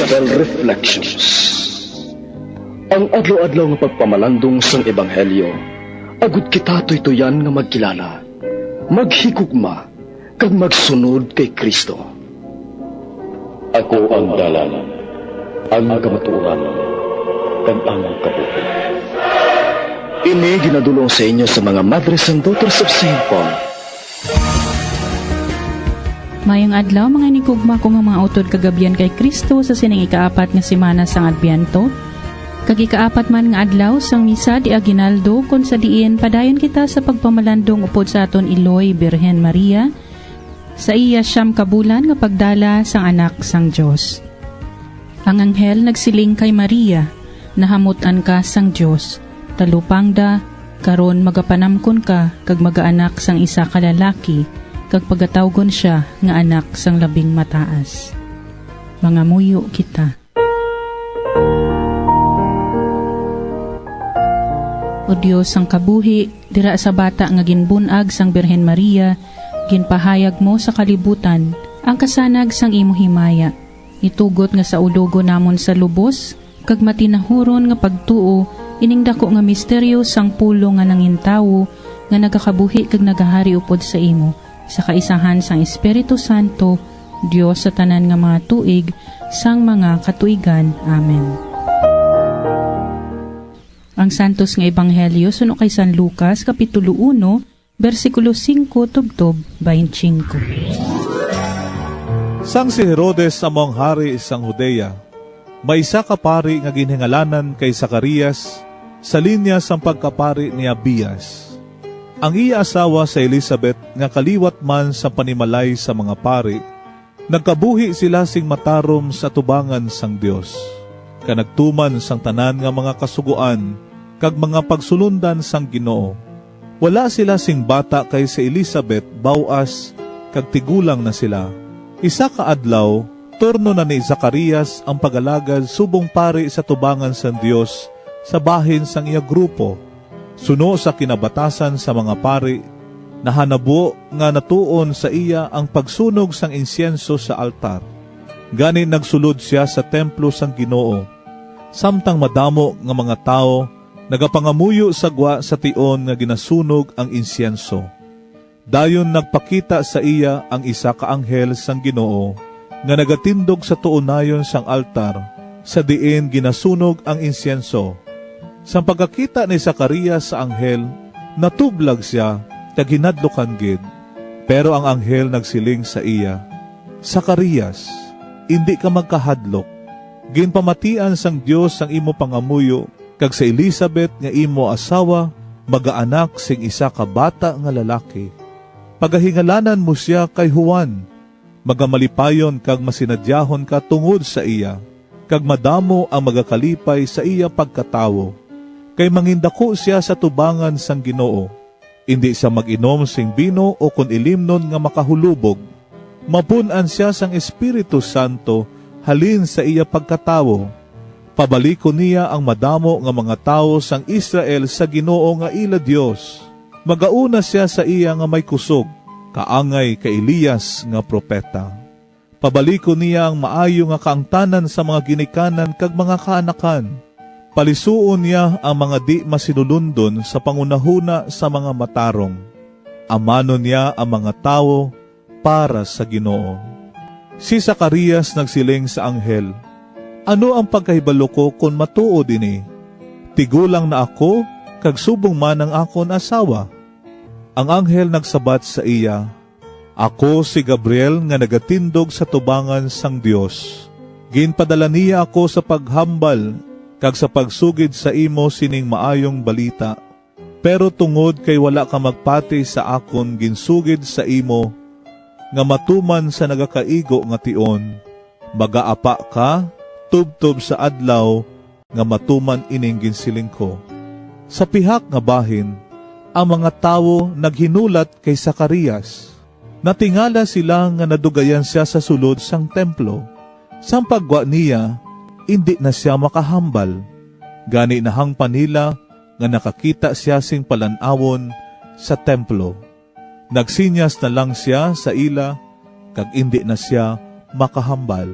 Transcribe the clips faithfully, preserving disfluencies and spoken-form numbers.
Gospel Reflections. Ang adlaw-adlaw nga pagpamalandong sang Ebanghelyo, agud kita tuytuyan nga magkilala, maghigugma, kag magsunod kay Cristo. Ako ang dalan, ang kamatuoran, kag ang kabuhi. Ini ginadul-ong sa inyo sa mga Madres and Daughters of Saint Paul. Mayong adlaw, mga hinigugma ko nga mga utod kag abyan kay Cristo, sa sining ikaapat nga semana sang Adbyento, kag ikaapat man nga adlaw sang Misa de Aguinaldo, kon sa diin padayon kita sa pagpamalandong upod sa aton iloy, Birhen Maria, sa iya siyam ka bulan nga pagdala sang Anak sang Dios. Ang anghel nagsiling kay Maria, "Nahamut-an ka sang Dios, talupangda, karon magapanamkon ka kag magaanak sang isa ka lalaki, kag pagatawgon sia nga Anak sang Labing Mataas." Mangamuyo kita. O Dios sang kabuhi, dira sa bata nga ginbun-ag sang Birhen Maria, ginpahayag mo sa kalibutan ang kasanag sang imo himaya. Itugot nga saulogon namon sa lubos kag matinahuron nga pagtuo ining dako nga misteryo sang pulong nga nangintawo nga nagakabuhi kag nagahari upod sa imo, sa kaisahan sang Espiritu Santo, Dios sa tanan nga mga tuig sang mga katuigan. Amen. Ang Santos nga Ebanghelyo suno kay San Lucas, Kapitulo uno, bersikulo singko tubtob baynte singko. Sang si Herodes amo ang hari sang Judea, may isa ka pari nga ginhingalanan kay Zacarias, sa linya sang pagkapari ni Abias. Ang iya asawa si Elizabeth, nga kaliwat man sa panimalay sa mga pari, nagkabuhi sila sing matarom sa tubangan sang Dios, kag nagtuman sang tanan nga mga kasugoan kag mga pagsulondan sang Ginoo. Wala sila sing bata kay si Elizabeth baw-as, kag tigulang na sila. Isa ka adlaw, turno na ni Zacarias ang pag-alagad subong pari sa tubangan sang Dios sa bahin sang iya grupo. Suno sa kinabatasan sa mga pari, nahanabo nga natuon sa iya ang pagsunog sang insyenso sa altar. Gani nagsulod sia sa templo sang Ginoo, samtang madamo nga mga tawo nagapangamuyo sa gwa sa tion nga ginasunog ang insyenso. Dayon nagpakita sa iya ang isa ka anghel sang Ginoo nga nagatindog sa tuonayon sang altar sa diin ginasunog ang insyenso. Sang pagkakita ni Zacarias sa anghel, natublag sia kag hinadlukan gid. Pero ang anghel nagsiling sa iya, "Zacarias, indi ka magkahadlok. Ginpamatian sang Dios ang imo pangamuyo, kag si Elizabeth nga imo asawa magaanak sing isa ka bata nga lalaki. Pagahingalanan mo sia kay Juan. Magamalipayon kag masinadyahon ka tungod sa iya, kag madamo ang magakalipay sa iya pagkatawo, kay mangindako sia sa tubangan sang Ginoo. Indi sia mag-inom sing bino ukon ilimnon nga makahulubog. Mapun-an sia sang Espiritu Santo halin sa iya pagkatawo. Pabalikon niya ang madamo nga mga tawo sang Israel sa Ginoo nga ila Dios. Magauna sia sa iya nga may kusog, kaangay kay Elias nga propeta. Pabalikon niya ang maayo nga kaangtanan sa mga ginikanan kag mga kaanakan. Palisuon niya ang mga di-masinulondon sa panghunahuna sa mga matarong. Amanon niya ang mga tawo para sa Ginoo." Si Zacarias nagsiling sa anghel, "Ano ang pagkahibalo ko kon matuod ini? Tigulang na ako, kag subong man ang akon asawa." Ang anghel nagsabat sa iya, "Ako si Gabriel nga nagatindog sa tubangan sang Dios. Ginpadala niya ako sa paghambal kag sa pagsugid sa imo sining maayong balita. Pero tungod kay wala ka magpati sa akon ginsugid sa imo nga matuman sa nagakaigo nga tion, magaapa ka tubtob sa adlaw nga matuman ining ginsiling ko." Sa pihak nga bahin, ang mga tawo naghinulat kay Zacarias. Natingala sila nga nadugayan sia sa sulod sang templo. Sang paggwa niya, indi na sia makahambal. Gani nahangpan nila nga nakakita sia sing palan-awon sa templo. Nagsinyas na lang sia sa ila, kag indi na sia makahambal.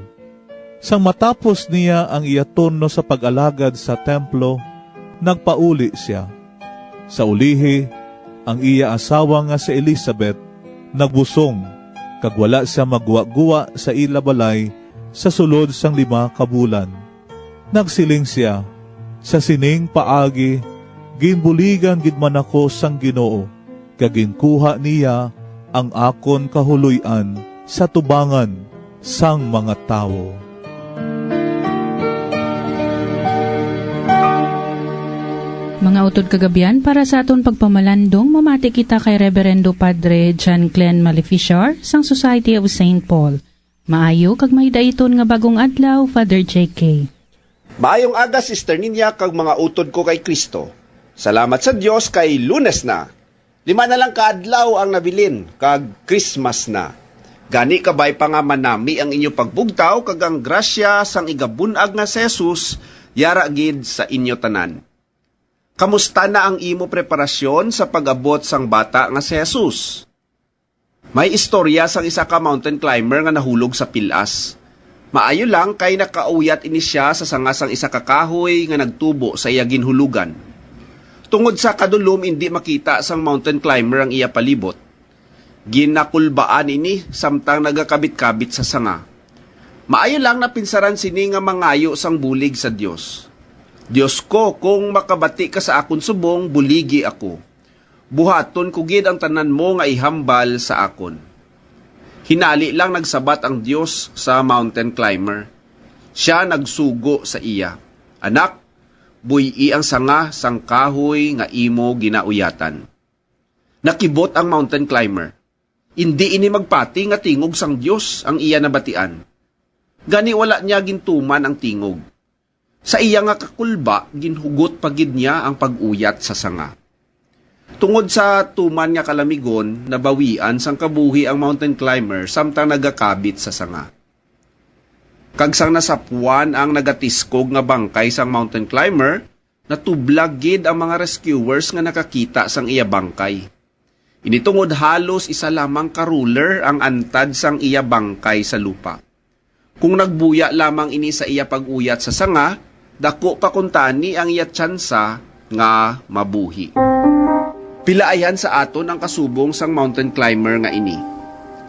Sang matapos niya ang iya turno sa pag-alagad sa templo, nagpauli sia. Sa ulihi, ang iya asawa nga si Elizabeth nagbusong, kag wala sia magguwa-guwa sa ila balay sa sulod sang lima ka bulan. Nagsiling sia, "Sa sining paagi, ginbuligan gid man ako sang Ginoo, kag ginkuha niya ang akon kahuloy-an sa tubangan sang mga tawo." Mga utod kagabian, para sa aton pagpamalandong, mamati kita kay Reverendo Padre John Glenn Maleficar sang Society of Saint Paul. Maayo kag mahidaiton nga bagong adlaw, Father J K. Maayong aga, Sister Ninya, kag mga utod ko kay Kristo. Salamat sa Dios kay Lunes na. Lima na lang ka adlaw ang nabilin, kag Christmas na. Gani, kabay pa nga manami ang inyo pagbugtaw, kag ang grasya sang igabun-ag nga si Jesus yara gid sa inyo tanan. Kamusta na ang imo preparasyon sa pag-abot sang bata nga si Jesus? May istorya sang isa ka mountain climber nga nahulog sa pil-as. Maayo lang kay nakauyat ini sia sa sanga sang isa ka kahoy nga nagtubo sa iya ginhulugan. Tungod sa kadulom, indi makita sang mountain climber ang iya palibot. Ginakulbaan ini samtang nagakabit-kabit sa sanga. Maayo lang napinsaran sini nga mangayo sang bulig sa Dios. "Dios ko, kung makabati ka sa akon subong, buligi ako. Buhaton ko gid ang tanan mo nga ihambal sa akon." Hinali lang nagsabat ang Dios sa mountain climber. Sia nagsugo sa iya, "Anak, buy-i ang sanga sang kahoy nga imo ginauyatan." Nakibot ang mountain climber. Indi ini magpati nga tingog sang Dios ang iya nabatian. Gani, wala niya gintuman ang tingog. Sa iya nga kakulba, ginhugot pa gid niya ang pag-uyat sa sanga. Tungod sa tuman nga kalamigon, nabawian sang kabuhi ang mountain climber samtang nagakabit sa sanga. Kag sang nasapwan ang nagatiskog nga bangkay sang mountain climber, natublag gid ang mga rescuers nga nakakita sang iya bangkay. Ini tungod halos isa lamang ka ruler ang antad sang iya bangkay sa lupa. Kung nagbuya lamang ini sa iya pag-uyat sa sanga, daku pa kuntani ang iya tsansa nga mabuhi. Pila ayhan sa aton ang kasubong sang mountain climber nga ini.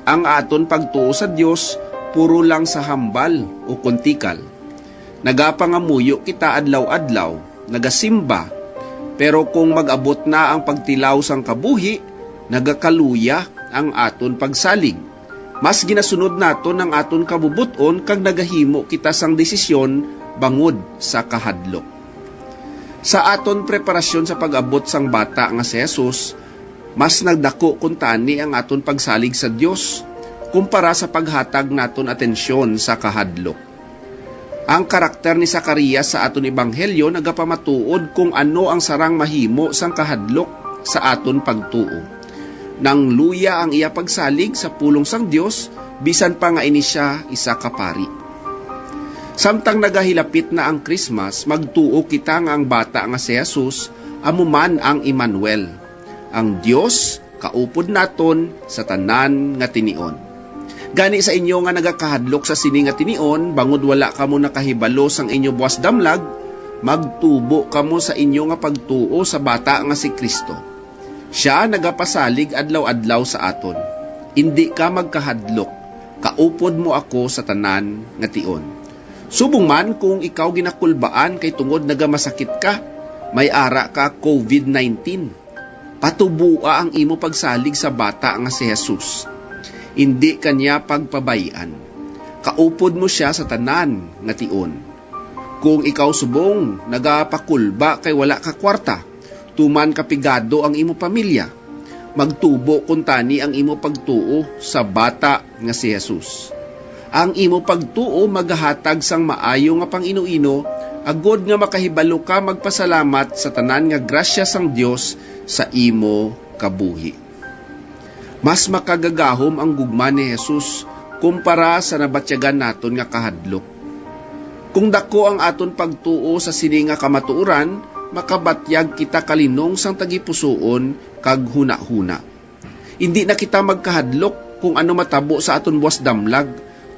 Ang aton pagtuo sa Dios puro lang sa hambal o kuntikal. Nagapangamuyo kita adlaw-adlaw, nagasimba, pero kung mag-abot na ang pagtilaw sang kabuhi, nagakaluya ang aton pagsalig. Mas ginasunod naton ang aton kabubot-on kag nagahimo kita sang desisyon bangod sa kahadlok. Sa aton preparasyon sa pag-abot sang bata nga si Jesus, mas nagdako kuntani ang aton pagsalig sa Dios kumpara sa paghatag naton atensyon sa kahadlok. Ang karakter ni Zacarias sa aton ebanghelyo nagapamatuod kung ano ang sarang mahimo sang kahadlok sa aton pagtuo. Nangluya ang iya pagsalig sa pulong sang Dios, bisan pa nga ini sia isa ka pari. Samtang nagahilapit na ang Christmas, magtuo kita nga ang bata nga si Jesus amo man ang Emmanuel, ang Dios kaupod naton sa tanan nga tinion. Gani, sa inyo nga nagakahadlok sa sini nga tinion, bangod wala kamo nakahibalo sang inyo buas damlag, magtubo kamo sa inyo nga pagtuo sa bata nga si Cristo. Sia nagapasalig adlaw-adlaw sa aton, "Indi ka magkahadlok, kaupod mo ako sa tanan nga tion." Subong man kung ikaw ginakulbaan kay tungod nagamasakit ka, may ara ka covid nineteen. Patuboa ang imo pagsalig sa bata nga si Jesus. Indi ka niya pagpabay-an. Kaupod mo sia sa tanan nga tion. Kung ikaw subong nagapakulba kay wala ka kwarta, tuman kapigado ang imo pamilya, magtubo kuntani ang imo pagtuo sa bata nga si Jesus. Ang imo pagtuo magahatag sang maayo nga pang-inuino, agod nga makahibalo ka magpasalamat sa tanan nga grasya sang Dios sa imo kabuhi. Mas makagagahom ang gugma ni Jesus kumpara sa nabatyagan naton nga kahadlok. Kung daku ang aton pagtuo sa sini nga kamatuoran, makabatyag kita kalinong sang tagipusoon kag hunahuna. Indi na kita magkahadlok kung ano matabo sa aton buas damlag,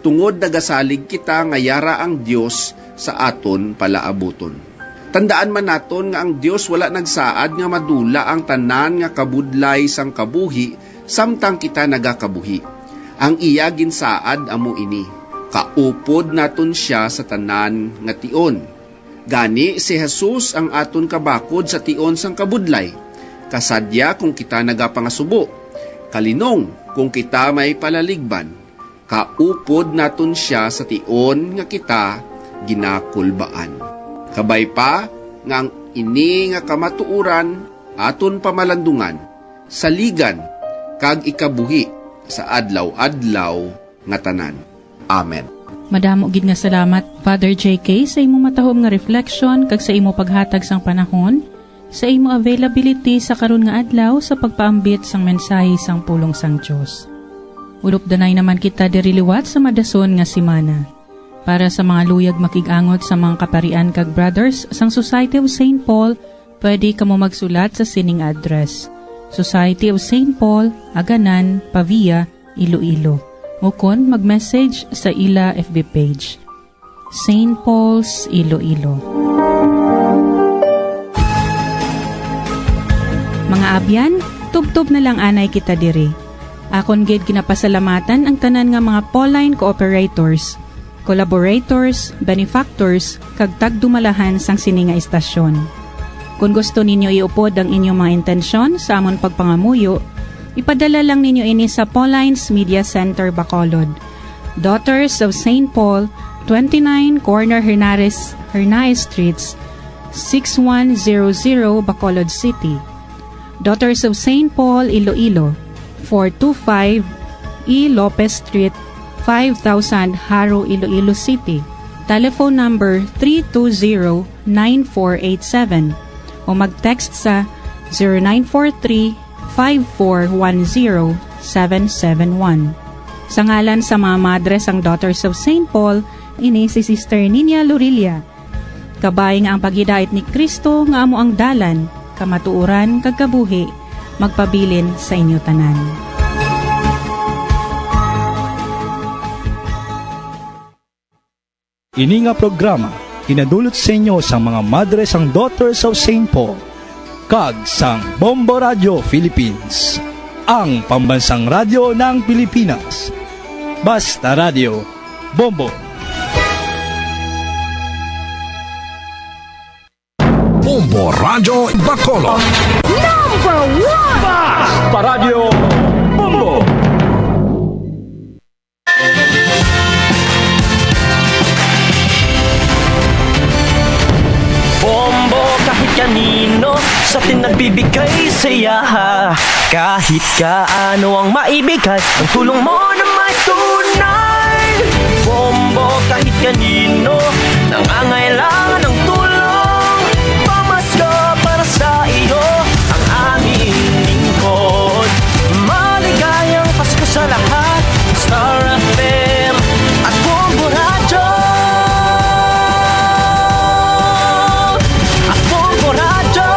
tungod nagasalig kita nga yara ang Dios sa aton palaabuton. Tandaan man naton nga ang Dios wala nagsaad nga madula ang tanan nga kabudlay sang kabuhi samtang kita nagakabuhi. Ang iya ginsaad amo ini: kaupod naton sia sa tanan nga tion. Gani, si Jesus ang aton kabakod sa tion sang kabudlay, kasadya kon kita nagapangasubo, kalinong kon kita may palaligban, kaupod naton sia sa tion nga kita ginakulbaan. Kabay pa nga ang ini nga kamatuoran aton pamalandungan, saligan, kag ikabuhi sa adlaw-adlaw nga tanan. Amen. Madamo gid nga salamat, Father J K, sa imo matahom nga reflection kag sa imo paghatag sang panahon, sa imo availability sa karon nga adlaw sa pagpaambit sang mensahe sang pulong sang Dios. Ulupdanay naman kita diri liwat sa madason nga semana. Para sa mga luyag makig-angot sa mga kaparian kag brothers sang Society of Saint Paul, pwede kamo magsulat sa sining address: Society of Saint Paul, Aganan, Pavia, Iloilo, ukon mag-message sa ila F B page, Saint Paul's Iloilo. Mga abyan, tubtob na lang anay kita diri. Akon gid ginapasalamatan ang tanan nga mga Pauline cooperators, collaborators, benefactors, kag tagdumalahan sang sini nga istasyon. Kon gusto ninyo iupod ang inyong mga intensyon sa amon pagpangamuyo, ipadala lang ninyo ini sa Pauline's Media Center, Bacolod, Daughters of Saint Paul, twenty-nine Corner Hernares, Hernaez Streets, six one zero zero, Bacolod City. Daughters of Saint Paul, Iloilo, four two five E Lopez Street, five thousand, Jaro, Iloilo City. Telephone number three two zero nine four eight seven o mag-text sa zero nine four three five four one zero seven seven one. Sa ngalan sa mga madre sang Daughters of Saint Paul, ini si Sister Nina Lorilla. Kabay nga ang paghidait ni Cristo nga amo ang dalan, kamatuoran, kag kabuhi, magpabilin sa inyo tanan. Ini nga programa ginadulot sa inyo sang mga madre sang Daughters of Saint Paul kag sang Bombo Radio Philippines, ang pambansang radyo ng Pilipinas. Basta Radio, Bombo. Bombo Radyo Bacolod. Number one! Basta Radyo Bombo! Bombo kahit kanino, sa atin nagbibigay saya. Kahit kaano ang maibigay, ang tulong mo na may tunay. Bombo kahit kanino, nangangailangan ng tulong. Pamasko para sa iyo, ang aming lingkod. Maligayang Pasko sa lahat, Star F M at Bombo Radyo. At Bombo Radyo.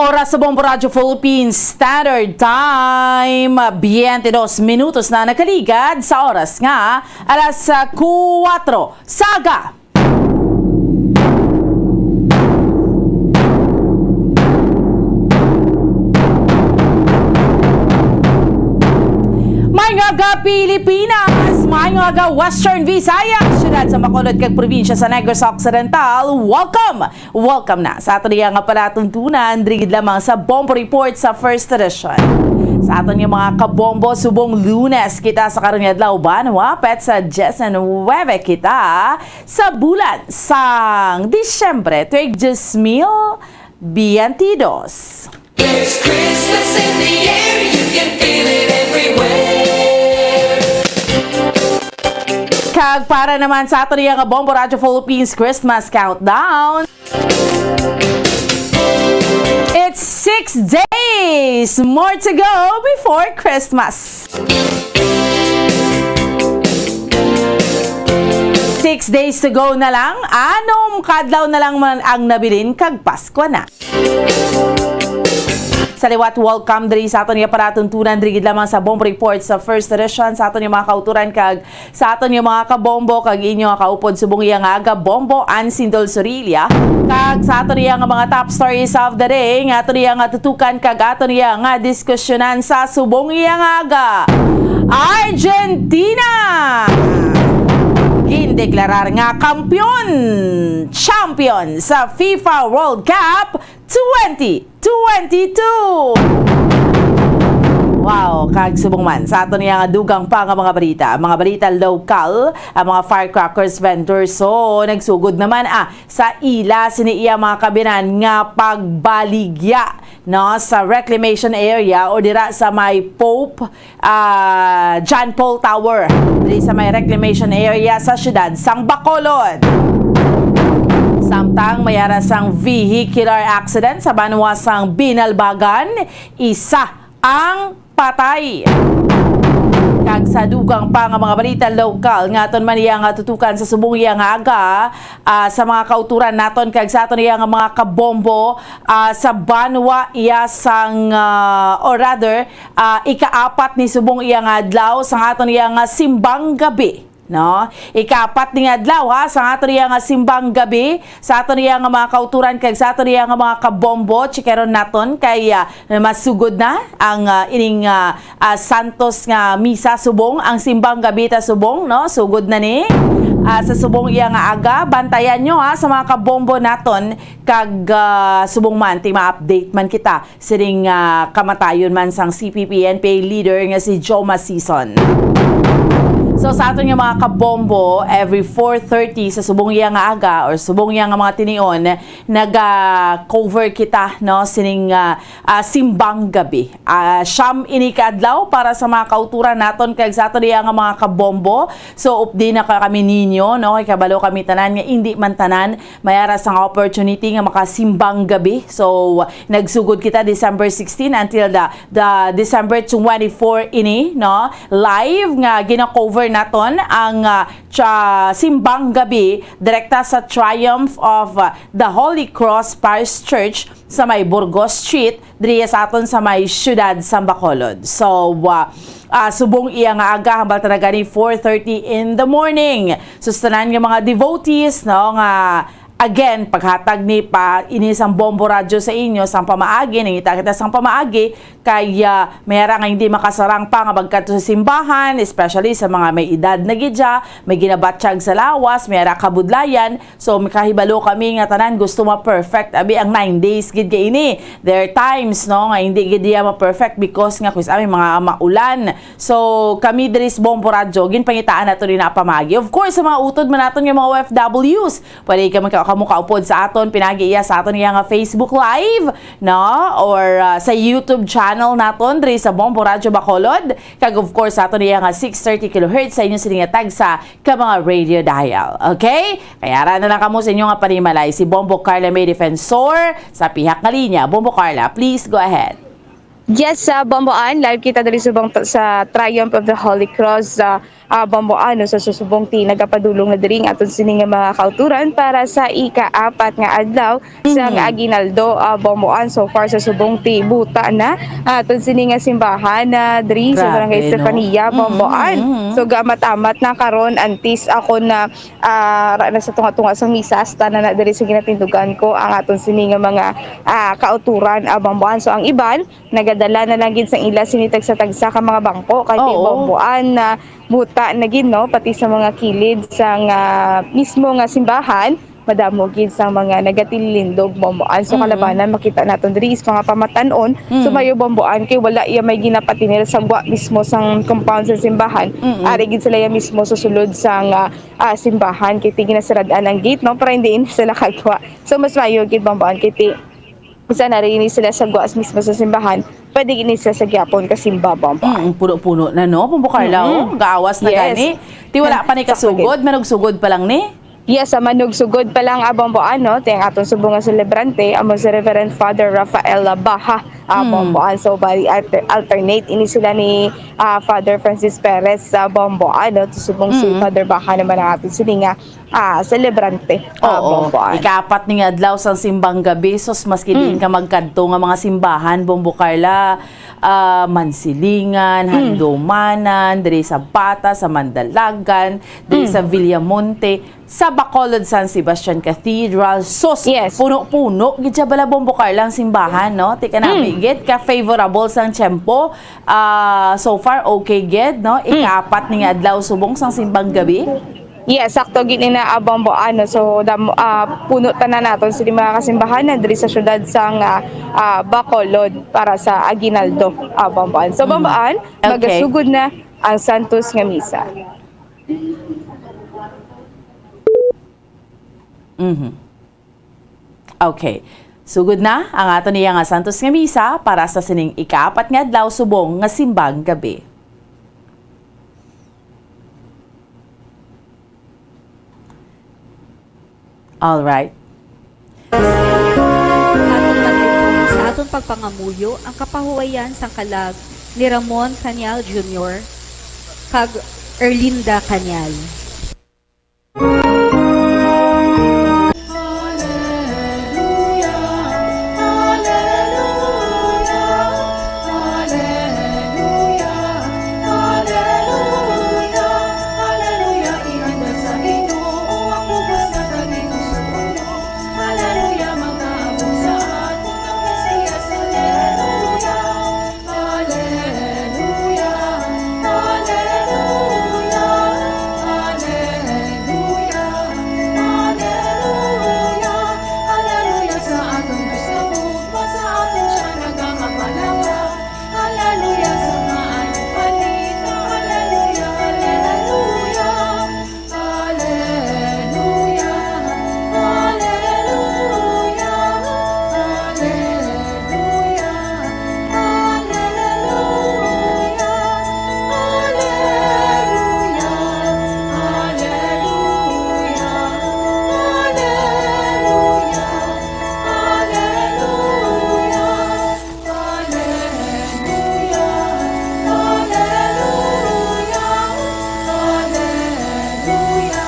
Oras sa Bombo Radyo Philippines Standard Time, twenty-two minutos na nakaligad sa oras nga alas, ah, kuwatro sa aga. Maayong aga, Pilipinas! Maayong aga, Western Visayas! Siyudad sa Bacolod kag probinsya sa Negros Occidental, welcome! Welcome na sa aton iya nga palatuntunan, diri gid lamang sa Bombo Report sa First Edition. Sa aton nga mga kabombo, subong Lunes kita sa karon nga adlaw, banwa, petsa diyes nuwebe kita sa bulan sang Disyembre, tuig dos mil biyente dos. There's Christmas in the air, you can feel it everywhere. Kag para naman sa aton iya nga Bombo Radyo Philippines Christmas Countdown, it's six days more to go before Christmas. Six days to go na lang, anom ka adlaw na lang man ang nabilin kag Pasko na. Sa liwat, welcome diri sa aton nga palatuntunan, diri gid lamang sa Bombo Report sa First Edition, sa aton nga mga kauturan kag sa aton nga mga kabombo, kag inyo nga kaupod subong iya nga aga, Bombo Ann Sindol Sorilla, kag sa aton iya nga mga top stories of the day nga aton iya nga tutukan kag aton iya nga diskusyonan sa subong iya nga aga. Argentina! Gindeklarar nga kampiyon, champion sa FIFA World Cup twenty twenty-two. Wow, kag subong man sa aton nga dugang pa nga mga balita, mga balita lokal, ang mga firecrackers vendors, so nagsugod naman, ah, sa ila sini iya mga kabinan nga pagbaligya, no, sa reclamation area o dira sa may Pope ah, John Paul Tower, diri sa may reclamation area sa siyudad sang Bacolod. Samtang may ara sang vehicular accident sa banwa sang Binalbagan, isa ang patay. Kag sa dugang pa nga mga balita lokal nga aton man iya nga tutukan sa subong iya nga aga, ah, sa mga kauturan naton kag sa aton iya nga mga kabombo, ah, sa banwa iya sang, ah, or rather, ah, ikaapat ni subong iya nga adlaw sang aton iya nga simbang gabi, no? Ikaapat ni nga adlaw, ha, sang aton iya nga simbang gabi, sa aton iya nga mga kauturan kag sa aton iya nga mga kabombo. Chikeron naton kay, ah, masugod na ang, ah, ining, ah, ah, santos nga misa subong, ang simbang gabi ta subong, no? Sugod na ni, ah, sa subong iya nga aga. Bantayan nyo, ha, sa mga kabombo naton kag, ah, subong man ti ma-update man kita sining, ah, kamatayon man sang C P P N P A leader nga si Joe Masison. So, sa aton nga mga kabombo, every four thirty sa subong iya nga aga or subong iya nga mga tinion, naga-cover kita, no, sining, ah, ah, simbang gabi. Ah, siyam ini ka adlaw para sa mga kauturan naton kag sa aton iya nga mga kabombo. So, updi na ka kami ninyo, no, kay kabalo kami tanan nga indi man tanan may ara sang opportunity nga makasimbang gabi. So, nagsugod kita December sixteen until the, the December twenty-four ini, no? Live nga gina-cover naton ang, ah, cha-, simbang gabi direkta sa Triumph of, ah, the Holy Cross Parish Church sa may Burgos Street, diri sa aton sa may siyudad sa Bacolod. So, ah, ah, subong iya nga aga, hambal ta na gani four thirty in the morning. So, sa tanan nga mga devotees, no, nga again, paghatag ni pa ini sang Bombo Radyo sa inyo, sang pamaagi, nangita kita sang pamaagi, kay, ah, may ara nga hindi makasarang pa nga magkadto sa simbahan, especially sa mga may edad na gid siya, may ginabatyag sa lawas, may ara kabudlayan. So, makahibalo kami nga tanan gusto ma-perfect, abi, ang nine days gid kay ini. There are times, no, nga hindi gid iya ma-perfect because nga, kuis, ah, may mga maulan. So, kami diri sa Bombo Radyo, ginpangitaan nato rin na pamagi. Of course, sa mga utod man naton nga mga O F Ws, pwede kamo ka-, kamo kaupod sa aton, pinagi iya sa aton iya nga Facebook Live, no? Or, ah, sa YouTube channel naton diri sa Bombo Radyo Bacolod. Kag of course, sa aton iya nga six thirty kilohertz sa inyo sini nga tagsa ka mga radio dial. Okay? Kaya ara na lang kamo sa inyo nga panimalay. Si Bombo Carla May Defensor sa pihak nga linya. Bombo Carla, please go ahead. Yes, sa Bombo Ann, live kita diri subong t-, sa Triumph of the Holy Cross, sa, ah, Bombo Ann, no, sa susubong ti nagapadulong na diri ang aton sini nga mga kauturan para sa ikaapat nga adlaw sang Mhm. Aguinaldo, ah, Bombo Ann. So far sa subong ti buta na, ah, aton sini nga simbahan na diri sa Grabe, Barangay no? Estefania, Bombo Mhm, Ann. mhm. So, gamat-amat na karon, antes ako na, ah, ra-, na sa tunga-tunga sang misa, hasta na, na diri sa ginatindugan ko ang aton sini nga mga, ah, kauturan, ah, Bombo Ann. So, ang iban, nagadala na lang gid sang ila sini tagsa-tagsa ka mga bangko, kay Oo. Bombo Ann na buta na gid, no, pati sa mga kilid sang, ah, mismo nga simbahan, madamo gid sang mga nagatilindog, Bombo Ann. So, Mm. kalabanan, makita naton diri is mga pamatan-on. Mm. So, mayo, Bombo Ann, kay wala iya may ginapatinil sa gwa mismo sang compound sa simbahan. Mm-mm. Ari gid sila iya mismo sa sulod sang, ah, ah, simbahan, kay ti ginasirad-an ang gate, no, para hindi ini sila kagwa. So, mas mayo gid, Bombo Ann, kay ti Bisan na rin sila sa guas mismo sa simbahan, pwede gini sila sa gyapon kasimba, Bombo Ann. Mm, puno-puno na, no? Bombo Carla, Mm-mm. oh, gaawas na Yes. gani. Ti wala pa ni Sakto kasugod, gid. Manugsugod pa lang ni. Yes, sa manugsugod pa lang, ah, Bombo, ano, ti ang aton subong nga selebrante, amo si Reverend Father Rafael Baha, ah, Mm. Bombo, ah. So, bali, alter-, alternate ini sila ni, ah, Father Francis Perez, ah, Bombo, ano, ti subong si Mm. Father Baha naman ang aton sini nga, ah, selebrante, ah, Oo. Bombo, ah. Ikaapat ni nga adlaw sang simbang gabi, sus, maski diin Mm. ka magkadto nga mga simbahan, Bombo Carla, ah, Mansilingan, Mm. Handumanan, diri sa Bata, sa Mandalagan, diri Mm. sa Villamonte, sa Bacolod San Sebastian Cathedral. Sus, Yes. puno-puno gid siya bala, Bombo Carla, ang simbahan, no? Ti kanami Mm. gid ka favorable sang tiyempo. Ah, so far, okay gid, no? Mm. Ikaapat ni nga adlaw subong sang simbang gabi. Yes, sakto gid ni na, ah, Bombo, ano. So, dam-, ah, puno tanan naton sa mga kasimbahanan diri sa syudad sang, ah, ah, Bacolod para sa Aguinaldo, ah, Bombo. So, Mm. Bombo, Okay. magasugod na ang Santos nga Misa. Mhm. Okay. Sugod na ang ato niya nga Santos nga Misa para sa sining ikaapat nga adlaw subong nga simbang gabi. All right. Aton matindog sa aton pagpangamuyo ang kapahuwayan sang kalag ni Ramon Cañal Junior kag Erlinda Cañal. Aleluya, aleluya, aleluya, aleluya, aleluya sa aton Dios nga gugma, sa aton siya nagakapalangga. Aleluya sa maayong balita, aleluya, aleluya. Aleluya, aleluya, aleluya, aleluya, aleluya, aleluya, aleluya. Aleluya, aleluya,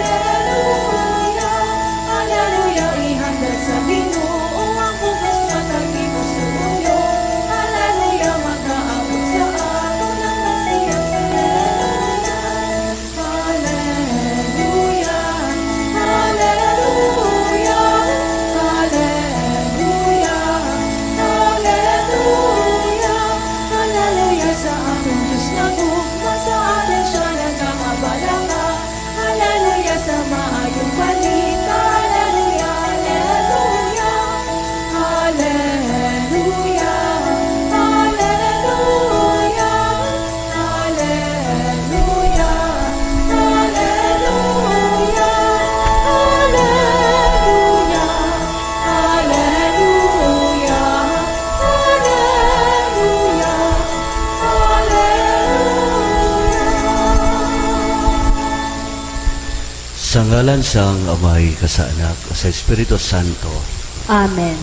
aleluya, aleluya, aleluya. Ihanda sa Ginoo ang bug-os nga tagipusoon. Aleluya, magaabot sa aton ang Mesiyas. Aleluya. Aleluya, aleluya, aleluya, aleluya, aleluya sa aton Dios nga gugma, sa aton siya nagakabalaka. Aleluya sa maayong balita. Aleluya, aleluya. Aleluya, aleluya, aleluya, aleluya, aleluya, aleluya, aleluya, aleluya. Sa ngalan sang Amay, kag sa Anak, kag sa Espiritu Santo. Amen.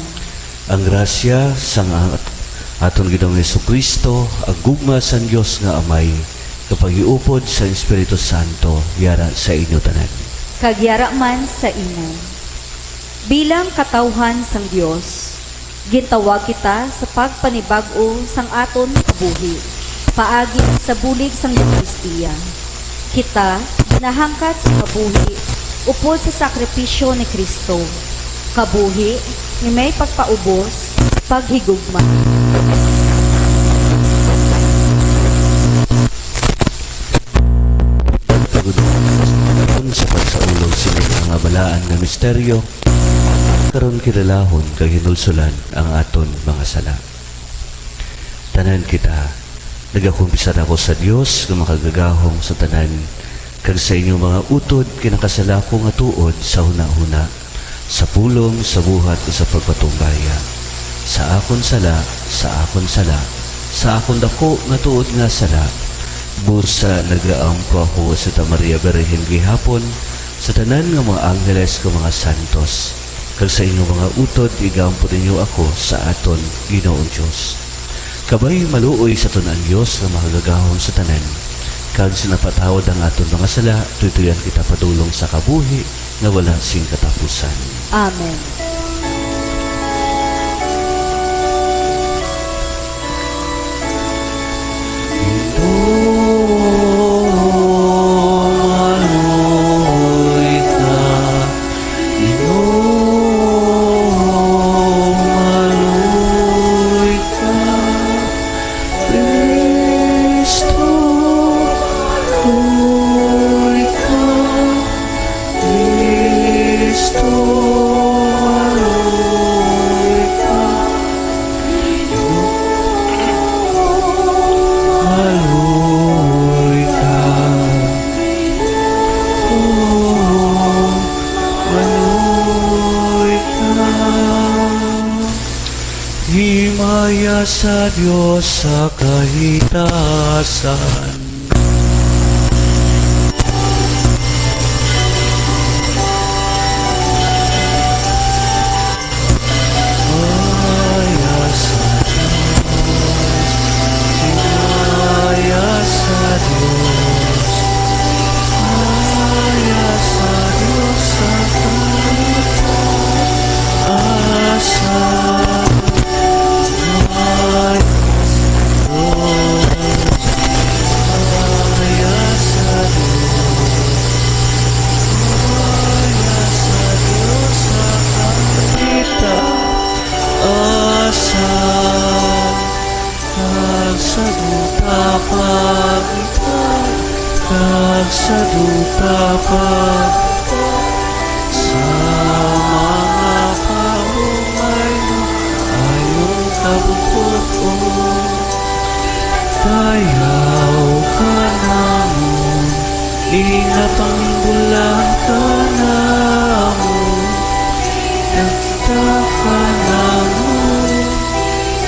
Ang grasya sang at-, aton Ginoong Jesu-Cristo, ang gugma sang Dios nga Amay, kag paghiupod sang Espiritu Santo, yara sa inyo tanan. Kag yara man sa imo. Bilang katawuhan sang Dios, gintawag kita sa pagpanibag-o sang aton kabuhi paagi sa bulig sang Eukaristiya. Kita ginahangkat sa kabuhi upod sa sakripisyo ni Cristo, kabuhi nga may pagpaubos, paghigugma. Pagod sa pagsaulog sini nga balaan nga misteryo, karon kilalahon kag hinulsolan ang aton mga sala. Tanan kita nagakumpisar ako sa Dios nga makagagahom sa tanan, kag sa inyo mga utod kinakasala ko nga tuod sa hunahuna, sa pulong, sa buhat, ug sa pagpatumbaya. Sa akon sala, sa akon sala, sa akon daku nga tuod nga sala, busa nagaampo ako sa Santa Maria Birhen gihapon, Sa tanan nga mga angheles kag mga santos, kag sa inyo mga utod, igampo ninyo ako sa aton Ginoong Dios. Kabay maluoy sa aton ang Dios nga Makagagahom sa tanan, kag sa napatawad ang aton mga sala, tuytoyan kita padulong sa kabuhi nga wala sing katapusan. Amen. Himaya sa Dios sa kahitasan. Himaya sa Dios, himaya sa Dios, himaya sa Dios sa kahitasan. Kag sa duta pa, kag sa duta pa, sa mga pahumay nga ayong kabubot-on. Dayaw ka namon, ginapangbulan ka namon, nagtaka namon,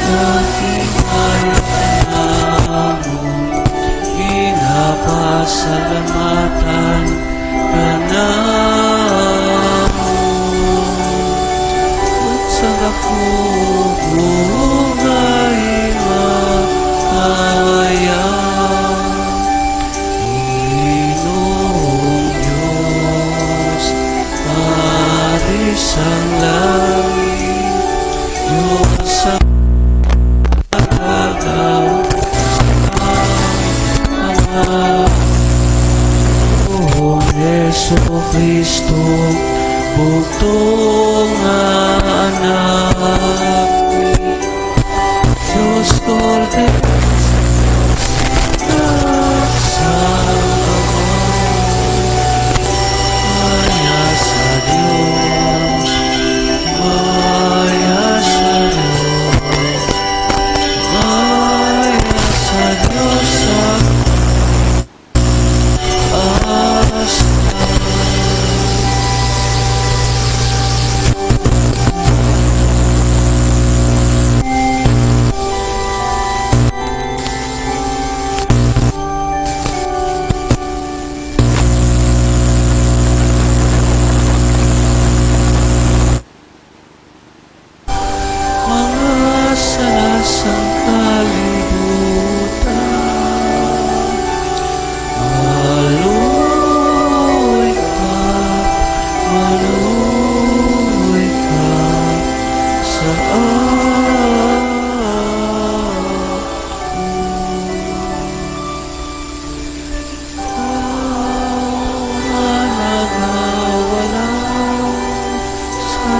nagimala namon, ginapasalamatan ka namon. Sa dakog nga himaya, Ginoong Dios, Ari sang langit, Dios sang Ginoong Jesu-Cristo, bugtong nga Anak, Dios Cordero, sa Ama, maya sa Dios, maya sa Dios. Maya sa Dios sa taas. Mga sala sang kalibutan, maluoy ka, maluoy ka sa akon. Nga nagawala sa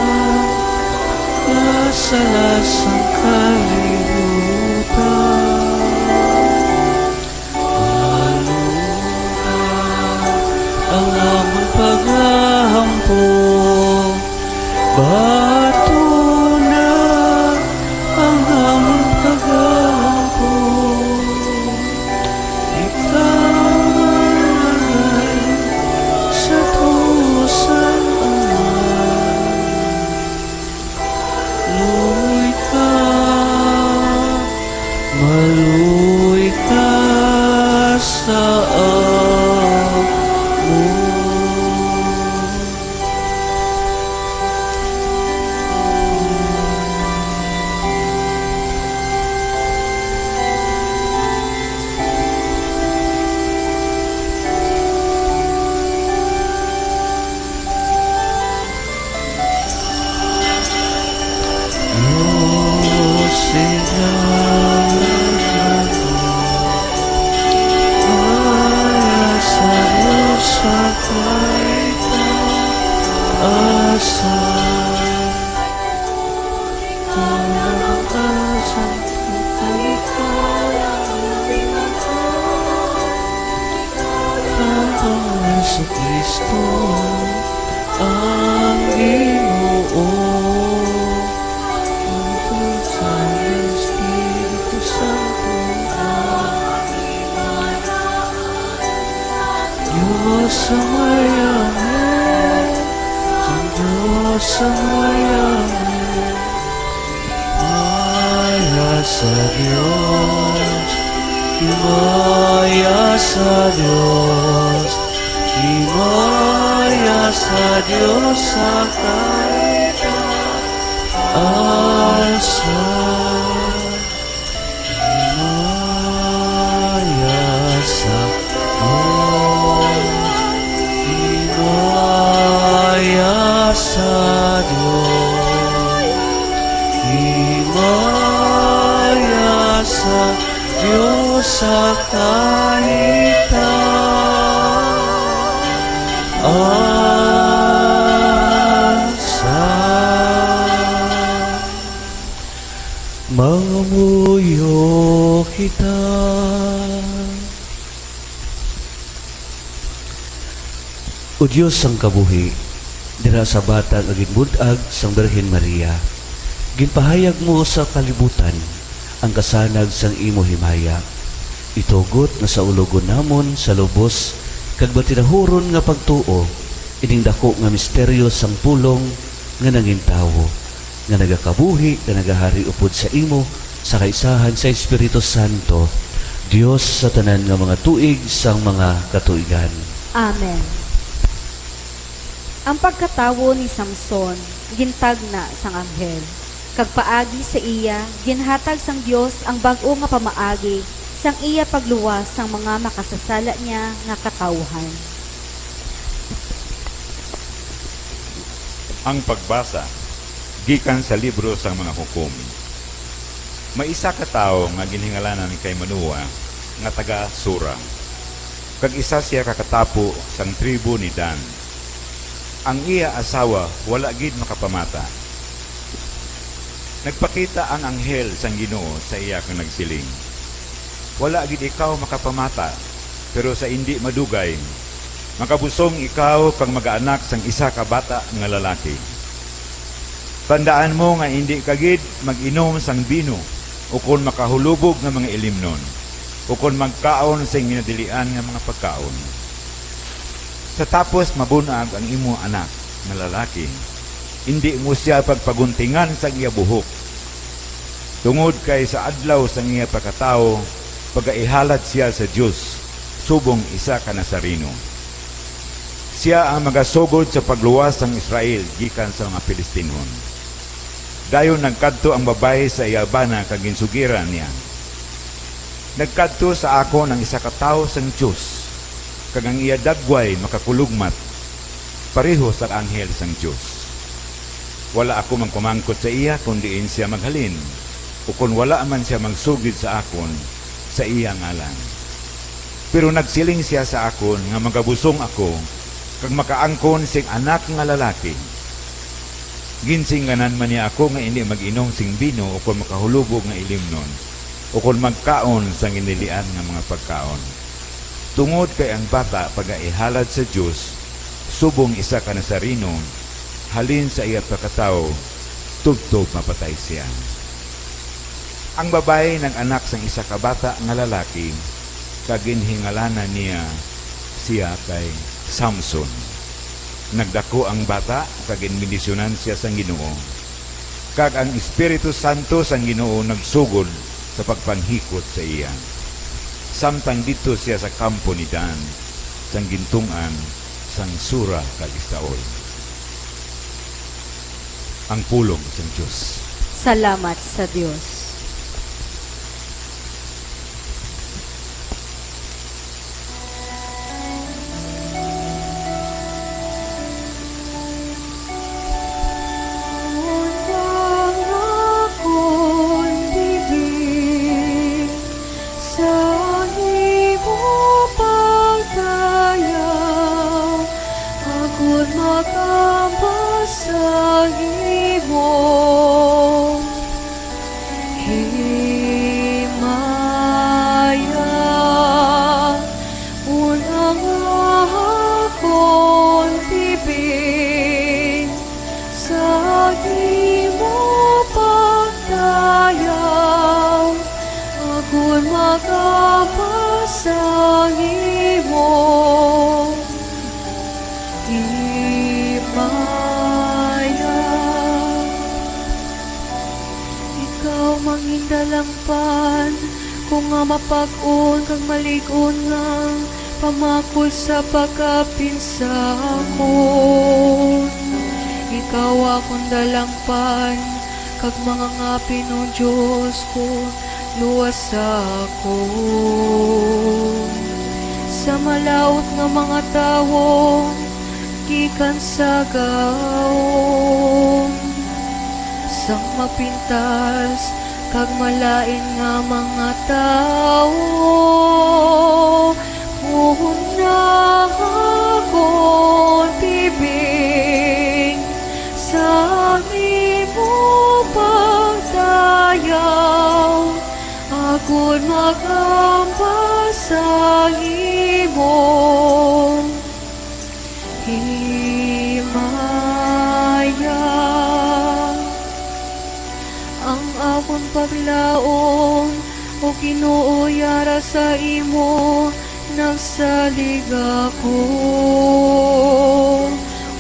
sala sang kalibutan. Ano na ang amon pag-ampo? Bato na ang amon pag-ampo. Ikaw man sa tusan, Ama. Luoy ka, maluoy ka sa amon. Ang may anghel, ang Diyos ang may anghel. Himaya sa Dios, himaya sa Dios, himaya sa Dios sa kahitaas. Himaya sa Dios, himaya sa Dios, himaya sa Dios sa kahitaas. Mangamuyo kita. O Dios sang kabuhi, dira sa bata nga ginbud-ag sang Birhen Maria, ginpahayag mo sa kalibutan ang kasanag sang imo himaya. Itugot nga saulogon namon sa lubos kag matinahuron nga pagtuo ining dako nga misteryo sang pulong nga nangintawo, nga nagakabuhi kag nagahari upod sa imo sa kaisahan sa Espiritu Santo, Dios sa tanan nga mga tuig sang mga katuigan. Amen. Ang pagkatawo ni Samson gintagna sang anghel, kag paagi sa iya ginhatag sang Dios ang bag-o nga pamaagi sang iya pagluwas sang mga makasasala niya nga katawuhan. Ang pagbasa gikan sa libro sang mga Hukom. May isa ka tawo nga ginhingalanan kay Manoa nga taga Sora, kag isa sia ka katapo sang tribo ni Dan. Ang iya asawa wala gid makapamata. Nagpakita ang anghel sang Ginoo sa iya kag nagsiling, "Wala gid ikaw makapamata, pero sa indi madugay, makabusong ikaw kag magaanak sang isa ka bata nga lalaki. Tandaan mo nga indi ka gid mag-inom sang bino, ukon makahulubog nga mga ilimnon, ukon magkaon sing ginadilian nga mga pagkaon. Sa tapos mabun-ag ang imo anak nga lalaki, indi mo sia pagpaguntingan sang iya buhok, tungod kay sa adlaw sang iya pagkatawo pagaihalad sia sa Dios subong isa ka Nazareno. Sia ang magasugod sa pagluwas sang Israel gikan sa mga Filistinhon." Dayon nagkadto ang babayi sa iya bana kag ginsugiran niya, "Nagkadto sa akon ang isa ka tawo sang Dios, kag ang iya dagway makakulugmat pareho sa anghel sang Dios. Wala ako magpamangkot sa iya kon diin sia maghalin, ukon wala man sia magsugid sa akon sa iya ngalan. Pero nagsiling sia sa akon nga magabusong ako kag makaangkon sing anak nga lalaki. Ginsingganan man niya ako nga indi mag-inom sing bino ukon makahulubog nga ilimnon, ukon magkaon sang ginadilian nga mga pagkaon, tungod kay ang bata pagaihalad sa Dios subong isa ka Nazareno halin sa iya pagkatawo, tubtob mapatay sia." Ang babayi nag-anak sang isa ka bata nga lalaki, kag ginhingalanan niya sia kay Samson. Nagdako ang bata, kag ginbendisyonan sia sang Ginoo, kag ang Espiritu Santo sang Ginoo nagsugod sa pagpanghikot sa iya, samtang didto sia sa kampo ni Dan, sang gintun-an sang Sora kag Estaol. Ang pulong sang Dios. Salamat sa Dios. Sa imo pagdayaw, akon makampas sa imo himaya. Una nga akon tibing, sa imo pagdayaw, akon makabasa imo Dalangpan ko nga mapag-on kag malig-on nga pamakol sa pagkapin sa akon. Ikaw akon dalangpan kag mangangapin, O Dios ko, luwas sa akon sa malaut nga mga tawo gikan sa gahom, sang mapintas kag malain nga mga tawo. Hunagon tibing sa imo pagdayaw, agod makampas ang imo himaya. Ang akon paglaom, O Ginoo, yara sa imo nagsalig ako.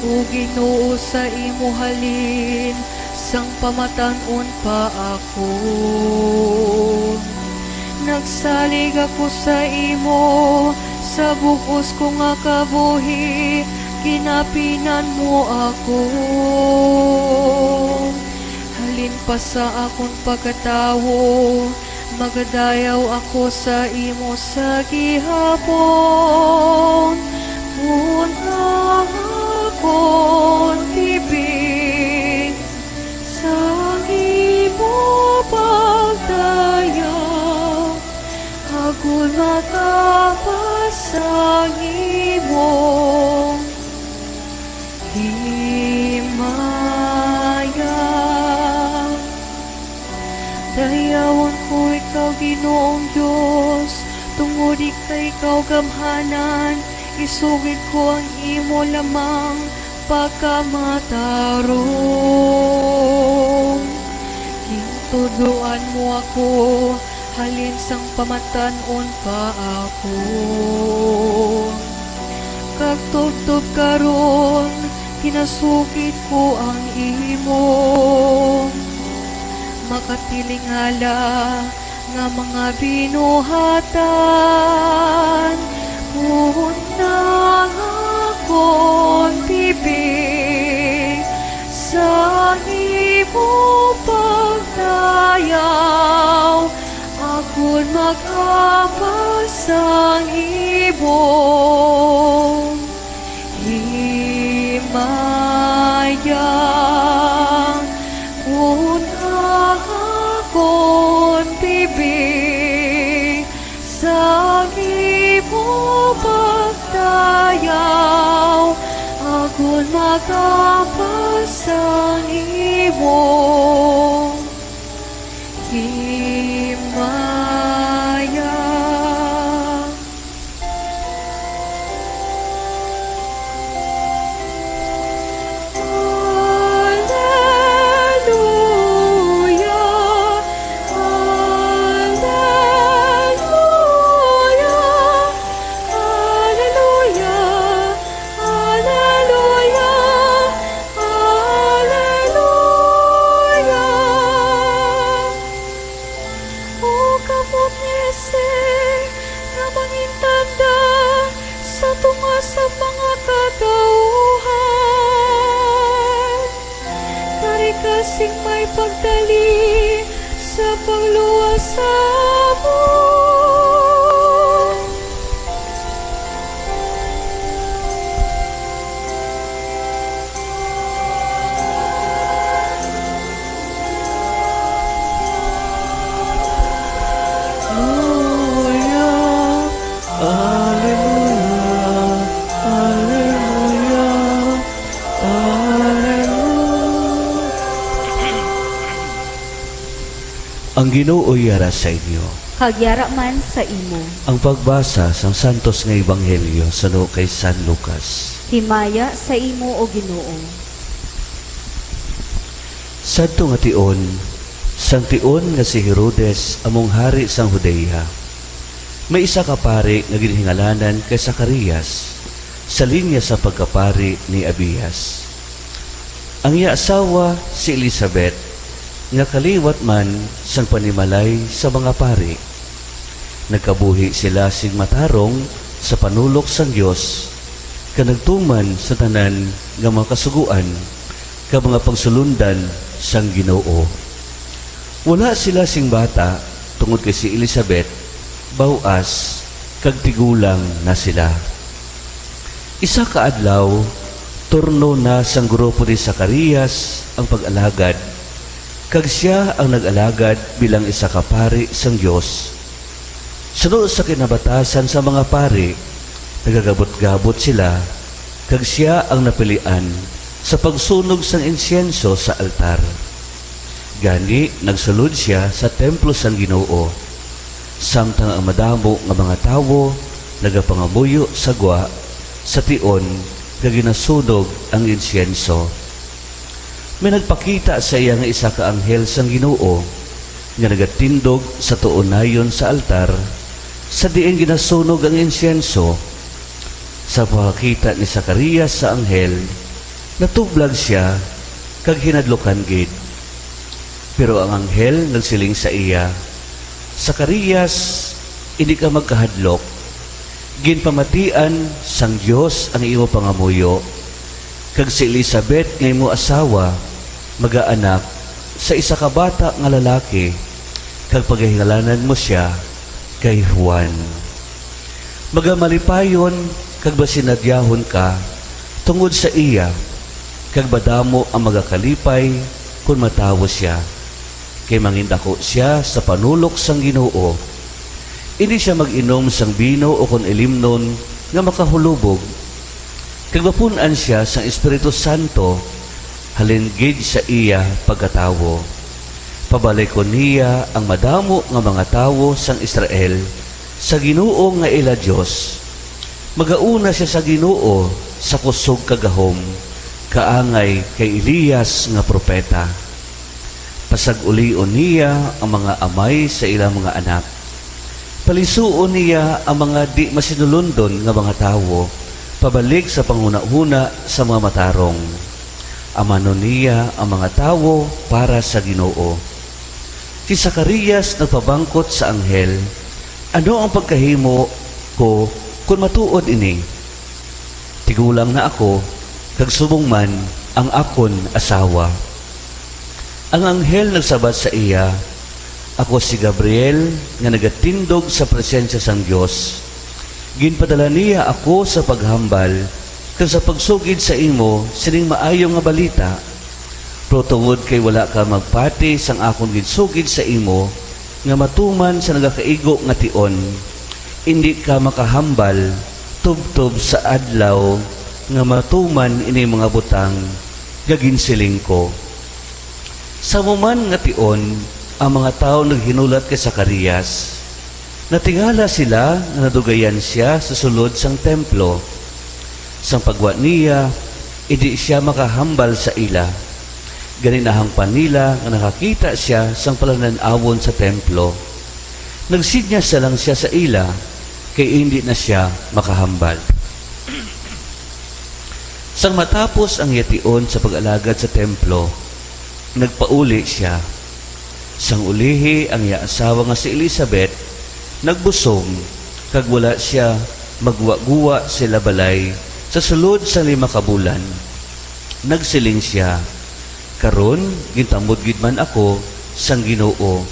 O Ginoo, sa imo halin sang pamatan-on pa ako. Nagsalig ako sa imo, sa bug-os ko nga kabuhi ginapinan mo ako. Halin pa sa akon pagkatawo, magadayaw ako sa imo sa gihapon. Kun ang akon tibing sa imo pagdayaw, agod makapas ang imo himaya. Dayawon ko ikaw, Ginoong Dios, tungod ika-, ikaw gamhanan, isugid ko ang imo lamang pagkamatarong. Gintudloan mo ako halin sang pamatan-on pa ako, kag tubtob karon ginasugid ko ang imo. Makatilingala nga mga binuhatan, kun ang akon bibig sa imo pagdayaw, agod makapas ang imo himaya. Kun ang akon bibig sa imo pagdayaw, agod makapas ang imo himaya. Alleluia, alleluia, alleluia, alleluia, alleluia. O kamo, Jese, nga mangintanda sa tunga sa mga katawuhan, kari ka sing may pagdali sa pagluwas sa amon. Alleluia, alleluia, alleluia, alleluia. Ang Ginoo yara sa inyo. Kag yara man sa imo. Ang pagbasa sang santos nga ebanghelyo suno kay San Lucas. Himaya sa imo, O Ginoo. Sadto nga tion, sang tion nga si Herodes among hari sang Judea, may isa ka pari nga ginhingalanan kay Zacarias, sa linya sa pagkapari ni Abias. Ang iya asawa si Elisabet nga kaliwat man sang panimalay sa mga pari. Nagkabuhi sila sing matarong sa panulok sang Dios, kag nagtuman sa tanan nga mga kasugoan kag mga pagsulondan sang Ginoo. Wala sila sing bata, tungod kay si Elizabeth baw-as kag tigulang na sila. Isa ka adlaw, turno na sang grupo ni Zacarias ang pag-alagad, kag sia ang nag-alagad bilang isa ka pari sang Dios. Suno sa kinabatasan sa mga pari, nagagabot-gabot sila, kag sia ang napilian sa pagsunog sang insenso sa altar. Gani, nagsulod sia sa templo sang Ginoo, samtang ang madamo nga mga tawo nagapangamuyo sa gwa sa tion nga ginasunog ang insenso. May nagpakita sa iya nga isa ka anghel sang Ginoo nga nagatindog sa tuonayon sa altar sa diin ginasunog ang insenso. Sa pagkakita ni Zacarias sa anghel, natublag sia kag hinadlukan gid. Pero ang anghel nagsiling sa iya, "Zacarias, indi ka magkahadlok. Ginpamatian sang Dios ang imo pangamuyo, kag si Elizabeth nga imo asawa magaanak sa isa ka bata nga lalaki, kag pagahingalanan mo sia kay Juan. Magamalipayon kag masinadyahon ka tungod sa iya, kag madamo ang magakalipay kon matawo sia, kay mangindako sia sa panulok sang Ginoo. Indi sia mag-inom sang bino ukon ilimnon nga makahulubog, kag mapun-an sia sang Espiritu Santo halin gid sa iya pagkatawo. Pabalikon niya ang madamo nga mga tawo sang Israel sa Ginoo nga ila Dios. Magauna sia sa Ginoo sa kusog kag gahom, kaangay kay Elias nga propeta. Pasag-ulion niya ang mga amay sa ila mga anak. Palisuon niya ang mga di masinulundon nga mga tawo pabalik sa panghunahuna sa mga matarong. Amanon niya ang mga tawo para sa Ginoo. Si Zacarias nagpabangkot sa anghel, "Ano ang pagkahimo ko kon matuod ini? Tigulang na ako, kag subong man ang akon asawa." Ang anghel nagsabat sa iya, "Ako si Gabriel nga nagatindog sa presensya sang Dios. Ginpadala niya ako sa paghambal kag sa pagsugid sa imo sining maayo nga balita. Pero tungod kay wala ka magpati sang akon ginsugid sa imo nga matuman sa nagakaigo nga tion, indi ka makahambal tubtob sa adlaw nga matuman ini mga butang nga ginsiling ko." Sa amo man nga tion, ang mga tawo naghinulat kay Zacarias. Natingala sila nga nadugayan sia sa sulod sang templo. Sang pagwa niya, indi sia makahambal sa ila. Gani nahangpan nila nga nakakita sia sang palanan-awon sa templo. Nagsinyas na lang sia sa ila, kay indi na sia makahambal. Sang matapos ang iya tion sa pag-alagad sa templo, nagpauli sia. Sang ulihi, ang iya asawa nga si Elizabeth nagbusong, kag wala sia magguwa-guwa sa ila balay sa sulod sang lima ka bulan. Nagsiling sia, "Karon, gintamod gid man ako sang Ginoo.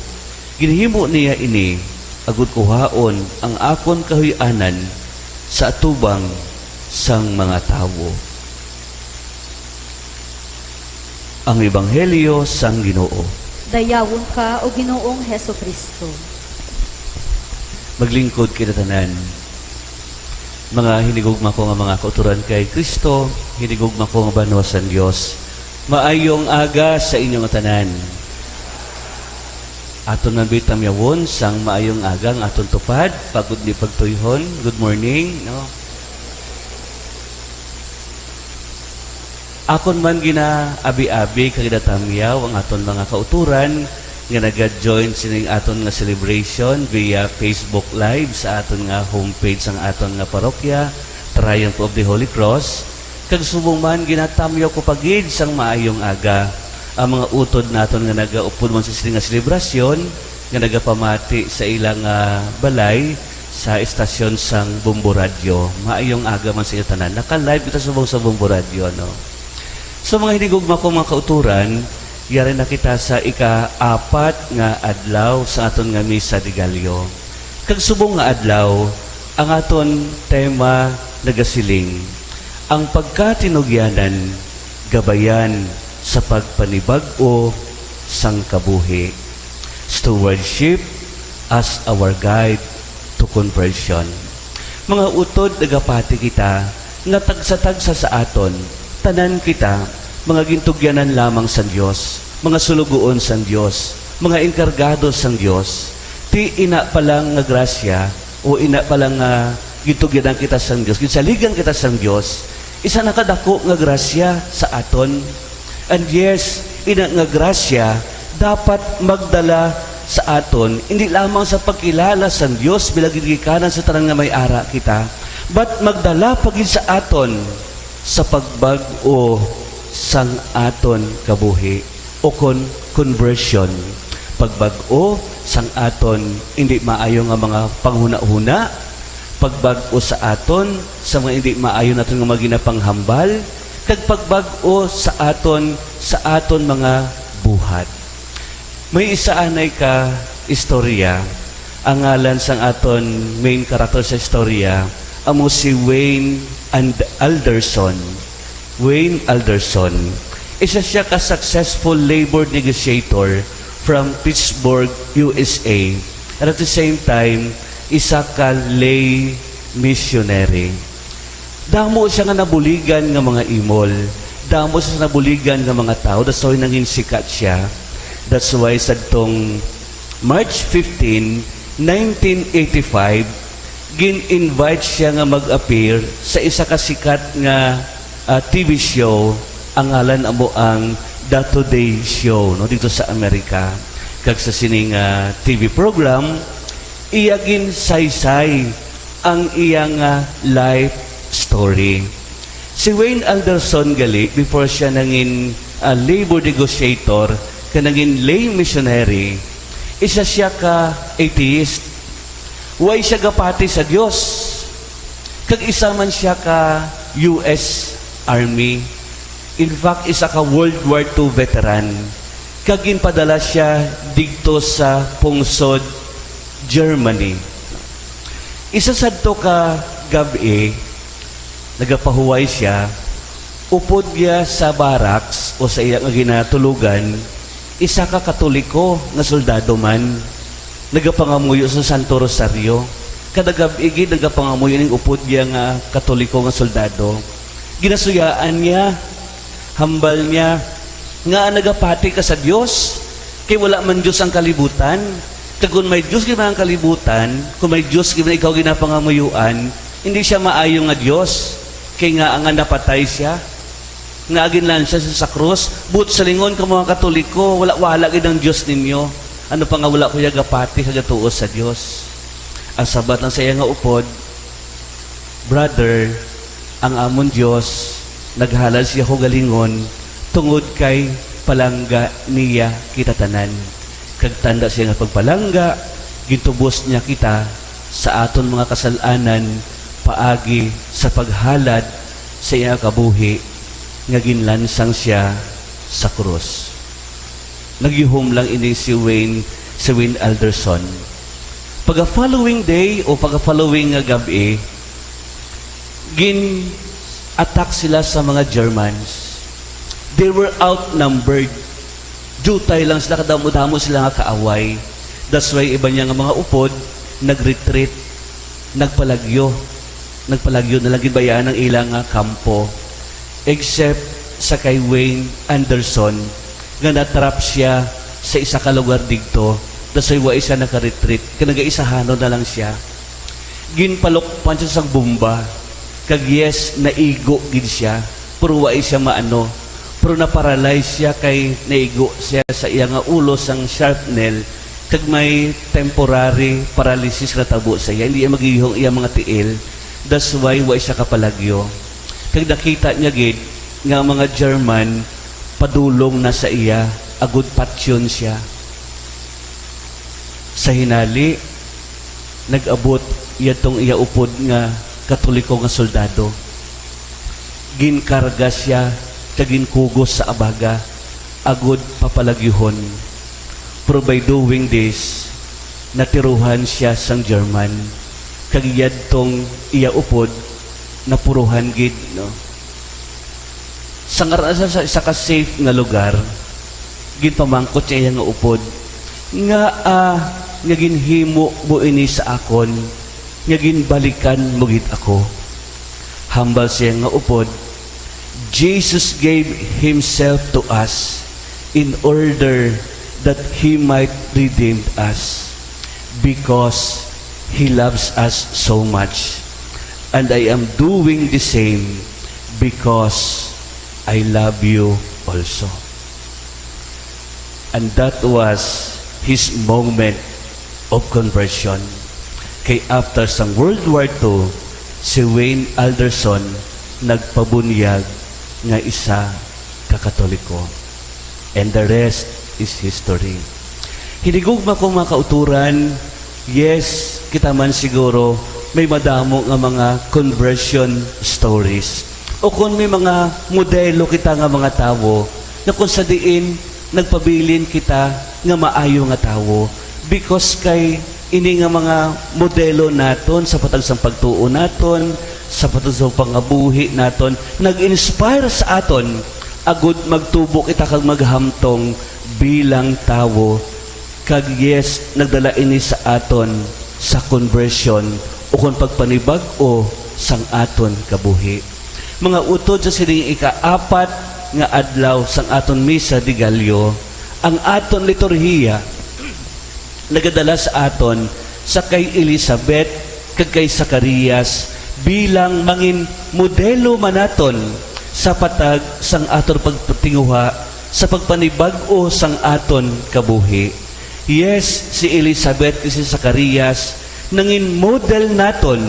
Ginhimo niya ini agud kuhaon ang akon kahuy-anan sa atubang sang mga tawo." Ang Ebanghelyo sang Ginoo. Dayawon ka, O Ginoong Jesu-Cristo. Maglingkod kita tanan. Mga hinigugma ko nga mga kauturan kay Cristo, hinigugma ko nga banwa sang Dios, maayong aga sa inyo nga tanan. Aton man bitamyawon sang maayong aga ang aton tupad, pagod ni pagtuyhon. Good morning, no? Akon man ginaabi-abi kag ginatamyaw ang aton mga kauturan nga naga-join sining aton nga celebration via Facebook Live sa aton nga homepage sang aton nga parokya, Triumph of the Holy Cross, kag subong man ginatamyaw ko pa gid sang maayong aga ang mga utod naton nga nagaupod man sa sini nga selebrasyon, nga nagapamati sa ilang, ah, balay sa estasyon sang Bombo Radyo. Maayong aga man sa inyo tanan. Naka-live kita subong sa Bombo Radyo, no? So, mga hinigugma ko, mga kauturan, yari na kita sa ika-apat nga adlaw sa aton nga Misa de Gallo. Kag subong nga adlaw, ang aton tema nagasiling, ang pagkatinugyanan gabayan sa pagpanibag-o sang kabuhi. Stewardship as our guide to conversion. Mga utod, nagapati kita nga tagsa-tagsa sa aton, tanan kita, mga gintugyanan lamang sang Dios, mga sulugoon sang Dios, mga enkargado sang Dios. Ti ina pa lang nga grasya, o ina pa lang nga gintugyanan kita sang Dios, ginsaligan kita sang Dios, isa na kadako nga grasya sa aton. And yes, ina nga grasya dapat magdala sa aton, hindi lamang sa pagkilala sang Dios bilang ginikanan sa tanan nga may ara kita, but magdala pa gid sa aton sa pagbag-o sang aton kabuhi, o kon conversion, pagbag-o sang aton hindi maayo nga mga panghunahuna, pagbag-o sa aton sa mga hindi maayo naton nga mga ginapanghambal, kag pagbag-o sa aton sa aton mga buhat. May isa anay ka istorya. Ang ngalan sang aton main character sa istorya amo si Wayne and Alderson. Wayne Alderson. Isa siya ka successful labor negotiator from Pittsburgh, U S A, and at the same time, isa ka lay missionary. Damo siya nga nabuligan nga mga imol. Damo siya nabuligan nga mga tawo. That's why nangin sikat siya. That's why sadtong March fifteen, nineteen eighty-five, gin-invite siya nga mag-appear sa isa ka sikat nga, ah, T V show. Ang ngalan amo ang The Today Show, no, dito sa Amerika. Kag sa sining, ah, T V program, iya ginsaysay ang iya nga life story. Si Wayne Alderson gali, before siya nangin, ah, labor negotiator, ka nangin lay missionary, isa siya ka atheist. Way siya gapati sa Dios. Kag isa man siya ka U S Army. In fact, isa ka World War Two veteran. Kag ginpadala siya didto sa pungsod Germany. Isa sadto ka gab-i, nagapahuway siya, upod niya sa barracks o sa iya nga ginatulugan, isa ka Katoliko nga soldado man, nagapangamuyo sa Santo Rosario. Kada gab-i gid nagapangamuyo ning upod niya nga Katoliko nga soldado. Ginasuyaan niya, hambal niya, nga nagapati ka sa Dios, kay wala man Dios ang kalibutan. Kag kon may Dios gid man ang kalibutan, kon may Dios gid man ikaw ginapangamuyuan, hindi siya maayo nga Dios, kay nga nga napatay siya, nga ginlansa siya sa krus. But sa lingon ka mga Katoliko, wala, wala gid ang Dios ninyo. Ano pa nga wala ko ya gapati kag gatuo sa Dios? Ang sabat lang sa iya nga upod, "Brother, ang amon Dios naghalad siya ko galingon tungod kay palangga niya kita tanan. Kag tanda siya nga pagpalangga, gintubos niya kita sa aton mga kasal-anan paagi sa paghalad sa iya kabuhi nga ginlansang siya sa krus." Nagyuhom lang ini si Wayne, si Wayne Alderson. Pagka following day o pagka following nga gab-i, gin-attack sila sa mga Germans. They were outnumbered. Diutay lang sila, kadamo-damo sila nga kaaway. That's why iban niya nga mga upod nag-retreat, nagpalagyo. Nagpalagyo na lang, ginbayaan ang ilang, ah, kampo. Except sa kay Wayne Anderson, nga na-trap siya sa isa ka lugar didto, that's why wa siya naka-retreat, kay nagaisahanon na lang siya. Ginpalukpan siya sang bomba, kag yes, naigo gid siya, pero wa siya maano, pero na-paralyze siya kay naigo siya sa iya nga ulo sang shrapnel, kag may temporary paralysis nga tabo sa iya. Hindi iya magihong iya mga tiil, that's why wa siya kapalagyo. Kag nakita niya gid nga ang mga German padulong na sa iya, agud patyon sia. Sa hinali, nag-abot yadtong iya upod nga Katoliko nga soldado. Ginkarga sia kag ginkugos sa abaga agud papalagyuhon. Pero by doing this, natiruhan sia sang German, kag yadtong iya upod napuruhan gid, no? Sang ara sa, sa isa ka safe nga lugar, ginpamangkot sa iya nga upod, "Ngaa nga ginhimo mo ini sa akon, nga ginbalikan mo gid ako?" Hambal siya nga upod, "Jesus gave himself to us in order that he might redeem us, because he loves us so much. And I am doing the same because I love you also." And that was his moment of conversion. Kay after sang World War Two, si Wayne Alderson nagpabunyag nga isa ka Katoliko. And the rest is history. Hinigugma ko, mga kauturan, yes, kita man siguro may madamo nga mga conversion stories. O kung may mga modelo kita nga mga tawo na kung sa diin nagpabilin kita nga maayo nga tawo, because kay ini nga mga modelo naton sa patag sang pagtuo naton, sa patag sa pangabuhi naton, nag-inspire sa aton agud magtubo kita kag maghamtong bilang tawo. Kag yes, nagdala ini sa aton sa conversion, ukon pagpanibag-o sang aton kabuhi. Mga utod, sa sining ikaapat nga adlaw sang aton Misa de Gallo, ang aton liturhiya nagadala sa aton sa kay Elizabeth kag kay Zacarias bilang mangin modelo man naton sa patag sang aton pagpatinguha sa pagpanibag-o sang aton kabuhi. Yes, si Elizabeth kag si Zacarias nangin model naton,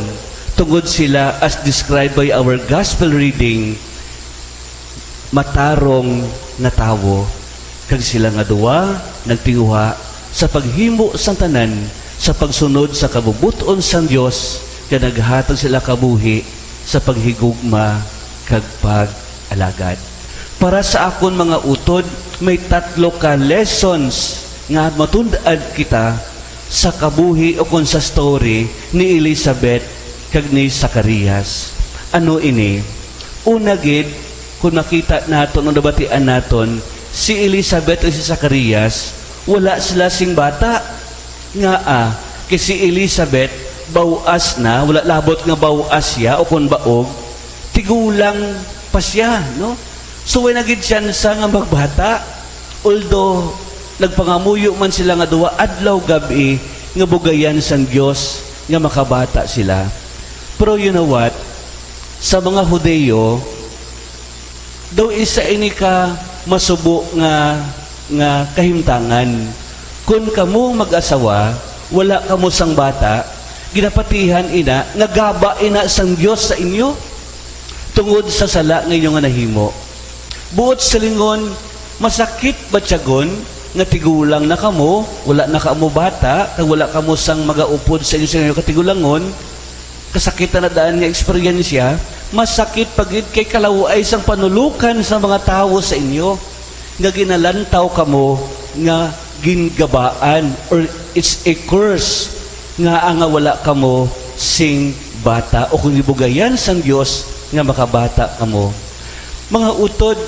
tungod sila, as described by our gospel reading, matarong nga tawo, kag sila nga duwa nagtinguha sa paghimo sang tanan sa pagsunod sa kabubot-on sang Dios, kag naghatag sila kabuhi sa paghigugma kag pag-alagad. Para sa akon, mga utod, may tatlo ka lessons nga matund-an kita sa kabuhi ukon sa story ni Elizabeth kag ni Zacarias. Ano ini? Una gid, kung makita naton o nabatian naton, si Elizabeth ug si Zacarias, wala sila sing bata. Ngaa? Kay si Elizabeth, baw-as na, wala labot nga baw-as sia o kon baog, tigulang pa sia, no? So, way na gid tsansa nga magbata. Although, nagpangamuyo man sila nga duha adlaw gab-i nga bugayan sang Dios nga makabata sila. Pero you know what? Sa mga Hudiyo, daw isa ini ka masubo nga, nga kahimtangan. Kon kamo mag-asawa, wala kamo sang bata, ginapatihan ina nga gaba ina sang Dios sa inyo tungod sa sala nga inyo nga nahimo. Buot silingon, masakit batyagon nga tigulang na kamo, wala na kamo bata, kag wala kamo sang magaupod sa inyo sa inyo katigulangon, kasakitan na daan nga eksperyensya, masakit pa gid kay kalaw-ay sang panulokan sa mga tawo sa inyo, nga ginalantaw kamo nga gingabaan, or it's a curse, nga nga wala kamo sing bata, o kung gibugayan sang Dios nga makabata kamo. Mga utod,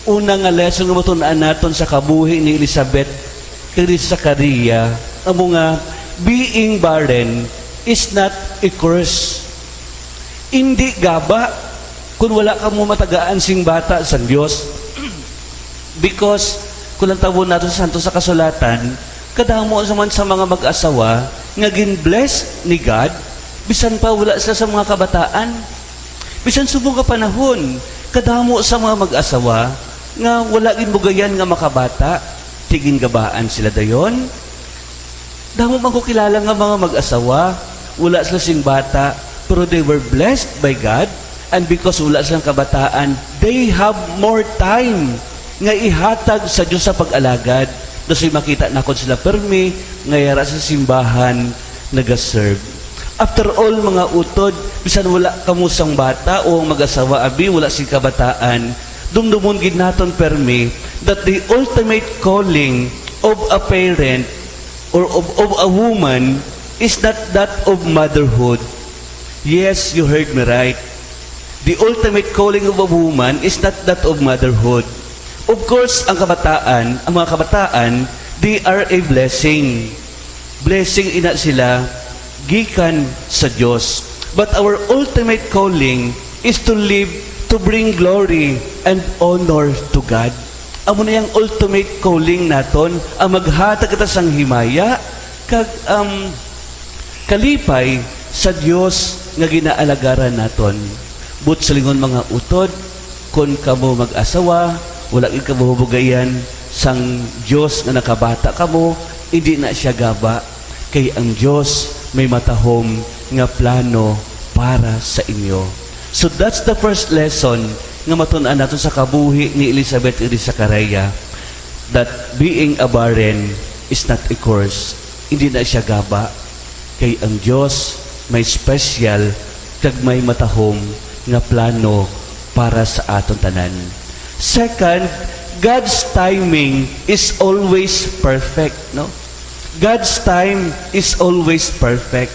una nga lesson nga matun-an naton sa kabuhi ni Elizabeth kag ni Zacarias, amo nga being barren is not a curse. Indi gaba kun wala kamo matagaan sing bata sang Dios. Because, kung lantawon nato sa Santo sa Kasulatan, kadamo sa man sa mga mag-asawa nga gin-bless ni God, bisan pa wala sila sa mga kabataan. Bisan subong nga panahon, kadamo sa mga mag-asawa nga wala ginbugayan nga makabata, ti gingabaan sila dayon. Damo man ko kilala nga mga mag-asawa, wala sila sing bata, pero they were blessed by God, and because wala silang kabataan, they have more time nga ihatag sa Dios sa pag-alagad, daw sa makita nakon sila permi nga yara sa simbahan nagaserve. After all, mga utod, bisan wala kamo sang bata o ang mag-asawa abi wala sing kabataan, dumdumon gid naton permi that the ultimate calling of a parent or of, of a woman is not that of motherhood. Yes, you heard me right. The ultimate calling of a woman is not that of motherhood. Of course, ang kabataan, ang mga kabataan, they are a blessing. Blessing ina sila gikan sa Dios. But our ultimate calling is to live to bring glory and honor to God. Amo na yung ultimate calling naton, ang maghatag kita sang himaya kag, um, kalipay sa Dios nga ginaalagaran naton. Buot silingon, mga utod, kon kamo mag-asawa, wala gid kamo hubugayan sang Dios nga nakabata kamo, indi na siya gaba, kay ang Dios may matahom nga plano para sa inyo. So that's the first lesson nga matun-an nato sa kabuhi ni Elizabeth ug ni Zachariah, that being a barren is not a curse. Hindi na siya gaba, kay ang Dios may special kag may matahom nga plano para sa aton tanan. Second, God's timing is always perfect, no? God's time is always perfect.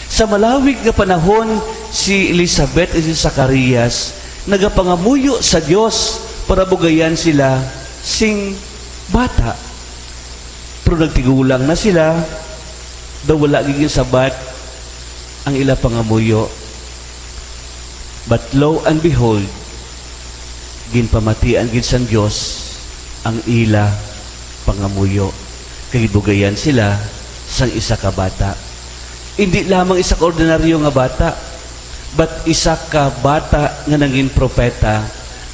Sa malawig nga panahon, si Elizabeth ug si Zacarias nagapangamuyo sa Dios para bugayan sila sing bata. Pero nagtigulang na sila, daw wala gid ginsabat ang ila pangamuyo. But lo and behold, ginpamatian gid sang Dios ang ila pangamuyo, kag ginbugayan sila sang isa ka bata. Indi lamang isa ka ordinaryo nga bata, but isa ka bata nga nangin propeta,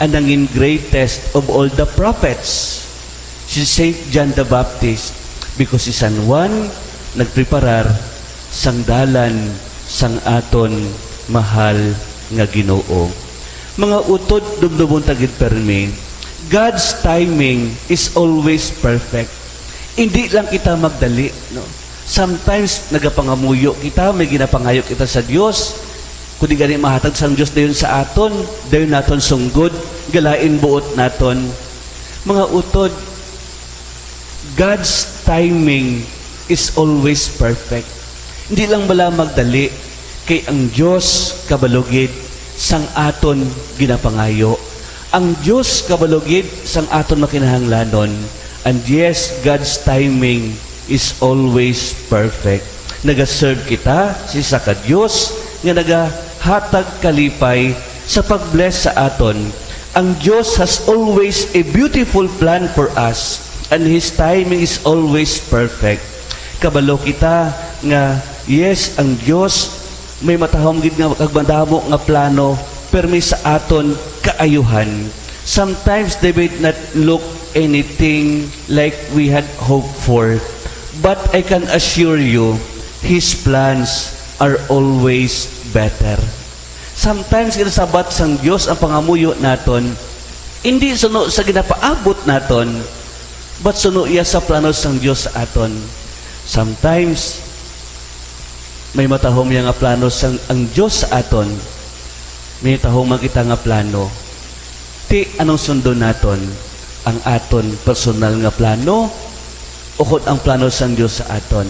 and nangin greatest of all the prophets, si Saint John the Baptist, because si San Juan nagpreparar sang dalan sang aton mahal nga Ginoo. Mga utod, dumdumon ta gid permi, God's timing is always perfect. Hindi lang kita magdali, no? Sometimes, nagapangamuyo kita, may ginapangayo kita sa Dios. Kung di gani mahatag sang Dios dayon sa aton, dayon naton sunggod, galain buot naton. Mga utod, God's timing is always perfect. Hindi lang bala magdali, kay ang Dios kabalo gid sang aton ginapangayo. Ang Dios kabalo gid sang aton makinahanglanon. And yes, God's timing is always perfect. Nagaserve kita sa isa ka Dios nga nagahatag kalipay sa pag-bless sa aton. Ang Dios has always a beautiful plan for us, and His timing is always perfect. Kabalo kita nga, yes, ang Dios may matahom gid nga kag madamo nga plano permi sa aton kaayuhan. Sometimes they may not look anything like we had hoped for, but I can assure you, His plans are always better. Sometimes ginasabat sang Dios ang pangamuyo naton, hindi suno sa ginapaabot naton, but suno iya sa plano sang Dios sa aton. Sometimes, may matahom iya nga plano sang ang Dios sa aton. May matahom man kita nga plano. Ti anong sundon naton? Ang aton personal nga plano ukon ang plano sang Dios sa aton?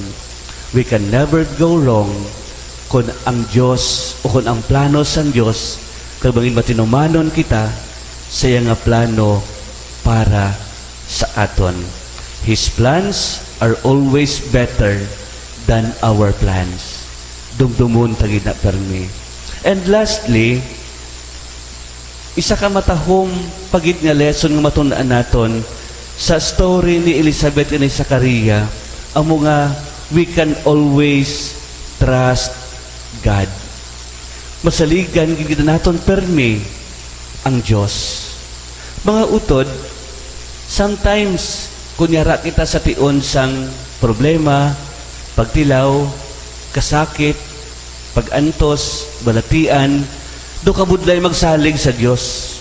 We can never go wrong kon ang Dios ukon ang plano sang Dios, kag mangin matinumanon kita sa iya nga plano para sa aton. His plans are always better than our plans. Dumdumon ta gid na permi. And lastly, isa ka matahom pa gid nga lesson nga matun-an naton sa story ni Elizabeth and ni Zachariah, amo nga we can always trust God. Masaligan gid naton permi ang Dios. Mga utod, sometimes, kun yara kita sa tion sang problema, pagtilaw, kasakit, pag-antos, balatian, daw kabudlay magsalig sa Dios.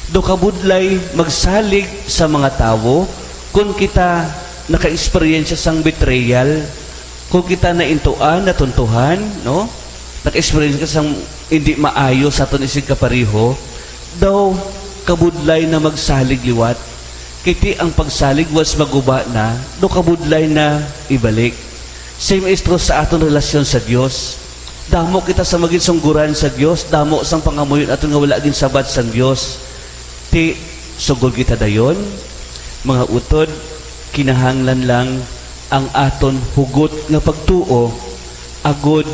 Daw kabudlay magsalig sa mga tawo kon kita naka-eksperyensya sang betrayal, kon kita naintuan, natuntuhan, no? Naka-eksperyensya sang hindi maayo sa aton isig kapareho, daw kabudlay na magsalig liwat. Kay ti ang pagsalig was maguba na, daw kabudlay na ibalik. Same is true sa aton relasyon sa Dios. Damo kita sa maginsunggoran sa Dios, damo sang pangamuyo naton nga wala ginsabat sang Dios. Ti, sugod kita dayon, mga utod, kinahanglan lang ang aton hugot nga pagtuo, agod,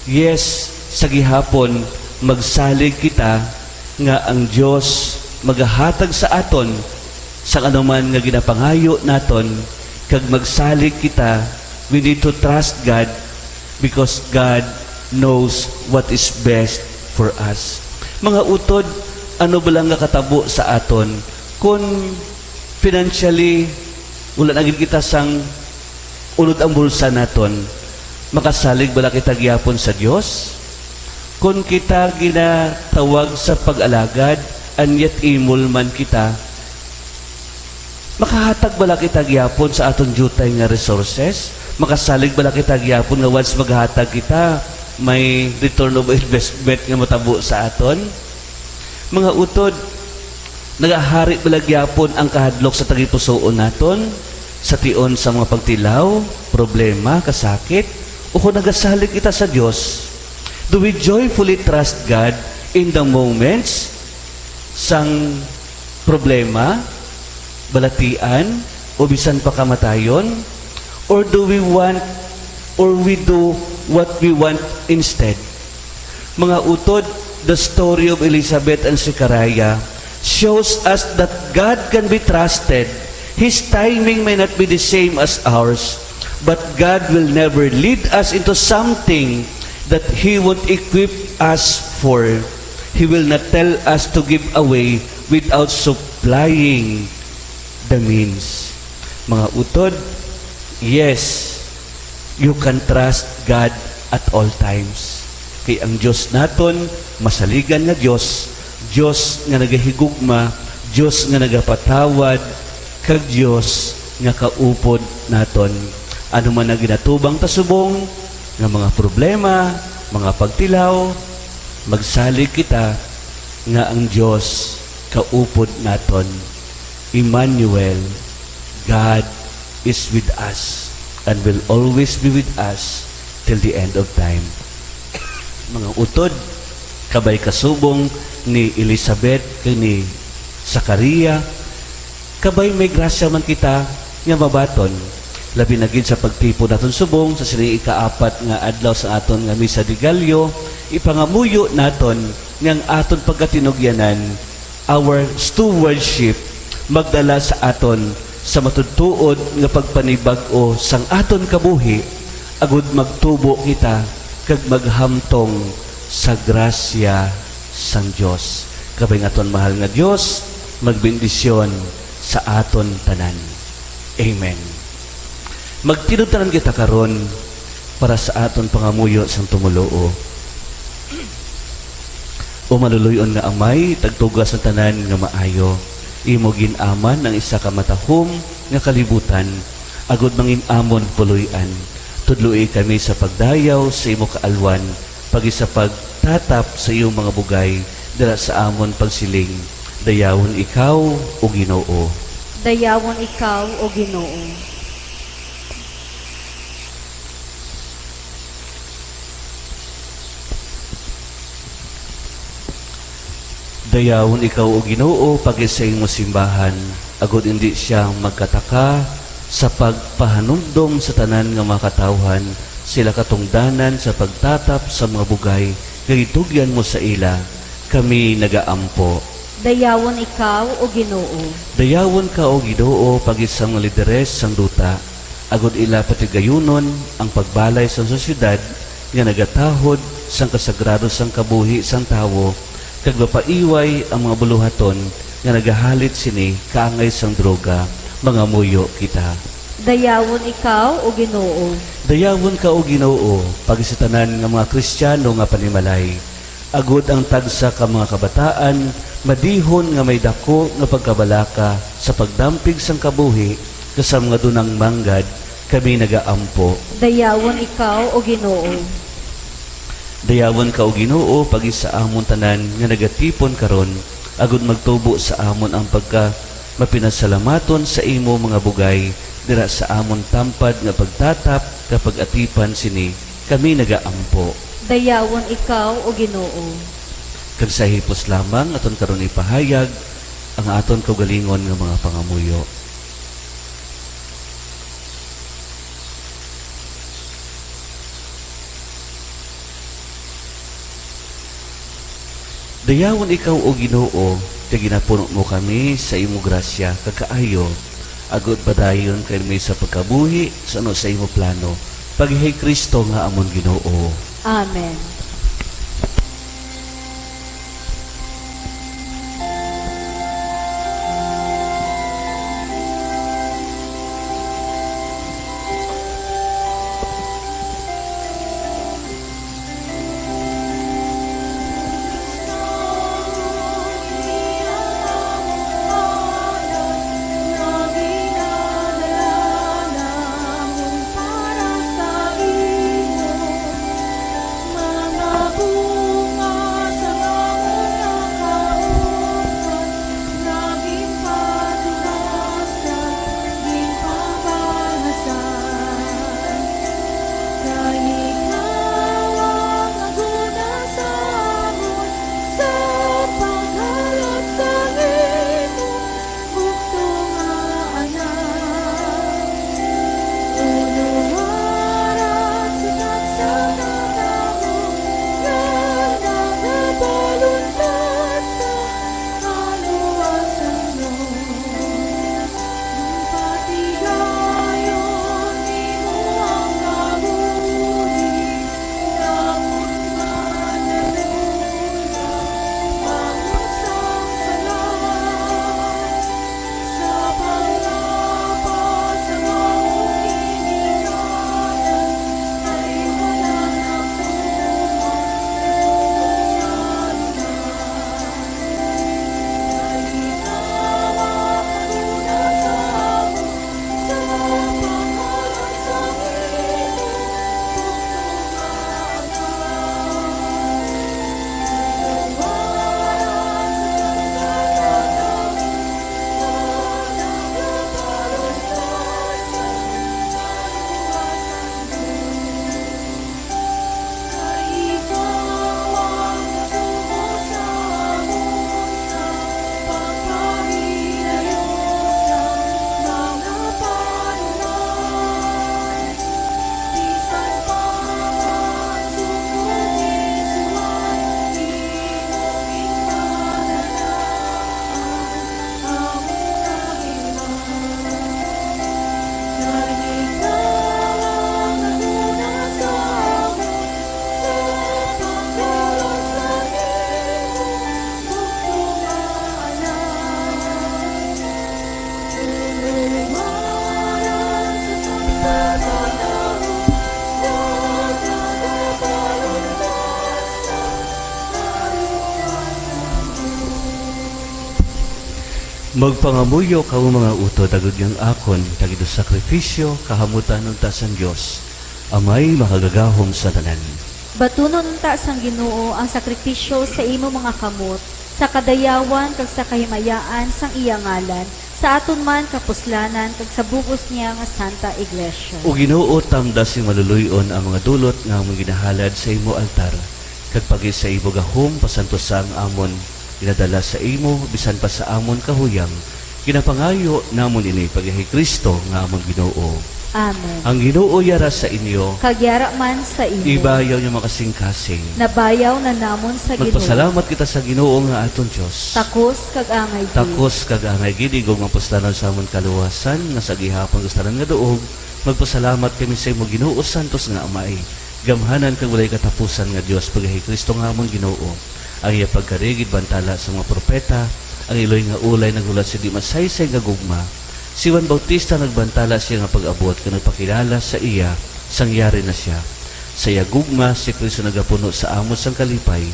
yes, sa gihapon, magsalig kita nga ang Dios magahatag sa aton sang anuman nga ginapangayo naton, kag magsalig kita, we need to trust God because God knows what is best for us. Mga utod, ano ba lang nga katabo sa aton kon financially wala na gid kita sang unod ang bulsa naton? Makasalig bala kita gihapon sa Dios? Kon kita ginatawag sa pag-alagad, and yet imol man kita, makahatag bala kita gihapon sa aton diutay nga resources? Makasalig bala kita gihapon nga once maghatag kita, may return of investment nga matabo sa aton? Mga utod, nagahari bala gihapon ang kahadlok sa tagipusoon naton sa tion sa mga pagtilaw, problema, kasakit, o kon nagasalig kita sa Dios? Do we joyfully trust God in the moments sang problema, balatian, o bisan pa kamatayon? Or do we want, or we do what we want instead? Mga utod, the story of Elizabeth and Zechariah shows us that God can be trusted. His timing may not be the same as ours, but God will never lead us into something that He won't equip us for. He will not tell us to give away without supplying the means. Mga utod, yes, you can trust God at all times. Kay ang Dios naton, masaligan nga Dios, Dios nga nagahigugma, Dios nga nagapatawad, kag Dios nga kaupod naton. Ano man ang ginatubang ta subong nga mga problema, mga pagtilaw, magsalig kita nga ang Dios kaupod naton. Emmanuel, God is with us and will always be with us till the end of time. Mga utod, kabay kasubong ni Elizabeth kag ni Zachariah, kabay may grasya man kita nga mabaton, labi na gid sa pagtipon naton subong sa sining ikaapat nga adlaw sa aton nga Misa de Gallo, ipangamuyo naton nga ang aton pagkatinugyanan, our stewardship, magdala sa aton sa matutuod nga pagpanibag-o sang aton kabuhi, agud magtubo kita kag maghamtong sa grasya sang Dios. Kabay nga aton mahal nga Dios, magbendisyon sa aton tanan. Amen. Magtinubtob kita karon para sa aton pangamuyo sang tumoluo. O maluloy-on nga Amay, tagtuga sa tanan nga maayo, imo gin-aman ang isa ka matahom nga kalibutan, agud mangin-amon puloy-an. Tudloi kami sa pagdayaw sa imo kaalwan, pagis sa pagtatap sa iyong mga bugay, dira sa amon pagsiling, "Dayawon ikaw, O Ginoo." Dayawon ikaw, O Ginoo. Dayawon ikaw, O Ginoo, pagis sa imo simbahan, agud indi sia magkataka sa pagpahanumdom sa tanan nga mga katawhan, sila katungdanan sa pagtatap sa mga bugay nga gitugyan mo sa ila. Kami nagaampo. Dayawon ikaw, O Ginoo. Dayawon ka, O Ginoo, pagis sa mga lideres sang duta, agud ila patigayunon ang pagbalay sang sosyedad nga nagatahod sang kasagrado sang kabuhi sang tawo, kag mapaiway ang mga buluhaton nga nagahalit sini kaangay sang droga. Mangamuyo kita. Dayawon ikaw, O Ginoo. Dayawon ka, O Ginoo, pagis sa tanan nga mga Kristiyano nga panimalay, Agod ang tagsa ka mga kabataan madihon nga may daku nga pagkabalaka sa pagdampig sang kabuhi, ka sa mga dunang manggad kami nagaampo. Dayawon ikaw, O Ginoo. Dayawon ka, O Ginoo, pagi sa amon tanan nga nagatipon karon, agod magtubo sa amon ang pagka mapinasalamaton sa imo mga bugay dira sa amon tampad nga pagtatap ka pag-atipan sini. Kami nagaampo. Dayawon ikaw, O Ginoo. Kag sa hipos lamang aton karon ipahayag ang aton kaugalingon nga mga pangamuyo. Dayawon ikaw, O Ginoo, kay ginapuno mo kami sa imo grasya kag kaayo, agod padayon kami sa pagkabuhi suno sa imo plano, pag-, kay Cristo nga amon Ginoo. Amen. Magpangamuyo kamo, mga utod, agod nga ang akon kag inyo sakripisyo kahamutan unta sang Dios, Amay makagagahom sa tanan. Batunon unta sang Ginoo ang sakripisyo sa imo mga kamot, sa kadayawan kag sa kahimayaan sang iya ngalan, sa aton man kapuslanan kag sa bug-os niya nga Santa Iglesia. O Ginoo, tamda sing maluloy-on ang mga dulot nga amon ginahalad sa imo altar, kag pagi sa imo gahom pasantosa ang amon ginadala sa imo, bisan pa sa amon kahuyang ginapangayo namon ini pagyahay Cristo nga amon Ginoo. Amen. Ang Ginoo yara sa inyo. Kag yara man sa imo. Ibayaw niyo makasingkasing. Nabayaw na namon sa Ginoo. Magpasalamat kita sa Ginoo nga aton Dios. Takos kag angay gid. Takos kag angay gid, igong mapuslanon sa amon kaluwasan, nga sa gihapon kag sa tanan nga duog, magpasalamat kami sa imo, Ginoo, santos nga Amay, gamhanan kag walay katapusan nga Dios, pagyahay Cristo nga amon Ginoo. Ang iya pagkari ginbantala sa mga propeta, ang iloy nga ulay naghulat sa di masaysay nga gugma. Si Juan Bautista nagbantala siya nga pag-abot kag nagpakilala sa iya sang yari na sia. Sa iya gugma, si Cristo nagapuno sa amo sang kalipay,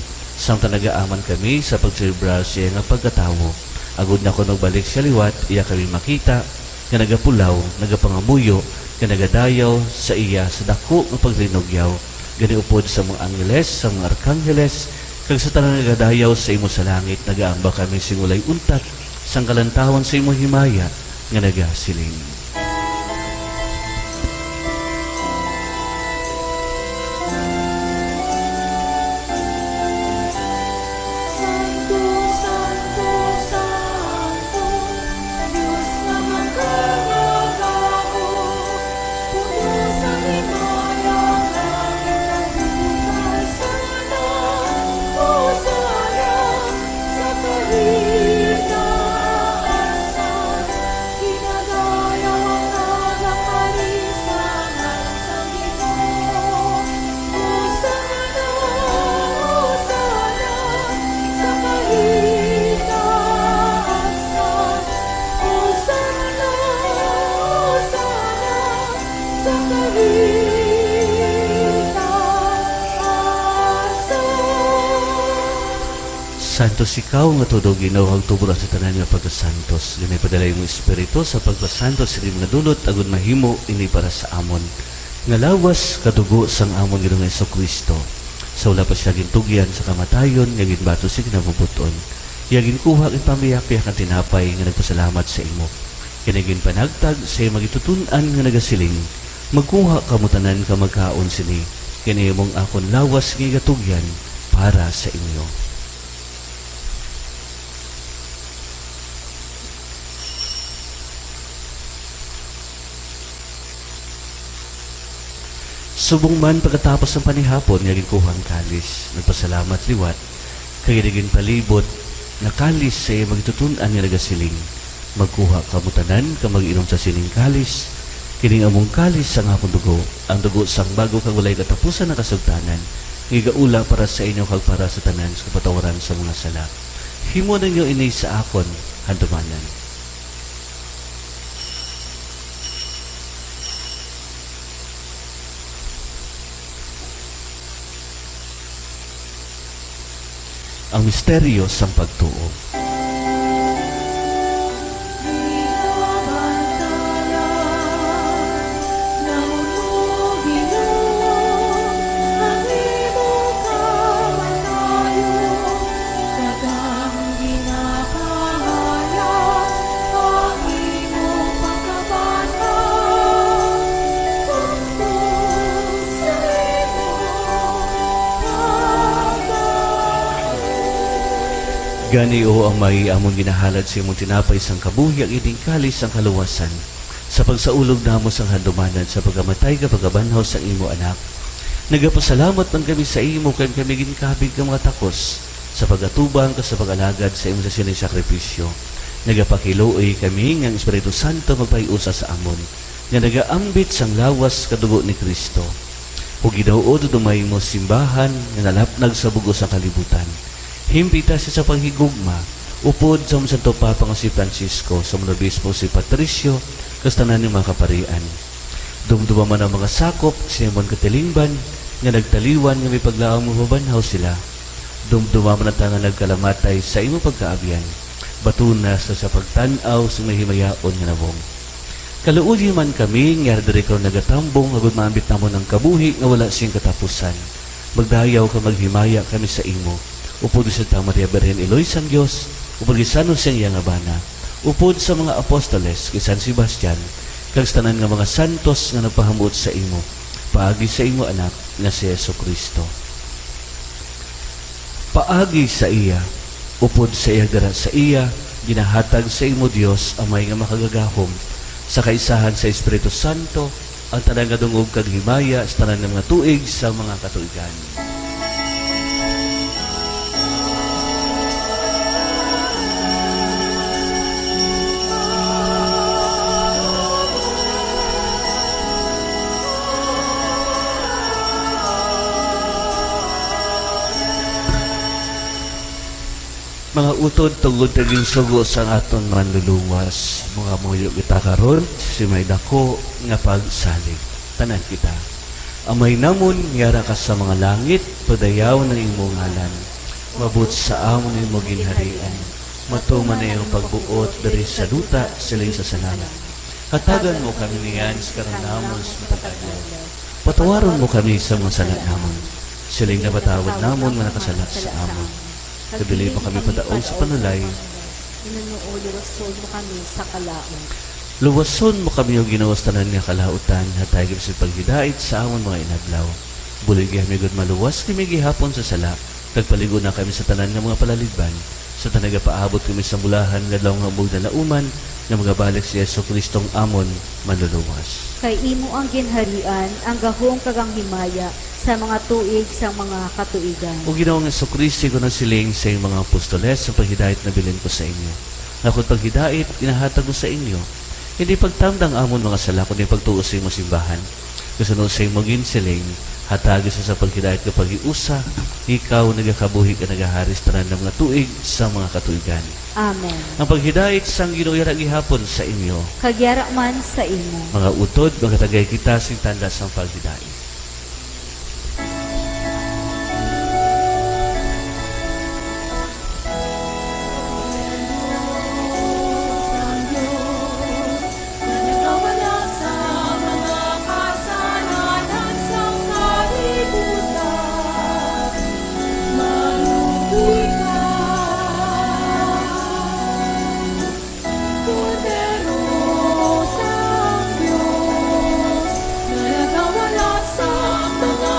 Samtang nagaaman kami sa pagselebrar sa iya nga pagkatawo, agod nga kon magbalik sia liwat, iya kami makita nga nagapulaw, nagapangamuyo, nga nagadayaw sa iya sa daku nga paglinugyaw. Gani upod sa mga angheles, sa mga arkangheles, kag sa tanan nga nagadayaw sa imo sa langit, nagaamba kami sing walay untat sang kalantawon sa imo himaya nga nagasiling. Santo, santo, santo, Dios nga makagagahom, puno sa himaya ang langit kag buhay. Sana, Hosanna sa kahitaasan, ginadayaw ang naghahari sa ngalan sang Ginoo. Hosanna, Hosanna sa kahitaasan. Hosanna, Hosanna sa kahitaasan. Santos ikaw nga tuod, O Ginoo, kag tubod sa tanan nga pagkasantos. Gani, padala imong Espiritu sa pagpasantos sini mga dulot, agod mahimo ini para sa amon nga lawas kag dugo sang amon Ginoong Jesu-Cristo, sa wala pa sia gintugyan sa kamatayon, nga ginbato sa kinabubot-on. Iya ginkuha, ginpamiyakyak ang tinapay nga nagpasalamat sa imo, kag ginpanagtag sa iya mga gintuton-an nga nagasiling, "Magkuha kamo tanan kag magkaon sini, kay ini amo ang akon lawas nga igatugyan para sa inyo." Subong man pagkatapos sang panihapon nga ginkuha ang kalis, nagpasalamat liwat, kag ini ginpalibot nga kalis sa iya mga gintuton-an nga nagasiling, "Magkuha kamo tanan kag mag-inom sa sining kalis. Kini among kalis sang akon dugo, ang dugo sang bago kag walay katapusan nga kasugtanan, nga igaula para sa inyo kag para sa tanan sa kapatawaran sa mga sala. Himo ninyo ini sa akon handumanan." Ang misteryo sang pagtuo. Gani, O Amay, amon ginahalad sa imong tinapay sang kabuhi, ang ining kalis sang kaluwasan, sa pagsaulog namo sang handumanan sa pagkamatay kag pagkabanhaw sang imo Anak. Nagapasalamat man kami sa imo kay kami ginkabig nga mga takos sa pag-atubang kag sa pag-alagad sa imo sa sining sakripisyo. Nagapakiluoy kami nga ang Espiritu Santo magpahiusa sa amon, nga nagaambit sang lawas kag dugo ni Cristo. O Ginoo, dumdumay mo simbahan nga nalapnag sa bug-os nga kalibutan. Himpita sia sa paghigugma, upod sa Santo Papa nga si Francisco, sa mga obispo si Patricio, kag sa tanan nga mga kaparian. Dumduma man ang mga sakop sa imong katilingban nga nagtaliwan nga may paglaom nga mabanhaw sila. Dumduma man ang tanan nga nagkalamatay sa imong pagkaabyan. Batuna sa, sa pagtan-aw sa may himayaon nga nawong. Kaluoyi man kami nga diri karon nagatambong, agud maambit namon ang kabuhi nga wala sing katapusan. Magdayaw kag maghimaya kami sa imo, upod kay Santa Maria Birhen, Iloy sang Dios, upod kay San Jose nga iya nga bana, upod sa mga apostoles, kay San Sebastian, kag sa tanan nga mga santos nga nagpahambuot sa imo, paagi sa imo Anak nga si Jesu-Cristo. Paagi sa iya, upod sa iya, dira sa iya, ginahatag sa imo, Dios, Amay nga makagagahom, sa kaisahan sa Espiritu Santo, ang tanan nga dungog kag himaya sa tanan nga mga tuig sa mga katuigan. Mga utod, tungod kay ginsugo sang aton Manluluwas, mangamuyo kita karon sa may dako nga pagsalig. Tanan kita. Amay namon, nga yara ka sa mga langit, padayaw ang imo ngalan. Umabot sa amon imo ginharian. Matuman na iyang pagbuot diri sa duta, siling sa langit. Hatagan mo kami niyan sa karang namon sa matag adlaw. Patawaron mo kami sa mga sala namon, siling nga patawad namon nga nakasala sa amon. Kag dili mo kami padaog sa panulay. Ginoo, luwason mo kami sa kalaut. Luwason mo kami, O Ginoo, sa tanan nga kalautan, hatagi sa paghidait sa amon mga inadlaw. Bulig kami gud maluwas kami gihapon sa sala, kag paligo na kami sa tanan nga mga palaligban, sa tanan nga paabot kami sa bulahan nga adlaw nga umog na lauman, nga magabalik si Jesu-Cristo ang amon Manluluwas. Kay imo ang ginharian, ang gahom, kag ang himaya sa mga tuig sang mga katuigan. O Ginoong Jesu-Cristo, ikaw nagsiling sa iyong mga apostoles, "Ang paghidait nabilin ko sa inyo, nga akon paghidait ginahatag ko sa inyo." Hindi pagtamda ang amon mga sala, kundi pagtuo sa imong simbahan. Kasuno sa imong ginsiling, hatagi sa paghidait nga paghiusa, ikaw nagakabuhi kag nagahari sa tanan nga mga tuig sa mga katuigan. Amen. Ang paghidait sang Ginoo yara gihapon sa inyo. Kag yara man sa imo. Mga utod, maghatagay kita sing tanda sang paghidait. Kordero sang Dios, nga nagawala sa mga kasalanan sang kalibutan, maluoy ka. Kordero sang Dios, nga nagawala sa mga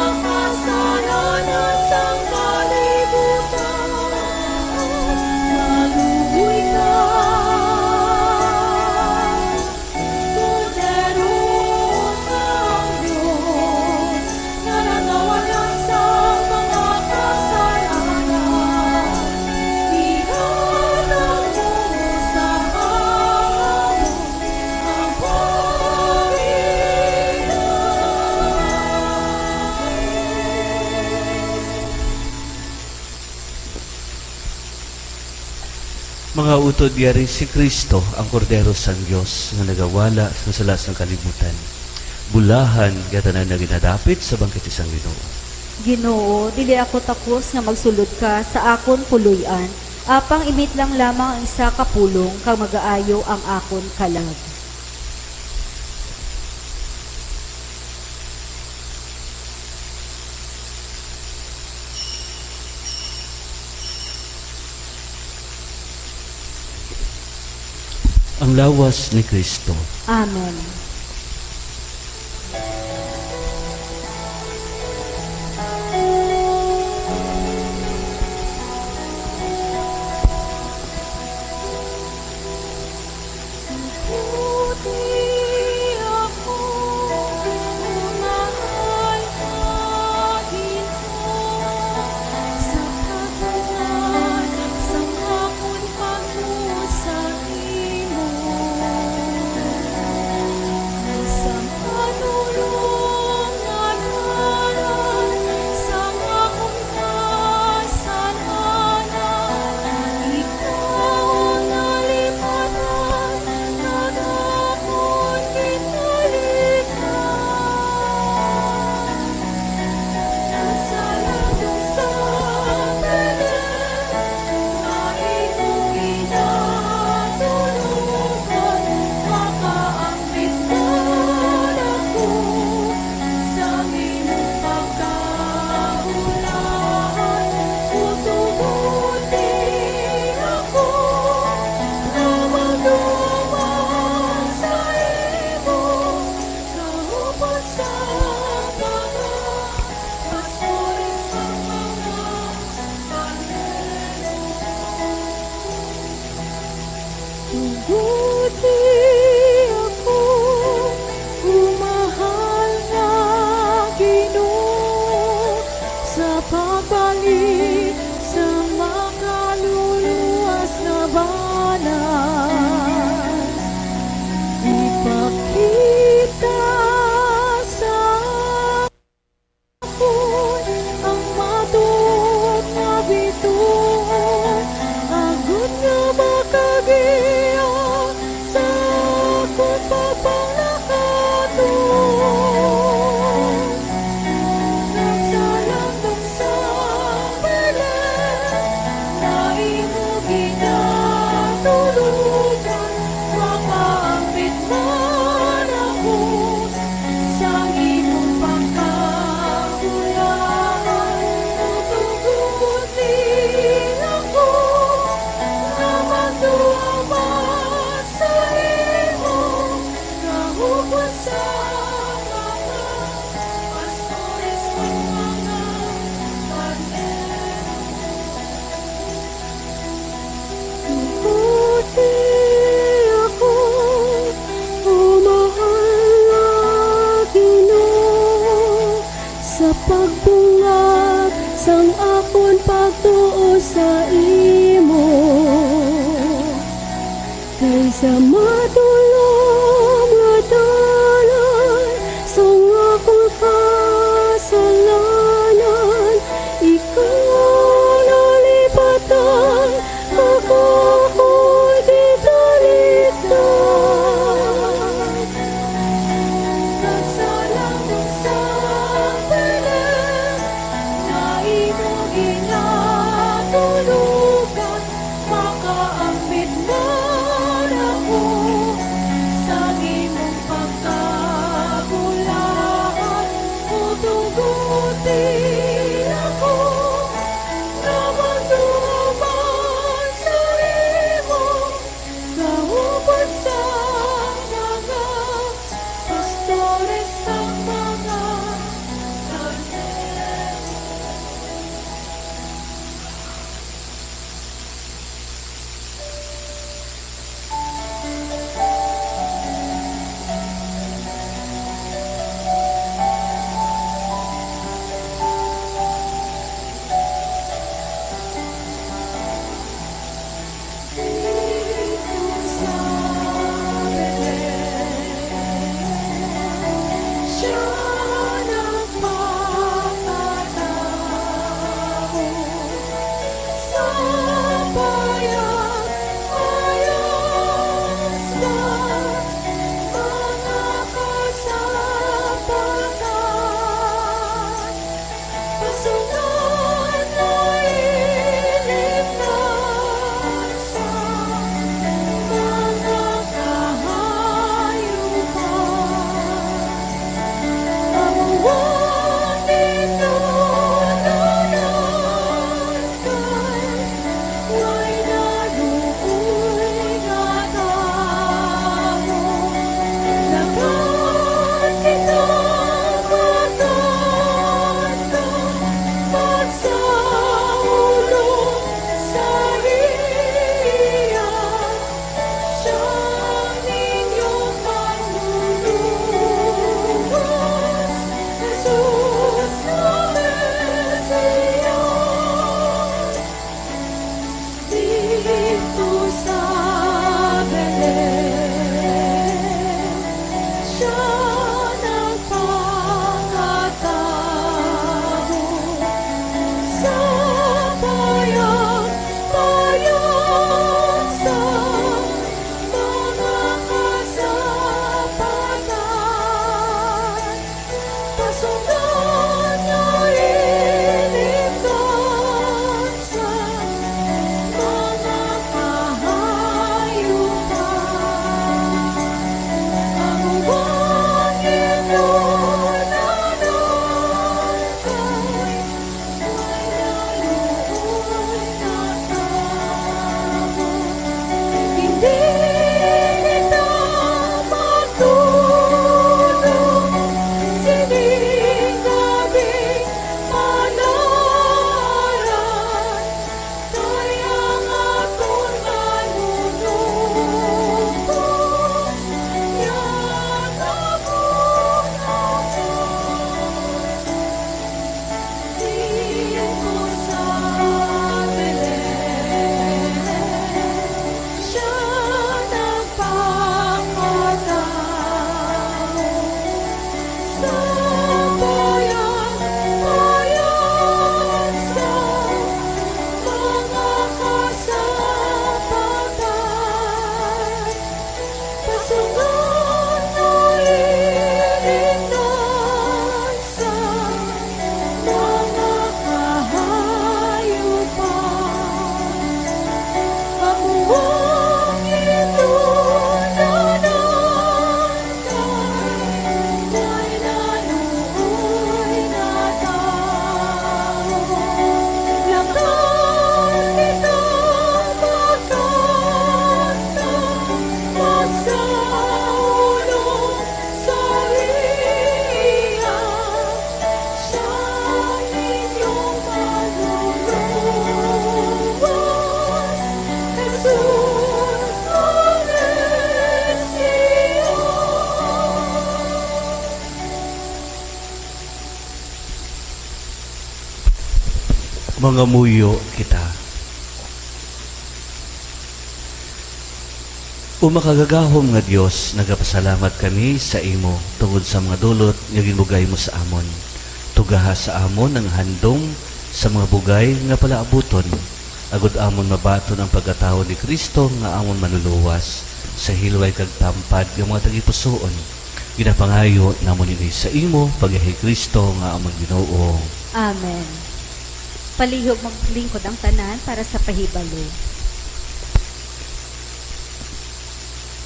kasalanan, ihatag mo sa amon ang paghidait. Mga utod, yari si Cristo, ang Kordero sang Dios, nga nagawala sa sala sang kalibutan. Bulahan nga tanan nga ginadapit sa bangkete sang Ginoo. Ginoo, dili ako takos nga magsulod ka sa akon puloy-an, apang imit lang lamang ang isa ka pulong, kag magaayo ang akon kalag. Ang lawas ni Cristo. Amen. Sa matulom nga dalan sang akon kasalanan, ikaw nalipatan, ako ako'y gitalikdan. Kag sa langit sa Belen, na imo ginatulugan, makaambit man ako sa imong pagkabulahan, o tuguti ako nga magtuman sa imo. Kauban sa mga pastores kag mga karnero. Pasungan na iligtas ang mga kahayupan. Ang buwan ni Nononan kay way naluoy nga tawo. Dapat kita magkanta, magsaulog sa iya. Siya ang inyong Manluluwas, Jesus nga Mesias. Didto sa Belen, siya nagpakatago sa bayang-bayang sa mga kasapatan. Pasungan nga iligtas ang mga kahayupan. Ang buwan ni Nononan kay Didto sa Belen, siya nagpakatawo sa bayang-bayang sa mga kasapatan. Pasungan nga iligtas ang mga kahayupan. Amo ang gintunan-an kay may naluoy nga tawo. Lakat kita magkanta, magsaulog sa iya. Siya ang inyong Manluluwas, Jesus ang Mesias. Mangamuyo kita. O makagagahom nga Dios, nagapasalamat kami sa imo tungod sa mga dulot nga ginbugay mo sa amon. Tugaha sa amon ang handom sa mga bugay nga palaabuton, agud amon mabaton ang pagkatawo ni Cristo nga amon Manluluwas sa hilway kag tampad nga mga tagipusoon. Ginapangayo namon ini sa imo pagyahay Cristo nga amon Ginoo. Amen. Palihog maglingkod ang tanan para sa pahibalo.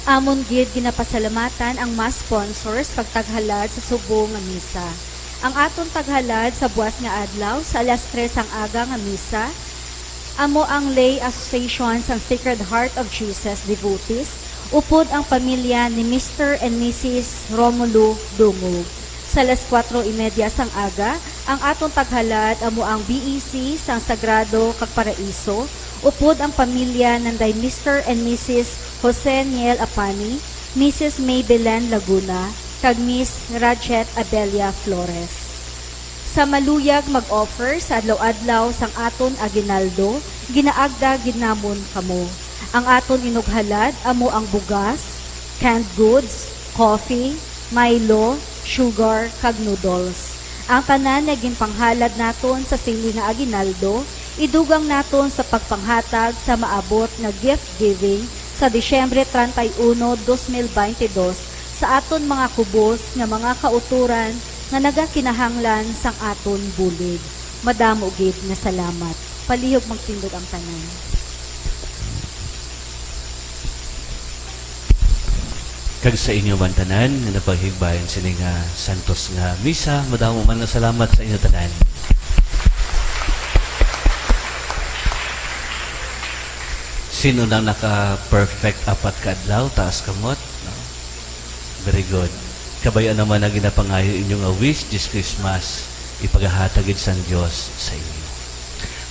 Amon gid ginapasalamatan ang mga sponsors kag taghalad sa subong nga misa. Ang aton taghalad sa buas nga adlaw sa alas tres sang aga nga misa amo ang Lay Association sang Sacred Heart of Jesus Devotees upod ang pamilya ni Mister and Missus Romulo Dungog. Sa alas kuwatro y media sang aga, ang aton taghalad amo ang B E C sang Sagrado kag Paraiso upod ang pamilya nanday Mister and Missus Jose Niel Apani, Missus May Belen Laguna, kag Miss Rajette Abella Flores. Sa maluyag mag-offer sa adlaw-adlaw sang aton aguinaldo, ginaagda gid namon kamo. Ang aton inughalad amo ang bugas, canned goods, coffee, Milo, sugar, kag noodles. Ang tanan nga ginpanghalad naton sa sini nga aguinaldo, idugang naton sa pagpanghatag sa maabot nga gift giving sa Disyembre treinta y uno, dos mil baynte dos, sa aton mga kubos nga mga kautoran nga nagakinahanglan sang aton bulig. Madamo gid nga salamat. Palihog magtindog ang tanan. Kag sa inyo man tanan nga napahigbayan sini nga santos nga misa, madamo man nga salamat sa inyo tanan. Sino na naka-perfect apat ka adlaw? Taas kamot, no? Very good. Kabay-an naman ang ginapangayo inyo nga wish this Christmas, ipagahatag gid sang Dios sa inyo.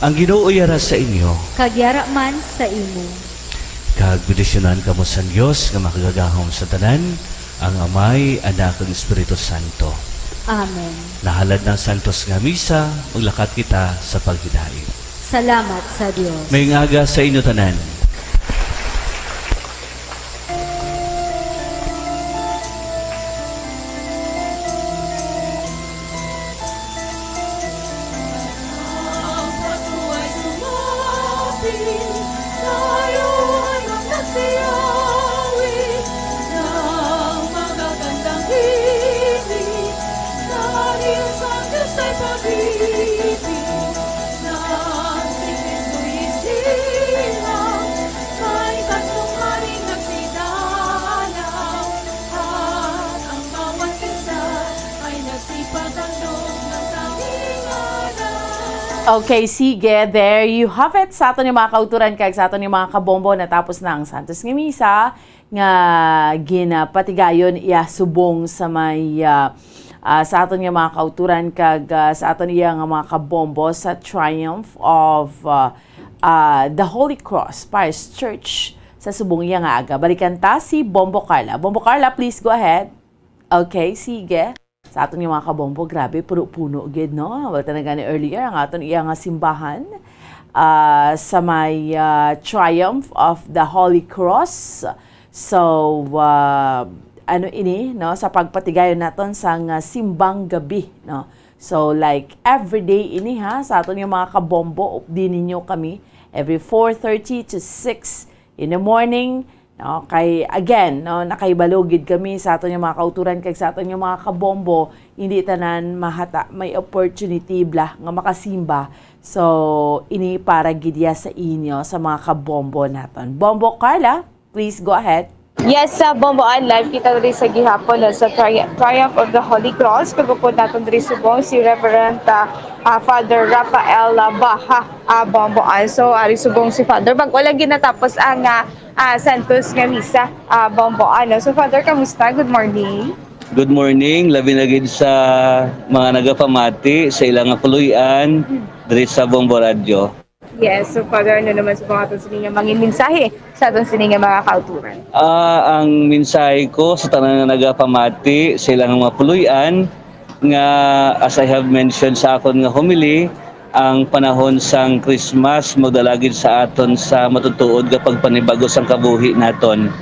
Ang Ginoo yara sa inyo. Kag yara man sa imo. Kag bendisyonan kamo sang Dios nga makagagahom sa tanan, ang Amay, Anak, kag Espiritu Santo. Amen. Nahalad na ang santos nga misa, maglakat kita sa paghidait. Salamat sa Dios. Maayong aga sa inyo tanan. May tatlong hari nagsidalaw, at ang bawat isa ay nagsipaghandom ng kanyang anak. Okay, sige, there you have it. Sa aton nga mga kautoran kag sa aton nga mga kabombo, natapos na ang Santos nga Misa nga ginapatigayon iya subong sa may, ah, ah, sa aton nga mga kautoran kag, ah, sa aton iya nga mga kabombo sa Triumph of, ah, ah, the Holy Cross Parish Church sa subong iya nga aga. Balikan ta si Bombo Carla. Bombo Carla, please go ahead. Okay, sige. Sa aton nga mga kabombo, grabe, puno-puno gid, no? Wala ta na gani earlier ang aton iya nga simbahan, ah, sa may, ah, Triumph of the Holy Cross. So, ah, ano ini, no? Sa pagpatigayon naton sang, ah, simbang gabi, no? So, like, every day ini, ha, sa aton nga mga kabombo, updi ninyo kami every four thirty to six in the morning, no? Kay, again, no, nakahibalo gid kami sa aton nga mga kautoran kag sa aton nga mga kabombo, hindi tanan mahata may opportunity bala nga makasimba. So, ini para gid iya sa inyo, sa mga kabombo naton. Bombo Carla, please go ahead. Yes, sa Bombo Ann, live kita diri sa gihapon, no, sa Tri-, Triumph of the Holy Cross. Kag upod naton diri subong si Reverend, ah, ah, Father Rafael, ah, Baha, ah, Bombo Ann. So, ari subong si Father. Bag-o lang ginatapos ang, ah, ah, Santos nga Misa, ah, Bombo Ann, no? So, Father, kamusta? Good morning. Good morning, labi na gid sa mga nagapamati sa ilang nga puloy-an diri sa Bombo Radyo. Yes, so Father, ano naman sa mga aton sini nga mangin mensahe sa aton sini nga mga kauturan? Ah, ang mensahe ko sa tanan nga nagapamati sa ilang mga puloy-an nga, as I have mentioned sa akon nga homily, ang panahon sang Christmas magdala gid sa aton sa matutuod nga pagpanibago sang kabuhi naton.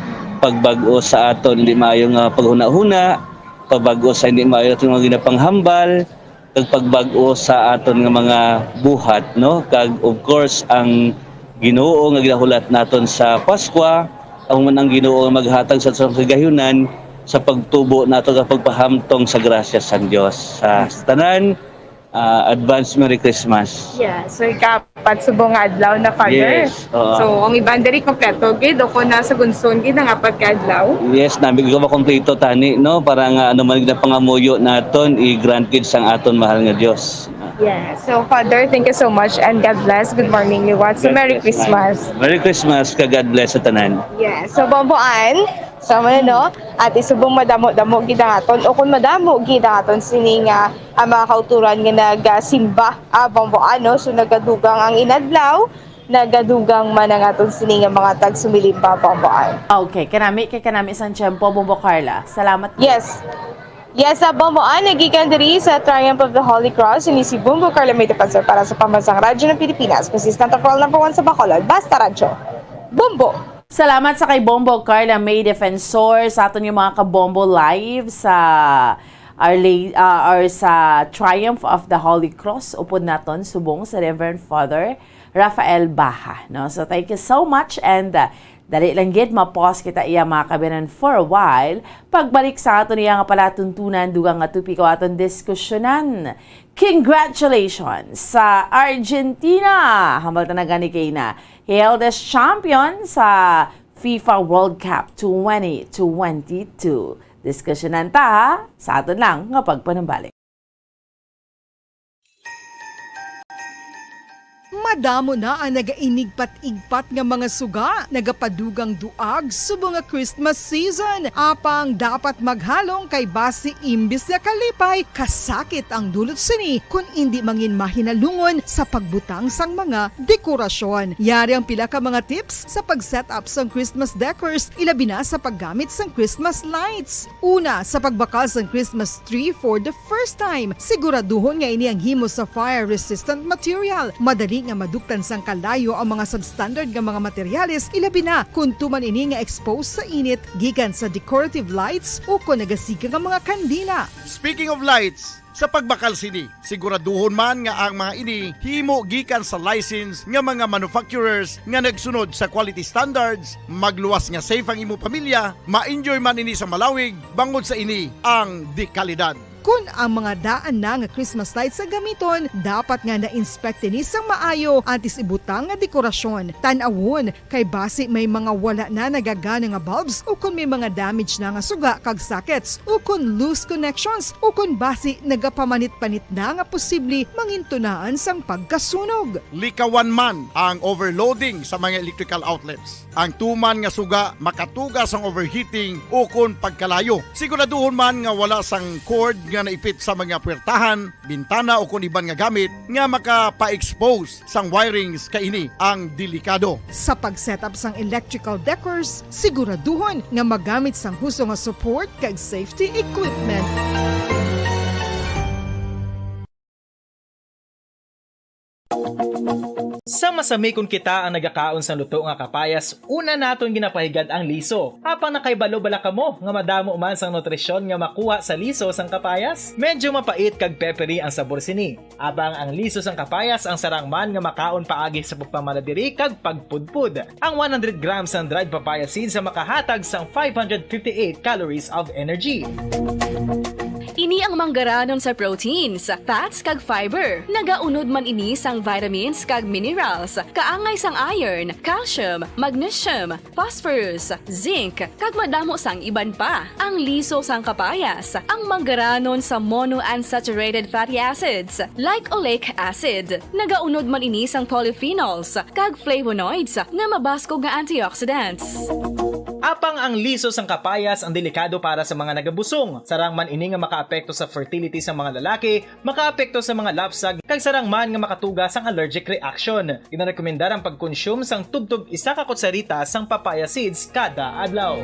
pagbag-o sa aton hindi maayo nga paghunahuna, pagbag-o sa hindi maayo aton nga ginapanghambal, kag pagbag-o sa aton nga mga buhat, no? Kag, of course, ang Ginoo nga ginahulat naton sa Paskwa, amo man ang Ginoo nga maghatag sa aton kagayunan sa pagtubo nato nga pagpahamtong sa grasya sang Dios. Sa tanan, ah, advance Merry Christmas. Yes, so ikapat subong nga adlaw na, Father. Yes, oo. So, ang iban diri kompleto gid, o kung nasa gunson gid ang apat ka adlaw. Yes, nami ko makompleto tani, no, para nga ano man gid ang pangamuyo naton, i-grant gid sang aton mahal nga Dios. Yes. So, Father, thank you so much and God bless. Good morning, liwat. So, God Merry bless, Christmas. Merry Christmas, ka God bless sa tanan. Yes. So, Bombo Ann, sa man, no? At isubong madamo-damo gid ang aton, o kung madamo gid ang aton sini nga, ah, mga kauturan nga nagsimba, ah, Bombo Ann, no? So, nagadugang ang inadlaw, nagadugang man ang aton sini nga mga tagsumilimba, Bombo Ann. Okay, kanami, kay kanami sang tiyempo, Bombo Carla. Salamat. Yes. Yes, sa Bombo Ann, nagikan diri sa Triumph of the Holy Cross, ini si Bombo Carla May Defensor para sa Pambansang Radyo ng Pilipinas. Consistent at world number one sa Bacolod. Basta Radyo. Bombo! Salamat sa kay Bombo Carla May Defensor sa aton yung mga kabombo live sa Our La-, ah, or sa Triumph of the Holy Cross, upod naton subong sa Reverend Father Rafael Baha, no? So, thank you so much, and, ah, dali lang gid, ma-pause kita iya, mga kabayan, for a while. Pagbalik sa aton iya nga palatuntunan, dugang nga topiko aton diskusyonan. Congratulations sa Argentina! Hambal ta na gani kay na, he held as champion sa FIFA World Cup twenty twenty-two. Diskusyonan ta, ha, sa aton lang nga pagpanumbalik. Madamo na ang nagainigpat-igpat nga mga suga, nagapadugang duag subong nga Christmas season. Apang dapat maghalong kay basi imbis nga kalipay, kasakit ang dulot sini kon indi mangin mahinalungon sa pagbutang sang mga dekorasyon. Yari ang pila ka mga tips sa pag-set up sang Christmas decors, ilabi na sa paggamit sang Christmas lights. Una, sa pagbakal sang Christmas tree for the first time, siguraduhon nga ini ang himo sa fire-resistant material. Madali nga maduktan sang kalayo ang mga substandard nga mga materyales, ilabi na kon tuman ini nga exposed sa init gikan sa decorative lights o kon nagasiga nga mga kandila. Speaking of lights, sa pagbakal sini, siguraduhon man nga ang mga ini himo gikan sa license nga mga manufacturers nga nagsunod sa quality standards, magluwas nga safe ang imo pamilya, ma-enjoy man ini sa malawig, bangod sa ini ang dekalidad. Kon ang mga daan na nga Christmas lights ang gamiton, dapat nga na-inspect ini sang maayo antes ibutang nga dekorasyon. Tan-awon kay basi may mga wala na nagagana nga bulbs, o kon may mga damage na nga suga kag sockets, o kon loose connections, o kon basi nagapamanit-panit na nga posible mangintunaan sang pagkasunog. Likawan man ang overloading sa mga electrical outlets. Ang tuman nga suga makatuga sang overheating o kon pagkalayo. Siguraduhon man nga wala sang cord nga naipit sa mga puwertahan, bintana o kon iban nga gamit nga makapa-expose sang wirings, kay ini ang delikado. Sa pag-set up sang electrical decors, siguraduhon nga magamit sang husto nga support kag safety equipment. Sa masami kon kita ang nagakaon sang luto nga kapayas, una naton ginapahigad ang liso. Apang nakahibalo bala kamo nga madamo man sang nutrisyon nga makuha sa liso sang kapayas? Medyo mapait kag peppery ang sabor sini. Apang ang liso sang kapayas ang sarang man nga makaon paagi sa pagpamanadiri kag pagpudpod. Ang one hundred grams sang dried papaya seeds ang makahatag sang five hundred fifty-eight calories of energy. Ini ang manggaranon sa proteins, fats, kag fiber. Nagaunod man ini sang vitamins kag minerals, kaangay sang iron, calcium, magnesium, phosphorus, zinc, kag madamo sang iban pa. Ang liso sang kapayas, ang manggaranon sa monounsaturated fatty acids, like oleic acid. Nagaunod man ini sang polyphenols kag flavonoids nga mabaskog nga antioxidants. Apang ang liso sang kapayas ang delikado para sa mga nagabusong. Sarang man ini nga makaapekto sa fertility sa mga lalaki, makaapekto sa mga lapsag, kag sarang man nga makatuga sang allergic reaction. Ginarekomendar ang pagkonsume sang tubtob isa ka kutsarita sang papaya seeds kada adlaw.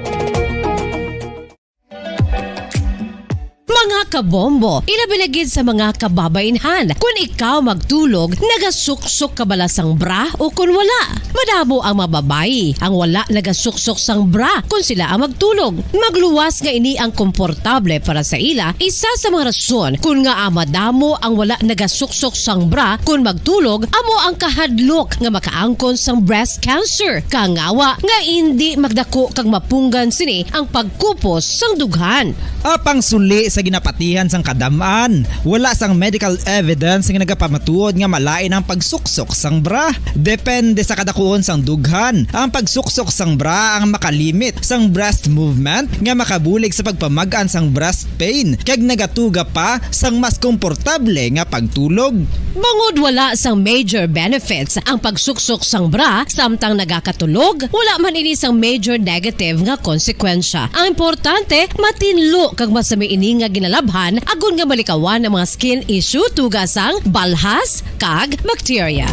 Mga Kabombo, ilabi na gid sa mga kababainhan. Kun ikaw magtulog, nagasuksok ka bala sang bra o kun wala? Madamo ang mga babayi ang wala nagasuksok sang bra kun sila ang magtulog. Magluwas nga ini ang komportable para sa ila. Isa sa mga rason kun ngaa madamo ang wala nagasuksok sang bra kun magtulog amo ang kahadlok nga makaangkon sang breast cancer. Kangawa nga indi magdako kag mapunggan sini ang pagkupos sang dughan. Apang suli sa ginapatihan sang kadam-an, wala sang medical evidence nga nagapamatuod nga malain ang pagsuksok sang bra. Depende sa kadakuon sang dughan, ang pagsuksok sang bra ang makalimit sang breast movement nga makabulig sa pagpamag-an sang breast pain kag nagatuga pa sang mas komportable nga pagtulog. Bangod wala sang major benefits ang pagsuksok sang bra samtang nagakatulog, wala man ini sang major negative nga konsekwensya. Ang importante, matinlo kag masami ini nga ginalabhan agod nga malikawan ang mga skin issue tuga sang balhas kag bakterya.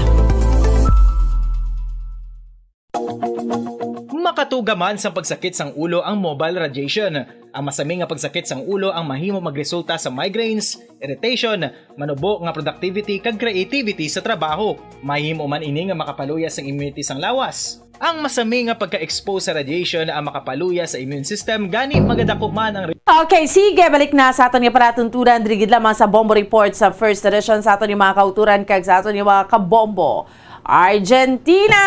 Makatuga man sang pagsakit sang ulo ang mobile radiation. Ang masami nga pagsakit sang ulo ang mahimo magresulta sa migraines, irritation, manubo nga productivity kag creativity sa trabaho. Mahimo man ini nga makapaluya sang immunity sang lawas. Ang masami nga pagka-expose sa radiation ang makapaluya sa immune system, gani magadako man ang re- Okay, sige, balik na sa aton nga palatuntunan diri gid lamang sa Bombo Report sa First Edition sa aton nga mga kauturan kag sa aton nga mga kabombo. Argentina!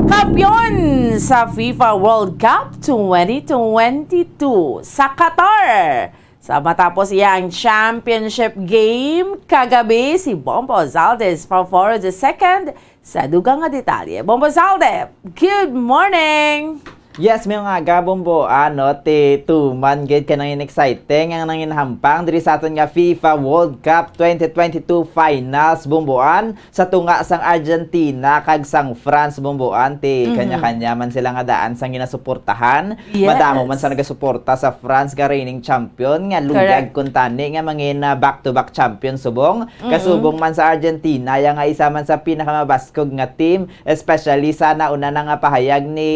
Kampiyon sa FIFA World Cup twenty twenty-two sa Qatar. Sa matapos iyang championship game kagabi, si Bombo Zaldes Paforo the second sa dugang nga detalye. Bombo Zalde, good morning! Yes, may mga aga, Bombo, ano, ti tuman gid ka nang exciting ang nangin hampang diri sa aton nga FIFA World Cup twenty twenty-two finals, Bomboan, sa tunga sang Argentina kag sang France, Bomboan, ti Mhm. kanya-kanya man sila nga daan sang ginasuportahan. Yes. Madamo man sa nagasuporta sa France nga reigning champion nga luyag Correct. kuntani nga mangin, ah, back-to-back champion subong. Mm-mm. Kasubong man sa Argentina, ya nga isa man sa pinakamabaskog nga team, especially sa nauna na nga pahayag ni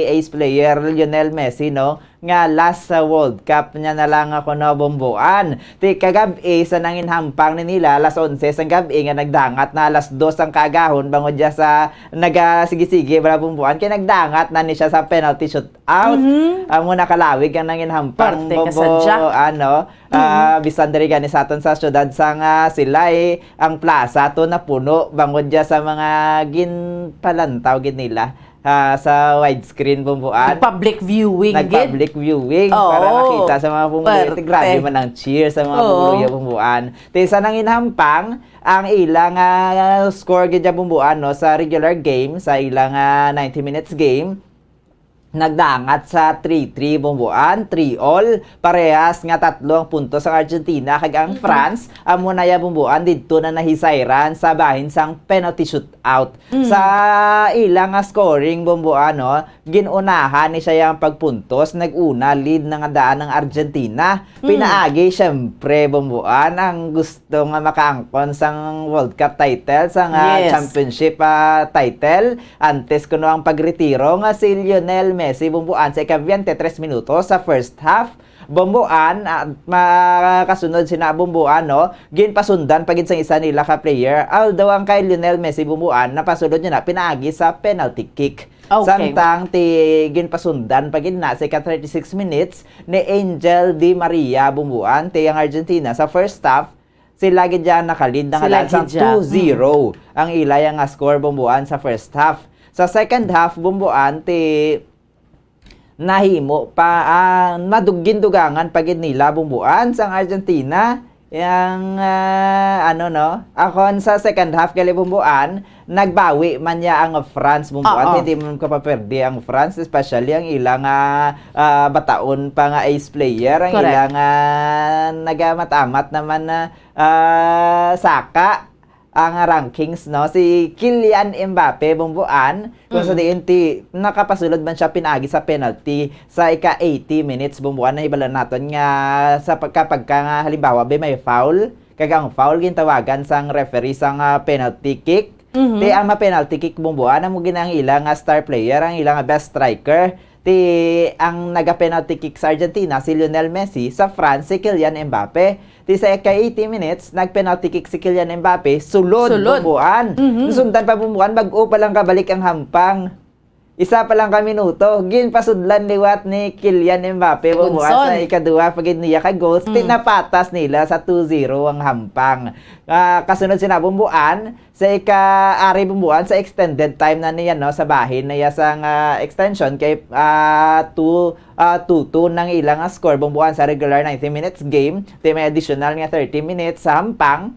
ace player Lionel Messi, no, nga last sa World Cup niya na lang ako na, Bomboan. Ti kagab-i sa nangin hampang ni nila, alas onse sang gab-i nga nagdangat na alas dos ang kaagahon, bangod ya sa nagasigi-sige bala, Bomboan, kay nagdangat na ni siya sa penalty shootout. Mhm. Amo nakalawig ang nangin hampang, Parte ka Bombo, sadya. ano, ah, Mhm. bisan diri gani sa aton sa syudad sang Silay, ang plaza to napuno bangod ya sa mga ginpalantaw gid nila, ah, sa widescreen, Bomboan. Nag-public viewing gid. Nag-public viewing para Oo. makita sa mga pumuluyo. Perte. Grabe man ang cheer sa mga Oo. pumuluyo, Bomboan. Ti sa nangin hampang, ang ilang, ah, score gid ya, Bomboan, no, sa regular game, sa ilang, ah, ninety minutes game, nagdangat sa three three, Bomboan, three all. Parehas nga tatlo ang puntos ang Argentina kag ang Mm-mm. France, amo na ya, Bomboan, didto na nahisayran sa bahin sang penalty shootout. Mm. Sa ila nga scoring, Bomboan, no, gin-unahan ni siya yang pagpuntos, nag-una lead na nga daan ang Argentina. Mm. Pinaagi, syempre, Bomboan, ang gusto nga makaangkon sang World Cup title, sang, ah, Yes. championship, ah, title. Antes kuno ang pagretiro nga si Lionel Messi, Bomboan, sa ika-twenty-three minuto sa first half. Bomboan, ah, makasunod sina, Bomboan, no? Ginpasundan pa gid sang isa nila ka player. Although ang kay Lionel Messi, Bomboan, napasulod niya na pinaagi sa penalty kick. Okay. Samtang ti ginpasundan pa gid na sa ika-thirty-six minutes ni Angel Di Maria, Bomboan, ti ang Argentina sa first half, sila gid dyan nakalead na nga Sila lang sa gid dyan. two zero Mm. ang ila yang nga score, Bomboan, sa first half. Sa second half, Bomboan, ti nahimo pa, ah, madug-, gindugangan pa gid nila, Bomboan, sang Argentina. Yang, ah, ano, no? Akon sa second half gali, Bomboan, nagbawi man niya ang France, Bomboan. Oo. Hindi man kapaperde ang France, especially ang ilang, ah, ah, bataon pa nga ace player, ang Correct. ilang, ah, nagamat-amat naman na, ah, saka ang rankings, no? Si Kylian Mbappe, Bomboan, kung sa Mm. diin ti nakapasulod man siya pinaagi sa penalty sa ika eighty minutes, Bomboan, nahibalo naton nga sa pagka, pagka nga halimbawa, be, may foul, kag ang foul gintawagan sang referee sang, ah, penalty kick. Mhm. Ti ang ma-penalty kick, Bomboan, amo gid ang ila nga star player, ang ila nga best striker. Ti ang naga-penalty kick sa Argentina, si Lionel Messi, sa France, si Kylian Mbappe. Ti sa ika eighty minutes, nag-penalty kick si Kylian Mbappe, sulod, Sulod. Bumbuan. Mhm. Nasundan pa, Bumbuan, bag-o pa lang kabalik ang hampang. Isa pa lang ka minuto, ginpasudlan liwat ni Kylian Mbappe, Si Bumbuan, Gunson. sa ikaduha pa gid niya ka goals. Ti Mm. napatas nila sa two zero ang hampang. Ah, kasunod sina, Bumbuan, sa ika-, ari, Bumbuan, sa extended time na niya, no, sa bahin na iya sang, ah, extension kay, ah, two, ah, two two nang ilang score, Bumbuan, sa regular ninety minutes game. Ti may additional nga thirty minutes sa hampang.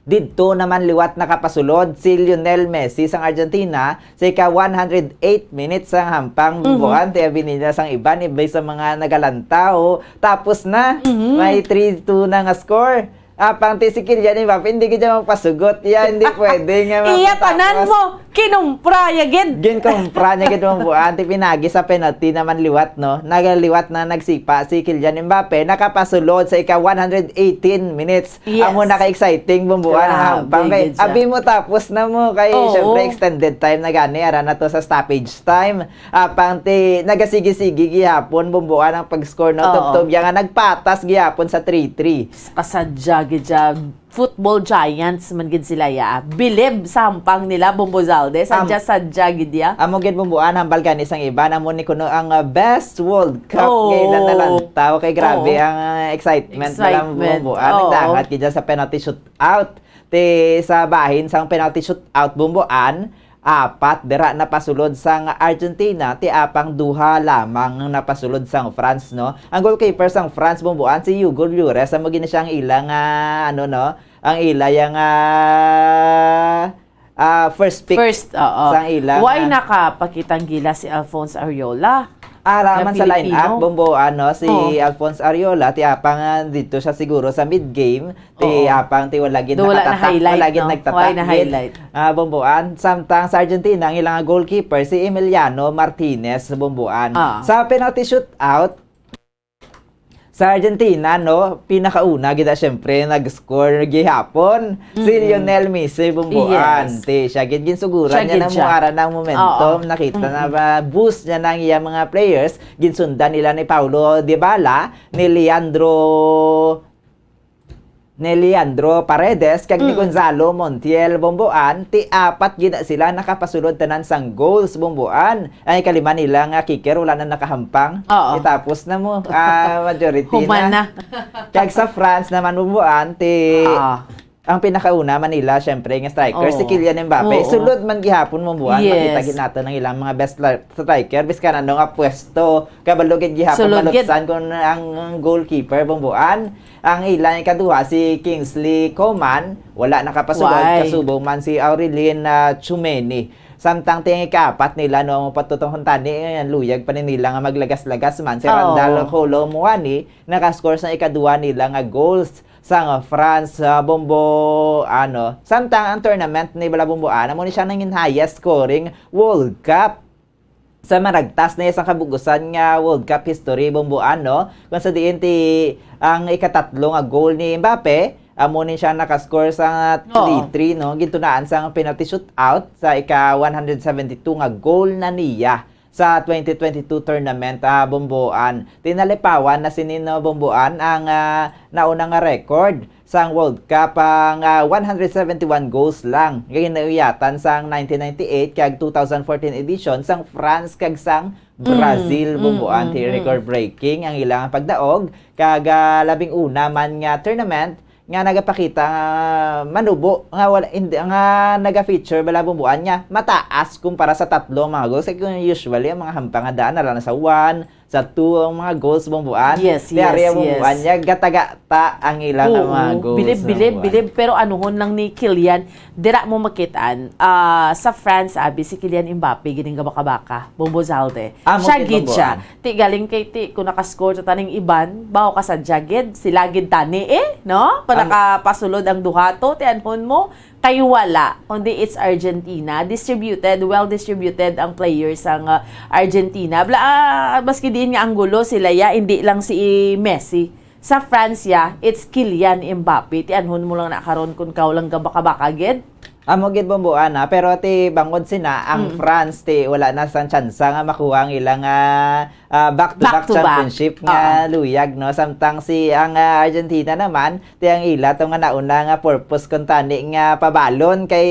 Didto naman liwat nakapasulod si Lionel Messi sang Argentina sa ika one hundred eight minutes sang hampang, Mhm. Bumbuan. Ti abi nila sang iban, iba sa mga nagalantaw. Tapos na, Mhm. may three two na nga score. Apang ti si Kylian Mbappe, hindi gid siya magpasugot. Ya, hindi pwede nga Iya, tanan magpatapos. mo, kinumpra ya gid. Ginkumpra niya gid, Bumbuan. Ti pinagi sa penalty naman liwat, no? Nagaliwat na nagsipa si Kylian Mbappe. Nakapasulod sa ika one hundred eighteen minutes. Yes. Amo na ka-exciting, Bumbuan, ang Grabe hampang. Kay, gid siya. abi mo, tapos na mo. Kay, Oo. syempre, extended time na gani. Ara na to sa stoppage time. Apang ti, nagasigi-sigi gihapon, Bumbuan, ang pag-score, no? Oo. Tubtob ya nga nagpatas gihapon sa three three. Kasadya gid siya. Football giants man gid sila, ya. Bilib sa hampang nila, Bumbo Zalde. Am-, Sadya-sadya gid, ya. Amo gid, Bumbuan, hambal gani sang iban, amo ni kuno ang, ah, best World Cup Oo. nga ila nalantaw. Kay grabe Oo. ang, ah, excitement nila, Excitement. Bumbuan. Oo. Nagdangat gid sa penalty shootout. Ti sa bahin sang penalty shootout, Bumbuan, apat dira napasulod sang Argentina, ti apang duha lamang ang napasulod sang France, no? Ang goalkeeper sang France, Bumbuan, si Hugo Lloris, amo gid na siya ang ila nga, ano, no? Ang ila ya nga, ah, first pick First, oo. sang ila Why nga nakapakitang gila si Alphonse Arreola? Ara Nga man sa line-up, Filipino? Bumbuan, no? Si Oo. Alphonse Arreola, ti apang, ah, dito siya siguro sa mid-game, Ti Oo. apang ti wala gid Daw wala nakatatak, na-highlight, wala gid no? nagtatak Wala gid. na-highlight. Ah, Bumbuan. Samtang sa Argentina, ang ilang goalkeeper si Emiliano Martinez, Bumbuan. Ah. Sa penalty shootout, sa Argentina, no, pinakauna gid, ah, syempre, nag-score gihapon si Mm-mm. Lionel Messi, Bumbuan. Yes. Ti siya gid, ginsuguran Siya niya gid na siya. muara ng momentum. Oo. Nakita na Mm-mm. ba, boost niya na ang iya mga players. Ginsundan nila ni Paulo Dybala, ni Leandro ni Leandro Paredes kag ni Mm. Gonzalo Montiel, Bumbuan, ti apat gid sila nakapasulod tanan sang goals, Bumbuan. Ang ikalima nila nga kicker wala na nakahampang. Oo. Itapos na mo, ah, majority Human na. na. Kag sa France naman, Bumbuan, ti Ah. ang pinakauna man nila, syempre, nga striker, si Oo. Kylian Mbappe. Oo. Sulod man gihapon, Bumbuan. Yes. Makita gid nato ang ilang mga best li-, striker. Biskan ano nga pwesto, kabalo gid gihapon Sulod gid. malutsan kung ang, ang goalkeeper, Bumbuan. Ang ilang ikaduha, si Kingsley Coman, wala nakapasulod, Why? kasubong man si Aurelien, ah, Tchouameni. Samtang ti ang ikaapat nila, no, patutong huntani, eh, luyag pa ni nila nga maglagas-lagas man. Si Oo. Randal Kolo Muani, nakascore sa ikaduha nila nga goals sang France, ah, Bumbo, ano. Samtang ang tournament ni Bala Bumbuan, amo ni siya nangin highest scoring World Cup. Sa maragtas na isang kabugusan nga World Cup history, Bumbuan, no? Kung sa diin ti ang ikatatlo nga goal ni Mbappe, amo ni siya nakascore sa Oo. three three, no? Gintunaan sang penalty shootout sa ika one hundred seventy-two nga goal na niya sa twenty twenty-two tournament, ah, Bumbuan. Tinalipawan na sini, no, Bumbuan, ang, ah, nauna nga record sang World Cup, ang, ah, one hundred seventy-one goals lang nga ginauyatan sang nineteen ninety-eight kag two thousand fourteen edition sang France kag sang Mm, Brazil, mm, Bumbuan. mm, Ti mm. record breaking ang ilang pagdaog kag, ah, labing una man nga tournament nga nagapakita nga manubo nga wala, hindi, nga naga-feature bala, Bumbuan, nga mataas kumpara sa tatlo ang mga goals. Kay kung usually ang mga hampang nga daan na lang sa one, sa two ang mga goals, Bumbuan. Yes, Ti ari yes, ang Bumbuan yes. niya, gata-gata ang ilang Oo, mga goals, bilib, bilib, Bumbuan. bilib. Pero anuhon lang ni Kylian, dira mo makitaan, ah, sa France, abi, si Kylian Mbappe, gining gabaka-baka, Bumbo Zalde. Ah, mo Siya gid, gid Bumbuan. siya. Ti galing kay ti, kung nakascore ta taning iban, bawo ka sa jagid, sila gid tani eh, no? Kung Ang nakapasulod ang duha to, ti anhon mo, kay wala, kundi it's Argentina. Distributed, well distributed ang players sang, ah, Argentina. Bla, ah, maski diin nga anggulo sila, ya, hindi lang si Messi. Sa France, ya, it's Kylian Mbappe. Ti anhon mo lang na karon kung kaw lang gabaka-baka gid. Amo gid, Bomboan, ah. Pero ti bangod sina ang Mm. France, ti wala na sang tsansa nga makuha ang ilang, ah, ah, back-to-back Back-to-back. championship nga Oo. luyag, no? Samtang si ang, ah, Argentina naman, ti ang ila to nga nauna nga purpose kuntani nga pabalon kay,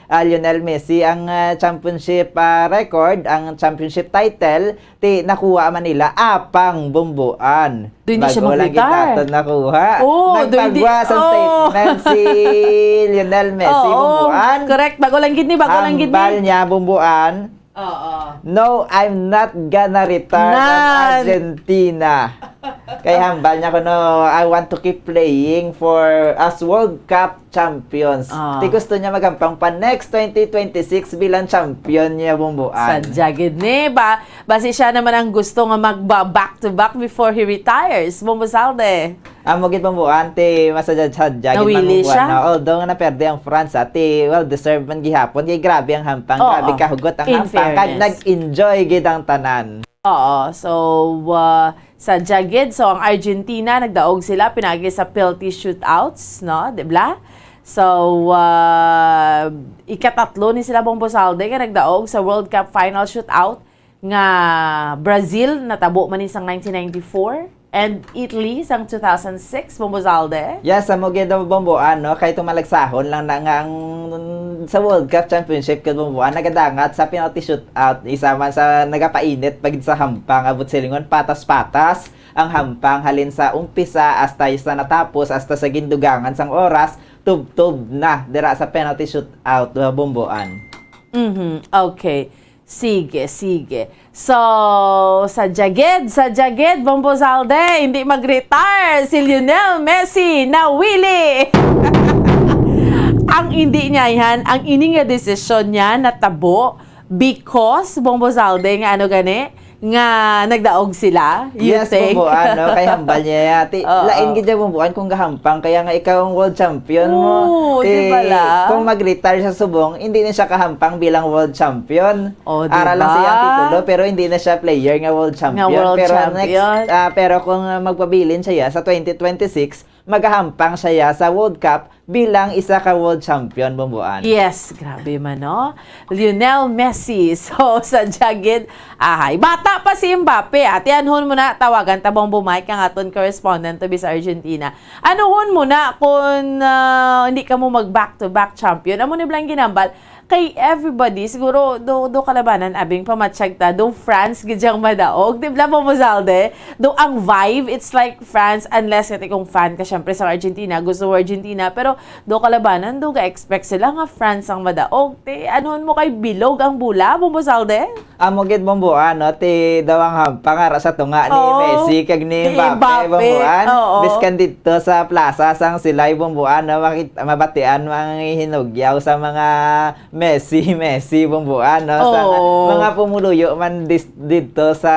ah, Lionel Messi ang, ah, championship, ah, record, ang championship title, ti nakuha man nila apang, Bomboan. Do hindi siya Bago lang mag-retire. kita to nakuha. Oo, do hindi, Nagpagwa sa oo. statement si Lionel Messi, Oo, Bomboan. correct. Bago lang gid ni, bago lang gid ni. Hambal niya, Bomboan. Oo. "No, I'm not gonna retire from Nan. Argentina." Kay hambal niya kuno, "I want to keep playing for as World Cup champions." Ah. Ti gusto niya magampang pa next twenty twenty-six bilang champion niya, Bomboan. Sadya gid ni ba? Basi siya naman ang gusto nga magba back-to-back before he retires, Bombo Salde. Amo gid, Bomboan, ti masadya-sadya gid Nawili man, Bomboan, siya? na although nga naperde ang France, ah, ti well deserved man gihapon. Kay grabe ang hampang, Oo. grabe kahugot ang In hampang, kag fairness. nag-enjoy gid ang tanan. Oo, so, ah, sadya gid. So, ang Argentina, nagdaog sila pinaagi sa penalty shootouts, no? Di ba? So, ah, ikatatlo ni sila, Bombo Salde, nga nagdaog sa World Cup final shootout nga Brazil, natabo man ni sang nineteen ninety-four, and Italy sang two thousand six, Bombo Salde. Yes, amo gid, Bomboan, no? Kay tumalagsahon lang na nga ang sa World Cup Championship, gid, Bomboan, nagadangat sa penalty shootout. Isa man sa nagapainit pa gid sa hampang, abot silingon, patas-patas ang hampang halin sa umpisa hasta sa natapos, hasta sa gindugangan sang oras, tubtob na dira sa penalty shootout, Bomboan. Mhm, okay. Sige, sige. So, sadya gid, sadya gid, Bombo Salde, hindi mag-retire si Lionel Messi, nawili. Ang hindi niya yan, ang ini nga desisyon niya natabo because, Bombo Salde, nga ano gani, nga nagdaog sila, you Yes, think? Bomboan, no? Kay hambal niya, ya. Ti, Oo. lain gid siya, Bomboan, kung gahampang, kaya nga ikaw ang world champion mo. Oo, Ti, di ba lang? kung mag-retire sa subong, hindi na siya kahampang bilang world champion. O, di Ara lang ba? siya ang titulo, pero hindi na siya player nga world Nga champion. world Pero next, champion. ah, pero kung, ah, magpabilin siya, ya, sa twenty twenty-six, magahampang siya, ya, sa World Cup bilang isa ka world champion, Bomboan. Yes, grabe man, no? Lionel Messi. So, sadya gid, ahay. Bata pa si Mbappe. Ati, anhon mo na, tawagan ta, Bombo Mike, ang aton correspondent to be sa Argentina. Anuhon mo na kung, ah, hindi ka mo mag back-to-back champion? Amo ni blang ginambal. Kay everybody, siguro, do, do kalabanan, abing pamatsyag ta, do France, gid siyang madaog. Di ba, Bombo Salde? Do ang vibe, it's like France, unless kati kung fan ka, syempre, sa Argentina, gusto mo Argentina, pero do kalabanan, do ga-expect sila nga France ang madaog. Te, anuhon mo kay bilog ang bola, Bombo Salde? Amo gid, Bomboan, no? Ti daw ang hampang ara sa tunga ni Oo. Messi kag ni Ni Mbappe, Mbappe, Bomboan. oo. Biskan didto sa plaza sang Silay, Bomboan, no? Makit-, mabatian ang hinugyaw sa mga Messi, Messi, Bomboan, no? Sa Oo. mga pumuluyo man dis-, didto sa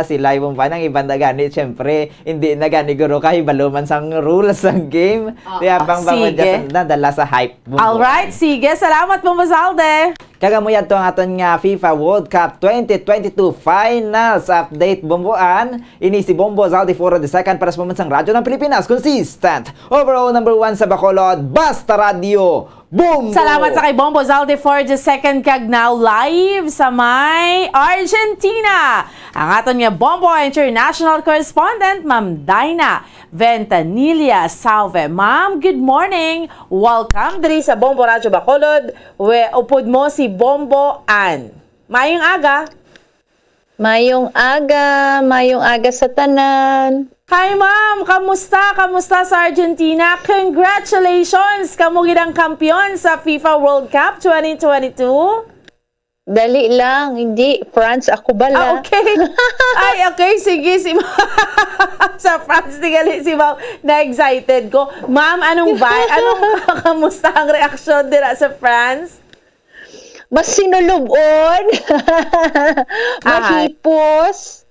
Silay, Bomboan. Ang iban na gani, syempre, hindi na gani guro kahibalo man sang rules sang game. Oo. Kaya bang Sige. bang nadala sa hype, Bomboan. Alright, sige. Salamat, Bombo Salde. Kag amo yadto ang aton nga FIFA World Cup twenty twenty-two Finals Update, Bomboan. Ini si Bombo Zaldi Foro the second para sa Pambansang Radyo ng Pilipinas. Consistent. Overall number one sa Bacolod. Basta Radyo. Bombo! Salamat sa kay Bombo Zaldi Foro the second kag now live sa may Argentina. Ang aton nga Bombo International Correspondent, Ma'am Dina Ventanilla Salve. Ma'am, good morning. Welcome diri sa Bombo Radyo Bacolod. We, upod mo si Bombo Ann. Mayong aga. Mayong aga, mayong aga sa tanan. Hi, ma'am. Kamusta? Kamusta sa Argentina? Congratulations! Kamo gid ang kampiyon sa FIFA World Cup twenty twenty-two. Dali lang, hindi. France, ako bala. Ah, okay. Ay, okay. Sige, si ma-, sa France, tingali si ma'am. Na-excited ko. Ma'am, anong vi-, anong, kamusta ang reaksyon dira sa France? Mas sinulubon. Ahay. Mahipos.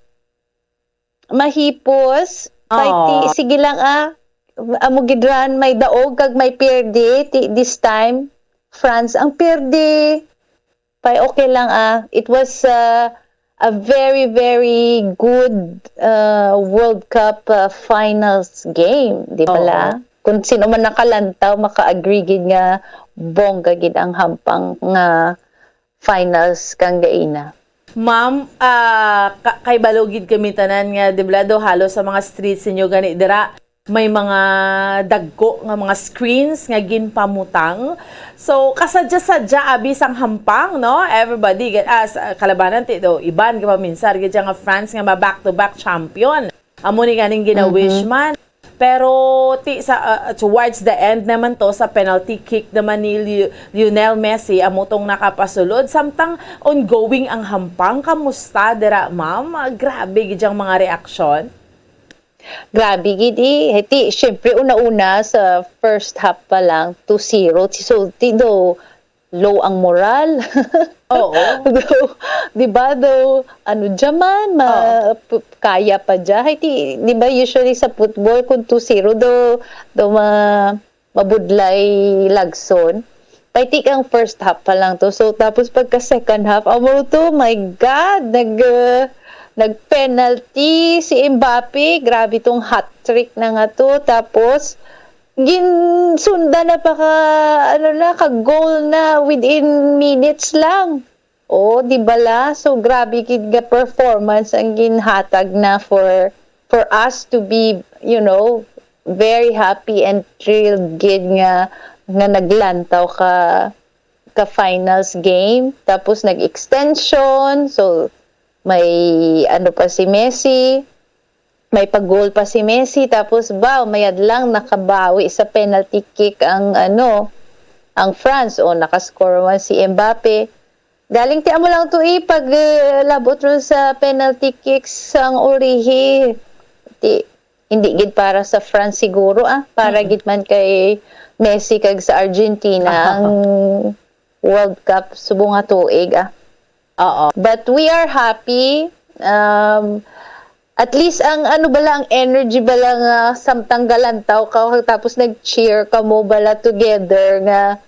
Mahipos. Kay ti, Oo. sige lang, ah. Amo gid ran, may daog kag may pierde. Ti, this time, France ang pierde. Pay, okay lang, ah. It was, uh, a very, very good, uh, World Cup, uh, finals game, di ba Oo. la? kung sino man nakalantaw, maka-agree gid nga bongga gid ang hampang nga finals kang gaina. Ma'am, ah, ka-, kay balo gid kami tanan nga, di ba, do, halos sa mga streets ninyo gani dira, may mga dagko nga mga screens nga ginpamutang. So, kasadya-sadya abi sang hampang, no? Everybody, gan-, ah, sa kalabanan ti do, iban nga paminsar gid nga France nga ma back-to-back champion. Amo ni ganing gina-wish Mhm. man. Pero ti sa, ah, towards the end naman to, sa penalty kick naman ni Leo-, Lionel Messi, amo tong nakapasulod. Samtang ongoing ang hampang, kamusta dira, ma'am? Ah, grabe gid ang mga reaksyon. Grabe gid, eh. Ti, syempre, una-una, sa first half pa lang, two zero, si sulti do, low ang moral. Oo. Though, di ba, though, ano dya man, ma-, Oo. p-, kaya pa dya. Hay, ti, di ba, usually sa football, kung two zero, do, do ma-, mabudlay lagson. Paitik ang first half pa lang to. So, tapos pagka second half, amo to, my God, nag, uh, nag-penalty si Mbappe. Grabe tong hat-trick na nga to. Tapos, ginsundan na pa ka, ano na, ka goal na within minutes lang. Oh, di bala? So, grabe gid nga performance ang ginhatag na for, for us to be, you know, very happy and thrilled gid nga, nga naglantaw ka, ka finals game. Tapos nag-extension. So, may ano pa si Messi. May pag-goal pa si Messi, tapos ba, mayad lang nakabawi sa penalty kick ang, ano, ang France, o nakascore man si Mbappe. Galing ti amo lang to, eh, pag, eh, labot ron sa penalty kicks ang urihi. Ti, hindi gid para sa France siguro, ah. Para Mm. gid man kay Messi kag sa Argentina ang World Cup subong nga tuig, ah. Oo. But we are happy. Um, at least ang ano bala, ang energy bala nga samtang galantaw ka tapos nag-cheer ka mo bala together nga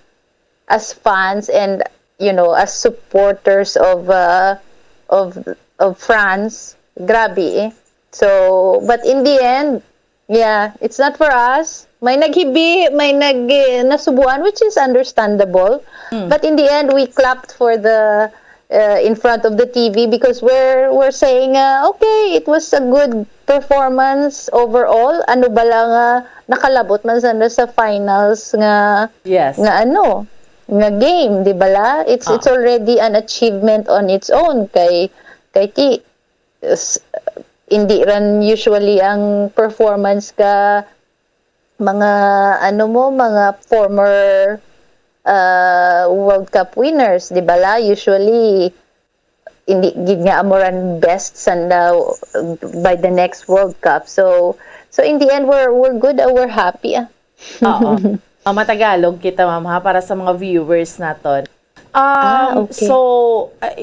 as fans and, you know, as supporters of, uh, of, of France. Grabe, eh. So, but in the end, yeah, it's not for us. May naghibi, may nag-, eh, nasubuan, which is understandable. Mm. But in the end, we clapped for the, uh, in front of the T V because we're, we're saying, uh, "Okay, it was a good performance overall." Ano bala nga nakalabot man sana sa finals nga, Yes. nga ano, nga game, di bala? It's, Ah. it's already an achievement on its own kay, kay ti-, s-, hindi ran usually ang performance ka mga, ano mo, mga former, uh, World Cup winners, di bala? Usually, hindi gid nga amo ran best sanda by the next World Cup. So, so in the end, we're, we're good, uh, we're happy, ah. Oo. Ah, matagalog kita, ma'am, ha, para sa mga viewers naton. Ah, Um, okay. So, ah,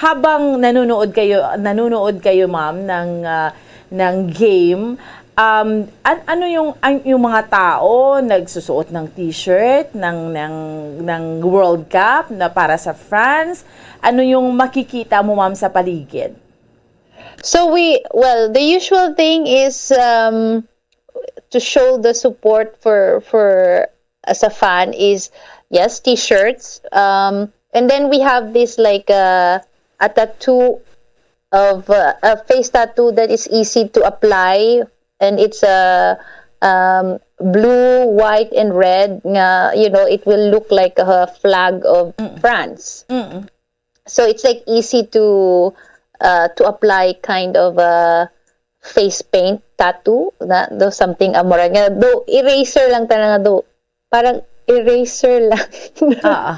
habang nanonood kayo, nanonood kayo, ma'am, ng, ah, ng game, um, an-, ano yung, an-, yung mga tao nagsusuot ng t-shirt ng, ng, ng World Cup na para sa France? Ano yung makikita mo, ma'am, sa paligid? So we, well, the usual thing is, um, to show the support for, for, as a fan is, yes, t-shirts. Um, and then we have this, like, uh, a tattoo of, uh, a face tattoo that is easy to apply, and it's a, um, blue, white, and red. Nga, you know, it will look like a flag of Mm. France. Mm. So it's, like, easy to, uh, to apply kind of a face paint tattoo na do something amora nga do eraser lang tana nga do parang eraser lang. Ah, ah.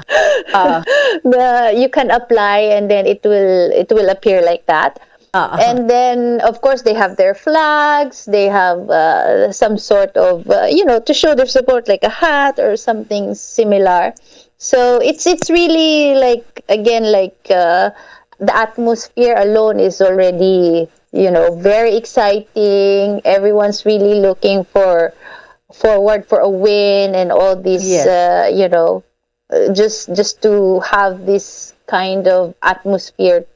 Ah. The, you can apply and then it will, it will appear like that. Ah, ah. And then, of course, they have their flags, they have, uh, some sort of, uh, you know, to show their support, like a hat or something similar. So it's, it's really like, again, like, uh, the atmosphere alone is already, you know, very exciting. Everyone's really looking for, forward for a win and all this, Yes. uh, you know, uh, just, just to have this kind of atmosphere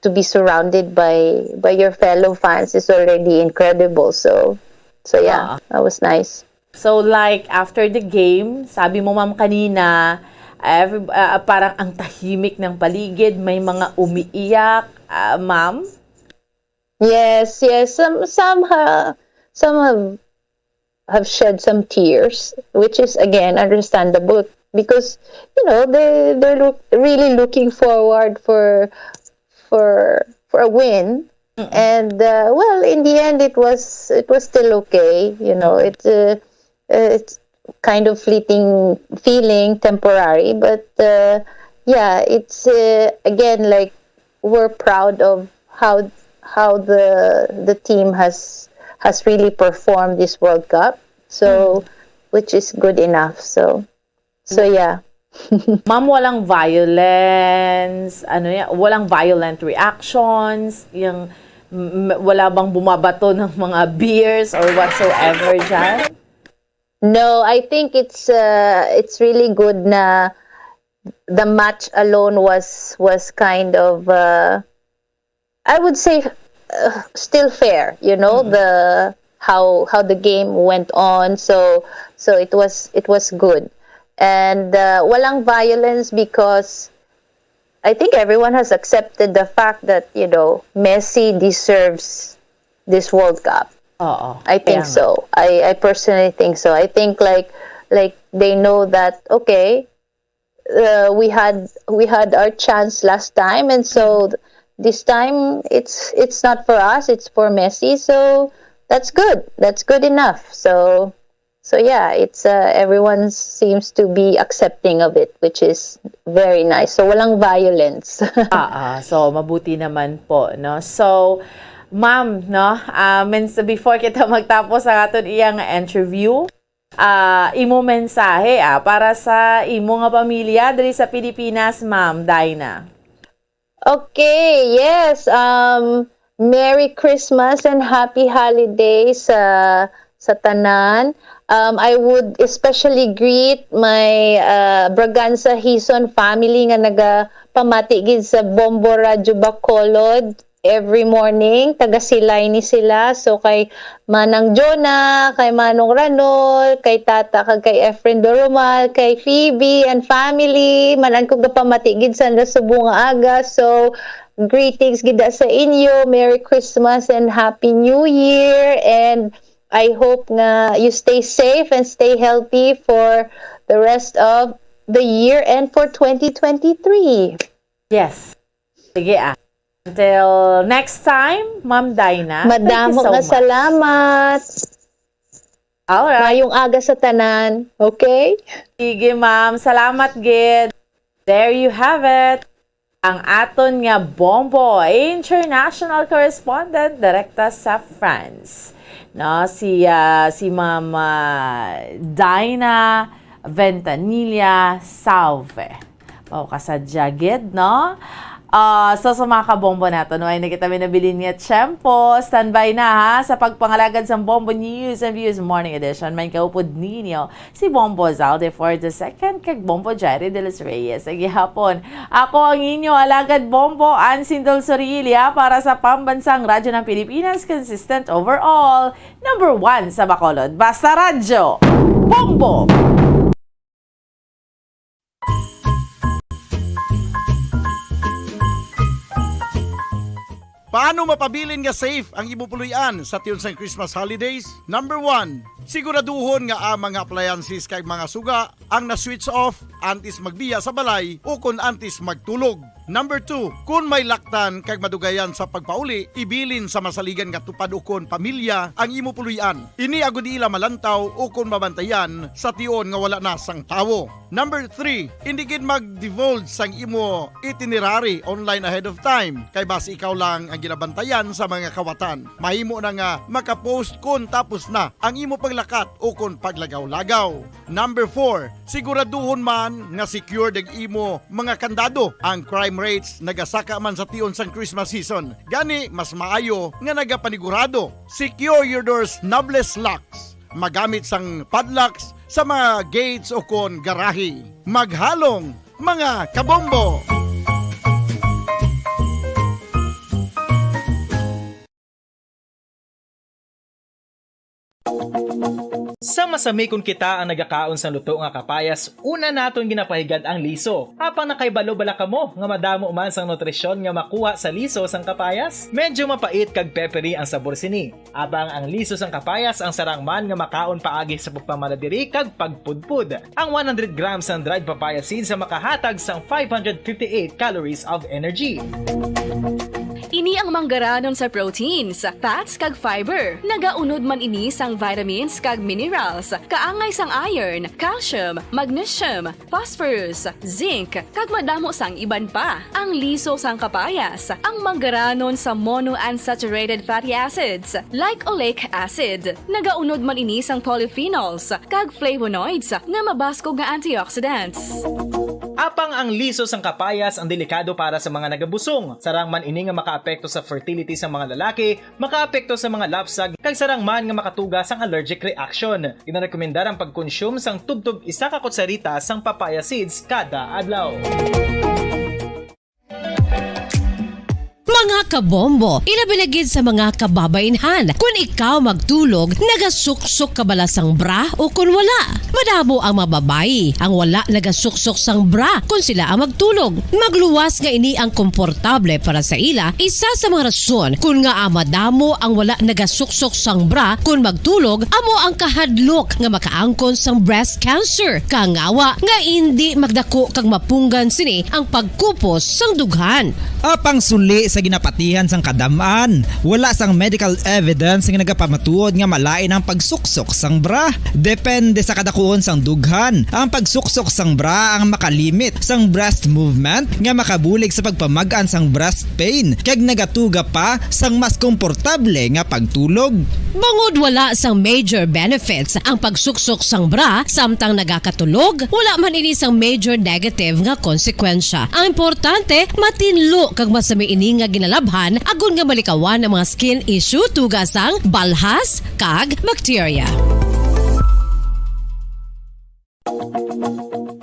to be surrounded by, by your fellow fans is already incredible. So, so yeah, Ah. that was nice. So, like, after the game, sabi mo, ma'am, kanina, every, ah, parang ang tahimik ng paligid, may mga umiiyak, ah, ma'am? Yes, yes. Some some ha, some have have shed some tears, which is again understandable because you know they they're look, really looking forward for for for a win, and uh, well, in the end, it was it was still okay. You know, it uh, uh, it's kind of fleeting feeling, temporary, but uh, yeah, it's uh, again like we're proud of how how the the team has has really performed this World Cup. So, which is good enough. So, so yeah. Ma'am, walang violence, ano yan, walang violent reactions, yung m- wala bang bumabato ng mga beers or whatsoever dyan? No, I think it's uh, it's really good na the match alone was was kind of uh, I would say uh, still fair, you know, the how how the game went on. So so it was it was good. And uh, walang violence because I think everyone has accepted the fact that, you know, Messi deserves this World Cup. Oo. I think so. I, I personally think so. I think like like they know that okay, uh, we had we had our chance last time, and so th- this time it's it's not for us. It's for Messi. So that's good. That's good enough. So so yeah, it's uh, everyone seems to be accepting of it, which is very nice. So walang violence. Ah, ah, so mabuti naman po, no? So, ma'am, no, ah, mens- before kita magtapos ang aton iyang interview, ah, imo mensahe ah, para sa imo nga pamilya diri sa Pilipinas, ma'am Dinah. Okay, yes. Um, Merry Christmas and Happy Holidays sa sa tanan. Um, I would especially greet my uh, Braganza Hison family nga nagapamati gid sa Bombo Radyo Bacolod every morning. Taga Silay ni sila. So kay Manang Jonah, kay Manong Ranol, kay Tata, kag kay Efren Doromal, kay Phoebe and family. Manan ko gapamati gid sa nasubo nga aga. So, greetings gid sa inyo. Merry Christmas and Happy New Year. And I hope nga you stay safe and stay healthy for the rest of the year and for twenty twenty-three. Yes. Sige ah. Until next time, Ma'am Dinah. Thank you Madamo so nga much. Salamat. Alright. Mayong aga sa tanan. Okay? Sige, ma'am. Salamat gid. There you have it. Ang aton nga Bombo international correspondent direkta sa France. No, si ah, si Ma'am ah, Dinah Ventanilla Sauve. Mao kasadya gid, no? Ah, so sa mga kabombo nato, no, ay na kita may nabilin nga tiyempo. Standby na ha sa pagpangalagad sa Bombo News and Views Morning Edition. May kaupod ninyo si Bombo Zalde for the second kag Bombo Jairi de los Reyes sa gihapon. Ako ang inyo alagad Bombo, Ansin Dulce Orilla, para sa Pambansang Radyo ng Pilipinas, consistent overall, number one sa Bacolod. Basta Radyo, Bombo! Paano mapabilin nga safe ang imo puloy-an sa tion sang Christmas holidays? Number one, siguraduhon nga ang mga appliances kag mga suga ang na-switch off antes magbiya sa balay o kon antes magtulog. Number two, kon may laktan kag madugayan sa pagpauli, ibilin sa masaligan nga tupad ukon pamilya ang imo puloy-an. Ini agud ila malantaw ukon mabantayan sa tion nga wala na sang tawo. Number three, indi gid mag-divulge sang imo itinerary online ahead of time, kay basi ikaw lang ang ginabantayan sa mga kawatan. Mahimo na nga maka-postpone tapos na ang imo paglakat ukon paglagaw-lagaw. Number four, siguraduhon man nga secured ang imo mga kandado. Ang crime rates nagasaka man sa tion sang Christmas season. Gani, mas maayo nga nagapanigurado. Secure your doors, knobless locks. Magamit sang padlocks sa mga gates o kon garahe. Maghalong, mga kabombo! Sa masami kon kita ang nagakaon sang luto nga kapayas, una naton ginapahigad ang liso. Apang nakahibalo bala kamo nga madamo man sang nutrisyon nga makuha sa liso sang kapayas? Medyo mapait kag peppery ang sabor sini. Apang ang liso sang kapayas ang sarang man nga makaon paagi sa pagpamala diri kag pagpudpod. Ang one hundred grams sang dried papaya seeds ang makahatag sang five hundred fifty-eight calories of energy. Ini ang manggaranon sa proteins, fats, kag fiber. Nagaunod man ini sang vitamins kag minerals, kaangay sang iron, calcium, magnesium, phosphorus, zinc, kag madamo sang iban pa. Ang liso sang kapayas, ang manggaranon sa monounsaturated fatty acids, like oleic acid. Nagaunod man ini sang polyphenols kag flavonoids nga mabaskog nga antioxidants. Apang ang liso sang kapayas ang delikado para sa mga nagabusong. Sarang man ini nga makaapekto sa fertility sa mga lalaki, makaapekto sa mga lapsag, kag sarang man nga makatuga sang allergic reaction. Ginarekomendar ang pagkonsume sang tubtob isa ka kutsarita sang papaya seeds kada adlaw. Mga kabombo, ilabi na gid sa mga kababainhan. Kun ikaw magtulog, nagasuksok ka bala sang bra o kun wala? Madamo ang mga babayi ang wala nagasuksok sang bra kun sila ang magtulog. Magluwas nga ini ang komportable para sa ila, isa sa mga rason kun ngaa madamo ang wala nagasuksok sang bra kun magtulog amo ang kahadlok nga makaangkon sang breast cancer. Kangawa nga indi magdako kag mapunggan sini ang pagkupos sang dughan. Apang suli sa ginapatihan sang kadam-an, wala sang medical evidence nga nagapamatuod nga malain ang pagsuksok sang bra. Depende sa kadakuon sang dughan, ang pagsuksok sang bra ang makalimit sang breast movement nga makabulig sa pagpamag-an sang breast pain, kag nagatuga pa sang mas komportable nga pagtulog. Bangod wala sang major benefits ang pagsuksok sang bra samtang nagakatulog, wala man ini sang major negative nga konsekwensya. Ang importante, matinlo kag masami ini nga ginalabhan agod nga malikawan ang mga skin issue tuga sang balhas kag bakterya.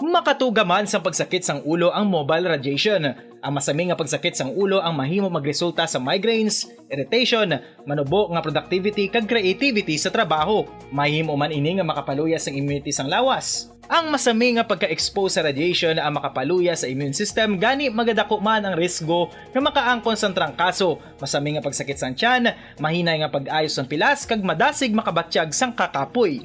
Makatuga man sang pagsakit sang ulo ang mobile radiation. Ang masami nga pagsakit sang ulo ang mahimo magresulta sa migraines, irritation, manubo nga productivity kag creativity sa trabaho. Mahimo man ini nga makapaluya sang immunity sang lawas. Ang masami nga pagka-expose sa radiation ang makapaluya sa immune system, gani magadako man ang risgo nga makaangkon sang trangkaso, masami nga pagsakit sang tiyan, mahinay nga pag-ayo sang pilas, kag madasig makabatyag sang kakapoy.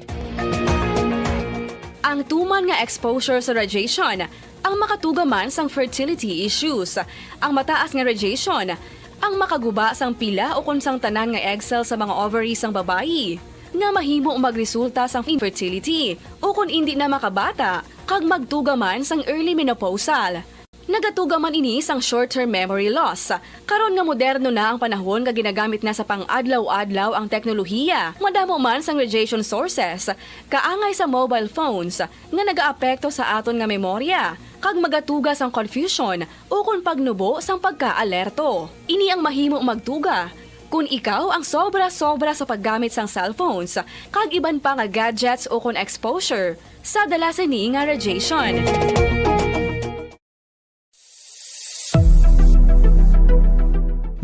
Ang tuman nga exposure sa radiation ang makatuga man sang fertility issues. Ang mataas nga radiation ang makaguba sang pila ukon sang tanan nga egg cell sa mga ovary sang babayi, nga mahimo magresulta sang infertility ukon indi na makabata kag magtuga man sang early menopausal. Nagatuga man ini sang short-term memory loss. Karon nga moderno na ang panahon nga ginagamit na sa pang-adlaw-adlaw ang teknolohiya, madamo man sang radiation sources, kaangay sa mobile phones, nga nagaapekto sa aton nga memorya, kag magatuga sang confusion ukon pagnubo sang pagkaalerto. Ini ang mahimo magtuga kon ikaw ang sobra-sobra sa paggamit sang cellphones kag iban pa nga gadgets ukon exposure sa dala sini nga radiation.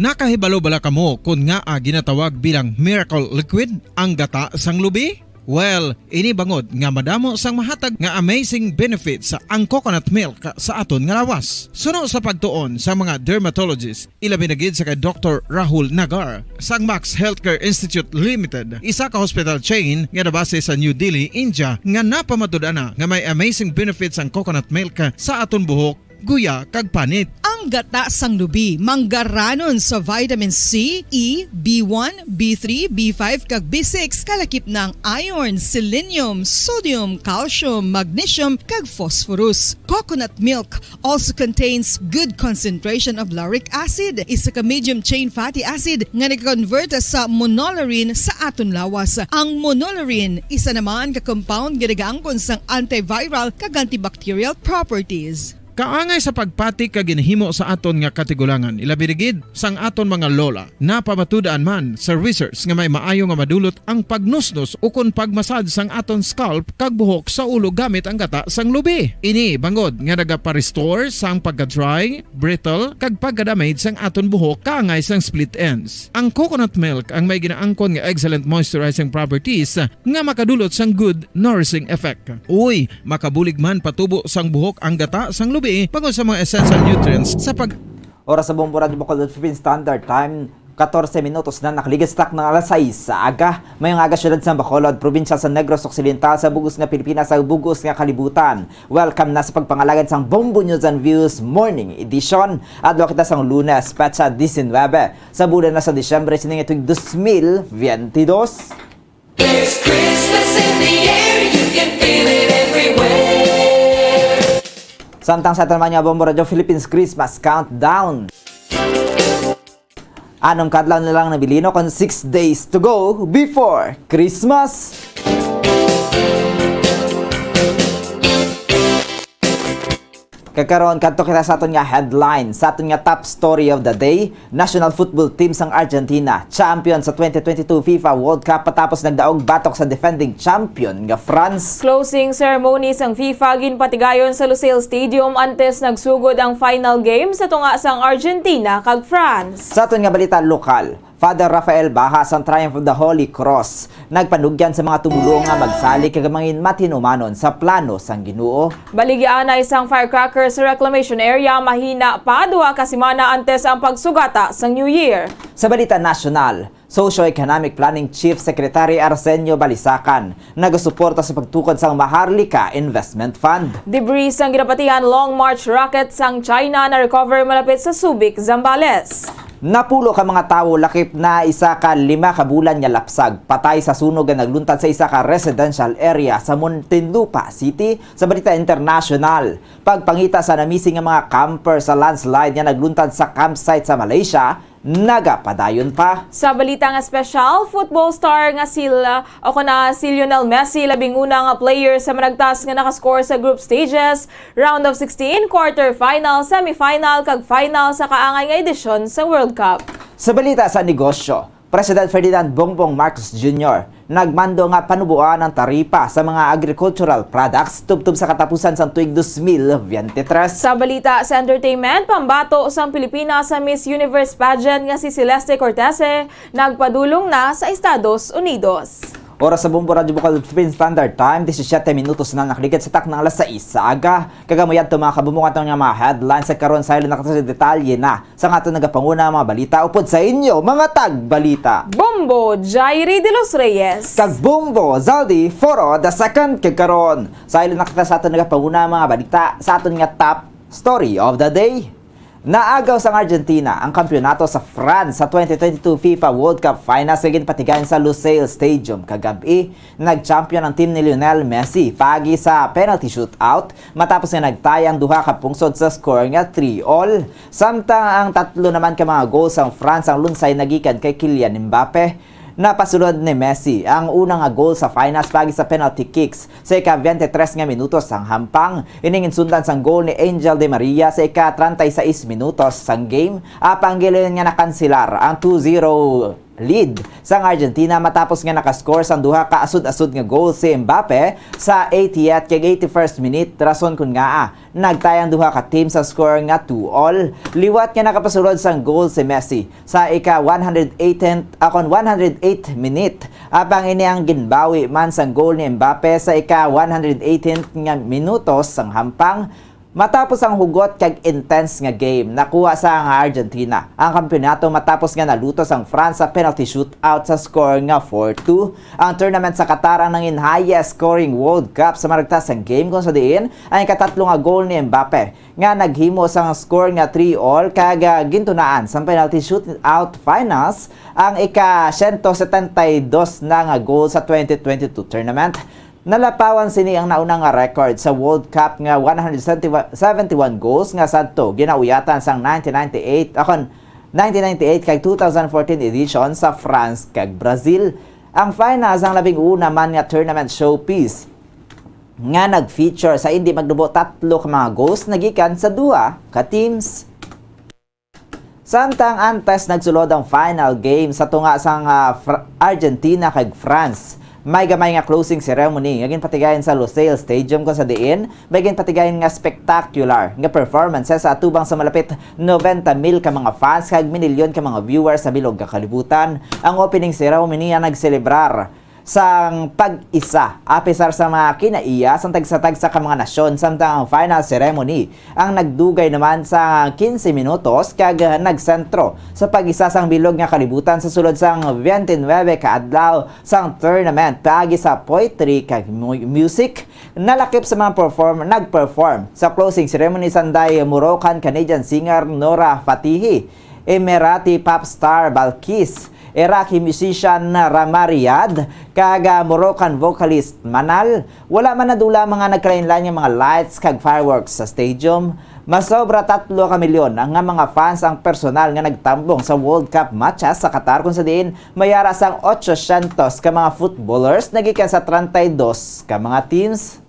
Nakahibalo bala kamo kon ngaa ginatawag bilang miracle liquid ang gata sang lubi? Well, ini bangod nga madamo sang mahatag nga amazing benefits ang coconut milk sa aton nga lawas. Suno sa pagtuon sa mga dermatologist, ilabi na gid sa kay Doktor Rahul Nagar sang Max Healthcare Institute Limited, isa ka hospital chain nga nabase sa New Delhi, India, nga napamatud-an na nga may amazing benefits ang coconut milk sa aton buhok, guya, kag panit. Ang gata sang lubi manggaranon sa vitamin C, E, B one, B three, B five, kag B six, kalakip na ang iron, selenium, sodium, calcium, magnesium, kag phosphorus. Coconut milk also contains good concentration of lauric acid, isa ka medium chain fatty acid nga nag-convert sa monolaurin sa aton lawas. Ang monolaurin, isa naman ka compound nga nagaangkon sang antiviral kag antibacterial properties. Kaangay sa pagpati ka ginhimo sa aton nga katigulangan, ilabi na gid sang aton mga lola. Napamatud-an man sa research nga may maayo nga madulot ang pagnusnos ukon pagmasad sang aton scalp kag buhok sa ulo gamit ang gata sang lubi. Ini bangod nga nagapa-restore sang pagka-dry, brittle, kag pagka-damage sang aton buhok kaangay sang split ends. Ang coconut milk ang may ginaangkon nga excellent moisturizing properties nga makadulot sang good nourishing effect. Uy, makabulig man patubo sang buhok ang gata sang lubi bangod sa mga essential nutrients sa pag- Oras sa Bombo Radyo Bacolod, Philippine Standard Time, katorse minutos na nakaligid sa takna nga alas sais sa aga. Mayong aga, siyudad sa Bacolod, probinsya sa Negros Occidental, sa bug-os nga Pilipinas, sa bug-os nga kalibutan. Welcome na sa pagpangalagad sang Bombo News and Views Morning Edition. Adlaw kita sang Lunes, petsa diecinuebe sa bulan na sa Disyembre, sining tuig dos mil biyente dos. There's Christmas in the air, you can feel it everywhere. Samtang sa aton man nga Bombo Radyo Philippines Christmas Countdown. Anom ka adlaw na lang nabilin, kon six days to go before Christmas. Kag karon, kadto kita sa aton nga headline, sa aton nga top story of the day. National football team sang Argentina, champion sa twenty twenty-two FIFA World Cup, matapos nagdaog batok sa defending champion nga France. Closing ceremony sang FIFA ginpatigayon sa Lusail Stadium antes nagsugod ang final game sa tunga sang Argentina kag France. Sa aton nga balita lokal, Father Rafael Baha sang Triumph of the Holy Cross nagpanugyan sa mga tumoluo nga magsalig kag mangin matinumanon sa plano sang Ginoo. Baligya na isang firecracker sa reclamation area, mahina pa duha ka semana antes ang pagsugata sang New Year. Sa balita nasyonal, Socio-Economic Planning Chief Secretary Arsenio Balisacan nagasuporta sa pagtukod sang Maharlika Investment Fund. Debris sang ginapatihan Long March rocket sang China na-recover malapit sa Subic, Zambales. Napulo ka mga tawo lakip na isa ka lima ka bulan nga lapsag patay sa sunog nga nagluntad sa isa ka residential area sa Muntinlupa City. Sa balita internasyonal, pagpangita sa na-missing nga mga camper sa landslide nga nagluntad sa campsite sa Malaysia, nagapadayon pa. Sa balita nga espesyal, football star nga sila o kon na si Lionel Messi, labing una nga player sa managtas nga nakascore sa group stages, round of sixteen, quarter final, semifinal, kag final sa kaangay nga edisyon sa World Cup. Sa balita sa negosyo, President Ferdinand Bongbong Marcos Junior nagmando nga panuboan ang taripa sa mga agricultural products tubtob sa katapusan sang tuig dos mil biyente tres. Sa balita sa entertainment, pambato sang Pilipinas sa Miss Universe pageant nga si Celeste Cortese nagpadulong na sa Estados Unidos. Oras sa Bombo Radyo Bukal Philippine Standard Time, disisiete minutos na nakaligid sa taknang alas sais sa aga. Kag amo yadto, mga kabumbo, aton nga mga headlines sa karon. Sa ilo na sa detalye na sa aton nagapanguna nga mga balita upod sa inyo, mga tagbalita, Bombo Jairi de los Reyes kag Bombo Zaldi Foro the second. Kag karon, sa ilo na kita sa aton nagapanguna nga mga balita sa aton nga top story of the day. Naagaw sang Argentina ang kampiyonato sa France sa twenty twenty-two FIFA World Cup Finals nga ginpatigayon sa Lusail Stadium kagab-i. Nag-champion ang team ni Lionel Messi paagi sa penalty shootout matapos nga nag-tie ang duha ka pungsod sa score nga three all. Samtang ang tatlo naman ka mga goal sang France ang lunsay nagikan kay Kylian Mbappe. Napasulod ni Messi ang una nga goal sa finals paagi sa penalty kicks sa ika-twenty-three nga minuto sang hampang. Ini ginsundan sang goal ni Angel Di Maria sa ika-treinta y seis minutos sang game, apang gilayon nga nakanselar ang two zero lead sang Argentina matapos nga nakascore sang duha ka asod-asod nga goal si Mbappe sa eightieth kag eighty-first minute, rason kon ngaa nag-tie ang duha ka team sa score nga two all. Liwat nga nakapasulod sang goal si Messi sa ika-one hundred eighteenth, akon one hundred eighth minute, apang ini ang ginbawi man sang goal ni Mbappe sa ika-one hundred eighteenth nga minuto sang hampang. Matapos ang hugot kag intense nga game, nakuha sa nga Argentina ang kampiyonato matapos nga nalutos ang France sa penalty shootout sa score nga four two. Ang tournament sa Qatar ang nangin highest scoring World Cup sa maragtas sang game, kung sa diin ang ikatatlo nga goal ni Mbappe nga naghimo sang score nga three all, kag, ah, gintunaan sang penalty shootout finals ang ika-siyento setenta y dos na nga goal sa twenty twenty-two tournament. Nalapawan sini ang nauna nga record sa World Cup nga one hundred seventy-one goals nga sadto ginauyatan sang nineteen ninety-eight, akon, nineteen ninety-eight kag two thousand fourteen edition sa France kag Brazil. Ang finals ang labing una man nga tournament showpiece nga nag-feature sa indi magnubo tatlo ka mga goals nagikan sa duha ka teams. Samtang antes nagsulod ang final game sa tunga sang, ah, Fr-, Argentina kag France, may gamay nga closing ceremony nga ginpatigayon sa Lusail Stadium, kung sa diin may ginpatigayon nga spectacular nga performances sa atubang sa malapit noventa mil ka mga fans kag minilyon ka mga viewers sa bilog nga kalibutan. Ang opening ceremony ang nagselebrar sang pag-isa, apisar sa mga kinaiya sang tagsa-tagsa ka mga nasyon, samtang ang final ceremony ang nagdugay naman sa quince minutos kag nagsentro sa pag-isa sang bilog nga kalibutan sa sulod sang twenty-nine ka adlaw sang tournament. Paagi sa poetry kag mu-, music, nalakip sa mga perform-, nag-perform sa closing ceremony sanday Moroccan Canadian singer Nora Fatihi, Emirati pop star Balkis, Iraqi musician Rama Riyad, kag, ah, Moroccan vocalist Manal. Wala man nadula mga nagkalainlain nga mga lights kag fireworks sa stadium. Masobra tatlo ka milyon ang nga mga fans ang personal nga nagtambong sa World Cup matches sa Qatar, kung sa diin may ara sang otsosyentos ka mga footballers nagikan sa treinta y dos ka mga teams.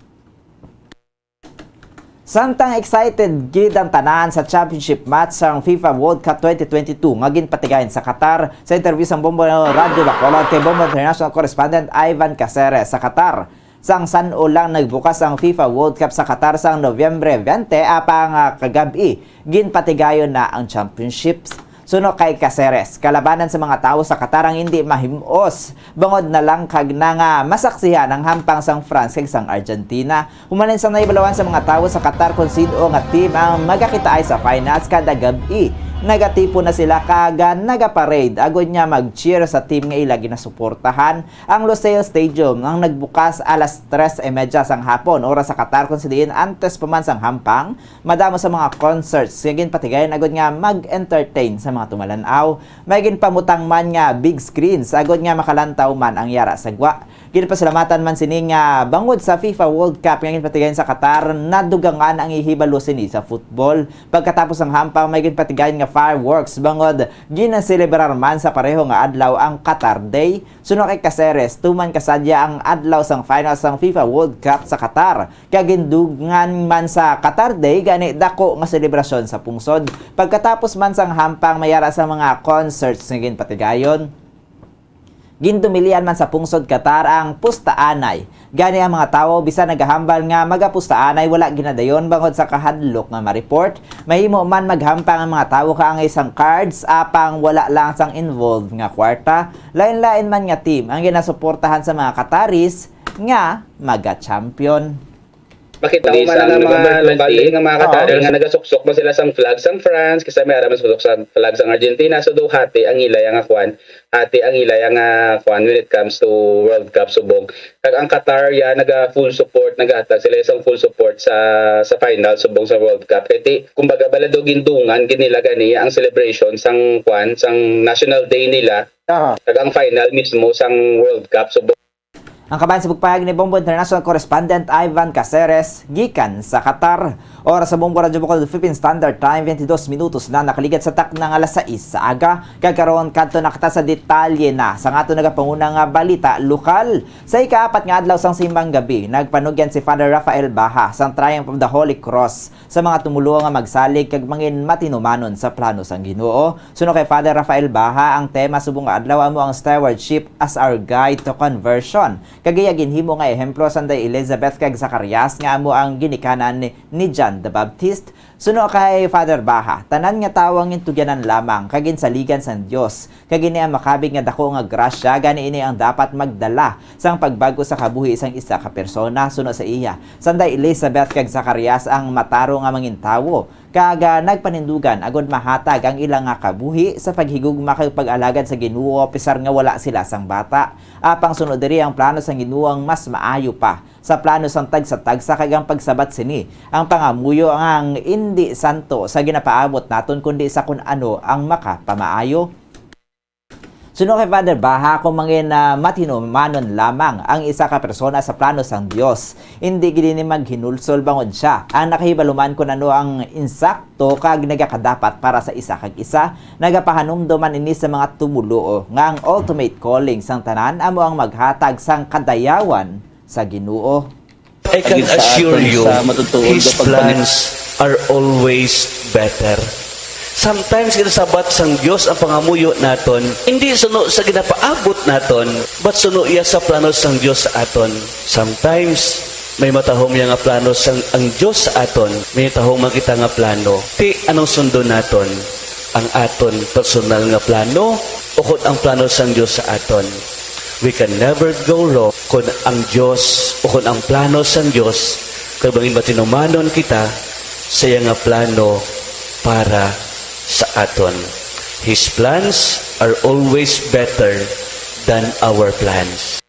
Samtang excited gid ang tanan sa championship match sang FIFA World Cup twenty twenty-two nga ginpatigayon sa Qatar, sa interview sang Bombo Radyo Bacolod kay Bombo International correspondent Ivan Caceres sa Qatar, sang san-o lang nagbukas ang FIFA World Cup sa Qatar sang Nobyembre twenty, apang, ah, kagab-i ginpatigayon na ang championships. Suno kay Caceres, kalabanan sa mga tawo sa Qatar ang indi mahim-os, bangod na lang kag na nga masaksihan ang hampang sang France kag sang Argentina. Human sa nahibaloan sa mga tawo sa Qatar kon sin-o nga team ang magakitaay sa finals kada gab-i, nagatipon na sila kag nagaparade agod nga mag-cheer sa team nga ila ginasuportahan. Ang Lusail Stadium ang nagbukas alas tres y media sang hapon, oras sa Qatar, kon sa diin antes pa man sang hampang, madamo sa mga concerts nga ginpatigayon agod nga mag-entertain sa mga tumalan-aw. May ginpamutang man nga big screens agod nga makalantaw man ang yara sa gwa. Ginapasalamatan man sini nga bangod sa FIFA World Cup nga ginpatigayon sa Qatar, nadugangan ang ihibalo sini sa football. Pagkatapos sang hampang, may ginpatigayon nga fireworks bangod ginaselebrar man sa pareho nga adlaw ang Qatar Day. Suno kay Caceres, tuman kasadya ang adlaw sang final sang FIFA World Cup sa Qatar, kag gindugangan man sa Qatar Day, gani dako nga selebrasyon sa pungsod. Pagkatapos man sang hampang, may ara sa mga concerts nga ginpatigayon. Gindumilian man sa pungsod Qatar ang pustaanay. Gani ang mga tawo bisan nagahambal nga magapustaanay wala ginadayon bangod sa kahadlok nga ma-report. Mahimo man maghampang ang mga tawo kaangay sang cards, apang wala lang sang involved nga kwarta. Lain-lain man nga team ang ginasuportahan sa mga Qataris nga maga-champion. Makita mo man ang mga lokal nga mga Qatar nga nagasuksok man sila sang flag sang France, kasi may ara man suksok sang flag sang Argentina. So, do hati ang ila nga kwan, hati ang ila nga kwan when it comes to World Cup subong. Kag ang Qatar, ya, naga full support, nagahatag sila sang full support sa, sa final subong sa World Cup. Kay ti, kumbaga, bala do gindungan gid nila gani ang celebration sang kwan, sang National Day nila. Aha. Kag ang final mismo sang World Cup subong. Ang kabahin sa pagpahayag ni Bombo International correspondent Ivan Caceres, gikan sa Qatar. Oras sa Bombo Radyo Bukol, Philippine Standard Time, twenty-dos minutos na nakaligad sa takna nga alas sais sa aga. Kag karon, kadto na kita sa detalye na sa aton nagapanguna nga balita lokal. Sa ikaapat nga adlaw sang simbang gabi, nagpanugyan si Father Rafael Baha sang Triumph of the Holy Cross sa mga tumoluo nga magsalig kag mangin matinumanon sa plano sang Ginoo. Suno kay Father Rafael Baha, ang tema subong nga adlaw amo ang stewardship as our guide to conversion. Kag iya ginhimo nga ehemplo sanday Elizabeth kag Zacarias nga amo ang ginikanan ni, ni John the Baptist. Suno kay Father Baha, tanan nga tawo ang gintugyanan lamang kag ginsaligan sang Dios, kag ini ang makabig nga dako nga grasya, gani ini ang dapat magdala sang pagbag-o sa kabuhi sang isa ka persona. Suno sa iya, sanday Elizabeth kag Zacarias ang matarong nga mangintawo, kag, ah, nagpanindugan agud mahatag ang ila nga kabuhi sa paghigugma kag pag-alagad sa Ginoo, apisar nga wala sila sang bata. Apang suno diri, ang plano sang Ginoo ang mas maayo pa sa plano sang tagsa-tagsa, kag ang pagsabat sini ang pangamuyo ang indi santo sa ginapaabot naton, kundi sa kun ano ang makapamaayo. Suno kay Father Baha, kung mangin, ah, matinumanon lamang ang isa ka persona sa plano sang Dios, indi gid ini maghinulsol bangod sia ang nakahibaluman kun ano ang insakto kag nagakadapat para sa isa kag isa. Nagapahanumdom man ini sa mga tumoluo nga ang ultimate calling sang tanan amo ang maghatag sang kadayawan sa Ginoo. I can assure you, His plans are always better. Sometimes ginasabat sang Dios ang pangamuyo naton, hindi suno sa ginapaabot naton, but suno iya sa plano sang Dios sa aton. Sometimes may matahom iya nga plano sang ang Dios sa aton, may tahom man kita nga plano. Ti anong sundon naton? Ang aton personal nga plano ukon ang plano sang Dios sa aton? We can never go wrong kon ang Dios ukon ang plano sang Dios, kag manginmatinumanon kita sa iya nga plano para sa aton. His plans are always better than our plans.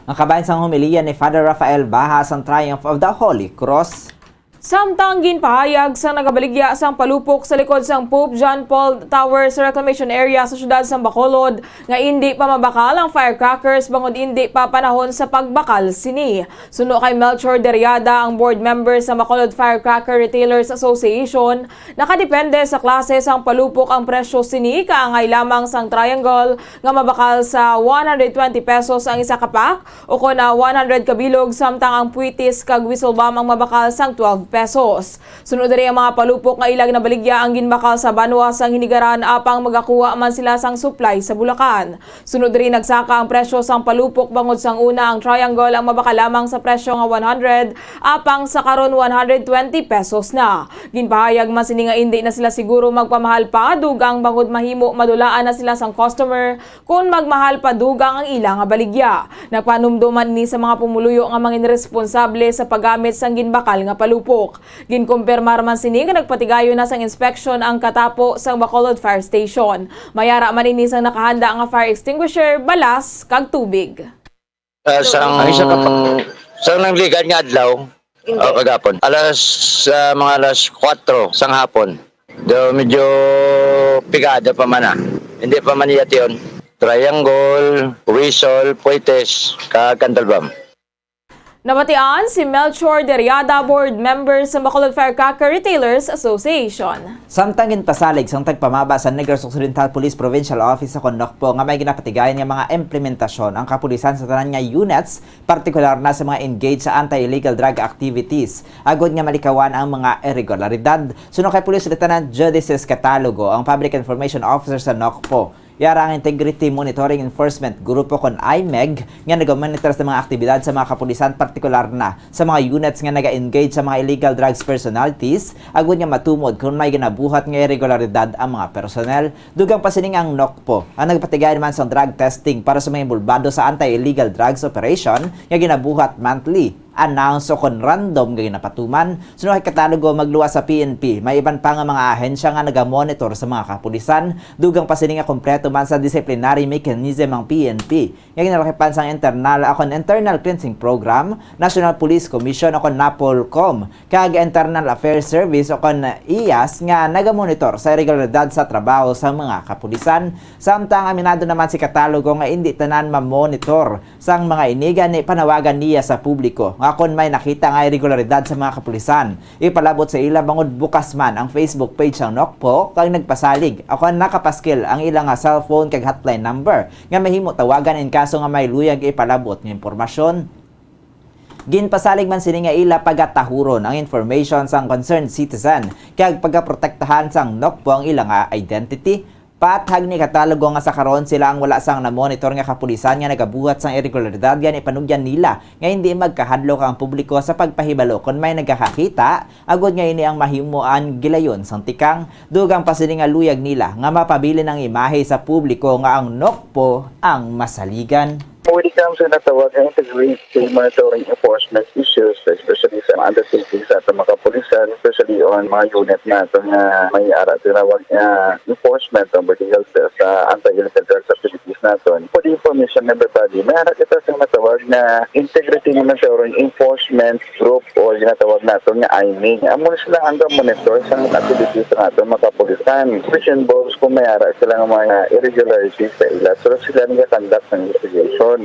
Ang kabahin sang homilya ni Father Rafael Baha sang Triumph of the Holy Cross. Samtang ginpahayag sang nagabaligya sang palupok sa likod sang Pope John Paul Tower sa Reclamation Area sa siyudad sang Bacolod nga indi pa mabakal ang firecrackers bangod indi pa panahon sa pagbakal sini. Suno kay Melchor Deriada, ang board member sa Bacolod Firecracker Retailers Association, nakadepende sa klase sang palupok ang presyo sini, kaangay lamang sang triangle nga mabakal sa one hundred twenty pesos ang isa ka pack, ukon na one hundred ka bilog, samtang ang puitis kag whistle bomb ang mabakal sang twelve pesos. Suno diri ang mga palupok nga ila ginabaligya ang ginbakal sa banwa sang Hinigaran, apang magakuha man sila sang supply sa Bulacan. Suno diri nagsaka ang presyo sang palupok, bangod sang una ang triangle ang mabakal lamang sa presyo nga one hundred, apang sa karon one hundred twenty pesos na. Ginpahayag man sini nga indi na sila siguro magpamahal pa, dugang bangod mahimo madulaan na sila sang customer kon magmahal pa dugang ang ila nga baligya. Nagpahanumdom man ini sa mga pumuluyo nga mangin responsable sa paggamit sang ginbakal nga palupok. Ginkumpirmar man sini nga nagpatigayon na sang inspeksyon ang katapo sang Bacolod Fire Station. May ara man ini sang nakahanda nga fire extinguisher, balas, kag tubig. Ah, sang, sang nagligad nga adlaw, ah, kagapon, alas, ah, mga alas kuwatro sang hapon. Do medyo pigada pa man na. Hindi pa man iyat yun. Triangle, whistle, puites, kag candle bomb. Nabatian si Melchor Deriada, board member sa Bacolod Firecracker Retailers Association. Samtang ginpasalig sang tagpamaba sa Negros Occidental Police Provincial Office sa Conocpo nga may ginapatigayon nga mga implementasyon ang kapulisan sa tanan nga units, partikular na sa mga engaged sa anti-illegal drug activities, agod nga malikawan ang mga irregularidad. Suno kay Police Lieutenant Judices Catalogo, ang Public Information Officer sa Nocpo, yara ang Integrity Monitoring Enforcement Group o kon I MEG nga nagamonitor sa mga aktibidad sa mga kapulisan, partikular na sa mga units nga naga-engage sa mga illegal drugs personalities, agud nga matumod kon may ginabuhat nga irregularidad ang mga personnel. Dugang pa sining ang Nocpo ang nagpatigayon man sang drug testing para sa mga involbado sa anti-illegal drugs operation nga ginabuhat monthly, announce o kon random nga ginapatuman. Suno kay Catalogo, magluwas sa P N P, may iban pa nga mga ahensya nga nagamonitor sa mga kapulisan. Dugang pa sini nga kompleto man sa disciplinary mechanism ang P N P nga ginalakipan sang internal o kon internal cleansing program, National Police Commission o kon NAPOLCOM, kag Internal Affairs Service o kon IAS nga nagamonitor sa regularidad sa trabaho sa mga kapulisan. Samtang aminado naman si Catalogo nga indi tanan mamonitor sang mga ini, gani panawagan niya sa publiko nga kon may nakita nga irregularidad sa mga kapulisan, ipalabot sa ila bangod bukas man ang Facebook page sang Nocpo kag nagpasalig o kon nakapaskil ang ila nga cellphone kag hotline number nga mahimo tawagan in kaso nga may luyag ipalabot nga impormasyon. Ginpasalig man sini nga ila pagatahuron ang information sang concerned citizen kag pagaprotektahan sang Nocpo ang ila nga identity. Paathag ni Catalogo nga sa karon sila ang wala sang namonitor nga kapulisan nga nagabuhat sang irregularidad, gani panugyan nila nga hindi magkahadlok ang publiko sa pagpahibalo kon may nagakakita, agud nga ini ang mahimo ang gilayon sang tikang. Dugang pa sini nga luyag nila nga mapabilin ang imahe sa publiko nga ang Nocpo ang masaligan. When it comes sa natawag nga integrity monitoring enforcement issues, especially sa undertaking sa atong mga kapulisan, especially on mga unit nato nga may ara tinawag nga enforcement on vertical sa, sa anti-illegal drugs activities naton. For the information of everybody, may ara kita sa natawag nga integrity monitoring enforcement group o ginatawag nato nga I MEG. Amo na sila ang monitor sa mga activities sa aton mga kapulisan, which involves kung may ara sila nga mga irregularities sa ila. So sila nag-conduct ng investigation.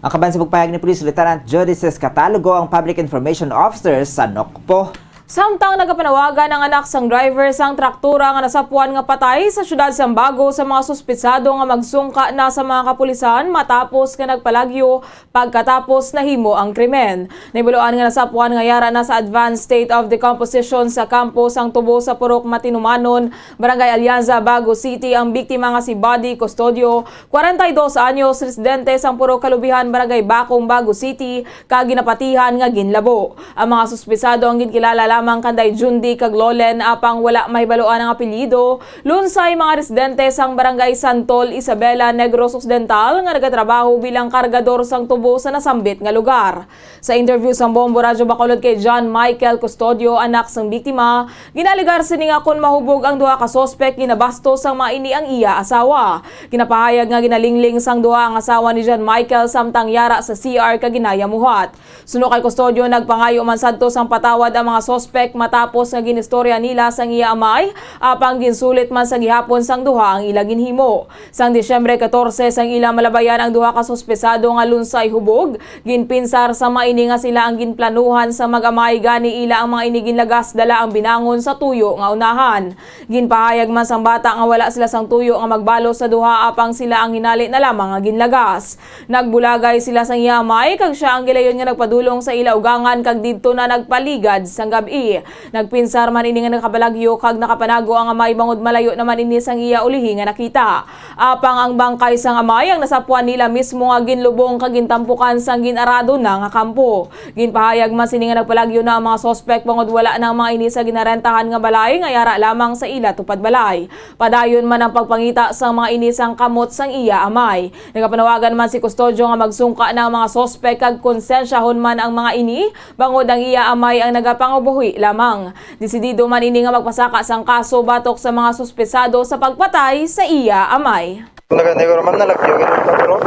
Ang kaban sa pagpahayag ni Police Lieutenant Judices Catalogo, ang Public Information Officer sa Nocpo. Samtang nagapanawagan ang anak sang driver sang traktura nga nasapuan nga patay sa siyudad sang Bago sa mga suspitsado nga magsungka na sa mga kapulisan matapos nga nagpalagyo pagkatapos nahimo ang krimen. Nahibaluan nga nasapuan nga yara na sa advanced state of decomposition sa kampo sang tubo sa Purok Matinumanon, Barangay Alianza, Bago City, ang biktima nga si Buddy Custodio, kwarenta y dos anyos, residente sang Purok Kalubihan, Barangay Bacong, Bago City, kag ginapatihan nga ginlabo. Ang mga suspetsado ang ginkilala lamang kanday Jundi kag Lolen, apang wala mahibaluan ang apelyido. Lunsay mga residente sang Barangay Santol, Isabela, Negros Occidental nga nagatrabaho bilang kargador sang tubo sa nasambit nga lugar. Sa interview sang Bombo Radyo Bacolod kay John Michael Custodio, anak sang biktima, ginalegar sini nga kon mahubog ang duha ka suspek, ginabastos sang mga ini ang iya asawa. Ginapahayag nga ginalingling sang duha ang asawa ni John Michael samtang yara sa C R kag ginayamuhat. Suno kay Custodio, nagpangayo man sadto sang patawad ang mga suspek matapos nga ginistorya nila sang iya amay, apang ginsulit man sa gihapon sang duha ang ila ginhimo. Sang Disyembre katorse, sang ila malabayan ang duha ka suspetsado nga lunsay hubog, ginpinsar sa mga ini nga sila ang ginplanuhan sa mag-amay, gani ila ang mga ini ginlagas dala ang binangon sa tuyo nga unahan. Ginpahayag man sang bata nga wala sila sang tuyo nga magbalos sa duha, apang sila ang hinali na lamang nga ginlagas. Nagbulagay sila sang iya amay, kag sia ang gilayon nga nagpadulong sa ila ugangan, kag didto na nagpaligad sang gab-i. Nagpinsar man ini nga nakapalagyo kag nakapanago ang amay, bangod malayo naman ini sang iya ulihi nga nakita. Apang ang bangkay sang amay ang nasapuan nila mismo nga ginlubong kag gintampukan sang gin-arado na nga kampo. Ginpahayag man sini nga nagpalagyo na ang mga suspek, bangod wala na ang mga ini sa ginarentahan nga balay nga yara lamang sa ila tupad balay. Padayon man ang pagpangita sang mga ini sang kamot sang iya amay. Nagapanawagan man si Custodio nga magsungka na ang mga suspek kag konsensyahon man ang mga ini, bangod ang iya amay ang nagapangabuhi lamang. Desidido man ini nga magpasaka sang kaso batok sa mga suspetsado sa pagpatay sa iya amay. Nagani ko naman, nalagyo gid ang bro.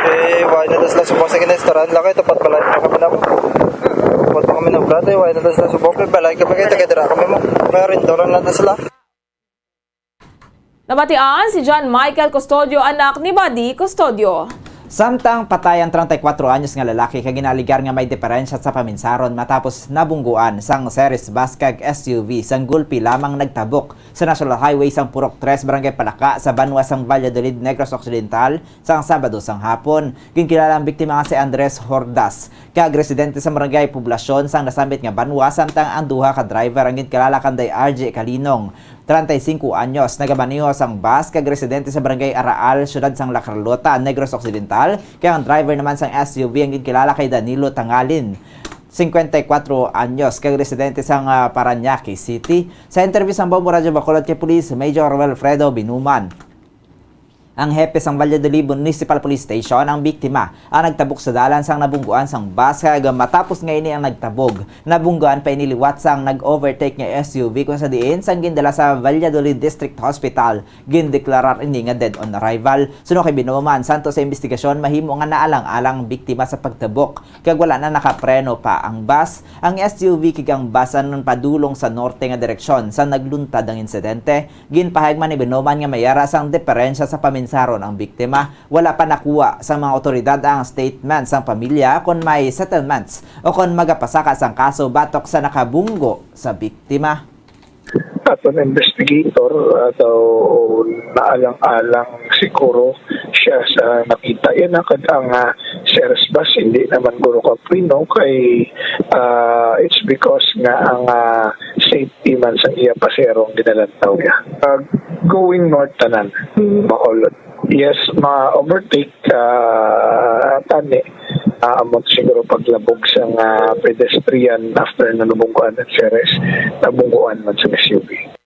Eh, why na sila subong sa ginestaran? Lakay, tapat pala yung nakapanap. Tapat pa kami ng brad, eh, why na sila subong? May balay kami, kaya taga dira kami mo. May arendor na sila. Nabatian si John Michael Custodio, anak ni Buddy Custodio. Samtang patay ang treinta y cuatro anyos nga lalaki kag ginaaligar nga may diferensya sa paminsaron matapos nabungguan sang Ceres bus kag S U V sang gulpi lamang nagtabok sa National Highway sang Purok tres, Barangay Palaka, sa banwa sang Valladolid, Negros Occidental, sang Sabado sang hapon. Ginkilala ang biktima nga si Andres Hordas, kag residente sa Barangay Poblacion sang nasambit nga banwa, samtang ang duha ka driver ang ginkilala kanday R J Kalinong, treinta y cinco anyos, nagamaneho sang bus, kag residente sa Barangay Araal, siyudad sang La Carlota, Negros Occidental, kag ang driver naman sang S U V ang ginkilala kay Danilo Tangalin, cincuenta y cuatro anyos, kag residente sang, ah, Parañaque City. Sa interview sang Bombo Radyo Bacolod kay Police Major Wilfredo Binuman, ang hepe sang Valladolid Municipal Police Station, ang biktima ang nagtabok sa dalan sang nabungguan sang bus, kag matapos nga ini ang nagtabog, nabungguan pa ini liwat sang nag-overtake nga S U V, kung sa diin sang gindala sa Valladolid District Hospital, gindeklarar ini nga dead on arrival. Suno kay Binuman, santo sa investigasyon, mahimo nga naalang-alang ang biktima sa pagtabok, kag wala na nakapreno pa ang bus. Ang S U V kag ang bus anon padulong sa norte nga direksyon sa nagluntad ang insidente. Ginpahayag man ni Binuman nga may ara sang diferensya sa paminsaron ang biktima. Wala pa nakuha sa mga otoridad ang statement sang pamilya kon may settlements o kon magapasaka sang kaso batok sa nakabunggo sa biktima. Aton investigator, ah, daw naalang-alang siguro siya sa nakita. Yan ang kag ang, ah, Ceres bus, hindi naman guro ka preno kay, ah, it's because nga ang, ah, safety man sa iya pasero ang ginalantaw niya. Ah, going north tanan, Bacolod. Yes, ma-overtake, ah, tani. Ah, amo siguro paglabog sa nga pedestrian after na nabungguan ang Ceres, nabungguan man sa S U V.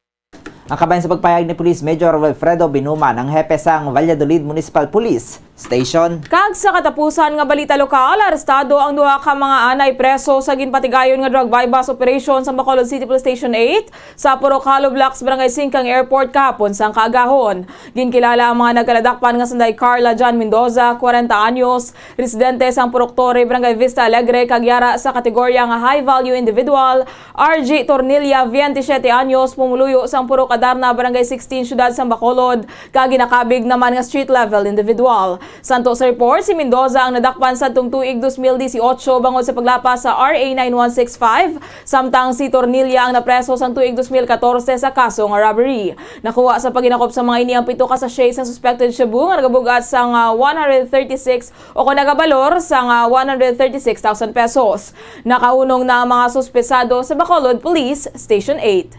Ang kabahin sa pagpahayag ni Police Major Wilfredo Binuman, ang hepe sang Valladolid Municipal Police Station. Kag sa katapusan nga balita lokal, arestado ang duha ka mga anay preso sa ginpatigayon nga drug buy-bust operation sa Bacolod City Police Station eight sa Purok Hollow Blocks, Barangay Singkang Airport kahapon sang kaagahon. Ginkilala ang mga nagkaladakpan nga sanday Carla John Mendoza, kwarenta anyos, residente sang Purok Torre, Barangay Vista Alegre, kag yara sa kategorya nga high value individual, R G Tornilla, veintisiete anyos, pumuluyo sang Purok Adarna, Barangay sixteen, Siyudad sang Bacolod, kag ginakabig naman nga street level individual. Santo sa report, si Mendoza ang nadakpan sa tuig dos mil dieciocho bangod sa paglapas sa R A nine one six five, samtang si Tornilla ang napreso sa tuig dos mil katorse sa kaso nga robbery. Nakuha sa paghinakop sa mga ini ang pito ka sachet sa suspected shabu nga nagabugat sang, ah, one hundred thirty-six o kon nagabalor sang, ah, one hundred thirty-six thousand pesos. Nakaunong na ang mga suspesado sa Bacolod Police Station eight.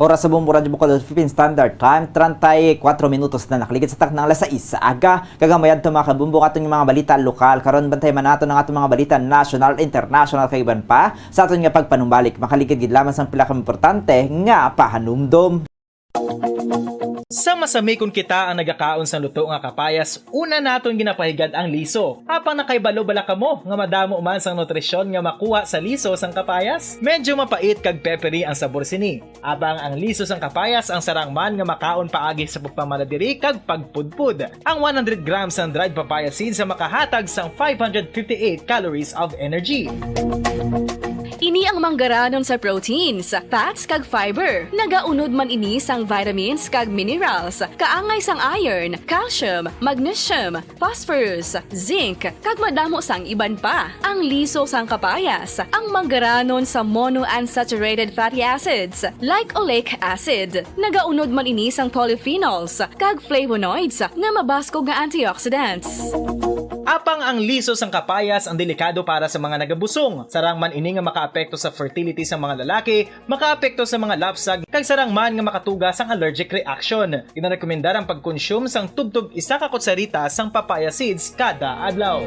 Oras sa Bombo Radyo Bacolod, Philippine Standard Time, treinta y cuatro minutos na nakaligid sa takna nga alas sais sa aga. Kag ang mayad to, mga kabombo, aton nga mga balita lokal. Karon, bantay man naton ang aton mga balita national, international, kag iban pa. Sa aton nga pagpanumbalik, makaligid gid lamang sang pila ka importante nga pahanumdom. Sa masami kon kita ang nagakaon sang luto nga kapayas, una naton ginapahigad ang liso. Apang nakahibalo bala kamo nga madamo man sang nutrisyon nga makuha sa liso sang kapayas? Medyo mapait kag peppery ang sabor sini. Apang ang liso sang kapayas ang sarang man nga makaon paagi sa pagpamala diri kag pagpudpod. Ang one hundred grams sang dried papaya seeds ang makahatag sang five hundred fifty-eight calories of energy. Ini ang manggaranon sa proteins, fats, kag fiber. Nagaunod man ini sang vitamins kag minerals, kaangay sang iron, calcium, magnesium, phosphorus, zinc, kag madamo sang iban pa. Ang liso sang kapayas, ang manggaranon sa monounsaturated fatty acids, like oleic acid. Nagaunod man ini sang polyphenols kag flavonoids nga mabaskog nga antioxidants. Apang ang liso sang kapayas ang delikado para sa mga nagabusong. Sarang man ini nga makaapekto sa fertility sa mga lalaki, makaapekto sa mga lapsag, kag sarang man nga makatuga sang allergic reaction. Ginarekomendar ang pagkonsume sang tubtob isa ka kutsarita sang papaya seeds kada adlaw.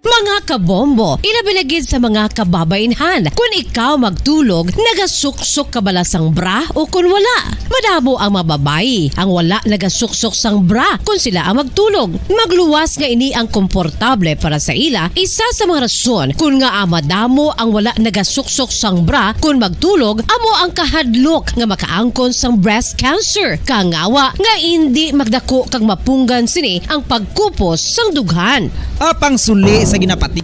Mga kabombo, ilabi na gid sa mga kababainhan. Kun ikaw magtulog, nagasuksok ka bala sang bra o kun wala? Madamo ang mga babayi ang wala nagasuksok sang bra kun sila ang magtulog. Magluwas nga ini ang komportable para sa ila, isa sa mga rason kun ngaa madamo ang wala nagasuksok sang bra kun magtulog amo ang kahadlok nga makaangkon sang breast cancer. Kangawa nga indi magdako kag mapunggan sini ang pagkupos sang dughan. Apang suli sa ginapati.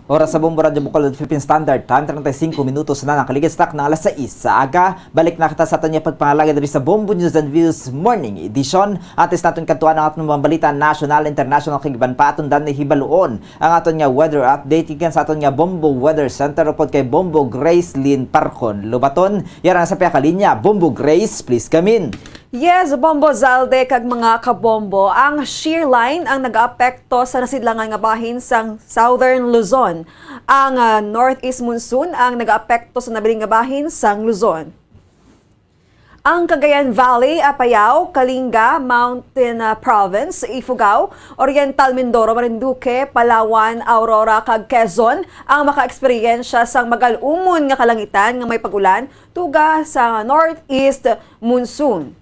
Oras sa Bombo Radyo Bacolod, Philippine Standard Time, treinta y cinco minutos na nakaligid sa takna nga alas sais sa aga. Balik na kita sa aton nga pagpangalagad diri sa Bombo News and Views Morning Edition. Antes naton kadtuan ang aton mga balita national, international, kag iban pa, aton danay hibaluon ang aton nga weather update gikan sa aton nga Bombo Weather Center upod kay Bombo Grace Lynn Parcon Lobaton. Yara na sa pihak linya. Bombo Grace, please come in. Yes, Bombo Zalde kag mga kabombo, ang shear line ang nagaapekto sa nasidlangan nga bahin sang Southern Luzon. Ang, ah, northeast monsoon ang nagaapekto sa nabilin nga bahin sang Luzon. Ang Cagayan Valley, Apayao, Kalinga, Mountain, ah, Province, Ifugao, Oriental Mindoro, Marinduque, Palawan, Aurora, kag Quezon ang makaeksperyensya sang magal-umon nga kalangitan nga may pag-ulan tuga sa northeast monsoon.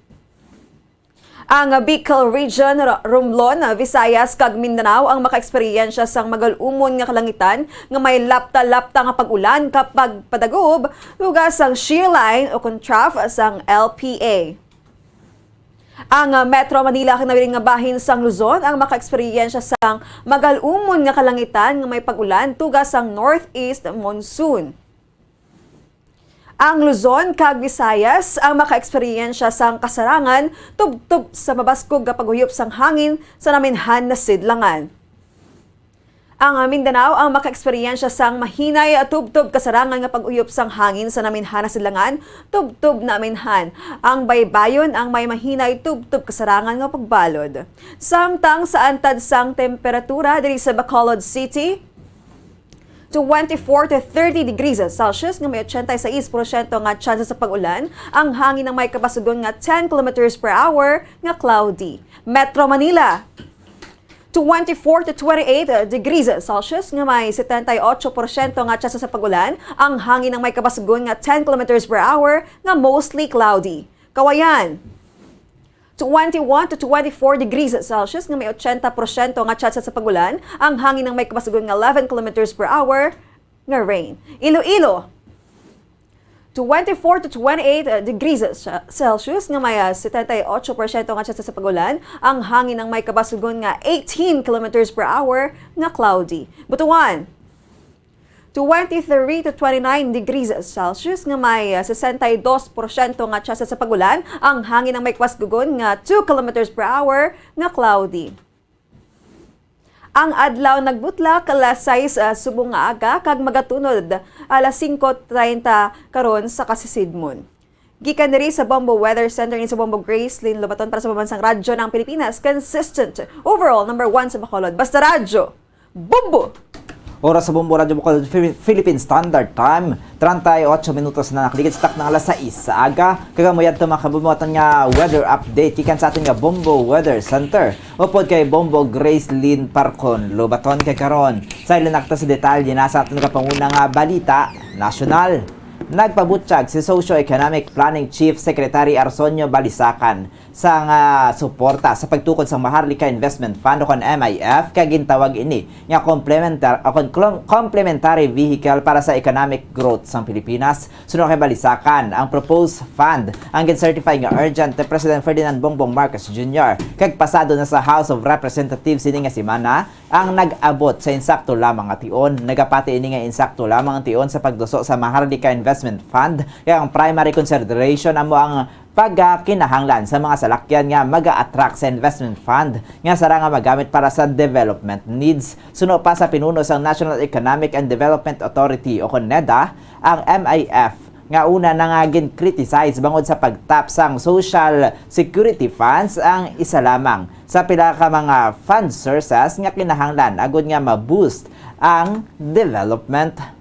Ang Bicol Region, Ro-, Romblon, Visayas, kag Mindanao ang makaeksperyensya sang magal-umon nga kalangitan nga may lapta-lapta nga pag-ulan kag pagpadagob tuga sang shear line o kon trough sang L P A. Ang, ah, Metro Manila kag nabilin nga bahin sang Luzon ang makaeksperyensya sang magal-umon nga kalangitan nga may pag-ulan tuga sang northeast monsoon. Ang Luzon kag Visayas ang makaeksperyensya sang kasarangan tubtob sa mabaskog nga paghuyop sang hangin sa naminhan nga sidlangan. Ang Mindanao ang makaeksperyensya sang mahinay tubtob kasarangan nga pag-uyop sang hangin sa naminhan nga sidlangan tubtob naminhan. Ang baybayon ang may mahinay tubtob kasarangan nga pagbalod. Samtang sa antad sang temperatura diri sa Bacolod City, twenty-four to thirty degrees Celsius nga may ochenta y seis porsyento nga tsansa sa pag-ulan, ang hangin ang may kabasugon nga ten kilometers per hour nga cloudy. Metro Manila, twenty-four to twenty-eight degrees Celsius nga may setenta y ocho porsyento nga tsansa sa pag-ulan, ang hangin ang may kabasugon nga ten kilometers per hour nga mostly cloudy. Kawayan, twenty-one to twenty-four degrees Celsius nga may ochenta porsyento nga tsansa sa pag-ulan, ang hangin ang may kabasugon nga eleven kilometers per hour nga rain. Iloilo, twenty-four to twenty-eight degrees Celsius nga may, ah, setenta y ocho porsyento nga tsansa sa pag-ulan, ang hangin ang may kabasugon nga eighteen kilometers per hour nga cloudy. Butuan, twenty-three to twenty-nine degrees Celsius nga may, ah, sesenta y dos porsyento nga tsansa sa pag-ulan, ang hangin ang may kwas gugon nga two kilometers per hour nga cloudy. Ang adlaw nagbutlak alas sais, ah, subong nga aga kag magatunod alas singko treinta karon sa kasisidmon. Gikan diri sa Bombo Weather Center ni sa Bombo Gracelyn Lobaton para sa Pambansang Radyo ng Pilipinas, consistent, overall number one sa Bacolod. Basta Radyo, Bombo! Oras sa Bombo Radyo Bacolod, Phil-, Philippine Standard Time, treinta y ocho minutos na nakaligid sa takna nga alas sais sa aga. Kag amo yadto, mga kabubuatan, nga weather update gikan sa aton nga Bombo Weather Center. Upod kay Bombo Gracelyn Parcon Lobaton kay karon. Sa ilan nakita sa detalye na sa aton kapanguna nga balita nasyonal. Nagpabutyag si Socio-Economic Planning Chief Secretary Arsonio Balisacan sa nga suporta sa pagtukod sang Maharlika Investment Fund o kon M I F, kag gintawag ini nga complementar-, o kon klom-, complementary vehicle para sa economic growth sang Pilipinas. Suno kay Balisacan, ang proposed fund ang gin-certify nga urgent ni President Ferdinand Bongbong Marcos Junior kag pasado na sa House of Representatives sini nga semana. Ang nag-abot sa insakto lamang nga tion, nagapati ini nga insakto lamang ang tion sa pagduso sa Maharlika Investment Fund, kay ang primary consideration amo ang pagkakinahanglan sa mga salakyan nga maga-attract sa investment fund nga sara nga magamit para sa development needs. Suno pa sa pinuno sang National Economic and Development Authority o kon NEDA, ang M I F nga una na nga gin-criticize bangod sa pag-tap sang Social Security Funds ang isa lamang sa pila ka mga fund sources nga kinahanglan agud nga ma-boost ang development.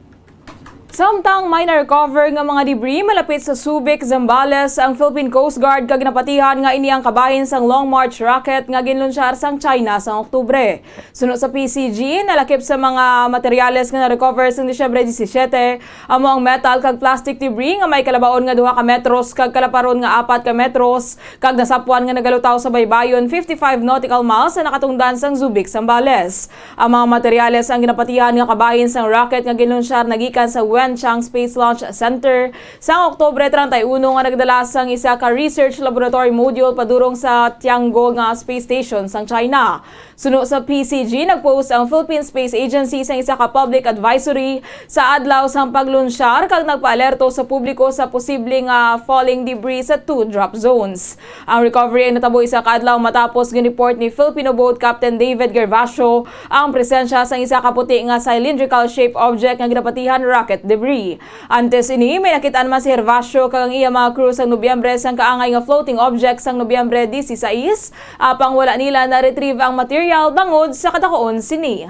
Samtang may na-recover nga mga debris malapit sa Subic, Zambales, ang Philippine Coast Guard kag ginapatihan nga ini ang kabahin sang Long March rocket nga ginlunsyar sang China sang Oktubre. Suno sa P C G, nalakip sa mga materyales nga na-recover sang Disyembre disisiete, amo ang metal kag plastic debris nga may kalabaon nga duha ka metros kag kalaparon nga apat ka metros, kag nasapwan nga nagalutaw sa baybayon fifty-five nautical miles sa nakatungdan sang Subic, Zambales. Ang mga materyales ang ginapatihan nga kabahin sang rocket nga ginlunsyar nagikan sa Wenchang Space Launch Center sang Oktubre treinta y uno nga nagdala sang isa ka research laboratory module padurong sa Tiangong nga space station sang China. Suno sa P C G, nag-post ang Philippine Space Agency sang isa ka public advisory sa adlaw sang paglunsyar kag nagpaalerto sa publiko sa posible nga falling debris sa two drop zones. Ang recovery ay natabo isa ka adlaw matapos gin-report ni Filipino boat Captain David Gervasio ang presensya sang isa ka puti nga cylindrical shape object nga ginapatihan rocket debris. Antes ini, may nakit-an man si Gervasio kag ang iya mga crew sang Nobyembre sang kaangay nga floating object sang Nobyembre disisais, apang wala nila na-retrieve ang material bangod sa kadakuon sini.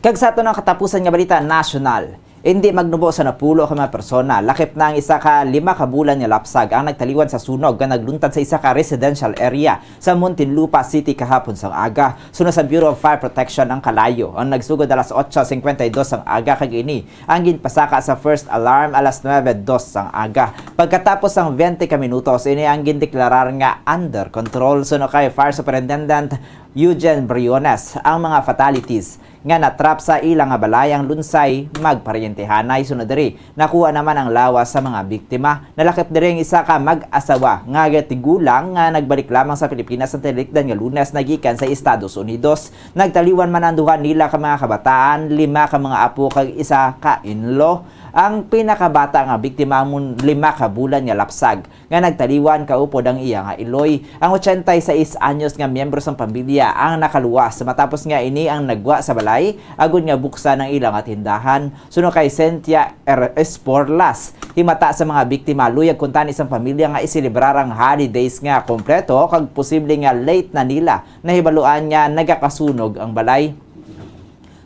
Kag sa aton ang katapusan nga balita nasyonal, indi magnubo sa napulo ka mga persona, lakip na ang isa ka lima ka bulan nga lapsag ang nagtaliwan sa sunog nga nagluntad sa isa ka residential area sa Muntinlupa City kahapon sang aga. Suno sa Bureau of Fire Protection, ang kalayo ang nagsugod alas otso cincuenta y dos sang aga, kag ini ang ginpasaka sa first alarm alas nuebe dos sang aga. Pagkatapos sang veinte ka minutos, ini ang gindeklarar nga under control. Suno kay Fire Superintendent Eugene Briones, ang mga fatalities nga natrap sa ila nga balay ang lunsay magparyentehanay. Sunod diri, nakuha naman ang lawas sa mga biktima. Nalakip diri ang isa ka mag-asawa nga tigulang nga nagbalik lamang sa Pilipinas sa tinikdan nga Lunes nagikan sa Estados Unidos. Nagtaliwan man ang duha nila ka mga kabataan, lima ka mga apo kag isa ka in-law. Ang pinakabata nga biktima amo lima ka bulan nga lapsag nga nagtaliwan kaupod ang iya nga iloy. Ang ochenta y seis anyos nga miyembro sang pamilya ang nakaluwas matapos nga ini ang nagwa sa balay agud nga buksan ang ila nga tindahan. Suno kay Cynthia R. Esporlas, himata sa mga biktima, luyag kuntani sang pamilya nga iselebrar ang holidays nga kompleto kag posible nga late na nila nahibaluan nga nagakasunog ang balay.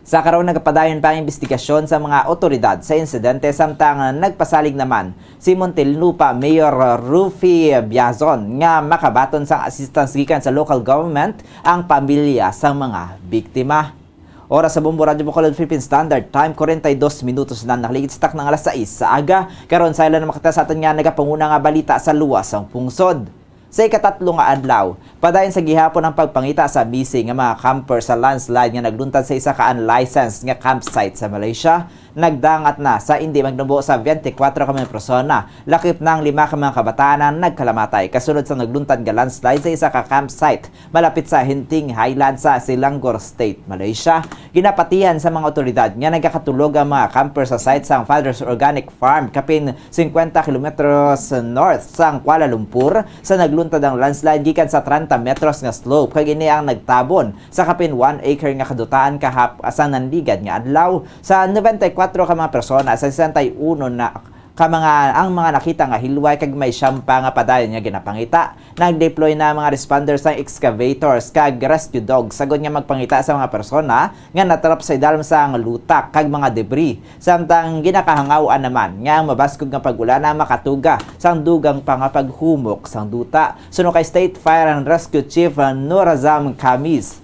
Sa karon, nagapadayon pa ang imbestigasyon sa mga awtoridad sa insidente, samtang nagpasalig naman si Muntinlupa Mayor Ruffy Biazon nga makabaton sang assistance gikan sa local government ang pamilya sang mga biktima. Oras sa Bombo Radyo Bacolod Philippine Standard Time, kwarenta y dos minutos na nakaligid sa takna nga alas sais sa aga. Karon, sa ila na makita sa aton nga nagapanguna nga balita sa luwas sang pungsod. Sa ikatatlo nga adlaw, padayon sa gihapon ang pagpangita sa missing nga mga camper sa landslide nga nagluntad sa isa ka unlicensed nga campsite sa Malaysia. Nagdangat na sa indi magnubo sa twenty-four ka mga persona, lakip na ang lima ka mga kabataan ang nagkalamatay kasunod sa nagluntad nga landslide sa isa ka campsite malapit sa Hinting Highland sa Selangor State, Malaysia. Ginapatihan sa mga otoridad nga nagakatulog ang mga camper sa site sang Father's Organic Farm, kapin fifty kilometers north sang Kuala Lumpur, sa nagluntad ang landslide gikan sa treinta metros nga slope, kag ini ang nagtabon sa kapin one acre nga kadutaan kahap sa nanligad nga adlaw. Sa ninety-four ka mga persona, sesenta y uno na ka mga ang mga nakita nga hilway, kag may siyam pa nga padayon nga ginapangita. Nag-deploy na ang mga responders sang excavators kag rescue dogs sagod nga magpangita sa mga persona nga natrap sa idalom sang lutak kag mga debris, samtang ginakahangaw-an naman nga ang mabaskog nga pag-ulan ang makatuga sang dugang pa nga paghumok sang duta. Suno kay State Fire and Rescue Chief Nurazam Khamis,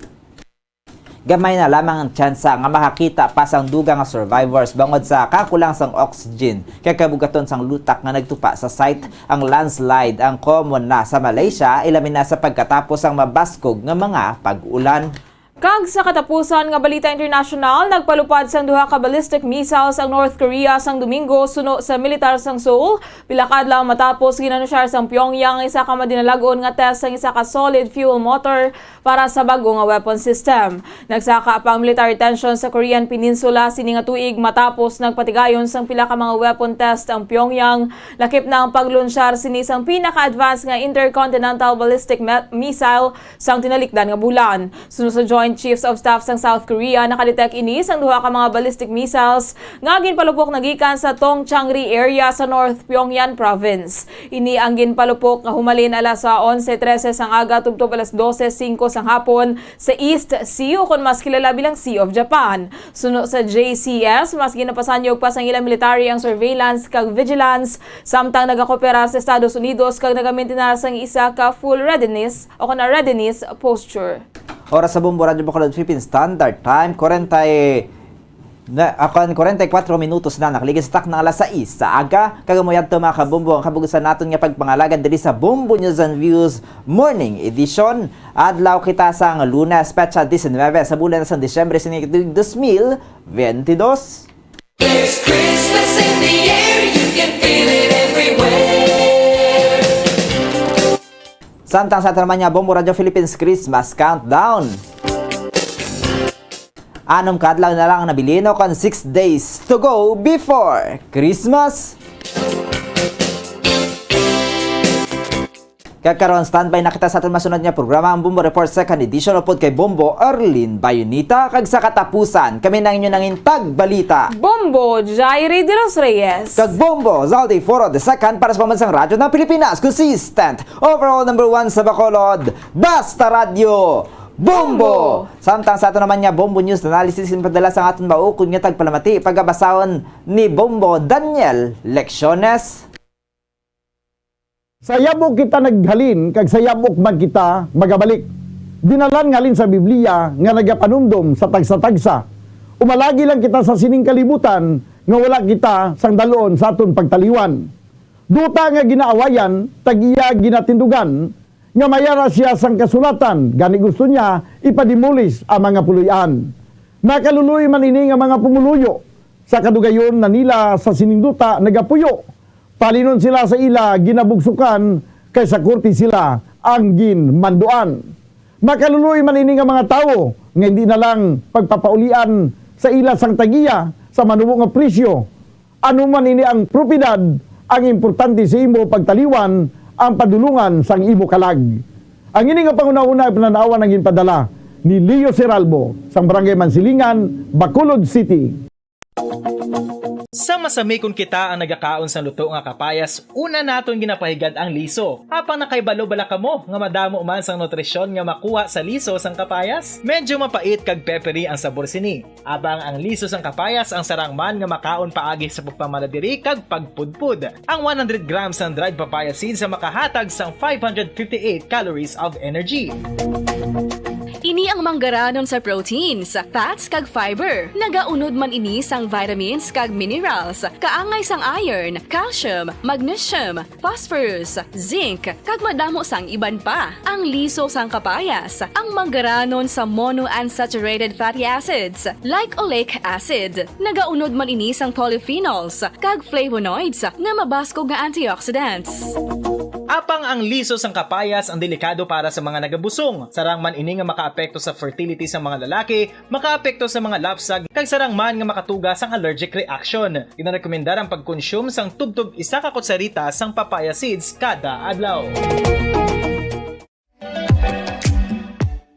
gamay na lamang ang tsansa nga makakita pa sang dugang nga survivors bangod sa kakulang sang oxygen kag kabugaton sang lutak nga nagtupa sa site. Ang landslide ang common na sa Malaysia, ilabi na sa pagkatapos sang mabaskog nga mga pag-ulan. Kag sa katapusan nga balita internasyonal, nagpalupad sang duha ka ballistic missiles ang North Korea sang Domingo suno sa militar sang Seoul, pila ka adlaw matapos ginanusyar sang Pyongyang ang isa ka madinalag-on nga test sang isa ka solid fuel motor para sa bag-o nga weapon system. Nagsaka pa ang military tension sa Korean Peninsula sini nga tuig matapos nagpatigayon sang pila ka mga weapon test ang Pyongyang, lakip na ang paglunsyar sini sang pinaka-advanced nga intercontinental ballistic me-, missile sang tinalikdan nga bulan. Suno sa Joint Chiefs of Staff sang South Korea, nakadetect ini sang duha ka mga ballistic missiles nga ginpalupok na gikan sa Tongchangri area sa North Pyongyang Province. Ini ang ginpalupok nga humalin alas onse trese sang aga tubtob alas dose singko sang hapon sa East Sea, o kon mas kilala bilang Sea of Japan. Suno sa J C S, mas ginapasanyog pa sang ilang military ang surveillance kag vigilance, samtang nagakooperar sa Estados Unidos kag nagamintinar sang isa ka full readiness o kon readiness posture. Oras sa Bombo Radyo Bacolod Philippine Standard Time, kwarenta y na, ah, kon kwarenta y kuwatro minutos na nakaligid sa takna nga alas sais sa aga. Kag amo yadto, mga kabombo, ang kabug-usan naton nga pagpangalagad diri sa Bombo News and Views Morning Edition. Adlaw kita sang Lunes, petsa diecinuebe sa bulan sang Disyembre sini ka tuig dos mil benti dos. There's Christmas in the air, you can feel it everywhere. Samtang sa aton naman nga Bombo Radyo Philippines Christmas Countdown. Anom ka adlaw na lang ang nabilin, o kon six days to go before Christmas. Kag karon, standby na kita sa aton masunod nga programa, ang Bombo Report Second Edition, upod kay Bombo Erlin Bayonita. Kag sa katapusan, kami na ang inyo nangin tagbalita, Bombo Jairi de los Reyes. Kag Bombo Zaldi Foro the Second para sa Pambansang Radyo ng Pilipinas, consistent, overall number one sa Bacolod, Basta Radyo Bombo! Bombo! Samtang sa aton naman nga Bombo News Analysis, ginpadala sang aton maukod nga tagpalamati, pagabasahon ni Bombo Daniel Lecciones. Sa yabok kita naghalin, kag sa yabok man kita magabalik. Dinalan nga halin sa Biblia nga nagapanumdom sa tagsa-tagsa. Umalagi lang kita sa sining kalibutan nga wala kita sang dal-on sa aton pagtaliwan. Duta nga ginaawayan, tag-iya ginatindugan, nga mayara siya sang kasulatan, gani gusto niya ipa-demolish ang mga puloy-an. Nakaluloy man ini nga mga pumuluyo, sa kadugayon na nila sa sining duta nagapuyo. Palinon sila sa ila ginabugsukan, kay sa korte sila ang ginmanduan. Makaluloy man ini nga mga tawo nga hindi na lang pagpapaulian sa ila sang tag-iya sa manubo nga presyo. Ano man ini ang propiedad, ang importante sa imo pagtaliwan ang padulungan sang imo kalag. Ang ini nga panghunahuna ay pananawan ang ginpadala ni Leo Seralbo sang Barangay Mansilingan, Bacolod City. Sa masamikon kita ang nagakaon sang luto nga kapayas, una naton ginapahigad ang liso. Apang nakahibalo bala kamo nga madamo man sang nutrisyon nga makuha sa liso sang kapayas? Medyo mapait kag peppery ang sabor sini. Abang ang liso sang kapayas ang sarang man nga makaon paagi sa pagpamala diri kag pagpudpod. Ang one hundred grams sang dried papaya seeds ang makahatag sang five hundred fifty-eight calories of energy. Ini Ang manggaranon sa proteins, fats, kag fiber. Nagaunod man ini sang vitamins kag minerals, kaangay sang iron, calcium, magnesium, phosphorus, zinc, kag madamo sang iban pa. Ang liso sang kapayas, ang manggaranon sa monounsaturated fatty acids, like oleic acid. Nagaunod man ini sang polyphenols kag flavonoids nga mabaskog nga antioxidants. Apang ang liso sang kapayas ang delikado para sa mga nagabusong. Sarang man ini nga makaapekto sa fertility sa mga lalaki, makaapekto sa mga lapsag, kag sarang man nga makatuga sang allergic reaction. Ginarekomendar ang pagkonsume sang tubtob isa ka kutsarita sang papaya seeds kada adlaw.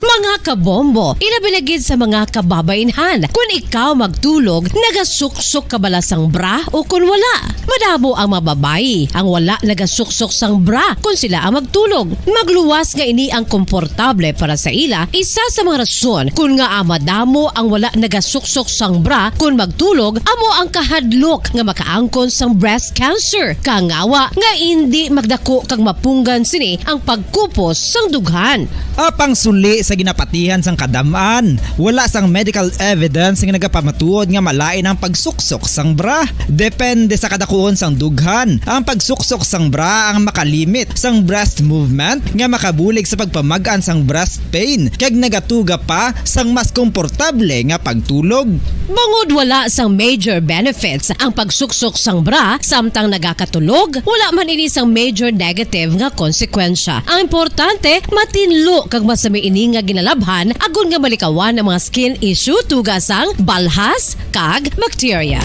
Mga kabombo, ilabi na gid sa mga kababainhan, kun ikaw magtulog, nagasuksok ka bala sang bra o kun wala? Madamo ang mga babayi ang wala nagasuksok sang bra kun sila ang magtulog. Magluwas nga ini ang komportable para sa ila, isa sa mga rason kun ngaa madamo ang wala nagasuksok sang bra kun magtulog amo ang kahadlok nga makaangkon sang breast cancer, kangawa nga indi magdako kag mapunggan sini ang pagkupos sang dughan. Apang suli sa ginapatihan sang kadam-an, wala sang medical evidence nga nagapamatuod nga malain ang pagsuksok sang bra. Depende sa kadakuon sang dughan, ang pagsuksok sang bra ang makalimit sang breast movement nga makabulig sa pagpamag-an sang breast pain kag nagatuga pa sang mas komportable nga pagtulog. Bangod wala sang major benefits ang pagsuksok sang bra samtang nagakatulog, wala man ini sang major negative nga konsekwensya. Ang importante, matinlo kag masami ini nga ginalabhan agod nga malikawan ang mga skin issue tuga sang balhas kag bakterya.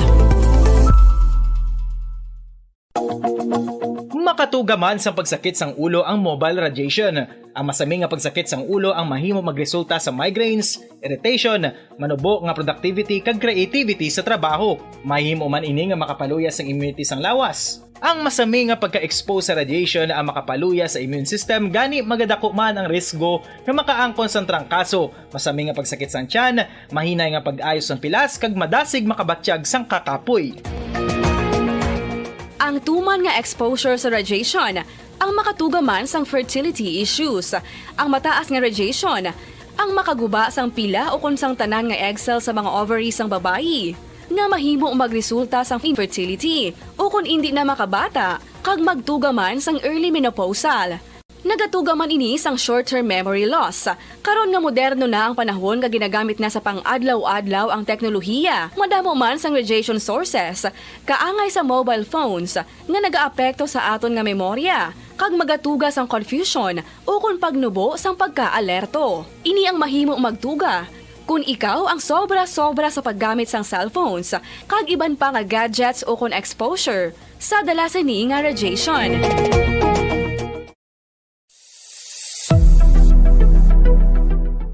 Makatuga man sang pagsakit sang ulo ang mobile radiation. Ang masami nga pagsakit sang ulo ang mahimo magresulta sa migraines, irritation, manubo nga productivity kag creativity sa trabaho. Mahimo man ini nga makapaluya sang immunity sang lawas. Ang masami nga pagka-expose sa radiation ang makapaluya sa immune system, gani magadako man ang risgo nga makaangkon sang trangkaso, masami nga pagsakit sang tiyan, mahinay nga pag-ayo sang pilas, kag madasig makabatyag sang kakapoy. Ang tuman nga exposure sa radiation ang makatuga man sang fertility issues. Ang mataas nga radiation ang makaguba sang pila ukon sang tanan nga egg cell sa mga ovary sang babayi, nga mahimo magresulta sang infertility ukon indi na makabata kag magtuga man sang early menopausal. Nagatuga man ini sang short-term memory loss. Karon nga moderno na ang panahon nga ginagamit na sa pang-adlaw-adlaw ang teknolohiya, madamo man sang radiation sources, kaangay sa mobile phones, nga nagaapekto sa aton nga memorya, kag magatuga sang confusion ukon pagnubo sang pagkaalerto. Ini ang mahimo magtuga kon ikaw ang sobra-sobra sa paggamit sang cellphones kag iban pa nga gadgets ukon exposure sa dala sini nga radiation.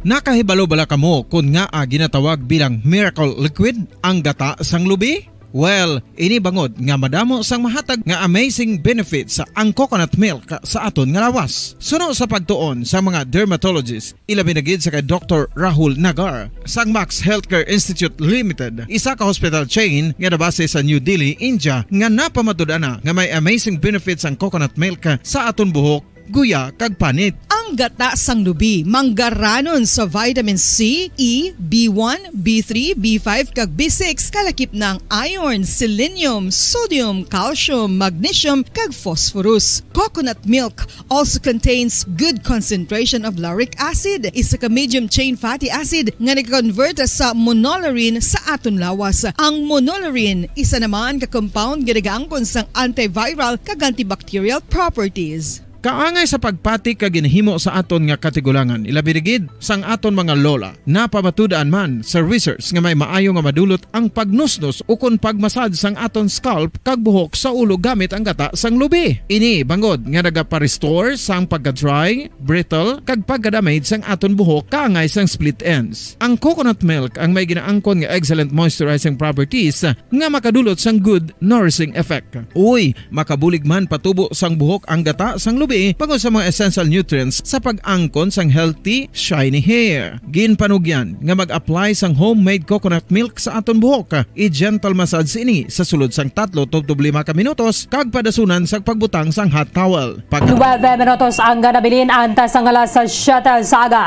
Nakahibalo bala kamo kon ngaa ginatawag bilang miracle liquid ang gata sang lubi? Well, ini bangod nga madamo sang mahatag nga amazing benefits ang coconut milk sa aton nga lawas. Suno sa pagtuon sa mga dermatologist, ilabi na gid sa kay Doktor Rahul Nagar sang Max Healthcare Institute Limited, isa ka hospital chain nga nabase sa New Delhi, India, nga napamatud-an na nga may amazing benefits ang coconut milk sa aton buhok, guya, kag panit. Ang gata sang lubi manggaranon sa vitamin C, E, B one, B three, B five, kag B six, kalakip na ang iron, selenium, sodium, calcium, magnesium, kag phosphorus. Coconut milk also contains good concentration of lauric acid, isa ka medium chain fatty acid nga nag-convert sa monolaurin sa aton lawas. Ang monolaurin, isa naman ka compound nga nagaangkon sang antiviral kag antibacterial properties. Kaangay sa pagpati kag ginhimo sa aton nga katigulangan, ilabi na gid sang aton mga lola. Napamatud-an man sa research nga may maayo nga madulot ang pagnusnos ukon pag-massage sang aton scalp kag buhok sa ulo gamit ang gata sang lubi. Ini bangod nga nagapa-restore sang pagka-dry, brittle, kag pagka-damage sang aton buhok kaangay sang split ends. Ang coconut milk ang may ginaangkon nga excellent moisturizing properties nga makadulot sang good nourishing effect. Uy, makabulig man patubo sang buhok ang gata sang lubi bangod sa mga essential nutrients sa pag-angkon sang healthy, shiny hair. Ginpanugyan nga mag-apply sang homemade coconut milk sa aton buhok. I-gentle massage ini sa sulod sang tatlo tubtob lima ka minutos kag padasunan sa pagbutang sang hot towel. Pag- Nuebe minutos ang nabilin antes sang alas siyete sa aga.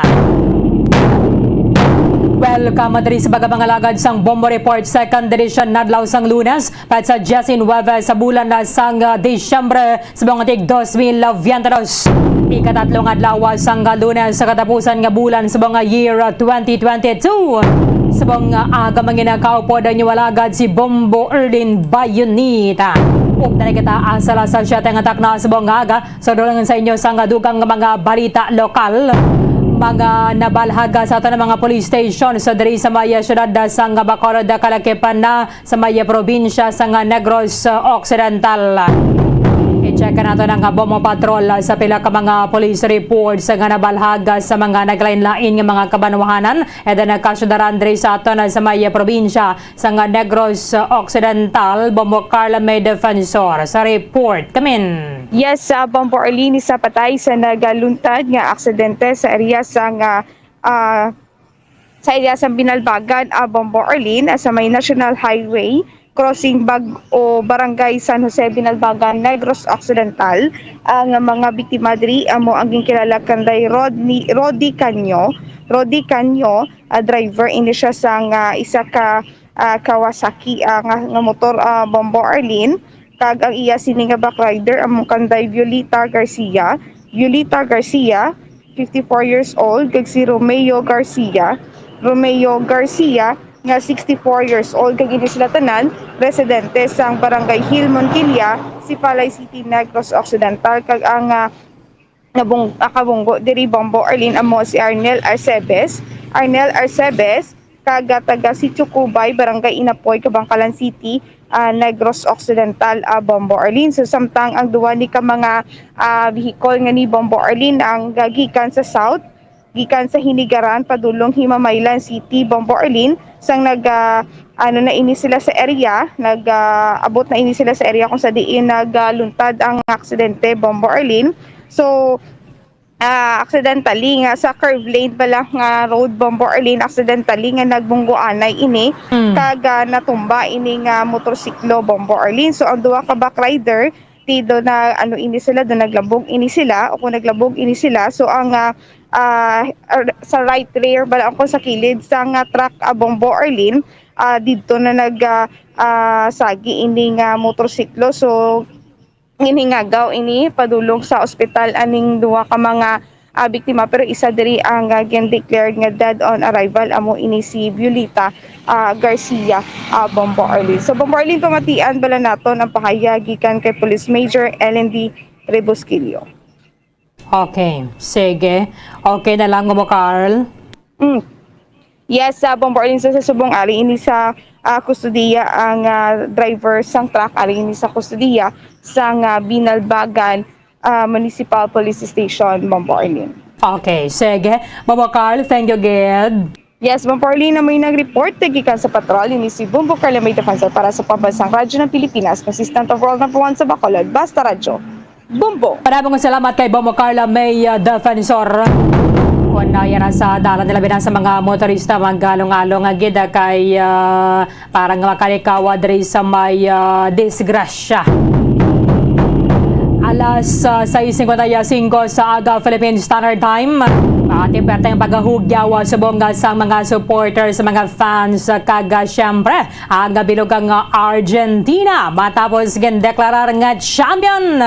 Welcome diri sa pagkapangalagad sang Bombo Report, second edition, nadlaw sang Lunes, petsa diyes nuwebe sa bulan na sang, ah, Disyembre, sa mga tig dos mil veintidos. Ikatatlo nga adlaw sang Lunes sa katapusan nga bulan sa mga year, ah, twenty twenty-two. Sa mga aga, manginakaw po ang inyo alagad si Bombo Erlin Bayonita. Ug dali kita asala sa siyete nga takna sa mga aga, sa dulang sa inyo sang dugang nga mga balita lokal. Mga nabalhaga sa aton ang mga police station sa diri sa may siyudad sang Bacolod, kalakipan na sa may probinsya sang Negros Occidental. I-check nato ang Bombo Patrol sa pila ka mga police reports nga nabalhaga sa mga naglain-lain nga mga kabanwahanan. And then, nagkasudaran diri sa aton sa may probinsya sang Negros Occidental, Bombo Carla May Defensor sa report. Kamin. Yes, sa Bombo Arlene, isa patay sa nagaluntad nga aksidente sa area sang, ah, ah, sa area sa Binalbagan, ah, Bombo Arlene, ah, sa may National Highway, crossing Bag-o, Barangay San Jose, Binalbagan, Negros Occidental. Ang mga biktima diri amo ang ginkilala kanday Rodney, Rodi Canyo. Rodi Canyo, ah, driver ini siya sang, ah, isa ka, ah, Kawasaki, ah, nga, nga motor, ah, Bombo Arlene, kag ang iya sini nga backrider amo kanday Violeta Garcia. Violeta Garcia, fifty-four years old, kag si Romeo Garcia. Romeo Garcia, nga sixty-four years old, kag ini sila tanan residente sang Barangay Hill Montilla, Sipalay City, Negros Occidental, kag ang, ah, nabung-, ah, kabunggo diri, Bombo Arlene, amo si Arnel Arcebes. Arnel Arcebes, kag, ah, taga Sitio Cubay, Barangay Inapoy, Kabankalan City, ah, Negros Occidental, ah, Bombo Arlene. So, samtang ang duha ni ka mga, ah, vehicle nga ni Bombo Arlene ang, ah, gikan sa south, gikan sa Hinigaran padulong Himamaylan City, Bombo Arlene, sang nag, ah, ano na ini sila sa area, nag, ah, abot na ini sila sa area kung sa diin nagaluntad ang aksidente, Bombo Arlene. So, ah, accidentally nga sa curve lane pala nga road, Bombo Arlene, accidentally nga nagbungguanay ini, Mm. kag, ah, natumba ini nga motorsiklo, Bombo Arlene. So, ang duha ka backrider, ti do na, ano ini sila, do naglabog ini sila, o kung naglabog ini sila. So, ang, ah, ah, ar-, sa right rear bala, ang kung sa kilid sang, ah, truck, ah, Bombo Arlene, ah, didto na nag, ah, ah, sagi ini nga motorsiklo. So, ginhingagaw ini padulong sa ospital aning duha ka mga, ah, biktima, pero isa diri ang, ah, gin-declared nga dead on arrival, amo ini si Violeta, ah, Garcia, ah, Bombo Arlene. So, Bombo Arlene, pamatian bala naton ang pahayag gikan kay Police Major L N D Rebusquillo. Okay, sige. Okay na lang mo, Carl. Mm. Yes, sa Bombo Arlene, sa, sa subong ari ini sa, ah, kustodiya ang, ah, driver sang truck, ari ini sa kustodiya sang, ah, Binalbagan, ah, Municipal Police Station, Bombo Arlene. Okay, sige. Bombo Carl, thank you, gid. Yes, Bombo Arlene, may nag-report gikan sa patrol ini si Bombo Carla May Defensor para sa Pambansang Radyo ng Pilipinas, consistent of world number one sa Bacolod, Basta Radyo. Bombo. Maraming salamat kay Bombo Carla May, uh, Defensor. Kung, uh, yan ang sa dalan nila, bilang sa mga motorista, mag-along-along nga gid, uh, kay, uh, parang makalikawa diri sa may, uh, disgrasya. Alas, uh, sais cincuenta y cinco sa aga, Philippine Standard Time. Ating perteng pagahugyaw, uh, subong, uh, sa mga supporters, sa mga fans, uh, kag, uh, syempre, ang bilog ang Argentina matapos gindeklarar nga champion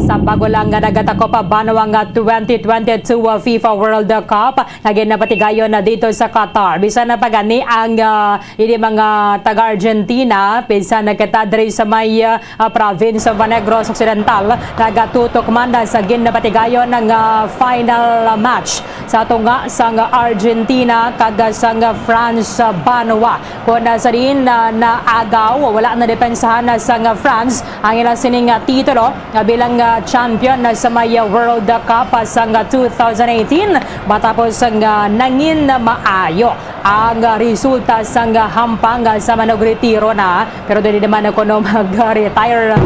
sa bago lang nga nagatakop banwa nga twenty twenty-two FIFA World Cup nga ginapatigayon na dito sa Qatar. Bisan na pa gani ang, ah, ini mga taga-Argentina, bisan na kita diri sa may, ah, province of Negros Occidental, nagatutok man na sa ginapatigayon nga final match sa tunga sang Argentina kag sang France banwa. Kon sa diin na naagaw, wala na depensahan sang France ang ila sining titulo nga bilang, ah, champion sa may World Cup sang two thousand eighteen, matapos nga nangin maayo ang resulta sang hampang sa manugretiro na. Pero dili naman kuno mag-retire.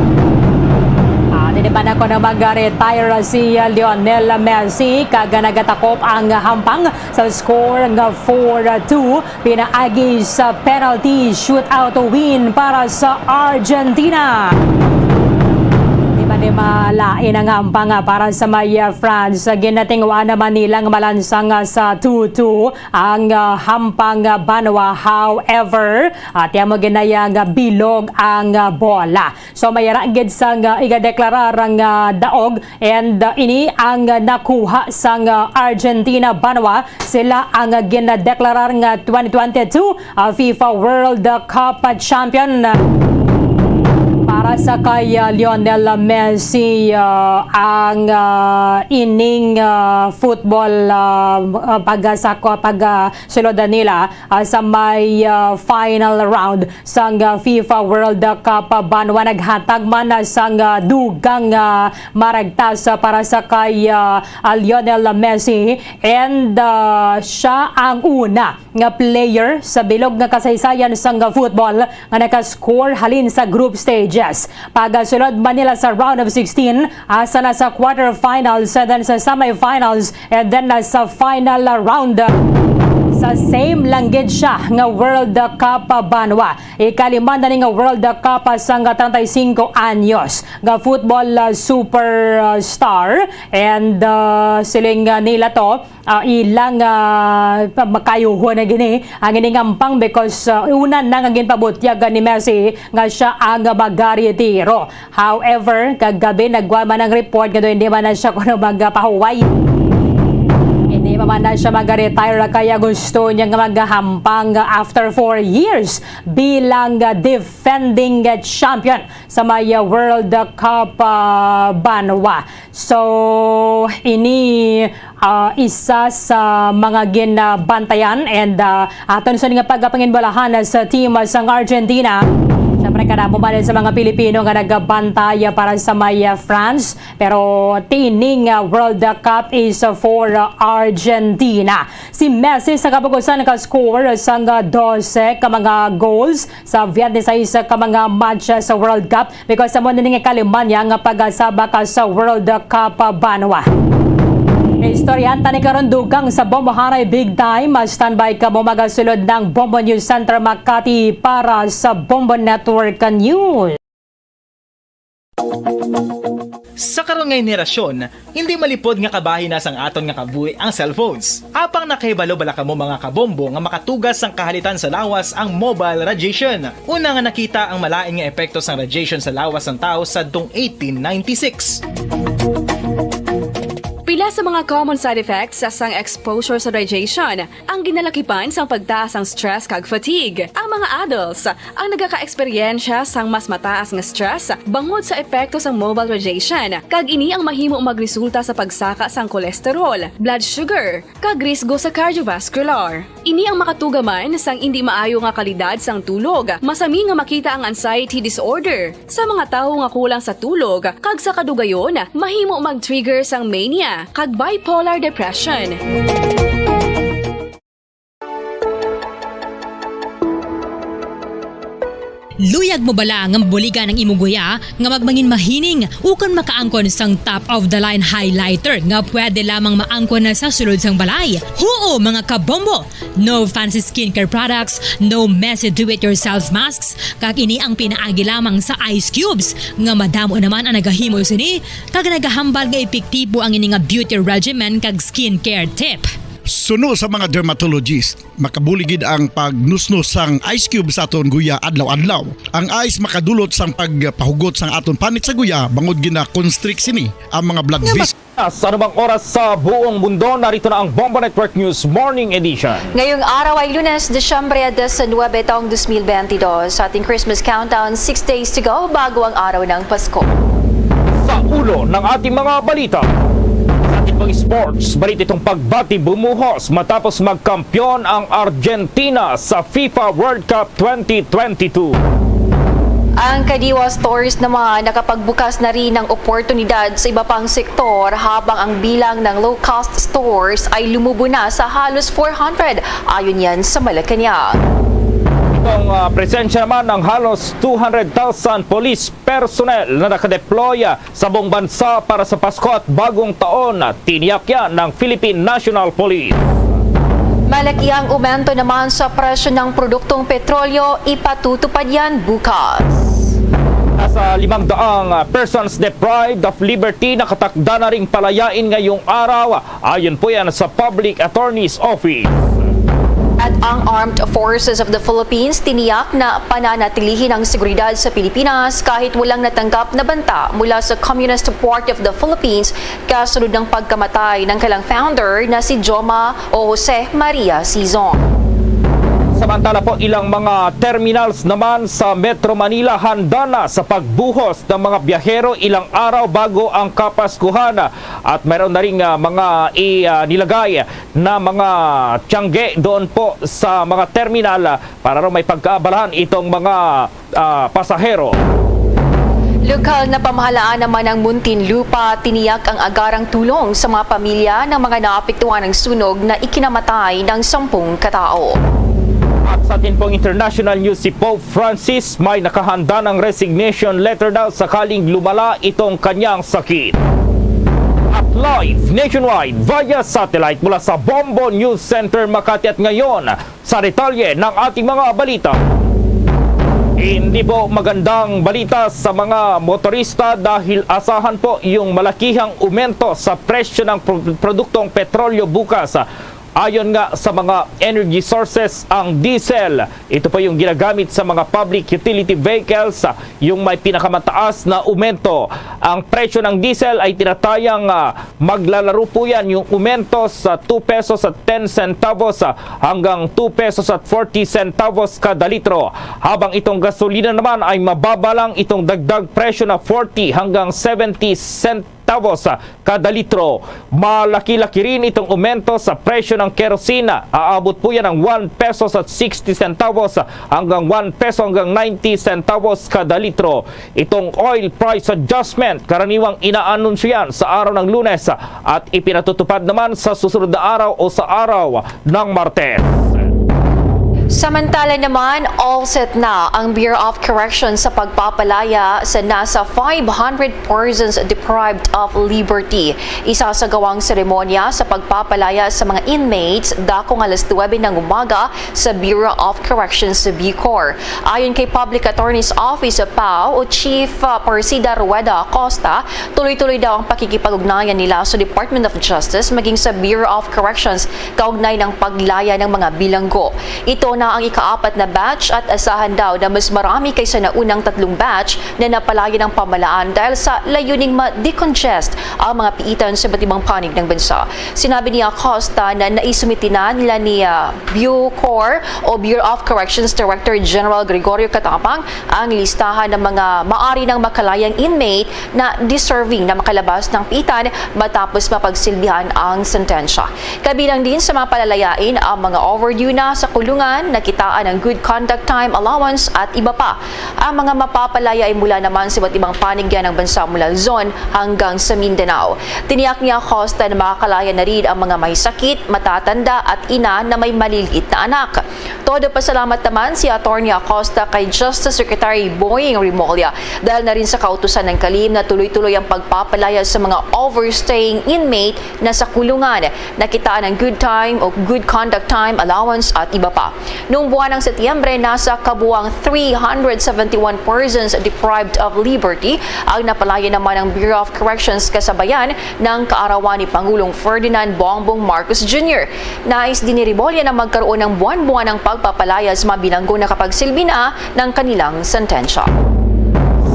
Ah, dili naman kuno mag-retire si Lionel Messi, kag nagatakop ang hampang sa score nga four two, pinaagi sa penalty shootout win para sa Argentina. Di ba Di malain ang hampang, ah, para sa may, ah, France. Ginatinguan naman nila nga malansang, ah, sa two two ang, ah, hampang, ah, banwa. However, ah, tiyan mo ginaya nga bilog ang, ah, bola. So, may ra gid sang, ah, igadeklarar ang, ah, daog, and, ah, ini ang, ah, nakuha sang, ah, Argentina banwa. Sila ang, ah, ginadeklarar nga twenty twenty-two, ah, FIFA World Cup, ah, champion. Para sa kay, ah, Lionel Messi, ah, ang, ah, ining, ah, football, ah, ah, pag, ah, sa ko-, pag, ah, sulod nila, ah, sa may, ah, final round sang, ah, FIFA World Cup, ah, banwa naghatag man, ah, sang, ah, dugang, ah, maragtas, ah, para sa kay, ah, ah, Lionel Messi, and, ah, siya ang una nga player sa bilog nga kasaysayan sang, ah, football nga nakascore halin sa group stages. Pagasulod man nila sa round of sixteen, asa na sa quarterfinals, and then sa semifinals, and then na sa final round. Sa same lang gid siya nga World Cup banwa. Ikalima na ni nga World Cup sang treinta y cinco anyos nga football, ah, super, ah, star. And, ah, siling, ah, nila to, ah, ilang, ah, pa-, makayuhon na gini ang ining ampang because, ah, una na nga ginpabutyag ni Messi nga siya ang magaretiro. However, kagabi nagwa man ang report nga daw hindi man na siya kuno magpahuway. Hindi pa man na siya mag-retire, kaya gusto niya nga maghampang after four years bilang, ah, defending, ah, champion sa may, ah, World Cup, ah, banwa. So, ini, ah, isa sa mga ginabantayan and, ah, aton sa nga pagpanginbalahan sa team sang Argentina. Siyempre, kadamo man sa mga Pilipino nga nagabantay para sa may, ah, France, pero tining, ah, World Cup is for, ah, Argentina. Si Messi sa kabugusan naka-score sang, ah, dose ka mga goals sa biyat ni sais ka mga match sa World Cup, because amo na ning ikalima niya nga pagsabak sa World Cup banwa. Istoryahan ta ni karon dugang sa Bombo Hanay Big Time. Standby kamo, magasulod ng Bombo News Center Makati para sa Bombo Network News. Sa karon nga henerasyon, hindi malipod nga kabahin na sang aton nga kabuhi ang cellphones. Apang nakahibalo bala kamo, mga kabombo, nga makatugas sang kahalitan sa lawas ang mobile radiation? Una nga nakita ang malain nga epekto sang radiation sa lawas sang tawo sadtong eighteen ninety-six. Pila sa mga common side effects sang exposure sa radiation ang ginalakipan sang pagtaas sang stress kag fatigue. Ang mga adults ang nagaka-eksperyensya sang mas mataas nga stress bangod sa epekto sang mobile radiation, kag ini ang mahimo magresulta sa pagsaka sang cholesterol, blood sugar, kag risgo sa cardiovascular. Ini ang makatuga man sang indi maayo nga kalidad sang tulog. Masami nga makita ang anxiety disorder sa mga tawo nga kulang sa tulog, kag sa kadugayon, mahimo mag-trigger sang mania kag bipolar depression. Luyag mo bala nga mabuligan ang imo guya nga magmangin mahining ukon makaangkon sang top of the line highlighter nga pwede lamang maangkon na sa sulod sang balay? Huo, mga kabombo! No fancy skincare products, no messy do-it-yourself masks, kag ini ang pinaagi lamang sa ice cubes, nga madamo naman ang nagahimo sini, kag nagahambal nga epektibo ang ini nga beauty regimen kag skincare tip. Suno sa mga dermatologist, makabulig gid ang pagnusnos sang ice cube sa aton guya adlaw-adlaw. Ang ice makadulot sang pagpahugot sang aton panit sa guya bangod gina-constrict sini ang mga blood vessels. Sa anumang oras sa buong mundo, narito na ang Bombo Network News Morning Edition. Ngayong araw ay Lunes, Disyembre diecinuebe, taong dos mil benti dos. Sa ating Christmas countdown, six days to go bago ang araw ng Pasko. Sa ulo ng ating mga balita, sa ating pang-sports, balita itong pagbati bumuhos matapos magkampiyon ang Argentina sa FIFA World Cup twenty twenty-two. Ang Kadiwa Stores naman nakapagbukas na rin ng oportunidad sa iba pang sektor, habang ang bilang ng low-cost stores ay lumubo na sa halos four hundred, ayon yan sa Malacañang. Itong, ah, presensya naman ng halos two hundred thousand police personnel na nakadeploy, ah, sa buong bansa para sa Pasko at Bagong Taon, tiniyak yan ng Philippine National Police. Malaki ang aumento naman sa presyo ng produktong petrolyo, ipatutupad yan bukas. Sa limang daang, ah, persons deprived of liberty, nakatakda na ring palayain ngayong araw. Ayon po yan sa Public Attorney's Office. At ang Armed Forces of the Philippines tiniyak na pananatilihin ang seguridad sa Pilipinas kahit walang natanggap na banta mula sa Communist Party of the Philippines kasunod ng pagkamatay ng kanilang founder na si Joma o Jose Maria Sison. Samantala po, ilang mga terminals naman sa Metro Manila handa na sa pagbuhos ng mga biyahero ilang araw bago ang Kapaskuhan. At mayroon na ring, ah, mga i-, ah, nilagay na mga tiyangge doon po sa mga terminal, ah, para raw may pagkaabalahan itong mga, ah, pasahero. Lokal na pamahalaan naman ng Muntinlupa tiniyak ang agarang tulong sa mga pamilya ng mga naapektuhan ng sunog na ikinamatay ng sampung katao. At sa atin pong international news, si Pope Francis may nakahanda ng resignation letter daw sakaling lumala itong kanyang sakit. At live nationwide via satellite mula sa Bombo News Center, Makati, at ngayon sa detalye ng ating mga balita. Hindi po magandang balita sa mga motorista dahil asahan po yung malakihang umento sa presyo ng pro-, produktong petrolyo bukas. Ayon nga sa mga energy sources, ang diesel, ito po yung ginagamit sa mga public utility vehicles, yung may pinakamataas na umento. Ang presyo ng diesel ay tinatayang, ah, maglalaro po yan yung umento sa two pesos at ten centavos, ah, hanggang two pesos at forty centavos kada litro. Habang itong gasolina naman ay mababa lang itong dagdag presyo na forty hanggang seventy centavos, ah, kada litro. Malaki-laki rin itong umento sa presyo ng kerosene. Aabot po yan ng one pesos at sixty centavos hanggang one peso hanggang ninety centavos kada litro. Itong oil price adjustment, karaniwang inaanunsyo yan sa araw ng Lunes at ipinatutupad naman sa susunod na araw o sa araw ng Martes. Samantala naman, all set na ang Bureau of Corrections sa pagpapalaya sa nasa five hundred persons deprived of liberty. Isasagawa ang seremonya sa pagpapalaya sa mga inmates dakong alas nuwebe ng umaga sa Bureau of Corrections sa Bucor. Ayon kay Public Attorney's Office of PAO o Chief, uh, Persida Rueda Acosta, tuloy-tuloy daw ang pakikipag-ugnayan nila sa Department of Justice maging sa Bureau of Corrections kaugnay ng paglaya ng mga bilanggo. Ito na ang ikaapat na batch at asahan daw na mas marami kaysa naunang tatlong batch na napalaya ng pamahalaan dahil sa layuning ma-decongest ang mga piitan sa iba't ibang panig ng bansa. Sinabi ni Acosta na naisumiti na nila ni, ah, Bucor o Bureau of Corrections Director General Gregorio Catapang ang listahan ng mga maari nang makalayang inmate na deserving na makalabas ng piitan matapos mapagsilbihan ang sentensya. Kabilang din sa mga palalayain ang mga overdue na sa kulungan, nakitaan ng good conduct time allowance at iba pa. Ang mga mapapalaya ay mula naman sa iba't ibang panig ng bansa, mula Luzon hanggang sa Mindanao. Tiniyak ni Acosta na makakalaya na rin ang mga may sakit, matatanda at ina na may maliliit na anak. Todo pasalamat naman si Attorney Acosta kay Justice Secretary Boying Remulla dahil na rin sa kautusan ng kalihim na tuloy-tuloy ang pagpapalaya sa mga overstaying inmate na sa kulungan, nakitaan ng good time o good conduct time allowance at iba pa. Noong buwan ng Setyembre, nasa kabuang three hundred seventy-one persons deprived of liberty ang napalaya naman ng Bureau of Corrections kasabayan ng kaarawan ni Pangulong Ferdinand Bongbong Marcos Junior. Nais din ni Remulla na magkaroon ng buwan-buwan ng pagpapalaya sa mga bilanggo na kapagsilbi na ng kanilang sentensya.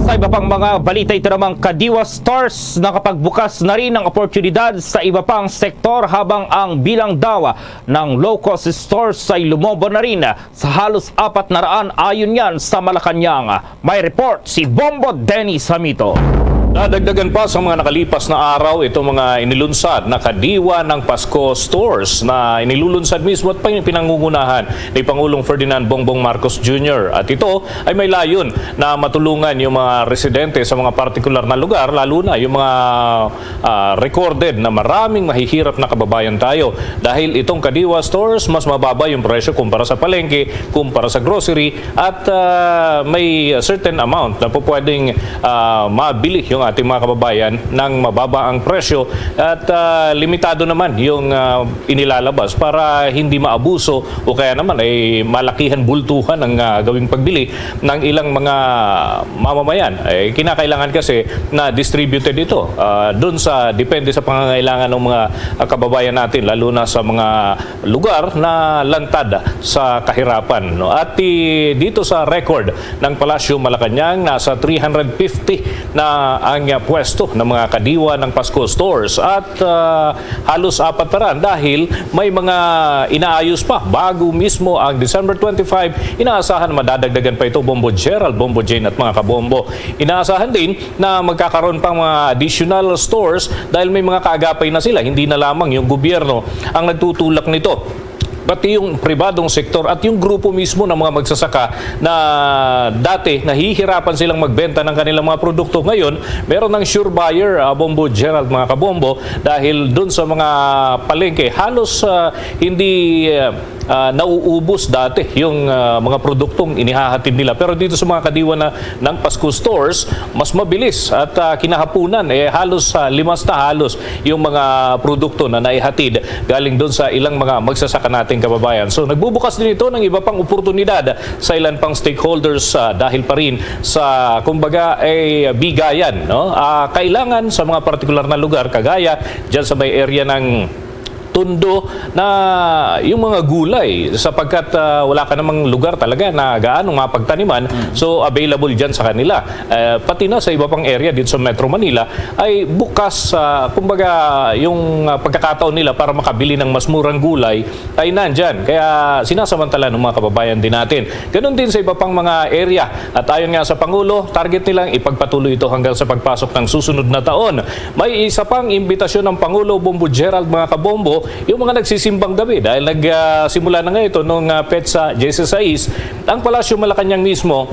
Sa iba pang mga balita, ito namang Kadiwa Stores nakapagbukas na rin ng oportunidad sa iba pang sektor, habang ang bilang daw ng low-cost stores ay lumobo na rin sa halos apat na raan, ayon yan sa Malacañang. May report si Bombo Dennis Hamito. Nadagdagan pa sa mga nakalipas na araw itong mga inilunsad na Kadiwa ng Pasko stores na inilulunsad mismo at pin-, pinangungunahan ni Pangulong Ferdinand Bongbong Marcos Junior. At ito ay may layon na matulungan yung mga residente sa mga partikular na lugar, lalo na yung mga, ah, recorded na maraming mahihirap na kababayan tayo. Dahil itong Kadiwa stores, mas mababa yung presyo kumpara sa palengke, kumpara sa grocery, at, ah, may certain amount na po pwedeng, ah, mabili yung ating mga kababayan ng mababa ang presyo at, ah, limitado naman yung, ah, inilalabas para hindi maabuso o kaya naman ay malakihan bultuhan ang, ah, gawing pagbili ng ilang mga mamamayan. Eh, kinakailangan kasi na distributed ito, ah, dun sa, depende sa pangangailangan ng mga, ah, kababayan natin, lalo na sa mga lugar na lantad sa kahirapan, no? At, eh, dito sa record ng Palasyo Malacañang, nasa three hundred fifty na ang, ah, pwesto ng mga Kadiwa ng Pasko stores at, ah, halos apat na ran dahil may mga inaayos pa. Bago mismo ang December twenty-five, inaasahan na madadagdagan pa ito, Bombo Gerald, Bombo Jane at mga kabombo. Inaasahan din na magkakaroon pang mga additional stores dahil may mga kaagapay na sila. Hindi na lamang yung gobyerno ang nagtutulak nito, pati yung pribadong sektor at yung grupo mismo ng mga magsasaka na dati nahihirapan silang magbenta ng kanilang mga produkto. Ngayon, meron ng sure buyer, ah, Bombo Gerald, mga kabombo, dahil dun sa mga palengke, halos, ah, hindi, ah, ah, nauubos dati yung, ah, mga produktong inihahatid nila. Pero dito sa mga Kadiwa na ng Pasko stores, mas mabilis at, ah, kinahapunan, eh, halos, ah, limas na halos yung mga produkto na naihatid galing doon sa ilang mga magsasaka nating kababayan. So, nagbubukas din ito ng iba pang oportunidad sa ilan pang stakeholders, ah, dahil pa rin sa, kumbaga, ay bigayan, no? Ah, kailangan sa mga partikular na lugar, kagaya dyan sa may area ng Tondo, na yung mga gulay, sapagkat, ah, wala ka namang lugar talaga na gaano mapagtaniman, so available dyan sa kanila. Eh, pati na sa iba pang area dito sa Metro Manila ay bukas, ah, kumbaga, yung, ah, pagkakataon nila para makabili ng mas murang gulay ay nandyan. Kaya sinasamantala ng mga kababayan din natin. Ganun din sa iba pang mga area. At ayon nga sa Pangulo, target nilang ipagpatuloy ito hanggang sa pagpasok ng susunod na taon. May isa pang imbitasyon ng Pangulo, Bombo Gerald, mga kabombo, yung mga nagsisimbang gabi. Dahil nag, ah, simula na nga ito nung, ah, petsa diyesisais, ang Palasyo Malacañang mismo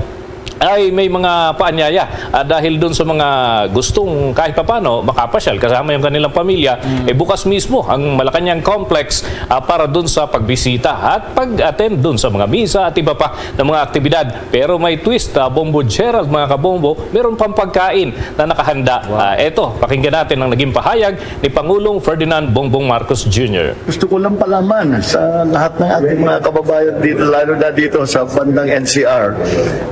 ay may mga paanyaya, ah, dahil dun sa mga gustong kahit papano makapasyal kasama yung kanilang pamilya, eh, bukas mismo ang Malacañang Complex, ah, para dun sa pagbisita at pag-attend dun sa mga misa at iba pa na mga aktibidad. Pero may twist, ah, Bombo Gerald, mga kabombo, meron pang pagkain na nakahanda. Ah, eto, pakinggan natin ang naging pahayag ni Pangulong Ferdinand Bongbong Marcos Junior. Gusto ko lang palaman sa lahat ng ating mga kababayan dito, lalo na dito sa bandang N C R,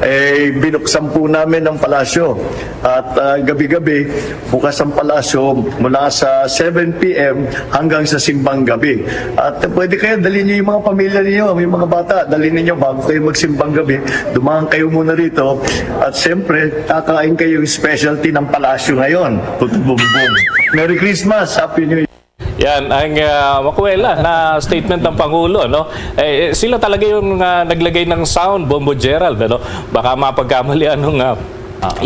eh, binuksan po namin ang palasyo. At, ah, gabi-gabi, bukas ang palasyo mula sa seven P M hanggang sa simbang gabi. At pwede kayo, dali niyo yung mga pamilya niyo, may mga bata, dali niyo bago kayo magsimbang gabi. Dumaan kayo muna rito. At siyempre, kakain kayo yung specialty ng palasyo ngayon. Puto bumbong. Merry Christmas! Happy New Year! Yan ang, ah, makuwela na statement ng Pangulo, no? Eh, eh, sila talaga yung, ah, naglagay ng sound, Bombo Gerald, ano? Baka mapagkamali anong, ah,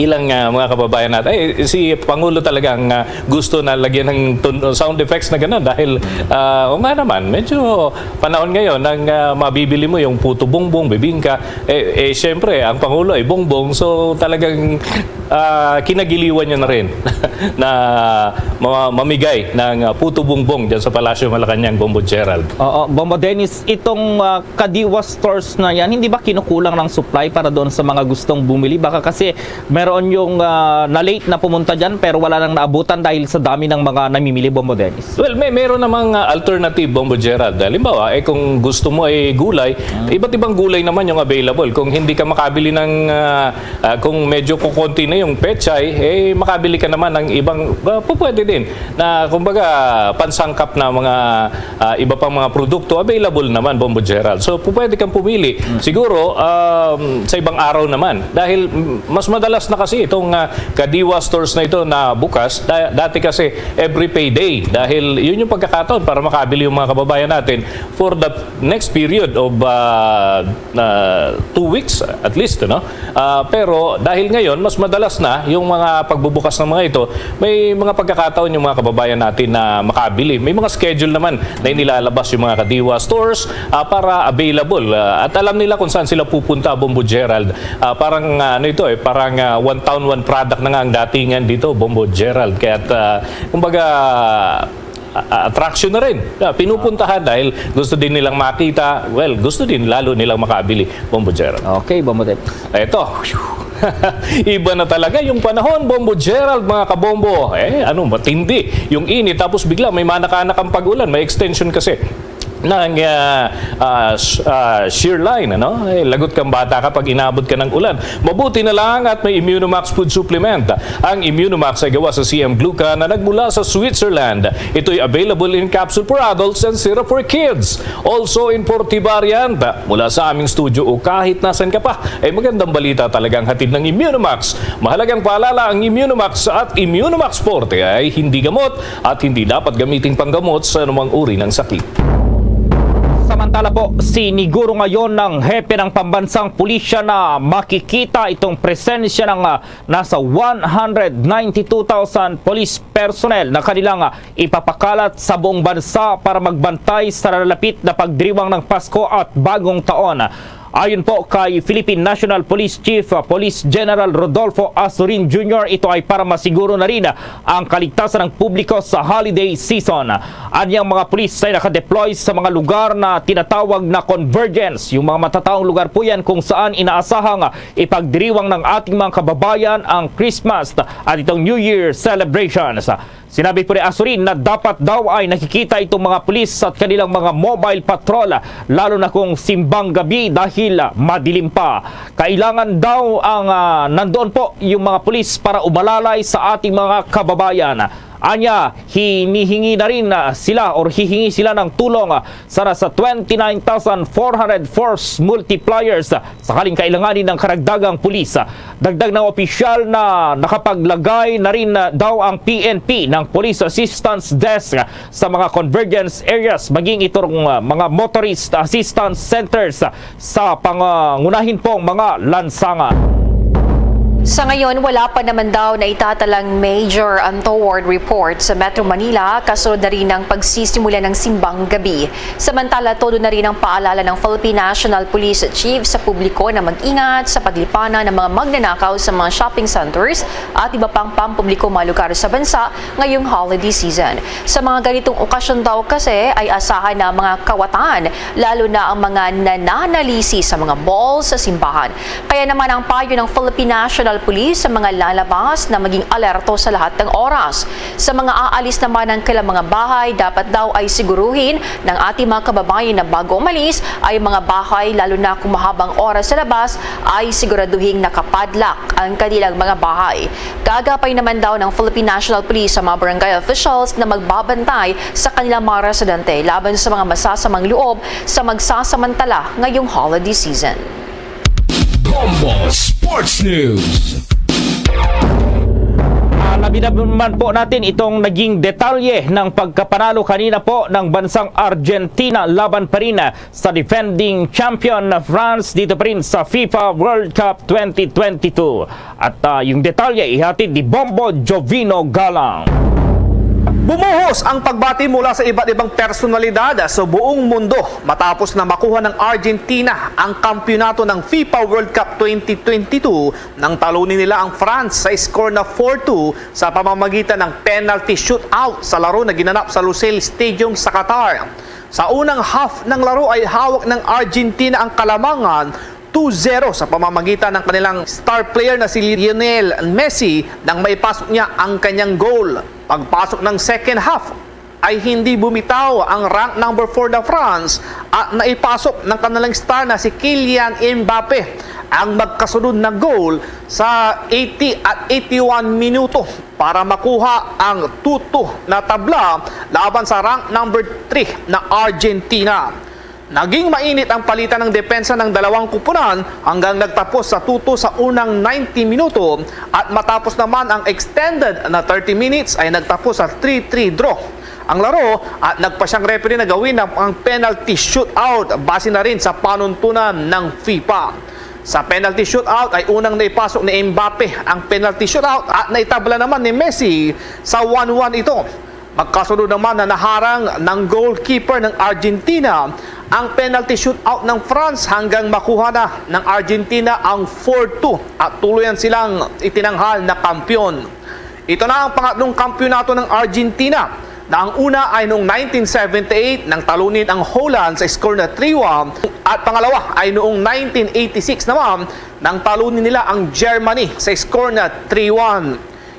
ilang, ah, mga kababayan natin. Eh, si Pangulo talagang, ah, gusto na lagyan ng tun-, sound effects na gano'n dahil, ah, o nga naman, medyo panahon ngayon ng, ah, mabibili mo yung puto bumbong, bibingka. Eh, eh, siyempre, ang Pangulo ay bongbong, so talagang, ah, kinagiliwan niya na rin na ma-, mamigay ng, ah, puto bumbong dyan sa Palasyo Malacañang, Bombo Gerald. Oo, Bombo Dennis, itong, ah, Kadiwa stores na yan, hindi ba kinukulang ng supply para doon sa mga gustong bumili? Baka kasi meron yung, ah, na-late na pumunta dyan pero wala nang naabutan dahil sa dami ng mga namimili, Bombo Dennis. Well, may, meron namang, ah, alternative, Bombo Gerald. Halimbawa, eh, kung gusto mo ay gulay, iba't ibang gulay naman yung available. Kung hindi ka makabili ng, ah, ah, kung medyo kukonti na yung pechay, eh, makabili ka naman ng ibang, ah, pu-, pwede din na, kumbaga, pansangkap na mga, ah, iba pang mga produkto available naman, Bombo Gerald. So, pu-, pwede kang pumili. Siguro, um, sa ibang araw naman. Dahil, mm, mas madalas na kasi itong, ah, Kadiwa stores na ito na bukas. Da-, dati kasi every payday. Dahil yun yung pagkakataon para makabili yung mga kababayan natin for the next period of, ah, ah, two weeks at least, no? Ah, pero dahil ngayon, mas madalas na yung mga pagbubukas ng mga ito, may mga pagkakataon yung mga kababayan natin na makabili. May mga schedule naman na inilalabas yung mga Kadiwa stores, ah, para available. Ah, at alam nila kung saan sila pupunta, Bombo Gerald. Ah, parang, ah, ano ito eh, parang, ah, one town, one product na nga ang datingan dito, Bombo Gerald. Kaya, ah, kumbaga, a-, attraction na rin. Ah, pinupuntahan dahil gusto din nilang makita, well, gusto din lalo nilang makabili, Bombo Gerald. Okay, Bombo Ted. Eto, iba na talaga yung panahon, Bombo Gerald, mga kabombo. Eh, ano, matindi yung init. Tapos bigla may manakanakang pag-ulan, may extension kasi ng, ah, ah, sh-, ah, shear line, ano? Eh, lagot kang bata kapag inabot ka ng ulan. Mabuti na lang at may Immunomax food supplement. Ang Immunomax ay gawa sa C M glucan na nagmula sa Switzerland. Ito'y available in capsule for adults and syrup for kids. Also in forty variant. Mula sa aming studio o kahit nasan ka pa, ay magandang balita talaga ang hatid ng Immunomax. Mahalagang paalala, ang Immunomax at Immunomax Forte ay hindi gamot at hindi dapat gamiting panggamot sa anumang uri ng sakit. Samantala po, siniguro ngayon ng hepe ng pambansang pulisya na makikita itong presensya ng, ah, nasa one hundred ninety-two thousand police personnel na kanilang, ah, ipapakalat sa buong bansa para magbantay sa nalalapit na pagdiriwang ng Pasko at Bagong Taon. Ayon po kay Philippine National Police Chief, ah, Police General Rodolfo Azurin Junior, ito ay para masiguro na rin ang kaligtasan ng publiko sa holiday season. Anyang mga pulis ay nakadeploy sa mga lugar na tinatawag na convergence. Yung mga matataong lugar po yan kung saan inaasahang ipagdiriwang ng ating mga kababayan ang Christmas at itong New Year celebrations. Sinabi po ni Azurin na dapat daw ay nakikita itong mga pulis at kanilang mga mobile patrol, lalo na kung simbang gabi dahil madilim pa. Kailangan daw ang, ah, nandoon po yung mga pulis para umalalay sa ating mga kababayan. Anya, hinihingi na rin, ah, sila or hihingi sila ng tulong, ah, sa nasa twenty-nine thousand four hundred force multipliers, ah, sakaling kailanganin ng karagdagang pulis. Ah, dagdag ng opisyal na nakapaglagay na rin, ah, daw ang P N P ng Police Assistance Desk, ah, sa mga convergence areas, maging itong, ah, mga motorist assistance centers, ah, sa pangungunahin pong mga lansangan. Sa ngayon, wala pa naman daw na itatalang major untoward report sa Metro Manila kasunod na rin ng pagsisimula ng simbang gabi. Samantala, todo na rin ang paalala ng Philippine National Police Chief sa publiko na mag-ingat sa paglipanan ng mga magnanakaw sa mga shopping centers at iba pang pampubliko mga lugar sa bansa ngayong holiday season. Sa mga ganitong okasyon daw kasi ay asahan na ang mga kawatan, lalo na ang mga nananalisi sa mga mall, sa simbahan. Kaya naman ang payo ng Philippine National Police sa mga lalabas na maging alerto sa lahat ng oras. Sa mga aalis naman ng kanilang mga bahay, dapat daw ay siguruhin ng ating mga kababayan na bago umalis ay mga bahay, lalo na kung mahabang oras sa labas, ay siguraduhing nakapadlock ang kanilang mga bahay. Kaagapay naman daw ng Philippine National Police sa mga barangay officials na magbabantay sa kanilang mga residente laban sa mga masasamang loob sa magsasamantala ngayong holiday season. Bombo Sports News. Ah, labi naman po natin itong naging detalye ng pagkapanalo kanina po ng bansang Argentina laban pa rin sa defending champion na France dito pa rin sa FIFA World Cup twenty twenty-two. At, ah, yung detalye ihatid ni Bombo Jovino Galang. Bumuhos ang pagbati mula sa iba't ibang personalidad sa buong mundo matapos na makuha ng Argentina ang kampiyonato ng FIFA World Cup twenty twenty-two nang talunin nila ang France sa score na four two sa pamamagitan ng penalty shootout sa laro na ginanap sa Lusail Stadium sa Qatar. Sa unang half ng laro ay hawak ng Argentina ang kalamangan two zero sa pamamagitan ng kanilang star player na si Lionel Messi nang maipasok niya ang kanyang goal. Pagpasok ng second half ay hindi bumitaw ang rank number four na France at naipasok ng kanilang star na si Kylian Mbappe ang magkasunod na goal sa eighty at eighty-one minuto para makuha ang two two na tabla laban sa rank number three na Argentina. Naging mainit ang palitan ng depensa ng dalawang kupunan hanggang nagtapos sa two two sa unang ninety minuto at matapos naman ang extended na thirty minutes ay nagtapos sa three three draw ang laro at nagpa siyang referee na gawin ang, ang penalty shootout base na rin sa panuntunan ng FIFA. Sa penalty shootout ay unang naipasok ni Mbappe ang penalty shootout at naitabla naman ni Messi sa one one ito. Magkasunod naman na naharang ng goalkeeper ng Argentina ang penalty shootout ng France hanggang makuha na ng Argentina ang four two at tuluyan silang itinanghal na kampiyon. Ito na ang pangatlong kampiyonato ng Argentina Na ang una ay noong nineteen seventy-eight nang talunin ang Holland sa score na three one, at pangalawa ay noong nineteen eighty-six naman nang talunin nila ang Germany sa score na three one.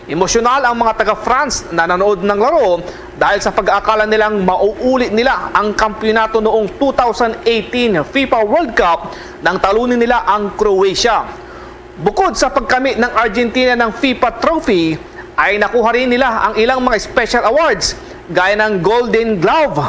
Emosyonal ang mga taga-France na nanood ng laro dahil sa pag-aakala nilang mauuli nila ang kampiyonato noong two thousand eighteen FIFA World Cup nang talunin nila ang Croatia. Bukod sa pagkamit ng Argentina ng FIFA trophy, ay nakuha rin nila ang ilang mga special awards gaya ng Golden Glove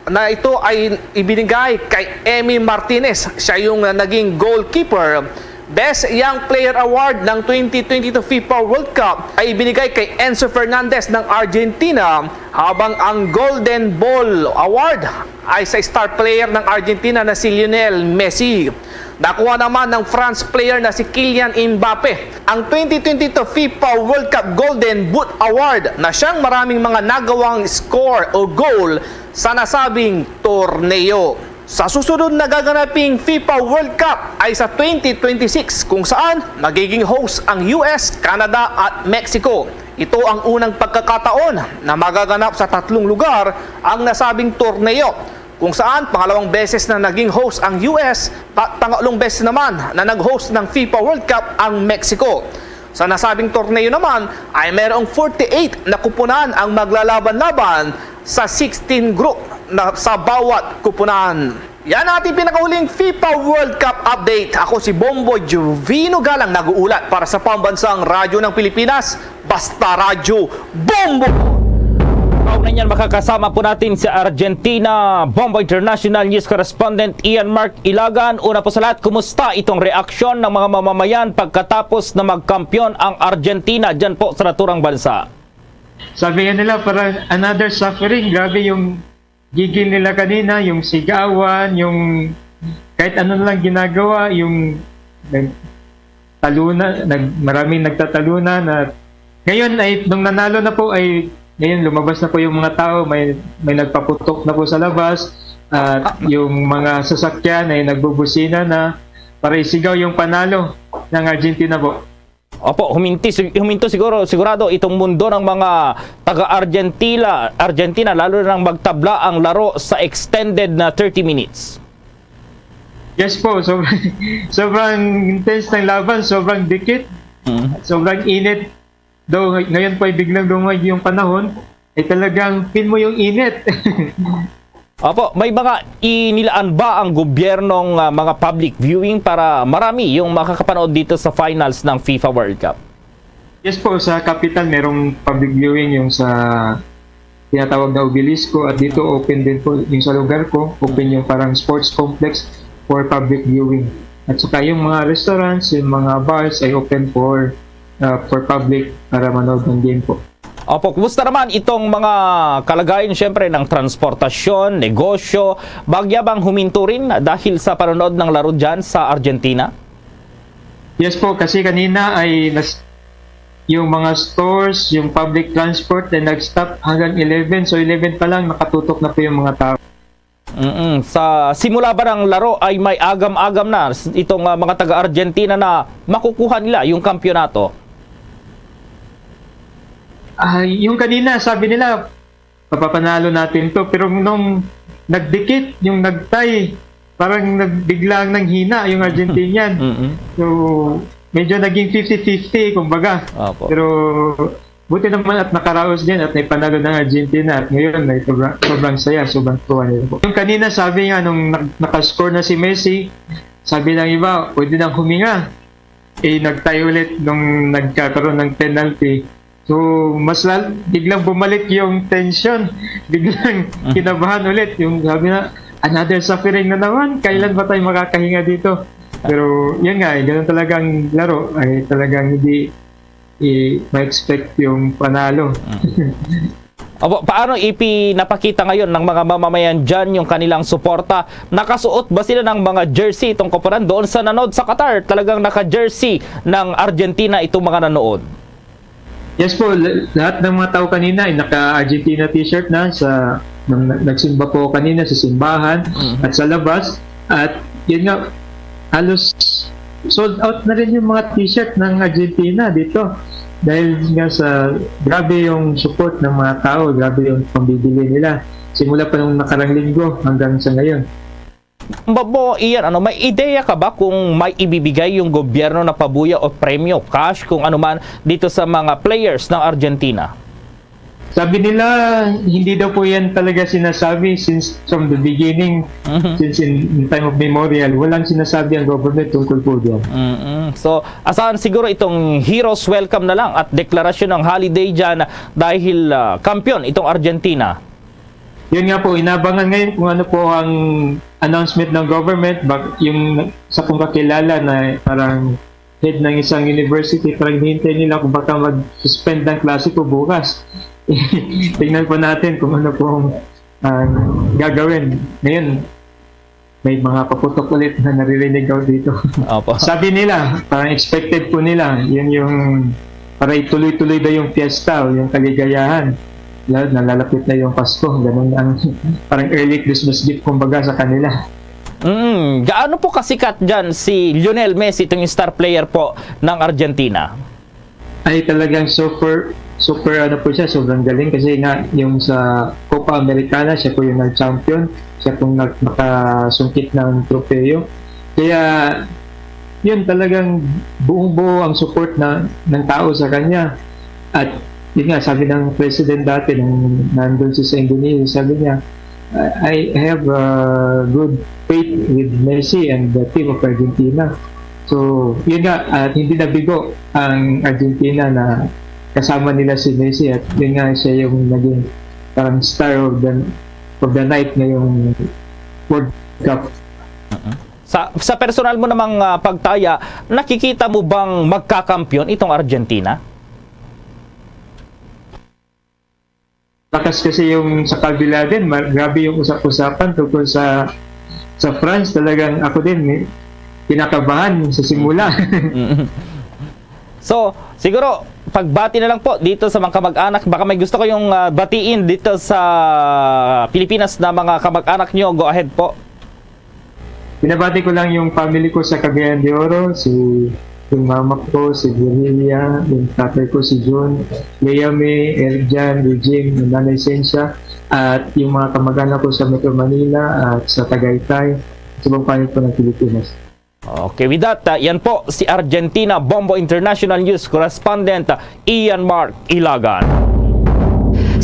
na ito ay ibinigay kay Emi Martinez. Siya yung, uh, naging goalkeeper. Best Young Player Award ng twenty twenty-two FIFA World Cup ay ibinigay kay Enzo Fernandez ng Argentina, habang ang Golden Ball Award ay sa star player ng Argentina na si Lionel Messi. Nakuha naman ng France player na si Kylian Mbappe ang twenty twenty-two FIFA World Cup Golden Boot Award na siyang maraming mga nagawang score o goal sa nasabing torneo. Sa susunod na gaganaping FIFA World Cup ay sa twenty twenty-six, kung saan magiging host ang U S, Canada at Mexico. Ito ang unang pagkakataon na magaganap sa tatlong lugar ang nasabing torneo, kung saan pangalawang beses na naging host ang U S at pangatlong beses naman na nag-host ng FIFA World Cup ang Mexico. Sa nasabing torneo naman ay mayroong forty-eight na kupunan ang maglalaban-laban sa sixteen group na sa bawat kupunan. Yan ang ating pinakahuling FIFA World Cup update. Ako si Bomboy Jovino Galang, nag-uulat para sa Pambansang Radyo ng Pilipinas, Basta Radyo Bombo! Kaugnay niyan, makakasama po natin si Argentina Bombo International News Correspondent Ian Mark Ilagan. Una po sa lahat, kumusta itong reaksyon ng mga mamamayan pagkatapos na magkampiyon ang Argentina dyan po sa naturang bansa? Sabi nga nila, parang another suffering. Grabe yung gigil nila kanina, yung sigawan, yung kahit ano lang ginagawa, yung nagtaluna, nag, maraming nagtatalunan. At ngayon ay, nung nanalo na po, ay ngayon lumabas na po yung mga tao, may, may nagpaputok na po sa labas, at yung mga sasakyan ay nagbubusina na para isigaw yung panalo ng Argentina po. Opo, huminti, sig-, huminto siguro, sigurado itong mundo ng mga taga-Argentina, Argentina, lalo na nang magtabla ang laro sa extended na thirty minutes. Yes po, so, sobrang intense ng laban, sobrang dikit, Mm. sobrang init. Though ngay-, ngayon po ay biglang lumamig yung panahon, ay talagang feel mo yung init. Opo, may mga inilaan ba ang gobyernong, ah, mga public viewing para marami yung makakapanood dito sa finals ng FIFA World Cup? Yes po, sa capital merong public viewing yung sa tinatawag na Obelisco, at dito open din po yung sa lugar ko, open yung parang sports complex for public viewing. At saka yung mga restaurants, yung mga bars ay open for, uh, for public para manood ng game po. Opo, kumusta naman itong mga kalagayan, siyempre, ng transportasyon, negosyo? Bagya bang huminto rin dahil sa panonood ng laro dyan sa Argentina? Yes po, kasi kanina ay nas-, yung mga stores, yung public transport ay nag-stop hanggang eleven. So, eleven pa lang, nakatutok na po yung mga tao. Mm-mm. Sa simula ba ng laro ay may agam-agam na s-, itong, ah, mga taga-Argentina na makukuha nila yung kampiyonato? Ah, yung kanina, sabi nila, "Mapapanalo natin 'to." Pero nung nagdikit, yung nagtay, parang nag-, biglang nanghina yung Argentinian. Mm-mm. So, medyo naging fifty fifty, kumbaga. Opo. Pero buti naman at nakaraos din at naipanalo ng Argentina. At ngayon, ay sobra-, sobrang saya, sobrang tuwa nila po. Yung kanina, sabi nga, nung nak-, nakascore na si Messi, sabi ng iba, "Pwede nang huminga." Eh, nagtay ulit nung nagkakaroon ng penalty. So, mas lal-, biglang bumalik yung tension. Biglang Mhm. kinabahan ulit. Yung sabi na, "Another suffering na naman. Kailan ba tayo makakahinga dito?" Pero, yun nga, eh, ganun talagang laro. Ay, talagang hindi, eh, ma-expect yung panalo. Mhm. Opo, paano ipinapakita ngayon ng mga mamamayan dyan yung kanilang suporta? Nakasuot ba sila ng mga jersey itong koponan? Doon sa nanood sa Qatar, talagang naka-jersey ng Argentina itong mga nanood. Yes po, la-, lahat ng mga tao kanina ay naka-Argentina t-shirt na sa, nung na-, nagsimba po kanina sa simbahan Mhm. at sa labas. At yun nga, halos sold out na rin yung mga t-shirt ng Argentina dito. Dahil nga sa grabe yung support ng mga tao, grabe yung pambibili nila. Simula pa nung nakarang linggo hanggang sa ngayon. Babo, Ian, ano, may ideya ka ba kung may ibibigay yung gobyerno na pabuya o premyo, cash, kung ano man, dito sa mga players ng Argentina? Sabi nila, hindi daw po yan talaga sinasabi since from the beginning, Mhm. since in, in time of memorial. Walang sinasabi ang government tungkol po dyan. Mm-mm. So, asahan siguro itong heroes welcome na lang at deklarasyon ng holiday dyan dahil ah, kampiyon itong Argentina. Yun nga po, inabangan ngayon kung ano po ang announcement ng government, bak- yung sa kong kakilala na parang head ng isang university, parang hinihintay nila kung baka mag-suspend ng klase po bukas. Tingnan po natin kung ano po ang, ang gagawin. Ngayon, may mga paputok ulit na naririnig ako dito. Opo. Sabi nila, parang expected po nila, yun yung para ituloy-tuloy daw yung fiesta o yung kaligayahan. Lalo, nalalapit na yung Pasko, ganun ang parang early Christmas gift kumbaga sa kanila. Mm, gaano po kasikat dyan si Lionel Messi, itong star player po ng Argentina? Ay, talagang super, super ano po siya, sobrang galing kasi nga yung sa Copa Americana, siya po yung nag-champion, siya pong nag- nakasungkit ng tropeyo. Kaya yun, talagang buong-buo ang support na ng tao sa kanya. At yun nga, sabi ng president dati nung nandun siya sa Indonesia, sabi niya, "I I have a good faith with Messi and the team of Argentina." So, yun nga, at hindi nabigo ang Argentina na kasama nila si Messi at yun nga siya yung naging parang star of the of the night ngayong World Cup. Sa, sa personal mo namang ah, pagtaya, nakikita mo bang magkakampiyon itong Argentina? Lakas kasi yung sa kabila din, ma- grabe yung usap-usapan tungkol sa sa France. Talagang ako din, eh, kinakabahan sa simula. Mm. So, siguro, pagbati na lang po dito sa mga kamag-anak. Baka may gusto kayong ah, batiin dito sa Pilipinas na mga kamag-anak nyo. Go ahead po. Binabati ko lang yung family ko sa Cagayan de Oro, si yung mama ko, si Virginia, yung tatay ko, si John, Leah May, Erjan, Regine, yung nanay Sensia, at yung mga kamag-anak ko sa Metro Manila at sa Tagaytay, sa buong panig po ng Pilipinas. Okay, with that, ah, yan po si Argentina Bombo International News Correspondent ah, Ian Mark Ilagan.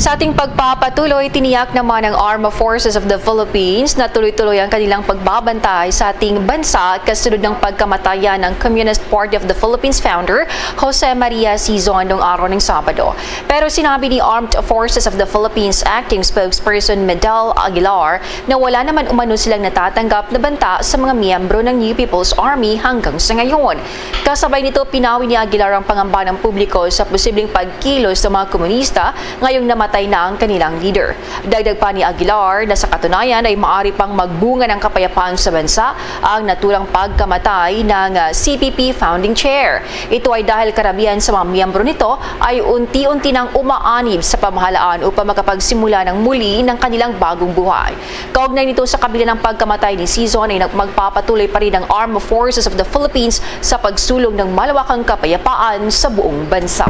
Sa ating pagpapatuloy, tiniyak naman ng Armed Forces of the Philippines na tuloy-tuloy ang kanilang pagbabantay sa ating bansa kasunod ng pagkamatayan ng Communist Party of the Philippines founder, Jose Maria Sison, noong araw ng Sabado. Pero sinabi ni Armed Forces of the Philippines Acting Spokesperson Medal Aguilar na wala naman umano silang natatanggap na banta sa mga miyembro ng New People's Army hanggang sa ngayon. Kasabay nito, pinawi ni Aguilar ang pangamba ng publiko sa posibleng pagkilos ng mga komunista ngayong namatay na ang kanilang leader. Dagdag pa ni Aguilar na sa katunayan ay maaari pang magbunga ng kapayapaan sa bansa ang naturang pagkamatay ng ah, C P P founding chair. Ito ay dahil karamihan sa mga miyembro nito ay unti-unti nang umaanib sa pamahalaan upang makapagsimula ng muli ng kanilang bagong buhay. Kaugnay nito, sa kabila ng pagkamatay ni Sison ay nag- magpapatuloy pa rin ang Armed Forces of the Philippines sa pagsulong ng malawakang kapayapaan sa buong bansa.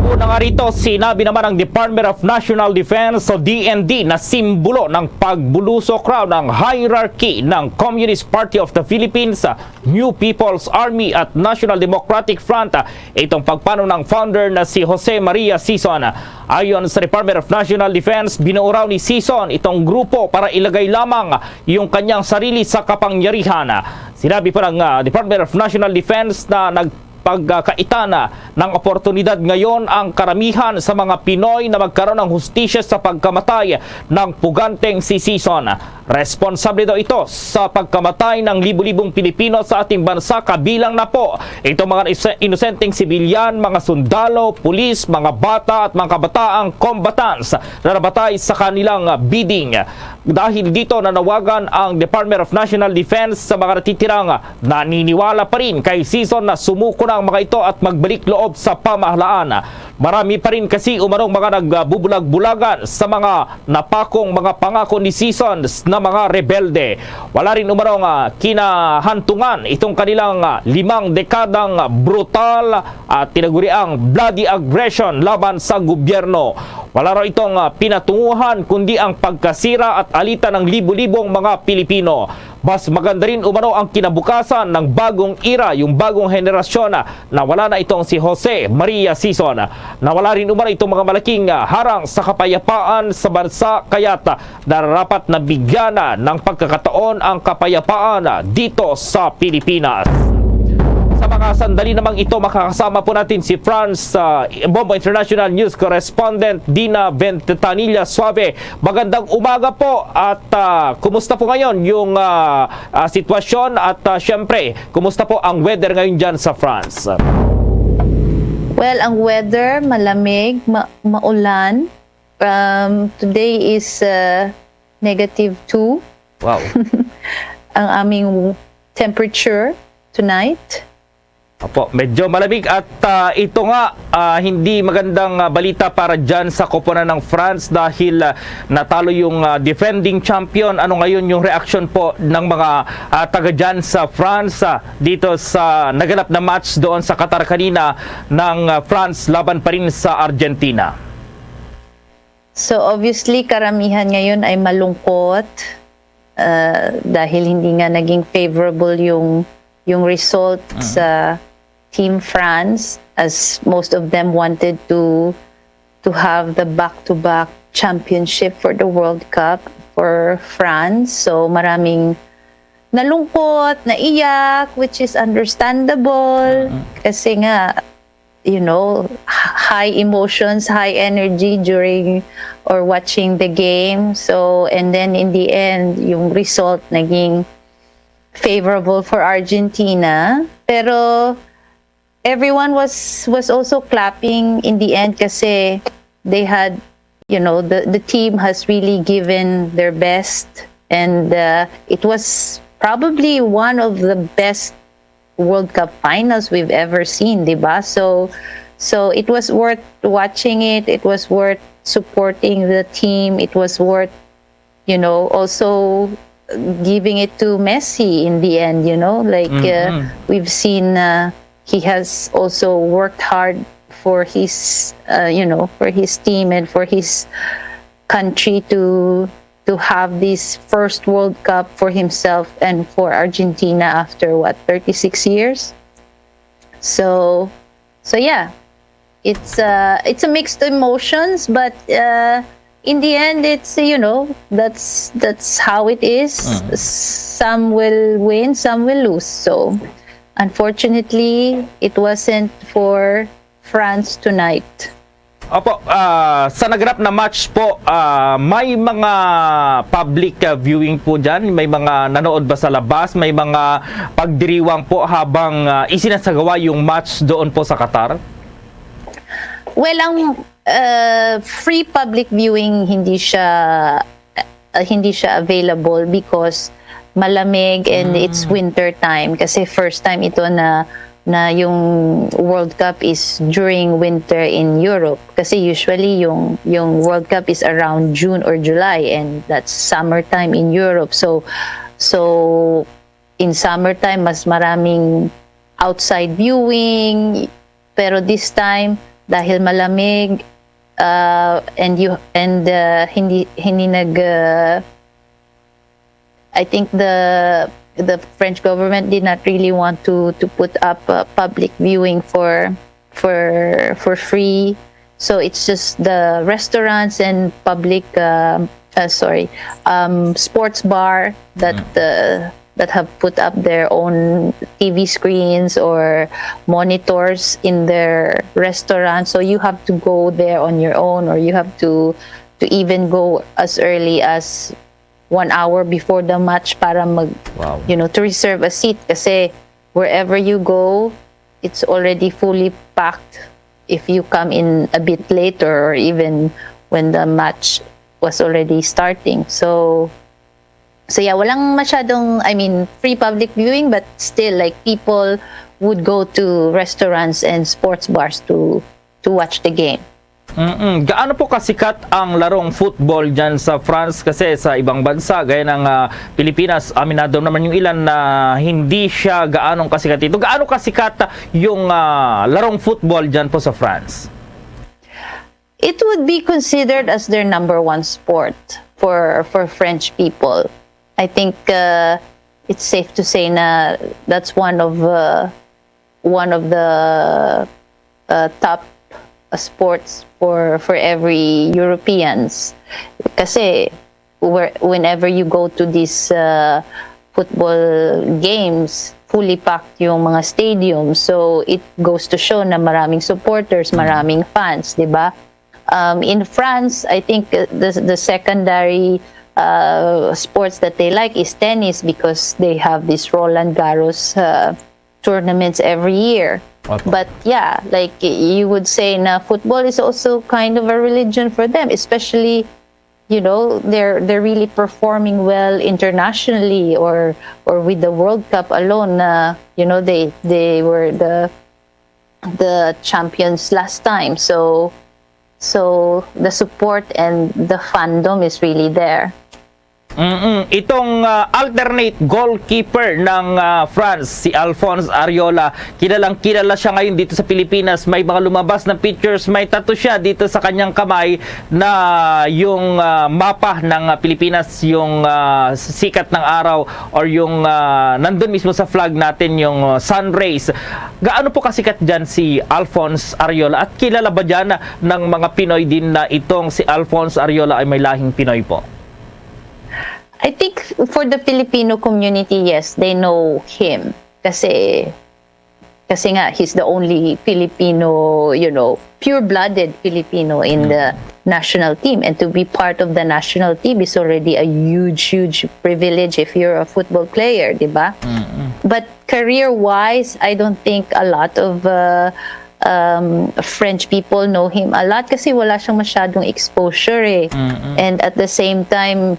Una nga rito, sinabi naman ng Department of National Defense o D N D na simbolo ng pagbulusok raw ng hierarchy ng Communist Party of the Philippines, New People's Army at National Democratic Front itong pagpanaw ng founder na si Jose Maria Sison. Ayon sa Department of National Defense, binuo raw ni Sison itong grupo para ilagay lamang yung kanyang sarili sa kapangyarihan. Sinabi pa ng ah, Department of National Defense na nagpagkaitan ng oportunidad ngayon ang karamihan sa mga Pinoy na magkaroon ng hustisya sa pagkamatay ng puganteng si Sison. Responsable daw ito sa pagkamatay ng libu-libong Pilipino sa ating bansa, kabilang na po itong mga ise- inosenteng sibilyan, mga sundalo, pulis, mga bata at mga kabataang combatants na namatay sa kanilang bidding. Dahil dito, nanawagan ang Department of National Defense sa mga natitirang naniniwala pa rin kay Sison na sumuko na ang mga ito at magbalik loob sa pamahalaan. Marami pa rin kasi umanong mga nagbubulag-bulagan sa mga napakong mga pangako ni Sison na mga rebelde. Wala rin umano nga kinahantungan itong kanilang, ah, limang dekadang brutal at tinaguriang bloody aggression laban sa gobyerno. Wala raw itong, ah, pinatunguhan kundi ang pagkasira at alitan ng libo-libong mga Pilipino. Mas maganda rin umano ang kinabukasan ng bagong era, yung bagong henerasyon, ah, na wala na itong si Jose Maria Sison. Nawala rin umano itong mga malaking, ah, harang sa kapayapaan sa bansa, kaya't, ah, nararapat na bigyan na ng pagkakataon ang kapayapaan, ah, dito sa Pilipinas. Sa mga sandali namang ito, makakasama po natin si France, ah, Bombo International News Correspondent Dina Ventanilla Suave. Magandang umaga po at, ah, kumusta po ngayon yung, ah, ah, sitwasyon at, ah, syempre, kumusta po ang weather ngayon dyan sa France? Well, ang weather, malamig, ma- maulan. Um, today is uh, negative two Wow. ang aming temperature tonight. Opo, medyo malamig at, ah, ito nga, ah, hindi magandang, ah, balita para dyan sa koponan ng France dahil, ah, natalo yung, ah, defending champion. Ano ngayon yung reaksyon po ng mga, ah, taga dyan sa France, ah, dito sa naganap na match doon sa Qatar kanina ng, ah, France laban pa rin sa Argentina? So obviously, karamihan ngayon ay malungkot uh, dahil hindi nga naging favorable yung yung result sa Team France, as most of them wanted to to have the back-to-back championship for the World Cup for France. So maraming nalungkot, naiyak, which is understandable kasi nga, you know, h- high emotions, high energy during or watching the game. So, and then in the end, yung result naging favorable for Argentina. Pero everyone was was also clapping in the end kasi they had, you know, the the team has really given their best, and uh, it was probably one of the best World Cup finals we've ever seen, di ba? So, so it was worth watching it. It was worth supporting the team. It was worth, you know, also giving it to Messi in the end. You know, like uh, we've seen, uh, he has also worked hard for his, uh, you know, for his team and for his country to to have this first World Cup for himself and for Argentina after what, thirty-six years. So, so yeah, it's uh, it's a mixed emotions, but uh, in the end, it's, you know, that's that's how it is. Some will win, some will lose. So, unfortunately, it wasn't for France tonight. Opo, ah, sa naganap na match po, ah, may mga public, ah, viewing po dyan? May mga nanood ba sa labas? May mga pagdiriwang po habang, ah, isinasagawa yung match doon po sa Qatar? Well, ang uh, free public viewing hindi siya uh, hindi siya available because malamig and it's winter time kasi first time ito na na yung World Cup is during winter in Europe kasi usually yung yung World Cup is around June or July and that's summertime in Europe. So so in summertime mas maraming outside viewing, pero this time dahil malamig uh, and you and uh, hindi hindi nag uh, I think the the French government did not really want to to put up uh, public viewing for for for free. So it's just the restaurants and public uh, uh, sorry, um, sports bar that uh, that have put up their own T V screens or monitors in their restaurant. So you have to go there on your own, or you have to to even go as early as one hour before the match para mag Wow. you know, to reserve a seat kasi wherever you go, it's already fully packed if you come in a bit later or even when the match was already starting. So so yeah, walang masyadong, I mean, free public viewing, but still, like, people would go to restaurants and sports bars to to watch the game. Mm-mm. Gaano po kasikat ang larong football dyan sa France? Kasi sa ibang bansa, gaya ng ah, Pilipinas, aminado naman yung ilan na hindi siya gaanong kasikat dito. Gaano kasikat yung ah, larong football dyan po sa France? It would be considered as their number one sport for for French people. I think uh, it's safe to say na that's one of uh, one of the uh, top uh, sports for for every Europeans. Kasi where, whenever you go to these uh, football games, fully packed yung mga stadium. So it goes to show na maraming supporters, maraming fans, di ba? Um, in France, I think uh, the, the secondary uh, sports that they like is tennis because they have this Roland Garros uh, tournaments every year. Opo. But yeah, like you would say na football is also kind of a religion for them, especially you know they're they're really performing well internationally or or with the World Cup alone. Na you know they they were the the champions last time, so so the support and the fandom is really there. Mm-mm. Itong ah, alternate goalkeeper ng ah, France, si Alphonse Ariola, kilalang kilala siya ngayon dito sa Pilipinas. May mga lumabas na pictures, may tattoo siya dito sa kanyang kamay na yung ah, mapa ng ah, Pilipinas, yung ah, sikat ng araw or yung ah, nandun mismo sa flag natin, yung ah, sun rays. Gaano po kasikat dyan si Alphonse Ariola? At kilala ba dyan ng mga Pinoy din na itong si Alphonse Ariola ay may lahing Pinoy po? I think for the Filipino community, yes, they know him kasi kasi nga he's the only Filipino, you know, pure-blooded Filipino in the national team, and to be part of the national team is already a huge huge privilege if you're a football player, di ba? But career-wise, I don't think a lot of uh, um, French people know him a lot kasi wala siyang masyadong exposure eh. And at the same time,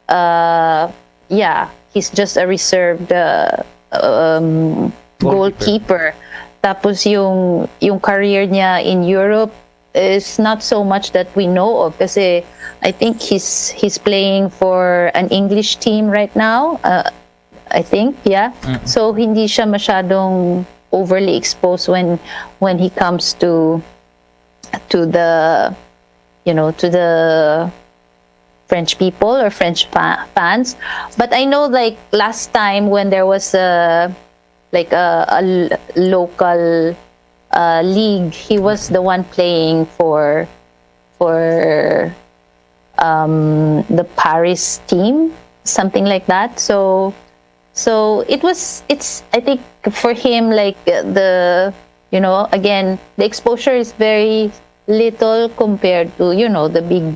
uh, yeah, he's just a reserved uh, um, goalkeeper. Tapos yung yung career niya in Europe is not so much that we know of kasi I think he's he's playing for an English team right now. Uh, I think, yeah. So hindi siya masyadong overly exposed when when he comes to to the you know to the French people or French fa- fans. But I know like last time when there was a like a, a l- local uh, league, he was the one playing for for um, the Paris team, something like that. So so it was it's I think for him like uh, the you know again the exposure is very little compared to you know the big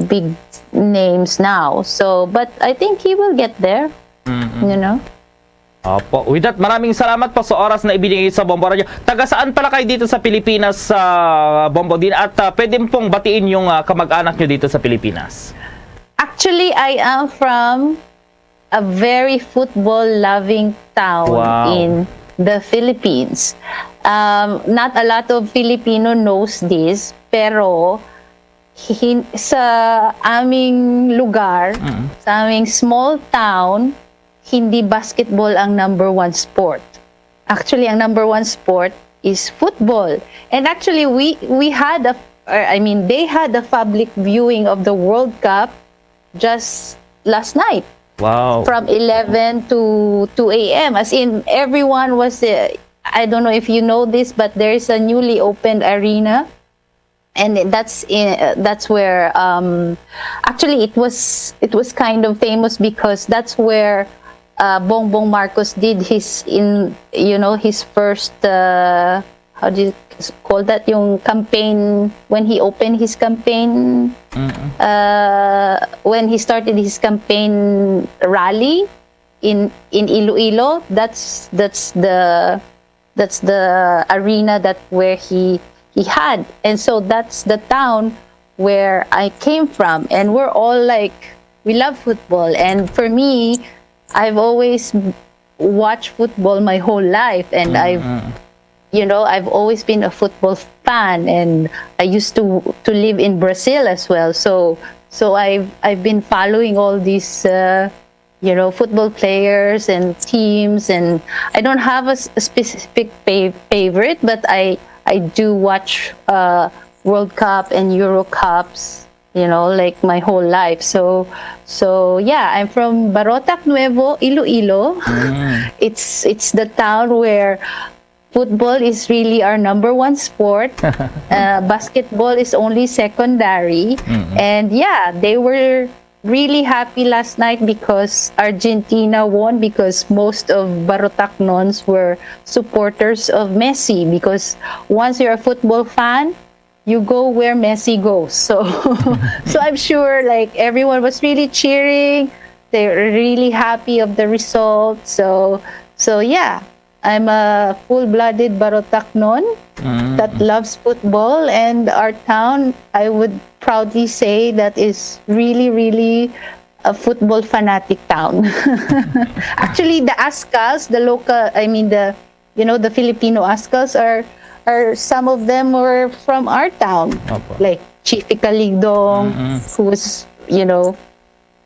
big names now. So but I think he will get there. You know. Opo. With that, maraming salamat po sa oras na ibinigay sa Bombo Radio. Taga saan pala kayo dito sa Pilipinas, sa Bombo Din? At ah, pwede mo pong batiin yung ah, kamag-anak nyo dito sa Pilipinas. Actually, I am from a very football loving town Wow. in the Philippines. Um, not a lot of Filipino knows this, pero hin- sa aming lugar, sa aming small town, hindi basketball ang number one sport. Actually, ang number one sport is football. And actually, we we had a, or, I mean, they had a public viewing of the World Cup just last night Wow. from eleven to two a m. As in, everyone was. Uh, I don't know if you know this, but there is a newly opened arena, and that's in, uh, that's where um, actually it was it was kind of famous because that's where uh, Bongbong Marcos did his in you know his first uh, how do you s- call that yung campaign when he opened his campaign uh, when he started his campaign rally in in Iloilo. That's that's the that's the arena that where he he had, and so that's the town where I came from, and we're all like we love football, and for me, I've always watched football my whole life, and I've you know I've always been a football fan, and I used to to live in Brazil as well. So so I've I've been following all these uh, you know, football players and teams, and I don't have a, s- a specific fav- favorite, but I I do watch uh, World Cup and Euro Cups, you know, like, my whole life. So so yeah, I'm from Barotac Nuevo, Iloilo. It's it's the town where football is really our number one sport. Uh, basketball is only secondary. And yeah, they were really happy last night because Argentina won, because most of Barotacnons were supporters of Messi. Because once you're a football fan, you go where Messi goes. So, so I'm sure, like, everyone was really cheering. They're really happy of the result. So, so yeah, I'm a full-blooded Barotacnon that loves football, and our town, I would proudly say, that is really, really a football fanatic town. Actually, the Ascals, the local, I mean, the you know, the Filipino Ascals are are some of them were from our town, Opo. Like Chifi Calingdong, who was, you know,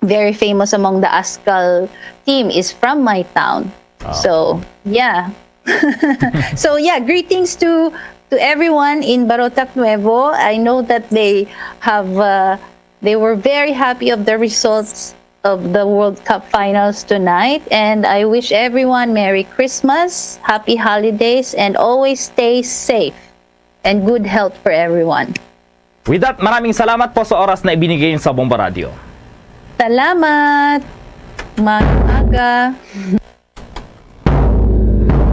very famous among the Ascal team, is from my town. So yeah. So yeah, greetings to to everyone in Barotac Nuevo. I know that they have uh, they were very happy of the results of the World Cup finals tonight, and I wish everyone Merry Christmas, Happy Holidays, and always stay safe and good health for everyone. With that, maraming salamat po sa oras na ibinigay niyo sa Bombo Radio. Salamat! Maaga!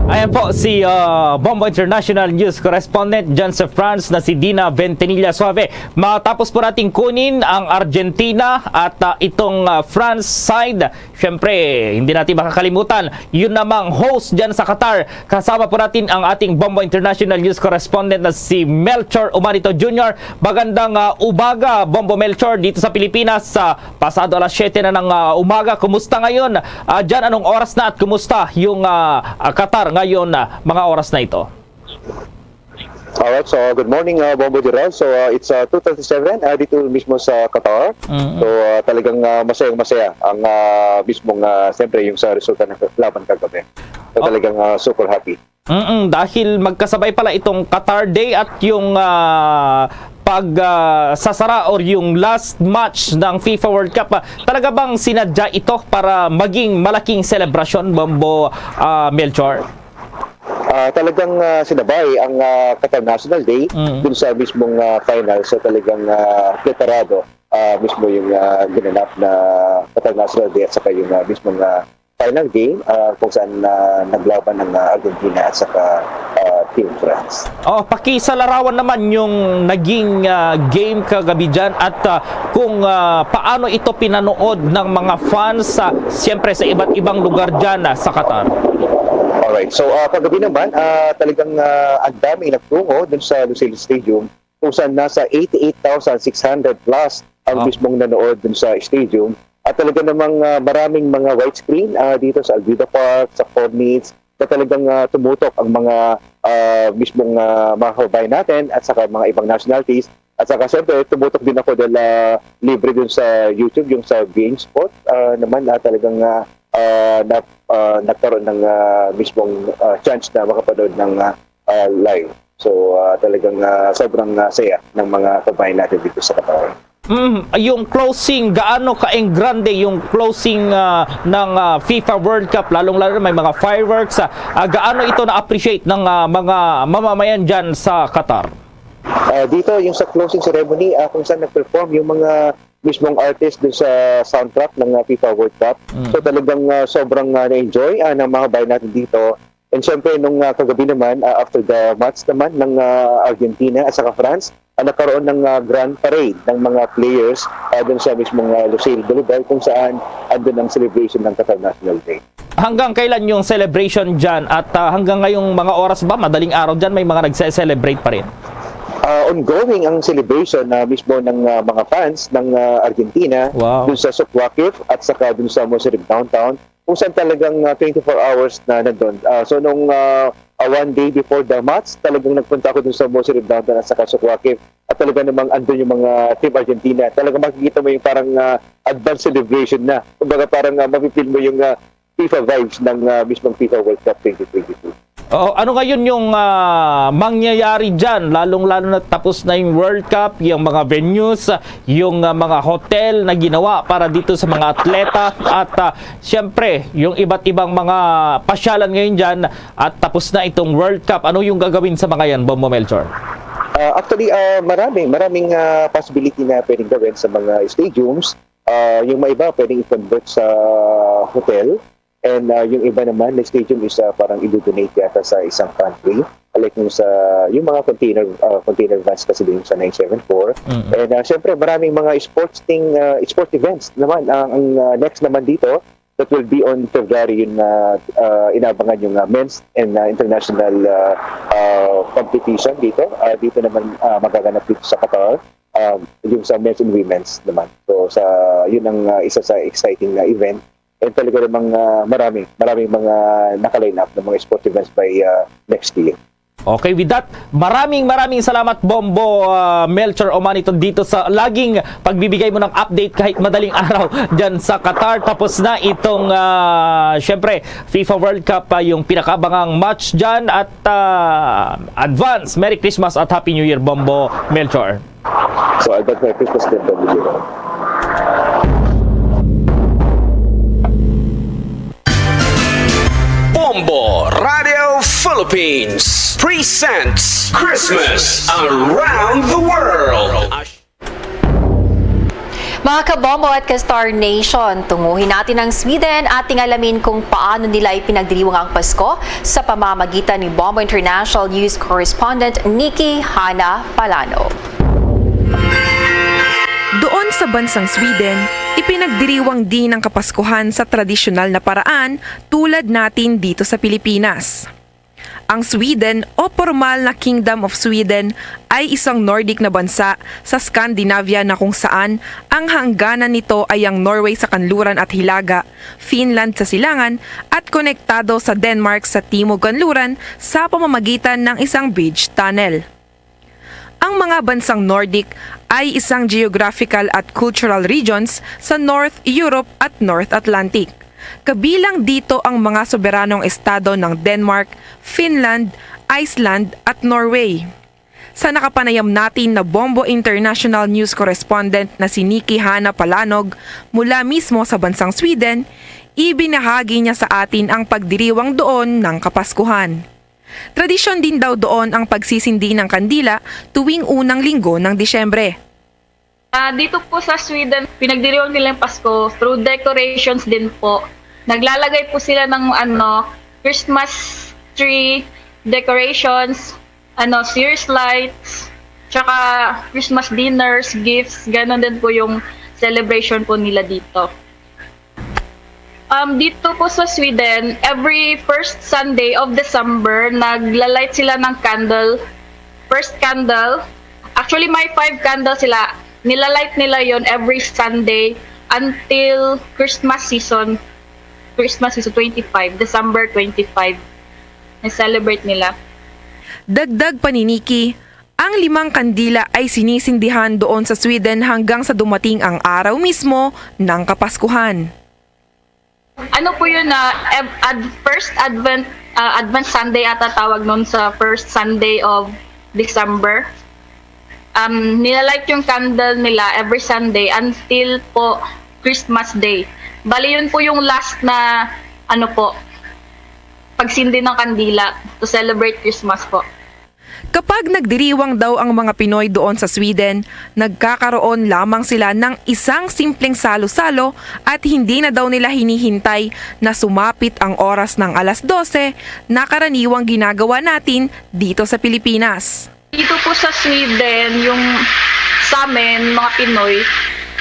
Ayan po si uh, Bombo International News Correspondent dyan sa France na si Dina Ventanilla Suave. Matapos po natin kunin ang Argentina at uh, itong uh, France side, syempre, hindi natin makakalimutan, yun namang host dyan sa Qatar. Kasama po natin ang ating Bombo International News Correspondent na si Melchor Umanito Junior. Magandang uh, umaga, Bombo Melchor, dito sa Pilipinas. Uh, pasado alas siyete na ng uh, umaga. Kumusta ngayon? Uh, dyan, anong oras na at kumusta yung uh, uh, Qatar ngayon uh, mga oras na ito? Alright, so good morning, uh, Bombo Gerald. So uh, it's uh, two thirty-seven uh, dito mismo sa Qatar. So uh, talagang uh, masayang-masaya ang uh, mismong, uh, siyempre, yung sa resulta ng laban kagabi. So talagang uh, super happy. Mm-mm, dahil magkasabay pala itong Qatar Day at yung uh, pag uh, sasara or yung last match ng FIFA World Cup. Uh, talaga bang sinadya ito para maging malaking selebrasyon, Bombo uh, Melchor? Uh, talagang uh, sinabay ang uh, Qatar National Day mm. dun sa mismong uh, final. So talagang uh, preparado uh, mismo yung uh, ginanap na Qatar National Day at saka yung uh, mismong uh, final game uh, kung saan uh, naglaban ang uh, Argentina at saka uh, Team France. Oh, pakisalarawan naman yung naging uh, game kagabi dyan at uh, kung uh, paano ito pinanood ng mga fans uh, siyempre sa iba't ibang lugar dyan uh, sa Qatar. Alright. So uh, kagabi naman uh, talagang uh, ang daming nagtungo dun sa Lusail Stadium kung saan nasa eighty-eight thousand six hundred plus ang oh. mismong nanood dun sa stadium. At talaga namang uh, maraming mga widescreen uh, dito sa Almeida Park, sa Corniche, na talagang uh, tumutok ang mga uh, mismong uh, mga kababayan natin at saka mga ibang nationalities. At saka siyempre, tumutok din ako dahil uh, libre dun sa YouTube, yung sa Bein Sport uh, naman uh, talagang uh, uh, na, uh, nagkaroon ng uh, mismong uh, chance na makapanood ng uh, uh, live. So uh, talagang uh, sobrang uh, saya ng mga kabayan natin dito sa Qatar. Mm, yung closing, gaano ka-grande yung closing uh, ng uh, FIFA World Cup, lalong-lalo na may mga fireworks, uh, uh, gaano ito na-appreciate ng uh, mga mamamayan dyan sa Qatar? Uh, dito, yung sa closing ceremony, uh, kung saan nag-perform yung mga mismong artist dun sa soundtrack ng uh, FIFA World Cup. Mm. So talagang uh, sobrang uh, na-enjoy uh, ng mga bayan natin dito. And syempre, nung uh, kagabi naman, uh, after the match naman ng uh, Argentina at saka France, uh, nagkaroon ng uh, grand parade ng mga players uh, dun sa mismong uh, Lusail Boulevard kung saan andun ang celebration ng Qatar National Day. Hanggang kailan yung celebration dyan? At uh, hanggang ngayong mga oras ba, madaling araw dyan, may mga nagse-celebrate pa rin? Uh, ongoing ang celebration na uh, mismo ng uh, mga fans ng uh, Argentina wow. dun sa Souq Waqif at saka dun sa Musirib Downtown kung saan talagang uh, twenty-four hours na nandun. Uh, so nung uh, one day before the match, talagang nagpunta ako dun sa Mossy Rim Downtown at saka Sucuaque. At talaga namang andun yung mga Team Argentina. Talagang makikita mo yung parang, ah, advance celebration na. Kumbaga parang, ah, mafe-feel mo yung, ah, FIFA vibes ng, ah, mismong FIFA World Cup twenty twenty-two. Oh, ano ngayon yung, ah, mangyayari diyan? Lalong-lalo na tapos na yung World Cup, yung mga venues, yung, ah, mga hotel na ginawa para dito sa mga atleta at, ah, siyempre, yung iba't ibang mga pasyalan ngayon diyan at tapos na itong World Cup. Ano yung gagawin sa mga yan, Bombo Melchor? Ah, actually, ah, marami, maraming, ah, possibility na pwedeng gawin sa mga stadiums. Ah, yung mga iba pwedeng i-convert sa hotel. And, ah, yung iba naman na stadium is, ah, parang i-donate yata sa isang country. Like yung sa, yung mga container, ah, container vans kasi din sa nine seven four. Mm. And, ah, syempre, maraming mga sports thing, ah, sport events naman. Ang, ang, ah, next naman dito, that will be on February, yun na, ah, inabangan yung, ah, men's and, ah, international, ah, ah, competition dito. Ah, dito naman, ah, magaganap dito sa Qatar. Um, yung sa men's and women's naman. So, sa, yun ang, ah, isa sa exciting na event. And talaga namang, ah, marami, maraming mga naka-line up ng mga sport events by, ah, next year. Okay, with that, maraming, maraming salamat, Bombo, ah, Melchor Omanito, dito sa laging pagbibigay mo ng update kahit madaling araw dyan sa Qatar. Tapos na itong, ah, syempre, FIFA World Cup, ah, yung pinakabangang match dyan. At, ah, advance Merry Christmas at Happy New Year, Bombo Melchor. So, advance Merry Christmas din, Bombo Melchor. Bombo Radio Philippines presents Christmas Around the World. Mga kabombo at ka-Star Nation, tunguhin natin ang Sweden at tingalamin kung paano nila ipinagdiriwang ang Pasko sa pamamagitan ni Bombo International News Correspondent Nikki Hana Palano. Doon sa bansang Sweden, ipinagdiriwang din ang Kapaskuhan sa tradisyonal na paraan tulad natin dito sa Pilipinas. Ang Sweden o pormal na Kingdom of Sweden ay isang Nordic na bansa sa Scandinavia na kung saan ang hangganan nito ay ang Norway sa kanluran at hilaga, Finland sa silangan, at konektado sa Denmark sa timog-kanluran sa pamamagitan ng isang bridge tunnel. Ang mga bansang Nordic ay isang geographical at cultural regions sa North Europe at North Atlantic. Kabilang dito ang mga soberanong estado ng Denmark, Finland, Iceland, at Norway. Sa nakapanayam natin na Bombo International News Correspondent na si Nikki Hana Palanog mula mismo sa bansang Sweden, ibinahagi niya sa atin ang pagdiriwang doon ng Kapaskuhan. Tradisyon din daw doon ang pagsisindi ng kandila tuwing unang linggo ng Disyembre. Ah, dito po sa Sweden, pinagdiriwang nila yung Pasko through decorations din po. Naglalagay po sila ng, ano, Christmas tree decorations, ano, Sears lights, tsaka Christmas dinners, gifts, ganon din po yung celebration po nila dito. Um, dito po sa Sweden, every first Sunday of December, nagla-light sila ng candle. First candle, actually may five candles sila. Nila-light nila yon every Sunday until Christmas season. Christmas season twenty-five, December twenty-five. Na-celebrate nila. Dagdag pa ni Nikki, ang limang kandila ay sinisindihan doon sa Sweden hanggang sa dumating ang araw mismo ng Kapaskuhan. Ano po yun na ev-, ad-, first Advent, ah, Advent Sunday ata tawag nun sa first Sunday of December. Um, nilalight yung candle nila every Sunday until po Christmas Day. Bali, yun po yung last na, ano po, pagsindi ng kandila to celebrate Christmas po. Kapag nagdiriwang daw ang mga Pinoy doon sa Sweden, nagkakaroon lamang sila ng isang simpleng salo-salo at hindi na daw nila hinihintay na sumapit ang oras ng alas dose na karaniwang ginagawa natin dito sa Pilipinas. Dito po sa Sweden, yung sa amin, mga Pinoy,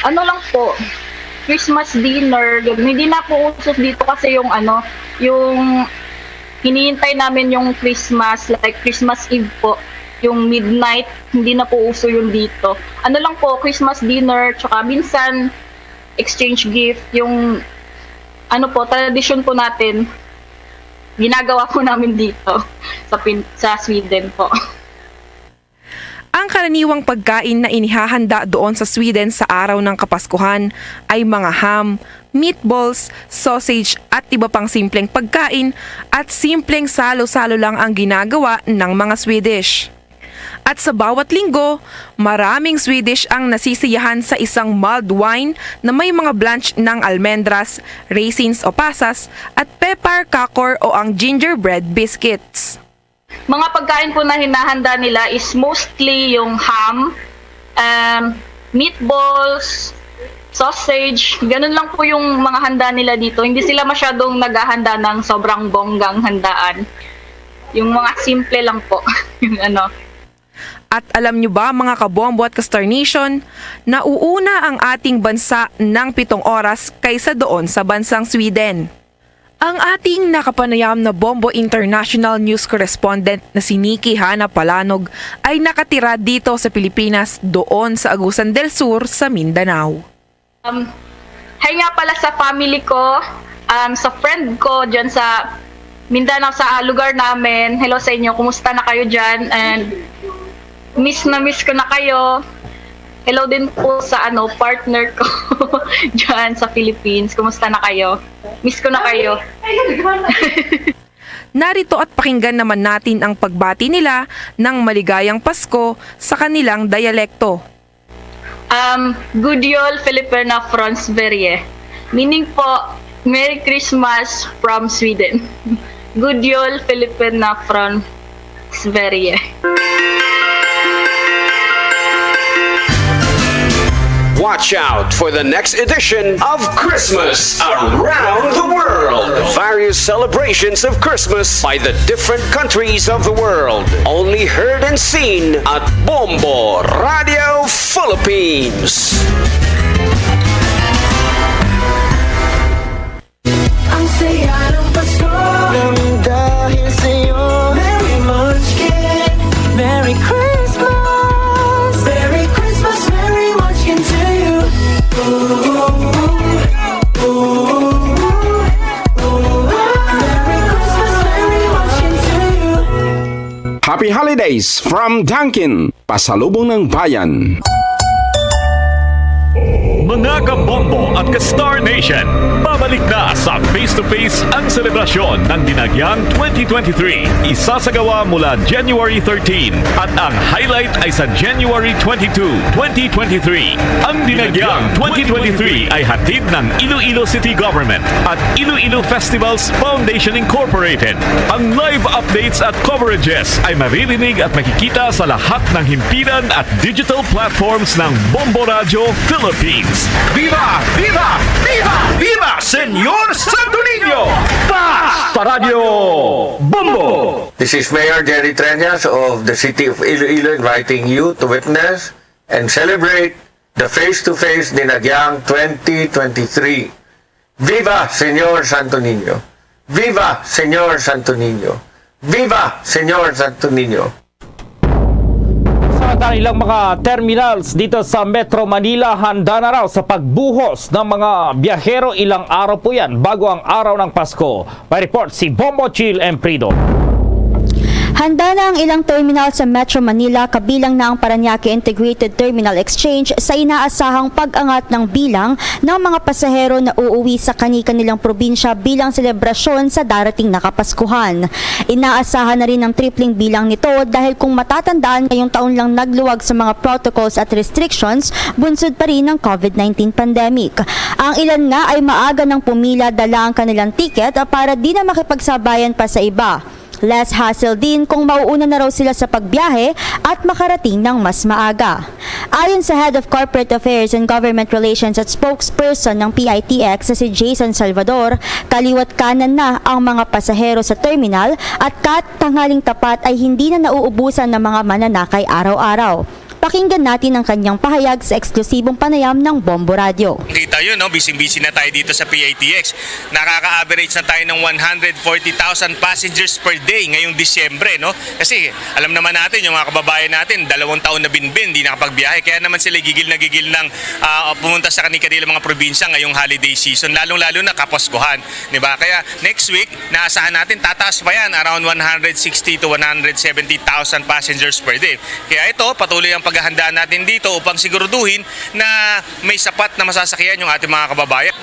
ano lang po, Christmas dinner, ganun. Hindi na po uso dito kasi yung ano, yung hinihintay namin yung Christmas, like Christmas Eve po, yung midnight, hindi na po uso yun dito. Ano lang po, Christmas dinner, tsaka minsan exchange gift, yung ano po, tradisyon po natin. ginagawa po namin dito sa, Pin- sa Sweden po. Ang karaniwang pagkain na inihahanda doon sa Sweden sa araw ng Kapaskuhan ay mga ham, meatballs, sausage at iba pang simpleng pagkain at simpleng salo-salo lang ang ginagawa ng mga Swedish. At sa bawat linggo, maraming Swedish ang nasisiyahan sa isang mulled wine na may mga blanch ng almendras, raisins o pasas, at pepper kakor o ang gingerbread biscuits. Mga pagkain po na hinahanda nila is mostly yung ham, um, meatballs, sausage, ganun lang po yung mga handa nila dito. Hindi sila masyadong naghahanda ng sobrang bonggang handaan. Yung mga simple lang po. Yung ano. At alam nyo ba, mga kabombo at ka-Star Nation, nauuna ang ating bansa ng pitong oras kaysa doon sa bansang Sweden? Ang ating nakapanayam na Bombo International News Correspondent na si Nikki Hana Palanog ay nakatira dito sa Pilipinas, doon sa Agusan del Sur sa Mindanao. Um, hi nga pala sa family ko, um, sa friend ko dyan sa Mindanao, sa lugar namin. Hello sa inyo, kumusta na kayo dyan? And miss na miss ko na kayo. Hello din po sa ano partner ko dyan sa Philippines. Kumusta na kayo? Miss ko na kayo. Narito at pakinggan naman natin ang pagbati nila ng maligayang Pasko sa kanilang dialekto. Um, Gudyol Filipina from Sverige. Meaning po, Merry Christmas from Sweden. Gudyol Filipina from Sverige. Watch out for the next edition of Christmas Around the World. Various celebrations of Christmas by the different countries of the world. Only heard and seen at Bombo Radio Philippines. Ang saya ng Pasko nang dahil sa'yo. Merry Munchkin, Merry Christmas. Merry Christmas, Merry Munchkin to you. Ooh, ooh, ooh, ooh. Merry Christmas, Merry Munchkin to you. Happy Holidays from Dunkin, Pasalubong ng Bayan. Mga kabombo at ka-Star Nation, babalik na sa Face to Face ang selebrasyon ng Dinagyang twenty twenty-three. Isasagawa mula January thirteen at ang highlight ay sa January twenty-two, twenty twenty-three. Ang Dinagyang twenty twenty-three ay hatid ng Iloilo City Government at Iloilo Festivals Foundation Incorporated. Ang live updates at coverages ay maririnig at makikita sa lahat ng himpilan at digital platforms ng Bombo Radyo Philippines. Viva! Viva! Viva! Viva Señor Santo Niño! Basta Radyo Bombo! This is Mayor Jerry Treñas of the City of Iloilo inviting you to witness and celebrate the Face to Face Dinagyang twenty twenty-three. Viva Señor Santo Niño! Viva Señor Santo Niño! Viva Señor Santo Niño! Sa kanilang mga terminals dito sa Metro Manila, handa na raw sa pagbuhos ng mga biyahero. Ilang araw po yan bago ang araw ng Pasko. May report si Bombo Chill Emprido. Handa na ang ilang terminal sa Metro Manila, kabilang na ang Parañaque Integrated Terminal Exchange, sa inaasahang pag-angat ng bilang ng mga pasahero na uuwi sa kani-kanilang probinsya bilang selebrasyon sa darating na Kapaskuhan. Inaasahan na rin ang tripling bilang nito dahil kung matatandaan, ngayong taon lang nagluwag sa mga protocols at restrictions bunsod pa rin ng COVID nineteen pandemic. Ang ilan nga ay maaga nang pumila, dala ang kanilang ticket para di na makipagsabayan pa sa iba. Less hassle din kung mauuna na raw sila sa pagbiyahe at makarating ng mas maaga. Ayon sa Head of Corporate Affairs and Government Relations at spokesperson ng P I T X na si Jason Salvador, kaliwat kanan na ang mga pasahero sa terminal at kahit tanghaling tapat ay hindi na nauubusan ng mga mananakay araw-araw. Pakinggan natin ang kanyang pahayag sa eksklusibong panayam ng Bombo Radyo. Kita yun, no? Busy-busy na tayo dito sa P I T X. Nakaka-average na tayo ng one hundred forty thousand passengers per day ngayong Disyembre, no? Kasi alam naman natin, yung mga kababayan natin, dalawang taon na binbin, di nakapagbiyahe. Kaya naman sila gigil na gigil ng ah, pumunta sa kani-, kanilang mga probinsya ngayong holiday season, lalong-lalo na Kapaskuhan, di ba? Kaya next week, naasahan natin tataas pa yan, around one hundred sixty to one hundred seventy thousand passengers per day. Kaya ito, patuloy ang paghahandaan natin dito upang siguraduhin na may sapat na masasakyan yung ating mga kababayan.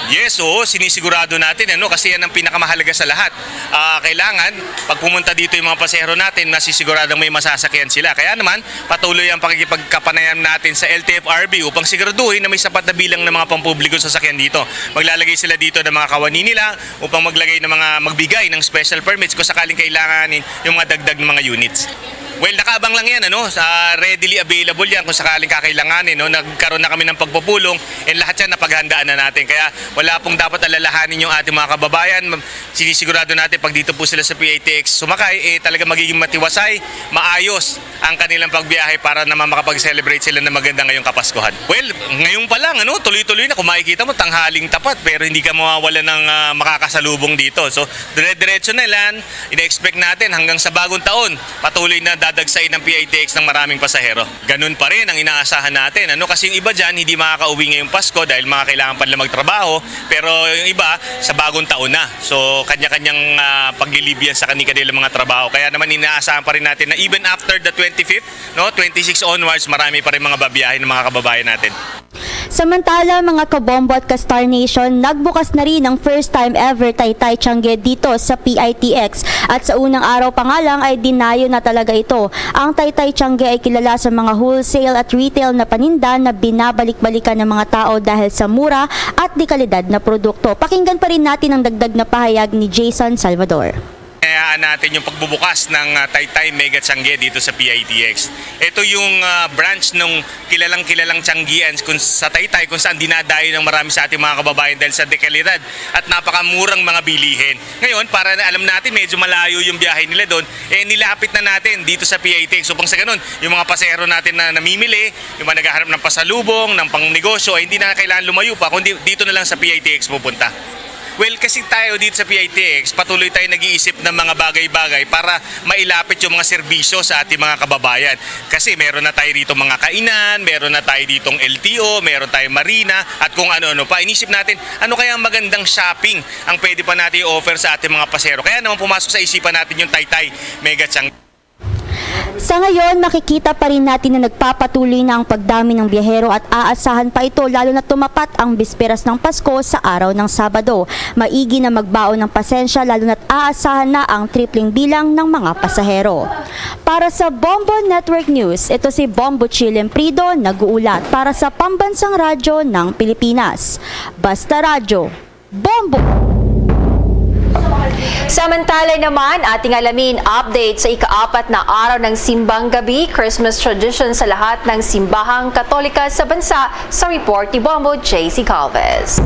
Yes, oo, sinisigurado natin, ano, kasi yan ang pinakamahalaga sa lahat. Ah, kailangan, pag pumunta dito yung mga pasahero natin, masisigurado may masasakyan sila. Kaya naman, patuloy ang pakikipagkapanayam natin sa L T F R B upang siguraduhin na may sapat na bilang ng mga pampublikong sasakyan dito. Maglalagay sila dito ng mga kawani nila upang maglagay ng mga, magbigay ng special permits kung sakaling kailangan yung mga dagdag ng mga units. Well, nakaabang lang yan, ano? Sa readily available yan kung sakaling kakailanganin, no? Nagkaroon na kami ng pagpupulong, and lahat yan napaghandaan na natin. Kaya wala pong dapat alalahanin yung ating mga kababayan. Sinisigurado natin pag dito po sila sa P I T X sumakay, eh, talaga magiging matiwasay, maayos ang kanilang pagbiyahe para naman makapag-celebrate sila ng maganda ngayong Kapaskuhan. Well, ngayon pa lang, ano, tuloy-tuloy na. Kung makikita mo, tanghaling tapat, pero hindi ka mawawala ng ah, makakasalubong dito. So, dire-diretso na lang. Ina-expect natin hanggang sa bagong taon, patuloy na dadagsain ng P I T X ng maraming pasahero. Ganun pa rin ang inaasahan natin. Ano, kasi yung iba dyan, hindi makakauwi ngayong Pasko dahil mga kailangan pa nila magtrabaho. Pero yung iba, sa bagong taon na. So, kanya-kanyang ah, paglilibyan sa kani-, kanilang mga trabaho. Kaya naman inaasahan pa rin natin na even after the twenty-fifth, no, twenty-six onwards, marami pa rin mga babiyahe ng mga kababayan natin. Samantala, mga kabombo at ka-Star Nation, nagbukas na rin ang first time ever Taytay Tiangge dito sa P I T X. At sa unang araw pa nga lang ay dinayo na talaga ito. Ang Taytay Tiangge ay kilala sa mga wholesale at retail na paninda na binabalik-balikan ng mga tao dahil sa mura at dekalidad na produkto. Pakinggan pa rin natin ang dagdag na pahayag ni Jason Salvador. Hayaan natin yung pagbubukas ng ah, Taytay Mega Tiangge dito sa P I T X. Ito yung ah, branch ng kilalang-kilalang tianggian kung sa Taytay, kung saan dinadayo ng marami sa ating mga kababayan dahil sa dekalidad at napakamurang mga bilihin. Ngayon, para na alam natin, medyo malayo yung biyahe nila doon, eh, nilapit na natin dito sa P I T X. Upang sa ganun, yung mga pasahero natin na namimili, yung mga naghahanap ng pasalubong, ng pangnegosyo, ay hindi na kailangan lumayo pa, kundi dito na lang sa P I T X pupunta. Well, kasi tayo dito sa P I T X, patuloy tayo nag-iisip ng mga bagay-bagay para mailapit yung mga serbisyo sa ating mga kababayan. Kasi meron na tayo dito mga kainan, meron na tayo ditong L T O, meron tayong marina, at kung ano-ano pa. Inisip natin, ano kaya ang magandang shopping ang pwede pa natin i-offer sa ating mga pasero? Kaya naman pumasok sa isipan natin yung Taytay Mega Tiangge. Sa ngayon, makikita pa rin natin na nagpapatuloy na ang pagdami ng biyahero at aasahan pa ito, lalo na tumapat ang bisperas ng Pasko sa araw ng Sabado. Maigi na magbaon ng pasensya, lalo na't aasahan na ang tripling bilang ng mga pasahero. Para sa Bombo Network News, ito si Bombo Chilem Prido, nag-uulat para sa Pambansang Radyo ng Pilipinas. Basta Radyo, Bombo! Samantala naman, ating alamin update sa ikaapat na araw ng Simbang Gabi, Christmas tradition sa lahat ng simbahang Katolika sa bansa, sa report ni Bombo J C Calvez.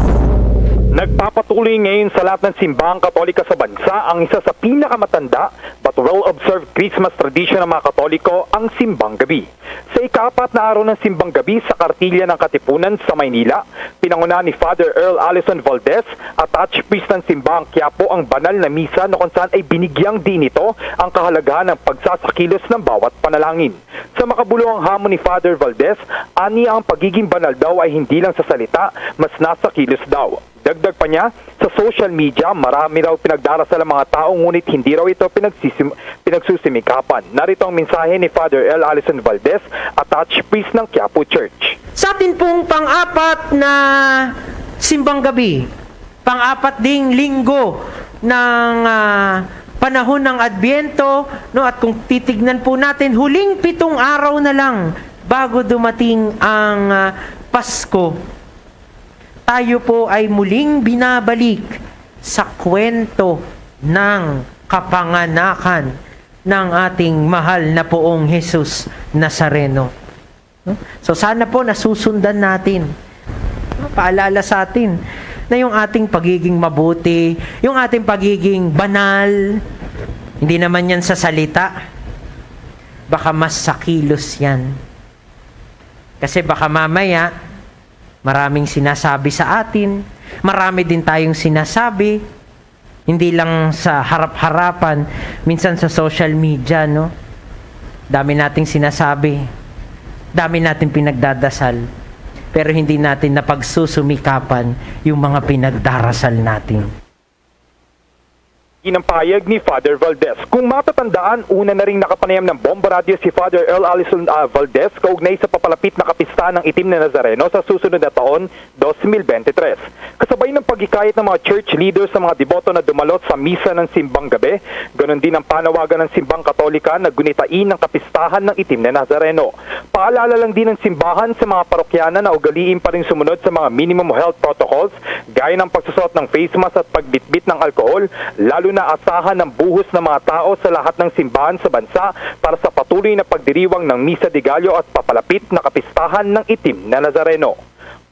Nagpapatuloy ngayon sa lahat ng simbahang Katolika sa bansa ang isa sa pinakamatanda but well-observed Christmas tradition ng mga Katoliko, ang Simbang Gabi. Sa ikaapat na araw ng Simbang Gabi sa Kartilya ng Katipunan sa Maynila, pinangunahan ni Father Earl Allison Valdez, attached priest ng Simbahang Quiapo, ang banal na misa na kung saan ay binigyang diin nito ang kahalagahan ng pagsasakilos ng bawat panalangin. Sa makabuluhang hamon ni Father Valdez, ania ang pagiging banal daw ay hindi lang sa salita, mas nasa kilos daw. Dagdag pa niya, sa social media, marami raw pinagdarasal ang mga tao, ngunit hindi raw ito pinagsisim-, pinagsusimikapan. Narito ang mensahe ni Father L. Allison Valdez, attached priest ng Quiapo Church. Sa atin pong pang-apat na simbang gabi, pang-apat ding linggo ng ah, panahon ng Adbyento, no, at kung titignan po natin, huling pitong araw na lang bago dumating ang ah, Pasko. Tayo po ay muling binabalik sa kwento ng kapanganakan ng ating mahal na poong Jesus Nazareno. No? So, sana po nasusundan natin. No? Paalala sa atin na yung ating pagiging mabuti, yung ating pagiging banal, hindi naman yan sa salita. Baka mas sa kilos yan. Kasi baka mamaya, maraming sinasabi sa atin, marami din tayong sinasabi, hindi lang sa harap-harapan, minsan sa social media, no? Dami nating sinasabi, dami nating pinagdadasal, pero hindi natin napagsusumikapan yung mga pinagdarasal natin. Ginang pahayag ni Father Valdez. Kung matatandaan, una na ring nakapanayam ng Bombo Radio si Father Earl Allison, ah, Valdez kaugnay sa papalapit na kapistahan ng Itim na Nazareno sa susunod na taon, dos mil bente tres. Kasabay ng paghikayat ng mga church leaders sa mga deboto na dumalo sa misa ng simbang gabi, ganon din ang panawagan ng simbang Katolika na gunitain ang kapistahan ng Itim na Nazareno. Paalala lang din ng simbahan sa mga parokyana na ugaliin pa rin sumunod sa mga minimum health protocols, gaya ng pagsusot ng face mask at pagbitbit ng alkohol, lalo na asahan ang buhos ng mga tao sa lahat ng simbahan sa bansa para sa patuloy na pagdiriwang ng Misa de Gallo at papalapit na kapistahan ng Itim na Nazareno.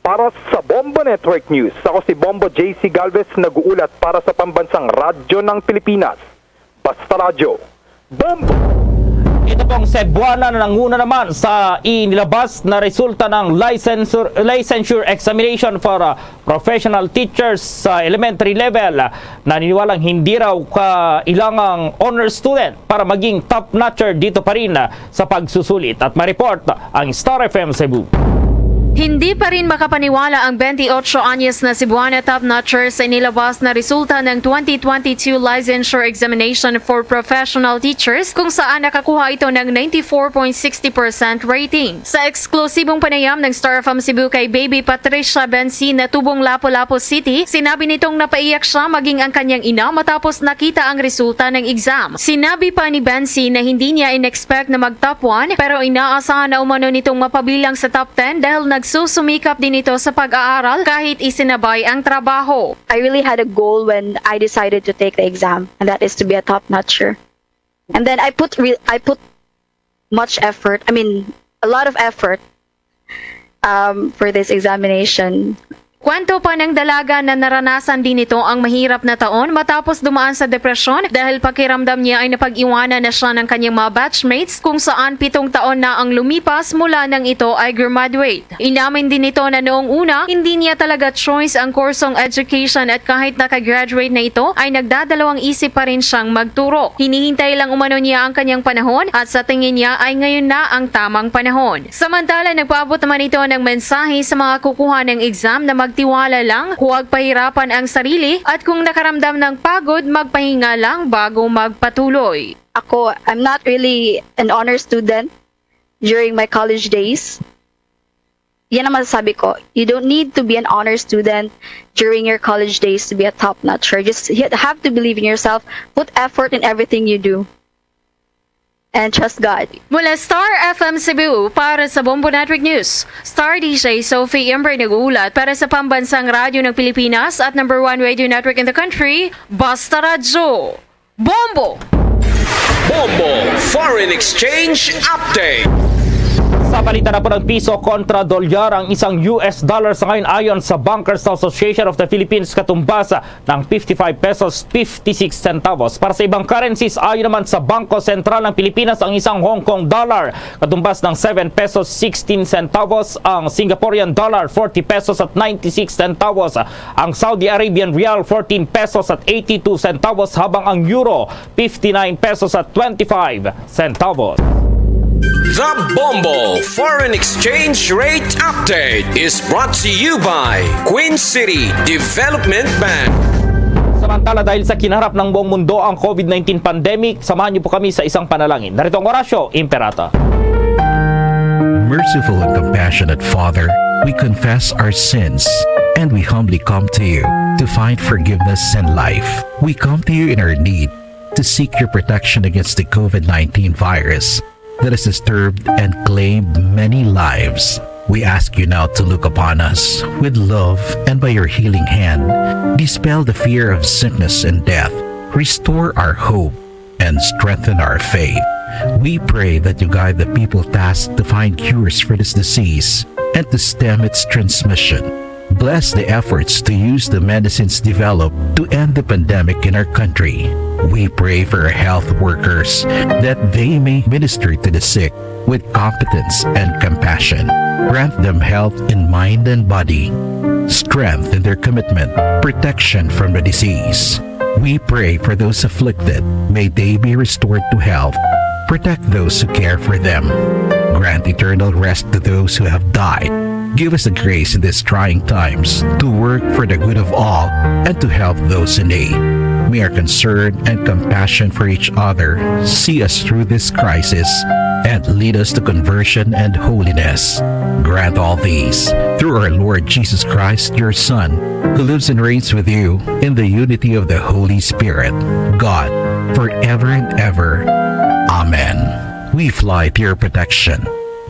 Para sa Bombo Network News, ako si Bombo J C Galvez, nag-uulat para sa Pambansang Radyo ng Pilipinas, Basta Radyo, Bombo! Ito pong Cebuana na nanguna naman sa inilabas na resulta ng licensure, licensure examination for uh, professional teachers sa elementary level. Naniniwalang hindi raw kailangang honor student para maging top notcher dito pa rin sa pagsusulit. At may report ang Star F M Cebu. Hindi pa rin makapaniwala ang twenty-eight anyos na Cebuana top notcher sa inilabas na resulta ng twenty twenty-two Licensure Examination for Professional Teachers, kung saan nakakuha ito ng ninety-four point sixty percent rating. Sa eksklusibong panayam ng Star F M Cebu kay Baby Patricia Bensi na tubong Lapu-Lapu City, sinabi nitong napaiyak siya maging ang kanyang ina matapos nakita ang resulta ng exam. Sinabi pa ni Bensi na hindi niya in-expect na mag-top one, pero inaasahan na umano nitong mapabilang sa top ten dahil nagsusumikap din ito sa pag-aaral kahit isinabay ang trabaho. I really had a goal when I decided to take the exam, and that is to be a top notcher. And then I put re- I put much effort. I mean, a lot of effort um, for this examination. Kwento pa ng dalaga na naranasan din nito ang mahirap na taon matapos dumaan sa depresyon dahil pakiramdam niya ay napag-iwanan na siya ng kanyang mga batchmates, kung saan pitong taon na ang lumipas mula nang ito ay graduate. Inamin din nito na noong una, hindi niya talaga choice ang kursong education at kahit nakagraduate na ito, ay nagdadalawang isip pa rin siyang magturo. Hinihintay lang umano niya ang kanyang panahon at sa tingin niya ay ngayon na ang tamang panahon. Samantala, nagpaabot naman ito ng mensahe sa mga kukuha ng exam na magtiwala lang, huwag pahirapan ang sarili, at kung nakaramdam ng pagod, magpahinga lang bago magpatuloy. Ako, I'm not really an honor student during my college days. Yan ang masasabi ko. You don't need to be an honor student during your college days to be a top notcher. Just you have to believe in yourself, put effort in everything you do, and trust God. Mula Star F M Cebu, para sa Bombo Network News, Star D J Sophie Ember nag-uulat para sa Pambansang Radyo ng Pilipinas at number one radio network in the country, Basta Radyo. Bombo! Bombo Foreign Exchange Update. Sa balita na po ng piso kontra dolyar ang isang U S dollar sa ngayon ayon sa Bankers Association of the Philippines, katumbas ng fifty-five pesos fifty-six centavos. Para sa ibang currencies, ayon naman sa Bangko Sentral ng Pilipinas, ang isang Hong Kong dollar katumbas ng seven pesos sixteen centavos, ang Singaporean dollar forty pesos at ninety-six centavos, ang Saudi Arabian rial fourteen pesos at eighty-two centavos, habang ang euro fifty-nine pesos at twenty-five centavos. The Bombo Foreign Exchange Rate Update is brought to you by Queen City Development Bank. Samantala, dahil sa kinaharap ng buong mundo ang COVID nineteen pandemic, samahan niyo po kami sa isang panalangin. Narito ang Orasyo Imperata. Merciful and compassionate Father, we confess our sins and we humbly come to you to find forgiveness and life. We come to you in our need to seek your protection against the COVID nineteen virus that has disturbed and claimed many lives. We ask you now to look upon us with love and by your healing hand, dispel the fear of sickness and death, restore our hope, and strengthen our faith. We pray that you guide the people tasked to find cures for this disease and to stem its transmission. Bless the efforts to use the medicines developed to end the pandemic in our country. We pray for our health workers that they may minister to the sick with competence and compassion. Grant them health in mind and body, strength in their commitment, protection from the disease. We pray for those afflicted. May they be restored to health. Protect those who care for them. Grant eternal rest to those who have died. Give us the grace in these trying times to work for the good of all and to help those in need. May our concern and compassion for each other see us through this crisis and lead us to conversion and holiness. Grant all these through our Lord Jesus Christ, your Son, who lives and reigns with you in the unity of the Holy Spirit, God, forever and ever. Amen. We fly to your protection.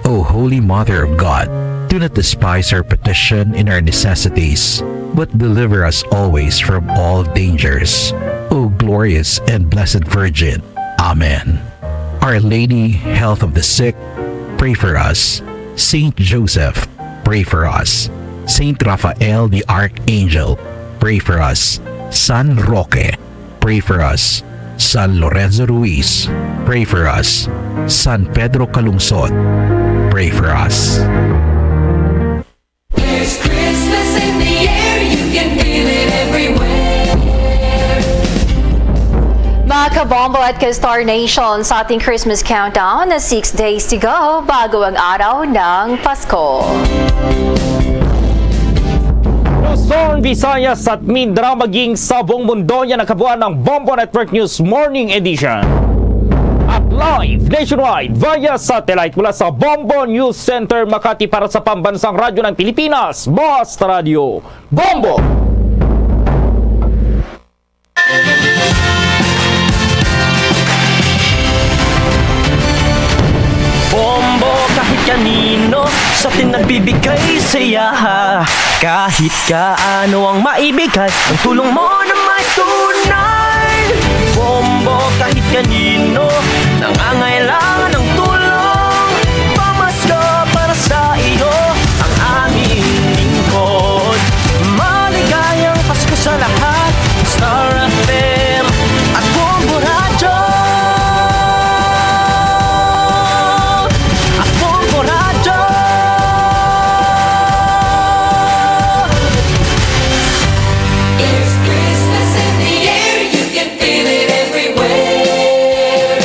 O Holy Mother of God, do not despise our petition in our necessities, but deliver us always from all dangers. O glorious and blessed Virgin. Amen. Our Lady, Health of the Sick, pray for us. Saint Joseph, pray for us. Saint Raphael the Archangel, pray for us. San Roque, pray for us. San Lorenzo Ruiz, pray for us. San Pedro Calungsod, pray for us. There's Christmas in the air, you can feel it everywhere. Mga kabombo at ka-Star Nation, sa ating Christmas countdown na six days to go bago ang araw ng Pasko. Luzon, Visayas at Mindoro, maging sa buong mundo, yan ang kabuuan ng Bombo Network News Morning Edition. At live nationwide via satellite mula sa Bombo News Center, Makati, para sa Pambansang Radyo ng Pilipinas, Basta Radyo Bombo! Bombo kahit kanino sa atin nagbibigay saya. Kahit kaano ang maibigay, ang tulong mo na may tunay. Bombo kahit kanino nangangailangan ng tulong. Pamasko para sa iyo ang aming lingkod. Maligayang Pasko sa lahat. Star F M at Bombo Radyo. At Bombo Radyo. It's Christmas in the air, you can feel it everywhere.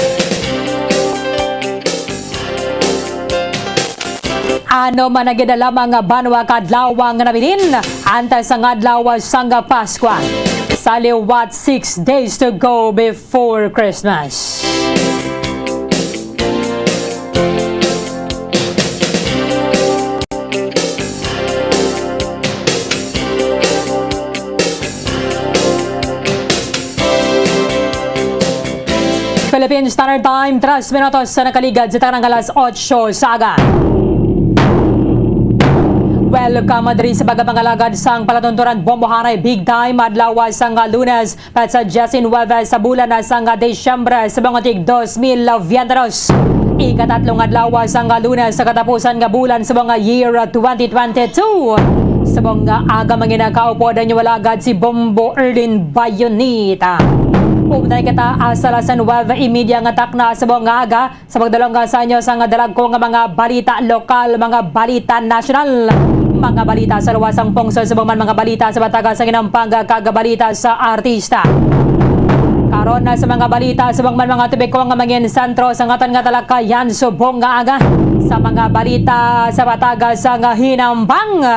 Ano man ang gidala, mga banwa, kadlaw nga nabilin, antes sang adlaw sang Paskwa. Sa liwat, six days to go before Christmas. Philippine Standard Time, tres minutos sa nakaligad sa tanang alas otso sa aga. Welcome diri sa pagpangalagad sang palatuntunan bombohanay big time adlaw sang Lunes, petsa diyesinuebe sa bulan sang Disyembre sa mga tig dos mil veintidos. Ikatatlo nga adlaw sang Lunes sa katapusan nga bulan sa mga year twenty twenty-two. Sa mga aga, mga nakaupod ang inyong alagad si Bombo Erlin Bayonita. Upod kita sa alas nuebe y media nga takna sa mga aga, sa pagdulong sa inyo sang dalagko nga mga balita lokal, mga balita nasyonal, mga balita sa luwas sang pungsod, subong man mga balita sa bataga sa Hinampanga, kag balita sa artista. Karon na sa mga balita, subong man mga topiko nga mangin sentro sa aton nga talakayan subong nga aga. Sa mga balita sa bataga sa nga Hinampanga,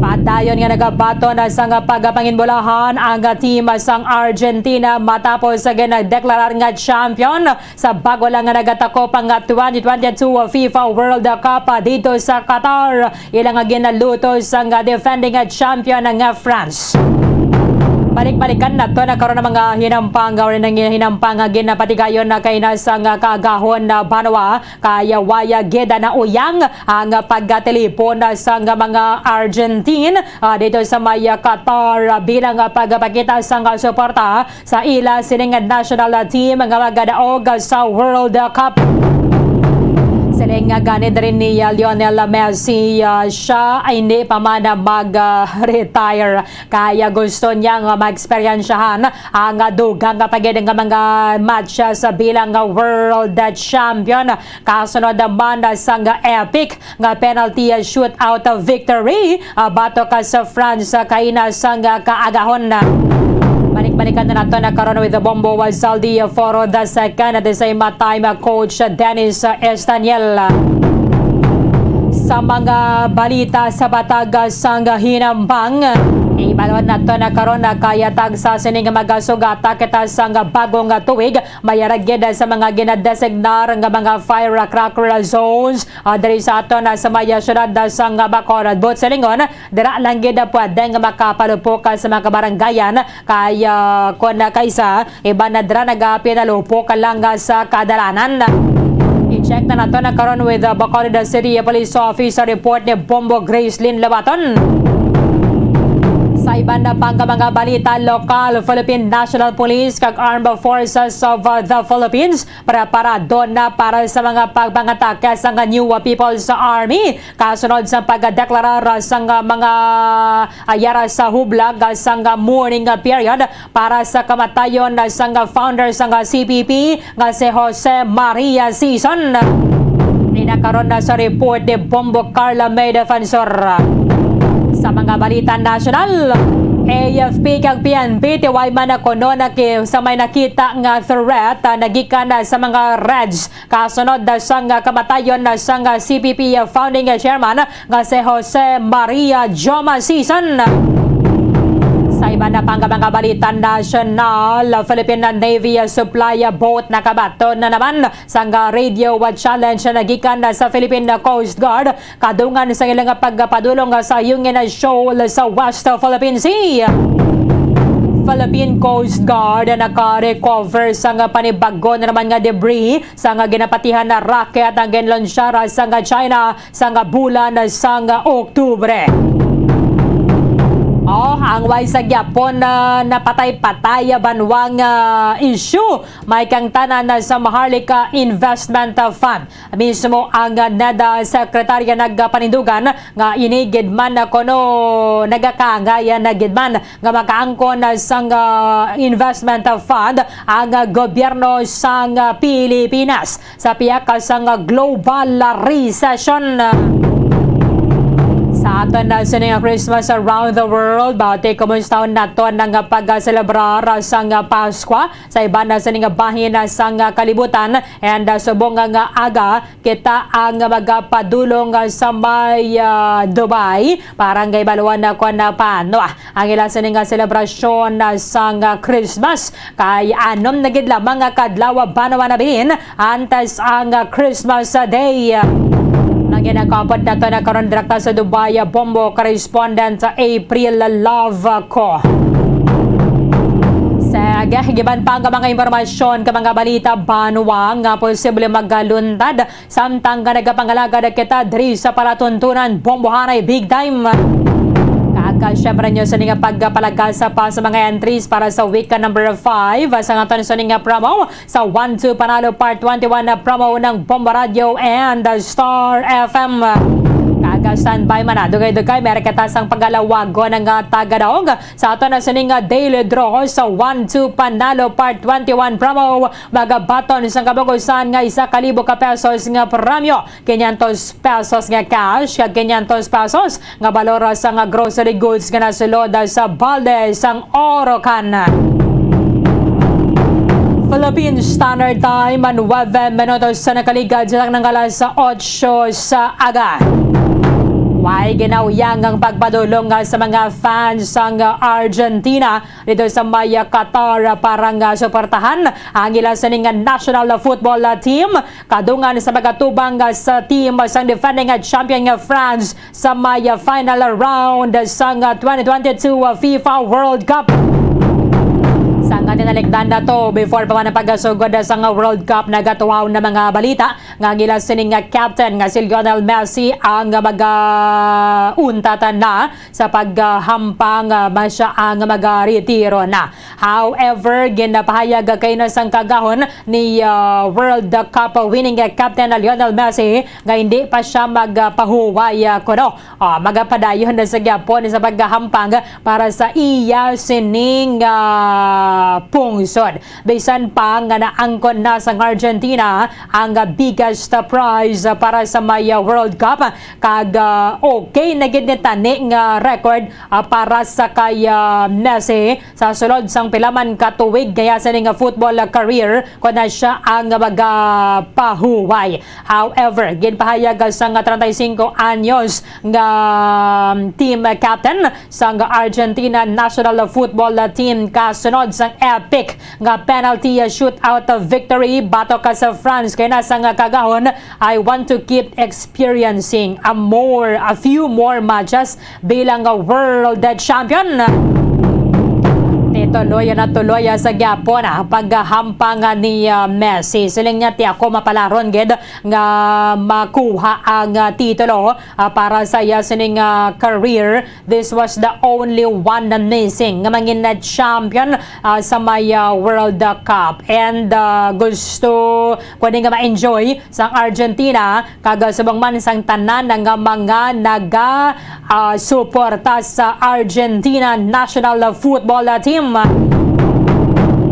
padayon nga nagabaton na sa nga pagpanginbulahan ang team sang Argentina matapos sa ginadeklarar nga champion sa bago lang nga nagatakop ang twenty twenty-two FIFA World Cup dito sa Qatar. Ila nga ginalutos ang defending champion nga France. Balik-balikan nato na karon ang mga Hinampanga, or nang Hinampanga, ginapatigayon na kay na sa nga kaagahon na banwa, kay waya gid na uyang ang pagkatelepon sa nga mga Argentine, ah, dito sa may Qatar bilang pagpakita sa nga suporta sa ila sining national team nga magadaog sa World Cup. Siling nga gani diri ni, ah, Lionel Messi, ah, siya ay hindi pa man mag, ah, retire. Kaya gusto niya nga maeksperiensyahan ang, ah, dugang nga pa gid nga mga matches, ah, bilang, ah, world champion. Kasunod naman, ah, sang epic nga penalty, ah, shootout victory, ah, batok, ah, sa France, ah, kaina sang, ah, kaagahon. Balik-balikan na nato na karon with the Bombo, ah, Zaldi, ah, Foro the second, at the same, ah, time, ah, Coach, ah, Dennis, ah, Estaniel. Sa mga balita sa Batagas sang Hinambang, ibalon nato na karon na kaya tagsa sining magasugata kita sang bagong tuig, may aragid sa mga ginadesignar nga mga firecracker zones, ah, diri sa aton, ah, sa may, ah, syudad, ah, sang Bacolod. Buot silingon, dira lang gid, ah, pwede nga makapalupok, ah, sa mga kabarangayan, kay, ah, kun, ah, kaysa iban na dira nagapinalupok lang, ah, sa kadalanan. I-check na nato na karon with, ah, Bacolod City Police Office sa report ni Bombo Gracelyn Labaton. Sa iban na pang mga balita lokal, Philippine National Police kag Armed Forces of, ah, the Philippines preparado na para sa mga pagpangatake sa nga New People's Army. Kasunod sa pagdeklarar sa nga mga, ah, yara sa hublag sa nga mourning period para sa kamatayon sa nga founder sa nga C P P nga si Jose Maria Sison. Inakaron na sa report ni Bombo Carla May Defensor. Sa mga balita nasyonal, A F P kag P N P, tiway man na kuno naki-, sa may nakita nga threat, ah, nagikan na sa mga Reds kasunod na sang kamatayon na sang C P P founding chairman nga si Jose Maria Joma Sison. Sa iba na pang mga balita nasyonal, Philippine Navy supply boat nakabaton na naman sang radio challenge na gikan sa Philippine Coast Guard kadungan sa ilang pagpadulong sa Yungin Shoal sa West Philippine Sea. Philippine Coast Guard naka-recover sang panibago na naman nga debris sang ginapatihan na rocket ang ginlonsyara sang China sang bulan sang Oktubre. Oh, ang way sa gyapon na napatay-patay banwang, ah, issue may kangtanan sa Maharlika Investment Fund. Mismo ang NEDA Secretary nagpanindugan nga ini gid man kuno nagakaangay na gid man nga makaangkon sang, ah, investment fund ang gobyerno sang Pilipinas sa pihak sang global recession. Sa aton na sining Christmas around the world, bati kumusta naton ang pagselebrar sang Paskwa sa iban na sining bahin sang kalibutan, and, ah, subong nga aga, kita ang magapadulong sa may, ah, Dubai para nga ibaluan na kon, ah, paano, ah, ang ila sining, ah, selebrasyon, ah, sang, ah, Christmas. Kay anom na gid lamang nga kadlaw, ah, banwa na bin antes ang, ah, Christmas, ah, Day. Ang ginakapot nato na karon direkta sa Dubai, ah, Bombo correspondent, ah, April Love ko. Sa giban pa nga mga impormasyon ka mga balita banwa nga posible magaluntad samtang nga nagapangalagad kita diri sa palatuntunan, bombohanay big time. Kag, ah, syempre nyo sa nga pagpalagasa pa sa mga entries para sa week number five, ah, sa ngaton sa nga promo sa One Two Panalo Part twenty-one na promo ng Bombo Radio and Star F M. Kag, ah, standby man na, dugay-dugay, meron kita sang pagalawagon ng, ah, Tagadog sa ato na sining, ah, daily draw sa One Two Panalo Part twenty-one promo. Magabaton sa kabugusan nga isa ka libo ka pesos nga premyo, quinientos pesos nga cash, kag quinientos pesos nga balor sa nga grocery goods nga nasulod sa balde sang Orocan. Philippine Standard Time, nuwebe minutos sa nakaligad sa tanang alas otso sa aga. Way ginauyang ang pagpadulong sa mga fans sang Argentina dito sa may Qatar para nga suportahan ang ila sining national football team kadungan sa magatubang sa team sang defending champion nga France sa may final round sang twenty twenty-two FIFA World Cup. Sa nga tinalikdan na to, before pa man ang pagkasugod sa nga World Cup, nagatuhaw na mga balita nga ang ila sining nga captain nga si Lionel Messi ang mag-, ah, untat na sa paghampang, ah, man siya ang mag-retiro na. However, ginapahayag kaina sang kagahon ni, ah, World Cup winning captain na Lionel Messi nga hindi pa siya magpahuway, ah, kuno, ah, magapadayon na sa gyapon sa paghahampang para sa iya sining, ah, pungsod. Bisan pa nga naangkon na sang Argentina ang, ah, biggest prize para sa may, ah, World Cup, kag, ah, okay na gid ni tani nga record, ah, para sa kay, ah, Messi. Sa sulod sang pila man ka tuig nga iya sini nga football career, kon na siya ang magapahuway. However, ginpahayag sang treinta y cinco anyos nga team captain sang Argentina national football team kasunod sang epic nga penalty shootout victory batok sa France, kay na sang kagahon, "I want to keep experiencing a more, a few more matches bilang world champion." Tituloy na tuloy sa gyapon, ah, paghahampang ni, ah, Messi. Siling niya, "Ti ako mapalaron gid nga makuha ang, ah, titulo, ah, para sa iya sining, ah, career. This was the only one na missing nga mangin na champion, ah, sa may, ah, World Cup." And, ah, gusto ko ni nga ma-enjoy sang Argentina kag subong man sang tanan nga mga naga, ah, suporta sa Argentina national football team.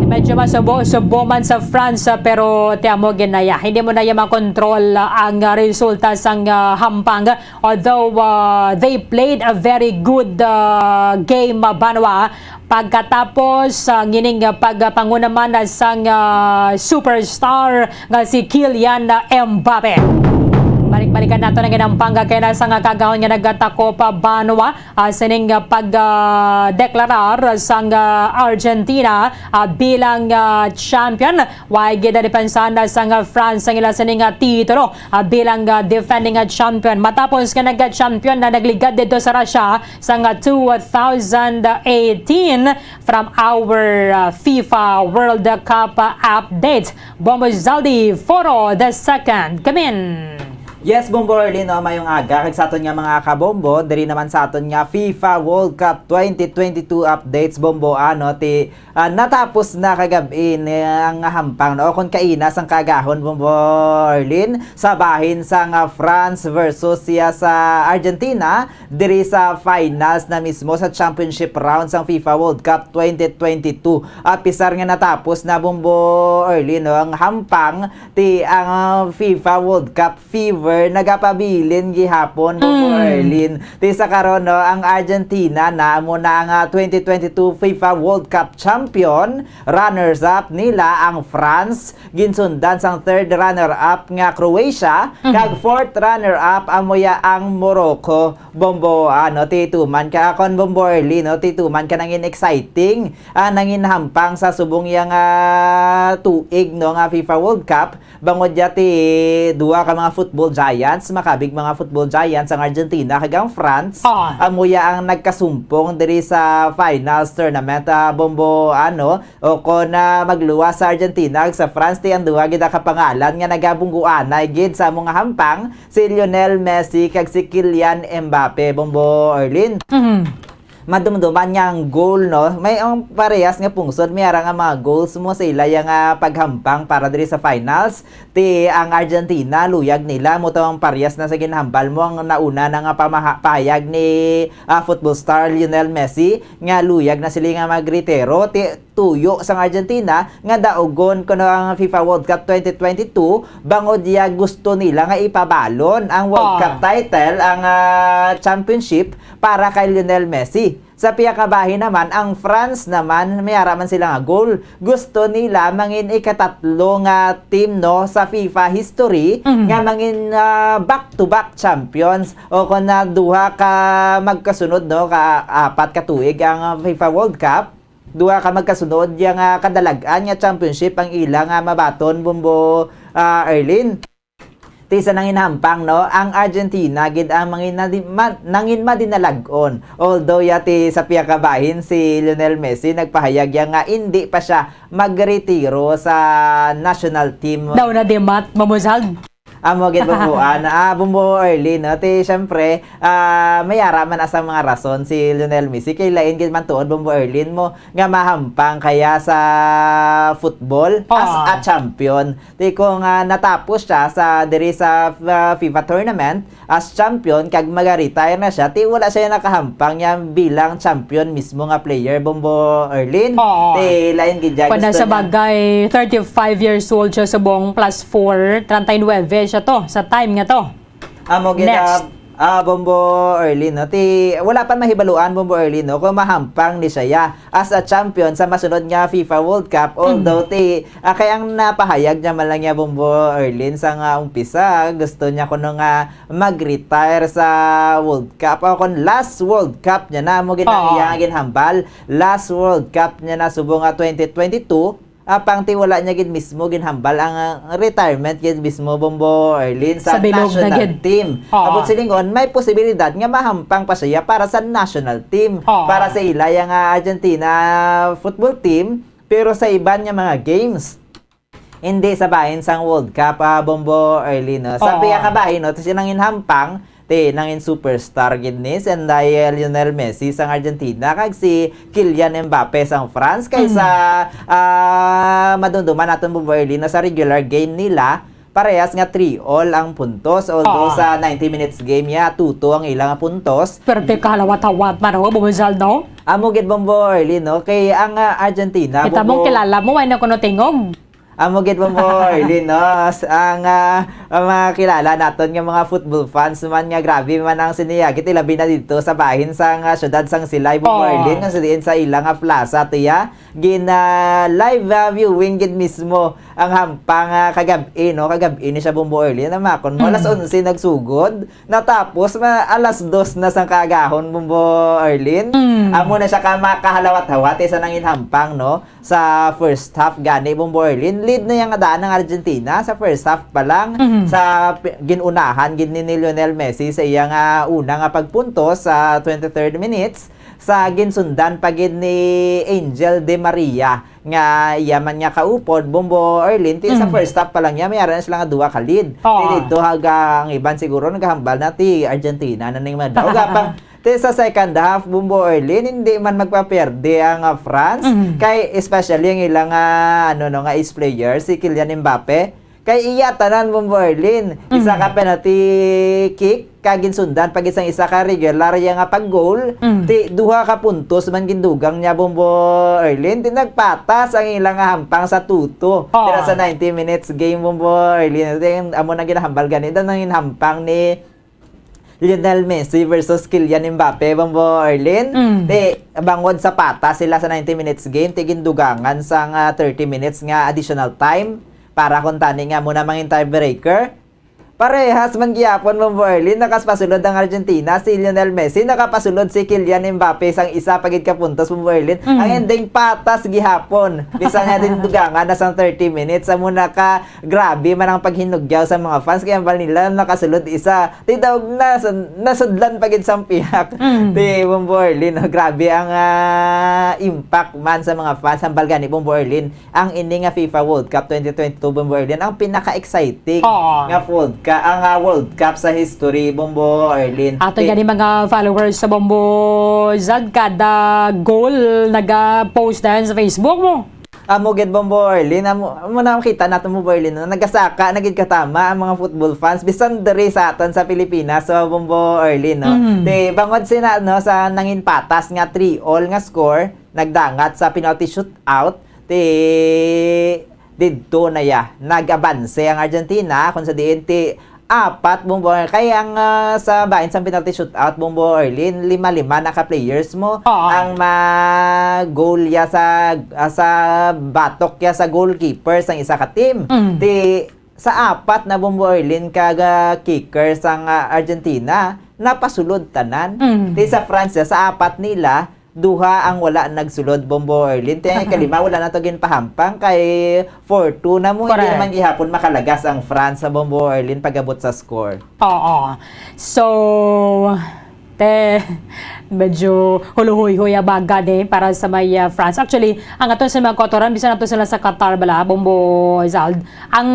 Medyo masubo-subo man sa France, ah, pero ti amo ginaya. Hindi mo na iya makontrol, ah, ang resulta sang, ah, hampang. Although, ah, they played a very good, ah, game, ah, banwa, pagkatapos, ah, ngining, ah, pagpanguna man sang, ah, superstar nga si Kylian Mbappe. Balik-balikan nato ang ginampang kay na sang kagahon nga nagtakop, ah, banwa, ah, sining, ah, pag, ah, deklarar sang, ah, Argentina, ah, bilang, ah, champion. Way gid depensahan sang, ah, France ang ila sining, ah, titulo, ah, bilang, ah, defending, ah, champion. Matapos nga nag-champion na nagligad dito sa Russia sang, ah, two thousand eighteen. From our, ah, FIFA World Cup, ah, update, Bombo Zaldi Foro the second. Kamin. Yes, Bombo Arlene, no, mayong aga. Kag sa aton nga mga kabombo, diri naman sa aton nga FIFA World Cup twenty twenty-two updates, Bombo, ano, ti, ah, natapos na kagab-i ni ang hampang, no? Kung kaina sang kagahon, Bombo Arlene, sa bahin sang, ah, France versus siya sa Argentina, diri sa finals na mismo sa championship round sang FIFA World Cup twenty twenty-two. Apisar nga natapos na, Bombo Arlene, no, ang hampang, ti ang, ah, FIFA World Cup fever nagapabilin gihapon, Bombo Mm. Arlene. Ti sa karon, no, ang Argentina na amo na ang, ah, twenty twenty-two FIFA World Cup champion. Runners-up nila ang France, ginsundan sang third runner-up nga Croatia, Mhm. kag fourth runner-up amo ya ang Morocco. Bombo, ano, tituman ka, akon, Bombo Early, no, tituman ka nangin exciting, ah, nangin hampang sa subong yang, ah, tuig, no, nga FIFA World Cup. Bangod ya ti duha ka mga football giants, makabig mga football giants ang Argentina kag ang France. Ah. Amo ya ang nagkasumpong diri sa finals tournament, ah, Bombo, ano, o kon, ah, magluwas sa Argentina ug sa France, ti ang duha gid ka pangalan nga nagabungguanay gid sa amo nga hampang, si Lionel Messi kag si Kylian Mbappe, Bombo Arlene. Mhm. Madumduman nga ang goal, no? May ang parehas nga pungsod, may ara nga mga goals mo sa ila ya nga paghampang para diri sa finals. Ti ang Argentina, luyag nila, mo to ang parehas na sa ginhambal mo, ang nauna na nga pamaha-, pahayag ni, ah, football star Lionel Messi, nga luyag na sila nga magretiro. Ti tuyo sang Argentina nga daugon kuno ang FIFA World Cup twenty twenty-two, bangod ya gusto nila nga ipabalon ang World Ah. Cup title, ang, ah, championship para kay Lionel Messi. Sa pihak nga bahin naman, ang France naman, may ara man sila nga goal. Gusto nila mangin ikatatlo nga team, no, sa FIFA history Mhm. nga mangin, ah, back-to-back champions. O kung na duha ka magkasunod, no, ka apat ka tuig ang, ah, FIFA World Cup, duha ka magkasunod yang, ah, kadalag-an nga championship ang ila nga mabaton, Bombo, ah, Erlin. Ti sa nangin hampang, no, ang Argentina gid ang mangin nadi-, ma-, nangin madinalag-on. Although yati sa pihak nga bahin si Lionel Messi nagpahayag ya nga indi pa siya magretiro sa national team. Daw na di mat, Mamuzag. Amo gid, Bombo Ann. Ah, Bombo Erlin, no? Ti, syempre, ah, may ara man asang mga rason si Lionel Messi. Kay lain gid man tuod, Bombo Erlin, mo nga mahampang kaya sa football as a Ah. champion. Ti, kung, ah, natapos siya sa, diri sa, ah, FIFA tournament as champion, kag maga-retire na siya, ti wala siya nakahampang niya bilang champion mismo nga player, Bombo Erlin. Oo. Ti, lain gid siya. Kung Gusto sa niya bagay, thirty-five years old siya subong plus four, treinta y nueve siya to, sa time nga to. Amo gid, Next. ah, ah, Bombo Erlin, no? Ti, wala pa mahibaluan, Bombo Erlin, no? Kung mahampang ni siya as a champion sa masunod nga FIFA World Cup. Mm. Although, ti, ah, kay ang napahayag niya man lang niya, Bombo Erlin, sa nga umpisa, gusto niya kuno nga mag-retire sa World Cup. O kung last World Cup niya na, amo gid ang Oo. iya nga ginhambal. Last World Cup niya na subong nga twenty twenty-two, apang ti wala niya gid mismo ginhambal ang, ah, retirement gid mismo, Bombo Erlin, sa Sa bilog na national gid. team. Oo. Abot silingon, may posibilidad nga mahampang pa siya para sa national team, Oo. para sa ila nga Argentina football team, pero sa iban nga mga games. Hindi sa bahin sang World Cup, ah, Bombo Erlin, no? Sa Oo. piyakabahin, no, ti siya nangin hampang, ti nangin superstar gid ni Senday, eh, Lionel Messi sang Argentina kag si Kylian Mbappe sang France. Kay sa, Mm. ah, madumduman naton, Bombo Erlin, no, sa regular game nila, parehas nga three all ang puntos. Although Oo. sa ninety minutes game niya, two two ang ilang puntos. Pero ti kahalawat-hawat man, oh, Bombo Zal, no? Amo gid, Bombo Erlin, no? Kay ang, ah, Argentina, Kita mo, Bombo kilala mo, wala na kuno tingog. Amo gid, Bombo Erlin, no? As-, ang, ah, ang mga kilala naton nga mga football fans man nga grabe man ang siniyagit, ilabi na dito sa bahin sang, ah, siyudad sang Silay, Bombo Oh. Erlin, nga sa diin sa ila nga plaza, tiya. Gin, ah, live, ah, viewing gid mismo ang hampang, ah, kagab-i, no? Kagab-i ni siya, Bombo Erlin. Ang makon mo, alas Mm. onse nagsugod. Natapos, ma-, alas dos na sang kaagahon, Bombo Erlin. Mm. Amo na siya ka makahalawat-hawat, isa nangin hampang, no? Sa first half gani, Bombo Erlin, lead na yang daan ang Argentina sa first half pa lang. Mhm. Sa pi-, ginunahan gid ni, ni Lionel Messi sa iya nga una nga pagpuntos sa twenty-third minutes, sa ginsundan pa gid ni Angel Di Maria nga iya man nga kaupod, Bombo Erlin, ti sa Mhm. first half pa lang niya, may ara na sila nga duha ka lead. Oo. Ti dito, haga ang iban siguro naghambal na ti Argentina na ning madaog. Apang Ti sa second half, Bombo Erlin, hindi man magpaperde ang, ah, France. Mhm. Kay especially ang ilang, ah, ano, no, nga ace player, si Kylian Mbappe. Kay iya tanan, Bombo Erlin. Isa Mhm. ka penalty kick, kag ginsundan pag isang isa ka regular iya nga pag-goal. Mhm. Ti duha ka puntos man gindugang niya, Bombo Erlin. Ti nagpatas ang ilang, ah, hampang sa two two. Oo. Pero sa ninety minutes game, Bombo Erlin, ti amo na ginahambal gani daw nang hampang ni Lionel Messi versus Kylian Mbappe, Bombo Erlin. Mm. Ti, bangod sa patas sila sa ninety minutes game, ti gindugangan sang, ah, thirty minutes nga additional time para kuntani nga muna mangin tiebreaker. Parehas man gihapon, Bombo Erlin, nakapasulod ang Argentina, si Lionel Messi, nakapasulod si Kylian Mbappe sang isa pa gid ka puntos, Bombo Erlin. Mm. Ang ending patas gihapon. Bisan nga din dugangan na sang thirty minutes, amo na ka Grabe man ang paghinugyaw sa mga fans, kay hambal nila nakasulod isa. Ti daog na, sun-, nasudlan pa gid sang pihak. Mm. Ti Bombo Erlin, no? Grabe ang, ah, impact man sa mga fans. Hambal gani, Bombo Erlin, ang ini nga FIFA World Cup twenty twenty-two, Bombo Erlin, ang pinaka-exciting Oo. nga World Cup, ang, ah, World Cup sa history, Bombo Erlin. Ato Ti- gani mga followers sa Bombo Zad, kada goal naga-post dayon sa Facebook mo. Amo gid, Bombo Erlin. Amo, amo na makita nato, Bombo Erlin, no? Nagasaka na gid katama ang mga football fans, bisan diri sa aton sa Pilipinas, so, Bombo Erlin, no? Mhm. Ti, bangod sina, no, sa nangin patas nga three all nga score, nagdangat sa penalty shootout, ti, didto na ya, nag-abanse ang Argentina, kung sa diin, ti, Apat, Bombo. Kay ang, ah, sa bahin sang penalty shootout, Bombo Erlin, lima-lima na ka players mo Oo. ang ma-goal ya sa, ah, sa batok ya sa goalkeeper sang isa ka team. Mm. Ti, sa apat na, Bombo Erlin, kag, ah, kicker sang, ah, Argentina, napasulod tanan. Mm. Ti sa France, sa apat nila, duha ang wala nagsulod, Bombo Erlin. Ti ang ikalima, wala na to ginpahampang kay four two na mo. Hindi Correct. naman gihapon makalagas ang France sa, Bombo Erlin, pag-abot sa score. Oo. So, te, Medyo huluhoy-hoy ang baga ni para sa may, ah, France. Actually, ang aton sa mga kautoran, bisan ato sila sa Qatar bala, Bombo Zald, ang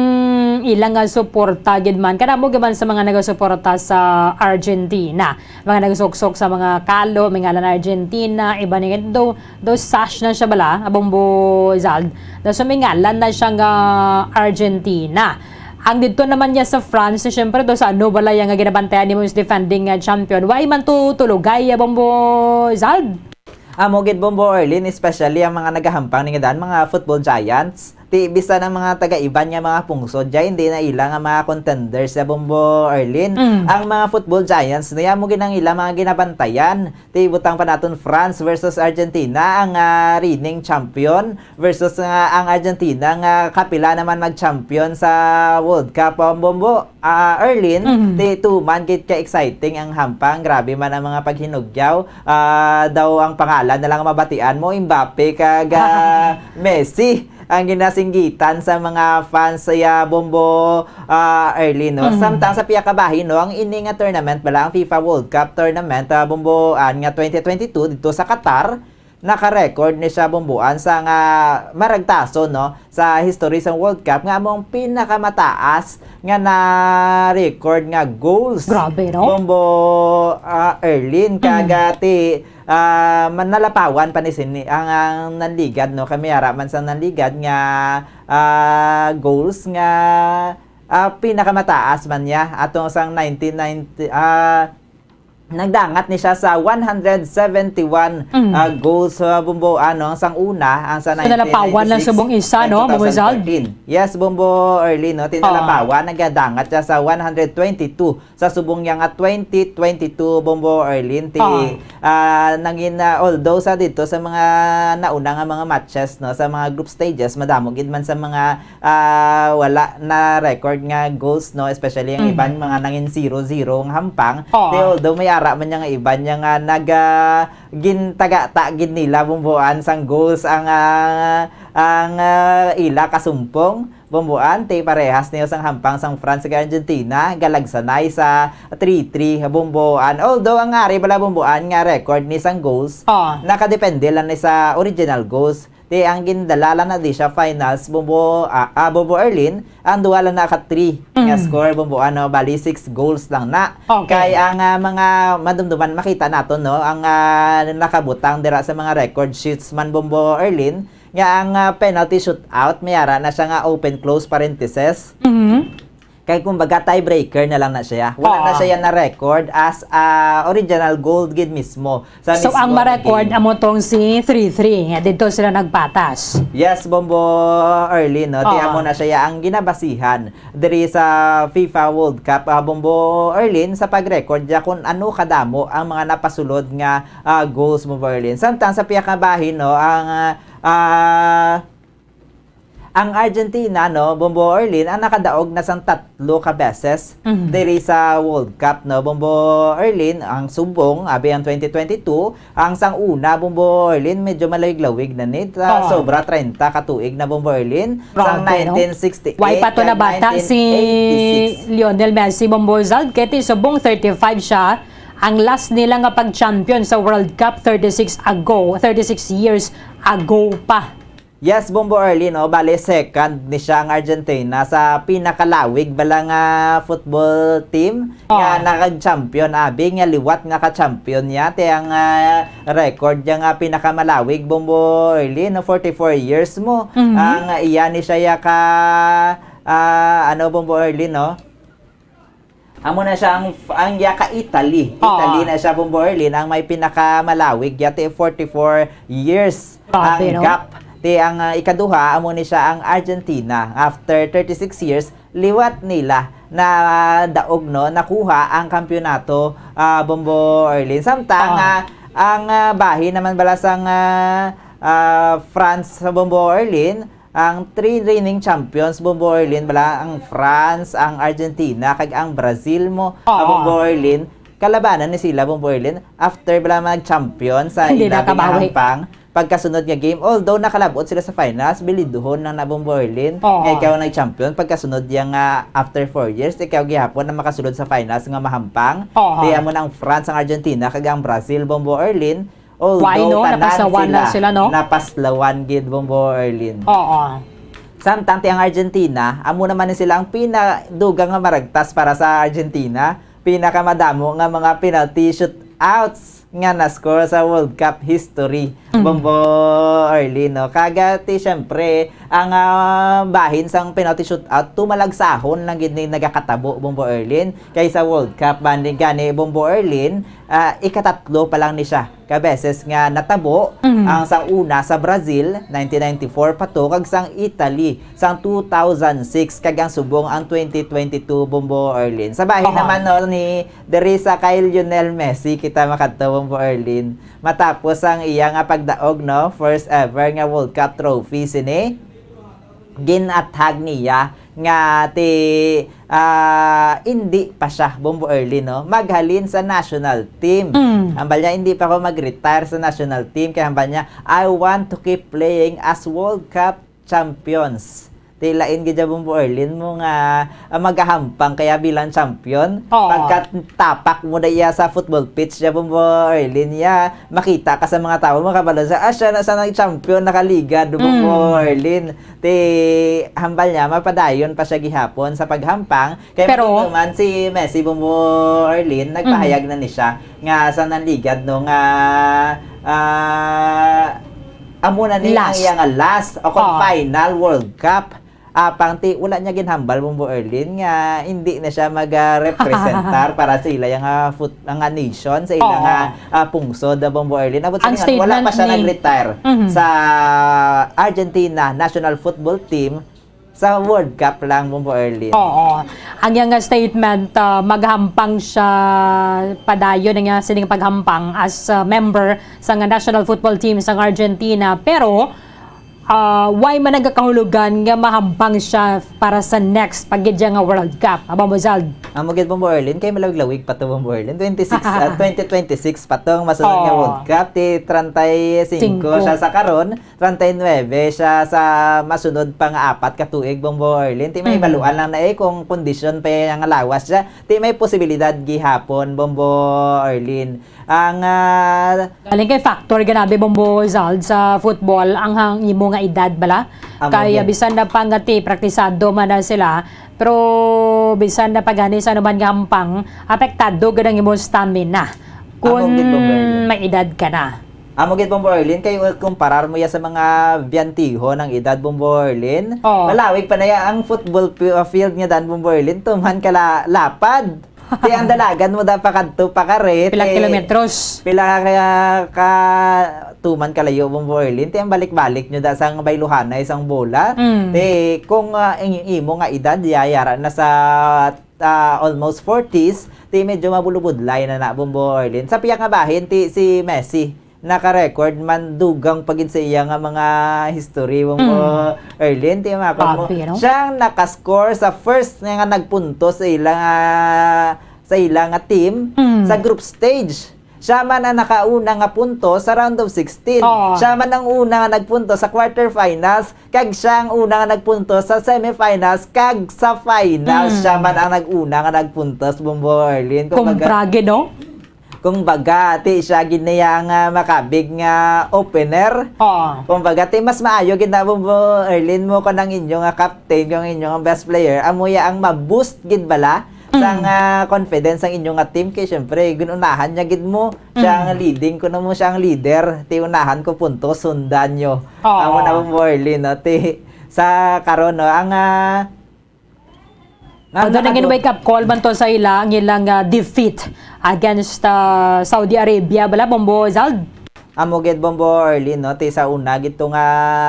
ilang nga suporta gid man, kadamo gid man sa mga nagasuporta sa Argentina. Mga nagsuksok sa mga kalo, may ngalan Argentina, iba ni do, do sash na siya bala, Bombo Zald. Na so may ngalan na siya nga Argentina. Ang didto naman niya sa France, siyempre, do sa ano bala yang nga ginabantayan nimo is defending, ah, champion. Why man to tulugay, ah, Bombo Zald? Amo gid, Bombo Erlin, especially ang mga nagahampang ni nga daan, mga football giants. Ti, bisan ang mga taga-iban nga mga pungsod, dya, hindi na ila nga mga contenders, ya, Bombo Erlin. Mm. Ang mga football giants, niya mo gid ang ila mga ginabantayan. Ti, butang pa naton France versus Argentina, ang, ah, reigning champion versus nga ang Argentina nga kapila naman mag-champion sa World Cup, um, Bombo, ah, Erlin, Mhm. ti tuman gid ka exciting ang hampang. Grabe man ang mga paghinugyaw. Ah, daw ang pangalan na lang mabatian mo, Mbappe kag, ah, Messi ang ginasinggitan sa mga fans sa, ah, Bombo, ah, Erlin, no? Mhm. Samtang sa piyakabahin, no, ang ini nga tournament bala, ang FIFA World Cup tournament, ah, Bombo, ah, nga twenty twenty-two dito sa Qatar, naka-record ni siya, Bomboan, sa nga maragtaso, no, sa history sang World Cup nga among pinakamataas nga na-record nga goals. Grabe, no? Bombo, ah, Erlin, Mm. kagati, ah, man-, nalapawan pa ni sini ang, ang nanligad, no, kami ara man sa nanligad nga, ah, goals nga, ah, pinakamataas man niya atong sang nineteen ninety, ah, nagdangat ni siya sa one hundred seventy-one, Mm. ah, goals sa Bombo, ano, ang sang una, ang sa So, nalapawan lang nineteen ninety-six subong isa, and no, Bombo Zal? two thousand thirteen. Yes, Bombo Erlin, no? Ah. Tinalapawan, nagadangat siya sa one hundred twenty-two sa subong niya nga twenty twenty-two, Bombo Erlin. Ti, Ah. ah, nangin, ah, although sa dito sa mga nauna nga mga matches, no, sa mga group stages, madamo gid man sa mga ah, wala na record nga goals, no? Especially ang Mhm. iban, mga nangin zero zero ang hampang. Oo. Di, although may ara man niya nga iban niya nga nag, ah, gintagata gid nila, Bomboan, sang goals ang, ah, ang, ah, ila kasumpong, Bomboan, ti parehas niyo sang hampang sang France kag Argentina, galagsanay sa three three, Bomboan. Although ang ari bala, Bomboan, nga record ni sang goals, Oo. nakadepende lang ni sa original goals. Ti ang gindala lang na di siya finals, Bombo, ah, ah, Bombo Erlin, ang duha lang na ka three nga Mm. score, Bombo, ano, bali six goals lang na. Okay. Kay ang, ah, mga madumduman, makita nato, no, ang, ah, nakabutang dira sa mga record sheets man, Bombo Erlin, nga ang, ah, penalty shootout, may ara na siya nga open close parenthesis. Mhm. Kay kumbaga, tiebreaker na lang na siya. Wala na Oo. siya na-record as, ah, original goal gid mismo sa So, mismo ang ma-record game. Amo tong si three three, nga dito sila nagpatas. Yes, Bombo Erlin, no? Ti Oo. amo na siya ang ginabasihan diri sa FIFA World Cup, ah, Bombo Erlin, sa pag-record niya kung ano kadamo ang mga napasulod nga, ah, goals, Bombo Erlin. Samtang sa piyakabahin, no, ang, ah, ah, Ang Argentina, no, Bombo Erlin, ang nakadaog na sang tatlo ka beses Mhm. diri sa World Cup, no, Bombo Erlin, ang subong, abi ang twenty twenty-two, ang sang una, Bombo Erlin, medyo malawig-lawig na ni, sa Oo. sobra treinta ka tuig na, Bombo Erlin, sang Grabe, no? nineteen sixty-eight Why pa to kag nabata si nineteen eighty-six. Lionel Messi, Bombo Zald? Kay ti subong thirty-five siya, ang last nila nga pag-champion sa World Cup thirty-six ago, thirty-six years ago pa. Yes, Bombo Erlin, no? Bale, second ni siya ang Argentina sa pinakalawig bala nga football team nga Oh. nakag-champion, abi, nga liwat nga ka-champion niya. Ti ang, ah, record niya nga pinakamalawig, Bombo Erlin, no? Forty-four years mo. Mhm. Ang iya ni siya ya ka, ah, ano, Bombo Erlin, no? Amo na siya ang, ang ya ka Italy. Oo. Italy na siya, Bombo Erlin, ang may pinakamalawig ya, ti forty-four years Grabe, ang no? gap. Ti ang, ah, ikaduha, amo ni siya ang Argentina. After thirty-six years, liwat nila na, ah, daog, no, nakuha ang kampiyonato, ah, Bombo Erlin. Samtang, Oo. ah, ang, ah, bahin naman bala sang, ah, ah, France sa Bombo Erlin, ang three reigning champions, Bombo Erlin, bala, ang France, ang Argentina, kag ang Brazil mo, Oo. ah, Bombo Erlin, kalabanan ni sila, Bombo Erlin, after bala mag-champion sa Hindi ila nakabawi. Hampang, pagkasunod nga game, although nakalabot sila sa finals, bilidhon lang na, Bombo Erlin, Oo. nga ikaw nag-champion, pagkasunod niya nga after four years, ikaw gihapon ang makasulod sa finals nga mahampang. Oo. Kaya mo ng France, ang Argentina, kag ang Brazil, Bombo Erlin, although Why, no? tanan Napaslawan na sila, sila, no? napaslawan gid, Bombo Erlin. Oo. Samtang ti ang Argentina, amo naman ni sila ang pinadugang nga maragtas para sa Argentina, pinakamadamo nga mga penalty shootouts nga na-score sa World Cup history, Mm. Bombo Erlin, no? Kaga ti, syempre, ang, ah, bahin sang penalty shootout, tumalagsahon lang gid ni nagakatabo, Bombo Erlin, kay sa World Cup, bandi gani, Bombo Erlin, ah, ikatatlo pa lang ni siya ka beses nga natabo, Mm. ang sang una sa Brazil, nineteen ninety-four pa to, kag sang Italy, sang two thousand six, kag ang subong ang twenty twenty-two, Bombo Erlin. Sa bahin Aha. naman, no, ni diri sa kay Lionel Messi, kita makadto, Bombo Erlin. Matapos ang iya nga pagdaog, no, first ever nga World Cup trophy sini, ginathag niya nga ti, ah, indi pa siya, Bombo Erlin, no, maghalin sa national team. Mm. Hambal niya, "Hindi pa ako mag-retire sa national team." Kaya hambal niya, "I want to keep playing as World Cup champions." Ti lain gid siya, Bombo Erlin, mo nga, ah, magahampang kaya bilang champion. Oo. Pagkatapak mo na iya sa football pitch niya, Bombo Erlin, niya, makita ka sa mga tao, makabalo sa, "Ah, siya na sa nag-champion, nakaligad, Bombo Mm. Erlin." Ti hambal niya, mapadayon pa siya gihapon sa paghampang. Kay Pero makita man si Messi, Bombo Erlin, nagpahayag Mm. na ni siya nga sa nanligad, no, nga, ah, amo na ni ang Last. iya nga last o kung Oo. final World Cup. Apang ti, wala niya ginhambal, Bombo Erlin, nga hindi na siya mag, ah, representar para sa ila nga foot-, nga nation, sa ila Oo. nga, ah, pungsod, ah, Bombo Erlin. Abot sa Ang ginhambal, wala statement pa siya ni nag-retire Mhm. sa Argentina national football team sa World Cup lang, Bombo Erlin. Oo. Ang iyang nga statement, ah, maghampang siya padayon ang iyang sining paghampang as, ah, member sa nga national football team sang Argentina. Pero, ah, why man nagakahulugan nga mahampang siya para sa next pa gid nga World Cup? Aba mo, Zald. Amo gid, Bombo Erlin, kay malawig-lawig pa to, Bombo Erlin. Twenty-six, ah, twenty twenty-six pa to ang masunod nga Oo. World Cup. Ti treinta y cinco Cinco. siya sa karon, treinta y nueve siya sa masunod pa nga apat ka tuig, Bombo Erlin. Ti may Mm. baluan lang na, eh, kung kondisyon pa iya nga lawas siya. Ti may posibilidad gihapon, Bombo Erlin. Ang, ah, Galing kay factor ganabi, Bombo Zald, sa football, ang, ang imo nga edad bala. Amo Kaya gid. bisan na pa nga ti praktisado man na sila, pero bisan na pa gani sa anuman nga hampang, apektado gid ang imong stamina kung Amo gid, Bombo Erlin. may edad ka na. Amo gid, Bombo Erlin, kay, uh, kumparar mo ya sa mga biyantihon ang edad, Bombo Erlin. Oo. Malawig pa na ya ang football fi-, uh, field nga dan, Bombo Erlin, tuman ka la-, lapad. Ti ang dalagan mo da pa kadto pa kare, Pila ti kilometros? pila ka, ka tuman kalayo, Bombo Erlin. Ti ang balik-balik nyo da sang bayluhanay sang bola. Mm. Ti kung, ah, ang imo nga edad, yayara na sa, ah, almost forties, ti medyo mabulubudlay na na, Bombo Erlin. Sa piyak nga bahin, ti si Messi, naka-record man dugang pa gid sa iya nga mga history, Bombo Mm. Erlin, ti makon mo. Grabe, no? Siya ang nakascore sa first nga, nga nagpuntos sa ila nga, sa ila nga team Mm. sa group stage. Siya man ang nakauna nga puntos sa round of sixteen. Oo. Siya man ang una nga nagpuntos sa quarterfinals, kag siya ang una nga nagpuntos sa semifinals, kag sa finals. Mm. Siya man ang nag-una nga nagpuntos, Bombo Erlin. Kumbaga, Kumbrage, no? Kung baga, ti siya gid niya nga makabig nga opener. Oo. Kung baga, ti mas maayo gid na, Bombo Erlin, mo kon ang inyo nga captain, kung inyo nga best player, amo ya ang ma-boost gid bala sa Mm. nga confidence ang inyo nga team. Kay syempre, ginunahan niya gid mo. Siya Mm. ang leading, kuno mo siya ang leader. Ti unahan ko puntos, sundan nyo. Oo. Amo na, Bombo Erlin, no? Ti sa karon, no, ang, ah, Nga Although nangin nakadu- wake-up call man to sa ila, ang ilang, ah, defeat against, ah, Saudi Arabia, bala, Bombo Zald? Amo gid, Bombo Erlin, no? Ti sa una gid to nga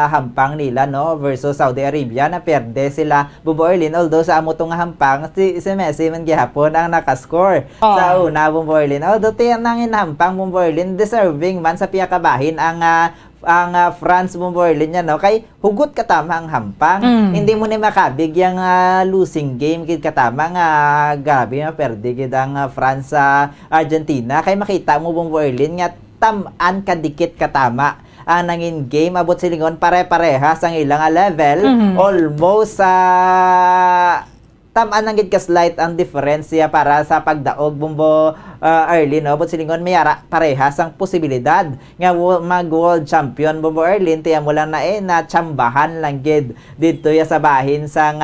hampang nila, no? Versus Saudi Arabia, na perde sila, Bombo Erlin. Although sa amo to nga hampang, si, si Messi man gihapon ang nakascore. Oh. Sa una, Bombo Erlin. Although ti nangin hampang, Bombo Erlin, deserving man sa piyakabahin ang, ah, ang, ah, France, Bombo Erlin, niya, no? Kay hugot katama ang hampang. Mm. Hindi mo ni makabig yang, ah, losing game gid katama nga grabe, maperde gid ang, ah, France sa Argentina. Kay makita mo, Bombo Erlin, nga tam-an kadikit katama ang nangin game, abot silingon pare-parehas ang ilang level. Mhm. Almost, ah, tam-an lang gid ka slight ang difference siya para sa pagdaog, Bombo, ah, Arlene, no? Abot silingon may ara parehas ang posibilidad nga wo-, mag-world champion, Bombo Arlene, tiyan mo lang na, eh, natsambahan lang gid didto ya sa bahin sang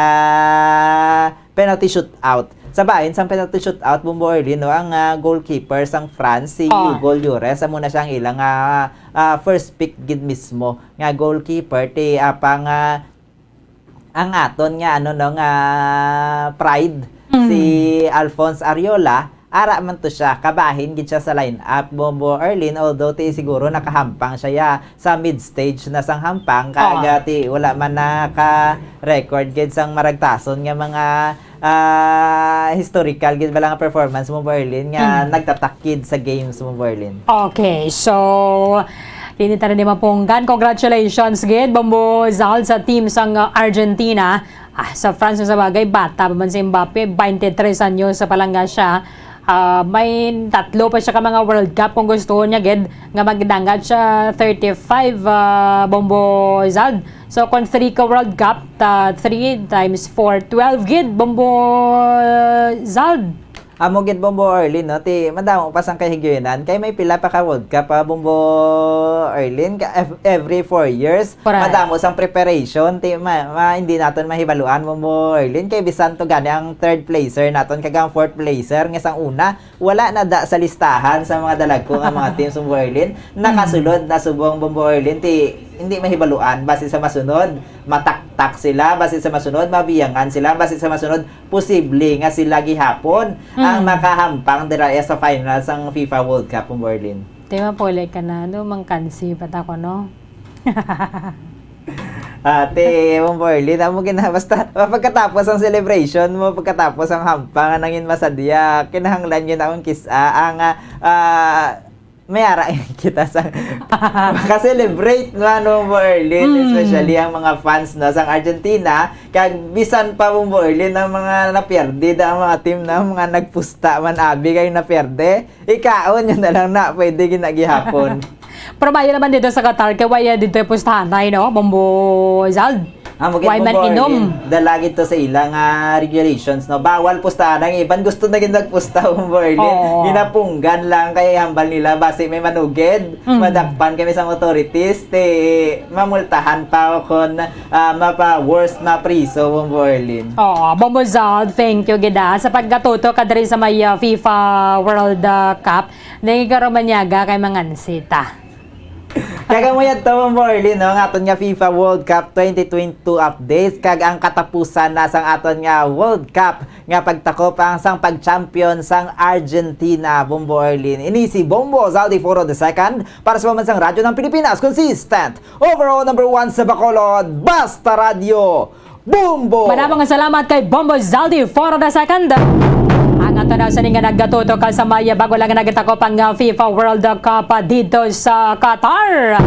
penalty shootout. Sa bahin sang penalty shootout, Bombo Arlene, no, ang, ah, goalkeeper sang France, si Ah. Hugo Lloris, amo na siya ang ilang, ah, ah, first pick gid mismo nga goalkeeper. Ti apang, ah, ang aton nga, ano, no, nga pride, Mm. si Alphonse Areola, ara man to siya, kabahin gid siya sa lineup, Bombo Arlene, although ti siguro nakahampang siya ya sa mid stage na sang hampang, kag, Oo. ah, ti wala man naka-record gid sang maragtason nga mga, ah, historical gid bala nga performance, Bombo Arlene, nga Mm. nagtatak gid sa games, Bombo Arlene. Okay, so, ini tanan ni Mapunggan. Congratulations gid, Bombo Zal, sa team sang, ah, Argentina. Ah, sa France, sa bagay, bata pa man si Mbappe, twenty-three anyos pa lang nga siya. Ah, may tatlo pa siya ka mga World Cup kung gusto niya gid nga magdangat siya, thirty-five, ah, Bombo Zald. So, kung three ka World Cup, ta three times four, twelve gid, Bombo Zald. Amo gid, Bombo Arlene, no? Ti, madamo pa sang kahigayunan. Kay may pila pa ka World Cup, ah, Bombo Arlene. Ka-, ev-, every four years, Correct. madamo sang preparation. Ti, ma-, ma-, hindi naton mahibaluan, Bombo Arlene. Kay bisan to gani ang third placer naton, kag ang fourth placer, nga sang una, wala na da sa listahan sa mga dalagko nga mga teams, Bombo Arlene. Nakasulod na subong, Bombo Arlene. Ti, hindi mahibaluan. Basi sa masunod, mataktak sila. Basi sa masunod, mabiyangan sila. Basi sa masunod, posible nga sila gihapon ang Mm. makahampang dira sa final sang FIFA World Cup, Bombo Arlene. Di mapuli ka na, no? Mangkansi pa ta ko, no? Ate, Bombo Arlene, amo gina-, basta, pagkatapos ang celebration mo, pagkatapos ang hampang, nangin masadya, kinahanglan yun akong kis-, ah, ang, ah, ah, may ara kita sa maka-celebrate, no, ano, Bombo Arlene, Mm. especially ang mga fans, no, sang Argentina, kag bisan pa, Bombo Arlene, ang mga napierde, da, ang mga team na, mga nagpusta man, abi, kay napierde, ikaon yun na lang na, pwede gina gihapon. Pero maayo naman dito sa Qatar, kay wala dito pustahan tayo, no, Bombo Zald. Amo gid, Why man Bombo inom? Arlene, dala gid to sa ila nga regulations, no? Bawal pustahan ang iban. Gusto na gid nagpusta, Bombo Arlene. Oo. Ginapunggan lang kay hambal nila basi may manugid, Mm. madakpan kami sang authorities, ti mamultahan pa o kon, ah, mapa-worse na priso, Bombo Arlene. Oo, Bombo Zald, thank you gid, ah, sa pagkatuto ka diri sa may, ah, FIFA World, ah, Cup. Nagkaromanyaga kay mangansita. Kag amo yadto, Bombo Arlene, no, ang aton nga FIFA World Cup twenty twenty-two updates, kag ang katapusan na sang aton nga World Cup nga pagtakop ang sang pag-champion sang Argentina, Bombo Arlene. Ini si Bombo Zaldi Foro the second para sa Pamansang Radyo ng Pilipinas, consistent, overall number one sa Bacolod, Basta Radyo. Bombo! Madamo nga salamat kay Bombo Zaldi for the second. Ang ato na sini nga nagatutok ka sa may bago lang nga nagtakop ang, uh, FIFA World Cup, uh, dito sa Qatar.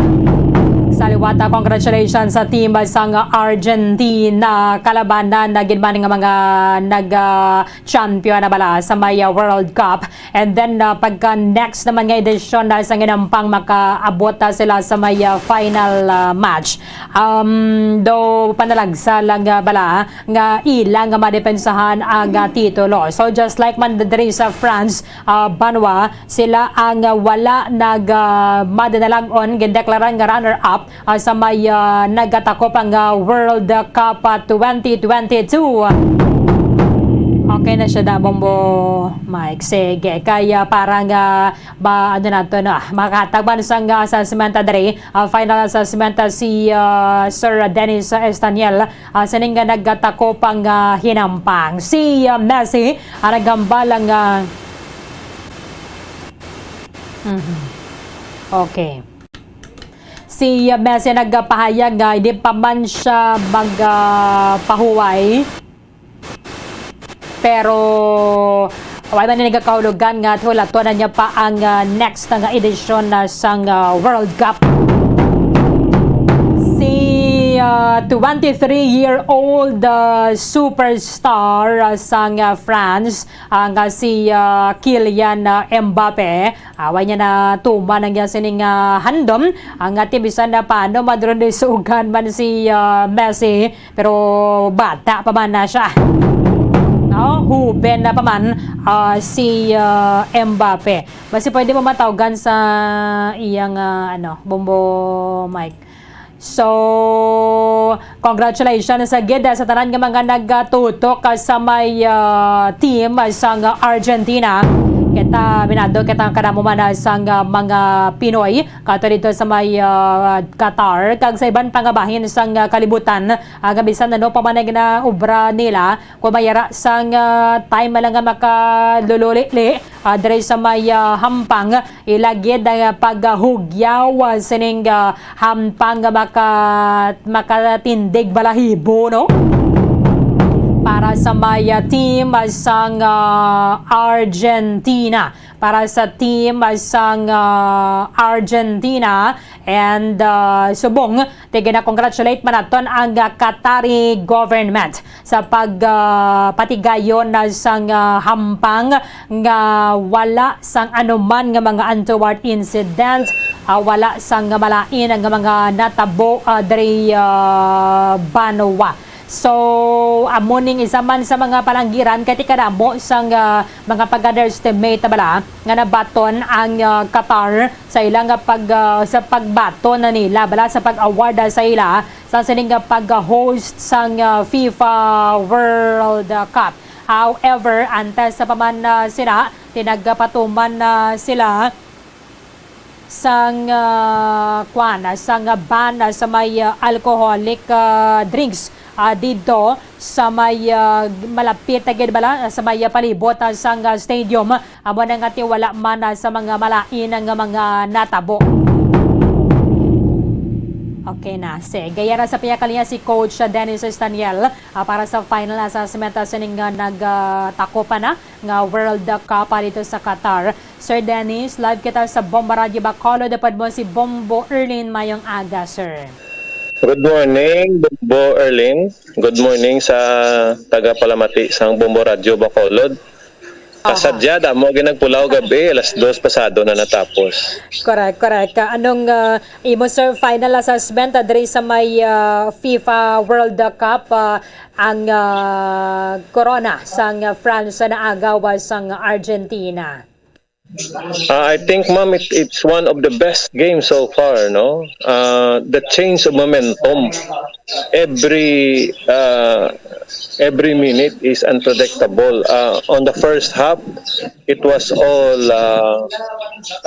Sa liwat, uh, congratulations sa team sang Argentina. Kalabanan na gid man nga mga nag, uh, champion na bala sa may, uh, World Cup. And then, uh, pagka next naman nga edisyon na sa ginampang makaabot, uh, sila sa may, uh, final, uh, match. Um, do panalagsa lang, ah, bala nga ila nga madepensahan ang, ah, titulo. So, just like man diri sa France, ah, banwa, sila ang, ah, wala nag, ah, madanalag-on, gindeklaran nga runner-up, ah, sa may, ah, nagatakop ang, ah, World Cup, ah, twenty twenty-two. Okay na siya, da, Bombo Mike. Sige, kaya parang, ah, ba, ano na to, no? Makatagban sang, ah, assessment, ah, diri. Ah, final assessment, ah, si, ah, Sir Dennis, ah, Estaniel, ah, sining nga nagkatako pang, ah, hinampang. Si, ah, Messi, ah, naghambal ang, ah, mhm. Okay. Si, ah, Messi nagpahayag nga hindi pa man siya mag, ah, pahuway. Pero, wala man ni nagakahulugan nga hulaton na niya pa ang, ah, next nga edisyon na sang, ah, World Cup. Si Ah, twenty-three-year-old, ah, superstar, ah, sang, ah, France, ang, ah, si, ah, Kylian, ah, Mbappe. Away niya na tuman ang iya sining, ah, handom. Ang, ah, team bisan na paano madron isugan man si, ah, Messi, pero bata pa man na siya. No? Huben na pa man, ah, si, ah, Mbappe. Basi pwede mo matawgan sa iyang, ah, ano, Bombo Mike. So, congratulations sa gid sa tanan nga mga nagatutok, ah, sa may, ah, team, ah, sang Argentina. Kita, minado kita kadamo man, ah, sang, ah, mga Pinoy kato dito sa may, ah, Qatar kag sa iban pa nga bahin sang, ah, kalibutan, ah, nga bisan ano pa man ang ginaobra nila, kung may ara sang, ah, time lang nga makalululi-li, ah, diri sa may, ah, hampang, ila gid ang, ah, paghugyaw, ah, sining, ah, hampang nga maka-, makatindig balahibo, no? Para sa may, ah, team, ah, sang, ah, Argentina. Para sa team, ah, sang, ah, Argentina. And, ah, subong, ti gina-congratulate man naton ang, ah, Qatari government sa pag, ah, patigayon na sang, ah, hampang nga wala sang anuman nga mga untoward incident, ah, wala sang malain nga mga natabo, ah, diri, ah, banwa. So, amo ning isa man sa mga palanggiran kay ti kadamo sang, ah, mga pag-underestimate bala nga nabaton ang, ah, Qatar sa ila nga pag, ah, sa pagbaton na nila bala sa pag-award, ah, sa ila sa sining nga pag-host sang, ah, FIFA World Cup. However, antes sa pa man, ah, sina, ti nagapatuman na sila sang, ah, kwan, sang ban sa may, ah, alcoholic, ah, drinks, ah, didto sa may, ah, malapit na gid bala sa may, ah, palibot, ah, sang, ah, stadium. Amo na nga ti wala man, ah, sa mga malain nga mga natabo. Okay na. Sige, yara sa pihak kaniya si Coach, ah, Dennis Estaniel, ah, para sa final assessment, ah, sining, ah, nag, ah, tako pa na nga World Cup, ah, dito sa Qatar. Sir Dennis, live kita sa Bomba Radyo Bacolod. Dapat mo si Bombo Erlin. Mayong aga, sir. Good morning, Bombo Erlin. Good morning sa taga-palamati sang Bombo Radyo Bacolod. Aha. Kasadya, damo gid nagpulaw gab-i, alas dos pasado na natapos. Correct, correct. Ah, anong, ah, imo, sir, final assessment, ah, diri sa may, ah, FIFA World Cup, ah, ang, ah, corona sang, ah, France na agaw, ah, sang Argentina? Uh, I think, ma'am, it, it's one of the best games so far, no? Uh, the change of momentum, every uh, every minute is unpredictable. Uh, on the first half, it was all uh,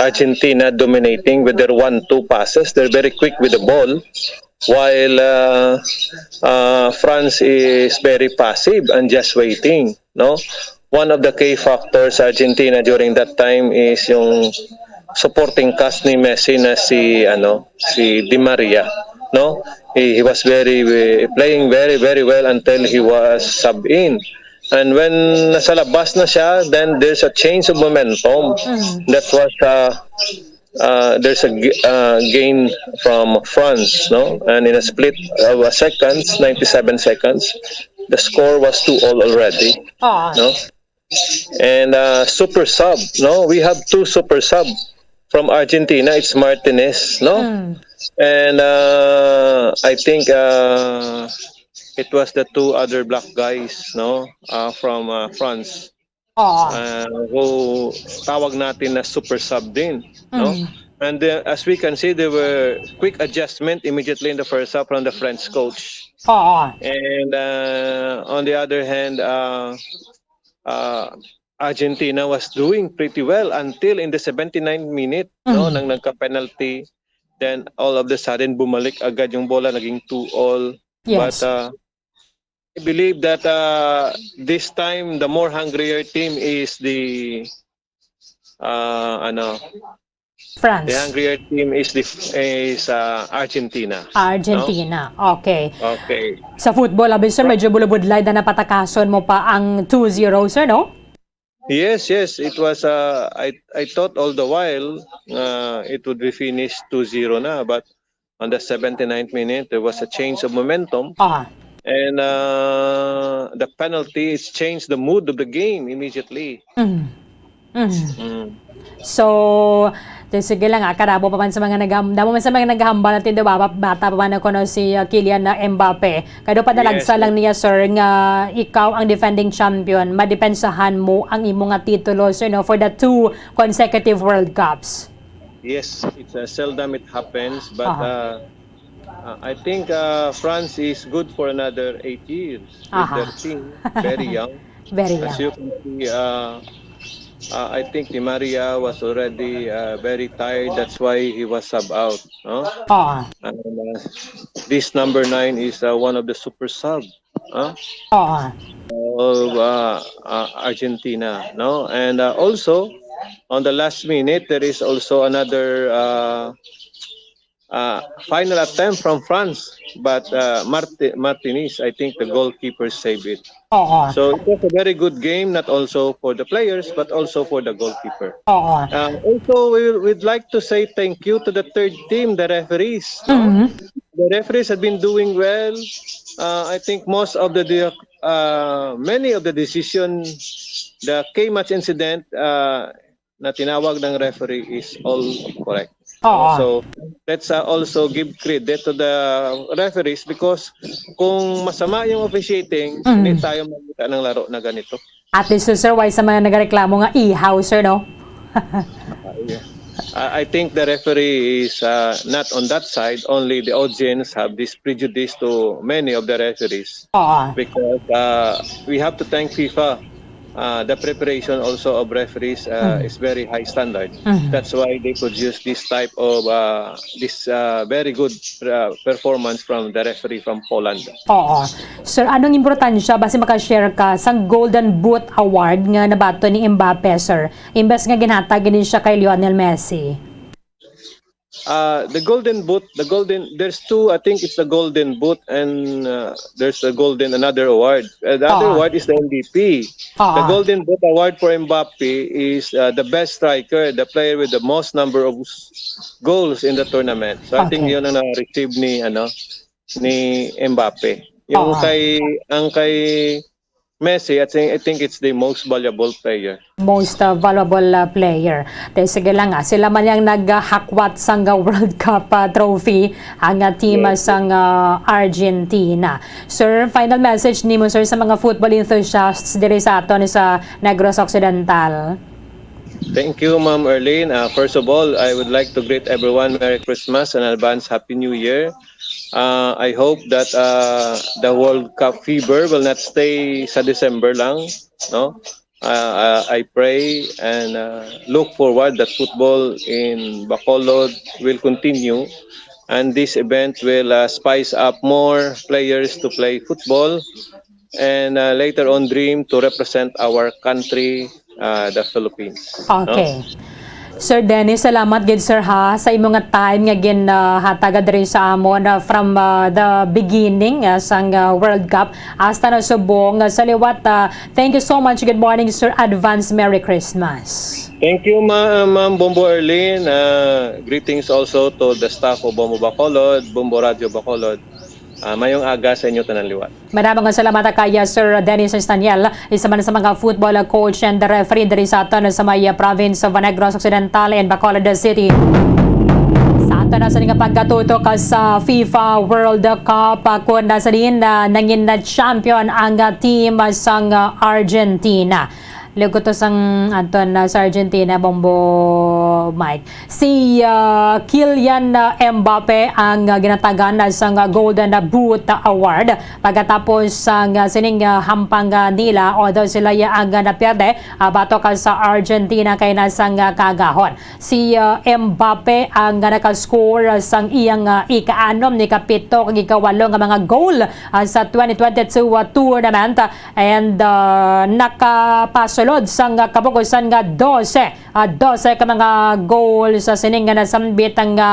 Argentina dominating with their one-two passes. They're very quick with the ball, while uh, uh, France is very passive and just waiting. No, one of the key factors sa Argentina during that time is yung supporting cast ni Messi na si, ano, si Di Maria, no? He, he was very, uh, playing very, very well until he was sub in. And when nasa labas na siya, then there's a change of momentum. Mm. That was uh, uh, there's a g- uh, gain from France, no? And in a split of a seconds, ninety-seven seconds, the score was two all already, Ah. No? And uh, super sub, no? We have two super sub from Argentina. It's Martinez, no? Mm. And uh, I think uh, it was the two other black guys, no? Uh, from uh, France. Oo. Uh, who tawag natin na super sub din, no? Mm. And uh, as we can see, there were quick adjustment immediately in the first half from the French coach. Oo. And uh, on the other hand, uh, uh, Argentina was doing pretty well until in the seventy-ninth minute, no, Mm. nang nagka-penalty. Then all of the sudden, bumalik agad yung bola, naging two all. Yes. But uh, I believe that uh, this time the more hungrier team is the uh, ano France. The hungrier team is the is uh, Argentina. Argentina. No? Okay. Okay. Sa football, abi, sir, medyo bulubudlay na napatakason mo pa ang two zero, sir, no? Yes, yes. It was uh, I I thought all the while uh, it would be finished two zero na, but on the seventy-ninth minute, there was a change of momentum. Ah. And uh, the penalty, it's changed the mood of the game immediately. Mm. Mm. Mm. So, di, sige lang, ah, karabo pa man sa mga nagam-, damo man sa mga naghambal natin, di ba? Ba-, bata pa man ako, no, si, ah, Kylian, ah, Mbappe. Kado pa nalagsa Yes. lang niya, sir, nga ikaw ang defending champion, madepensahan mo ang imo nga titulo, sir, no, for the two consecutive World Cups. Yes, it's uh, seldom it happens, but Aha. uh, uh, I think uh, France is good for another eight years with Aha. their team, very young. Very As young. You can see, uh, uh, I think Di Maria was already uh, very tired. That's why he was sub out. No? Oo. And uh, this number nine is uh, one of the super sub. Huh? Oo. Of uh, uh, Argentina, no? And uh, also, on the last minute, there is also another uh, uh, final attempt from France, but uh, Marti- Martinez, I think the goalkeeper saved it. Oo. So it was a very good game, not also for the players, but also for the goalkeeper. Oo. Uh, also, we, we'd like to say thank you to the third team, the referees. No? Mhm. The referees have been doing well. Uh, I think most of the, the uh, many of the decision, the K-match incident uh, na tinawag ng referee is all correct. Oo. So let's uh, also give credit to the referees because kung masama yung officiating, Mm. hindi tayo makita ng laro na ganito. At least, sir, why sa mga nagareklamo nga ihaw, sir, no? Uh, yeah. I I think the referee is uh, not on that side. Only the audience have this prejudice to many of the referees Oo. because uh, we have to thank FIFA. Uh, the preparation also of referees uh, Mm. is very high standard. Mhm. That's why they produce this type of uh, this uh, very good uh, performance from the referee from Poland. Oo. Sir, anong importansya, basi maka-share ka, sang Golden Boot Award nga nabaton ni Mbappe, sir? Imbes nga ginhatag gid siya kay Lionel Messi. Uh, the Golden Boot, the Golden, there's two, I think it's the Golden Boot and uh, there's the Golden, another award. Uh, the other Ah. Award is the M V P. The Ah. Golden Boot Award for Mbappe is uh, the best striker, the player with the most number of s- goals in the tournament. So I think Okay. Yun ang na-receive ni, ano, ni Mbappe. Yung Ah. kay, ang kay Messi, I think, I think it's the most valuable player. Most uh, valuable uh, player. Te, sige lang, ah. Sila man yang naghakwat sang uh, World Cup uh, trophy, ang uh, team uh, Yes. sang uh, Argentina. Sir, final message nimo, sir, sa mga football enthusiasts diri sa aton sa Negros Occidental. Thank you, Ma'am Erlene. Uh, first of all, I would like to greet everyone Merry Christmas and advance Happy New Year. Uh, I hope that uh, the World Cup fever will not stay sa December lang, no? Uh, uh, I pray and uh, look forward that football in Bacolod will continue, and this event will uh, spice up more players to play football and uh, later on dream to represent our country, uh, the Philippines. No? Okay. Sir Dennis, salamat gid, sir, ha, sa imo nga time nga ginhatagan diri sa amon, ah, from ah, the beginning, ah, sang ah, World Cup hasta na subong. Ah, sa liwat, ah, thank you so much. Good morning, sir. Advance Merry Christmas. Thank you, Ma- Ma'am Bombo Erlene. Uh, greetings also to the staff of Bombo Bacolod, Bombo Radio Bacolod. Uh, mayong aga sa inyo tanan liwat. Madamo nga salamat kay Sir Dennis Staniel, isa man sa mga football coach and referee diri sa aton sa may province of Negros Occidental and Bacolod City. Sa aton na sa nga pagkatutok sa FIFA World Cup, ah, kun nasa din na nangin na champion ang ah, team sang ah, Argentina. Luguto sang Anton na sa Argentina, Bombo Mike. Si ah, Kylian ah, Mbappe ang ah, ginatagan na sang ah, Golden Boot Award pagkatapos sang ah, sining ah, hampang ah, nila, although sila ya ang ah, napierde ah, batok ah, sa Argentina kay nasang ah, kagahon. Si ah, Mbappe ang ah, nakascore sang iyang ah, ika-anom, ika-pito kag ika-walo nga mga goal ah, sa twenty twenty-two ah, tournament, and ah, nakapasulod sang ah, kabukusan nga dose ah, dose ka mga goal sa sining nga nasambit nga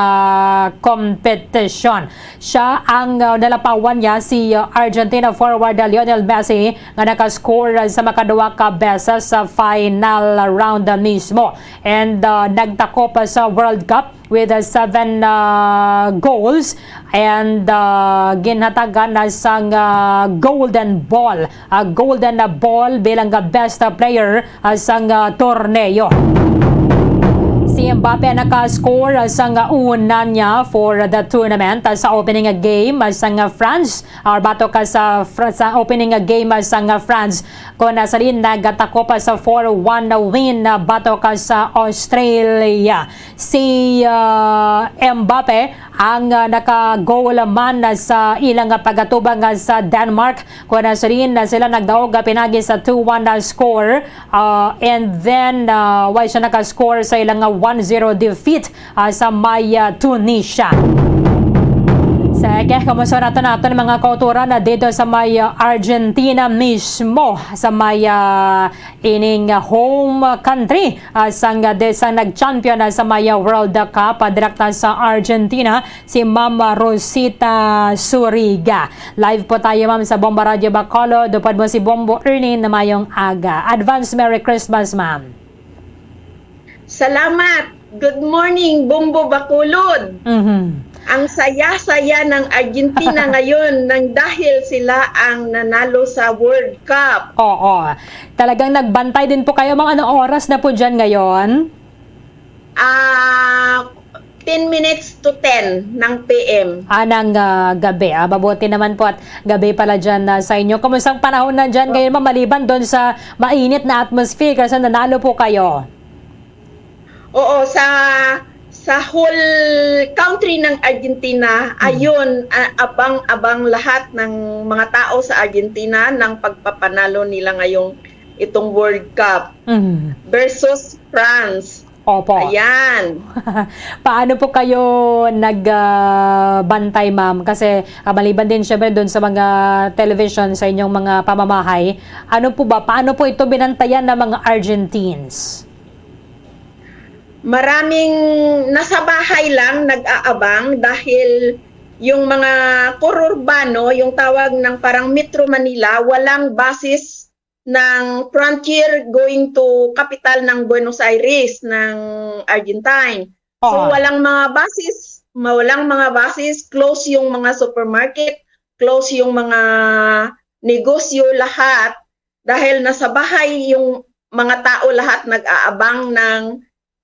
kompetisyon. Siya ang ah, nalapawan niya si ah, Argentina forward ah, Lionel Messi nga nakascore sa makaduwa ka beses sa final round mismo, and ah, nagtakop sa World Cup with, uh, seven, uh, goals and, uh, ginhatagan na sang, uh, golden ball, uh, golden, uh, ball bilang, uh, best, uh, player, uh, sang, uh, torneo. Si Mbappe naka-score, uh, sang, uh, una niya for the tournament, uh, sa opening, uh, game, uh, sang, uh, France, or batok, uh, sa Fra-, sa opening, uh, game, uh, sang, uh, France, kung, uh, sa din nagatakop, uh, sa four one win, uh, batok, uh, sa Australia. Si, ah, Mbappe ang, ah, naka-goal man sa ilang pagatubang, ah, sa Denmark. Kung, ah, sa din, ah, sila nagdaog, ah, pinagi sa two one na score. Ah, and then, ah, way siya naka-score sa ilang, ah, one zero defeat, ah, sa may, ah, Tunisia. Sige, kamusta naton, naton mga kauturan na dito sa may, ah, Argentina mismo, sa may, ah, ining, ah, home country, ah, sang, ah, de-, sang nag-champion, ah, sa may, ah, World Cup, ah, direkta sa Argentina, si Ma'am Rosita Suriga. Live po tayo, ma'am, sa Bombo Radyo Bacolod. Upod mo si Bombo Ernie na mayong aga. Advance Merry Christmas, ma'am. Salamat. Good morning, Bombo Bacolod. Mhm. Ang saya-saya ng Argentina ngayon nang dahil sila ang nanalo sa World Cup. Oo. Talagang nagbantay din po kayo. Mga anong oras na po dyan ngayon? Ah, ten minutes to ten ng P M. Ah, ng, ah, gabi. Ah, mabuti naman po at gabi pala dyan, ah, sa inyo. Kumusta ang panahon na dyan ngayon, ma'am, maliban doon sa mainit na atmosphere kasi nanalo po kayo? Oo, sa, sa whole country ng Argentina, Hmm. ayun, a-, abang-abang lahat ng mga tao sa Argentina ng pagpapanalo nila ngayong itong World Cup Hmm. versus France. Opo. Ayan. Paano po kayo nag, ah, bantay, ma'am? Kasi, ah, maliban din, syempre, doon sa mga television, sa inyong mga pamamahay, ano po ba, paano po ito binantayan ng mga Argentines? Maraming nasa bahay lang nag-aabang dahil yung mga kururbano, yung tawag ng parang Metro Manila, walang basis ng Frontier going to capital ng Buenos Aires, ng Argentine. So, Oo. walang mga buses, ma-, walang mga buses, close yung mga supermarket, close yung mga negosyo, lahat, dahil nasa bahay yung mga tao, lahat nag-aabang ng,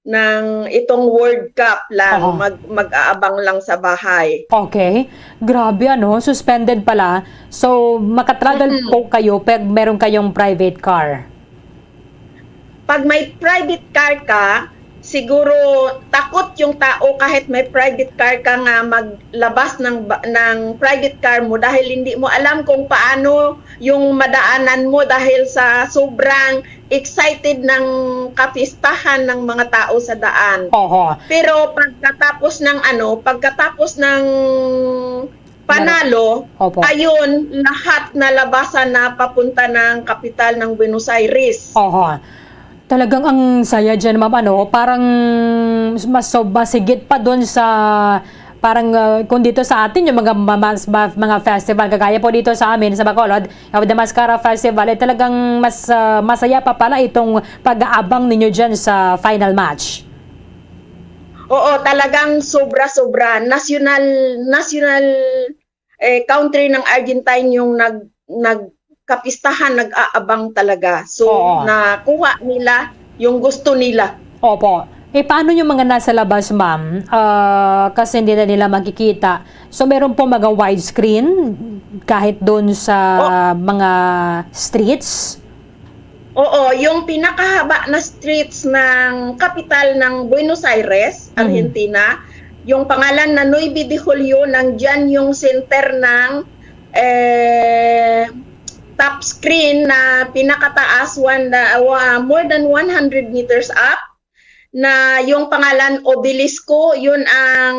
ng itong World Cup lang, Oo. mag-, mag-aabang lang sa bahay. Okay. Grabe, ano, suspended pala. So, makatravel Mm-mm. po kayo pag meron kayong private car? Pag may private car ka, siguro takot yung tao kahit may private car ka nga maglabas ng ba-, ng private car mo dahil hindi mo alam kung paano yung madaanan mo dahil sa sobrang excited ng kapistahan ng mga tao sa daan. Oho. Pero pagkatapos ng ano, pagkatapos ng panalo, Opo. ayun, lahat nalabasan na papunta ng kapital ng Buenos Aires. Oho. Talagang ang saya dyan, ma'am, ano, parang mas, mas, mas higit pa dun sa, parang, ah, kung dito sa atin, yung mga ma-, mas, ma-, mga festival, kagaya po dito sa amin, sa Bacolod, yung The Mascara Festival, eh, talagang mas, ah, masaya pa pala itong pag-aabang ninyo dyan sa final match. Oo, talagang sobra-sobra. National, national, eh, country ng Argentine yung nag-, nagkapistahan, nag-aabang talaga. So, Oo. nakuha nila yung gusto nila. Opo. Eh, paano yung mga nasa labas, ma'am? Ah, kasi hindi na nila makikita. So, meron po mga widescreen kahit doon sa O- mga streets? Oo, yung pinakahaba na streets ng kapital ng Buenos Aires, Mm. Argentina, yung pangalan na Nueve de Julio, nandyan yung center ng, eh, top screen na pinakataas, one, uh, wa-, more than one hundred meters up, na yung pangalan Obelisco, yun ang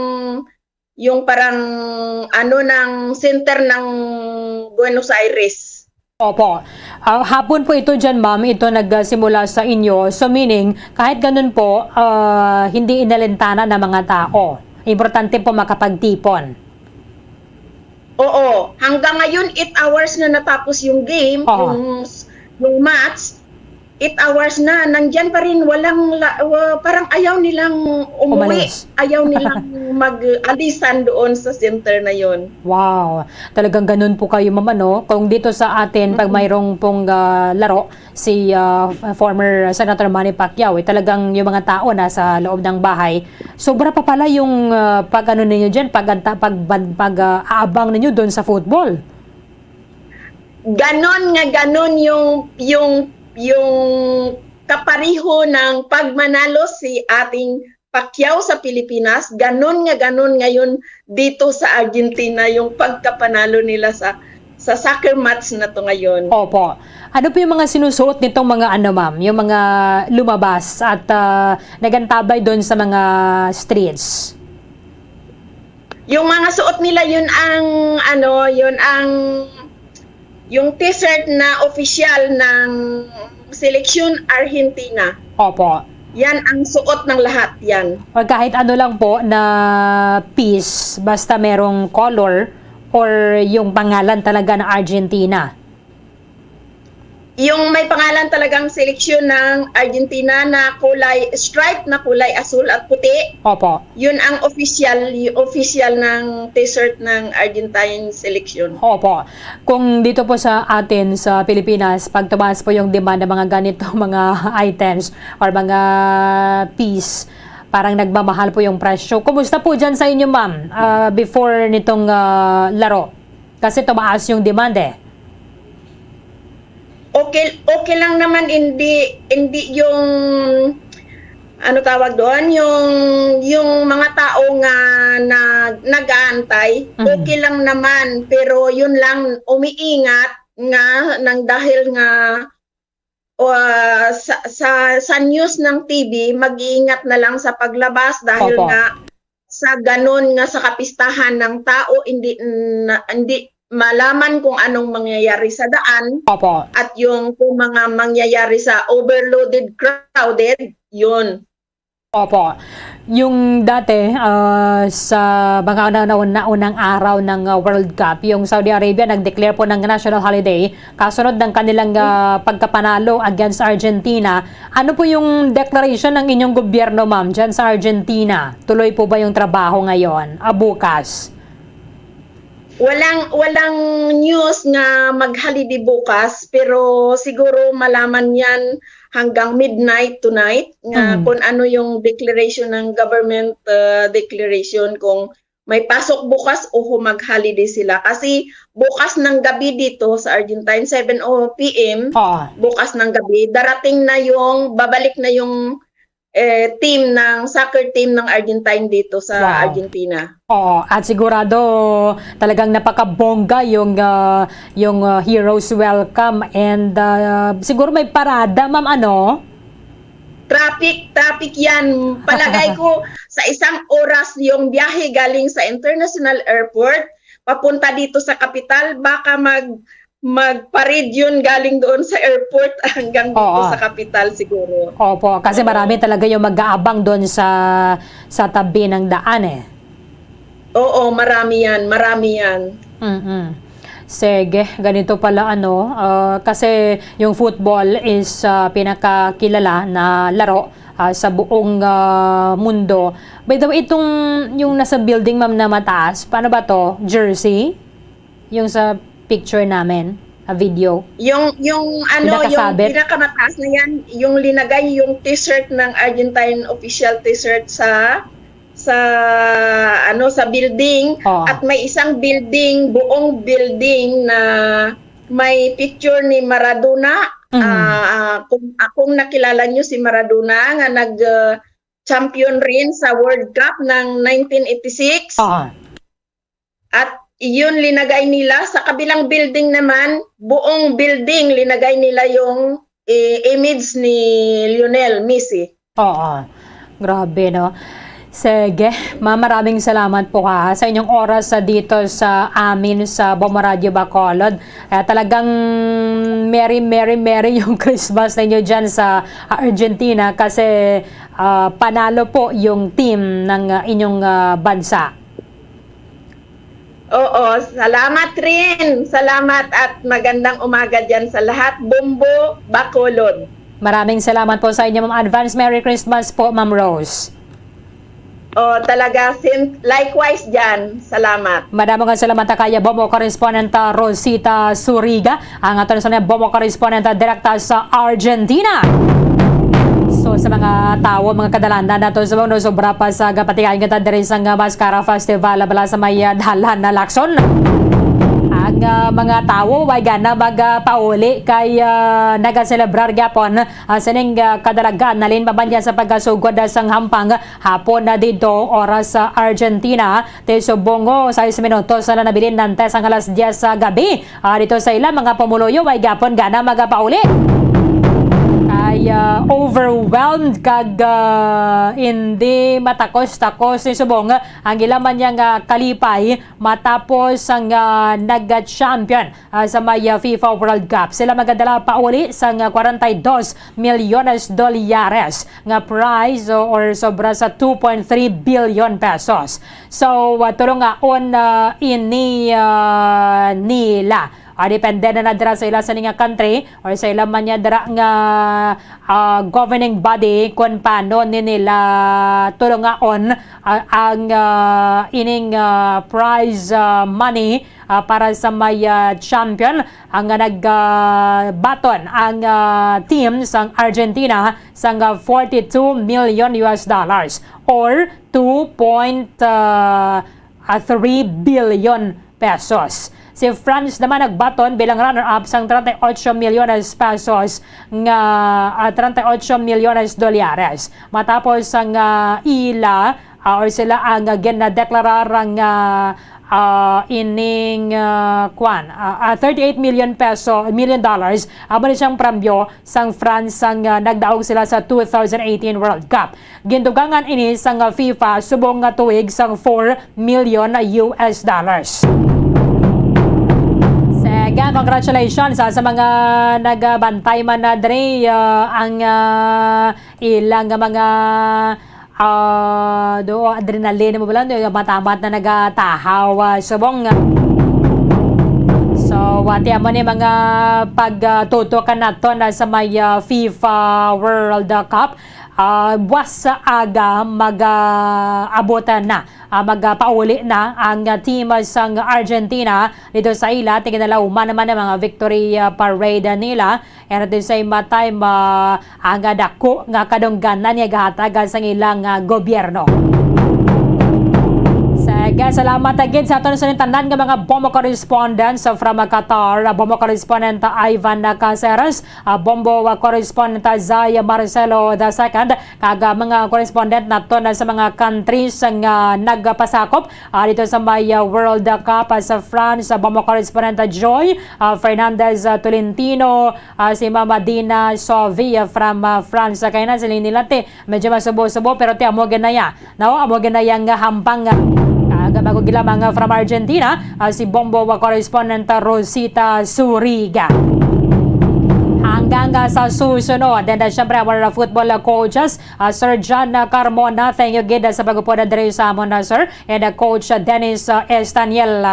yung parang ano ng center ng Buenos Aires. Opo. Ah, hapon po ito dyan, ma'am. Ito nagsimula sa inyo. So, meaning, kahit ganun po, ah, hindi inalintana ng mga tao. Importante po makapagtipon. Oo. Hanggang ngayon, eight hours na natapos yung game, Oo. yung, yung match. eight hours na, nandyan pa rin, walang la-, wa-, parang ayaw nilang umuwi, Umalis. Ayaw nilang mag-alisan doon sa center na yon. Wow, talagang ganun po kayo, ma'am, ano? Kung dito sa atin, pag Mm. mayroong pong, ah, laro, si, ah, f-, former Senator Manny Pacquiao, eh, talagang yung mga tao nasa loob ng bahay, sobra pa pala yung, ah, pag-ano ninyo dyan, pag-anta-, pag-, pag-, pag, ah, aabang ninyo doon sa football. Ganon nga ganon yung, yung, yung kapareho ng pagmanalo si ating Pacquiao sa Pilipinas, ganon nga ganon ngayon dito sa Argentina yung pagkapanalo nila sa, sa soccer match na to ngayon. Opo. Ano po yung mga sinusuot nitong mga ano, ma'am? Yung mga lumabas at, ah, nagantabay doon sa mga streets? Yung mga suot nila, yun ang, ano, yun ang, yung t-shirt na opisyal ng seleksyon Argentina. Opo. Yan ang suot ng lahat, yan. Or kahit ano lang po na piece, basta merong color or yung pangalan talaga ng Argentina. Yung may pangalan talagang seleksyon ng Argentina na kulay stripe, na kulay asul at puti, Opo. Yun ang official, y-, official ng t-shirt ng Argentine selection. Opo. Kung dito po sa atin, sa Pilipinas, pag tumaas po yung demand ng mga ganito, mga items or mga piece, parang nagmamahal po yung presyo. Kumusta po dyan sa inyo, ma'am, ah, before nitong, ah, laro? Kasi tumaas yung demand eh. Okay, okay lang naman, hindi, hindi yung, ano tawag doon, yung, yung mga tao nga na, nag-aantay, Mhm. okay lang naman, pero yun lang, umiingat nga nang dahil nga, o, ah, sa, sa, sa news ng T V, mag-iingat na lang sa paglabas dahil Opo. nga sa ganon nga sa kapistahan ng tao, hindi na, hindi malaman kung anong mangyayari sa daan Opo. at yung kung mga mangyayari sa overloaded, crowded, yun. Opo. Yung dati, ah, sa mga una-, una-, unang araw ng, ah, World Cup, yung Saudi Arabia nag-declare po ng national holiday kasunod ng kanilang, ah, pagkapanalo against Argentina. Ano po yung declaration ng inyong gobyerno, ma'am, dyan sa Argentina? Tuloy po ba yung trabaho ngayon, ah, bukas? Walang, walang news nga mag-holiday bukas, pero siguro malaman yan hanggang midnight tonight nga Mm. kung ano yung declaration ng government, ah, declaration, kung may pasok bukas o mag-holiday sila. Kasi bukas ng gabi dito sa Argentine, seven o p m, Ah. bukas ng gabi, darating na yung, babalik na yung, eh, team ng, soccer team ng Argentine dito sa Wow. Argentina. Oo, at sigurado talagang napakabongga yung, ah, yung, ah, heroes welcome and, ah, siguro may parada, ma'am, ano? Traffic, traffic yan. Palagay ko, sa isang oras yung biyahe galing sa international airport papunta dito sa kapital, baka mag-, mag-parade yun galing doon sa airport hanggang dito Oo. sa kapital siguro. Opo, kasi Oo. marami talaga yung mag-aabang doon sa, sa tabi ng daan eh. Oo, marami yan, marami yan. Mm-mm. Sige, ganito pala, ano, ah, kasi yung football is, ah, pinakakilala na laro, ah, sa buong, ah, mundo. By the way, itong yung nasa building, ma'am, na mataas, paano ba to? Jersey? Yung sa picture namin, a video? Yung, yung ano, yung Pinakasabit? pinakamataas na yan, yung linagay yung t-shirt ng Argentine, official t-shirt sa sa, ano, sa building. Oo. At may isang building, buong building na may picture ni Maradona. Mm. Ah, ah, kung, ah, kung nakilala nyo si Maradona nga nag, ah, champion rin sa World Cup ng nineteen eighty-six. Oo. At yun, linagay nila sa kabilang building naman, buong building, linagay nila yung, eh, image ni Lionel Messi. Oo. Grabe, no? Sige, ma'am, maraming salamat po, ha, sa inyong oras sa dito sa amin sa Bombo Radio Bacolod. Eh, talagang merry, merry, merry yung Christmas ninyo dyan sa Argentina kasi, ah, panalo po yung team ng, ah, inyong, ah, bansa. Oo, salamat rin. Salamat at magandang umaga dyan sa lahat. Bombo Bacolod. Maraming salamat po sa inyo, ma'am. Advance Merry Christmas po, Ma'am Rose. Oh, talaga, sin-, likewise dyan. Salamat. Madamo nga salamat ta kaya Bombo correspondent, ah, Rosita Suriga, ang aton sa Bombo correspondent, ah, direkta sa Argentina. So, sa mga tawo, mga kadalanan nato sa Bombo, sobra pa sa gapatigayon kita diri sa nga Mascara Festival, bala sa may, ah, dalan na Lacson. Ang, ah, mga tawo, way gana magapauli kay, ah, nagaselebrar gyapon, ah, sining, ah, kadalagan, nalin pa man niya sa pagkasugod, ah, sang hampang hapon na dito, oras sa Argentina. Ti subong, oh, sais minutos na nabilin nante sang alas diyes sa gabi. Ah, dito sa ila mga pumuluyo, way gapon gana magapauli. Kay, ah, overwhelmed kag, ah, hindi matakos-takos ni subong ang ila man niya nga kalipay matapos ang, ah, nag-champion, ah, sa may, ah, FIFA World Cup. Sila magadala pauli sang, ah, kwarenta y dos milyones dolyares nga prize, o, or sobra sa two point three billion pesos. So, ah, tulungaon, ah, ini, ah, nila. Ah, depende na na dira sa ila sa nga country or sa ila man niya dira nga, ah, governing body kung paano ni nila tulungaon, ah, ang, ah, ining, ah, prize, ah, money, ah, para sa may, ah, champion ang, ah, nag, ah, baton ang, ah, team sang Argentina sang, ah, forty-two million U S dollars or two point three billion pesos. Si France naman nagbaton bilang runner-up sang treinta y ocho milyones pesos nga, ah, treinta y ocho milyones dolyares. Matapos sang, ah, ila, ah, or sila ang, ah, ginadeklarar nga, ah, ining, ah, kwan, ah, ah, thirty-eight million peso, million dollars, amo ni siyang premyo sang France sang, ah, nagdaog sila sa two thousand eighteen World Cup. Gindugangan ini sang FIFA subong nga tuig sang four million U S dollars. Sige, congratulations, ah, sa mga nagabantay man na diri, ah, ang, ah, ilang mga, ah, do adrenaline mo bala, do matamat na nagatahaw, ah, subong. So, wati amo ni mga pagtutukan nato na sa may, ah, FIFA World Cup. Ah, buwas sa aga, mag, ah, abot na, ah, magapauli na ang, ah, team sang Argentina dito sa ila. Ti ginalauman naman ang mga victory, ah, parade nila. And at the same time, ah, ang, ah, dako nga kadungganan nga gahatag sang ilang, ah, gobyerno. Sige, salamat again sa aton sa tanan nga mga Bombo correspondents from Qatar, ah, Bombo correspondent Ivan Caceres, ah, Bombo, ah, correspondent, ah, Zay Marcelo the second, kag, ah, mga correspondent naton sa mga countries nga nagpasakop, ah, dito sa may, ah, World Cup, ah, sa France, ah, Bombo correspondent, ah, Joy, ah, Fernandez, ah, Tolentino, ah, si Mama Dina Sovi, ah, from, ah, France. Kaya na sila nila ti, medyo masubo-subo, pero ti amo ginaya. No, amo ginayang hampang, ah, kag bago gilamang, ah, from Argentina, ah, si Bombo, ah, correspondent, ah, Rosita Suriga. Hanggang, ah, sa susunod. And, ah, syempre, our, ah, football, ah, coaches, ah, Sir John, ah, Carmona, thank you gid, ah, sa pagupod, ah, diri sa amon, ah, sir. And, ah, Coach, ah, Dennis, ah, Estaniel.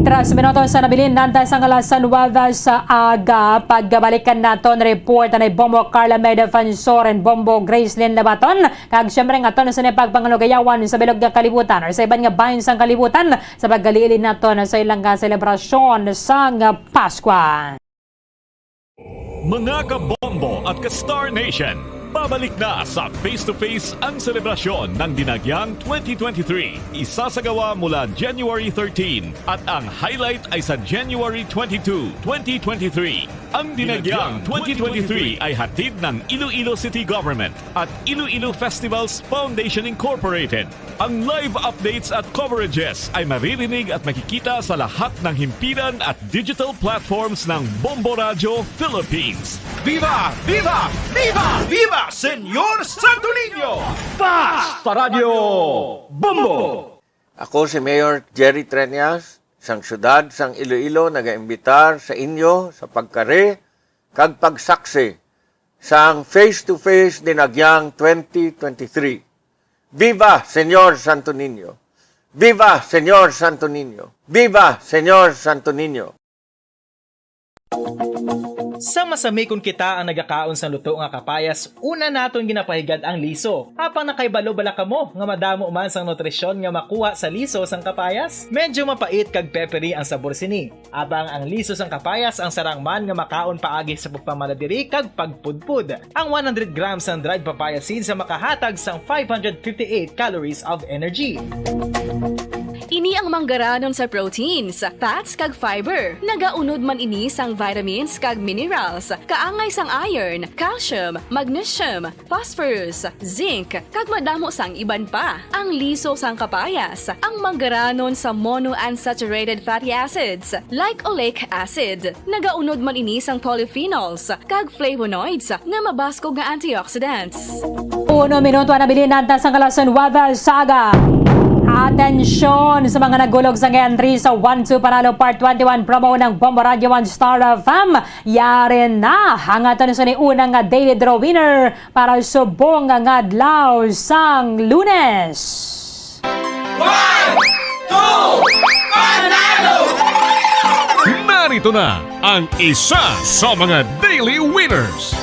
Tres minutos sa nabilin, nanta sa alas nuwebe sa aga. Pagbalikan naton report ni Bombo Carla May Defensor and Bombo Gracelyn Labaton. Kag siyempre nga aton sa pagpangalugayawan sa bilog nga kalibutan or sa iban nga bahin sang kalibutan sa paggalili naton sa ilang nga selebrasyon sang Paskwa. Mga kabombo at ka-Star Nation, babalik na sa Face to Face ang selebrasyon ng Dinagyang twenty twenty-three. Isasagawa mula January thirteen at ang highlight ay sa January twenty-two, twenty twenty-three. Ang Dinagyang twenty twenty-three ay hatid ng Iloilo City Government at Iloilo Festivals Foundation Incorporated. Ang live updates at coverages ay maririnig at makikita sa lahat ng himpilan at digital platforms ng Bombo Radyo Philippines. Viva! Viva! Viva! Viva Señor Santo Niño! Basta Radyo Bombo! Ako si Mayor Jerry Treñas, sang siyudad sang Iloilo, nagaimbitar sa inyo sa pagkari kag pagsaksi sang Face to Face Dinagyang twenty twenty-three. Viva Señor Santo Niño! Viva Señor Santo Niño! Viva Señor Santo Niño! Sa masami kon kita ang nagakaon sang luto nga kapayas, una naton ginapahigad ang liso. Apang nakahibalo bala kamo nga madamo man sang nutrisyon nga makuha sa liso sang kapayas? Medyo mapait kag peppery ang sabor sini. Apang ang liso sang kapayas ang sarang man nga makaon paagi sa pagpamala diri kag pagpudpod. Ang one hundred grams sang dried papaya seeds ang makahatag sang five hundred fifty-eight calories of energy. Ini ang manggaranon sa proteins, fats, kag fiber. Nagaunod man ini sang vitamins kag minerals, kaangay sang iron, calcium, magnesium, phosphorus, zinc, kag madamo sang iban pa. Ang liso sang kapayas, ang manggaranon sa monounsaturated fatty acids, like oleic acid. Nagaunod man ini sang polyphenols kag flavonoids nga mabaskog nga antioxidants. Uno minuto ang nabilin na sang alas nuwebe sa aga. Atensyon sa mga nagulog sang entry sa One Two Panalo Part twenty-one promo ng Bombo Radio One Star F M. Yari na ang aton sa ni unang nga Daily Draw winner para subong nga adlaw sang Lunes. One, two, panalo! Narito na ang isa sa mga daily winners.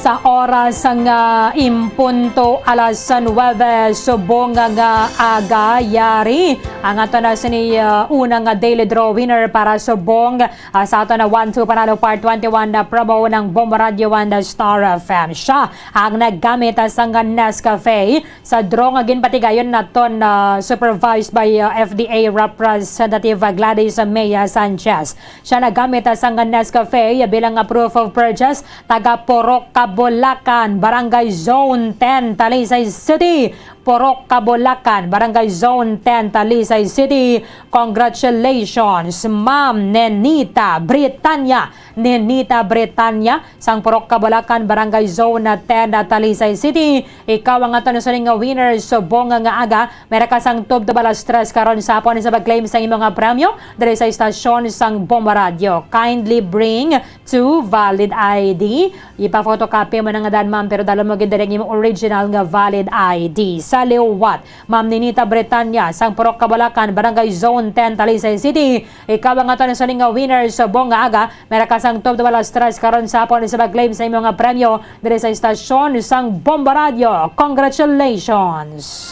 Sa oras nga impunto alas nuwebe subong nga aga, yari ang ato na sini, ah, una nga daily draw winner para subong, ah, sa ato na One Two Panalo Part twenty-one na promo ng Bombo Radio and Star F M. Siya ang naggamit, ah, sang Nescafe sa draw nga ginpatigayon naton, ah, supervised by, ah, F D A Representative, ah, Gladys Maya Sanchez. Siya nagamit, ah, sang Nescafe bilang, ah, proof of purchase, taga Purok Kabulacan, Barangay Zone ten, Talisay City. Purok Kabulacan, Barangay Zone ten, Talisay City. Congratulations, Ma'am Nenita Britanya. Nenita Britanya, sang Purok Kabulacan, Barangay Zone ten, Talisay City. Ikaw ang aton sa nga winner subong nga aga. May ra ka sang tubtob alas tres karon sa hapon sa pag-claim sa imo nga premyo diri sa istasyon sang Bombo Radio. Kindly bring two valid I D. Ipa-photocopy mo na nga dan, ma'am, pero dala mo gid diri ang imong original nga valid I D. Sa liwat, Ma'am Ninita Bretanya, sang Purok Kabalakan, Barangay Zone ten, Talisay City. Ikaw ang aton sa nga winner subong nga aga. May ra ka sang tubtob alas tres karon sa hapon sa pag-claim sa imo nga premyo diri sa istasyon sang Bombo Radio. Congratulations!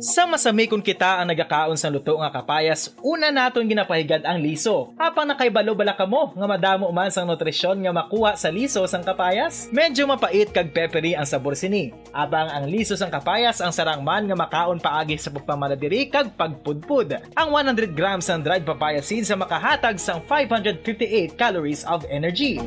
Sa masami kon kita ang nagakaon sang luto nga kapayas, una naton ginapahigad ang liso. Apang nakahibalo bala kamo nga madamo man sang nutrisyon nga makuha sa liso sang kapayas? Medyo mapait kag peppery ang sabor sini. Apang ang liso sang kapayas ang sarang man nga makaon paagi sa pagpamala diri kag pagpudpod. Ang one hundred grams sang dried papaya seeds ang makahatag sang five hundred fifty-eight calories of energy.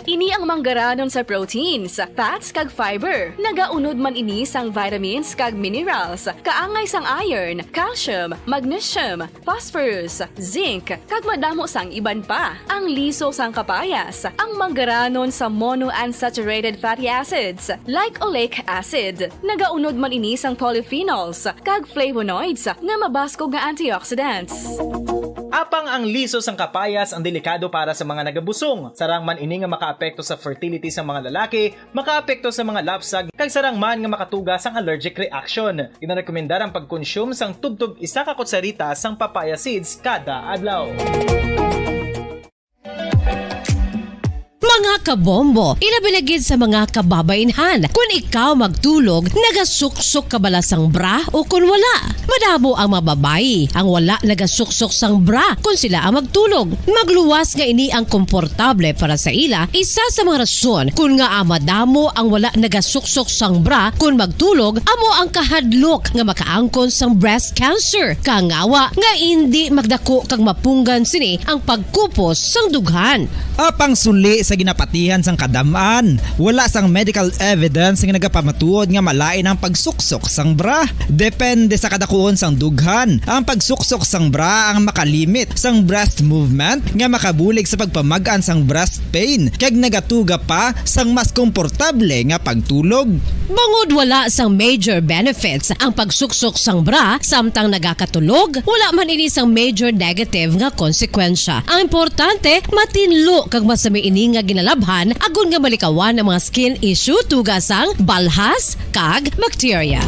Ini ang manggaranon sa proteins, fats, kag fiber. Nagaunod man ini sang vitamins kag minerals, kaangay sang iron, calcium, magnesium, phosphorus, zinc, kag madamo sang iban pa. Ang liso sang kapayas, ang manggaranon sa monounsaturated fatty acids, like oleic acid. Nagaunod man ini sang polyphenols kag flavonoids nga mabaskog nga antioxidants. Apang ang liso sang kapayas ang delikado para sa mga nagabusong. Sarang man ini nga makaapekto sa fertility sa mga lalaki, makaapekto sa mga lapsag, kag sarang man nga makatuga sang allergic reaction. Ginarekomendar ang pagkonsume sang tubtob isa ka kutsarita sang papaya seeds kada adlaw. Mga kabombo, ilabi na gid sa mga kababainhan, kun ikaw magtulog, nagasuksok ka bala sang bra o kun wala? Madamo ang mga babayi ang wala nagasuksok sang bra kun sila ang magtulog. Magluwas nga ini ang komportable para sa ila, isa sa mga rason kun ngaa madamo ang wala nagasuksok sang bra kun magtulog amo ang kahadlok nga makaangkon sang breast cancer, kangawa nga indi magdako kag mapunggan sini ang pagkupos sang dughan. Apang suli sa ginapatihan sang kadam-an, wala sang medical evidence nga nagapamatuod nga malain ang pagsuksok sang bra. Depende sa kadakuon sang dughan, ang pagsuksok sang bra ang makalimit sang breast movement nga makabulig sa pagpamag-an sang breast pain kag nagatuga pa sang mas komportable nga pagtulog. Bangod wala sang major benefits ang pagsuksok sang bra samtang nagakatulog, wala man ini sang major negative nga konsekwensya. Ang importante, matinlo kag masami ini nga ginalab- Ban, agon nga malikawan ang mga skin issue, tuga sang balhas kag bakterya.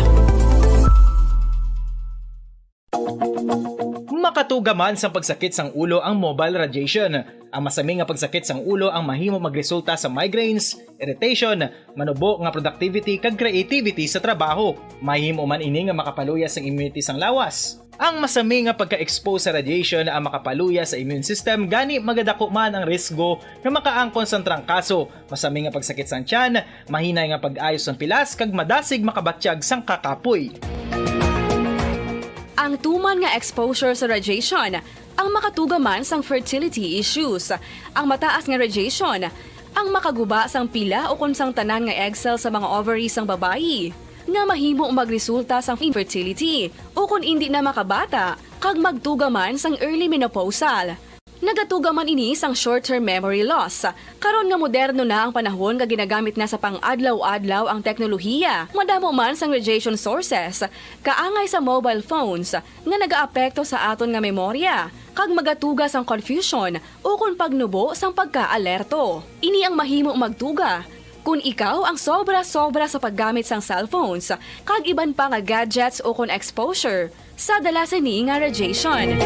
Makatuga man sang pagsakit sang ulo ang mobile radiation. Ang masami nga pagsakit sang ulo ang mahimo magresulta sa migraines, irritation, manubo nga productivity kag creativity sa trabaho. Mahimo man ini nga makapaluya sang immunity sang lawas. Ang masami nga pagka-expose sa radiation ang makapaluya sa immune system, gani magadako man ang risgo nga makaangkon sang trangkaso, masami nga pagsakit sang tiyan, mahinay nga pag-ayo sang pilas kag madasig makabatyag sang kakapoy. Ang tuman nga exposure sa radiation ang makatuga man sang fertility issues. Ang mataas nga radiation ang makaguba sang pila ukon sang tanan nga egg cell sa mga ovary sang babayi, nga mahimo magresulta sang infertility ukon indi na makabata kag magtuga man sang early menopausal. Nagatuga man ini sang short-term memory loss. Karon nga moderno na ang panahon nga ginagamit na sa pang-adlaw-adlaw ang teknolohiya, madamo man sang radiation sources, kaangay sa mobile phones, nga nagaapekto sa aton nga memorya, kag magatuga sang confusion ukon pagnubo sang pagka-alerto. Ini ang mahimo magtuga kon ikaw ang sobra-sobra sa paggamit sang cellphones kag iban pa nga gadgets ukon exposure sa dala sini nga radiation.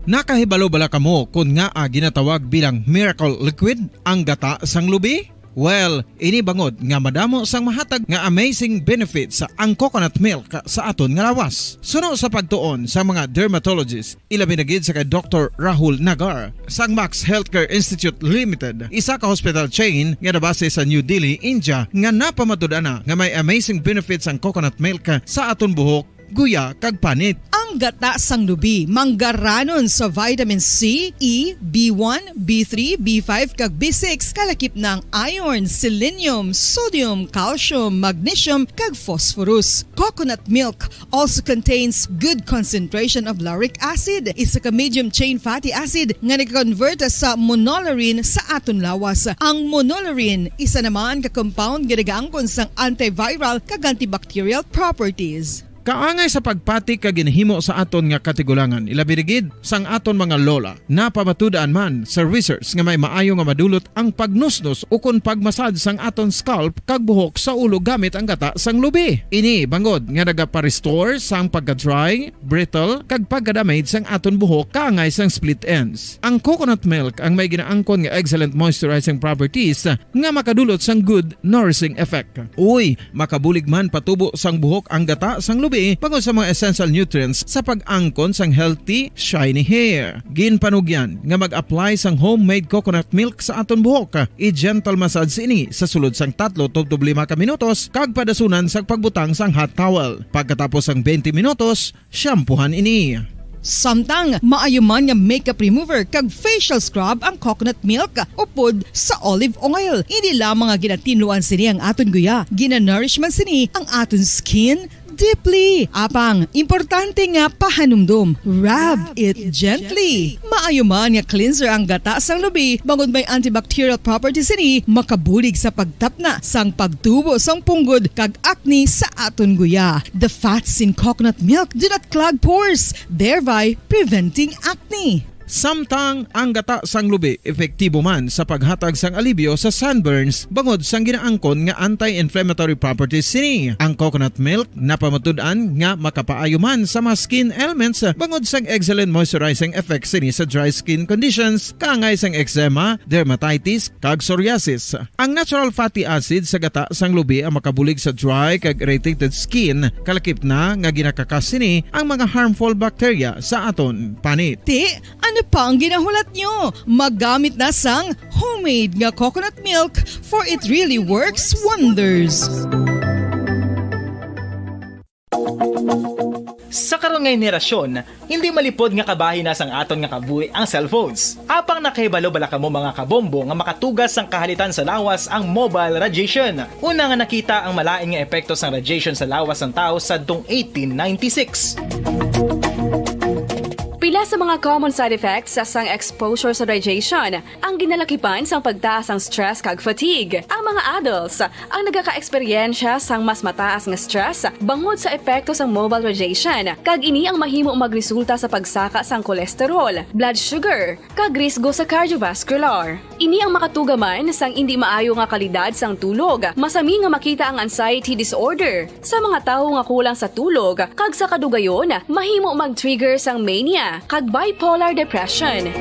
Nakahibalo bala kamo kon ngaa ginatawag bilang miracle liquid ang gata sang lubi? Well, ini bangod nga madamo sang mahatag nga amazing benefits ang coconut milk sa aton nga lawas. Suno sa pagtuon sa mga dermatologist, ilabi na gid sa kay Doktor Rahul Nagar sang Max Healthcare Institute Limited, isa ka hospital chain nga nabase sa New Delhi, India, nga napamatud-an na nga may amazing benefits ang coconut milk sa aton buhok, guya, kag panit. Ang gata sang lubi manggaranon sa vitamin C, E, B one, B three, B five, kag B six, kalakip na ang iron, selenium, sodium, calcium, magnesium, kag phosphorus. Coconut milk also contains good concentration of lauric acid, isa ka medium chain fatty acid nga nag-convert sa monolaurin sa aton lawas. Ang monolaurin isa naman ka compound nga nagaangkon sang antiviral kag antibacterial properties. Kaangay sa pagpati kag ginhimo sa aton nga katigulangan, ilabi na gid sang aton mga lola, napamatud-an man sa research nga may maayo nga madulot ang pagnusnos ukon pagmasad sang aton scalp kag buhok sa ulo gamit ang gata sang lubi. Ini bangod nga nagapa-restore sang pagka-dry, brittle, kag pagka-damage sang aton buhok kaangay sang split ends. Ang coconut milk ang may ginaangkon nga excellent moisturizing properties nga makadulot sang good nourishing effect. Uy, makabulig man patubo sang buhok ang gata sang lubi bangod sa mga essential nutrients sa pag-angkon sang healthy, shiny hair. Ginpanugyan nga mag-apply sang homemade coconut milk sa aton buhok. I-gentle massage ini sa sulod sang tatlo tubtob lima ka minutos kag padasunan sang pagbutang sang hot towel. Pagkatapos sang twenty minutos, shampoohan ini. Samtang maayo man nga makeup remover kag facial scrub ang coconut milk upod sa olive oil. Hindi lamang nga ginatinluan sini ang aton guya, ginanourish man sini ang aton skin deeply. Apang, importante nga pahanumdom, rub it gently. Maayo man nga cleanser ang gata sang lubi, bangod may antibacterial properties sini, makabulig sa pagtapna sang pagtubo sang punggod kag acne sa aton guya. The fats in coconut milk do not clog pores, thereby preventing acne. Samtang ang gata sang lubi epektibo man sa paghatag sang alibyo sa sunburns bangod sang ginaangkon nga anti-inflammatory properties sini. Ang coconut milk napamatud-an nga makapaayo man sa mga skin ailments bangod sang excellent moisturizing effect sini sa dry skin conditions, kaangay sang eczema, dermatitis, kag psoriasis. Ang natural fatty acid sa gata sang lubi ang makabulig sa dry kag irritated skin, kalakip na nga ginakakas sini ang mga harmful bacteria sa aton panit. Ti, ano pa ang ginahulat nyo? Magamit na sang homemade nga coconut milk, for it really works wonders. Sa karon nga henerasyon, hindi malipod nga kabahin na sang aton nga kabuhi ang cellphones. Apang nakahibalo bala kamo, mga kabombo, nga makatugas sang kahalitan sa lawas ang mobile radiation? Una nga nakita ang malain nga epekto sang radiation sa lawas sang tawo sadtong eighteen ninety-six. Pila Sa mga common side effects sang exposure sa radiation, ang ginalakipan sang pagtaas sang stress kag fatigue. Ang mga adults ang nagakaeksperyensya sang mas mataas nga stress bangod sa epekto sang mobile radiation, kag ini ang mahimo magresulta sa pagsaka sang cholesterol, blood sugar, kag risgo sa cardiovascular. Ini ang makatugaman sang indi maayo nga kalidad sang tulog. Masami nga makita ang anxiety disorder sa mga tawo nga kulang sa tulog, kag sa kadugayon, mahimo mag-trigger sang mania kag bipolar depression.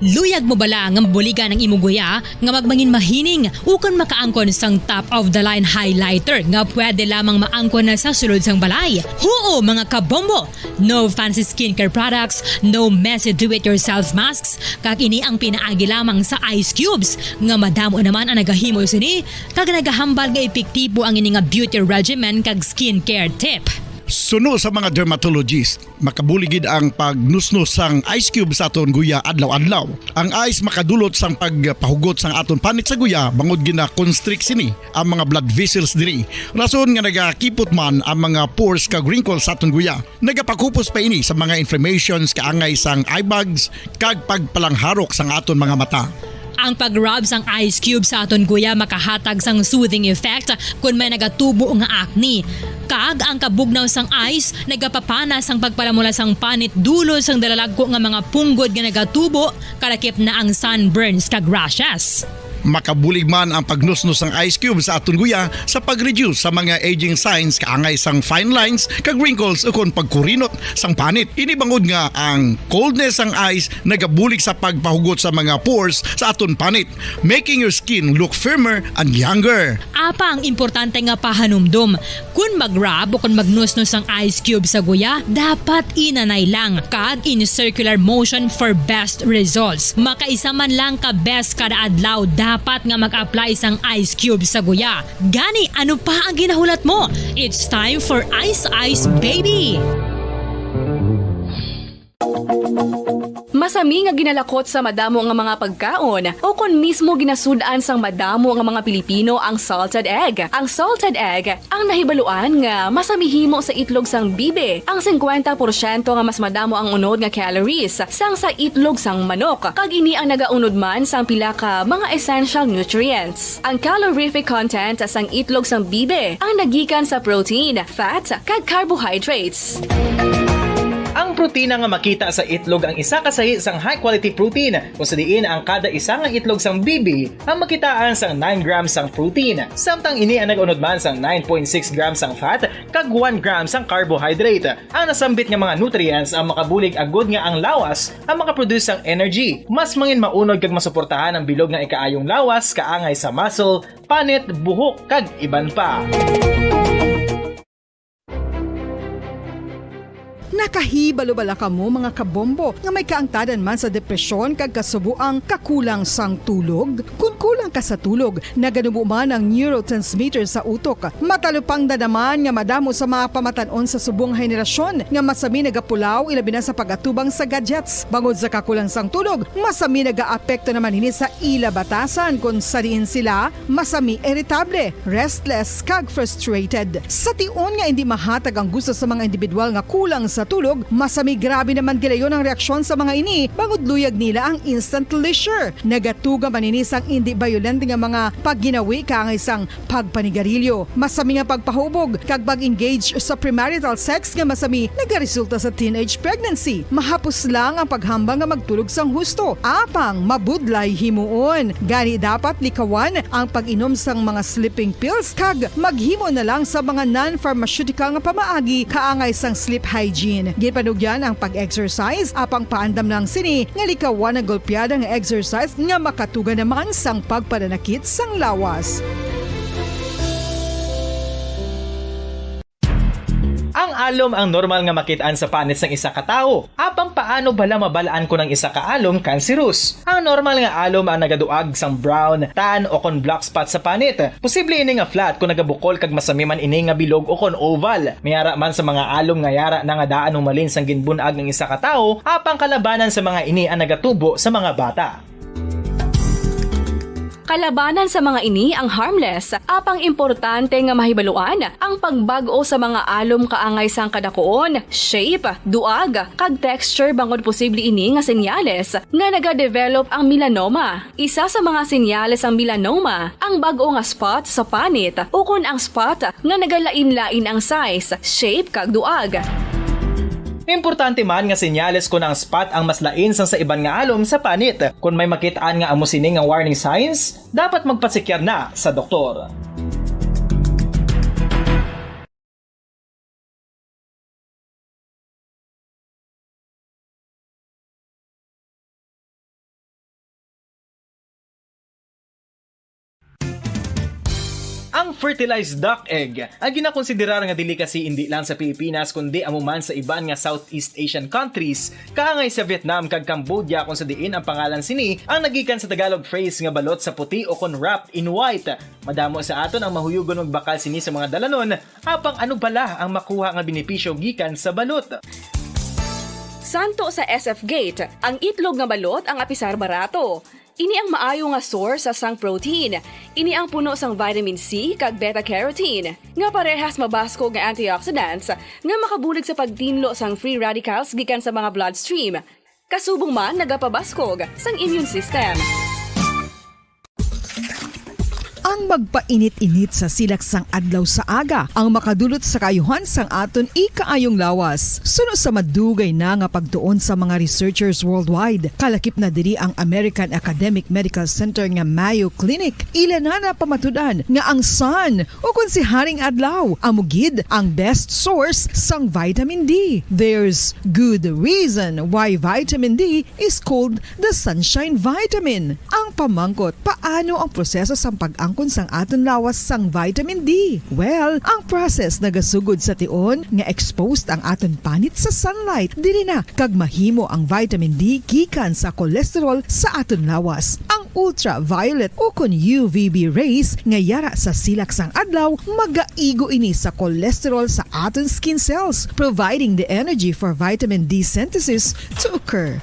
Luyag mo bala nga mabuligan ang imo guya nga magmangin mahining ukon makaangkon sang top of the line highlighter nga pwede lamang maangkon na sa sulod sang balay? Huo, mga kabombo! No fancy skincare products, no messy do-it-yourself masks, kag ini ang pinaagi lamang sa ice cubes nga madamo naman ang nagahimo sini kag nagahambal nga epektibo ang ini nga beauty regimen kag skincare tip. Suno sa mga dermatologist, makabulig gid ang pagnusnos sang ice cube sa aton guya adlaw-adlaw. Ang ice makadulot sang pagpahugot sang aton panit sa guya bangod gina-constrict sini ang mga blood vessels diri. Rason nga nagakipot man ang mga pores kag wrinkles sa aton guya. Nagapakupos pa ini sa mga inflammations kaangay sang eye bags kag pagpalangharok sang aton mga mata. Ang pag-rub sang ice cube sa aton guya makahatag sang soothing effect kon may nagatubo nga acne. Kag ang kabugnaw sang ice nagapapana sang pagpalamula sang panit dulot sang dalalagko nga mga punggod nga nagatubo, kalakip na ang sunburns kag rashes. Makabulig man ang pagnusnos sang ice cube sa aton guya sa pag-reduce sa mga aging signs kaangay sang fine lines kag wrinkles ukon pagkurinot sang panit. Ini bangod nga ang coldness sang ice nagabulig sa pagpahugot sa mga pores sa aton panit, making your skin look firmer and younger. Apang importante nga pahanumdom, kon mag-rub o kon magnusnos ang ice cube sa guya, dapat inanay lang kag in circular motion for best results. Makaisa man lang ka beses kada adlaw dapat nga mag-apply sang ice cube sa guya. Gani, ano pa ang ginahulat mo? It's time for Ice Ice Baby! Masami nga ginalakot sa madamo nga mga pagkaon, o kon mismo ginasud-an sang madamo nga mga Pilipino ang salted egg. Ang salted egg ang nahibaluan nga masami himo sa itlog sang bibi. Ang singkwenta porsyento nga mas madamo ang unod nga calories sang sa itlog sang manok, kag ini ang nagaunod man sang pila ka mga essential nutrients. Ang calorific content sang itlog sang bibi ang nagikan sa protein, fat, kag carbohydrates. Ang protina nga makita sa itlog ang isa ka sahi sang high-quality protein, kung sa diin ang kada isa nga itlog sang bibi ang makitaan sang nine grams sang protein, samtang ini ang nag-unod man sang nine point six grams sang fat kag one gram sang carbohydrate. Ang nasambit nga mga nutrients ang makabulig agud nga ang lawas ang makaproduce sang energy. Mas mangin maunod kag masuportahan ang bilog nga ikaayong lawas kaangay sa muscle, panit, buhok, kag iban pa. Nakahibalo bala kamo, mga kabombo, nga may kaangtanan man sa depresyon kag kasubo ang kakulang sang tulog? Kon kulang ka sa tulog, naganubo man ang neurotransmitter sa utok. Matalupangdan naman nga madamo sa mga pamatan-on sa subong henerasyon nga masami nagapulaw, ilabi na sa pag-atubang sa gadgets. Bangod sa kakulang sang tulog, masami nagaapekto naman ini sa ila batasan, kon sa diin sila masami iritable, restless, kag frustrated. Sa tion nga indi mahatag ang gusto sa mga individual nga kulang sa tulog, masami grabe naman gilayon ang reaksyon sa mga ini, bangod luyag nila ang instant leisure. Nagatuga man ini sang indi bayolente nga mga pagginawi kaangay sang pagpanigarilyo. Masami nga pagpahubog kag pag-engage sa premarital sex nga masami nagaresulta sa teenage pregnancy. Mahapos lang ang paghambal nga magtulog sang husto, apang mabudlay himuon. Gani, dapat likawan ang pag-inom sang mga sleeping pills kag maghimo na lang sa mga non-pharmaceutical nga pamaagi kaangay sang sleep hygiene. Ginpanugyan ang pag-exercise, apang paandam lang sini nga likawan ang golpeada nga exercise nga makatuga naman sang pagpananakit sang lawas. Ang alom ang normal nga makit-an sa panit sang isa ka tawo. Apang paano bala mabal-an kon ang isa ka alom kanseros? Ang normal nga alom ang nagaduag sang brown, tan, o kon black spot sa panit. Posible ini nga flat kon nagabukol kag masami man ini nga bilog o kon oval. May ara man sa mga alom nga yara na nga daan humalin sang ginbun-ag ang isa ka tawo, apang kalabanan sa mga ini ang nagatubo sa mga bata. Kalabanan sa mga ini ang harmless, apang importante nga mahibaluan ang pagbag-o sa mga alom kaangay sang kadakuon, shape, duag, kag texture, bangod posible ini nga senyales nga nagadevelop ang melanoma. Isa sa mga senyales sang melanoma ang bag-o nga spot sa panit ukon ang spot nga nagalain-lain ang size, shape, kag duag. Importante man nga senyales kon ang spot ang mas lain sang sa iban nga alom sa panit. Kon may makit-an nga amo sini nga warning signs, dapat magpasekyar na sa doktor. Ang fertilized duck egg ang ginakonsiderar nga delicacy indi lang sa Pilipinas, kundi amo man sa iban nga Southeast Asian countries, kaangay sa Vietnam kag Cambodia, kung sa diin ang pangalan sini ang nagikan sa Tagalog phrase nga balot sa puti o kon wrapped in white. Madamo sa aton ang mahuyogon magbakal sini sa mga dalanon, apang ano bala ang makuha nga benepisyo gikan sa balot? Santo sa S F Gate, ang itlog nga balot ang apisar barato. Ini ang maayo nga source sa sang protein. Ini ang puno sang vitamin C kag beta carotene, nga parehas mabaskog nga antioxidants nga makabulig sa pagtinlo sang free radicals gikan sa mga bloodstream. Kasubong man nagapabaskog sang immune system. Ang magpainit-init sa silak sang adlaw sa aga ang makadulot sa kaayuhan sang aton ikaayong lawas. Suno sa madugay na nga pagtuon sa mga researchers worldwide, kalakip na diri ang American Academic Medical Center nga Mayo Clinic, ila na napamatud-an nga ang sun, ukon si Haring Adlaw, amo gid ang best source sang vitamin D. There's good reason why vitamin D is called the sunshine vitamin. Ang pamangkot, paano ang proseso sang pag-angkon sang aton lawas sang vitamin D? Well, ang process nagasugod sa tion nga exposed ang aton panit sa sunlight. Diri na kag mahimo ang vitamin D gikan sa cholesterol sa aton lawas. Ang ultraviolet ukon U V B rays nga yara sa silak sang adlaw, magaigo ini sa cholesterol sa aton skin cells, providing the energy for vitamin D synthesis to occur.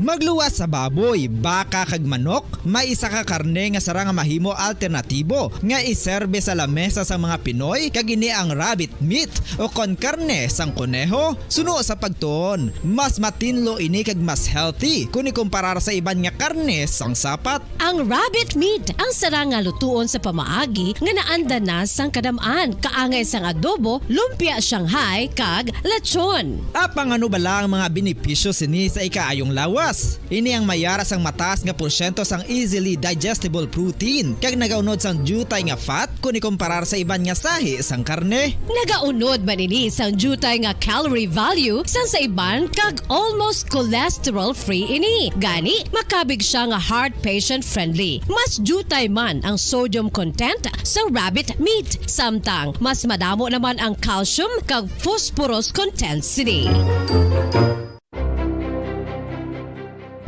Magluwas sa baboy, baka, kag manok, may isa ka karne nga sarang nga mahimo alternatibo nga iserbe sa lamesa sang mga Pinoy, kag ini ang rabbit meat, o kon karne sang kuneho. Suno sa pagtuon, mas matinlo ini kag mas healthy kon ikumparar sa iban nga karne sang sapat. Ang rabbit meat ang sarang nga lutuon sa pamaagi nga naanda na sang kadam-an, kaangay sang adobo, lumpia Shanghai, kag lechon. Apang ano bala ang mga benepisyo sini sa ikaayong lawas? Ini ang mayara sang mataas nga porsyento sang easily digestible protein, kag nagaunod sang diutay nga fat kon ikumparar sa iban nga sahi sang karne. Nagaunod man ini sang diutay nga calorie value sang sa iban, kag almost cholesterol-free ini. Gani, makabig sia nga heart patient-friendly. Mas diutay man ang sodium content sa rabbit meat, samtang mas madamo naman ang calcium kag phosphorus content sini.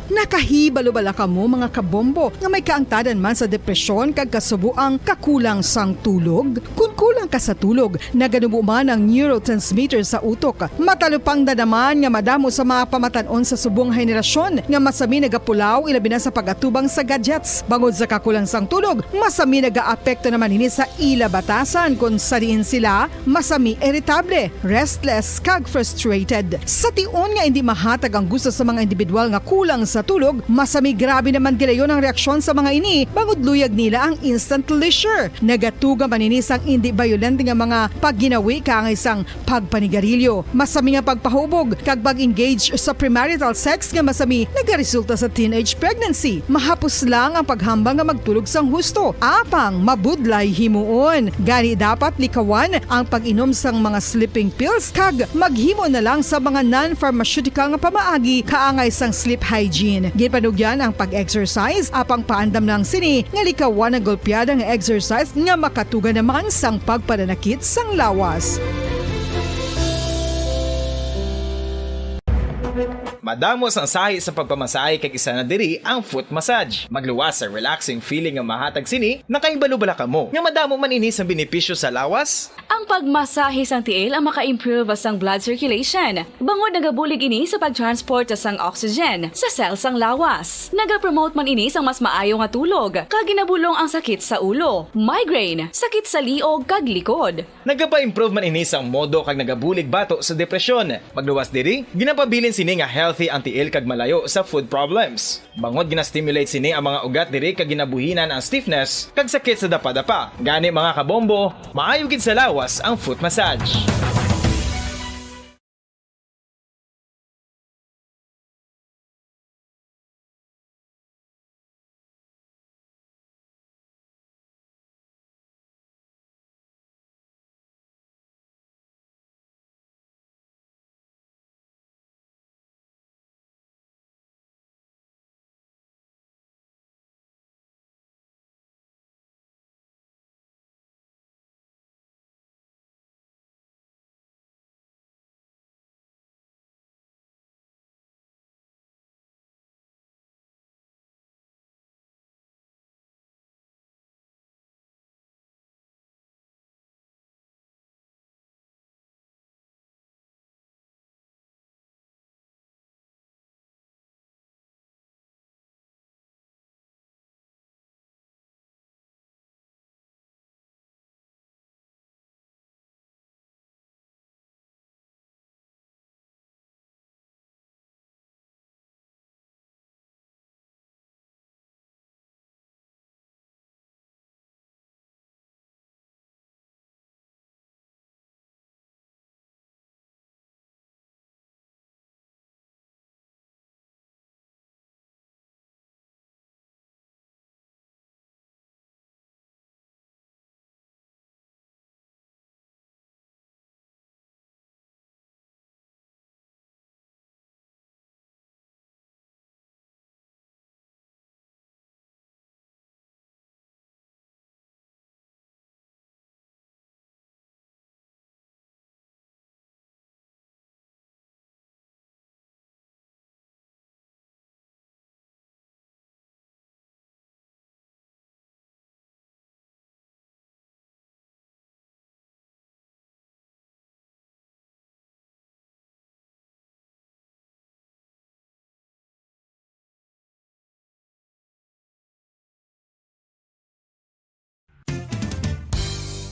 Nakahibalo bala kamo, mga kabombo, nga may kaangtanan man sa depresyon kag kasubo ang kakulang sang tulog? Kon kulang ka sa tulog, naganubo man ang neurotransmitter sa utok. Matalupangdan naman nga madamo sa mga pamatan-on sa subong nga henerasyon nga masami nagapulaw, ilabi na sa pag-atubang sa gadgets. Bangod sa kakulang sang tulog, masami nagaapekto naman ini sa ila batasan, kon sa diin sila masami iritable, restless, kag frustrated. Sa tion nga indi mahatag ang gusto sa mga individual nga kulang sa tulog, masami grabe naman gilayon ang reaksyon sa mga ini, bangod luyag nila ang instant leisure. Nagatuga man ini sang indi bayolente nga mga pagginawi kaangay sang pagpanigarilyo. Masami nga pagpahubog kag pag-engage sa premarital sex nga masami nagaresulta sa teenage pregnancy. Mahapos lang ang paghambal nga magtulog sang husto, apang mabudlay himuon. Gani, dapat likawan ang pag-inom sang mga sleeping pills kag maghimo na lang sa mga non-pharmaceutical nga pamaagi kaangay sang sleep hygiene. Ginpanugyan ang pag-exercise, apang paandam lang sini nga likawan ang golpeada nga exercise nga makatuga naman sang pagpananakit sang lawas. Madamo sang sahi sa pagpamasahe, kag isa na diri ang foot massage. Magluwas sa relaxing feeling nga mahatag sini. Nakahibalo bala kamo nga madamo man ini sang benepisyo sa lawas? Ang pagmasahe sang tiil ang maka-improve sang blood circulation, bangod nagabulig ini sa pag-transport sang oxygen sa cell sang lawas. Nagapromote man ini sang mas maayo nga tulog, kag ginabulong ang sakit sa ulo, migraine, sakit sa liog, kag likod. Nagapa-improve man ini sang modo kag nagabulig bato sa depresyon. Magluwas diri, ginapabilin sini nga healthy ang tiil kag malayo sa foot problems. Bangod gina-stimulate sini ang mga ugat diri kag ginabuhinan ang stiffness kag sakit sa dapadapa. Gani, mga kabombo, maayo gid sa lawas ang foot massage.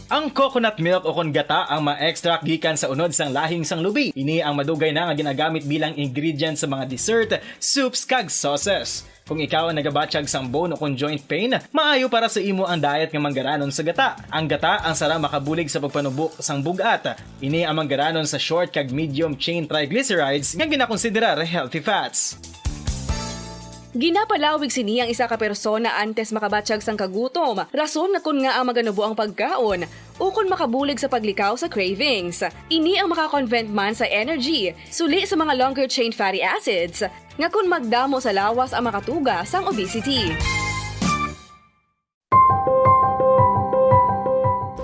Ang coconut milk o kon gata ang ma-extract gikan sa unod sang lahing sang lubi. Ini ang madugay na nga ginagamit bilang ingredient sa mga dessert, soups, kag sauces. Kung ikaw ang nagabatyag sang bone o kon joint pain, maayo para sa imo ang diet nga manggaranon sa gata. Ang gata ang sarang makabulig sa pagpanubo sang bug-at. Ini ang manggaranon sa short kag medium chain triglycerides nga ginakonsiderar healthy fats. Ginapalawig sini ang isa ka persona antes makabatyag sang kagutom, rason nga kon ngaa maganubo ang pagkaon, ukon makabulig sa paglikaw sa cravings. Ini ang maka-convert man sa energy, suli sa mga longer chain fatty acids, nga kon magdamo sa lawas ang makatuga sang obesity.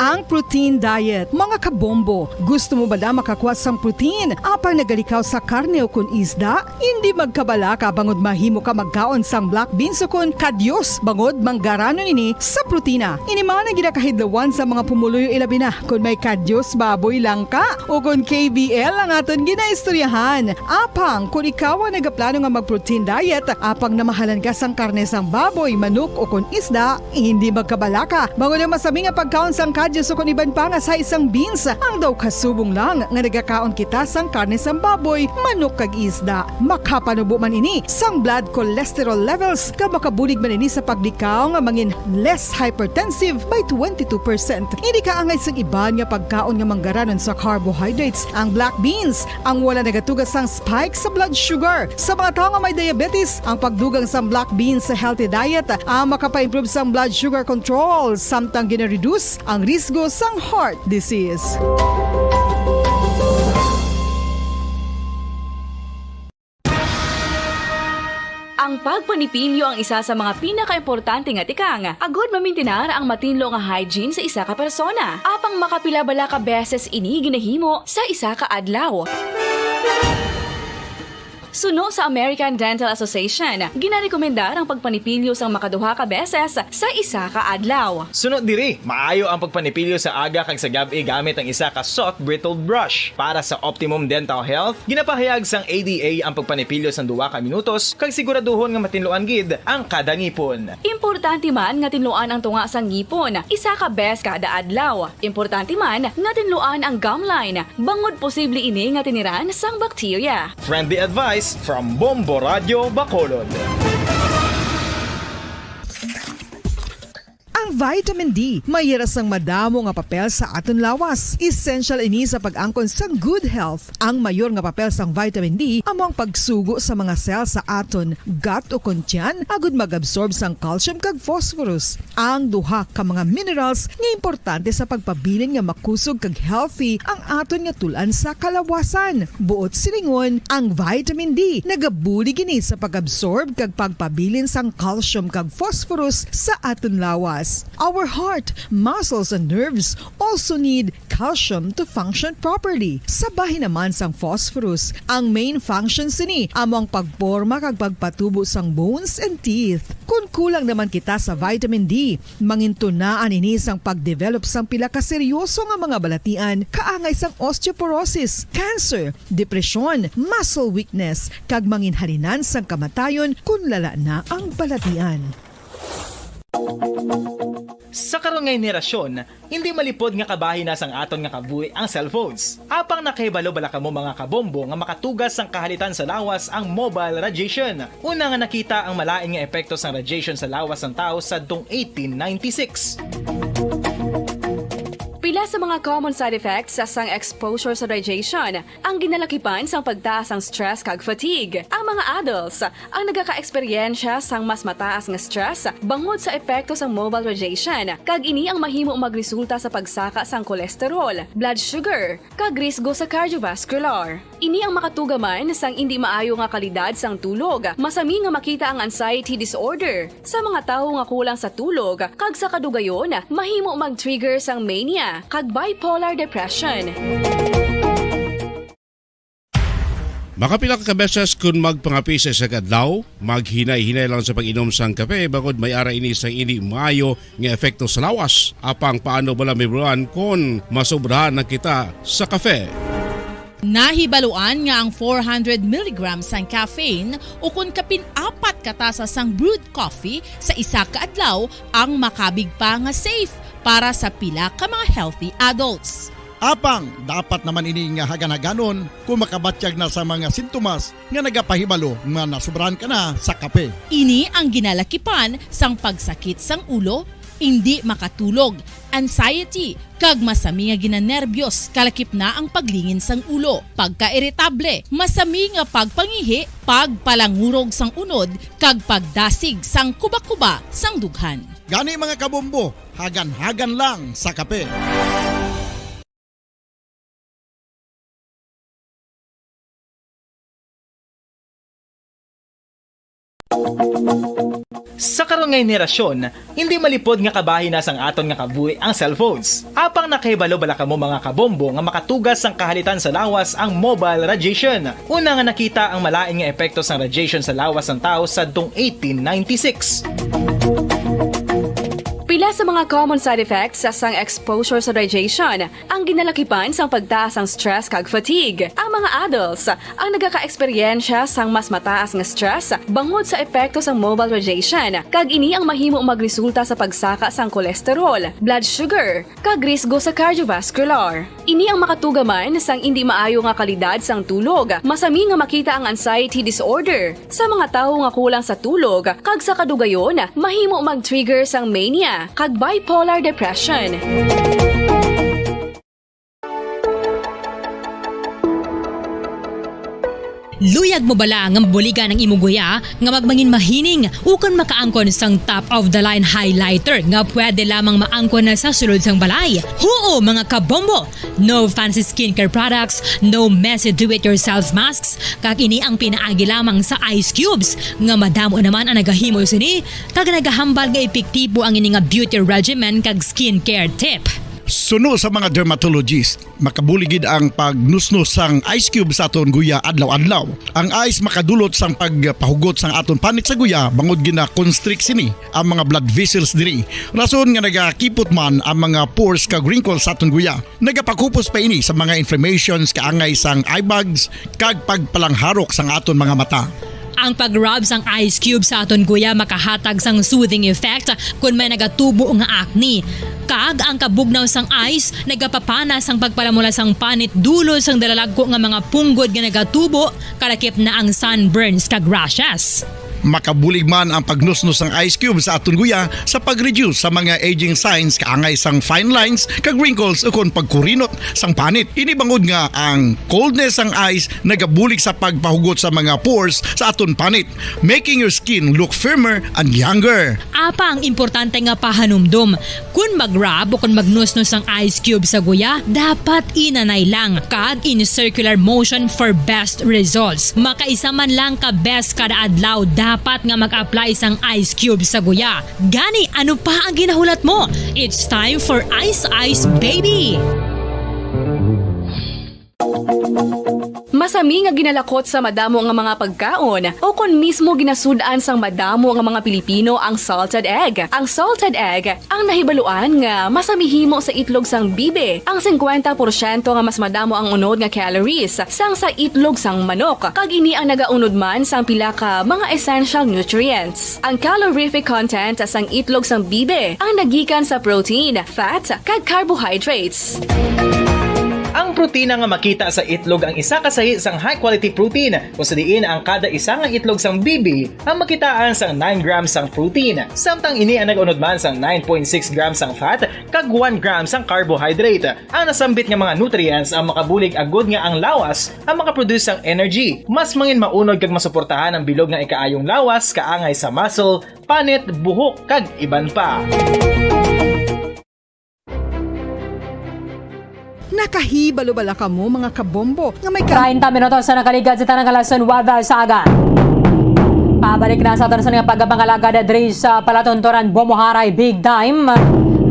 Ang protein diet. Mga kabombo, gusto mo bala makakuha sang protein apang nagalikaw sa karne ukon isda? Indi magkabalaka bangod mahimo ka magkaon sang black beans ukon kadyos bangod manggaranon ini sa protina. Ini man ang ginakahidlawan sa mga pumuluyo, ilabi na kon may kadyos baboy lang ka. Ukon K B L ang aton ginaistoryahan. Apang kon ikaw ang nagaplano nga mag-protein diet, apang namahalan ka sang karne sang baboy, manok, ukon isda, hindi magkabalaka, bangod ang masami nga pagkaon sang kadyos ukon iban pa nga sahi sang beans, ang daw kasubong lang nga nagakaon kita sang karne sang baboy, manok, kag isda. Makapanubo man ini sang blood cholesterol levels, kag makabulig man ini sa paglikaw nga mangin less hypertensive by twenty-two percent. Hindi kaangay sang iban nga pagkaon nga manggaranon sa carbohydrates ang black beans, ang wala nagatuga sang spike sa blood sugar. Sa mga tawo nga may diabetes, ang pagdugang sang black beans sa healthy diet ang makapa-improve sang blood sugar control, samtang gina-reduce ang risgo sang heart disease. Ang pagpanipilyo ang isa sa mga pinakaimportante nga tikang agud mamintinar ang matinlo nga hygiene sa isa ka persona. Apang makapila bala ka beses ini ginahimo sa isa ka adlaw? Suno sa American Dental Association, ginarekomendar ang pagpanipilyo sang makaduha ka beses sa isa ka adlaw. Suno diri, maayo ang pagpanipilyo sa aga kag sa gab-i gamit ang isa ka soft bristled brush. Para sa optimum dental health, ginapahayag sang A D A ang pagpanipilyo sang duha ka minutos kag siguraduhon nga matinluan gid ang kada ngipon. Importante man nga tinluan ang tunga sang ngipon isa ka bes kada adlaw. Importante man nga tinluan ang gum line, bangod posible ini nga tiniran sang bakterya. Friendly advice from Bombo Radio Bacolod. Ang vitamin D may hira sang madamo nga papel sa aton lawas. Essential ini sa pag-angkon sang good health. Ang mayor nga papel sang vitamin D amo ang pagsugo sa mga cell sa aton gut o kon tiyan agud mag-absorb sang calcium kag phosphorus, ang duha ka mga minerals nga importante sa pagpabilin nga makusog kag healthy ang aton nga tul-an sa kalawasan. Buot silingon, ang vitamin D nagabulig ini sa pag-absorb kag pagpabilin sang calcium kag phosphorus sa aton lawas. Our heart, muscles, and nerves also need calcium to function properly. Sa bahin naman sang phosphorus, ang main function sini amo ang pagporma kag pagpatubo sang bones and teeth. Kon kulang naman kita sa vitamin D, mangintunaan ini sang pagdevelop sang pila ka seryoso nga mga balatian, kaangay sang osteoporosis, cancer, depresyon, muscle weakness, kag manginhalinan sang kamatayon kon lala na ang balatian. Sa karon nga henerasyon, hindi malipod nga kabahin na sang aton nga kabuhi ang cellphones. Apang nakahibalo bala kamo, mga kabombo, nga makatugas sang kahalitan sa lawas ang mobile radiation? Una nga nakita ang malain nga epekto sang radiation sa lawas sang tawo sadtong eighteen ninety-six. Pila sa mga common side effects sang exposure sa radiation ang ginalakipan sang pagtaas sang stress kag fatigue. Ang mga adults ang nagakaeksperyensya sang mas mataas nga stress bangod sa epekto sang mobile radiation, kag ini ang mahimo magresulta sa pagsaka sang cholesterol, blood sugar, kag risgo sa cardiovascular. Ini ang makatuga man sang indi maayo nga kalidad sang tulog. Masami nga makita ang anxiety disorder sa mga tawo nga kulang sa tulog, kag sa kadugayon, mahimo mag-trigger sang mania kag bipolar depression. Makapila ka beses kun magpangape sa isa ka adlaw, maghinay-hinay lang sa pag-inom sang kape, bangod may ara ini sang indi maayo nga epekto sa lawas. Apang paano bala mahibaluan kon masobrahan na kita sa kape? Nahibaluan nga ang four hundred milligrams sang caffeine, o kon kapin apat ka tasa sang brewed coffee sa isa ka adlaw, ang makabig pa nga safe para sa pila ka mga healthy adults. Apang dapat naman ini nga hagan-haganon kung makabatyag na sa mga sintomas nga nagapahibalo nga nasobrahan ka na sa kape. Ini ang ginalakipan sang pagsakit sang ulo, indi makatulog, anxiety, kag masami nga ginanerbyos, kalakip na ang paglingin sang ulo, pagkairitable, masami nga pagpangihi, pagpalangurog sang unod, kag pagdasig sang kubakuba sang dughan. Gani, mga kabombo, hagan-hagan lang sa kape. Sa karon nga henerasyon, hindi malipod nga kabahin na sang aton nga kabuhi ang cellphones. Apang nakahibalo bala kamo, mga kabombo, nga makatugas sang kahalitan sa lawas ang mobile radiation? Una nga nakita ang malain nga epekto sang radiation sa lawas sang tawo sadtong eighteen ninety-six. Pila sa mga common side effects sang exposure sa radiation ang ginalakipan sang pagtaas sang stress kag fatigue. Ang mga adults ang nagakaeksperyensya sang mas mataas nga stress bangod sa epekto sang mobile radiation, kag ini ang mahimo magresulta sa pagsaka sang cholesterol, blood sugar, kag risgo sa cardiovascular. Ini ang makatuga man sang indi maayo nga kalidad sang tulog. Masami nga makita ang anxiety disorder sa mga tawo nga kulang sa tulog, kag sa kadugayon, mahimo mag-trigger sang mania kag bipolar depression. Luyag mo bala nga mabuligan ang imo guya nga magmangin mahining ukon makaangkon sang top of the line highlighter nga pwede lamang maangkon na sa sulod sang balay? Huo, mga kabombo! No fancy skincare products, no messy do-it-yourself masks, kag ini ang pinaagi lamang sa ice cubes, nga madamo naman ang nagahimo sini, kag nagahambal nga epektibo ang ini nga beauty regimen kag skincare tip. Suno sa mga dermatologist, makabulig gid ang pagnusnos sang ice cube sa aton guya adlaw-adlaw. Ang ice makadulot sang pagpahugot sang aton panit sa guya bangod gina-constrict sini ang mga blood vessels diri. Rason nga nagakipot man ang mga pores kag wrinkles sa aton guya. Nagapakupos pa ini sa mga inflammations kaangay sang eye bags kag pagpalangharok sang aton mga mata. Ang pag-rub sang ice cube sa aton guya makahatag sang soothing effect kon may nagatubo nga acne. Kag ang kabugnaw sang ice nagapapana sang pagpalamula sang panit dulot sang dalalagko nga mga punggod nga nagatubo, kalakip na ang sunburns kag rashes. Makabulig man ang pagnusnos sang ice cube sa aton guya sa pag-reduce sa mga aging signs kaangay sang fine lines kag wrinkles ukon pagkurinot sang panit. Ini bangod nga ang coldness sang ice nagabulig sa pagpahugot sa mga pores sa aton panit, making your skin look firmer and younger. Apa ang importante nga pahanumdom, kon mag-rub o kon magnusnos ang ice cube sa guya, dapat inanay lang kag in circular motion for best results. Makaisa man lang ka beses kada adlaw dapat nga mag-apply sang ice cube sa guya. Gani, ano pa ang ginahulat mo? It's time for Ice Ice Baby! Masami nga ginalakot sa madamo nga mga pagkaon, o kon mismo ginasud-an sang madamo nga mga Pilipino ang salted egg. Ang salted egg, ang nahibaluan nga masami himo sa itlog sang bibi, ang singkwenta porsyento nga mas madamo ang unod nga calories sang sa itlog sang manok, kag ini ang nagaunod man sang pila ka mga essential nutrients. Ang calorific content sang itlog sang bibi ang nagikan sa protein, fat, kag carbohydrates. Ang protina nga makita sa itlog ang isa ka sahi sang high-quality protein, kung sa diin ang kada isa nga itlog sang bibi ang makitaan sang nine grams sang protein, samtang ini ang nag-unod man sang nine point six grams sang fat kag one gram sang carbohydrate. Ang nasambit nga mga nutrients ang makabulig agud nga ang lawas ang makaproduce sang energy, mas mangin maunod kag masuportahan ang bilog nga ikaayong lawas kaangay sa muscle, panit, buhok, kag iban pa. Nakahibalo bala kamo, mga kabombo, nga may kan- Treinta minutos sa nakaligad sa tanang alas nuwebe sa aga. Pabalik na sa aton sa nga pagpangalagad diri sa palatuntunan, Bomoharay Big Time.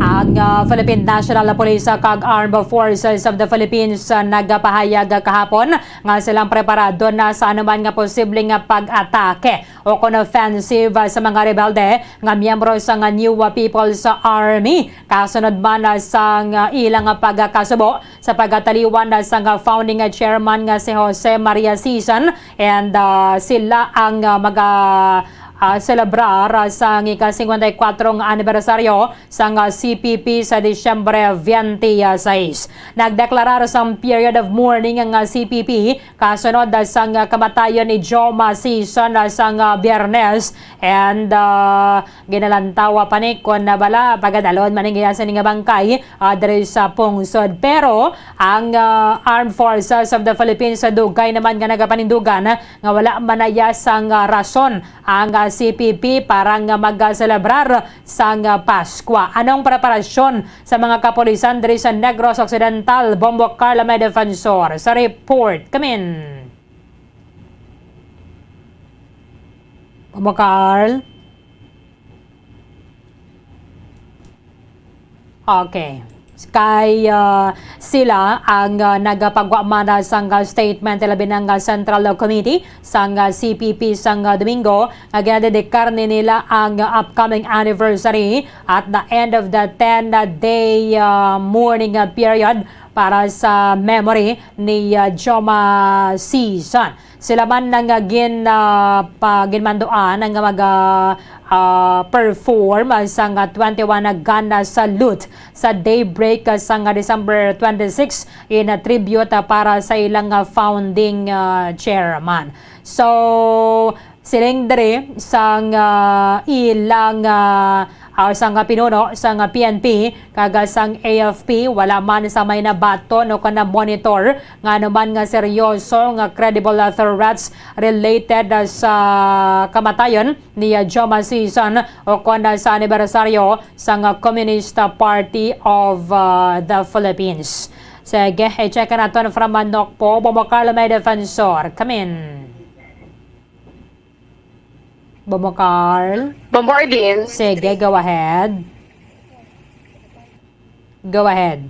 Ang, ah, Philippine National Police, ah, kag Armed Forces of the Philippines, ah, nagapahayag kahapon nga silang preparado na sa anuman nga posible nga pag-atake o kon offensive, ah, sa mga rebelde nga miyembro sang New People's Army, kasunod man, ah, sang, ah, ilang, ah, pagkasubo sa pagkataliwan, ah, sang, ah, founding, ah, chairman nga si Jose Maria Sison, and, ah, sila ang, ah, maga, ah, selebrar, ah, sang ika-singkwenta y kuwatro nga anibersaryo sang, ah, C P P sa Disyembre twenty-six. Nagdeklarar sang period of mourning ang, ah, C P P kasunod, ah, sang, ah, kamatayon ni Joma Sison, ah, sang, ah, Biyernes, and, ah, ginalantawa pa ni kon, ah, bala pagadalon man ang iya sini nga bangkay, ah, diri sa pungsod. Pero ang, ah, Armed Forces of the Philippines, ah, dugay naman nga nagapanindugan, ah, nga wala man na iya sang, ah, rason ang, ah, C P P para nga mag-selebrar sang, ah, Paskwa. Anong preparasyon sa mga kapulisan diri sa Negros Occidental? Bombo Carl, may defensor sa report. Kamin. Bombo Carl? Okay. Kay, ah, sila ang, ah, nagapagwa man sang, ah, statement, labi na nga Central Committee sang, ah, C P P sang, ah, Domingo, nga ginadedikar ni nila ang, ah, upcoming anniversary at the end of the ten-day, ah, mourning, ah, period para sa memory ni, ah, Joma Sison. Sila man ang, ah, gin, ah, pa-, ginmanduan nga mag, ah, ah, perform, ah, sang, ah, twenty-one na gun, ah, salute sa daybreak, ah, sang, ah, December twenty-six in, ah, tribute, ah, para sa ilang, ah, founding, ah, chairman. So, siling diri sang, ah, ilang, ah, ah, sang, ah, pinuno sang, ah, P N P kag, ah, sang A F P, wala man sa may nabaton o kon na-monitor nga anuman nga seryoso nga credible, ah, threats related, ah, sa kamatayon ni, ah, Joma Sison o kon, ah, sa anibersaryo sang, ah, Communist Party of, ah, the Philippines. Sige, i-check naton from Nokpo, Bombo Carl, may defensor. Kamin. Bombo Carl? Bombo Arlene. Sige, go ahead. Go ahead.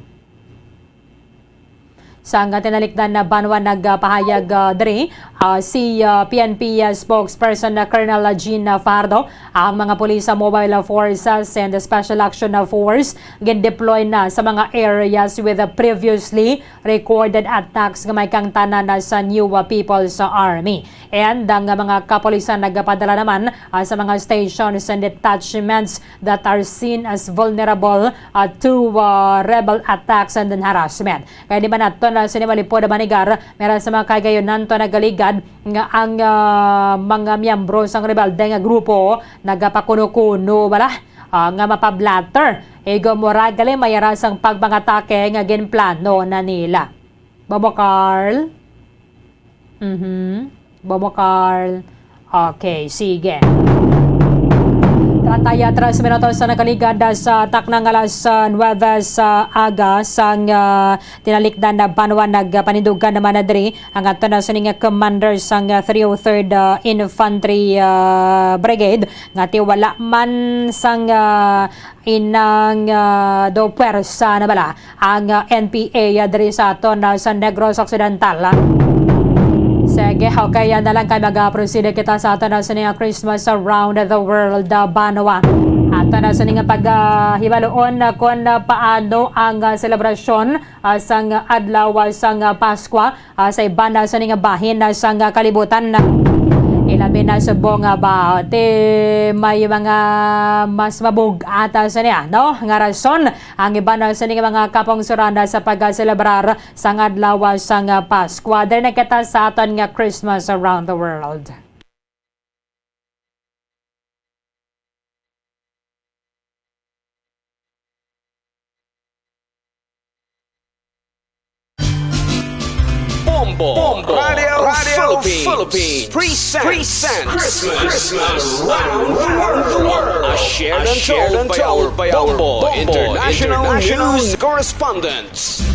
Sang tinalikdan na banwa nagpahayag, ah, diri, ah, si, ah, P N P, ah, spokesperson na Colonel Jean, ah, Fajardo, ang mga pulis sa Mobile Forces and Special Action Force gin-deploy na sa mga areas with the previously recorded attacks nga may kaangtanan na sa New, ah, People's Army. And ang, ah, mga kapulisan nagapadala naman, ah, sa mga stations and detachments that are seen as vulnerable, ah, to, ah, rebel attacks and harassment. Kaya di man naton, ah, sini malipod manigar, meron sa mga kagayonan to nagaligad nga ang, ah, mga miyembro sang rebelde nga grupo nagapakuno-kuno bala, ah, nga mapablatter. Igo mo ra gali mayara sang pagpangatake nga ginplano na nila. Bobo Carl? Mhm. Bobo Carl. Okay, sige. Treinta y tres minutos sa nakaligad sa taknang alas, ah, nuwebe sa aga sang, ah, tinalikdan na banwa. Nagpanindugan naman na diri ang ato na sining commander sang, ah, three oh third, ah, Infantry, ah, Brigade nga ti wala man sang, ah, inang, ah, do puwersa na bala ang, ah, N P A, ah, diri sa aton, ah, sa Negros Occidental, ah. Sige, okay, yan na lang kay mag-proceed kita sa aton, ah, sining Christmas Around the World, ah, banwa. Aton na sining pag, ah, hibaluon, ah, kung, ah, paano ang, ah, selebrasyon, ah, sang adlaw, ah, sang, ah, Paskwa, ah, sa iban na sining bahin na sang, ah, kalibutan. Ilabi na subong nga ba, ti may mga mas mabug-at, ah, sa niya, no? Nga rason ang iban na sining mga kapungsoran na sa pagselebrar sang adlaw sang Paskwa. Diri na kita sa aton nga Christmas Around the World. Bombo, Bombo Radio, Radio Philippines, Philippines presents, presents Christmas Around the World, as shared and told by our Bombo International News correspondents.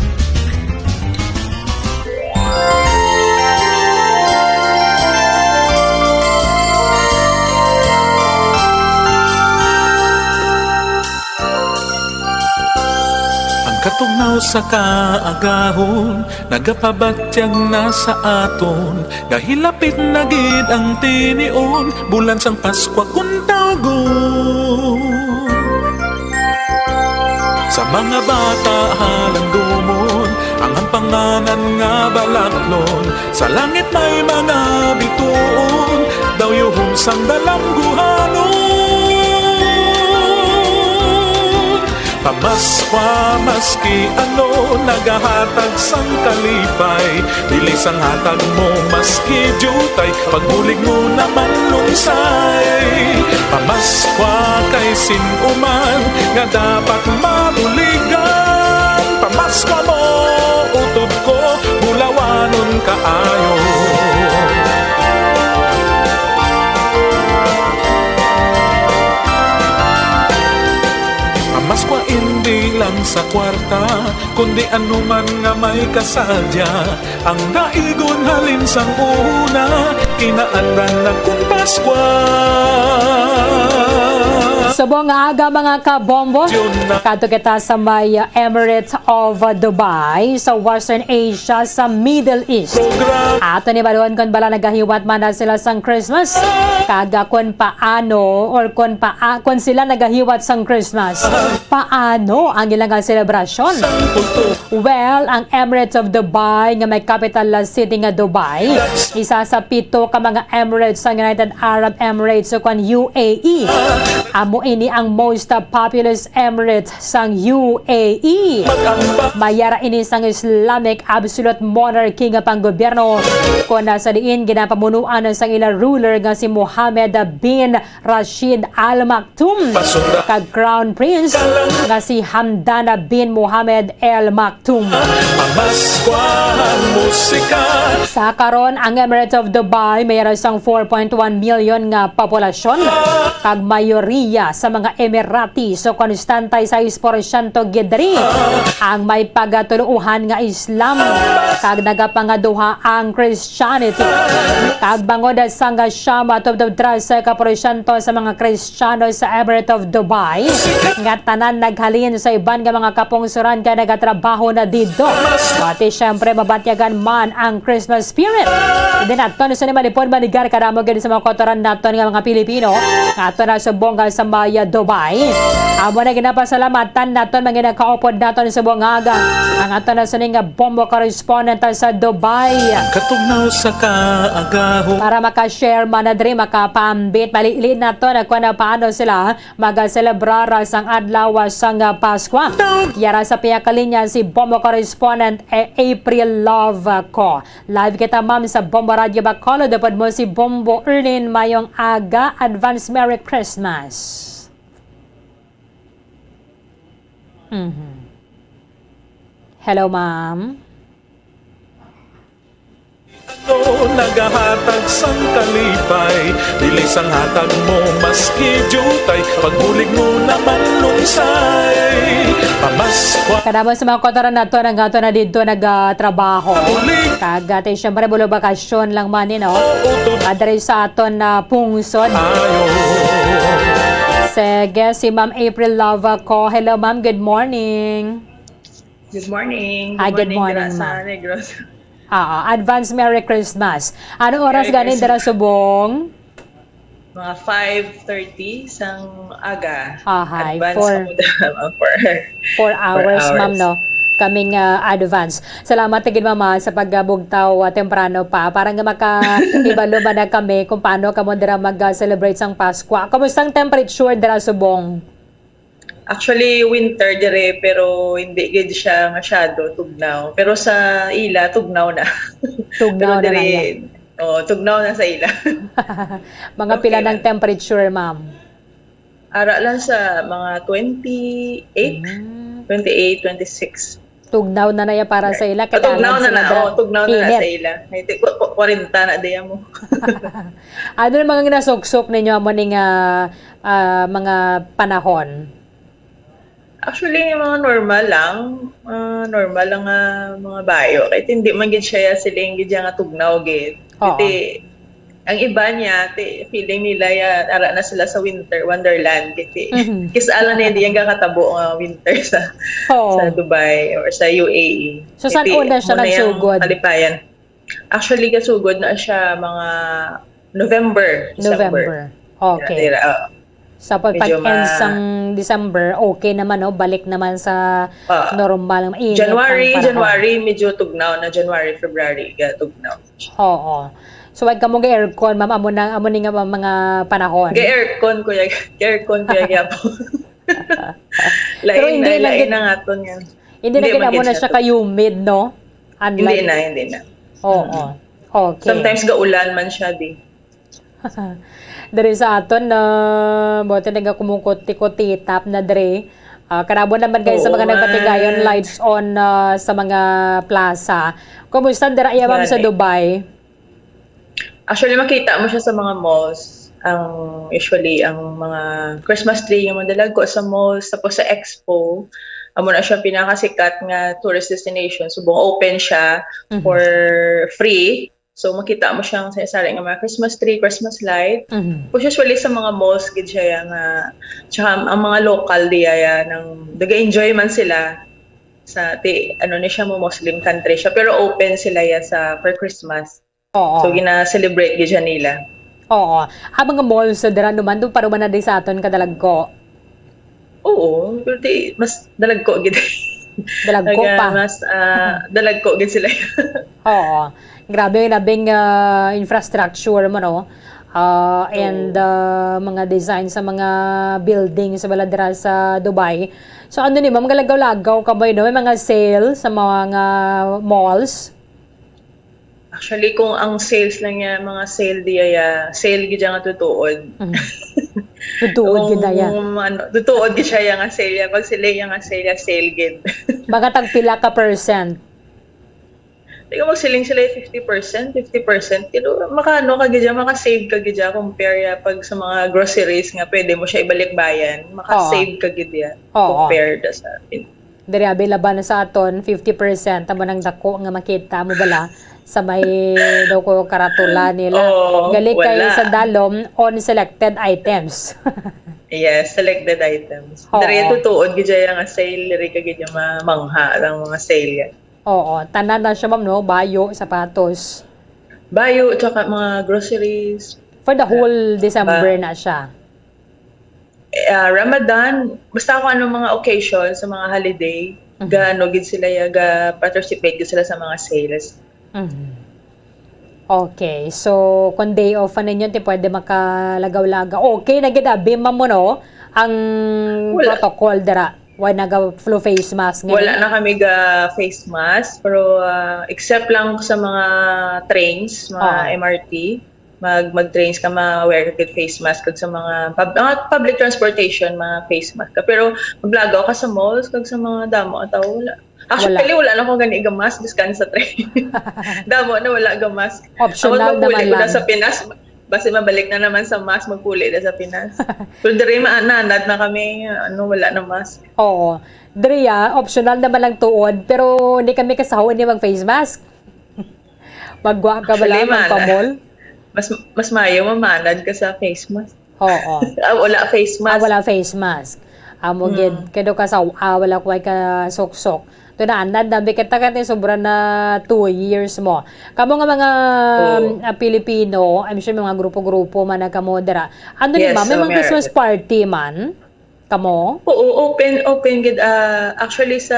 Ang katugnaw sa kaagahon nagapabatyag na sa aton, nga hilapit na gid ang tinion, bulan sang Paskwa kun tawgon. Sa mga bata halangdomon, ang hampanganan nga balaklon, sa langit may mga bituon, daw yuhom sang dalangguhanon. Pamaskwa, maski ano, nagahatag sang kalipay. Dili sang hatag mo maski diutay, pagbulig mo naman lungsay. Pamaskwa kay sin-o man nga dapat mabuligan. Pamaskwa mo, utod ko, bulawanon kaayo. Pamaskwa indi lang sa kwarta, kundi anuman nga may kasadya, ang daigon halin sang una, kinaandan na kun Paskwa. Subong nga aga, mga kabombo, Yun na. Kadto kita sa may, uh, Emirates of, uh, Dubai, sa Western Asia, sa Middle East. Program. Ato ni balon kung bala nagahiwat man na sila sang Christmas, kag, uh, kung paano or kung pa-, kung sila nagahiwat sang Christmas, paano ang ilang, uh, selebrasyon? Sang kulto. Well, ang Emirates of Dubai, nga may capital city nga Dubai, isa sa pito ka mga emirates sang United Arab Emirates, o kon U A E. Amo ini ang most populous emirate sang U A E. Mayara ini sang Islamic absolute monarchy nga panggobyerno, kon sa diin ginapamunuan sang ila ruler nga si Mohammed bin Rashid Al Maktoum, Pasunda. Kag Crown Prince nga si Hamdan bin Mohammed Al Maktoum. Pamaskwa ang musika. Sa karon, ang Emirates of Dubai mayara sang four point one million nga populasyon, kag mayoriya iya sa mga Emirati. So, konstante sa porsyento gid diri ang may pagatuluohan nga Islam, kag nagapangaduha ang Christianity. Kag bangod sang siyam tubtob trese ka porsyento sa mga Kristiyano sa Emirate of Dubai, nga tanan naghalin sa iban nga mga kapungsoran kay nagatrabaho na didto. Pati, syempre, mabatyagan man ang Christmas spirit. Hindi naton sa ni malipod manigar kadamo gid sa mga kautoran naton nga mga Pilipino nga ato na subong nga sa Maya, Dubai. Amo na ginapasalamatan naton mga nakaupod naton sa buong aga ang ato na suning nga bombo correspondent sa Dubai. Katugnaw sa kaagaho. Para maka-share man na diri, makapaambit, malili nato na kung paano sila magaselebrar sang adlaw sang Paskwa. Yara sa piyakalinya si Bombo correspondent, eh, April Love ko. Live kita, ma'am, sa Bombo Radio Bacolod. Upod mo si Bombo Erlin, mayong aga, advance Merry Christmas. Mhm. Hello, ma'am. Ano nagahatag sang kalipay, dili sang hatag mo maski diutay, pagbulig mo naman lungsay. Pamaskwa. Kadamo sa mga kautoran naton nga ato na didto nagatrabaho. Bulig. Kag, ah, ti, syempre, bulo bakasyon lang man ni, no? Oo, to. Ah, diri sa aton na pungsod. Ayo. Sige, si Ma'am April Love ko. Hello, ma'am. Good morning. Good morning. Ah, good morning, dira sa Negros. Ah, ah, advance Merry Christmas. Ano oras Merry ganin Christmas. Dira subong? Mga five thirty sang aga. Ahay, advance four, kamo dira, mga four, four hours, ma'am, no? Kaming, ah, advance. Salamat gid, ma'am, ah, sa pagbugtaw, ah, temprano pa. Para nga makahibalo man na kami kung paano kamo dira mag, ah, celebrate sang Paskwa. Kumusta ang temperature dira subong? Actually, winter dire, pero hindi gid siya masyado tugnaw. Pero sa ila, tugnaw na. Tugnaw na. Pero dire, oh, tugnaw na sa ila. Mga pila nang temperature, ma'am? Ara lang sa mga twenty-eight, mm, twenty-eight, twenty-six. Tugnaw na na ya para sa ila, kay tugnaw na na, oh, tugnaw na na sa ila. Ay, ti-, ku-, ku-, kwarenta na diya mo. Ano na mga ginasuksok ninyo amo ning, ah, ah, mga panahon? Actually, mga normal lang. Ah, normal lang nga mga bayo. Kahit hindi man gid siya siling gid nga tugnaw gid. Oo. Kasi ang iba niya, ti, feeling nila ya, ara na sila sa winter wonderland. Kasi, mhm, kis-a lang na hindi yung kakatabo nga winter sa, oo, sa Dubai or sa U A E. So, saan una siya nagsugod? Kalipayan. Actually, gasugod na siya mga November, December. November. Okay. Dira, dira, oo. Sa pag-, medyo pag-end ma- sang December, okay naman, no? Balik naman sa, ah, normal. Mainit ang panahon. January, January, medyo tugnaw na. January, February, ga-, tugnaw. Oo. So, wag ka mo ga-aircon, ma'am. Amo na, amo ni nga mga panahon. Ga-aircon ko ya, ga-aircon ko ya gyapon. Pero lain hindi na, lang lain gid, ang aton nga. Hindi na gid amo na siya ka-humid, no? Hindi na, hindi na. Oo. Mm. Okay. Sometimes gaulan man siya, di. Diri sa aton, ah, buti nga kumukuti-kutitap na diri. Ah, karabo naman kayo sa mga nagbatigayon, lights on, ah, sa mga plaza. Kumusta dira iya, ma'am, sa Dubai? Actually, makita mo siya sa mga malls. Ang, usually, ang mga Christmas tree nga madalagko sa malls, tapos sa Expo, amo na siya pinakasikat nga tourist destination. Subong open siya, mhm, for free. So, makita mo siyang sari-sari nga mga Christmas tree, Christmas light. Mhm. Tapos, usually, sa mga malls, gid siya nga, tsaka ang mga local diya, ya, nang, naga-enjoy man sila sa, ti, ano ni siya mo, Muslim country siya, pero open sila ya sa, for Christmas. Oo. So, gina-celebrate gid siya nila. Oo. Ang mga malls sa dira naman, doon pa naman na di sa aton kadalagko. Oo, pero di, mas dalagko gid. Dalagko pa. Mas, ah, dalagko gid sila. Oo. Grabe, grabing, ah, infrastructure mo, no? Ah, and, oo, ah, mga design sa mga building sa bala dira sa Dubai. So, ano ni, ma'am, galagaw-lagaw ka ba, no? May mga sale sa mga malls? Actually, kung ang sales lang niya, mga sale diya, ya, sale gid nga tutuod. Mm. Tutuod gid na ya. Kung ano, tutuod gid siya ya nga sale ya. Pag sale ya nga sale ya, sale gid. Mga tagpila ka percent? Di ka magsiling sila fifty percent, fifty percent. Pero makano ka gid ya, maka-save ka gid ya compare ya pag sa mga groceries nga pwede mo siya ibalikbayan. Maka-save ka gid ya Oo. Compare da sa Diri abi laban na sa aton, fifty percent amo nang dako nga makita mo bala sa may daw ko karatula nila. Oo, Gali kay wala. Sa Dalom on selected items. Yes, selected items. Oo. Diri tutuod gid ya nga sale, diri ka gid ya mamangha ang mga sale yan. Oo, tanan na siya, ma'am, no? Bayo, sapatos. Bayo, tsaka mga groceries. For the whole December na siya. Eh, ah, Ramadan, basta kung anong mga occasion, sa mga holiday, Mhm. ga ano gid sila ya, ga participate gid sila sa mga sales. Mhm. Okay. So, kung day off pa ninyo, ti pwede makalagaw-lagaw. Okay na gid abi, ma'am, mo, no? Ang Wala. Protocol dira. Wala naga full face mask nga Wala ni? Na kami ga face mask, pero ah, except lang sa mga trains, mga Oo. M R T, mag mag-trains ka, ma-wear ka gid face mask, kag sa mga pub- mga public transportation, mga face mask ka. Pero maglagaw ka sa malls kag sa mga damo ang tao, wala. Actually, wala na ko gani ga mask, biskan sa train. Damo na wala ga mask. Optional Ako, magpuli naman ko na lang. Sa Pinas, basi mabalik na naman sa mask, magpuli na sa Pinas. Pero diri, maanad na kami, ano, wala na mask. Oo. Diri, ah, optional naman lang tuod, pero hindi kami kasahon ni mag-face mask. Magwa ka ba Actually, lang, man, magpa-mall? Mas mas maayo mamanad ka sa face mask. Oo. Ah, wala face Ah, mask. wala face mask. Amo gid, kay do ka sa ah, wala ko ay ka suksok. To na anad na bikit tagat ni sobra na two years mo. Kamo nga mga Oo. um, ah, Pilipino, I'm sure mga grupo-grupo man na kamo dira. Ano ni Yes, ma'am? May so mga meron. Christmas party man? Kamo? Oo, open open gid ah, actually sa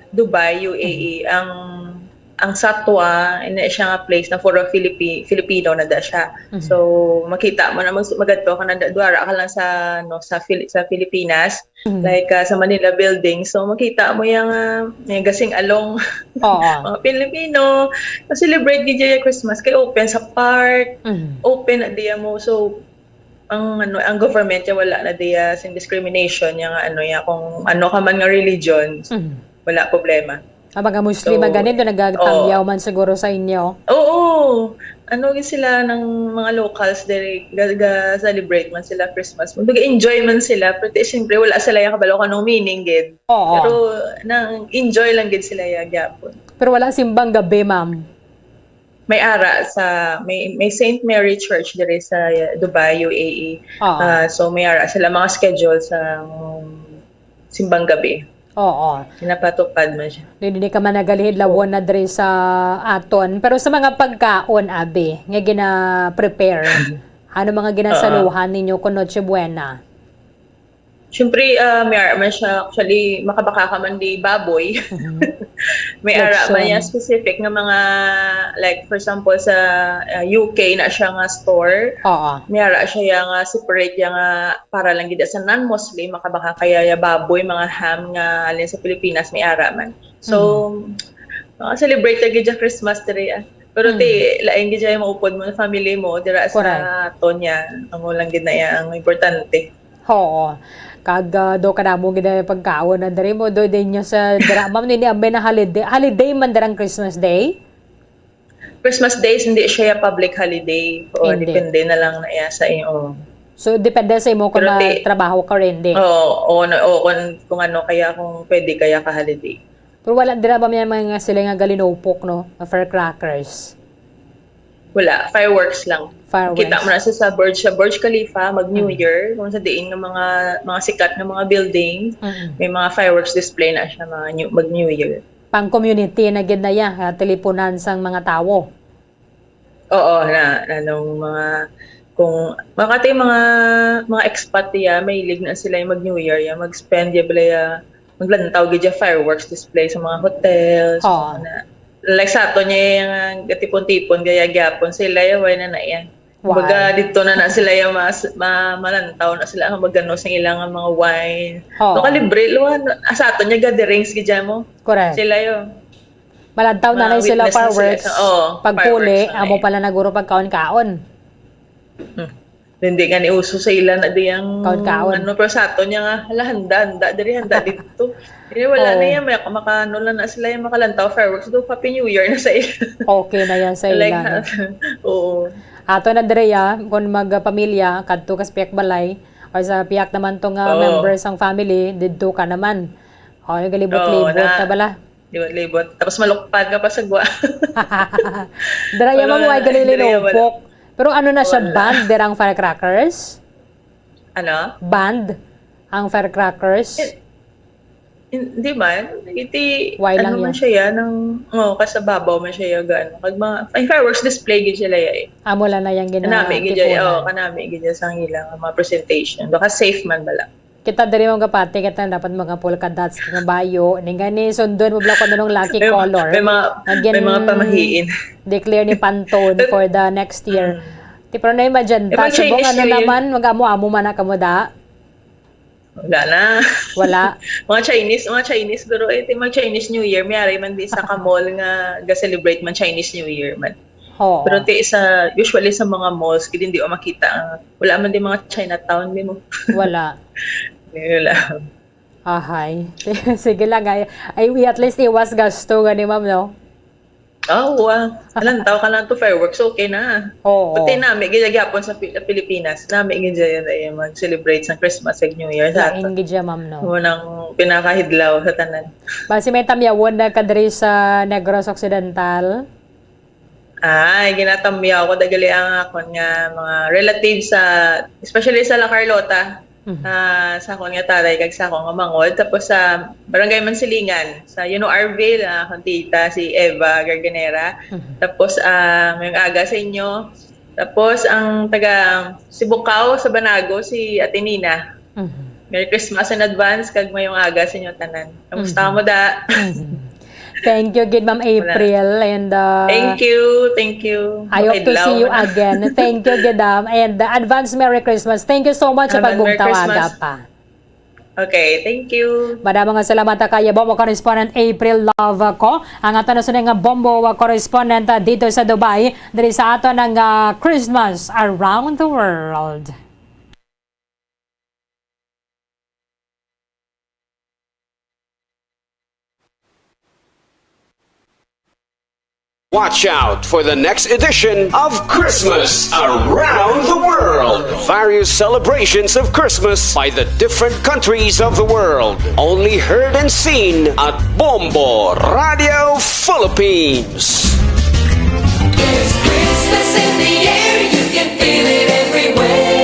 Dubai, U A E, ang ang Satwa, ina siya nga place na for a Filipi, Filipino na da siya. Mhm. So makita mo na mag, magadto ka na da- duara ka lang sa no sa Fili, sa Pilipinas. Mhm. Like ah, sa Manila building, so makita mo yung uh, yung gasing along Oo. mga Pilipino, celebrate gid yung Christmas kay open sa park, Mhm. open na diya mo. So ang ano ang government niya wala na diya sing discrimination niya nga ano ya kung ano ka man nga religion, Mhm. Wala problema. Ang mga Muslim So, nga ganito, nagtangyaw man siguro sa inyo. Oo. Ano gid sila ng mga locals diri ga, ga celebrate man sila Christmas. Mag-enjoy man sila, pero ti, siyempre wala sila yung kabalo kung anong meaning gid. Oo. Pero nang enjoy lang gid sila ya gyapon. Pero wala simbang gabi, ma'am. May ara sa may may Saint Mary Church diri sa Dubai, U A E. Oo. Ah, so may ara sila mga schedule sa um, simbang gabi. Oo. Ginapatupad man siya. Di, di ka man nagalihid lawon na diri sa aton. Pero sa mga pagkaon, abi, nga gina-prepare, ano mga ginasaluhan ninyo kung Noche Buena? Siyempre, ah, may ara man siya, actually, makabaka ka man di baboy. May ara man Lechon. Niya specific nga mga, like, for example, sa ah, U K na siya nga store. Oo. May ara siya ya nga separate ya nga para lang gid sa non-Muslim, makabaka kaya ya baboy, mga ham nga alin sa Pilipinas, may ara man. So, mga celebrate lagi dyan Christmas diri ah. Pero ti, lain gid dyan yung maupod mo, family mo, dira sa Correct. Tonya, amo lang gid na iya ang importante. Oo. Kag ah, do ka namo gid ang pagkaon na diri mo do din nyo sa dira ma'am nini ambay na holiday holiday man dirang Christmas Day. Christmas Day hindi siya public holiday. O, Hindi. Depende na lang na iya sa iyo. So depende sa imo kung Pero ti- trabaho ka or hindi. Oo, o, na, o kung, kung ano kaya, kung pwede kaya ka holiday. Pero wala dira ba may mga sila nga galinupok, no? Nga firecrackers. Wala, fireworks lang. Fireworks. Kita mo na sa, sa Burj, sa Burj Khalifa, mag New Mm. Year, kung sa diin ng mga mga sikat na mga building, Mm-mm. May mga fireworks display na siya mga new, mag New Year. Pang community na gid na iya, ha, tilipunan sang mga tawo. Oo, na anong mga kung makati mga mga expat ya, mahilig na sila yung mag New Year ya, mag-spend ya bala ya, maglantaw gid ya fireworks display sa mga hotels, Oo. na, like sa ato niya yung gatipon-tipon gaya gyapon sila ya, why na na yan. Why? Baga dito na na sila yung mas ma, malantaw na sila ang magano sa ilang mga wine. Oo. Makalibre luwan. Ah, sa ato niya gatherings gid mo. Correct. Sila yun. Malantaw na lang sila Ma-witness na sila fireworks. sa, oo, Pagpuli, fireworks na amo eh. Pala na guro pagkaon-kaon. Hmm. Hindi nga ni uso sa ila na di ang Kaon-kaon. Ano, pero sa aton niya nga, hala, handa, handa, diri, handa dito. Diri, wala na Oo. yan, may, maka, ano lang na sila yung makalantaw fireworks, do, Happy New Year na sa ila. Okay na yan sa Like, ila, no? Oo. Ato na, Drea, kung magpamilya, kadto ka sa piyak balay, or sa piyak naman to nga Oo. members sang family, didto ka naman. O, yung galibot-libot Oo, na. na bala. Libot-libot. Tapos malukpad ka pa sa gwa. Dira, Wala yaman mo na, ay dira, wala. galinupok. Pero ano na siya, Wala. band, dira ang firecrackers? Ano? Band ang firecrackers? Eh, hindi man. Iti, Why lang ano man yan? siya yan? Ang, oh, kasababaw man siya yan. Ano. Kag mga, ay, fireworks display gid sila yan. Amo lang na yung Kanami gid yan. Oh, ginakipunan. Kanami gid yan sa ilang mga presentation. Baka safe man bala. Kita diri mga kapati, kita dapat mga polka dots nga bayo. Ning gani, sundon mo bala kung anong lucky May mga, color. may mga, Again, may mga pamahiin. declare ni Pantone for the next year. Mm. Ti, pero na-imagine Eh, ta, mag-Chinese subong ano New Year. naman, mag-amo-amo man na kamo da? Wala na. Wala. Mga Chinese, mga Chinese, guro, eh, ti mag-Chinese New Year, may ari man di sa ka-mall nga ga-celebrate man Chinese New Year man. Oo. Pero ti sa, usually sa mga malls, gid hindi ko makita, ah, wala man di mga Chinatown, di mo. Wala. Wala. Ahay. Sige lang, ay, ay, at least iwas gasto gani, ma'am, no? Ah, oo, ah. Alam, tao ka lang to fireworks, okay na. Oo. Pati nami, gid gihapon sa Pi-, Pilipinas, nami gid yan ay mag-celebrate sa Christmas ug New Year sa Lain ato. gid siya, ma'am, no? Mo nang pinakahidlaw sa tanan. Basi may tamyawon na kadiri sa Negros Occidental. Ay, ginatamyaw ko dagali ang akon nga mga relatives sa, especially sa La Carlota, Mhm. ah, sa akon nga tatay kag sa akon nga mangod. Tapos sa Barangay Mansilingan, sa, you know, Arville, ah, akon tita, si Eva Garganera. Mhm. Tapos, ah, ngayong aga sa inyo. Tapos ang taga Sibugao, sa Banago, si Ate Nina. Mhm. Merry Christmas in advance, kag mayong aga sa inyo tanan. Kamusta Mhm. mo, da? Mhm. Thank you gid, Ma'am Wala. April, and, uh, Thank you, thank you. I hope to Makaidlaw see you na. again. Thank you gid, ma'am, and, uh, advance Merry Christmas. Thank you so much sa Advance Merry pagbugtaw Christmas. aga pa. Okay, thank you. Madamo nga salamat, ah, kay Bombo correspondent April Love ko. Ang aton na sunod nga Bombo, ah, correspondent, ah, dito sa Dubai, diri sa aton ang, ah, Christmas Around the World. Watch out for the next edition of Christmas Around the World. Various celebrations of Christmas by the different countries of the world. Only heard and seen at Bombo Radio Philippines. There's Christmas in the air, you can feel it everywhere.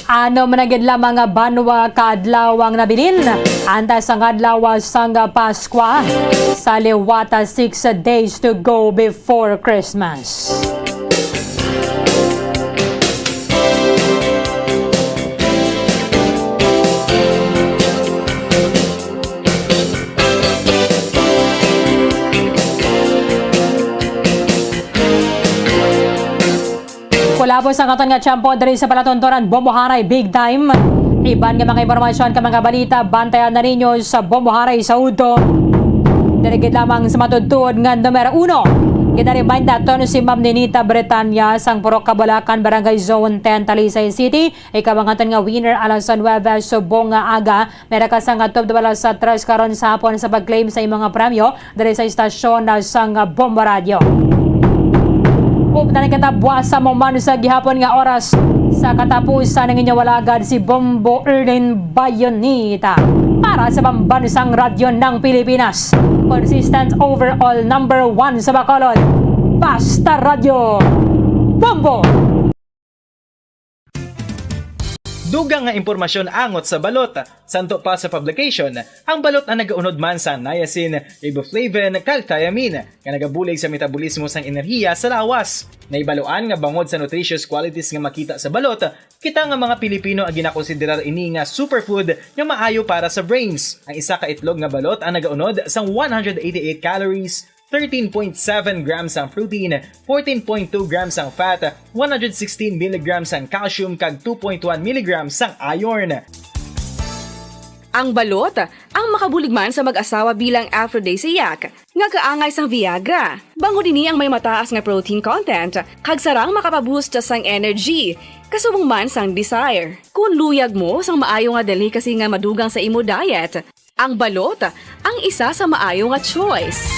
Ano man na gid lamang nga banwa ka adlaw ang nabilin, antes sang adlaw sang Paskwa, sa liwat six days to go before Christmas. Kulabos ang aton nga tiyempo diri sa palatuntunan Bombo Haray Big Time. Iban nga mga impormasyon kag mga balita, bantayan na ninyo sa Bombo Haray sa udto. Diri gid lamang sa matuod-tuod nga numero uno. Gina-remind naton si Ma'am Ninita Bretanya sang Purok Kabulakan, Barangay Zone ten, Talisay City. Ikaw ang aton nga winner alas nuebe subong nga aga. May ra ka sang tubdwala sa tres karon sa hapon sa pag-claim sa imong nga premyo diri sa istasyon na sang Bombo Radyo. Updan ang katabwasan mo man sa gihapon nga oras. Sa katapusan, ang inyong alagad si Bombo Erlin Bayonita para sa Pambansang Radyo ng Pilipinas. Consistent overall number one sa Bacolod. Basta Radyo. Bombo! Dugang nga impormasyon angot sa balot. Santo pa sa publication, ang balot ang nagaunod man sa niacin, riboflavin, kag thiamine, nga nagabulig sa metabolismo sang enerhiya sa lawas. Nahibaluan nga bangod sa nutritious qualities nga makita sa balot, kita nga mga Pilipino ang ginakonsiderar ini nga superfood nga maayo para sa brains. Ang isa ka itlog nga balot ang nagaunod sang one hundred eighty-eight calories, thirteen point seven grams sang protein, fourteen point two grams sang fat, one hundred sixteen milligrams sang calcium, kag two point one milligrams sang iron. Ang balot, ang makabulig man sa mag-asawa bilang aphrodisiac, nga kaangay sang Viagra. Bangod ini ang may mataas nga protein content, kag sarang makapaboost sang energy, kasubong man sang desire. Kon luyag mo sang maayo nga delicacy nga madugang sa imo diet, ang balot ang isa sa maayo nga choice.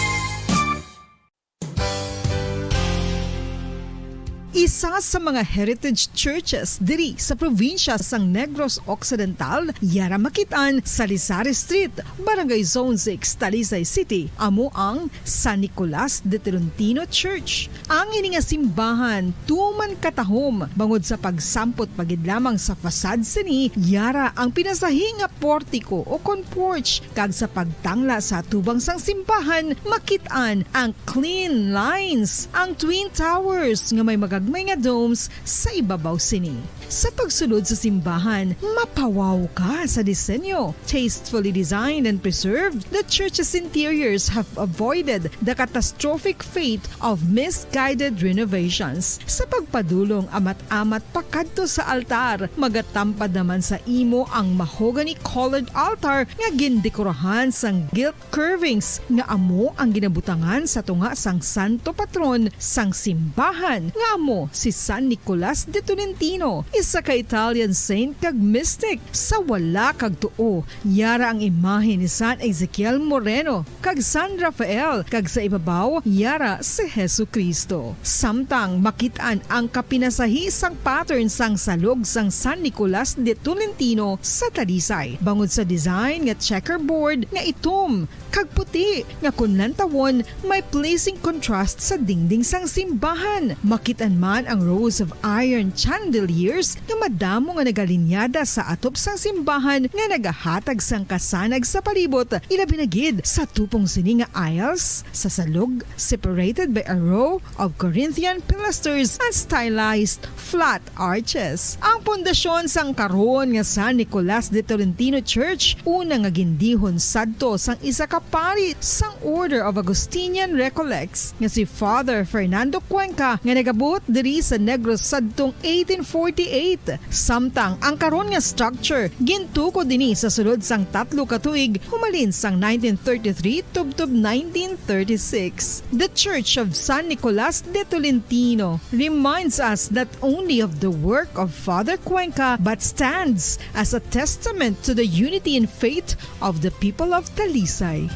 Isa sa mga heritage churches diri sa probinsya sang Negros Occidental, yara makit-an sa Lisari Street, Barangay Zone six, Talisay City, amo ang San Nicolas de Tolentino Church. Ang ini nga simbahan tuman katahom bangod sa pagsampot pa gid lamang sa facade sini, yara ang pinasahi nga portiko o kon porch, kag sa pagtangla sa atubang sang simbahan, makit-an ang clean lines, ang twin towers nga may magagmay nga domes sa ibabaw sini. Sa pagsulod sa simbahan, mapawaw ka sa disenyo. Tastefully designed and preserved, the church's interiors have avoided the catastrophic fate of misguided renovations. Sa pagpadulong amat-amat pakadto sa altar, magatampad naman sa imo ang mahogany-colored altar nga gindekorahan sang gilt curvings nga amo ang ginabutangan sa tunga sang santo patron sang simbahan, nga amo si San Nicolas de Tolentino, isa ka Italian saint kag mystic. Sa wala kag tuo, yara ang imahe ni San Ezekiel Moreno kag San Rafael, kag sa ibabaw, yara si Jesu-Cristo. Samtang makit-an ang kapinasahi sang pattern sang salog sang San Nicolas de Tolentino sa Talisay, bangod sa design nga checkerboard nga itom kag puti, nga kon lantawon, may pleasing contrast sa dingding sang simbahan. Makit-an man ang rows of iron chandeliers nga madamo nga nagalinyada sa atop sang simbahan nga nagahatag sang kasanag sa palibot, ilabi na gid sa tupong sini nga aisles sa salog, separated by a row of Corinthian pilasters and stylized flat arches. Ang pundasyon sang karon nga San Nicolas de Tolentino Church, una nga gindihon sadto sang isa ka pari sang Order of Augustinian Recollects, nga si Father Fernando Cuenca, nga nagabuot diri sa Negros sadtong eighteen forty-eight. Samtang ang karon nga structure gintukod ini sa sulod sang tatlo ka tuig, humalin sang nineteen thirty-three tubtob nineteen thirty-six. The Church of San Nicolas de Tolentino reminds us not only of the work of Father Cuenca, but stands as a testament to the unity in faith of the people of Talisay.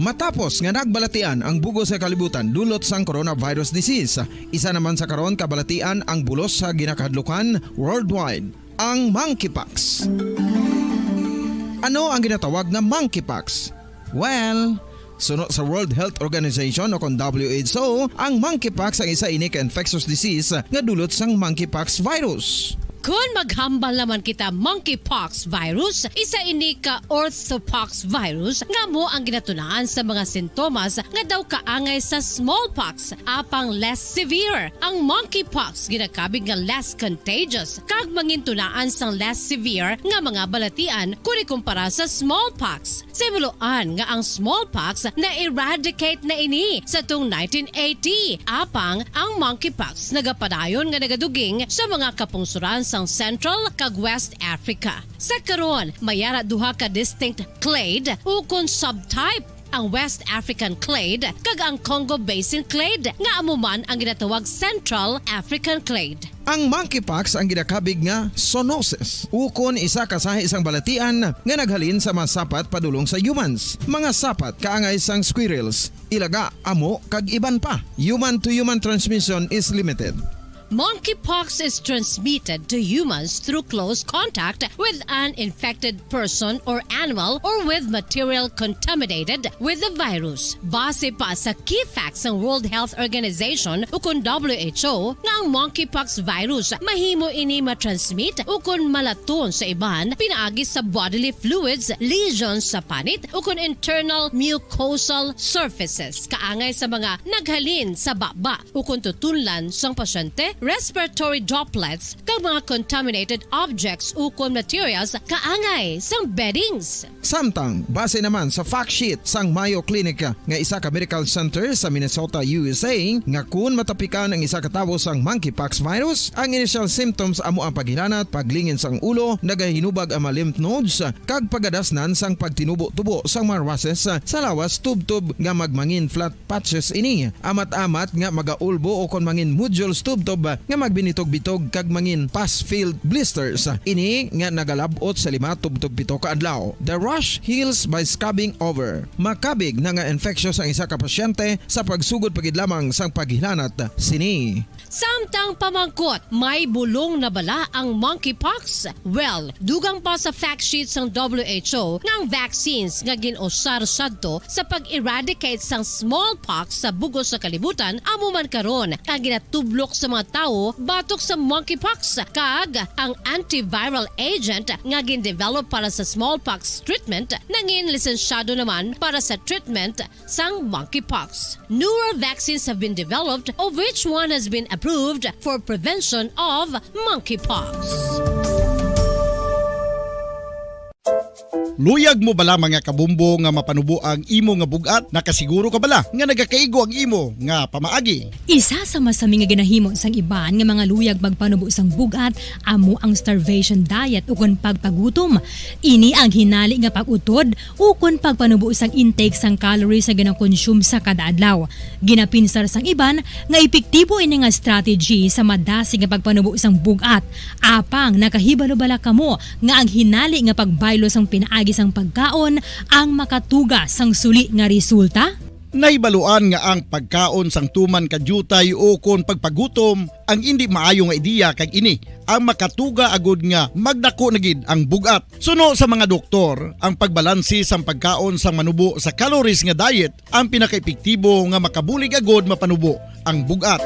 Matapos nga nagbalatian ang bug-os nga kalibutan dulot sang coronavirus disease, isa naman sa karon kabalatian ang bulos sa ginakahadlukan worldwide, ang monkeypox. Ano ang ginatawag nga monkeypox? Well, suno sa World Health Organization o kon W H O, ang monkeypox ang isa ini ka infectious disease nga dulot sang monkeypox virus. Kon maghambal naman kita, monkeypox virus, isa ini ka orthopox virus nga amo ang ginatunaan sa mga sintomas nga daw kaangay sa smallpox, apang less severe. Ang monkeypox ginakabig nga less contagious kag mangintunaan sang less severe nga mga balatian kon ikumpara sa smallpox. Sa himuloan nga ang smallpox na-eradicate na ini sa tong nineteen eighty, apang ang monkeypox nagapadayon nga nagaduging sa mga kapungsoran sang Central kag West Africa. Sa karon, may ara duha ka distinct clade ukon subtype, ang West African clade kag ang Congo Basin clade, nga amo man ang ginatawag Central African clade. Ang monkeypox ang ginakabig nga zoonosis, ukon isa ka sahi sang balatian nga naghalin sa mga sapat padulong sa humans, mga sapat kaangay sang squirrels, ilaga, amo, kag iban pa. Human to human transmission is limited. Monkeypox is transmitted to humans through close contact with an infected person or animal or with material contaminated with the virus. Base pa sa key facts sang World Health Organization ukon W H O, nga ang monkeypox virus mahimo ini matransmit ukon malaton sa iban pinaagi sa bodily fluids, lesions sa panit, ukon internal mucosal surfaces, kaangay sa mga naghalin sa baba ukon tutunlan sang pasyente respiratory droplets, kag mga contaminated objects ukon materials kaangay sang beddings. Samtang, base naman sa fact sheet sang Mayo Clinic nga isa ka medical center sa Minnesota, U S A, nga kun matapikan ang isa ka tawo sang monkeypox virus, ang initial symptoms amo ang paghilanat, paglingin sang ulo, nagahinubag ang mga lymph nodes, kag pagadasnan sang pagtinubo-tubo sang mga rushes sa lawas tubtob nga magmangin flat patches ini. Amat-amat nga magaulbo o kon mangin nodules tubtob nga magbinitog-bitog kag mangin pus-filled blisters. Ini nga nagalab-ot sa lima tubtob pito ka adlaw. The rash heals by scabbing over. Makabig na nga infectious ang isa ka pasyente sa pagsugod pa gid lamang sang paghilanat sini. Samtang pamangkot, may bulong na bala ang monkeypox? Well, dugang pa sa fact sheet sang W H O nga ang vaccines nga gin-usar sadto sa pag-eradicate sang smallpox sa bug-os nga kalibutan amo man karon ang ginatublok sa mga tawo batok sa monkeypox, kag ang antiviral agent nga gin-develop para sa smallpox treatment nangin lisensyado naman para sa treatment sang monkeypox. Newer vaccines have been developed, of which one has been approved for prevention of monkeypox. Luyag mo bala, mga kabumbo, nga mapanubo ang imo nga bug-at? Nakasiguro ka bala nga nagakaigo ang imo nga pamaagi? Isa sa masami nga ginahimo sang iban nga mga luyag magpanubo sang bug-at amo ang starvation diet ukon pagpagutom. Ini ang hinali nga pag-utod ukon pagpanubo sang intake sang calories nga ginakonsume sa kada adlaw. Ginapinsar sang iban nga epektibo ini nga strategy sa madasig nga pagpanubo sang bug-at. Apang nakahibalo bala kamo nga ang hinali nga pagbaylo sang pinaagi sang pagkaon ang makatuga sang suli nga resulta? Nahibaluan nga ang pagkaon sang tuman ka diutay o kon pagpagutom ang indi maayo nga ideya, kag ini ang makatuga agud nga magdako na gid ang bug-at. Suno sa mga doktor, ang pagbalanse sang pagkaon sang manubo sa calories nga diet ang pinakaepektibo nga makabulig agud mapanubo ang bug-at.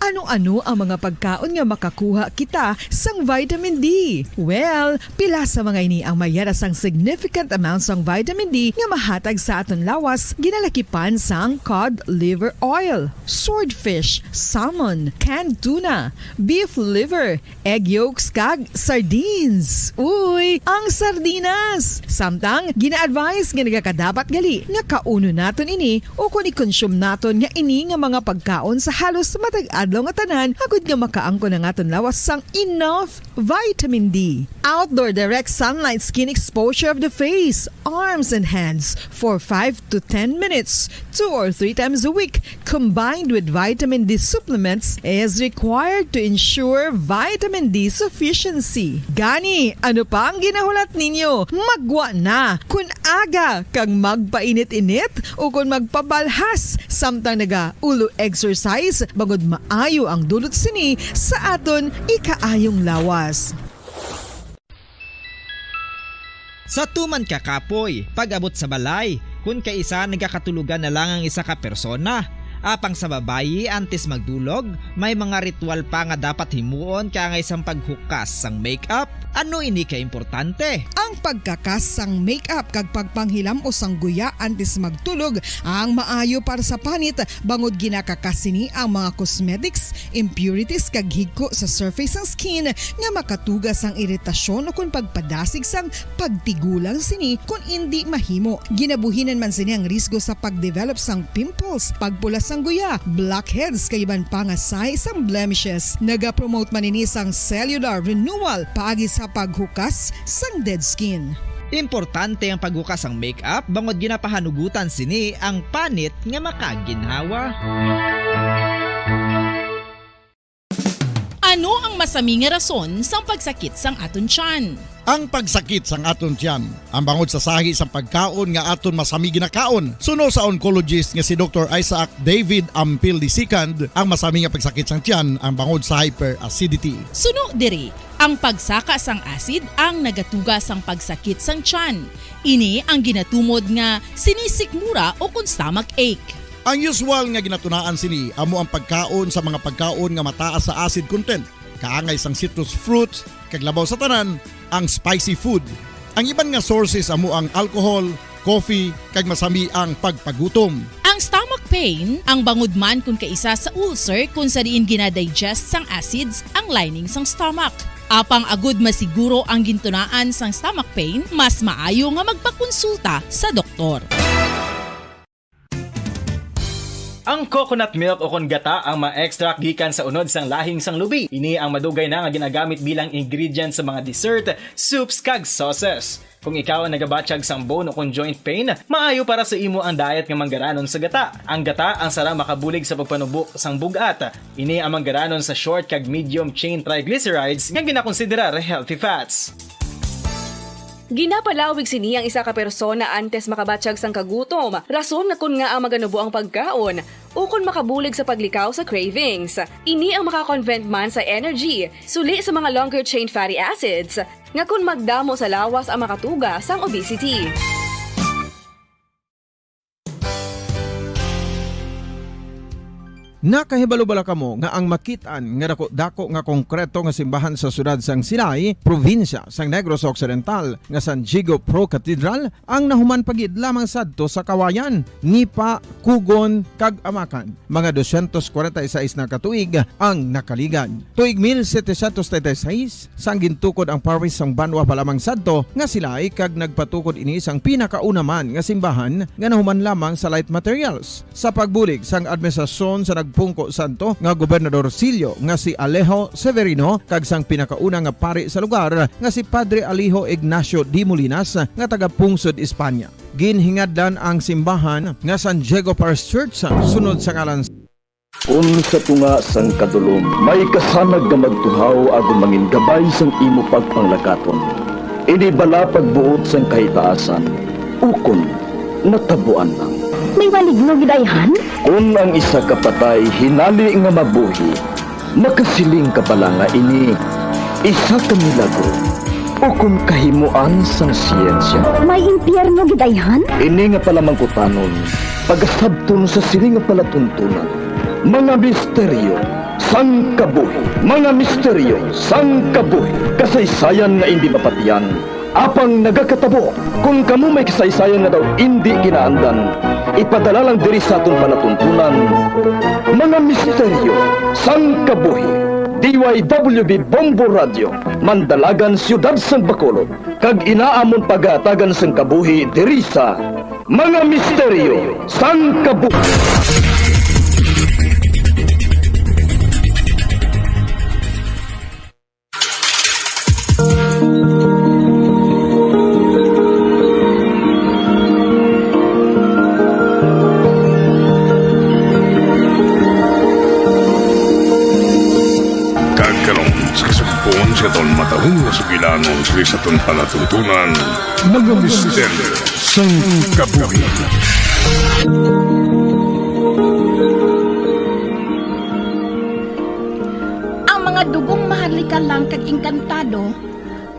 Ano-ano ang mga pagkaon nga makakuha kita sang vitamin D? Well, pila sa mga ini ang mayara sang significant amount sang vitamin D nga mahatag sa aton lawas, ginalakipan sang cod liver oil, swordfish, salmon, canned tuna, beef liver, egg yolks, kag sardines. Uy, ang sardinas! Samtang, gina-advise nga nagakadapat gali nga kaunon naton ini o kon i-consume naton nga ini nga mga pagkaon sa halos matag adlaw nga tanan, agud nga makaangkon ang aton lawas sang enough vitamin D. Outdoor direct sunlight skin exposure of the face, arms, and hands for five to ten minutes, two or three times a week, combined with vitamin D supplements, is required to ensure vitamin D sufficiency. Gani, ano pa ang ginahulat ninyo? Maggwa na! Kun aga kag magpainit-init ukon magpabalhas samtang naga-ulo exercise, bangod maayo ang dulot sini sa aton ikaayong lawas. Sa tuman ka kapoy, pag-abot sa balay, kun kaisa nagakatulogan na lang ang isa ka persona. Apang sa babayi, antes magdulog, may mga ritual pa nga dapat himuon kaangay sang paghukas sang makeup. Ano ini ka importante? Ang pagkakas sang makeup kag pagpanghilam-os sang guya antes magtulog ang maayo para sa panit, bangod ginakakas sini ang mga cosmetics, impurities, kag higko sa surface sang skin nga makatuga sang iritasyon ukon pagpadasig sang pagtigulang sini kon indi mahimo. Ginabuhinan man sini ang risgo sa pagdevelop sang pimples, pagpula sang guya, blackheads, kag iban pa nga sahi sang blemishes. Nagapromote man ini sang cellular renewal paagi sa paghukas sang dead skin. Importante ang paghukas sang makeup bangod ginapahanugutan sini ang panit nga makaginhawa. Ano ang masami nga rason sang pagsakit sang aton tiyan? Ang pagsakit sang aton tiyan, ang bangod sa sahi sang pagkaon nga aton masami ginakaon. Suno sa oncologist nga si Doktor Isaac David Ampil the second, ang masami nga pagsakit sang tiyan ang bangod sa hyperacidity. Suno diri, ang pagsaka sang acid ang nagatuga sang pagsakit sang tiyan. Ini ang ginatumod nga sinisikmura o kon stomach ache. Ang usual nga ginatunaan sini amo ang pagkaon sa mga pagkaon nga mataas sa acid content, kaangay sang citrus fruits, kag labaw sa tanan, ang spicy food. Ang iban nga sources amo ang alcohol, coffee, kag masami ang pagpagutom. Ang stomach pain, ang bangod man kon kaisa sa ulcer kon sa diin ginadigest sang acids ang lining sang stomach. Apang agud masiguro ang gintunaan sang stomach pain, mas maayo nga magpakonsulta sa doktor. Ang coconut milk o kon gata ang ma-extract gikan sa unod sang lahing sang lubi. Ini ang madugay na nga ginagamit bilang ingredient sa mga dessert, soups, kag sauces. Kung ikaw ang nagabatyag sang bone o kon joint pain, maayo para sa imo ang diet nga manggaranon sa gata. Ang gata ang sarang makabulig sa pagpanubo sang bug-at. Ini ang manggaranon sa short kag medium chain triglycerides nga ginakonsiderar healthy fats. Ginapalawig sini ang isa ka persona antes makabatyag sang kagutom, rason nga kon ngaa maganubo ang pagkaon, ukon makabulig sa paglikaw sa cravings. Ini ang makakonvert man sa energy, suli sa mga longer chain fatty acids, nga kon magdamo sa lawas ang makatuga sang obesity. Nakahibalo bala kamo nga ang makit-an nga dako-dako nga konkreto nga simbahan sa siyudad sang Silay, probinsya sang Negros Occidental, nga San Diego Pro Cathedral ang nahuman pa gid lamang sadto sa Kawayan, Nipa, Cogon, kag Amacan? Mga dosyentos kwarenta y seis na ka tuig ang nakaligad. Tuig mil setecientos treinta y seis, sang gintukod ang parish sang Banwa pa lamang sadto nga Silay, kag nagpatukod ini sang pinakauna man nga simbahan nga nahuman lamang sa light materials. Sa pagbulig sang administrasyon sa nagpungko sadto nga gobernadorcillo nga si Alejo Severino kag sang pinakauna nga pari sa lugar nga si Padre Alejo Ignacio de Molinas nga taga-pungsod Espanya, ginhingadlan ang simbahan nga San Diego Parish Church sunod sa ngalan. Kon sa tunga sang kadulom may kasanag nga magtuhaw agod mangin gabay sang imo pagpanglakaton, ini bala pagbuot sang kahitaasan, ukon natabuan lang? May maligno gid ayhan? Kon ang isa ka patay hinali nga mabuhi, makasiling ka bala nga ini isa ka milagro ukon kahimuan sang siyensya? May impyerno gid ayhan? Ini nga palamangkutanon, pagasabton sa sini nga palatuntunan, mga misteryo sang kabuhi. Mga misteryo sang kabuhi. Kasaysayan nga indi mapatian, apang nagakatabo. Kon kamo may kasaysayan nga daw indi kinaandan, ipadala lang diri sa aton palatuntunan, mga misteryo sang kabuhi. D Y W B Bombo Radio, Mandalagan, Siyudad sang Bacolod, kag inaamon pagahatagan sang kabuhi diri sa Mga Misteryo sang Kabuhi. Kag karon, sa kasugpon sa aton matahong nga sugilanon sa aton palatuntunan, mga misteryo sang kabuhi. Ang mga dugong maharlika lang kag engkantado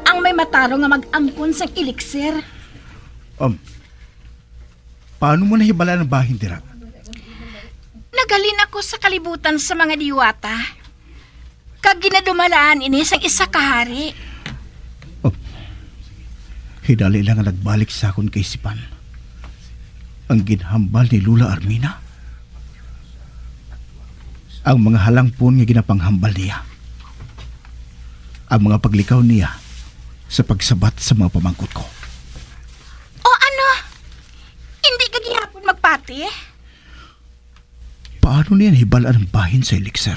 ang may matarong nga mag-angkon sang eliksir. Um, paano mo nahibal-an ang bahin dira? Naghalin ako sa kalibutan sa mga diwata, kag ginadumalaan ini sang isa ka hari. Oh, hinali lang nga nagbalik sa akon kaisipan ang ginhambal ni Lola Armina, ang mga halangpon nga ginapanghambal niya, ang mga paglikaw niya sa pagsabat sa mga pamangkot ko. O ano? Hindi ka gihapon magpati? Paano niya nahibal-an ang bahin sa eliksir?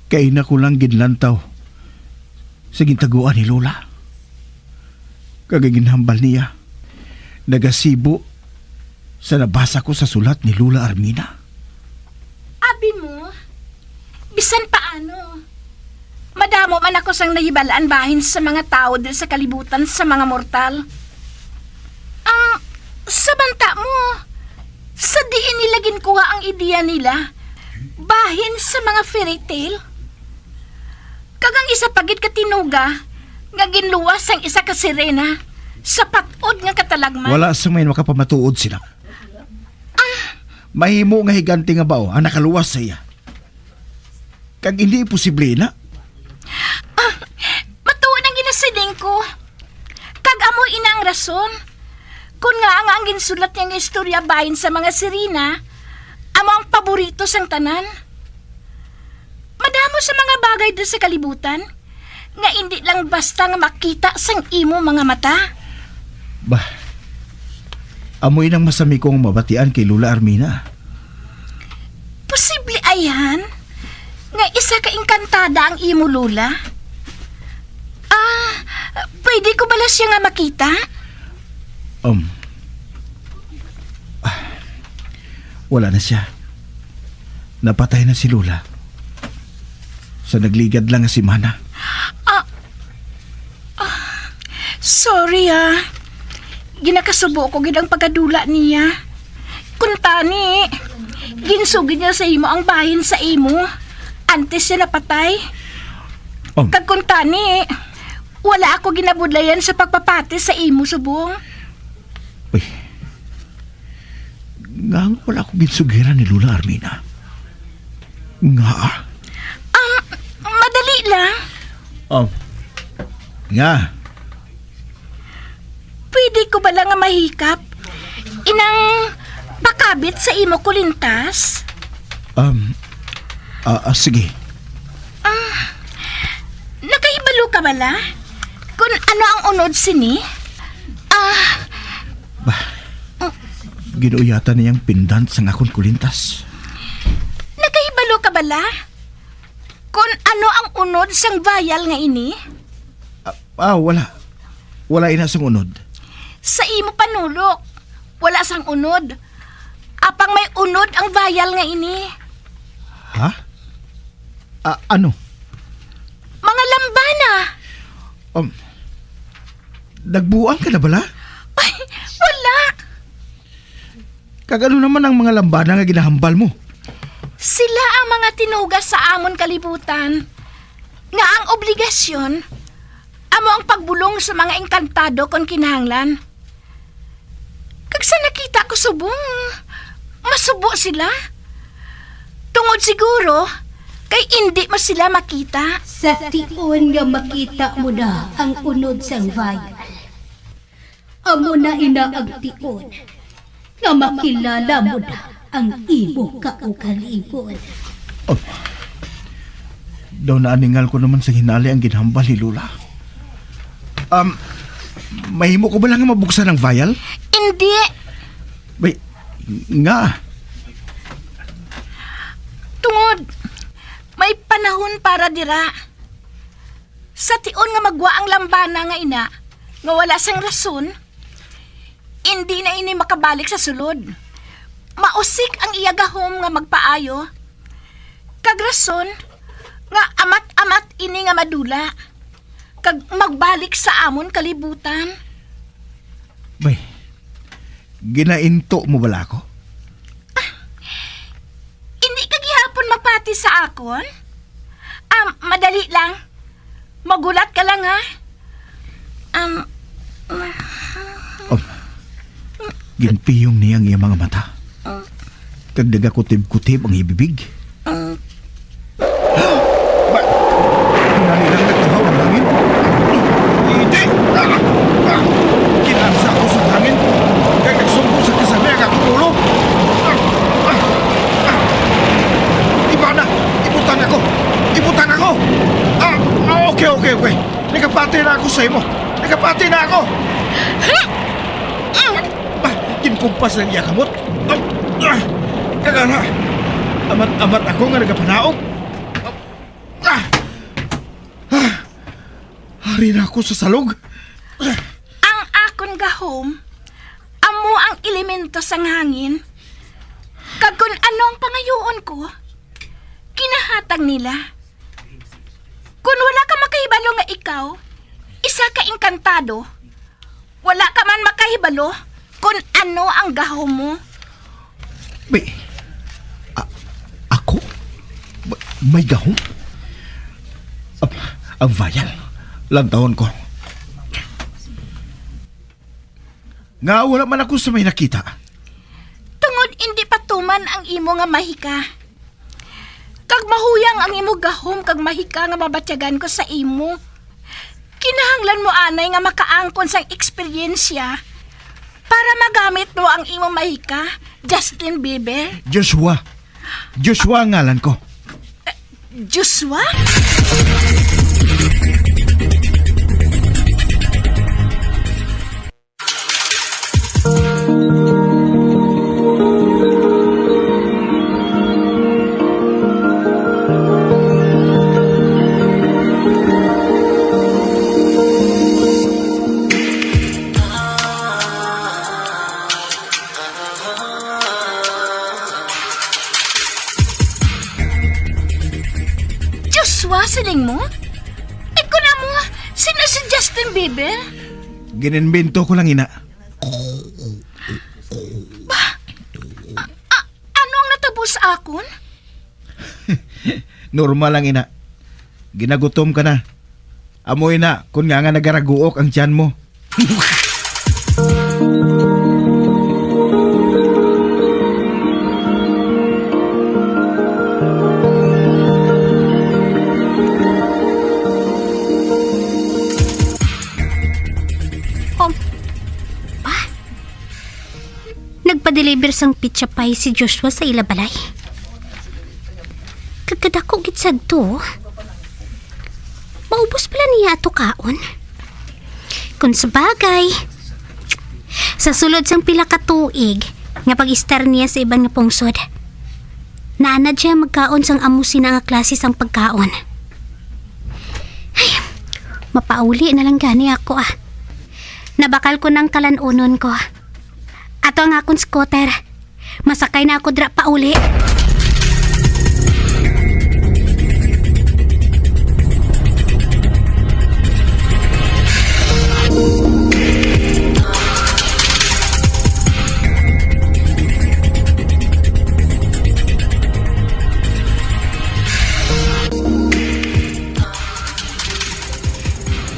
Kay na ko lang ginlantaw sa gintaguan ni Lola. Kag ang ginhambal niya nagasibo sa nabasa ko sa sulat ni Lola Armina. Abi mo, bisan paano, madamo man ako sang nahibal-an bahin sa mga tawo diri sa kalibutan sa mga mortal. Ang sa banta mo, sa diin nila ginkuha ang ideya nila bahin sa mga fairy tale? Kag ang isa pa gid ka tinuga nga ginluwas sang isa ka sirena sa pat-od nga katalagman. Wala sang may makapamatuod sila. Ah. Mahimo nga higante nga bao ang nakaluwas sa iya. Kag hindi imposible na. Ah, matuod ang ginasiling ko. Kag amo ina ang rason Kon nga ang, ang ginsulat niya nga istorya bahin sa mga sirena, amo ang paborito sang tanan. Madamo sa mga bagay diri sa kalibutan nga indi lang basta nga makita sang imo mga mata. Bah, amoy nang masami kong mabatian kay Lola Armina. Posible ayhan nga isa ka engkantada ang imo lola? Ah, pwede ko bala siya nga makita? Um, ah, wala na siya. Napatay na si Lola. Sa nagligad lang nga semana. Ah, ah, sorry, ah. Ginakasubo ko gid ang pagkadula niya. Kuntani, ginsugid niya sa imo ang bahin sa imo antes siya napatay. Um. Kag kuntani, wala ako ginabudlayan sa pagpapati sa imo subong. Uy, nga wala ako ginsugiran ni Lola Armina. Nga? Um, madali lang. Um, nga? Pwede ko bala nga mahikap inang pakabit sa imo kulintas? Um, ah, ah, sige. Ah, nakahibalo ka bala kun ano ang unod sini? Ah, Bah, mm, ginuuyatan niyang pendant sang akon kulintas. Nakahibalo ka bala kun ano ang unod sang vial nga ini? Ah, ah, wala. Wala ina sang unod. Sa imo panulok, wala sang unod. Apang may unod ang vial nga ini. Ha? Ah, ano? Mga lambana. Um, nagbuang ka na bala? Ay, wala. Kag ano naman ang mga lambana nga ginahambal mo? Sila ang mga tinuga sa amon kalibutan nga ang obligasyon amo ang pagbulong sa mga engkantado kon kinahanglan. Kag sa nakita ko subong, masubo sila. Tungod siguro kay indi mo sila makita. Sa tion nga makita mo na ang unod sang vial, amo na ina ang tion nga makilala mo na ang imo kaugalingon. Oh. Daw naaningal ko naman sa hinali ang ginhambal ni Lola. Um, mahimo ko ba lang mabuksan ang vial? Hindi. Bay, nga? Tungod, may panahon para dira. Sa tion nga magwa ang lambana nga ina, nga wala sang rason, indi na ini makabalik sa sulod. Mausik ang iya gahom nga magpaayo. Kag rason nga amat-amat ini nga madula, kag magbalik sa amon kalibutan. Bay, ginainto mo bala ako? Ah, hindi ka gihapon mapati sa akon? Ah, madali lang. Magulat ka lang, ha? Um, Oh, ginpiyong niya ang iyang mga mata. Kag nagakutib-kutib ang ibibig. Ba, tinali lang nagtahaw ang hangin. Hindi! Ah! Ah! Kinansa ako sa hangin. Kag nagsumbo sa kasabay ang akong ulo. Ah! Ah! Ah! Ibana! Ibutang ako! Ibutang ako! Ah! Ah, okay, okay, okay. Nagapati na ako sa imo. Nagapati na ako. Ah! Ginkumpas ang iya kamot. Ah! Ah! Kagana, amat-amat ako nga nagapanaog. Ah! Ah! Hari na ako sa salog. Ang akon gahom, amo ang elemento sang hangin. Kag kon ano ang pangayoon ko, ginahatag nila. Kon wala ka makahibalo nga ikaw isa ka engkantado, wala ka man makahibalo kon ano ang gahom mo. May, a-, ako? Ma-, may gahom? Ab-, ang vial. Lantawon ko. Nga wala man ako sa may nakita. Tungod indi pa tuman ang imo nga mahika. Kag mahuyang ang imo gahom kag mahika nga mabatyagan ko sa imo. Kinahanglan mo anay nga makaangkon sang eksperyensya Para magamit mo ang imo mahika, Justin Bieber? Joshua. Joshua ang ngalan ko. Joshua? Joshua, siling mo? Ikon mo, sino si Justin Bieber? Ginimbento ko lang, ina. Ba? A-, a-, ano ang natabo sa akon? Normal lang, ina. Ginagutom ka na. Amo ina, kun nga nga nagaraguok ang tiyan mo. Oh. Ah? Nagpa-deliver sang pizza pie si Joshua sa ila balay. Kag kadako gid sadto. Maubos pala niya ato kaon. Kung sa bagay, sa sulod sang pila ka tuig nga pag-istar niya sa iban nga pungsod, naanad siya magkaon sang amo sina nga klase sang pagkaon. Ay, mapauli na lang gani ako, ah. Nabakal ko nang kalan-unon ko. Ato ang akon scooter. Masakay na ako dira pauli.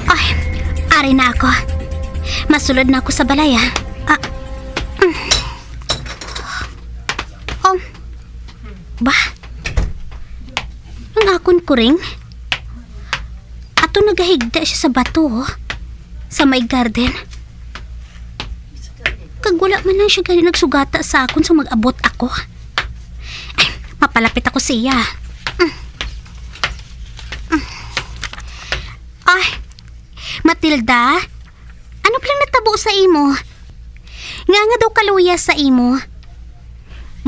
Ay, ari na ako. Masulod na ako sa balay, ah. Ah, mm. Oh. Ba? Ang akon kuring? Ato nagahigda siya sa bato, oh. Sa may garden. Kag wala man lang siya gani nagsugata sa akon sa mag-abot ako. Ay, mapalapit ako siya. Mm. Mm. Ay, Matilda, ano palang natabo sa imo? Nga nga daw kaluya sa imo?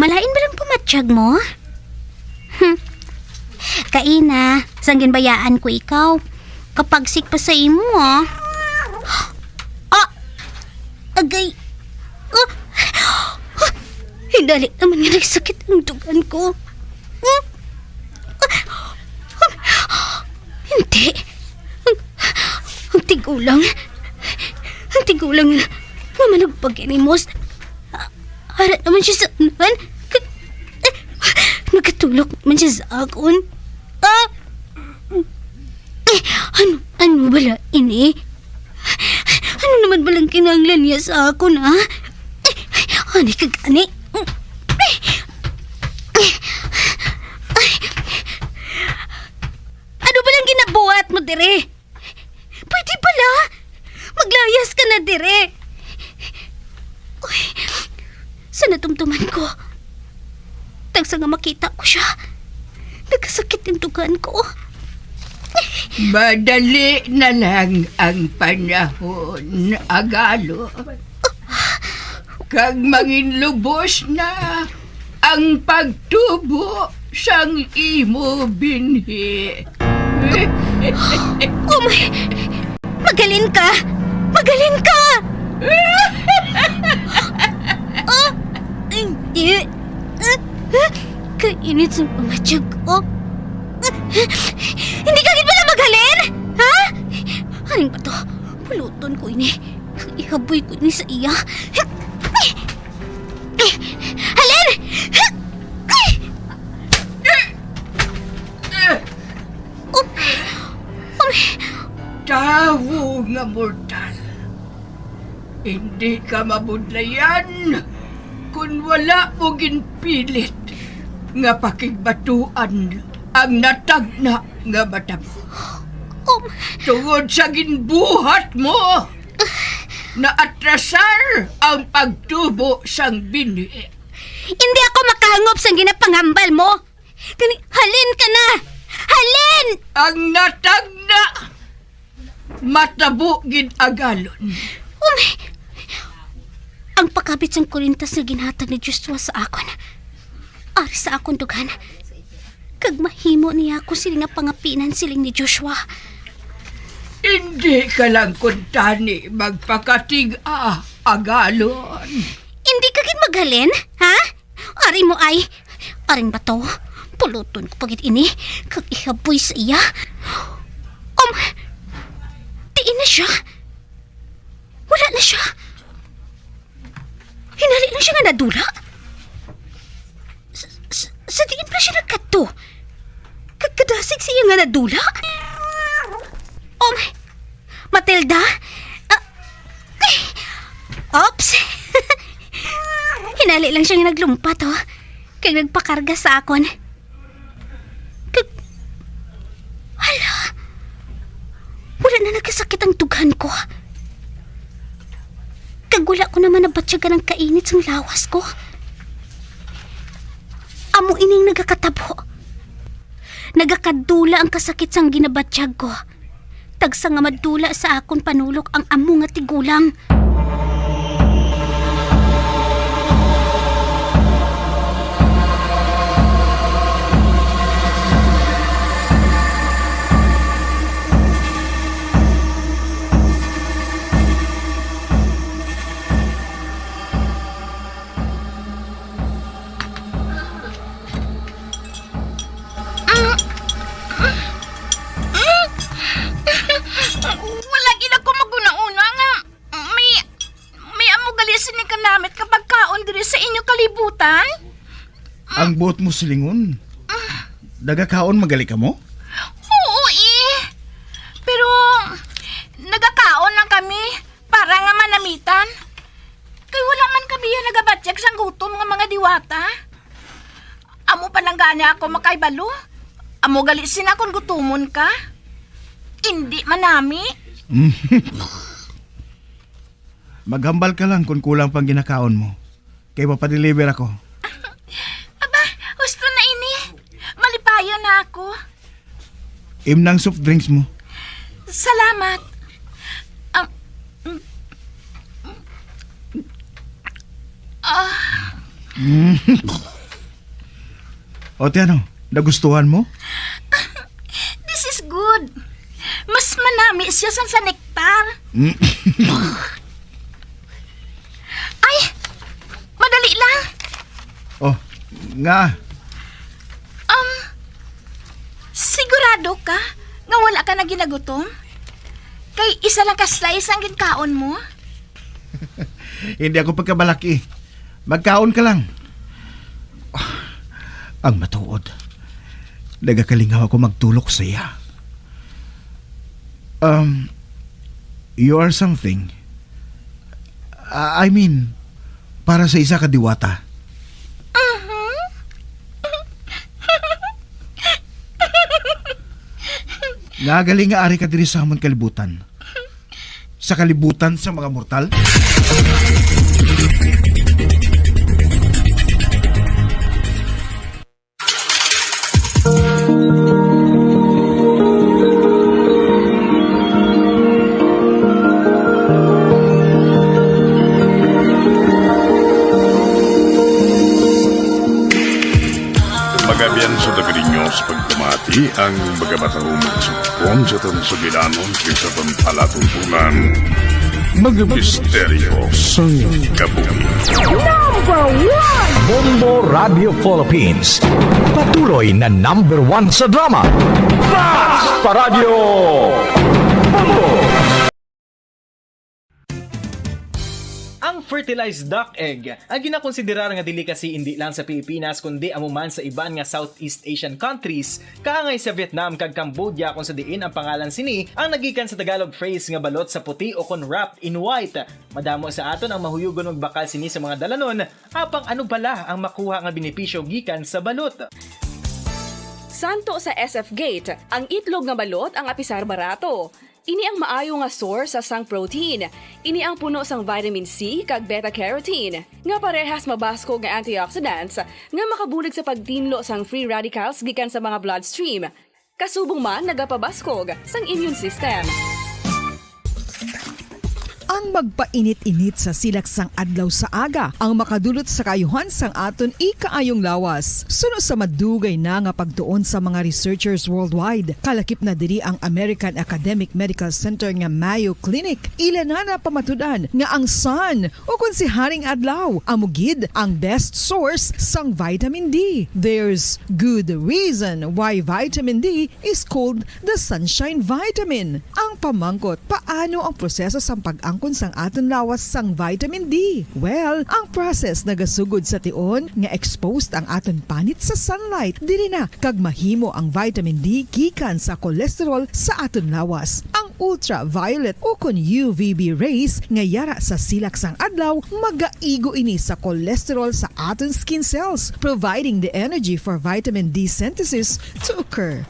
Malain ba lang pamatyag mo? Hmm. Kaina, sang ginbayaan ko ikaw, kapagsik pa sa imo, ah. Ah! Agay! Ah! Ah! Hinali naman nga nagsakit ang dugan ko. Hmm? Ah! Hindi. Ang, ang tigulang. Ang tigulang nga manugpag inimos. Ara naman siya sa unahan. Nagatulok man siya sa akon. Ah! Eh, ano, ano bala ini? Ano naman balang kinahanglan niya sa akon, ha? Eh, ani ka gani? Ano balang ginabuhat mo diri? Pwede bala? Maglayas ka na diri. Uy, sa natumtuman ko, tagsa nga makita ko siya, nagkasakit ang dugan ko. Madali na lang ang panahon, Agalo. Kag manginlubos na ang pagtubo sang imo binhi. Oh my! Magaling ka! Magaling ka! Ah! Hindi. Ah! Kainit sa mga tiyan ko. Hindi ka gid pala maghalin? Ha? Haling pa to. Puluton ko ini. Ihaboy ko ini sa iya. Halin! Oh, oh, Tawo nga mortal, hindi ka mabudlayan kon wala mo ginpilit nga pakigbatuan ang natagna nga mata mo. Um, Tungod sa ginbuhat mo, Naatrasar ang pagtubo sang binhi. Hindi ako makahangop sang ginapangambal mo. Kani, halin ka na! Halin! Ang natagna, matabo gid agalon. Um, ang pagkabit sang kurintas nga ginhatag ni Joshua sa akon, ari sa akon dughan, kag mahimo niya ako sini nga pangapinan, siling ni Joshua. Hindi ka lang kuntani magpakatig-a, agalon. Hindi ka gid maghalin, ha? Ari mo ay, aring bato, puluton ko pa gid ini, kag ihaboy sa iya. Um, diin na siya? Wala na siya. Hinali lang siya nga nadula. Sa, sa, sa diin pa siya nagkadto? Kag kadasig sa iya nga nadula? Um, Matilda? Ah, oops! Hinali lang siya nga naglumpat, oh. Kag nagpakarga sa akon. Kag, hala, wala na nagkasakit ang dughan ko. Kag wala ko naman nabatyagan ang kainit sang lawas ko. Amo ining nagakatabo. Nagakadula ang kasakit sang ginabatyag ko. Tagsa nga madula sa akon panulok ang amo nga tigulang. Wala gid ako maghuna-huna nga may, may amo gali sini kanamit nga pagkaon diri sa inyo kalibutan. Ang buot mo silingon, nagakaon man gali kamo? Oo, eh. Pero nagakaon lang kami para nga manamitan. Kay wala man kami ya nagabatyag sang gutom nga mga diwata. Amo pa lang gani ako makahibalo. Amo gali sina kon gutumon ka. Indi manami. Maghambal ka lang kon kulang pang ginakaon mo. Kay mapadeliver ako. Aba, husto na ini. Malipayon na ako. Imnang soft drinks mo. Salamat. Ah, mm, ah. O, ti ano, nagustuhan mo? This is good. Mas manami siya sang sa nektar. Mm. Ay, madali lang. Oh, nga? Um, sigurado ka nga wala ka na ginagutom? Kay isa lang ka slice ang ginkaon mo? Hindi ako pagkabalaki. Magkaon ka lang. Ang matuod, nagakalingaw ako magtulok sa iya. Um, you are something. Ah, I mean, para sa isa ka diwata. Mhm. Nagaling nga ari ka diri sa amon kalibutan. Sa kalibutan sa mga mortal? Magabian sa taga ninyo sa pagpamati ang mga matahumag sa Kon sa aton sugilanon, kay sa aton palatuntunan, mga misteryo sang kabuhi. Number one! Bombo Radio Philippines. Patuloy na number one sa drama. Basta Radio Bombo! Ang fertilized duck egg ang ginakonsiderar nga delicacy indi lang sa Pilipinas, kundi amo man sa iban nga Southeast Asian countries, kaangay sa Vietnam kag Cambodia, kung sa diin ang pangalan sini ang nagikan sa Tagalog phrase nga balot sa puti o kon wrapped in white. Madamo sa aton ang mahuyugon magbakal sini sa mga dalanon, apang ano bala ang makuha nga benepisyo gikan sa balot? Santo sa S F Gate, ang itlog nga balot ang apisar barato. Ini ang maayo nga source sang protein. Ini ang puno sang vitamin C kag beta-carotene, nga parehas mabaskog nga antioxidants nga makabulig sa pagtinlo sang free radicals gikan sa mga bloodstream. Kasubong man nagapabaskog sang immune system. Ang magpainit-init sa silak sang adlaw sa aga ang makadulot sa kaayuhan sang aton ikaayong lawas. Suno sa madugay na nga pagtuon sa mga researchers worldwide, kalakip na diri ang American Academic Medical Center nga Mayo Clinic. Ila na napamatud-an nga ang sun, o kon si Haring Adlaw, amo gid ang best source sang vitamin D. There's good reason why vitamin D is called the sunshine vitamin. Ang pamangkot, paano ang proseso sang pag-angkon sang aton lawas sang vitamin D? Well, ang process nagasugod sa tion nga exposed ang aton panit sa sunlight. Diri na kag mahimo ang vitamin D gikan sa cholesterol sa aton lawas. Ang ultraviolet o kon U V B rays nga yara sa silak sang adlaw magaigo ini sa cholesterol sa aton skin cells, providing the energy for vitamin D synthesis to occur.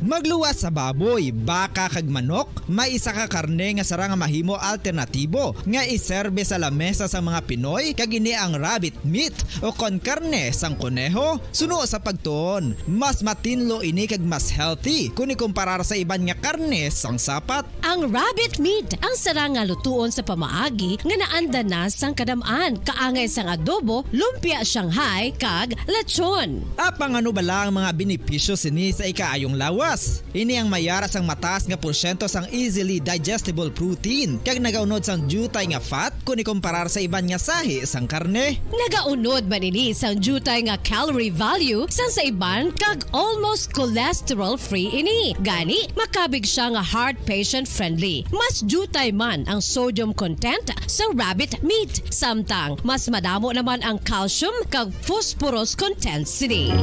Magluwas sa baboy, baka kag manok, may isa ka karne nga sarang nga mahimo alternatibo nga iserbe sa lamesa sang mga Pinoy, kag ini ang rabbit meat o kon karne sang koneho. Suno sa pagtuon, mas matinlo ini kag mas healthy kon ikumparar sa iban nga karne sang sapat. Ang rabbit meat ang sarang nga lutuon sa pamaagi nga naanda na sang kadam-an, kaangay sang adobo, lumpia Shanghai, kag lechon. Apang ano bala ang mga benepisyo sini sa ikaayong lawas? Ini ang may yara sang mataas nga porsyento sang easily digestible protein kag nagaunod sang diutay nga fat kon ikumparar sa iban nga sahi sang karne. Nagaunod man ini sang diutay nga calorie value sang sa iban kag almost cholesterol-free ini. Gani, makabig sia nga heart patient-friendly. Mas diutay man ang sodium content sang rabbit meat, samtang mas madamo naman ang calcium kag phosphorus content sini.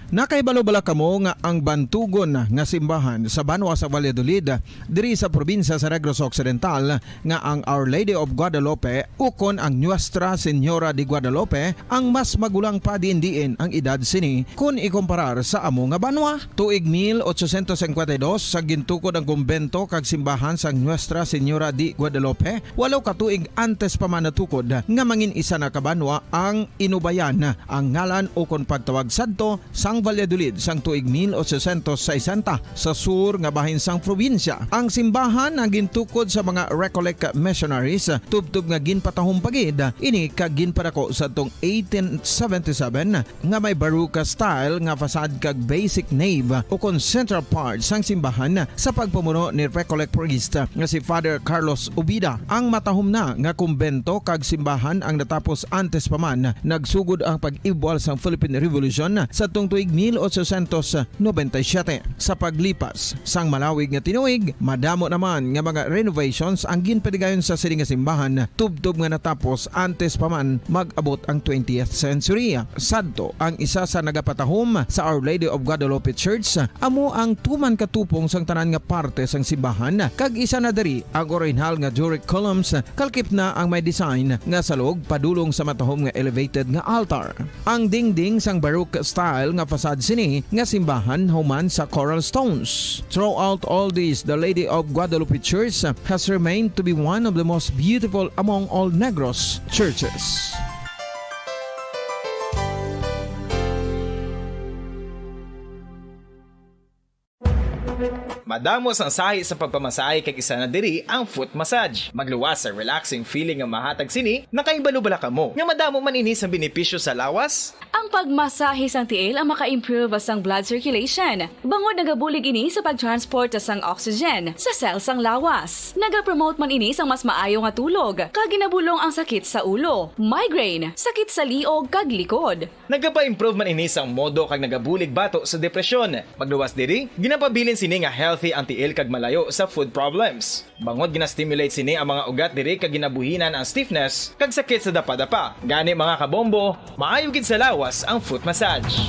Nakahibalo bala kamo nga ang bantugon nga simbahan sa banwa sa Valladolid, diri sa probinsya sa Negros Occidental, nga ang Our Lady of Guadalupe ukon ang Nuestra Señora de Guadalupe ang mas magulang pa diin-diin ang edad sini kon ikumparar sa amo nga banwa? Tuig mil ochocientos cincuenta y dos sa gintukod ang kumbento kag simbahan sang Nuestra Señora de Guadalupe, walo ka tuig antes pa man natukod nga mangin isa na ka banwa ang Inubayan ang ngalan ukon pagtawag sadto sang Valladolid sang tuig mil ochocientos sesenta sa sur nga bahin sang probinsya. Ang simbahan ang gintukod sa mga Recollect missionaries tubtob nga ginpatahom pa gid ini kag ginpadako sadtong eighteen seventy-seven nga may Baroque style nga facade kag basic nave ukon central part sang simbahan sa pagpamuno ni Recollect priest nga si Father Carlos Ubida. Ang matahom na nga kumbento kag simbahan ang natapos antes pa man nagsugod ang pag-ibwal sang Philippine Revolution sadtong tuig mil ochocientos noventa y siete. Sa paglipas sang malawig nga tinuig, madamo naman nga mga renovations ang ginpadigayon sa sini nga simbahan tubtob nga natapos antes pa man mag-abot ang twentieth century. Sadto, ang isa sa nagapatahom sa Our Lady of Guadalupe Church amo ang tuman ka tupong sang tanan nga parte sang simbahan, kag isa na diri ang orihinal nga Doric columns, kalkip na ang may design nga salog padulong sa matahom nga elevated nga altar. Ang dingding sang Baroque style nga facade sini nga simbahan human sa coral stones. Throughout all this, the Lady of Guadalupe Church has remained to be one of the most beautiful among all Negros churches. Madamo sang sahi sa pagpamasahe kag isa na diri ang foot massage. Magluwas sa relaxing feeling nga mahatag sini, nakahibalo bala kamo nga madamo man ini sang benepisyo sa lawas? Ang pagmasahe sang tiil ang maka-improve sang blood circulation, bangod nagabulig ini sa pag-transport sang oxygen sa cell sang lawas. Nagapromote man ini sang mas maayo nga tulog, kag ginabulong ang sakit sa ulo, migraine, sakit sa liog, kag likod. Nagapa-improve man ini sang modo kag nagabulig bato sa depresyon. Magluwas diri, ginapabilin sini nga healthy ang tiil kag malayo sa foot problems. Bangod gina-stimulate sini ang mga ugat diri kag ginabuhinan ang stiffness kag sakit sa dapadapa. Gani, mga kabombo, maayo gid sa lawas ang foot massage.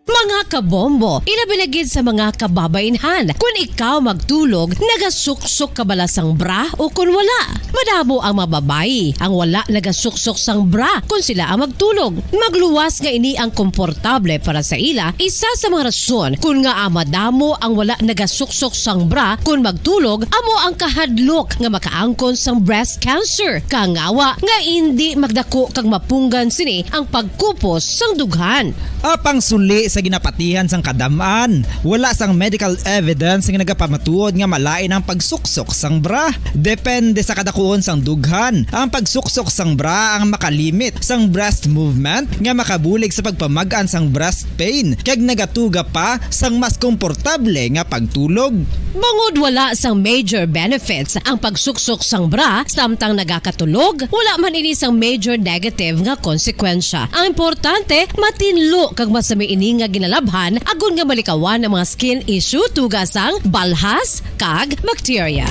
Mga kabombo, ilabi na gid sa mga kababainhan. Kun ikaw magtulog, nagasuksok ka bala sang bra o kun wala? Madamo ang mga babayi ang wala nagasuksok sang bra kun sila ang magtulog. Magluwas nga ini ang komportable para sa ila. Isa sa mga rason kun ngaa madamo ang wala nagasuksok sang bra kun magtulog amo ang kahadlok nga makaangkon sang breast cancer. Kangawa nga indi magdako kag mapunggan sini ang pagkupos sang dughan. Apang suli sa ginapatihan sang kadam-an, wala sang medical evidence nga nagapamatuod nga malain ang pagsuksok sang bra. Depende sa kadakuon sang dughan, ang pagsuksok sang bra ang makalimit sang breast movement nga makabulig sa pagpamag-an sang breast pain kag nagatuga pa sang mas komportable nga pagtulog. Bangod wala sang major benefits ang pagsuksok sang bra samtang nagakatulog, wala man ini sang major negative nga konsekwensya. Ang importante, matinlo kag masami ini nga ginalabhan agod nga malikawan ang mga skin issue tuga sang balhas kag bakterya.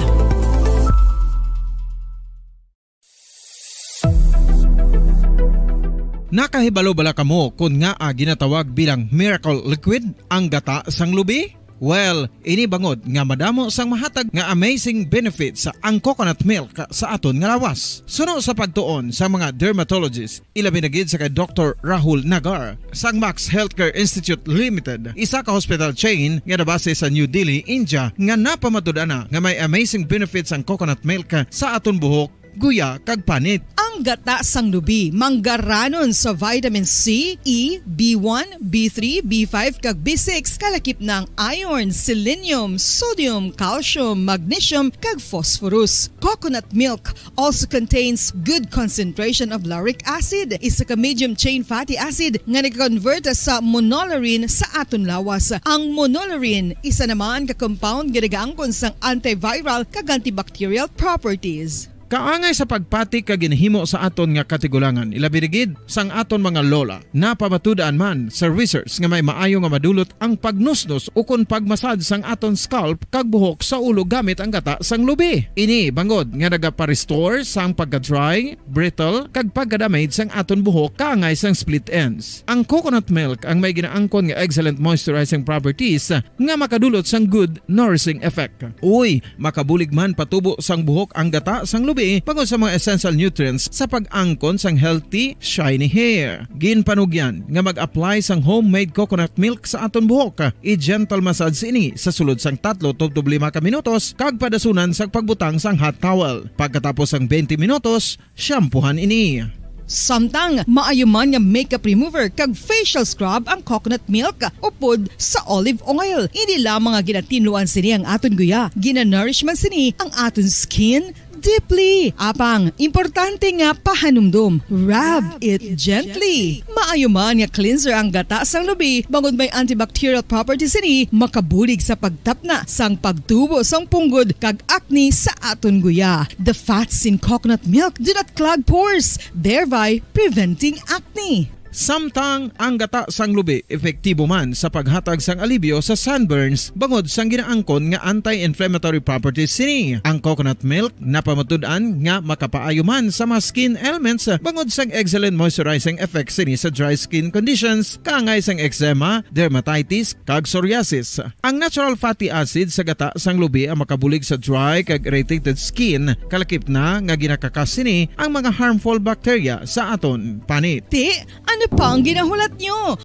Nakahibalo bala kamo kon ngaa ginatawag bilang miracle liquid ang gata sang lubi? Well, ini bangod nga madamo sang mahatag nga amazing benefits ang coconut milk sa aton nga lawas. Suno sa pagtuon sa mga dermatologist, ilabi na gid sa kay Doktor Rahul Nagar sang Max Healthcare Institute Limited, isa ka hospital chain nga nabase sa New Delhi, India, nga napamatud-an na nga may amazing benefits ang coconut milk sa aton buhok, guya, kag panit. Ang gata sang lubi manggaranon sa vitamin C, E, B one, B three, B five, kag B six, kalakip na ang iron, selenium, sodium, calcium, magnesium, kag phosphorus. Coconut milk also contains good concentration of lauric acid, isa ka medium chain fatty acid nga nag-convert sa monolaurin sa aton lawas. Ang monolaurin isa naman ka compound nga nagaangkon sang antiviral kag antibacterial properties. Kaangay sa pagpati kag ginhimo sa aton nga katigulangan, ilabi na gid sang aton mga lola. Napamatud-an man sa research nga may maayo nga madulot ang pagnusnos ukon pagmasad sang aton scalp kag buhok sa ulo gamit ang gata sang lubi. Ini bangod nga nagapa-restore sang pagka-dry, brittle, kag pagka-damage sang aton buhok kaangay sang split ends. Ang coconut milk ang may ginaangkon nga excellent moisturizing properties nga makadulot sang good nourishing effect. Uy, makabulig man patubo sang buhok ang gata sang lubi bangod sa mga essential nutrients sa pag-angkon sang healthy, shiny hair. Ginpanugyan nga mag-apply sang homemade coconut milk sa aton buhok. I-gentle massage ini sa sulod sang tatlo tubtob lima ka minutos kag padasunan sa pagbutang sang hot towel. Pagkatapos sang twenty minutos, shampoohan ini. Samtang maayo man nga makeup remover kag facial scrub ang coconut milk upod sa olive oil. Hindi lamang nga ginatinluan sini ang aton guya, ginanourish man sini ang aton skin deeply. Apang, importante nga pahanumdom, rub it gently. Maayo man nga cleanser ang gata sang lubi, bangod may antibacterial properties sini, makabulig sa pagtapna sang pagtubo sang punggod kag acne sa aton guya. The fats in coconut milk do not clog pores, thereby preventing acne. Samtang ang gata sang lubi epektibo man sa paghatag sang alibyo sa sunburns bangod sang ginaangkon nga anti-inflammatory properties sini. Ang coconut milk napamatud-an nga makapaayo man sa mga skin ailments bangod sang excellent moisturizing effects sini sa dry skin conditions, kaangay sang eczema, dermatitis, kag psoriasis. Ang natural fatty acid sa gata sang lubi ang makabulig sa dry kag irritated skin, kalakip na nga ginakakas sini ang mga harmful bacteria sa aton panit. Ti, ano pa ang ginahulat nyo?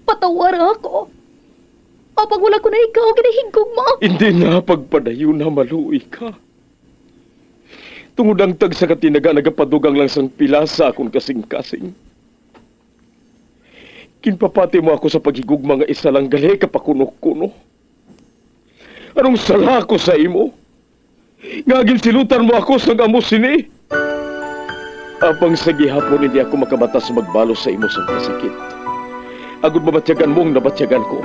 Patawara ako. Apang wala ko na ikaw ginahigugma. Hindi na pagpadayon na maluoy ka. Tungod ang tagsa ka tinaga nagapadugang lang sang pila sa akon kasing-kasing. Ginpapati mo ako sa paghigugma nga isa lang gali ka pakuno-kuno. Anong sala ko sa imo? Nga ginsilutan mo ako sang amo sini? Apang sa gihapon hindi ako makabatas magbalos sa imo sang kasakit, agod mabatyagan mo ang nabatyagan ko.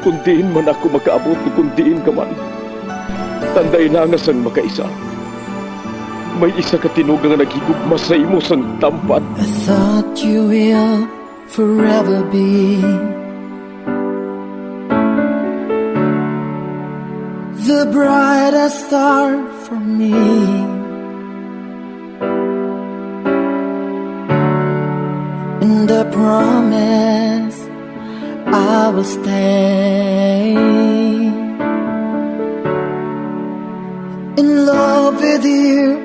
Kung diin man ako makaabot, kung diin ka man, tandai na nga sang makaisa, may isa ka tinuga nga naghigugma sa imo sang tampad. I thought you will forever be the brightest star for me. And I promise I will stay in love with you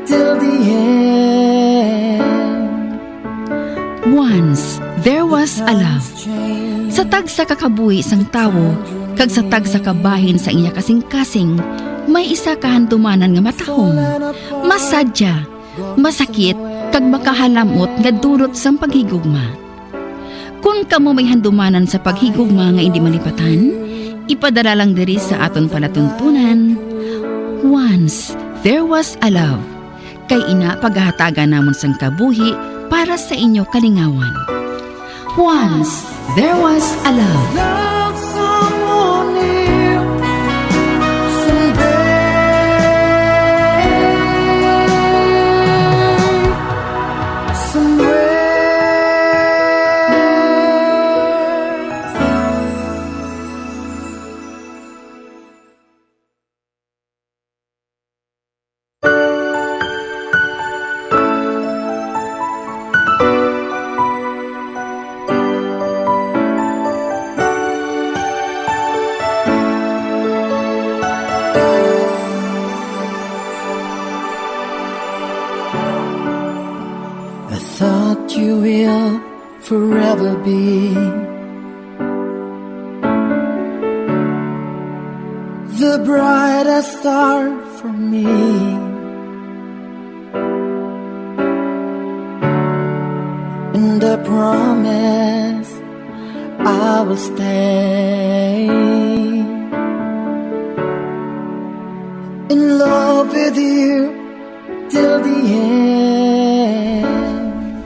till the end. Once there was a love. Sa tagsa ka kabuhi sang tawo kag sa tagsa ka bahin sa iya kasing-kasing, may isa ka handumanan nga matahom, masadya, masakit, kag makahalamot nga dulot sang paghigugma. Kon kamo may handumanan sa paghigugma nga indi malipatan, ipadala lang diri sa aton palatuntunan, Once There Was a Love, kay ina pagahatagan namon sang kabuhi para sa inyo kalingawan. Once There Was a Love. Love someone new someday, somewhere. I thought you will forever be the brightest star for me, and I promise I will stay in love with you till the end.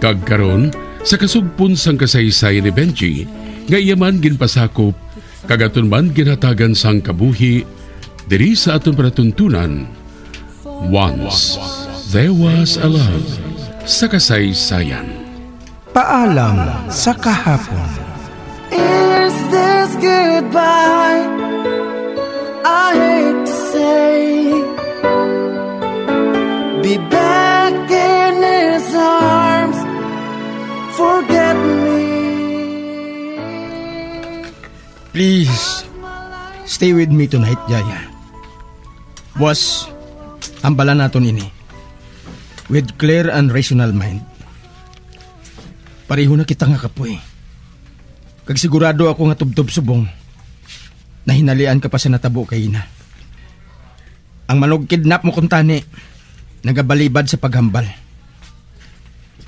Kag karon, sa kasugpon sang kasaysayan ni Benji, nga iya man ginpasakop, kag aton man ginhatagan sang kabuhi, diri sa aton palatuntunan, Once There Was a Love sa Kasaysayan. Paalam sa kahapon. Is this goodbye? I hate to say, be back in his arms, forget me. Please, stay with me tonight, Jaya. Boss, hambalan naton ini with clear and rational mind. Pareho na kita nga kapoy. Kag sigurado ako nga tubtob subong nahinalian ka pa sa natabo kay ina. Ang manugkidnap mo kuntani nagabalibad sa paghambal.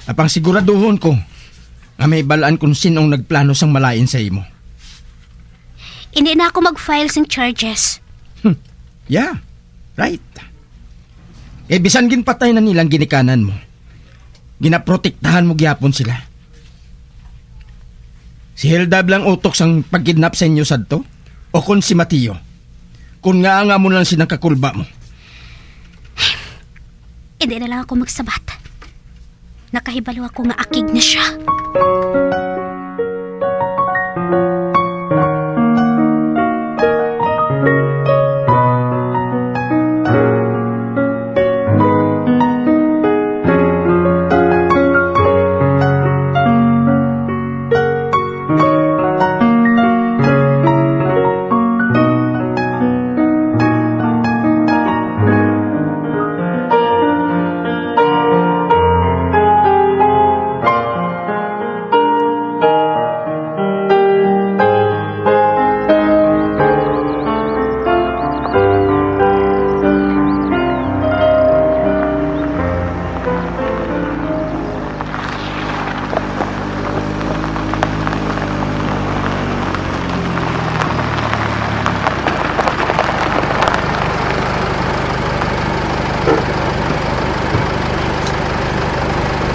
Apang siguraduhon ko nga may balaan kung sin-ong nagplano sang malain sa imo. Hindi na ako mag-file sing charges. Hmm. Yeah, right. Kay bisan ginpatay na nilang ginikanan mo, ginaprotektahan mo gyapon sila. Si Hilda lang utok sang pagkidnap sa inyo sadto? O kon si Mateo? Kon ngaa nga amo lang silang kakulba mo? Hindi na lang ako magsabat. Nakahibalo ako nga akig na siya.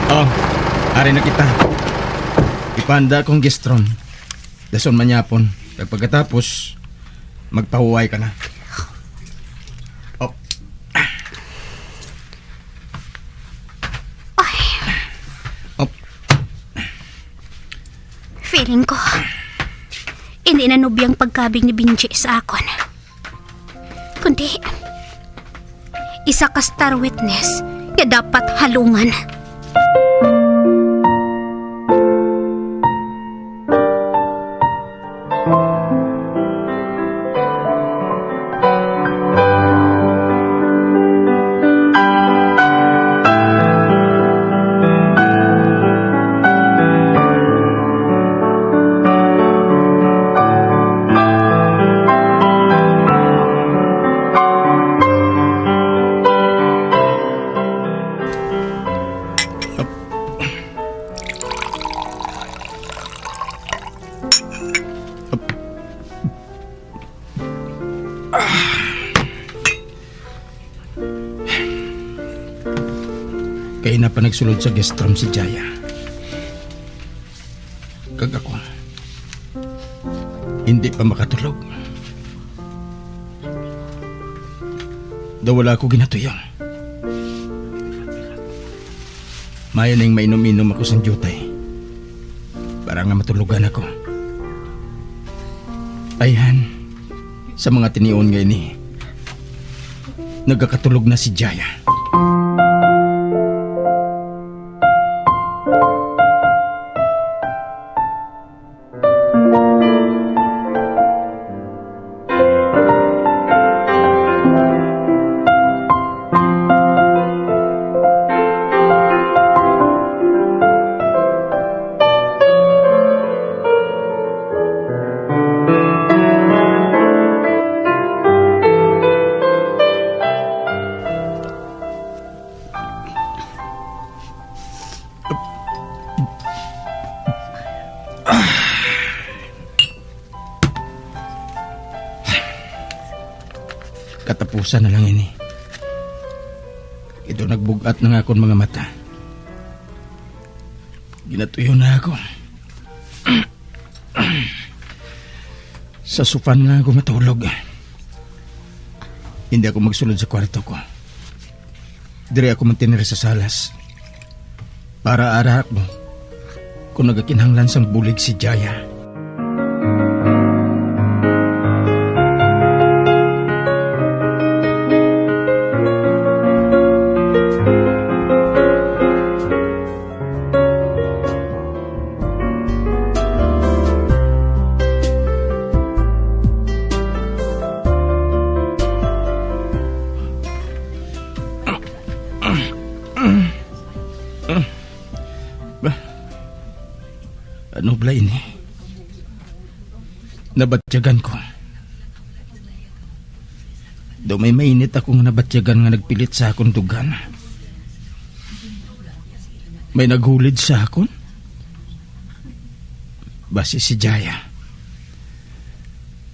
Oh, ari na kita. Ipanda kong guest room. Dason manyapon. Kag pagkatapos, magpahuway ka na. Oh. Ay. Oh. Feeling ko, hindi na nubya ang pagkabig ni Benji sa akon. Kundi, isa ka star witness nga dapat halungan. Ay na pa nagsulod sa guest room si Jaya. Kag ako, hindi pa makatulog. Daw wala ako ginatuyo. Maayo ning mainom-inom ako sang diutay para nga matulogan ako. Ayhan, sa mga tinion nga ini, nagakatulog na si Jaya. Katapusan na lang ini. Ito nagbug-at na nga akon mga mata. Ginatuyo na ako. Sa sofa na lang ako matulog. Hindi ako magsulod sa kwarto ko. Diri ako mantener sa salas. Para ara ko kung nagakinahanglan sang bulig si Jaya. Ba? Ano bala ini? Nabatyagan ko. Daw may mainit ako nga nabatyagan nga nagpilit sa akon dugan. May naghulid sa akon? Basi si Jaya.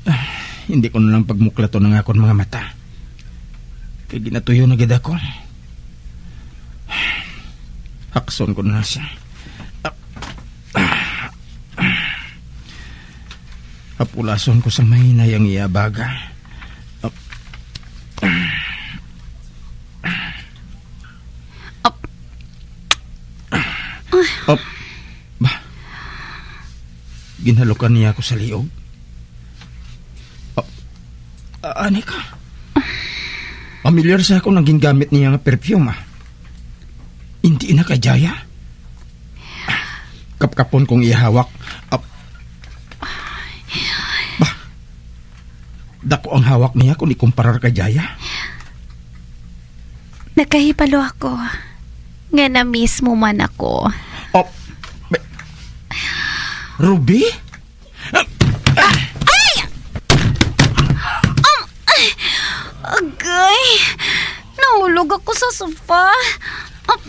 Ah, hindi ko na lang pagmuklaton ang akon mga mata. Kay ginatuyo na gid ako. Hakson ko na siya. Hapulason ko sa mahinay ang iya baga. Up. Up. Ba? Ginhalukan niya ako sa liog. Up. Ah, ani ka? Pamilyar sa ako nang gingamit niya nga perfume, ah. Hindi na kay Jaya. Kapkapon kong iya hawak. Ap-, bah, dako ang hawak niya kung ikumparar kay Jaya. Nakahibalo ako nga na-miss mo man ako. Oh, be-, Ruby? Ay! Um, ay! Agay! Nahulog ako sa sofa. Um,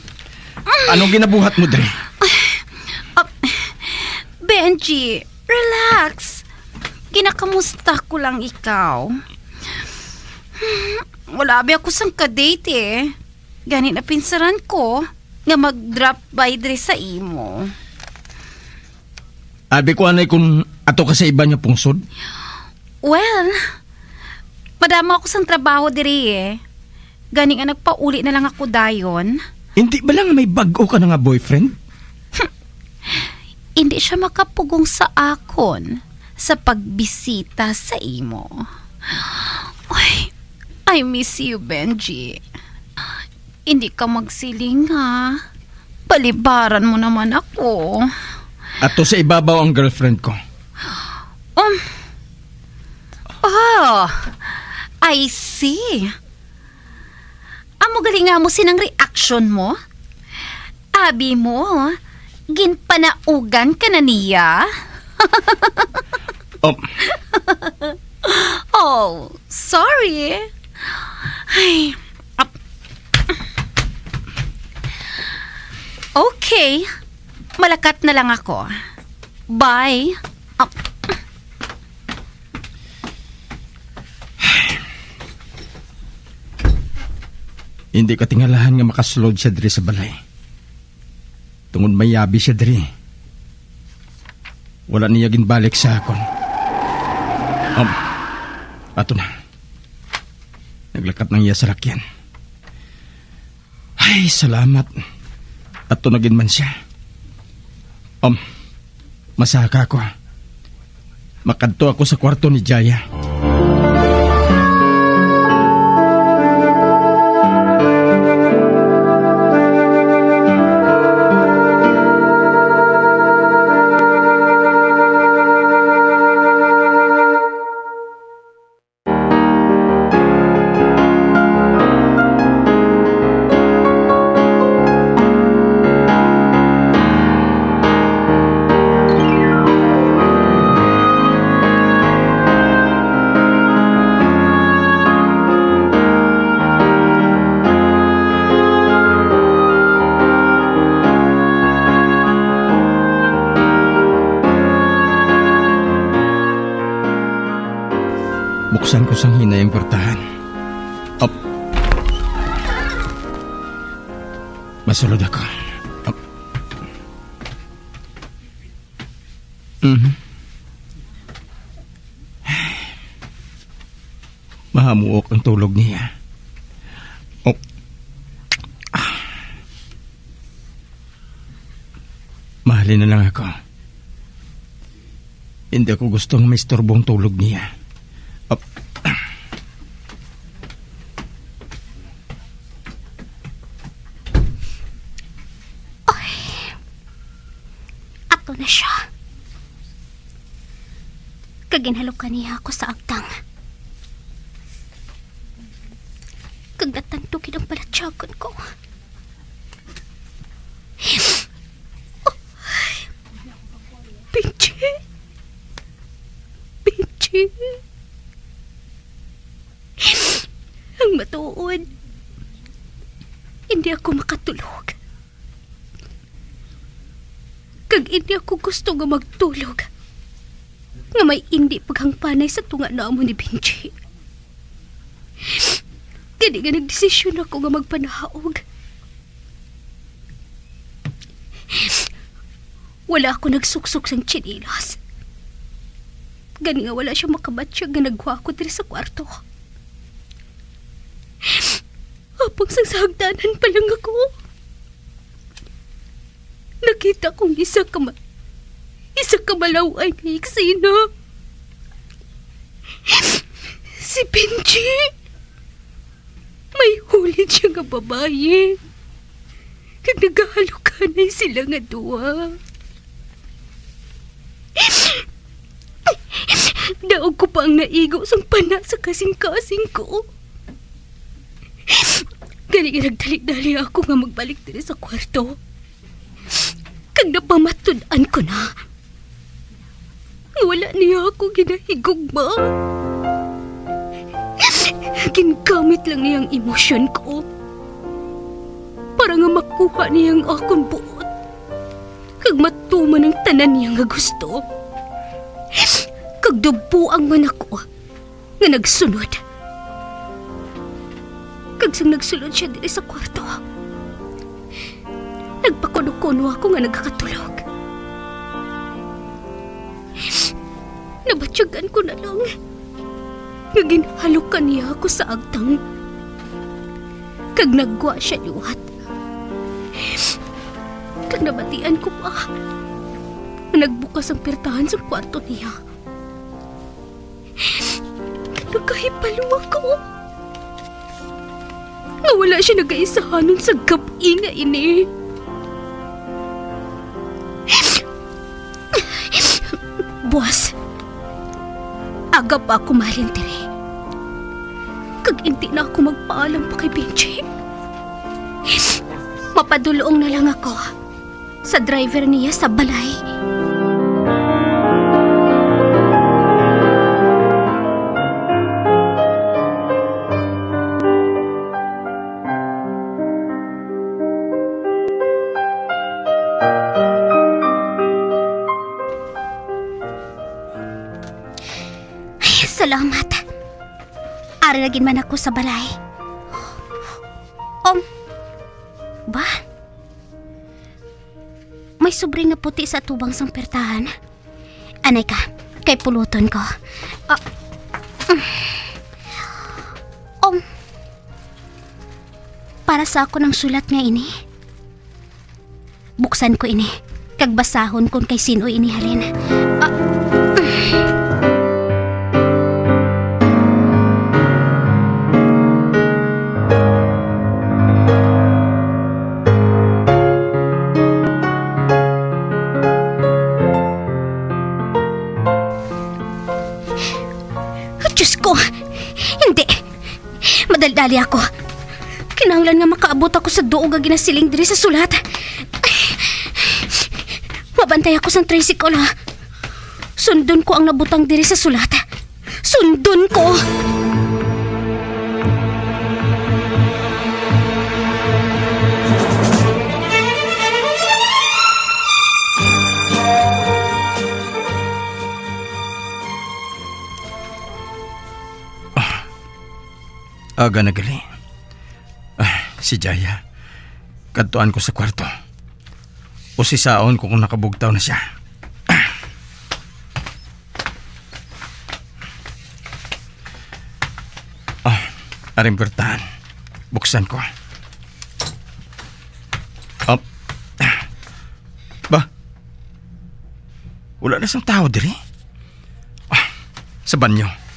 um. Anong ginabuhat mo diri? Um, Benji, relax. Ginakamusta ko lang ikaw. Wala abi ako sang ka-date, eh. Gani napinsaran ko nga mag-drop by diri sa imo. Abi ko anay kung ato ka sa iban nga pungsod. Well, madamo ako sang trabaho diri, eh. Gani nga nagpauli na lang ako dayon. Hindi ba lang may bag-o ka na nga boyfriend? Hindi siya makapugong sa akon sa pagbisita sa imo. Ay, I miss you, Benji. Hindi ka magsiling, ha? Balibaran mo naman ako. Ato sa ibabaw ang girlfriend ko. Um. Oh, I see. Amo gali nga mo sinang reaction mo? Abi mo, ginpanaugan ka na niya? Oh. Oh, sorry. Ay, ap-, okay. Malakat na lang ako. Bye. Hindi katingalahan nga makasulod siya diri sa balay. Tungod mayabi siya diri, wala niya ginbalik sa akon. Um, ato na. Naglakat na ang iya salakyan. Ay, salamat. Ato na gid man siya. Um, masaka ako. Makadto ako sa kwarto ni Jaya. Buksan ko sang hinay ang portahan. Up. Masulod ako. Up. Mhm. Mahamuok ang tulog niya. Oh. Ah. Mahalin na lang ako. Hindi ako gusto nga maisturbo ang tulog niya. Ap-, Ay, ato na siya. Kag ginhalukan niya ako sa agtang. Kag natanto gid ang balatyagon ko. Benji! Benji! Ang matuod, hindi ako makatulog. Kag hindi ako gusto nga magtulog nga may indi paghangpanay sa tunga namon ni Benji. Gani nga nagdesisyon ako nga magpanaog. Wala ako nagsuksok sang tsinelas. Gani nga wala siya makabatyag nga nagwa ako diri sa kwarto. Apang sang sa hagdanan pa lang ako, nakita kong isa ka ma-, isa ka malaw-ay nga eksena. Si Benji. May hulid siya nga babayi. Kag nagahalukanay sila nga duha. Daog ko pa ang naigo sang pana sa kasing-kasing ko. Gani nga nagdali-dali ako nga magbalik diri sa kwarto. Kag napamatud-an ko na nga wala niya ako ginahigugma. Gingamit lang niya ang emosyon ko para nga makuha niya ang akon buot kag matuman ang tanan niya nga gusto. Kag dubuang man ako nga nagsunod. Kag sang nagsulod siya diri sa kwarto, nagpakuno-kuno ako nga nagakatulog. Nabatyagan ko na lang nga ginhalukan niya ako sa agtang, kag nagwa siya liwat. Kag nabatian ko pa nga nagbukas ang pirtahan sa kwarto niya. Nagahibalo ako nga wala siya nagaisahanon sa gab-i nga ini. Buwas, aga pa ako mahalin diri. Kag indi na ako magpaalam pa kay Benji. Mapadulong na lang ako sa driver niya sa balay. Ay, salamat. Ari na gid man ako sa balay. Um, ba? May sobre nga puti sa atubang sang pertahan. Anay ka, kay puluton ko. Ah, mm. Um, para sa ako ng sulat nga ini. Buksan ko ini, kag basahon kon kay sin-o ini halin. Ah, Diyos ko! Hindi! Madaldali ako. Kinahanglan nga makaabot ako sa duog nga ginasiling diri sa sulat. Mabantay ako sang tricycle, ha? Sundon ko ang nabutang diri sa sulat. Sundon ko! Aga na gali. Ah, si Jaya. Kadtuan ko sa kwarto. Usisaon ko kung nakabugtaw na siya. Ah, aring puwertahan. Buksan ko. Up. Ba? Wala na sang tao diri. Ah, sa banyo.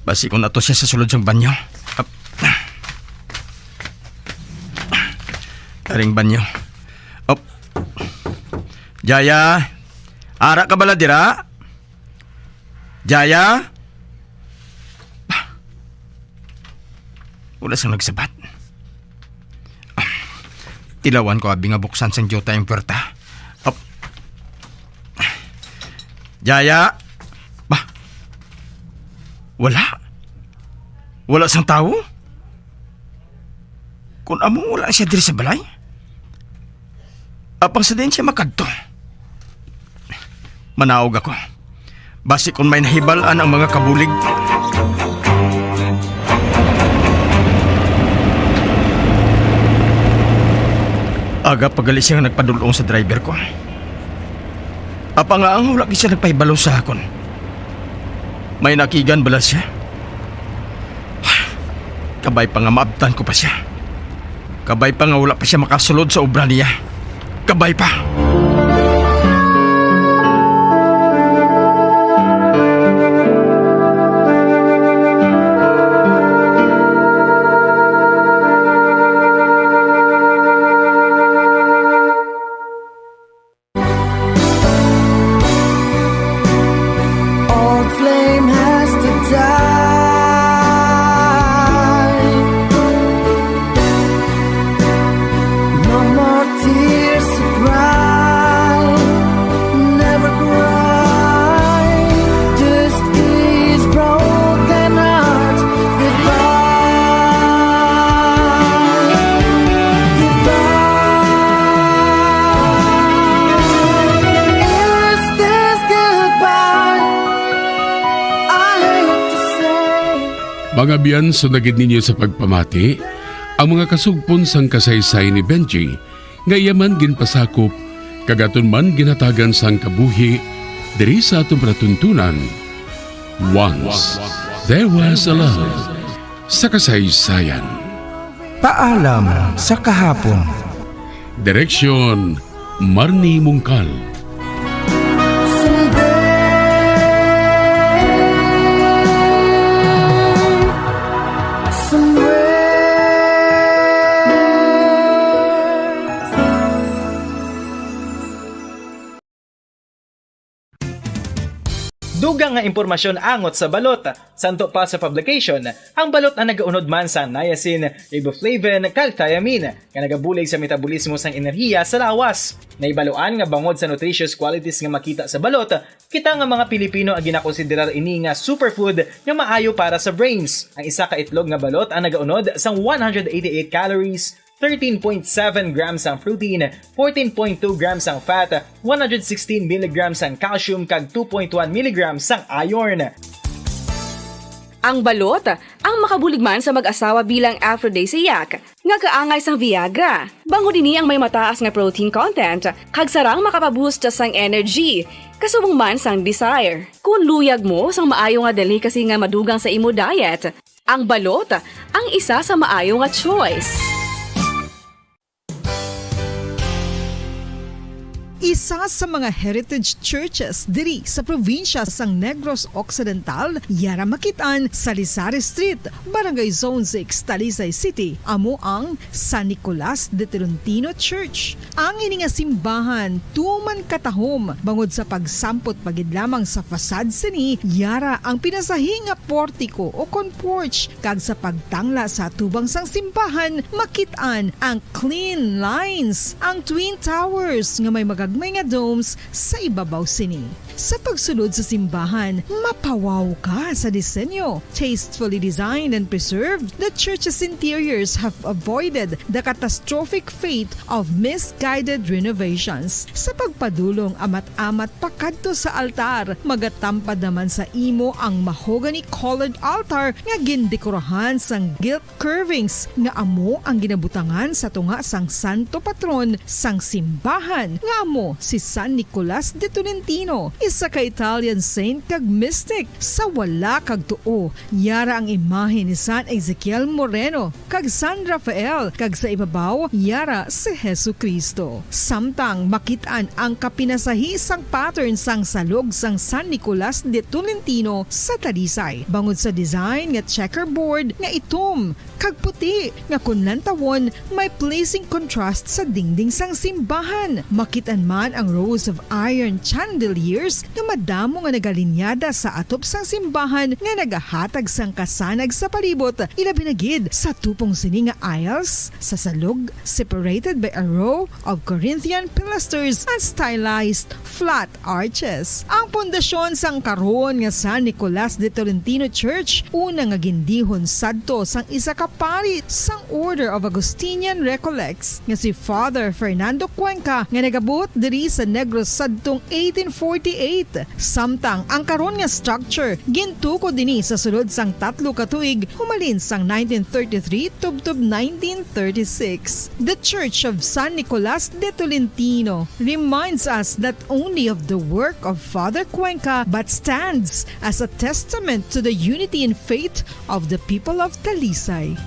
Basi kung ato siya sa sulod sang banyo. Up. Aring banyo. Up. Jaya, ara ka bala dira? Jaya? Wala sang nagsabat. Tilawan ko abi nga buksan sang diutay ang puwerta. Ap-, Jaya? Ba? Wala? Wala sang tawo? Kon amo, wala siya diri sa balay? Apang sa diin siya makadto? Manaog ako. Basi kon may nahibal-an ang mga kabulig. Aga pa gali siya nga nagpadul-ong sa driver ko. Apang nga ang wala gid siya nagpahibalo sa akon. May nakigan bala siya? Kabay pa nga maabtan ko pa siya. Kabay pa nga wala pa siya makasulod sa obra niya. Kabay pa. All flame has to die. No more tears to cry. Never cry. This is broken heart. Goodbye. Goodbye. Is this goodbye? I hate to say. Mga abyan, sunod gid ninyo sa pagpamati ang mga kasugpon sang kasaysayan ni Benji, nga iya man ginpasakop kag aton man ginhatagan sang kabuhi diri sa aton palatuntunan, Once There Was a Love, sa kasaysayan. Paalam sa kahapon. Direksyon, Marnie Mungkal. Someday, somewhere. Dugang nga impormasyon angot sa balot. Santo pa sa publication, ang balot ang nagaunod man sa niacin, riboflavin, kag thiamine, nga nagabulig sa metabolismo sang enerhiya sa lawas. Nahibaluan nga bangod sa nutritious qualities nga makita sa balot, kita nga mga Pilipino ang ginakonsiderar ini nga superfood nga maayo para sa brains. Ang isa ka itlog nga balot ang nagaunod sang one hundred eighty-eight calories, thirteen point seven grams ang protein, fourteen point two grams ang fat, one hundred sixteen milligrams ang calcium, kag two point one milligrams ang iron. Ang balot, ang Makabulig man sa mag-asawa bilang aphrodisiac nga kaangay sang Viagra. Bangod ini ang may mataas nga protein content, kag sarang makapaboost sang energy, kasubong man sang desire. Kung luyag mo sang maayo nga delicacy nga madugang sa imo diet, ang balot ang isa sa maayo nga choice. Isa sa mga heritage churches diri sa probinsya sang Negros Occidental, yara makit-an sa Lisari Street, Barangay Zone six, Talisay City, amo ang San Nicolas de Tolentino Church. Ang ini nga simbahan tuman katahom bangod sa pagsampot pa gid lamang sa facade sini, yara ang pinasahi nga portiko o kon porch, kag sa pagtangla sa atubang sang simbahan, makit-an ang clean lines, ang twin towers nga may magagmay nga domes sa ibabaw sini. Sa pagsulod sa simbahan, mapawaw ka sa disenyo. Tastefully designed and preserved, the church's interiors have avoided the catastrophic fate of misguided renovations. Sa pagpadulong amat-amat pakadto sa altar, magatampad naman sa imo ang mahogany-colored altar nga gindekorahan sang gilt curvings nga amo ang ginabutangan sa tunga sang santo patron sang simbahan, nga amo si San Nicolas de Tolentino, isa ka Italian saint kag mystic. Sa wala kag tuo, yara ang imahe ni San Ezekiel Moreno kag San Rafael, kag sa ibabaw, yara si Jesu-Cristo. Samtang makit-an ang kapinasahi sang pattern sang salog sang San Nicolas de Tolentino sa Talisay, bangod sa design nga checkerboard nga itom kag puti, nga kun lantawon, may pleasing contrast sa dingding sang simbahan. Makit-an man ang rows of iron chandeliers nga madamo nga nagalinyada sa atop sang simbahan nga nagahatag sang kasanag sa palibot, ilabi na gid sa tupong sini nga aisles sa salog, separated by a row of Corinthian pilasters and stylized flat arches. Ang pundasyon sang karon nga San Nicolas de Tolentino Church, una nga gindihon sadto sang isa ka pari sang Order of Augustinian Recollects nga si Father Fernando Cuenca, nga nagabuot diri sa Negros sadtong eighteen forty-eight. Samtang ang karon nga structure gintukod ini sa sulod sang tatlo ka tuig, humalin sang nineteen thirty-three tubtob nineteen thirty-six. The Church of San Nicolas de Tolentino reminds us not only of the work of Father Cuenca, but stands as a testament to the unity in faith of the people of Talisay.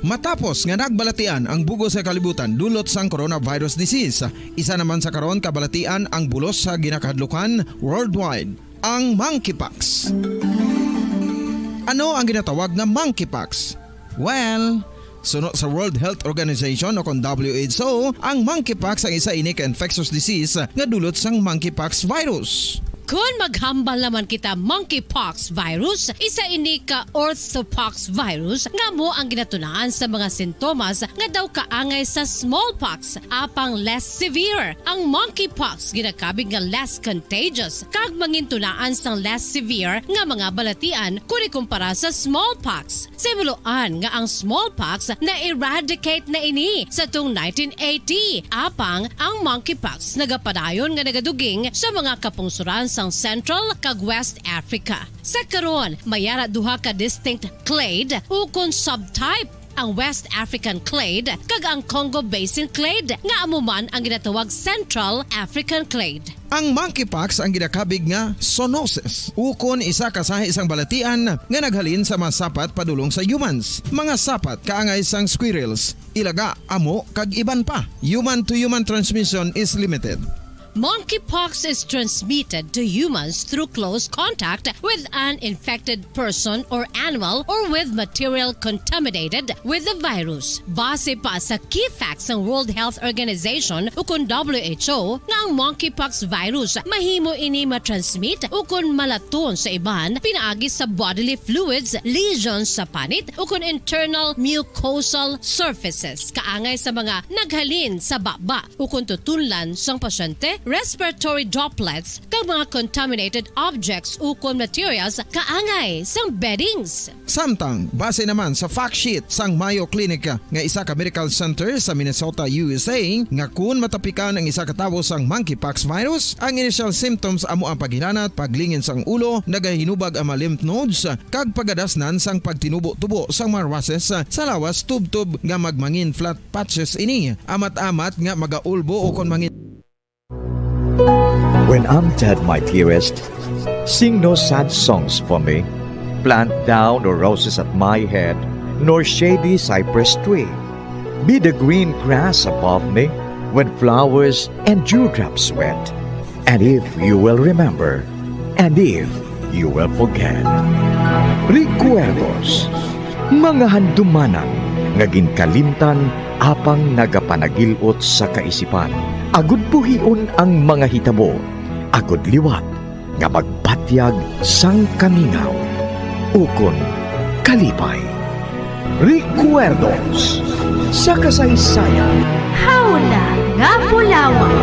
Matapos nga nagbalatian ang bug-os nga kalibutan dulot sang coronavirus disease, isa naman sa karon kabalatian ang bulos sa ginakahadlukan worldwide, ang monkeypox. Ano ang ginatawag nga monkeypox? Well, suno sa World Health Organization o kon W H O, ang monkeypox ang isa ini ka infectious disease nga dulot sang monkeypox virus. Kon maghambal naman kita, monkeypox virus, isa ini ka orthopox virus nga amo ang ginatunaan sa mga sintomas nga daw kaangay sa smallpox, apang less severe. Ang monkeypox ginakabig nga less contagious kag mangintunaan sang less severe nga mga balatian kon ikumpara sa smallpox. Sa himuloan nga ang smallpox na-eradicate na ini sa tung nineteen eighty, apang ang monkeypox nagapadayon nga nagaduging sa mga kapungsoran sang Central kag West Africa. Sa karon, may ara duha ka distinct clade ukon subtype, ang West African clade kag ang Congo Basin clade, nga amo man ang ginatawag Central African clade. Ang monkeypox ang ginakabig nga zoonosis, ukon isa ka sahi sang balatian nga naghalin sa mga sapat padulong sa humans, mga sapat kaangay sang squirrels, ilaga, amo, kag iban pa. Human-to-human transmission is limited. Monkeypox is transmitted to humans through close contact with an infected person or animal or with material contaminated with the virus. Base pa sa key facts sang World Health Organization ukon W H O, nga ang monkeypox virus mahimo ini matransmit ukon malaton sa iban pinaagi sa bodily fluids, lesions sa panit, ukon internal mucosal surfaces, kaangay sa mga naghalin sa baba ukon tutunlan sang pasyente respiratory droplets, kag mga contaminated objects ukon materials kaangay sang beddings. Samtang, base naman sa fact sheet sang Mayo Clinic nga isa ka medical center sa Minnesota, U S A, nga kun matapikan ang isa ka tawo sang monkeypox virus, ang initial symptoms amo ang paghilanat, paglingin sang ulo, nagahinubag ang mga lymph nodes, kag pagadasnan sang pagtinubo-tubo sang mga rushes sa lawas tubtob nga magmangin flat patches ini, amat-amat nga magaulbo o kon mangin. When I'm dead, my dearest, sing no sad songs for me. Plant thou no roses at my head, nor shady cypress tree. Be the green grass above me when flowers and dewdrops wet. And if you will remember, and if you will forget. Recuerdos, mga handumanan nga ginkalimtan apang nagapanagil-ot sa kaisipan, agud buhion ang mga hitabo, agud liwat nga magbatyag sang kamingaw ukon kalipay. Recuerdos sa kasaysayan. Hawla nga bulawan.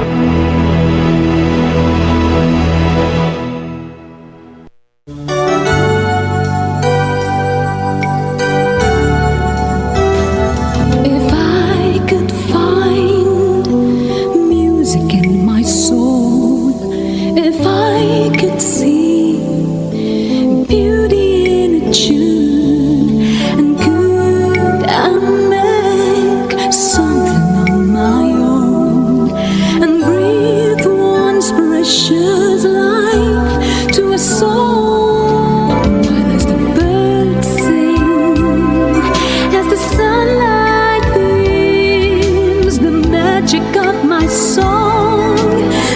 If I could find music in my soul, if I could see beauty in a tune, and could I make something on my own and breathe once precious life to a soul. While as the birds sing, as the sunlight beams, the magic of my song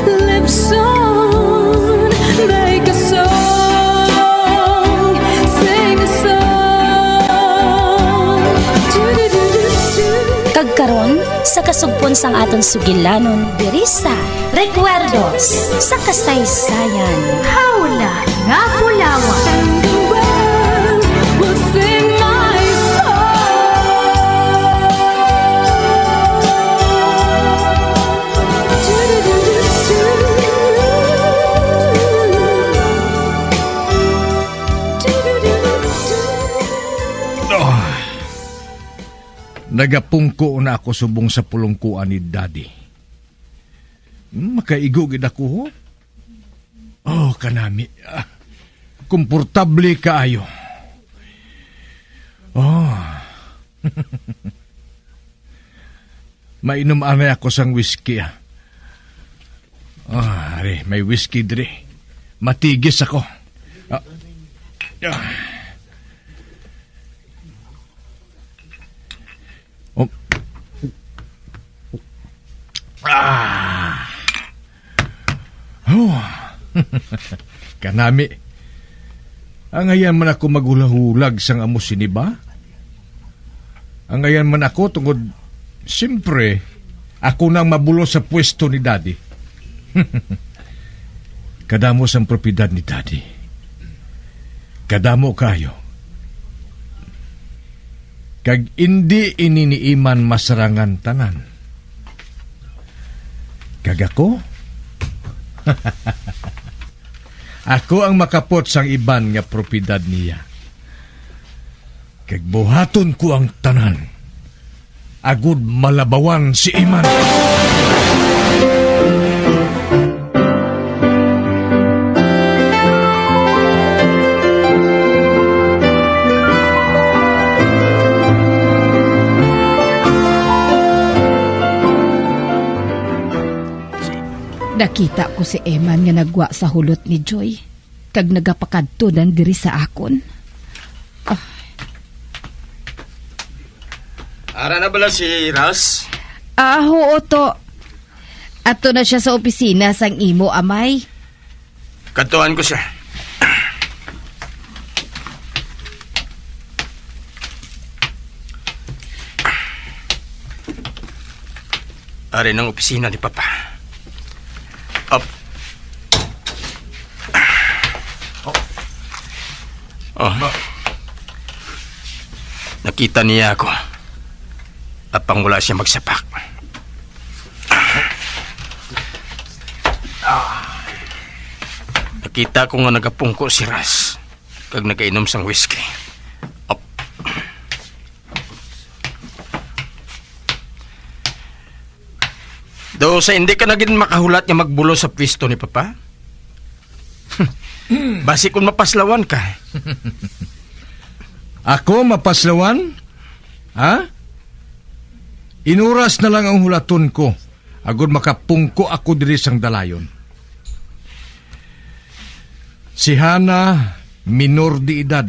lives on. Make a song, sing a song. Kag karon, sa kasugpon sang aton sugilanon diri sa Recuerdos sa Kasaysayan. Hawla nga bulawan. And the world will sing my song. Ah, nagapungko na ako subong sa pulungkuan ni Daddy. Hmm, makaigo gid ako, ho. Oh, kanami. Ah, komportable kaayo. Oh. Mainom anay ako sang whisky, ah. Ah, ari, may whisky diri. Matigis ako. Ah. Ah. Oh. Ah. Oh. Kanami. Angayan man ako maghulahulag sang amo sini ba? Angayan man ako tungod, siyempre, ako na ang mabulos sa pwesto ni Daddy. Kadamo sang propiedad ni Daddy. Kadamo kayo. Kag indi ini ni Iman masarangan tanan. Kag ako? Ako ang makapot sang iban nga propiedad niya. Kag buhaton ko ang tanan, agud malabawan si Iman. Nakita ko si Eman nga nagwa sa hulot ni Joy, kag nagapakadto dan diri sa akon. Ah. Ara na bala si Ras? Ah, huo to. Ato na siya sa opisina sang imo amay. Kadtuan ko siya. Ari ang opisina ni Papa. Up. Oh. Nakita niya ako. Apang wala siya magsapak. Ah. Nakita ko nga nagapungko si Ras kag nagainom sang whisky. Op. Do sa hindi ka na gid makahulat nga magbulos sa pwesto ni Papa? Basi kung mapaslawan ka. Ako mapaslawan? Ha? Inuras na lang ang hulaton ko, agod makapungko ako diri sang dalayon. Si Hana, minor de edad.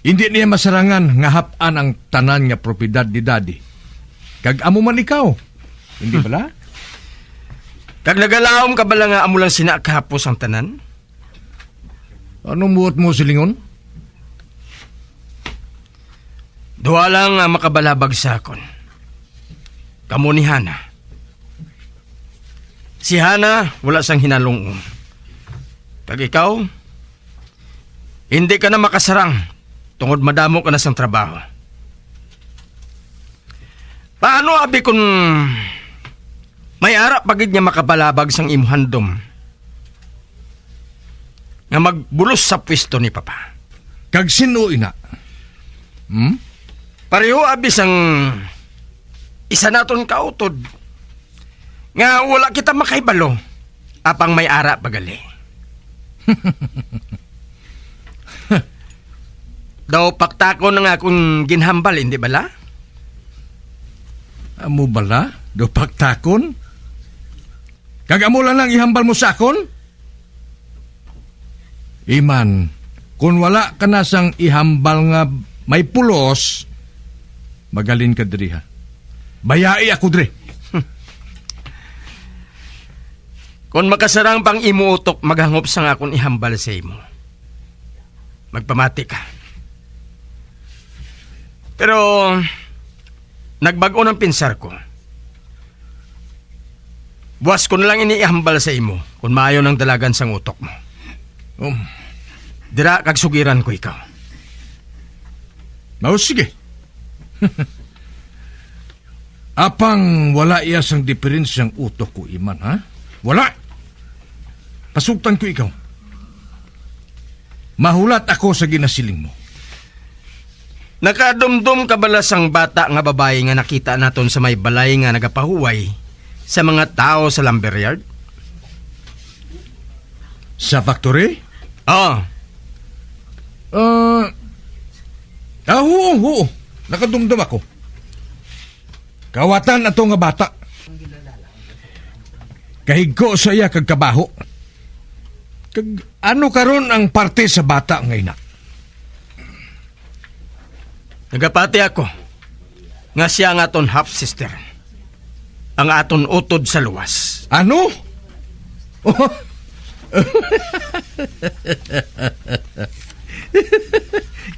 Hindi niya masarangan nga hap-an ang tanan nga propiedad ni Daddy. Kag amo man ikaw, hindi bala? Kag nagalaom ka bala nga amo lang sina kahapos ang tanan? Anong buot mo silingon? Duha lang ang makabalabag sa akon. Kamo ni Hana. Si Hana wala sang hinalong-on. Kag ikaw, hindi ka na makasarang tungod madamo ka na sang trabaho. Paano abi kun may ara pa gid nga makabalabag sang imo handom nga magbulos sa pwesto ni Papa? Kag sin-o ina? Hmm? Pareho abi sang isa naton kautod nga wala kita makahibalo, apang may ara pa gali. Daw paktakon ang akon ginhambal, hindi bala? Amo bala? Daw paktakon? Kag amo lang ang ihambal mo sa akon? Iman, kun wala ka na sang ihambal nga may pulos, magalin ka diri, ha? Bayai ako diri. Kon makasarang pang imo utok maghangop sang akon ihambal sa imo, magpamati ka. Pero nagbag-o ang pinsar ko. Buas ko na lang ini ihambal sa imo, kon maayo nang dalagan sang utok mo. Um, dira kag sugiran ko ikaw. Mao, sige. Apang wala iya sang diferensyang utok ko, Iman, ha? Wala. Pasugtan ko ikaw. Mahulat ako sa ginasiling mo. Nakadumdom ka bala sang bata nga babayi nga nakita naton sa may balay nga nagapahuway sa mga tawo sa lumber yard? Sa factory? Oo. Ah, ah, oo, oo. Nakadumdom ako. Kawatan ato nga bata. Kahigko sa iya kag kabaho. Kag ano karon ang parte sa bata nga ina? Nagapati ako nga sia ang aton half sister, ang aton utod sa luwas. Ano?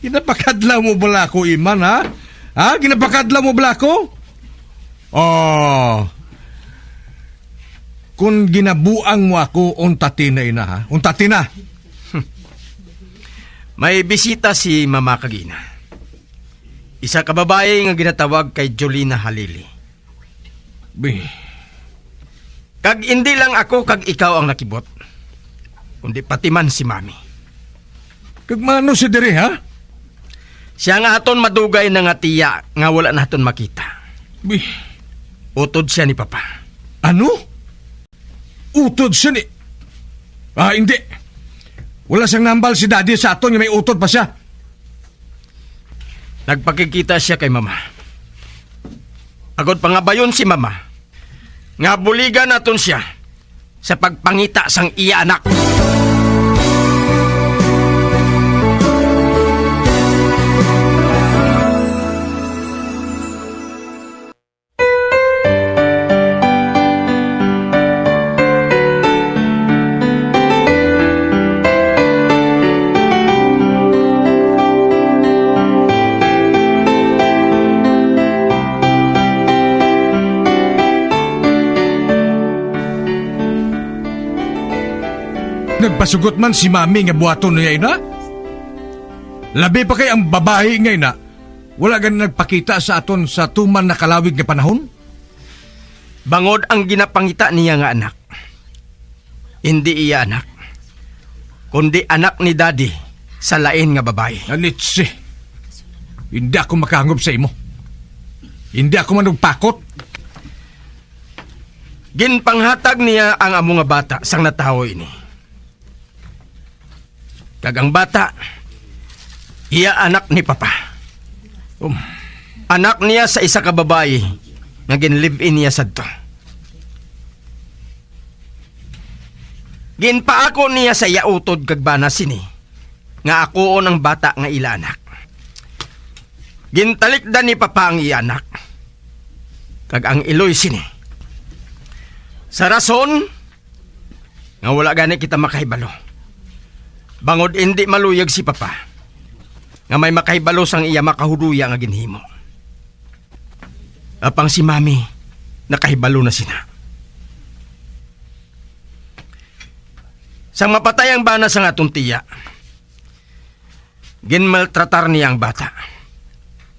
Ginapakadlaw mo bala ako, Iman, ha? Ha? Ginapakadlaw mo bala ako? Oh. Kung ginabuang mo ako, unta ti na, ina, ha? Unta ti na. May bisita si Mama kag Ina. Isa ka babayi nga ginatawag kay Jolina Halili. Bi. Kag indi lang ako kag ikaw ang nakibot, kundi pati man si Mami. Kag maano si diri, ha? Siya nga aton madugay na nga tiya nga wala naton makita. Bi. Utod siya ni Papa. Ano? Utod siya ni... Ah, hindi. Wala sang nambal si Daddy sa aton nga may utod pa siya. Nagpakigkita siya kay Mama. Agod pangabayon si Mama nga buligan naton siya sa pagpangita sang iya anak. Nagpasugot man si Mami nga buhaton niya ina. Labi pa kay ang babayi nga ina, wala gani nagpakita sa aton sa tuman nakalawig nga panahon. Bangod ang ginapangita niya nga anak, indi iya anak, kundi anak ni Daddy sa lain nga babayi. Anitsi, hindi ako makahangob sa imo. Hindi ako manugpakot. Ginpanghatag niya ang amo nga bata sang natawo ini. Kag ang bata, iya anak ni Papa. Um, anak niya sa isa ka babayi nga gin-live-in niya sadto. Ginpaako niya sa iya utod kag bana sini nga akuon ang bata nga ila anak. Gintalikdan ni Papa ang iya anak kag ang iloy sini. Sa rason nga wala gani kita makahibalo. Bangod indi maluyag si Papa nga may makahibalo sang iya makahuduya nga ginhimo. Apang si Mami nakahibalo na sina. Sang mapatay ang bana sang aton tiya, ginmaltratar niya ang bata.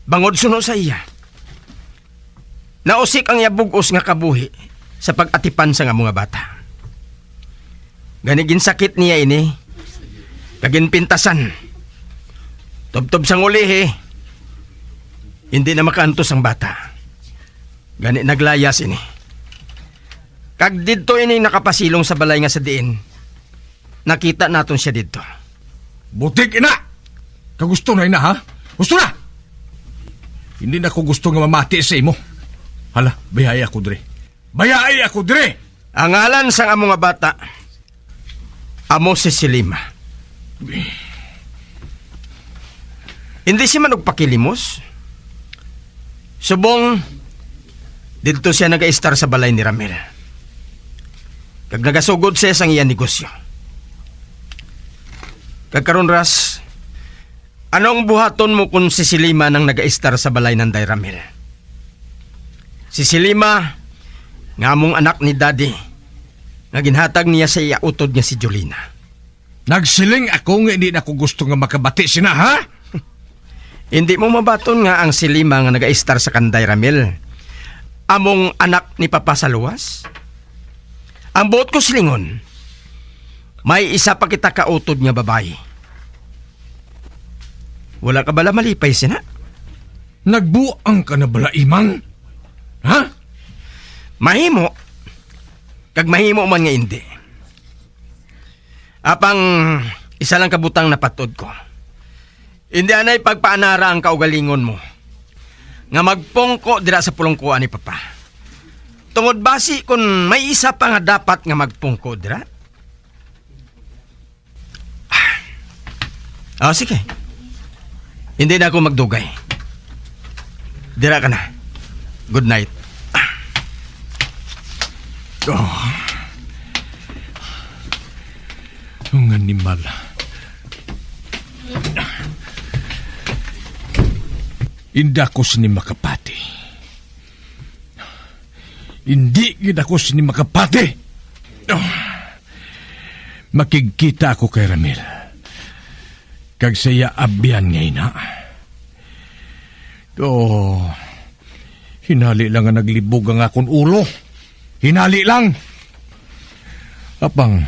Bangod suno sa iya, nausik ang iya bug-os nga kabuhi sa pag-atipan sang amo nga bata. Gani ginsakit niya ini, kag ginpintasan. Tubtob sang ulihi, hindi na makaantos ang bata. Gani naglayas ini. Kag didto ini nakapasilong sa balay nga sa diin nakita naton sia didto. Butig ina! Kagusto na ina, ha? Gusto na! Hindi na ko gusto nga mamati sa imo. Hala, bayai ako diri. Bayai ako diri! Ang ngalan sang amo nga bata, amo si Silima. Hindi siya man og pakilimos. Subong, didto siya nagaistar sa balay ni Ramil. Kag nagasugod siya sang iya negosyo. Kag karon, Ras, anong buhaton mo kon si Silima nang nagaistar sa balay nanday Ramil? Si Silima, nga among anak ni Daddy, nga ginhatag niya sa iya utod nga si Jolina. Nagsiling ako nga hindi na ko gusto nga makabati sina, ha? Hindi mo mabaton nga ang Silima nga nagaistar sa kanday Ramil, among anak ni Papa sa luwas? Ang buot ko silingon, may isa pa kita kautod nga babayi. Wala ka bala malipay sina? Nagbuang ka na bala, Imang? Ha? Mahimo. Kag mahimo man nga indi. Apang isa lang ka butang napatod ko. Indi anay pagpaanara ang kaugalingon mo nga magpungko dira sa pulongkoan ni Papa. Tungod basi kun may isa pa nga dapat nga magpungko dira? Ah, sige. Hindi na ako magdugay. Dira ka na. Good night. Oh. Ang animal. Inda ko sini makapati. Hindi gid ako sini makapati. Oh. Makigkita ako kay Ramil kag sa iya abyan nga ina. Oh, hinali lang nga naglibog ang akon ulo. Hinali lang. Apang,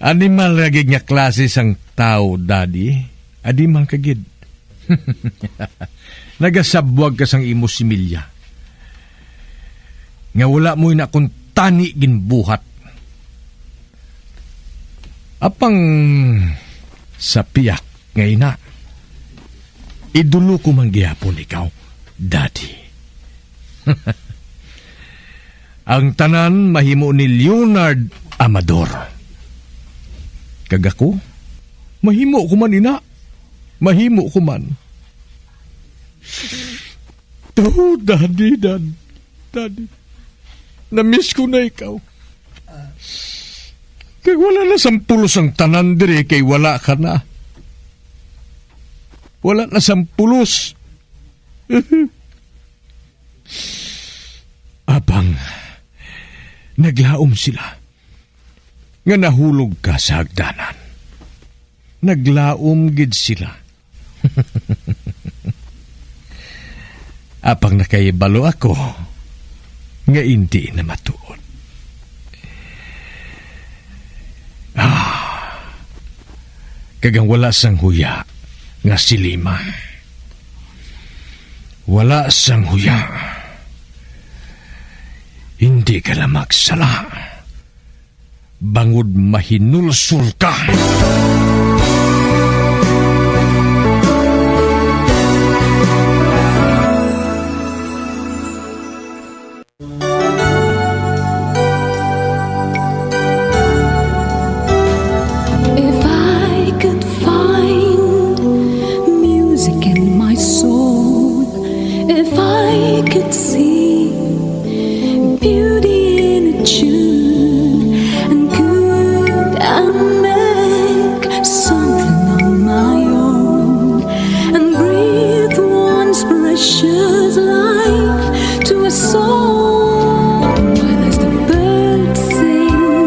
animal ra gid nga klase sang tawo, Daddy. Adi man ka gid. Nagasabwag ka sang imo similya nga wala mo ina kuntani ginbuhat. Apang sa piyak nga ina, idolo ko man gihapon ikaw, Daddy. Ang tanan mahimo ni Leonard Amador. Kag ako, mahimo ko man ina. Mahimo ko man. Oh, Daddy, Dad-, Daddy. Na-miss ko na ikaw. Kag wala na sang pulos ang tanan diri kay wala ka na. Wala na sang pulos. Apang naglaom sila nga nahulog ka sa hagdanan. Naglaom gid sila. Apang nakahibalo ako nga indi na matuod. Ah, kag ang wala sang huya nga si Lima. Wala sang huya. Hindi ka na magsala. Bangod mahinulsol ka. If I could find music in my soul, if I could see beauty in a tune, and could I make something on my own and breathe once precious life to a soul? While as the birds sing,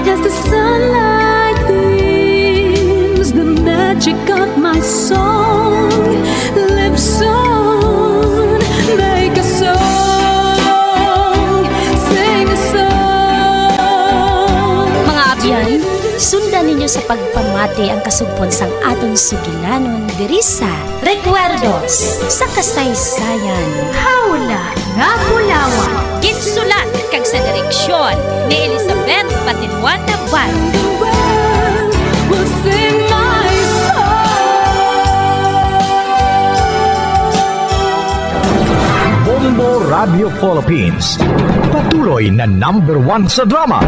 as the sunlight beams, the magic of my song lives on. Make a song, sing a song. Mga abyan, sundan ninyo sa pagpamati ang kasugpon sang aton sugilanon diri sa Recuerdos sa Kasaysayan. Hawla nga Bulawan. Ginsulat kag sa direksyon ni Elizabeth Patiluan Navarro. The world will sing my song. Bombo Radio Philippines, patuloy na number one sa drama.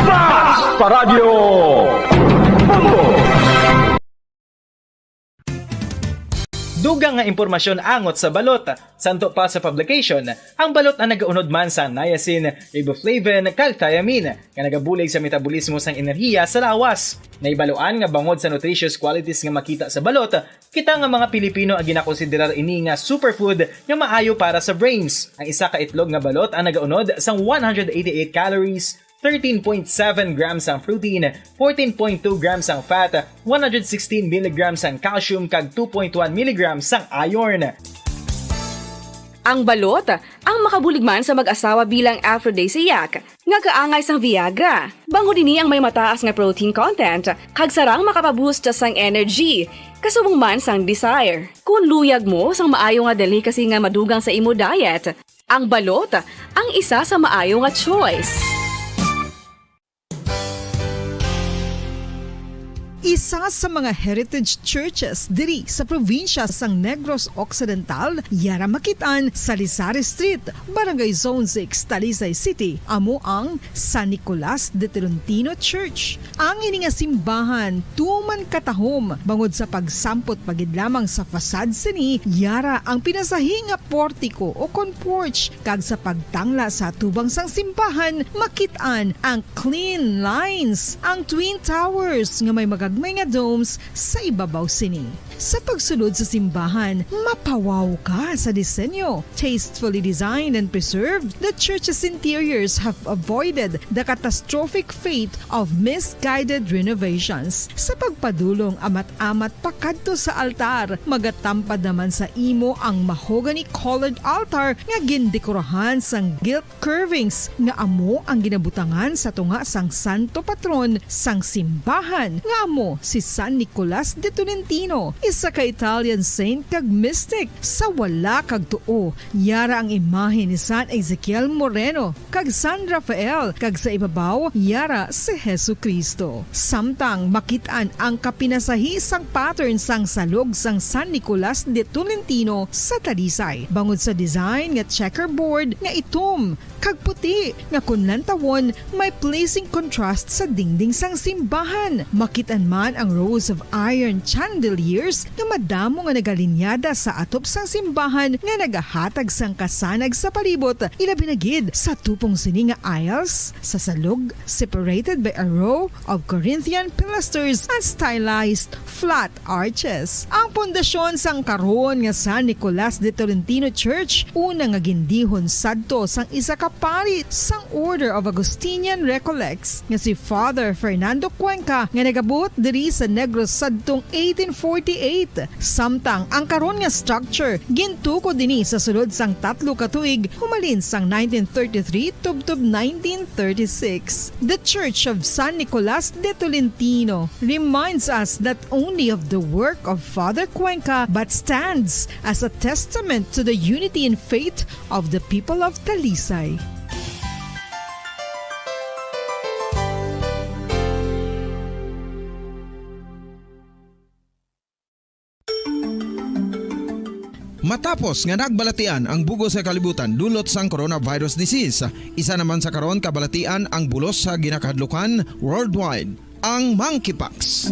Basta Radyo Bombo! Dugang nga impormasyon angot sa balot. Santo pa sa publication, ang balot ang nagaunod man sa niacin, riboflavin, kag thiamine, nga nagabulig sa metabolismo sang enerhiya sa lawas. Nahibaluan nga bangod sa nutritious qualities nga makita sa balot, kita nga mga Pilipino ang ginakonsiderar ini nga superfood nga maayo para sa brains. Ang isa ka itlog nga balot ang nagaunod sang one hundred eighty-eight calories, thirteen point seven grams ang protein, fourteen point two grams ang fat, one hundred sixteen milligrams ang calcium, kag two point one milligrams ang iron. Ang balot ang makabulig man sa mag-asawa bilang aphrodisiac nga kaangay sang Viagra. Bangod ini ang may mataas nga protein content, kag sarang makapaboost sang energy, kasubong man sang desire. Kon luyag mo sang maayo nga delicacy nga madugang sa imo diet, ang balot ang isa sa maayo nga choice. Isa sa mga heritage churches diri sa probinsya sang Negros Occidental, yara makit-an sa Lizares Street, Barangay Zone six, Talisay City, amo ang San Nicolas de Tolentino Church. Ang ini nga simbahan tuman katahom bangod sa pagsampot pa gid lamang sa facade sini, yara ang pinasahi nga portiko o kon porch, kag sa pagtangla sa atubang sang simbahan, makit-an ang clean lines, ang twin towers nga may magagmay nga domes sa ibabaw sini. Sa pagsulod sa simbahan, mapawaw ka sa disenyo. Tastefully designed and preserved, the church's interiors have avoided the catastrophic fate of misguided renovations. Sa pagpadulong amat-amat pakadto sa altar, magatampad naman sa imo ang mahogany-colored altar nga gindekorahan sang gilt curvings nga amo ang ginabutangan sa tunga sang santo patron sang simbahan, nga amo si San Nicolas de Tolentino, isa ka Italian saint kag mystic. Sa wala kag tuo, yara ang imahe ni San Ezekiel Moreno kag San Rafael, kag sa ibabaw, yara si Jesu-Cristo. Samtang makit-an ang kapinasahi sang pattern sang salog sang San Nicolas de Tolentino sa Talisay, bangod sa design nga checkerboard nga itom kag puti nga kon lantawon may pleasing contrast sa dingding sang simbahan. Makit-an man ang rows of iron chandeliers nga madamo nga nagalinyada sa atop sang simbahan nga nagahatag sang kasanag sa palibot, ilabi na gid sa tupong sini nga aisles sa salog, separated by a row of Corinthian pilasters and stylized flat arches. Ang pundasyon sang karon nga San Nicolas de Tolentino Church, una nga gindihon sadto sang isa ka pari sang Order of Augustinian Recollects nga si Father Fernando Cuenca, nga nagabuot diri sa Negros sadtong eighteen forty-eight. Samtang ang karon nga structure gintukod ini sa sulod sang tatlo ka tuig, humalin sang nineteen thirty-three tubtob nineteen thirty-six. The Church of San Nicolas de Tolentino reminds us not only of the work of Father Cuenca, but stands as a testament to the unity in faith of the people of Talisay. Matapos nga nagbalatian ang bug-os nga kalibutan dulot sang coronavirus disease, isa naman sa karon kabalatian ang bulos sa ginakahadlukan worldwide, ang monkeypox.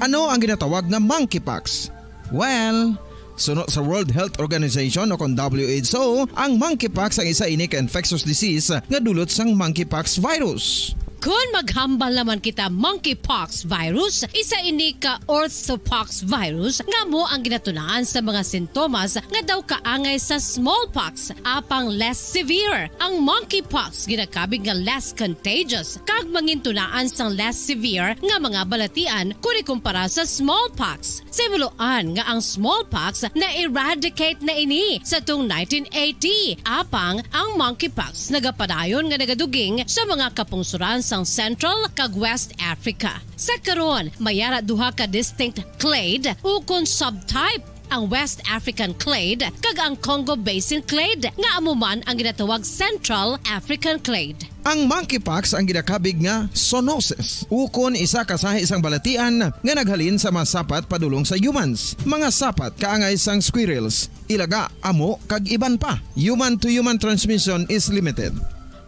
Ano ang ginatawag nga monkeypox? Well, suno sa World Health Organization o kon W H O, ang monkeypox ang isa ini ka infectious disease nga dulot sang monkeypox virus. Kon maghambal naman kita, monkeypox virus, isa ini ka orthopox virus nga amo ang ginatunaan sa mga sintomas nga daw kaangay sa smallpox, apang less severe. Ang monkeypox ginakabig nga less contagious kag mangintunaan sang less severe nga mga balatian kon ikumpara sa smallpox. Sa himuloan nga ang smallpox na-eradicate na ini sa tong nineteen eighty, apang ang monkeypox nagapadayon nga nagaduging sa mga kapungsoran sang Central kag West Africa. Sa karon, may ara duha ka distinct clade ukon subtype, ang West African clade kag ang Congo Basin clade, nga amo man ang ginatawag Central African clade. Ang monkeypox ang ginakabig nga zoonosis, ukon isa ka sahi sang balatian nga naghalin sa mga sapat padulong sa humans, mga sapat kaangay sang squirrels, ilaga, amo, kag iban pa. Human-to-human transmission is limited.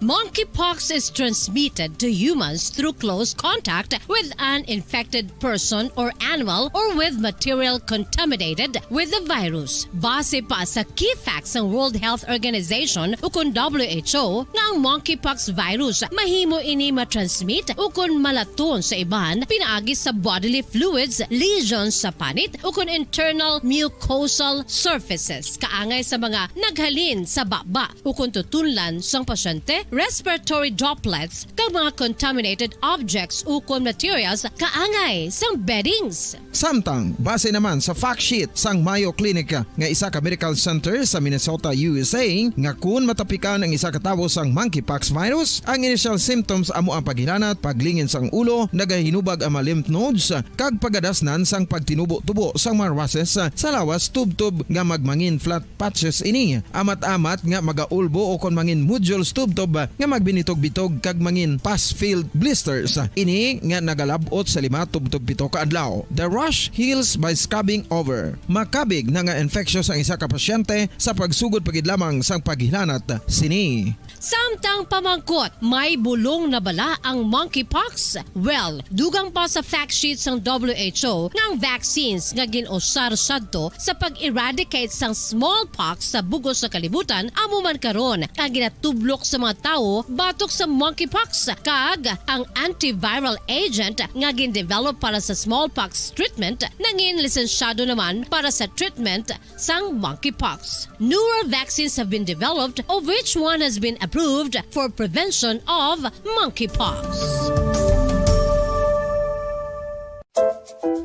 Monkeypox is transmitted to humans through close contact with an infected person or animal or with material contaminated with the virus. Base pa sa key facts sang World Health Organization ukon W H O, nga ang monkeypox virus mahimo ini matransmit ukon malaton sa iban pinaagi sa bodily fluids, lesions sa panit, ukon internal mucosal surfaces, kaangay sa mga naghalin sa baba ukon tutunlan sang pasyente, respiratory droplets, kag mga contaminated objects ukon materials kaangay sang beddings. Samtang, base naman sa fact sheet sang Mayo Clinic nga isa ka medical center sa Minnesota, U S A, nga kun matapikan ang isa ka tawo sang monkeypox virus, ang initial symptoms amo ang paghilanat, paglingin sang ulo, nagahinubag ang mga lymph nodes, kag pagadasnan sang pagtinubo-tubo sang mga rushes sa lawas tubtob nga magmangin flat patches ini. Amat-amat nga magaulbo o kon mangin nodules tubtob nga magbinitog-bitog kag mangin pus-filled blisters. Ini nga nagalab-ot sa lima tubtob pito ka adlaw. The rash heals by scabbing over. Makabig na nga infectious ang isa ka pasyente sa pagsugod pa gid lamang sang paghilanat sini. Samtang pamangkot, may bulong na bala ang monkeypox? Well, dugang pa sa fact sheet sang W H O nga ang vaccines nga gin-usar sadto sa pag-eradicate sang smallpox sa bug-os nga kalibutan amo man karon ang ginatublok sa mga tawo batok sa monkeypox, kag ang antiviral agent nga gin-develop para sa smallpox treatment nangin lisensyado naman para sa treatment sang monkeypox. Newer vaccines have been developed, of which one has been approved for prevention of monkeypox.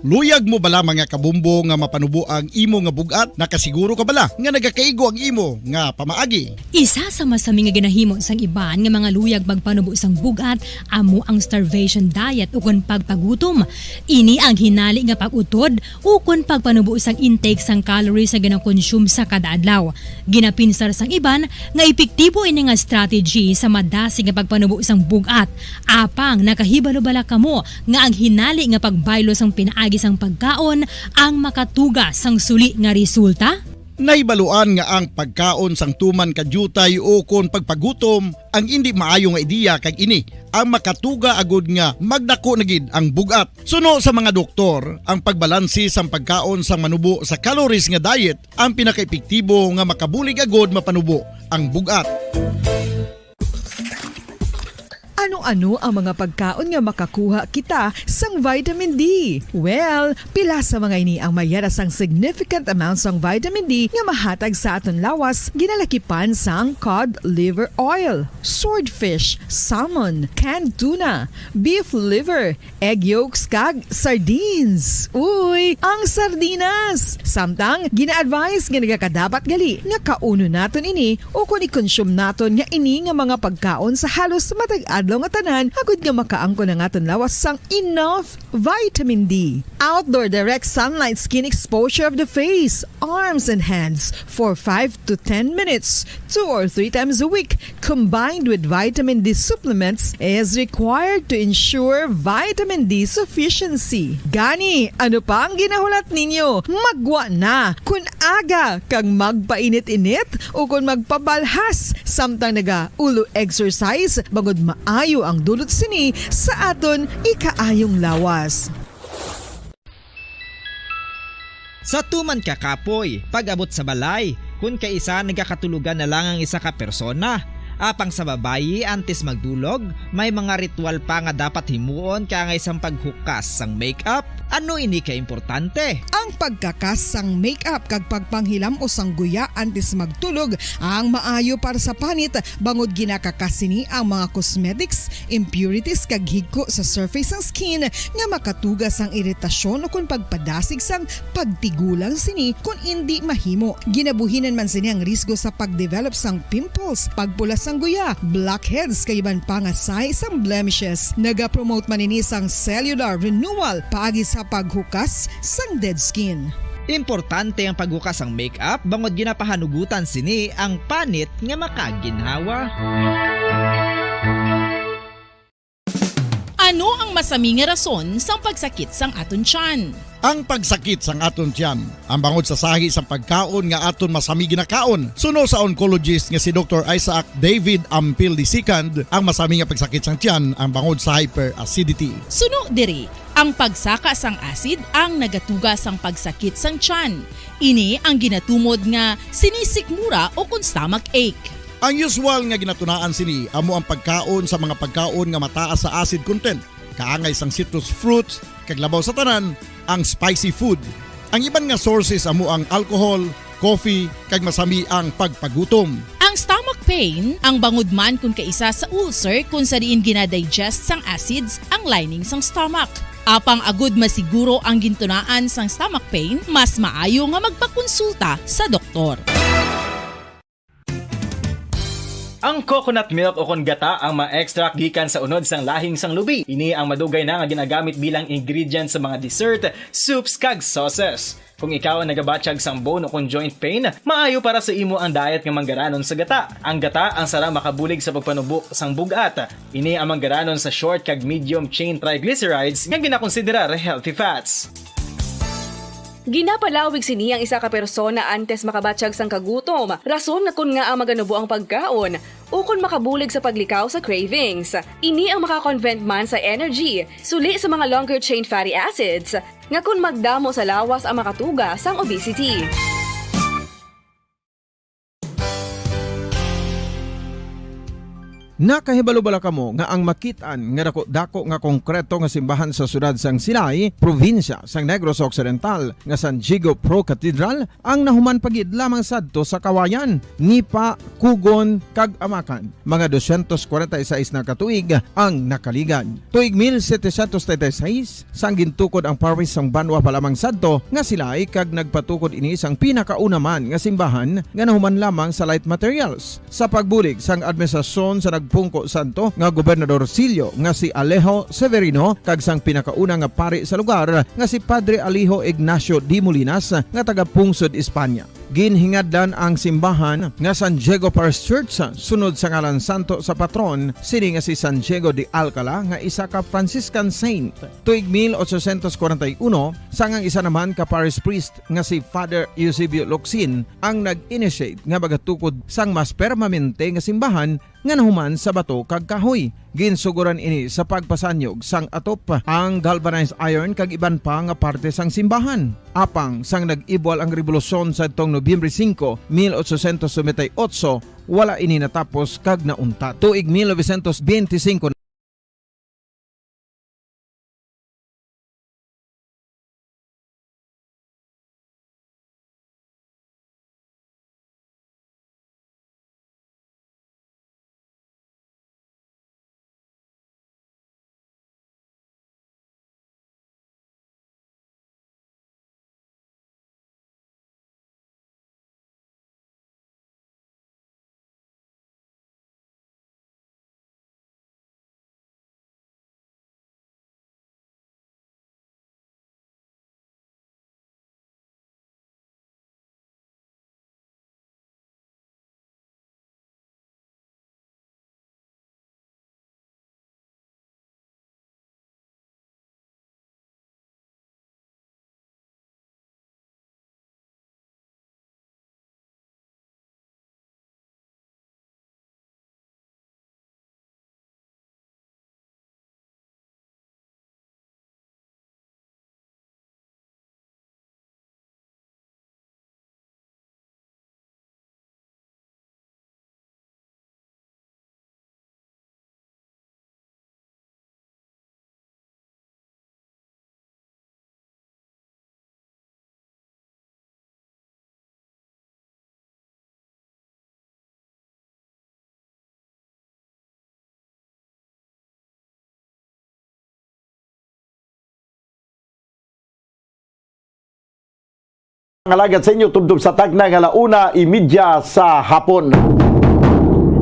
Luyag mo bala, mga kabombo, nga mapanubo ang imo nga bug-at? Nakasiguro ka bala nga nagakaigo ang imo nga pamaagi? Isa sa masami nga ginahimo sang iban nga mga luyag magpanubo sang bug-at amo ang starvation diet, ukon pagpagutom. Ini ang hinali nga pag-utod ukon pagpanubo sang intake sang calories nga ginakonsume sa kada adlaw. Ginapinsar sang iban nga epektibo ini nga strategy sa madasig nga pagpanubo sang bug-at. Apang nakahibalo bala kamo nga ang hinali nga pagbaylo sang pinaagi sang pagkaon ang makatuga sang suli nga resulta? Nahibaluan nga ang pagkaon sang tuman ka diutay o kon pagpagutom ang indi maayo nga ideya, kag ini ang makatuga agud nga magdako na gid ang bug-at. Suno sa mga doktor, ang pagbalanse sang pagkaon sang manubo sa calories nga diet ang pinakaepektibo nga makabulig agud mapanubo ang bug-at. Ano-ano ang mga pagkaon nga makakuha kita sang vitamin D? Well, pila sa mga ini ang mayara sang significant amount sang vitamin D nga mahatag sa aton lawas, ginalakipan sang cod liver oil, swordfish, salmon, canned tuna, beef liver, egg yolks, kag sardines. Uy, ang sardinas! Samtang, gina-advise nga nagakadapat gali nga kaunon naton ini o kon i-consume naton nga ini nga mga pagkaon sa halos matag adlaw nga tanan, agud nga makaangkon ang aton lawas sang enough vitamin D. Outdoor direct sunlight skin exposure of the face, arms, and hands for five to ten minutes, two or three times a week, combined with vitamin D supplements, is required to ensure vitamin D sufficiency. Gani, ano pa ang ginahulat ninyo? Maggwa na! Kun aga kag magpainit-init o kon magpabalhas samtang naga-ulo exercise, bangod maayo ang dulot sini sa aton ikaayong lawas. Sa tuman ka kapoy, pag-abot sa balay, kun kaisa nagakatulogan na lang ang isa ka persona. Apang sa babayi, antes magdulog, may mga ritual pa nga dapat himuon kaangay sang paghukas sang makeup. Ano ini ka importante? Ang pagkakas sang makeup kag pagpanghilam-os sang guya antes magtulog ang maayo para sa panit, bangod ginakakas sini ang mga cosmetics, impurities kag higko sa surface sang skin nga makatuga sang iritasyon ukon pagpadasig sang pagtigulang sini kon indi mahimo. Ginabuhinan man sini ang risgo sa pagdevelop sang pimples, pagpula sang guya, blackheads, kag iban pa nga sign sang blemishes. Nagapromote man ini sang cellular renewal paagi sa paghukas sang dead skin. Importante ang paghukas sang makeup bangod ginapahanugutan sini ang panit nga makaginhawa. Ano ang masami nga rason sang pagsakit sang aton tiyan? Ang pagsakit sang aton tiyan, ang bangod sa sahi sang pagkaon nga aton masami ginakaon. Suno sa oncologist nga si Doktor Isaac David Ampil the second, ang masami nga pagsakit sang tiyan ang bangod sa hyperacidity. Suno diri, ang pagsaka sang acid ang nagatuga sang pagsakit sang tiyan. Ini ang ginatumod nga sinisikmura o kon stomach ache. Ang usual nga ginatunaan sini amo ang pagkaon sa mga pagkaon nga mataas sa acid content, kaangay sang citrus fruits, kag labaw sa tanan, ang spicy food. Ang iban nga sources amo ang alcohol, coffee, kag masami ang pagpagutom. Ang stomach pain, ang bangod man kon kaisa sa ulcer kon sa diin ginadigest sang acids ang lining sang stomach. Apang agud masiguro ang gintunaan sang stomach pain, mas maayo nga magpakonsulta sa doktor. Ang coconut milk o kon gata ang ma-extract gikan sa unod sang lahing sang lubi. Ini ang madugay na nga ginagamit bilang ingredient sa mga dessert, soups, kag sauces. Kung ikaw ang nagabatyag sang bone o kon joint pain, maayo para sa imo ang diet nga manggaranon sa gata. Ang gata ang sarang makabulig sa pagpanubo sang bug-at. Ini ang manggaranon sa short kag medium chain triglycerides nga ginakonsiderar healthy fats. Ginapalawig sini ang isa ka persona antes makabatyag sang kagutom, rason nga kon ngaa maganubo ang pagkaon, ukon makabulig sa paglikaw sa cravings. Ini ang maka-convert man sa energy, suli sa mga longer chain fatty acids, nga kon magdamo sa lawas ang makatuga sang obesity. Nakahibalo bala kamo nga ang makit-an nga dako-dako nga konkreto nga simbahan sa siyudad sang Silay, probinsya sang Negros Occidental, nga San Diego Pro Cathedral ang nahuman pa gid lamang sadto sa Kawayan, Nipa, Cogon, kag Amacan? Mga dosyentos kwarenta y seis na ka tuig ang nakaligad. Tuig mil setecientos treinta y seis, sang gintukod ang parish sang Banwa pa lamang sadto nga Silay, kag nagpatukod ini sang pinakauna man nga simbahan nga nahuman lamang sa light materials. Sa pagbulig sang administrasyon sa nagpungko sadto nga Gobernador Silyo nga si Alejo Severino kag sang pinakauna nga pari sa lugar nga si Padre Alejo Ignacio de Molinas nga taga Pungsod, Espanya. Ginhingadlan ang simbahan nga San Diego Parish Church sunod sa ngalan santo sa patron sini nga si San Diego de Alcala nga isa ka Franciscan saint. Tuig mil ochocientos kwarenta y uno, sang ang isa naman ka parish priest nga si Father Eusebio Locsin ang nag-initiate nga magatukod sang mas permanente nga simbahan nga nahuman sa bato kag kahoy. Ginsuguran ini sa pagpasanyog sang atop, ang galvanized iron kag iban pa nga parte sang simbahan. Apang sang nag-ibwal ang rebolusyon sadtong Nobyembre singko, mil ochocientos noventa y ocho, wala ini natapos kag nauntat. Tuig mil novecientos benti singko, Nga alagad sa inyo, tubtob sa takna nga ala una imedya sa hapon.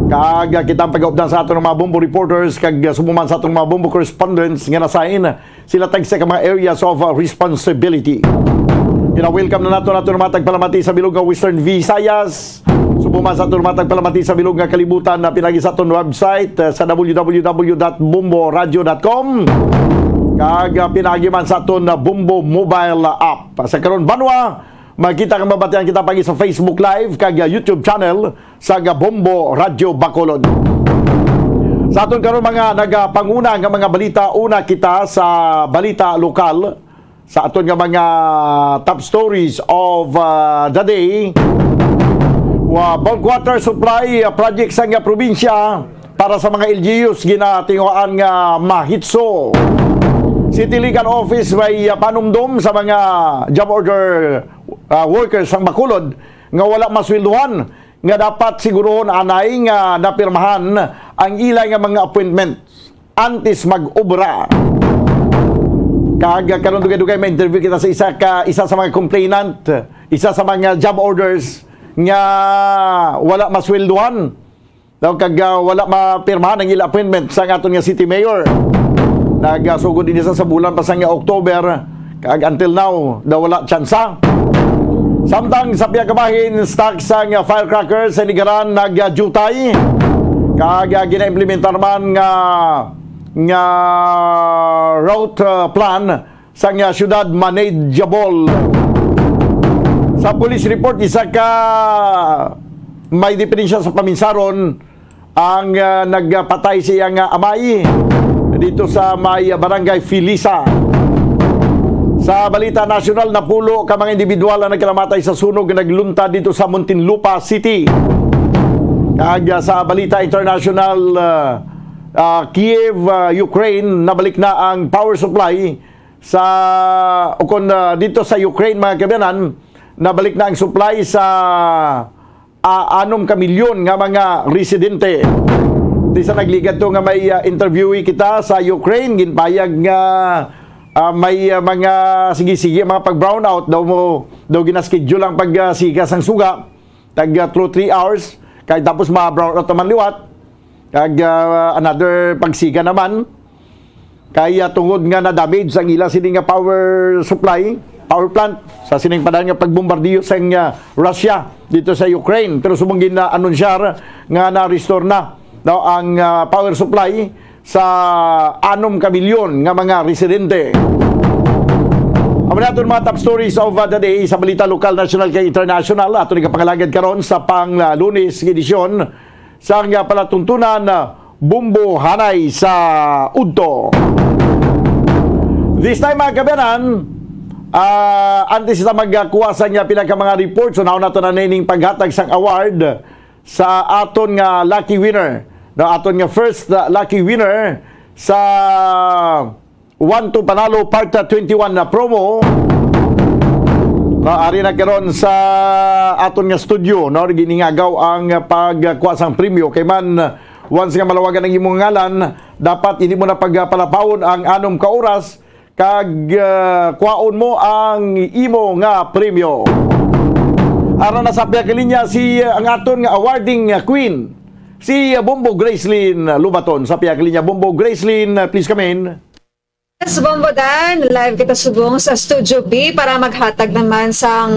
Kag, ah, kita ang pag-updan sa aton mga Bombo reporters kag, ah, subong man sa aton mga Bombo correspondents nga nasain sila tagsa ka mga areas of, ah, responsibility. Gina-welcome na nato nato mga tagpalamati sa bilog nga Western Visayas. Subong man sa aton mga tagpalamati sa bilog nga kalibutan na pinagi sa aton website, ah, sa w w w dot bombo radio dot com. Kag, ah, pinagi man sa aton, ah, Bombo mobile app. Sa karon, banwa, makita nga mabatian kita pagi sa Facebook Live kag, ah, YouTube channel sa Gabombo Radio Bacolod. Sa aton karon mga nagapanguna nga mga balita, una kita sa balita lokal. Sa aton nga mga top stories of, ah, the day, wa-, bulk water supply, ah, project sa nga probinsya para sa mga L G Us ginatinguhaan nga mahitso. City Legal Office may, ah, panumdom sa mga job order, ah, workers sang Bacolod nga wala masweldohan nga dapat sigurohon anay nga napirmahan ang ila nga mga appointments antes mag-obra. Kag karon dugay-dugay may interview kita sa isa ka, isa sa mga complainant, isa sa mga job orders nga wala masweldohan. Daw kag, ah, wala mapirmahan ang ila appointment sa aton nga city mayor. Nagasugod ini sa, sa bulan pa sang October, kag until now, daw wala tsansa. Samtang sa pihak kabahin, stock sang firecrackers sa Nigaran nagjutay, kag, ah, ginaimplementar man nga, nga route, ah, plan sang, ah, siyudad manageable. Sa police report, isa ka may diferensya sa paminsaron ang, ah, nagpatay sa iyang, ah, amay dito sa may, ah, Barangay Filisa. Sa balita nasyonal, napulo ka mga individual ang nagkalamatay sa sunog nga nagluntad dito sa Muntinlupa City. Kag, ah, sa balita international, ah, ah, Kiev, ah, Ukraine, nabalik na ang power supply sa, ukon, ah, dito sa Ukraine, mga kaabyanan, nabalik na ang supply sa ah, anom ka milyon nga mga residente. Di sa nagligad to nga may, ah, interviewee kita sa Ukraine, ginpayag nga, ah, may, ah, mga sige-sige, mga pag-brownout daw mo, daw ginaschedule ang pag, ah, siga sang suga, tag, ah, two, three hours, kay tapos ma-brownout naman liwat. Kag, ah, another pagsiga naman. Kay, ah, tungod nga na-damage ang ila sini nga power supply, power plant sa sining panahon nga pagbombardiyo sang, ah, Russia dito sa Ukraine. Pero subong gina-anunsiyar nga na-restore na, no, ang, ah, power supply sa anom ka milyon nga mga residente. Amo na aton mga top stories of, uh, the day sa balita lokal, national, kag international. Ato ni kapangalagad karon sa pang, uh, Lunes nga edisyon sang, uh, palatuntunan, uh, Bombo Hanay sa Udto. This time, mga kaabyanan, uh, antes na magkuha sa niya pinaka mga reports, so naon nato na nining paghatag sang award sa aton nga lucky winner, no, aton nga first, uh, lucky winner sa One to Panalo Part twenty-one na promo. No, ari na karon sa aton nga studio, no, giningagaw ang pagkuha sang premyo. Kay man, once nga malawagan ang imong ngalan, dapat hindi mo na pagpalapawon ang anom ka oras kag, ah, kwaon mo ang imo nga premyo. Ara na sa pihak linya si, ah, ang aton nga awarding, ah, queen, si, ah, Bombo Gracelyn Lubaton. Sa pihak linya, Bombo Gracelyn, ah, please come in. Yes, Bombo Dan, live kita subong sa Studio B para maghatag naman sang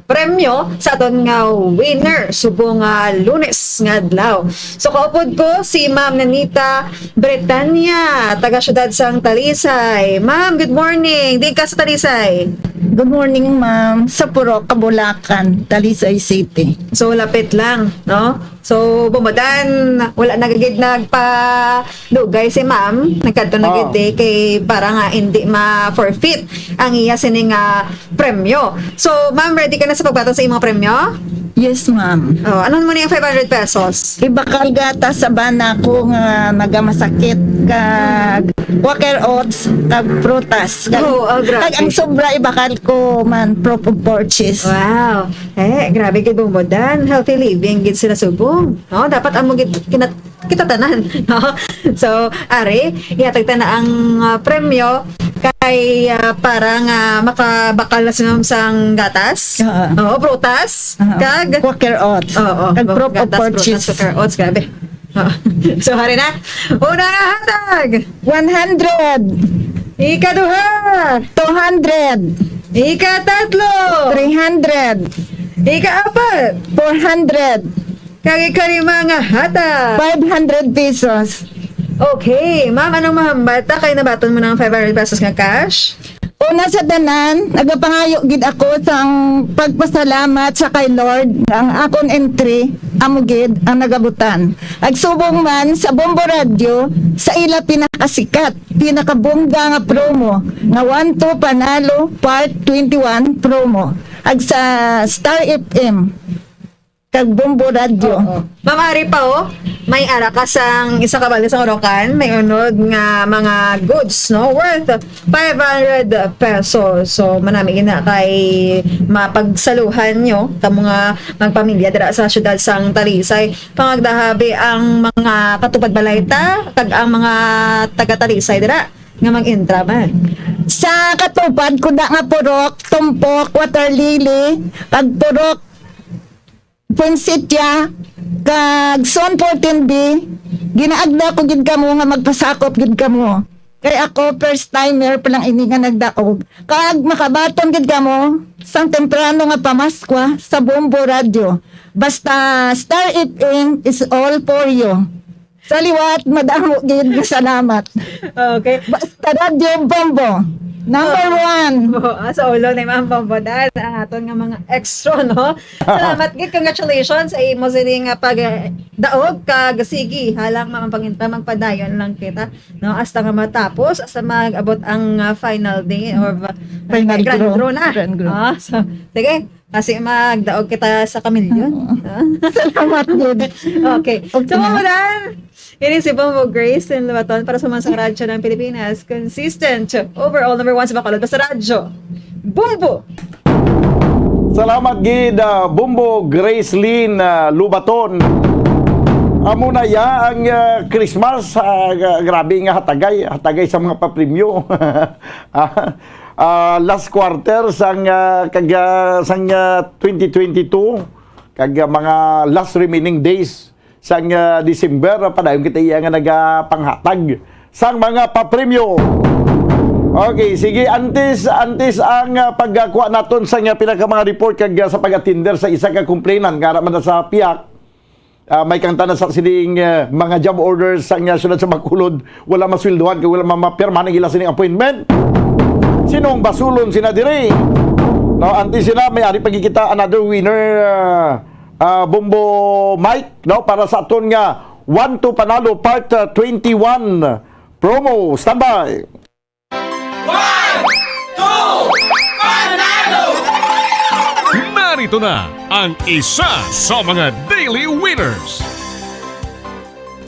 premyo sa aton nga winner subong nga Lunes nga adlaw. So, kaupod ko si Ma'am Nanita Bretania, taga siyudad sang Talisay. Ma'am, good morning. Di ka sa Talisay? Good morning, ma'am. Sa Purok, Kabulacan, Talisay City. So, lapit lang, no? So, Bombo Dan, wala na gid nagpadugay si ma'am. Nagkadto na Oh. gid, eh, kay para nga hindi ma-forfeit ang iya sini nga premyo. So, ma'am, ready ka na sa pagbaton sa imong premyo? Yes, ma'am. Oh, ano mo na yung five hundred pesos? Ibakal gata sa bana ko nga nagamasakit, kag Quaker Oats, kag prutas. Kag, Oh, ah, grabe. kag ang sobra ibakal ko man, proof of purchase. Wow. Eh, grabe gid, Bombo Dan. Healthy living gid sila subong. No? Dapat amo gid kinat-, kita tanan, no? So, ari, ihatag ta na ang, ah, premyo kay, ah, para nga makabakal na sila sang gatas. Oo. Oo, prutas. Oo. Kag Quaker Oats. Oo, Kag proof of gatas, prutas, purchase. Quaker Oats, grabe. Oo. So, ari na. Una nga hatag. One hundred. Ikaduha. Two hundred. Ikatatlo. Three hundred. Ikaapat. Four hundred. Kag ikalima nga hatag. Five hundred pesos. Okay. Ma'am, anong mahambal ta kay nabaton mo na ang five hundred pesos nga cash? Una sa tanan, nagapangayo gid ako sang pagpasalamat sa kay Lord nga ang akon entry amo gid ang nagabutan. Ag subong man sa Bombo Radio sa ila pinakasikat, pinakabongga nga promo nga One to Panalo Part twenty-one promo. Ag sa Star F M. Kag Bombo Radyo. Oo. Ma'am, ari pa, oh. May ara ka sang isa ka balde sa Orocan, may unod nga mga goods, no, worth five hundred pesos. So, manami gina kay mapagsaluhan nyo kamo nga magpamilya dira sa siyudad sang Talisay. Pangagdahabi ang mga katupad balay ta, kag ang mga taga Talisay dira nga mag-intra man. Sa katupad, kuda nga purok, tumpok, water lily, kag purok, Puensitya, kag Zone fourteen B, ginaagda ko gid kamo nga magpasakop gid kamo. Kay ako, first timer pa lang ini nga nagdaog. Kag makabaton gid kamo sang temprano nga pamaskwa sa Bombo Radyo. Basta Star F M is all for you. Sa liwat, madamo gid nga salamat. Okay. Basta Radyo Bombo, number Oh. one. Oh, ah, sa ulo ni Ma'am Bombo Dan, ang aton nga mga extra, no? Salamat gid, congratulations sa imo sini nga pag, eh, daog kag sige, halang Ma'am Panginta, magpadayon lang kita, no? Hasta nga matapos, hasta mag-abot ang, ah, final day or ba-, Final grand draw. draw na. Grand draw. Ah, so, sige, kasi magdaog kita sa kamilyon. Oo. Ah. Salamat gid. Okay. Okay So, na. Ma'am Dan, ini si Bombo Grace and Lubaton para sa mga sa Radyo ng Pilipinas. Consistent. Overall, number one sa Bacolod. Basta Radyo. Bombo! Salamat gid, ah, Bombo Grace Lynn, ah, Lubaton. Amo na ya ang, ah, Christmas. Ah, gra-, grabe nga hatagay. Hatagay sa mga papremyo. Ah, ah, last quarter sang, ah, kag, ah, sang, ah, twenty twenty-two. Kag, ah, mga last remaining days sang, ah, December, ah, padayon kita iya nga nagapanghatag sang mga papremyo. Okay, sige, antes, antes ang, ah, pagkuha naton sa nga pinaka mga report kag, ah, sa pag-attender sa isa ka complainant nga ara man na sa piyak, ah, may kang tanan sa sining, ah, mga job orders sa nga siyudad sa Bacolod, wala masweldohan kay wala mamapirmahan ang ila sining appointment. Sinong basulon sina diri? No, antes sila, may ari pagkikita another winner, ah, ah, Bombo Mike, no, para sa aton nga One to Panalo Part, ah, twenty-one promo. Standby. One, two, panalo! Narito na ang isa sa mga daily winners.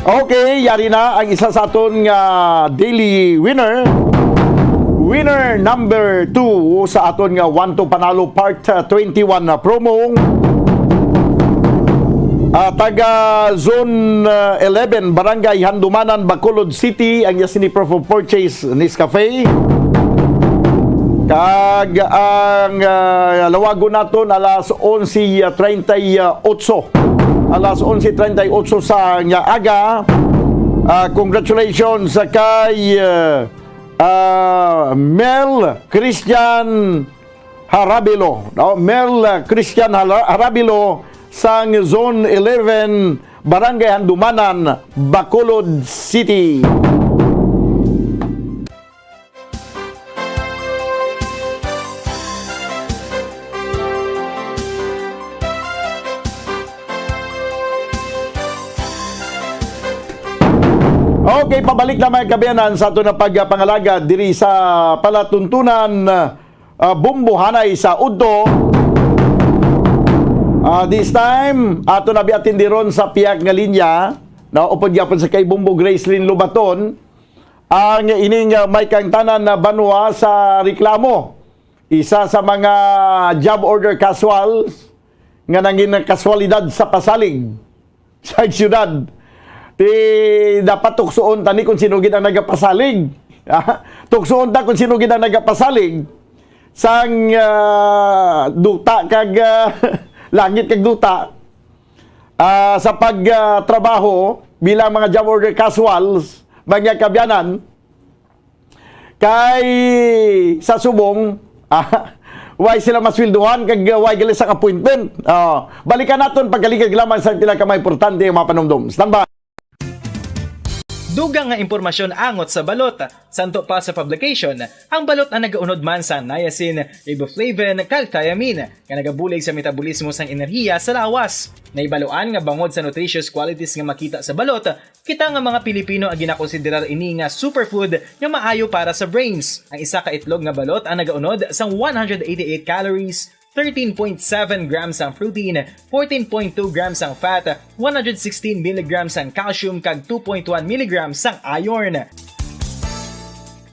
Okay, yari na ang isa sa aton nga daily winner. Winner number two sa aton nga One to Panalo Part, uh, twenty-one na promo. Ah, taga Zone, uh, eleven, Barangay Handumanan, Bacolod City, ang iya sini proof of purchase, Nescafe. Kag ang, ah, lawagon naton alas onse treinta y ocho. Alas onse treinta y ocho sa nga aga. Ah, congratulations sa kay, ah, ah, Mel Christian Harabilo, no? Mel Christian Hala-, Harabilo sang Zone eleven, Barangay Handumanan, Bacolod City. Okay, pabalik na, mga kaabyanan, sa aton nga pagpangalagad diri sa palatuntunan, ah, Bumbohanay sa Udto. Ah, this time, ato na biya tindiron sa piyak nga linya, no? Upod gyapon sa kay Bumbo Gracelyn Lobaton, ang ining, ah, may kangtanan na banwa sa reklamo. Isa sa mga job order casuals nga nangin kaswalidad sa pasalig sa siyudad. Ti dapat tuksoon ta ni kung sino gid ang nagapasalig. Ah, tuksoon ta kung sino gid ang nagapasalig sang, ah, duta kag, ah, langit kag duta, ah, sa pag, ah, trabaho bilang mga job order casuals, mga kaabyanan. Kay sa subong, ah, way sila masweldohan kag way gali sang appointment. Oh, balikan naton pagkaligag lamang sa pila ka mga importante nga mga panumdom. Standby. Dugang nga impormasyon angot sa balot. Santo pa sa publication, ang balot ang nagaunod man sa niacin, riboflavin, kag thiamine, nga nagabulig sa metabolismo sang enerhiya sa lawas. Nahibaluan nga bangod sa nutritious qualities nga makita sa balot, kita nga mga Pilipino ang ginakonsiderar ini nga superfood nga maayo para sa brains. Ang isa ka itlog nga balot ang nagaunod sang one hundred eighty-eight calories, thirteen point seven grams ang protein, fourteen point two grams ang fat, one hundred sixteen milligrams ang calcium, kag two point one milligrams ang iron.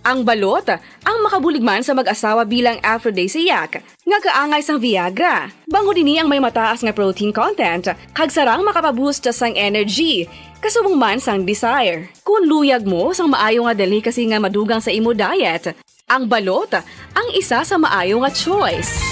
Ang balot ang makabulig man sa mag-asawa bilang aphrodisiac nga kaangay sang Viagra. Bangod ini ang may mataas nga protein content kag sarang makapaboost sang energy, kasubong man sang desire. Kon luyag mo sang maayo nga delicacy nga madugang sa imo diet, ang balot ang isa sa maayo nga choice.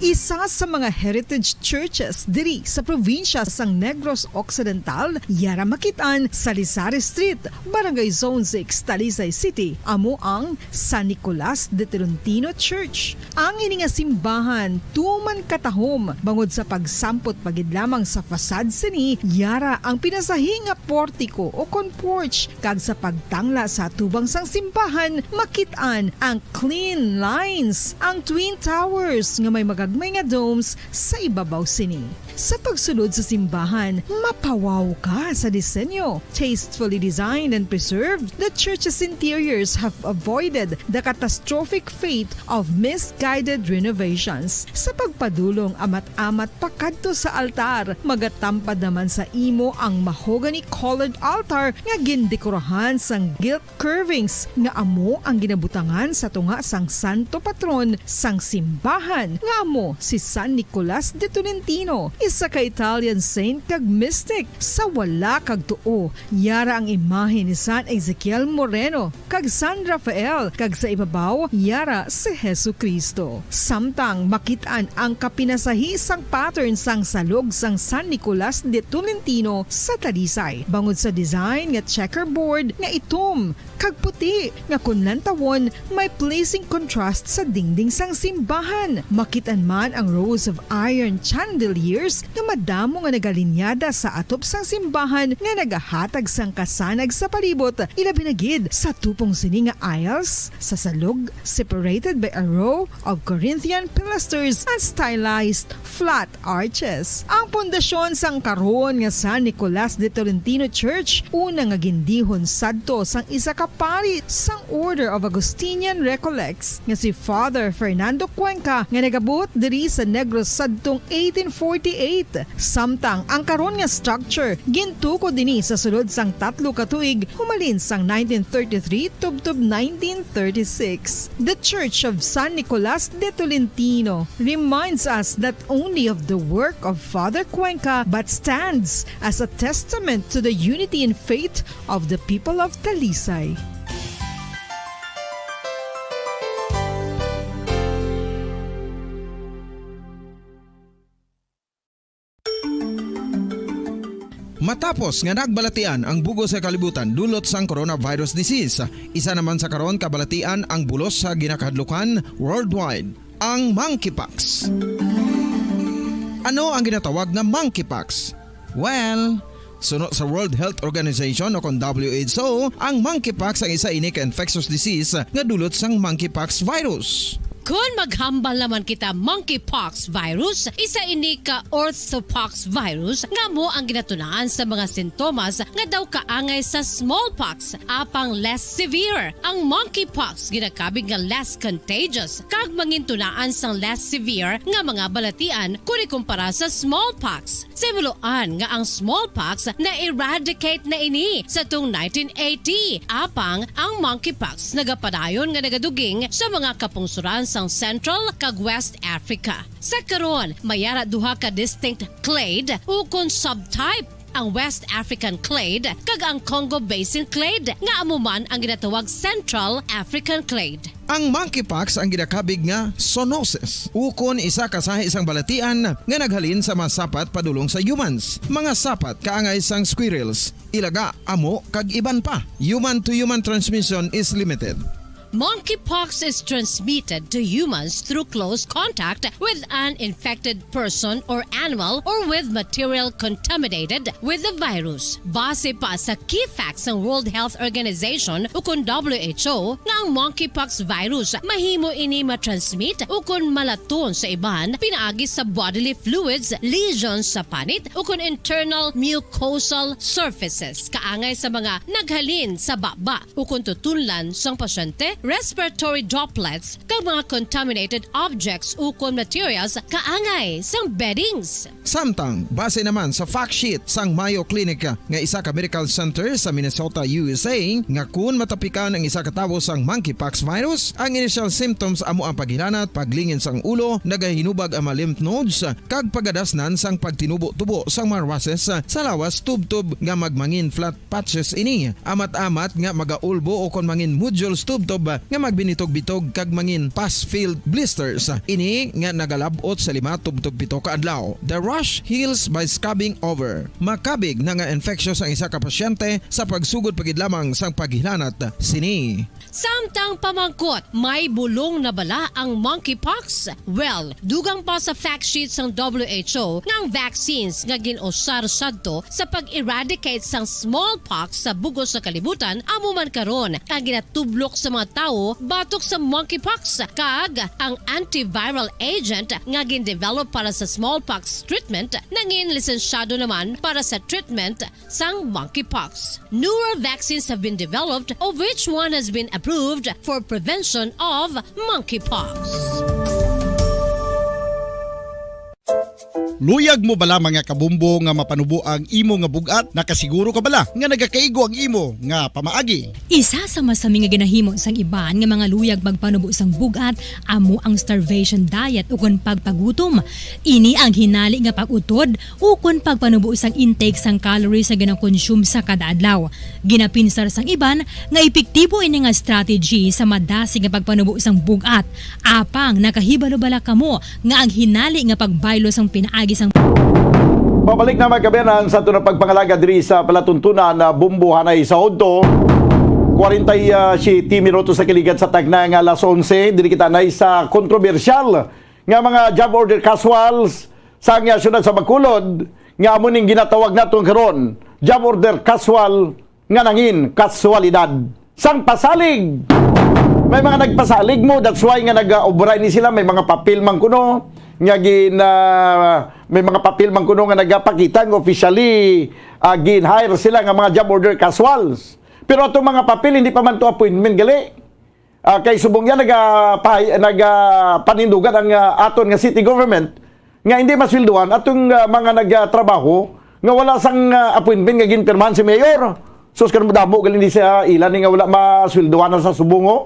Isa sa mga heritage churches diri sa probinsya sang Negros Occidental, yara makit-an sa Lizares Street, Barangay Zone six, Talisay City, amo ang San Nicolas de Tolentino Church. Ang ini nga simbahan tuman katahom bangod sa pagsampot pa gid lamang sa facade sini, yara ang pinasahi nga portiko o kon porch, kag sa pagtangla sa atubang sang simbahan makit-an ang clean lines, ang twin towers nga may magagmay nga domes sa ibabaw sini. Sa pagsulod sa simbahan, mapawaw ka sa disenyo. Tastefully designed and preserved, the church's interiors have avoided the catastrophic fate of misguided renovations. Sa pagpadulong amat-amat pakadto sa altar, magatampad naman sa imo ang mahogany-colored altar nga gindekorahan sang gilt curvings nga amo ang ginabutangan sa tunga sang santo patron sang simbahan, nga amo si San Nicolas de Tolentino. isa ka Italian saint kag mystic. Sa wala kag tuo, yara ang imahe ni San Ezekiel Moreno kag San Rafael, kag sa ibabaw, yara si Jesu-Cristo. Samtang makit-an ang kapinasahi sang pattern sang salog sang San Nicolas de Tolentino sa Talisay, bangod sa design nga checkerboard nga itom kag puti, nga kon lantawon, may pleasing contrast sa dingding sang simbahan. Makit-an man ang rows of iron chandeliers nga madamo nga nagalinyada sa atop sang simbahan nga nagahatag sang kasanag sa palibot, ilabi na gid sa tupong sini nga aisles sa salog, separated by a row of Corinthian pilasters and stylized flat arches. Ang pundasyon sang karon nga San Nicolas de Tolentino Church, una nga gindihon sadto sang isa ka pari sang Order of Augustinian Recollects nga si Father Fernando Cuenca, nga nagabuot diri sa Negros sadtong eighteen forty-eight. Samtang ang karon nga structure gintukod ini sa sulod sang tatlo ka tuig, humalin sang nineteen thirty-three tubtob nineteen thirty-six. The Church of San Nicolas de Tolentino reminds us not only of the work of Father Cuenca, but stands as a testament to the unity in faith of the people of Talisay. Matapos nga nagbalatian ang bug-os nga kalibutan dulot sang coronavirus disease, isa naman sa karon kabalatian ang bulos sa ginakahadlukan worldwide, ang monkeypox. Ano ang ginatawag nga monkeypox? Well, suno sa World Health Organization o kon W H O, ang monkeypox ang isa ini ka infectious disease nga dulot sang monkeypox virus. Kon maghambal naman kita monkeypox virus, isa ini ka orthopox virus nga amo ang ginatunaan sa mga sintomas nga daw kaangay sa smallpox, apang less severe. Ang monkeypox ginakabig nga less contagious kag mangintunaan sang less severe nga mga balatian kon ikumpara sa smallpox. Sa himuloan nga ang smallpox na-eradicate na ini sa tong nineteen eighty, apang ang monkeypox nagapadayon nga nagaduging sa mga kapungsoran sang Central kag West Africa. Sa karon, may ara duha ka distinct clade ukon subtype, ang West African clade kag ang Congo Basin clade, nga amo man ang ginatawag Central African clade. Ang monkeypox ang ginakabig nga zoonosis, ukon isa ka sahi sang balatian nga naghalin sa mga sapat padulong sa humans, mga sapat kaangay sang squirrels, ilaga, amo, kag iban pa. Human-to-human transmission is limited. Monkeypox is transmitted to humans through close contact with an infected person or animal or with material contaminated with the virus. Base pa sa key facts sang World Health Organization ukon W H O nga ang monkeypox virus mahimo ini matransmit ukon malaton sa iban pinaagi sa bodily fluids, lesions sa panit ukon internal mucosal surfaces kaangay sa mga naghalin sa baba ukon tutunlan sang pasyente, respiratory droplets, kag mga contaminated objects ukon materials kaangay sang beddings. Samtang, base naman sa fact sheet sang Mayo Clinic nga isa ka medical center sa Minnesota, U S A, nga kun matapikan ang isa ka tawo sang monkeypox virus, ang initial symptoms amo ang paghilanat, paglingin sang ulo, nagahinubag ang mga lymph nodes, kag pagadasnan sang pagtinubo-tubo sang mga rushes sa lawas tubtob nga magmangin flat patches ini. Amat-amat nga magaulbo ukon mangin nodules tubtob nga magbinitog-bitog kag mangin pus-filled blisters. Ini nga nagalab-ot sa lima tubtob pito ka adlaw. The rash heals by scabbing over. Makabig na nga infectious ang isa ka pasyente sa pagsugod pa gid lamang sang paghilanat sini. Samtang pamangkot, may bulong na bala ang monkeypox? Well, dugang pa sa fact sheet sang W H O nga ang vaccines nga gin-usar sadto sa pag-eradicate sang smallpox sa bug-os nga kalibutan amo man karon ang ginatublok sa mga tawo batok sa monkeypox, kag ang antiviral agent nga gin-develop para sa smallpox treatment nangin lisensyado naman para sa treatment sang monkeypox. Newer vaccines have been developed, of which one has been approved for prevention of monkeypox. Luyag mo bala, mga kabombo, nga mapanubo ang imo nga bug-at? Nakasiguro ka bala nga nagakaigo ang imo nga pamaagi? Isa sa masami nga ginahimo sang iban nga mga luyag magpanubo sang bug-at amo ang starvation diet ukon pagpagutom. Ini ang hinali nga pag-utod ukon pagpanubo sang intake sang calories nga ginakonsume sa kada adlaw. Ginapinsar sang iban nga epektibo ini nga strategy sa madasig nga pagpanubo sang bug-at. Apang nakahibalo bala kamo nga ang hinali nga pagbaylo sang pinaagi sang Pabalik na, mga kabayan, sa aton nga pagpangalaga diri sa palatuntunan na Bombo Hanay sa Udto. Kwarenta y siyete minutos sa kaligat sa tagna nga alas onse, diri kita anay sa kontrobersyal nga mga job order casuals sa nga siyudad sa Bacolod, nga amo ning ginatawag naton karon, job order casual nga nangin kaswalidad sang pasalig. May mga nagpasalig mo, that's why nga nag-obra ni sila. May mga papel man kuno nga gin, ah, may mga papel man kuno nga nagapakita nga officially, ah, gin-hire sila nga mga job order casuals. Pero atong mga papel, hindi pa man to appointment gali. Ah, kay subong yan, naga-, pa-, naga-, panindugan ang, ah, aton nga city government nga hindi masweldohan atong, ah, mga nagtrabaho nga wala sang, ah, appointment nga ginpirmahan si mayor. Sus, kan madamo gali ni sa ila ni nga wala masweldohan na sa subong, oh.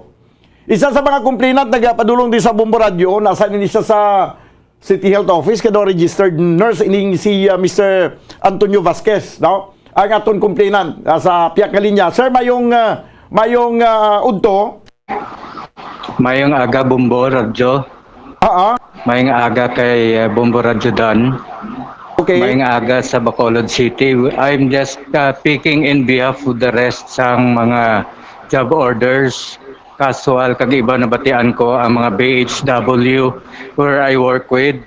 Isa sa mga complainant nagapadulong di sa Bombo Radyo, nasa ni siya sa City Health Office, kay daw registered nurse ining si, ah, Mister Antonio Vasquez, no? Ang aton complainant, ah, sa piyak nga linya. Sir, mayong, ah, mayong, ah, udto. Mayong aga, Bombo Radyo. Ah, ah. Mayong aga kay, ah, Bombo Radyo Dan. Okay. Mayong aga sa Bacolod City. I'm just, ah, speaking in behalf of the rest sang mga job orders. Casual, kag iba, nabatian ko ang mga B H W where I work with.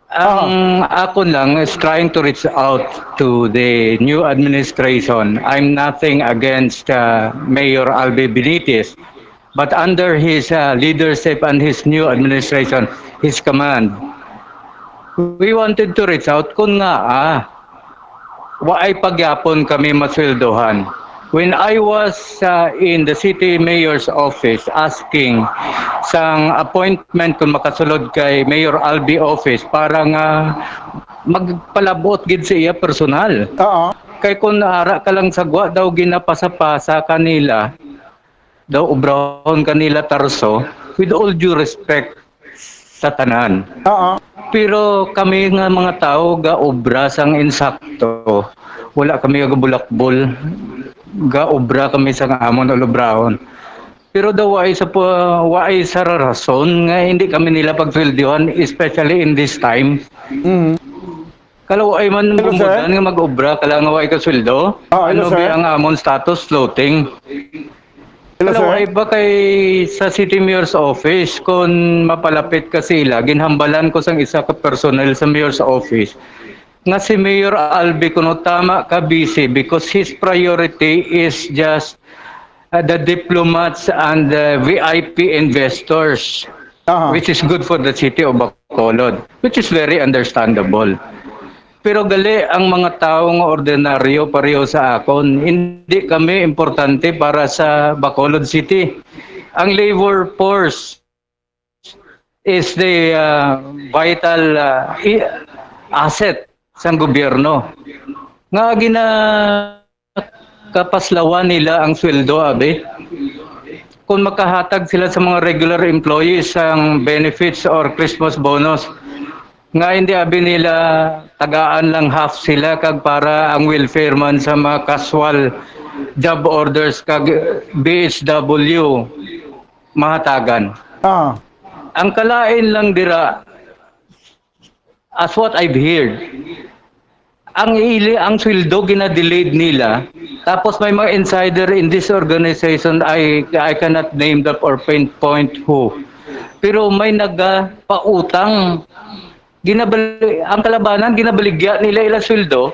Ang Ah. akon lang is trying to reach out to the new administration. I'm nothing against, uh, Mayor Albi Benitez, but under his, uh, leadership and his new administration, his command, we wanted to reach out kung nga, ah, waay pagyapon kami masweldohan. When I was, uh, in the city mayor's office asking sang appointment kung makasulod kay Mayor Albi office para nga magpalabot gid sa iya personal. Oo. Kay kung ara ka lang sa gwa daw ginapasa-pasa kanila, daw obrahon kanila tarso, with all due respect sa tanan. Oo. Pero kami nga mga tawo ga-obra sang insakto. Wala kami gabulakbol. Ga-obra kami sang amon ulobrahon. Pero daw waay sa pa-, waay sa rason nga hindi kami nila pagsweldohan, especially in this time. Mm. Kalaw ay man Hello, sir. Bumudan nga mag-obra, kala nga way ka sweldo. Ah, hello, Ano sir. ba ang amon status? Floating. Hello, Kalaw sir. ay ba kay sa City Mayor's Office, kung mapalapit ka sila, ginhambalan ko sang isa ka personnel sa Mayor's Office nga si Mayor Albi kuno tama ka busy because his priority is just, uh, the diplomats and the V I P investors, Aha. which is good for the city of Bacolod, which is very understandable. Pero gali ang mga tawo nga ordinaryo pareho sa akon, hindi kami importante para sa Bacolod City. Ang labor force is the, uh, vital, uh, i-, asset sang gobyerno. Nga gina-, kapaslawan nila ang sweldo, abi. Kung makahatag sila sa mga regular employees sang benefits or Christmas bonus, nga hindi abi nila tagaan lang half sila kag para ang welfare man sa mga casual job orders kag B H W mahatagan. Ah. Ang kalain lang dira, as what I've heard, ang ili-, ang sweldo gina-delayed nila, tapos may mga insider in this organization, I, I cannot name them or pinpoint who. Pero may nagapautang. Ginabal-, ang kalabanan, ginabaligya nila ila sweldo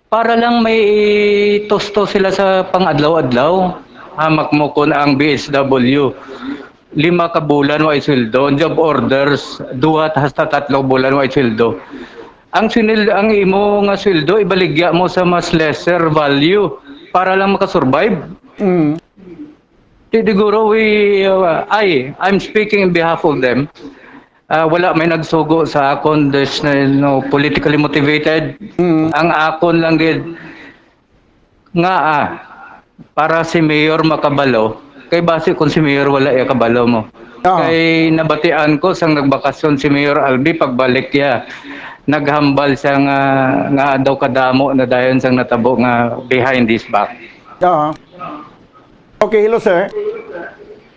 para lang may tusto sila sa pang-adlaw-adlaw. Hamak mo kun ang B H W, lima ka bulan way sweldo, ang job orders, duha hasta tatlo bulan way sweldo. Ang sinil-, ang imo nga sweldo, ibaligya mo sa mas lesser value para lang makasurvive. Mm. Di, siguro we, uh, I, I'm speaking in behalf of them. Ah, wala may nagsugo sa akon. There's no, no politically motivated. Mm. Ang akon lang gid nga, ah, para si Mayor makabalo, kay basi kung si Mayor wala iya kabalo mo. Ah. Kay nabatian ko sang nagbakasyon si Mayor Albi, pagbalik iya, naghambal siya nga, nga daw kadamo na dayon sang natabo nga behind his back. Ah. Okay, hello, sir.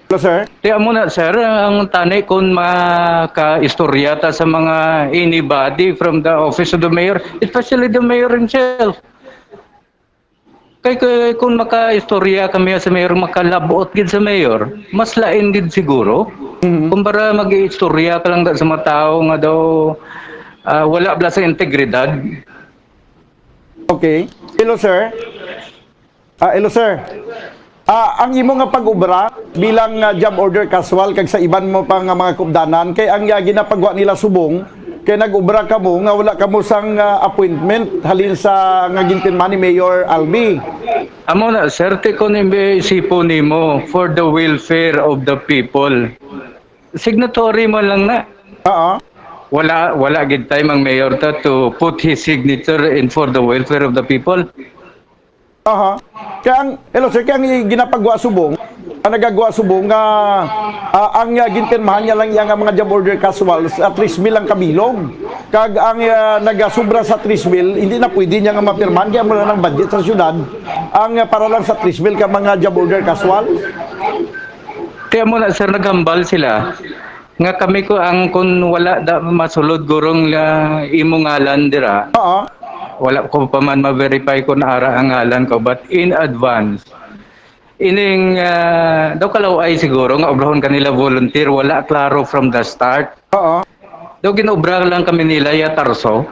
Hello, sir. Ti amo na, sir, ang tani kung makaistorya ta sa mga anybody from the office of the mayor, especially the mayor himself. Kay, kay kung makaistorya kami sa mayor, makalabot gid sa mayor, mas lain gid siguro. Mhm. Kumpara mag-iistorya ka lang sa mga tao nga daw, ah, wala bala sa integridad. Okay. Hello, sir. Ah, hello, sir. Ah, ang imo nga pag-obra bilang, ah, job order casual kag sa iban mo pa nga mga kupdanan, kay ang, ah, ginapagwa nila subong kay nag-obra kamo nga wala kamo sang, ah, appointment halin sa nga ginpirma ni Mayor Albi. Amo na, sir, ti kon isipon nimo, for the welfare of the people. Signatory mo lang na. Oo. Wala, wala gid time ang mayor ta to put his signature in for the welfare of the people. Aha. Kaya ang, hello, sir, kaya ang ginapagwa subong, ang nagagwa subong nga, ah, ang, ah, ginpirmahan niya lang iya nga mga job order casual sa tres mil ang kabilog. Kag ang, ah, nagasubra sa tres mil, hindi na pwede niya nga mapirmahan, kaya wala nang budget sa syudad ang, ah, para lang sa tres mil ka mga job order casual. Kaya mo na, sir, naghambal sila nga kami ko ang kun wala da masulod gurong nga imo ngalan dira. Oo. Wala ko pa man ma-verify kung ara ang ngalan ko, but in advance, ining, ah, daw kalaw-ay siguro nga obrahon kanila volunteer, wala klaro from the start. Oo. Daw ginobra lang kami nila ya tarso.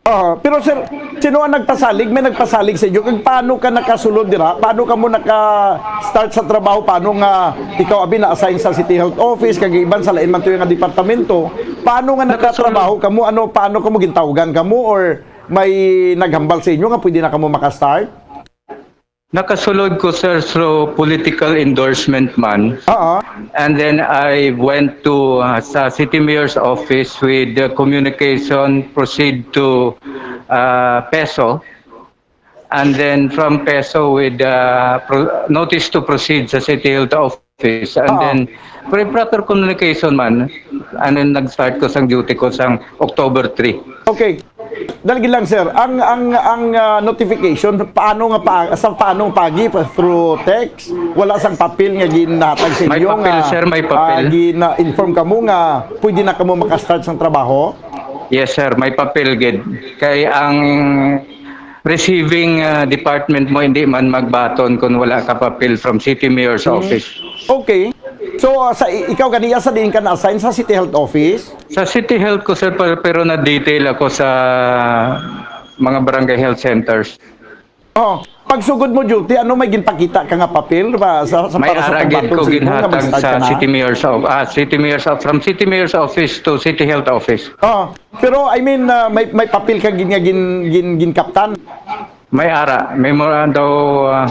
Oo, pero sir, sino ang nagpasalig? May nagpasalig sa inyo? Kag paano ka nakasulod dira? Paano ka mo naka-start sa trabaho? Paano nga ikaw abi na-assign sa City Health Office kag iban sa lain man tuyo nga departamento? Paano nga Nakasulod. nakatrabaho ka mo? Ano, paano ka mo gintawgan ka mo or may naghambal sa inyo nga pwede na ka mo maka-start? Nakasulod ko, sir, through political endorsement man. Oo. And then I went to, uh, sa City Mayor's office with the communication proceed to, uh, PESO. And then from PESO with, uh, pro-, notice to proceed sa City Health Office. And Oo. then, pre-, proper communication man. And then nag-start ko sang duty ko sang October three. Okay. Dali lang, sir. Ang, ang, ang, ah, notification, paano nga pa, sa paano pagi? Pa, through text? Wala sang papel nga ginhatag sa May inyo papel, nga, sir, may papel. ah, gina-inform ka mo nga pwede na ka mo makastart sang trabaho? Yes, sir. May papel gid. Kay ang receiving, ah, department mo hindi man magbaton kung wala ka papel from City Mayor's Hmm. office. Okay. So, ah, sa i-, ikaw ganiya sa diin ka na-assign sa City Health Office? Sa City Health ko, sir, pero, pero na-detail ako sa mga barangay health centers. Oh, pagsugod mo duty, ano may ginpakita ka nga papel ba sa, sa May para sa ara gid pagbaton ko sa imo nga ginhatag mag-start sa ka na? City Mayor's of-, ah, City Mayor's of-, from City Mayor's Office to City Health Office. Oh, pero I mean, ah, may, may papel ka gin-, nga gin-, gin-, ginkaptan? May ara, memorandum, ah,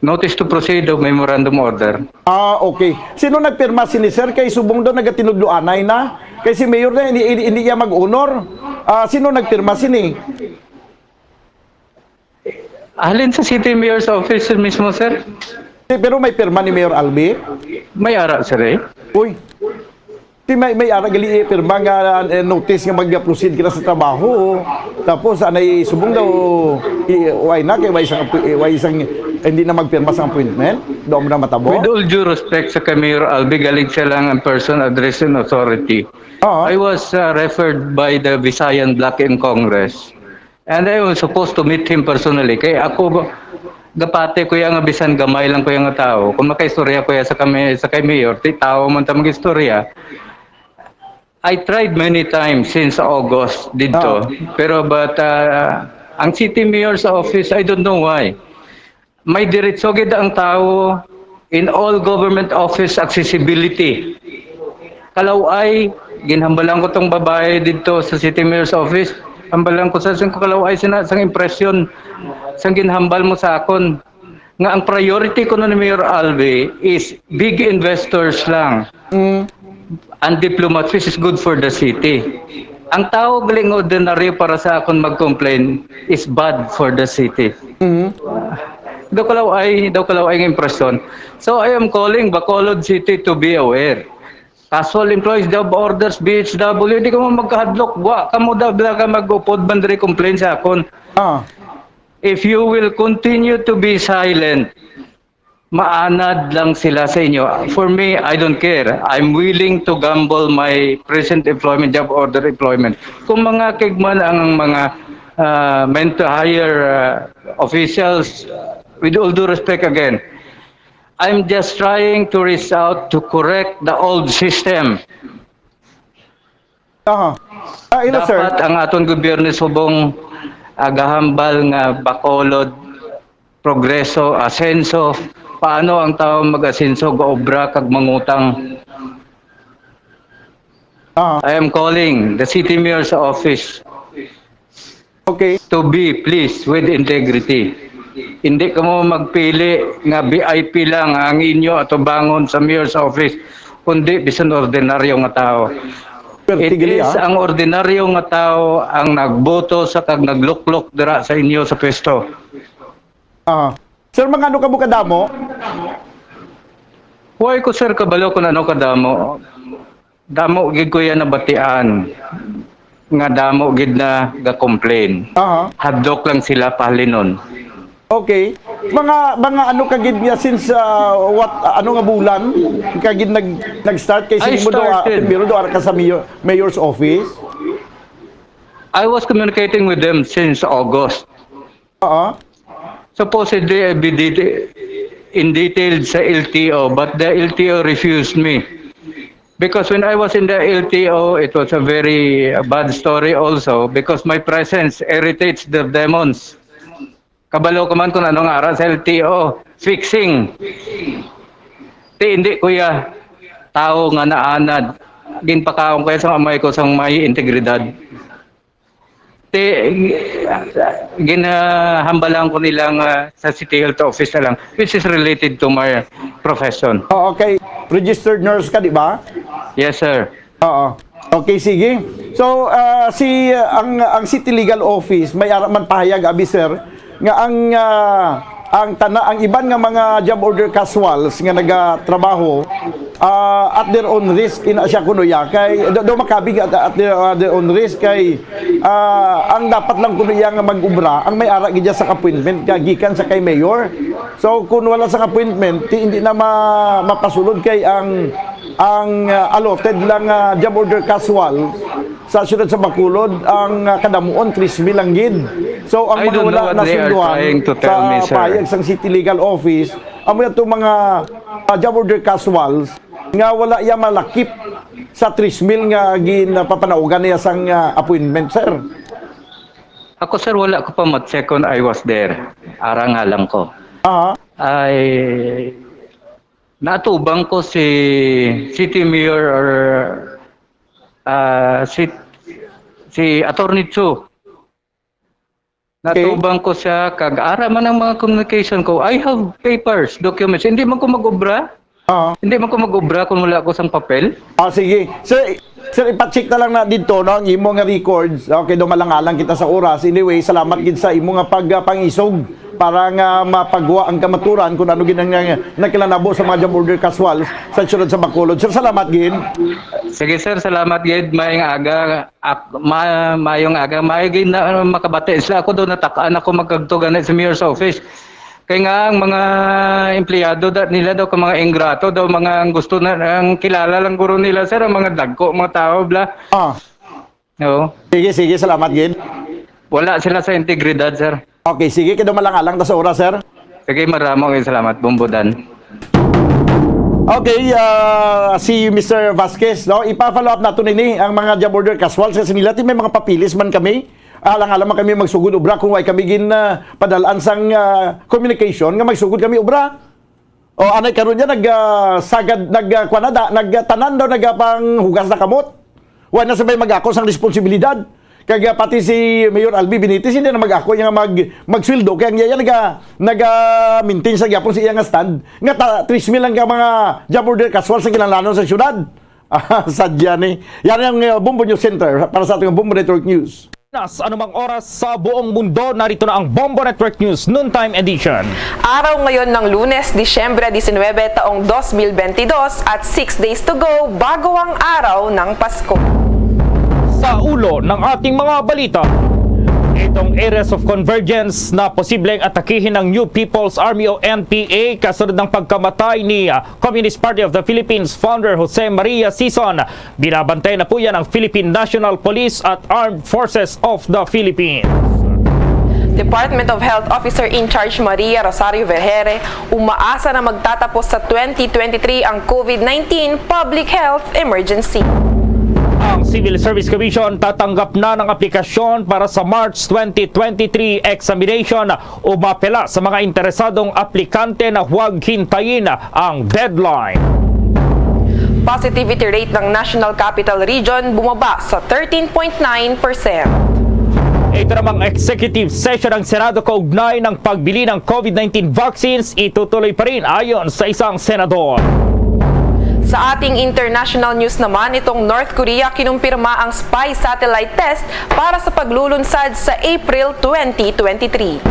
notice to proceed o memorandum order. Ah, okay. Sino nagpirma sini, sir? Kay subong daw nagatinudloanay na. Kay si Mayor na, hindi, hindi, hindi niya mag-honor. Ah, sino nagpirma sini? Halin sa City Mayor's Office mismo, sir. Eh, pero may pirma ni Mayor Albi? May ara, sir, eh. Uy. Ti may, may ara gali, eh, pirma nga, eh, notice nga mag-proceed ka na sa trabaho. Tapos, anay subong daw, i-, why na? Kay why isang appo-, eh, why isang, eh, hindi na magpirma sa appointment? Doon mo na matabo? With all due respect sa kay Mayor Albi, galing siya lang ang person address and authority. Oo. I was, uh, referred by the Visayan Bloc in Congress. And I was supposed to meet him personally. Kay ako, gapati ko iya nga bisan gamay lang ko iya nga tao. Kung makaistorya ko iya sa kami, sa kay Mayor, ti tao man ta mag-istorya. I tried many times since August dito. Ah. Pero but, uh, ang City Mayor's Office, I don't know why. May diretso gid ang tawo in all government office accessibility. Kalaw-ay, ginhambalan ko tong babae didto sa City Mayor's Office. Hambalan ko sa sing ko, kalaw-ay sina sang impresyon sang ginhambal mo sa akon nga ang priority kuno ni Mayor Alvi is big investors lang. Mm. Ang diplomat fees is good for the city. Ang tao galing ordinaryo para sa akon mag-complain is bad for the city. Mhm. Daw kalaw ay, daw kalaw ay ang impresyon. So I am calling Bacolod City to be aware. Casual employees, job orders, B H W, di kamo magkahadlok. Wa kamo da, da ka mag-upod man diri complain sa akon. Ah. If you will continue to be silent, maanad lang sila sa inyo. For me, I don't care. I'm willing to gamble my present employment, job order employment. Kung mga kigman ang mga, ah, men to hire, ah, officials, ah, with all due respect again, I'm just trying to reach out to correct the old system. Aha. Ah, hello, sir. Dapat ang aton gobyerno subong agahambal nga Bacolod, progreso, asenso. Paano ang tawo mag-asenso, gaobra, kag mangutang? Ah. I am calling the city mayor's office. Okay. To be pleased with integrity. Hindi kamo magpili nga V I P lang ang inyo atubangon sa mayor's office, kundi bisan ordinaryo nga tawo. It is ang ordinaryo nga tawo ang nagboto sa kag nagluklok dira sa inyo sa pwesto. Ah. Sir, mga ano ka mo kadamo? Why ko, sir, kabalo kung ano kadamo? Damo gid ko yan nabatian nga damo gid na ga-complain. Aha. Hadlok lang sila pahalinon. Okay. Mga, mga ano ka gid nga since, ah, what, ano nga bulan ka gid nag, nag-start kay I sini mo do, ah, started. Primero do ara ka sa mayor, mayor's office? I was communicating with them since August. Oo. Supposedly, I be deta-, in detail sa L T O, but the L T O refused me. Because when I was in the L T O, it was a very, uh, bad story also because my presence irritates the demons. Kabalo ko man kung ano nga ara sa L T O, fixing. Ti, hindi, kuya, tao nga naanad. Ginpakaon ko yan sa amay ko sang may integridad. Ti, ginahambalan ko nila nga sa City Health Office na lang, which is related to my profession. Oh, okay. Registered nurse ka, di ba? Yes, sir. Oo. Okay, sige. So, ah, si, ang, ang City Legal Office, may ara man pahayag, abi, sir, nga ang, ah, ang tana-, ang iban nga mga job order casuals nga nagatrabaho, ah, at their own risk, ina siya kuno ya, kay do, do makabig at, at their, at their own risk, kay, ah, ang dapat lang kuno iya nga mag-ubra, ang may ara gid sa appointment nga gikan sa kay mayor. So, kung wala sa appointment, ti, hindi na ma-, mapasulod kay ang, ang, ah, allotted lang, ah, job order casual sa siyudad sa Bacolod, ang, ah, kadamuon, tres mil lang gid. So, ang I mga don't wala know what they are nasunduhan trying to tell sa me, sir. Pahayag sang City Legal Office, amo yato mga, ah, job order casuals nga wala iya malakip sa tres mil nga ginapapanaugan niya sang, ah, appointment, sir. Ako, sir, wala ko pa ma-check when I was there. Ara nga lang ko. Aha. Ay, natubang ko si City Mayor or, ah, si, si Attorney Chu. Okay. Natubang ko siya, kag ara man ang mga communication ko. I have papers, documents. Hindi man ko mag-obra. Oo. Hindi man ko mag-obra kung wala ko sang papel. Ah, sige. Sir, sir, ipa-check na lang na dito, no, ang imo nga records. Okay, do malangalang kita sa oras. Anyway, salamat gid sa imo nga pag, ah, pangisog para nga mapagwa ang kamaturan kung ano gid ang, ah, nagkalanabo sa mga job order casuals sa siyudad sa Bacolod. Sir, salamat gid. Sige, sir, salamat gid. Maayong aga. Ak-, ma-, maayong aga. Maayo gid na, ano, makabati sila. Ako do, natak-an ako magkagto gani sa mayor's office. Kay nga ang mga empleyado da, nila daw ka mga ingrato daw, mga ang gusto na, ang kilala lang guro nila, sir, ang mga dagko, mga tao, bla. Ah. Oo. Sige, sige, salamat gid. Wala sila sa integridad, sir. Okay, sige, kay do malangalang ta sa oras, sir. Sige, maramo kay salamat, Bombodan. Okay, ah, si Mister Vasquez, no? Ipa-follow up nato nini ang mga job order casual sa sinila. Ti may mga papilis man kami. Alang-alang man kami magsugod obra kung way kami gin, ah, padalaan sang, ah, communication nga magsugod kami obra. O, anay karon niya, nag, ah, sagad, nag, ah, kuwan na da, nag, ah, tanan daw, nagapanghugas na kamot. Wa na sabay mag-ako sang responsibilidad. Kag, ah, pati si Mayor Albi Benitez, hindi na mag-ako niya mag, magsweldo. Kaya ang iya, naga, naga-maintain sa gyapon sa iya nga stand. Nga ta, tres mil lang ka mga job order casual sa kinahanglanon sa syudad. Sadya ni. Yan ang, uh, Bombo News Center para sa ating Bombo Network News. Nas anumang oras sa buong mundo, narito na ang Bombo Network News Noontime Edition. Araw ngayon ng Lunes, Disyembre diecinuebe, taong dos mil bentidós, at six days to go bago ang araw ng Pasko. Sa ulo ng ating mga balita, itong Areas of Convergence na posibleng atakihin ng New People's Army o N P A kasunod ng pagkamatay ni, ah, Communist Party of the Philippines founder Jose Maria Sison. Binabantayan na po yan ng Philippine National Police at Armed Forces of the Philippines. Department of Health Officer in Charge Maria Rosario Vergere umaasa na magtatapos sa twenty twenty-three ang COVID nineteen public health emergency. Ang Civil Service Commission tatanggap na ng aplikasyon para sa March twenty twenty-three examination. Umapela sa mga interesadong aplikante na huwag hintayin ang deadline. Positivity rate ng National Capital Region bumaba sa thirteen point nine percent. Ito namang executive session ng Senado kaugnay ng pagbili ng COVID nineteen vaccines itutuloy pa rin, ayon sa isang senador. Sa ating international news naman, itong North Korea kinumpirma ang spy satellite test para sa paglulunsad sa April twenty twenty-three.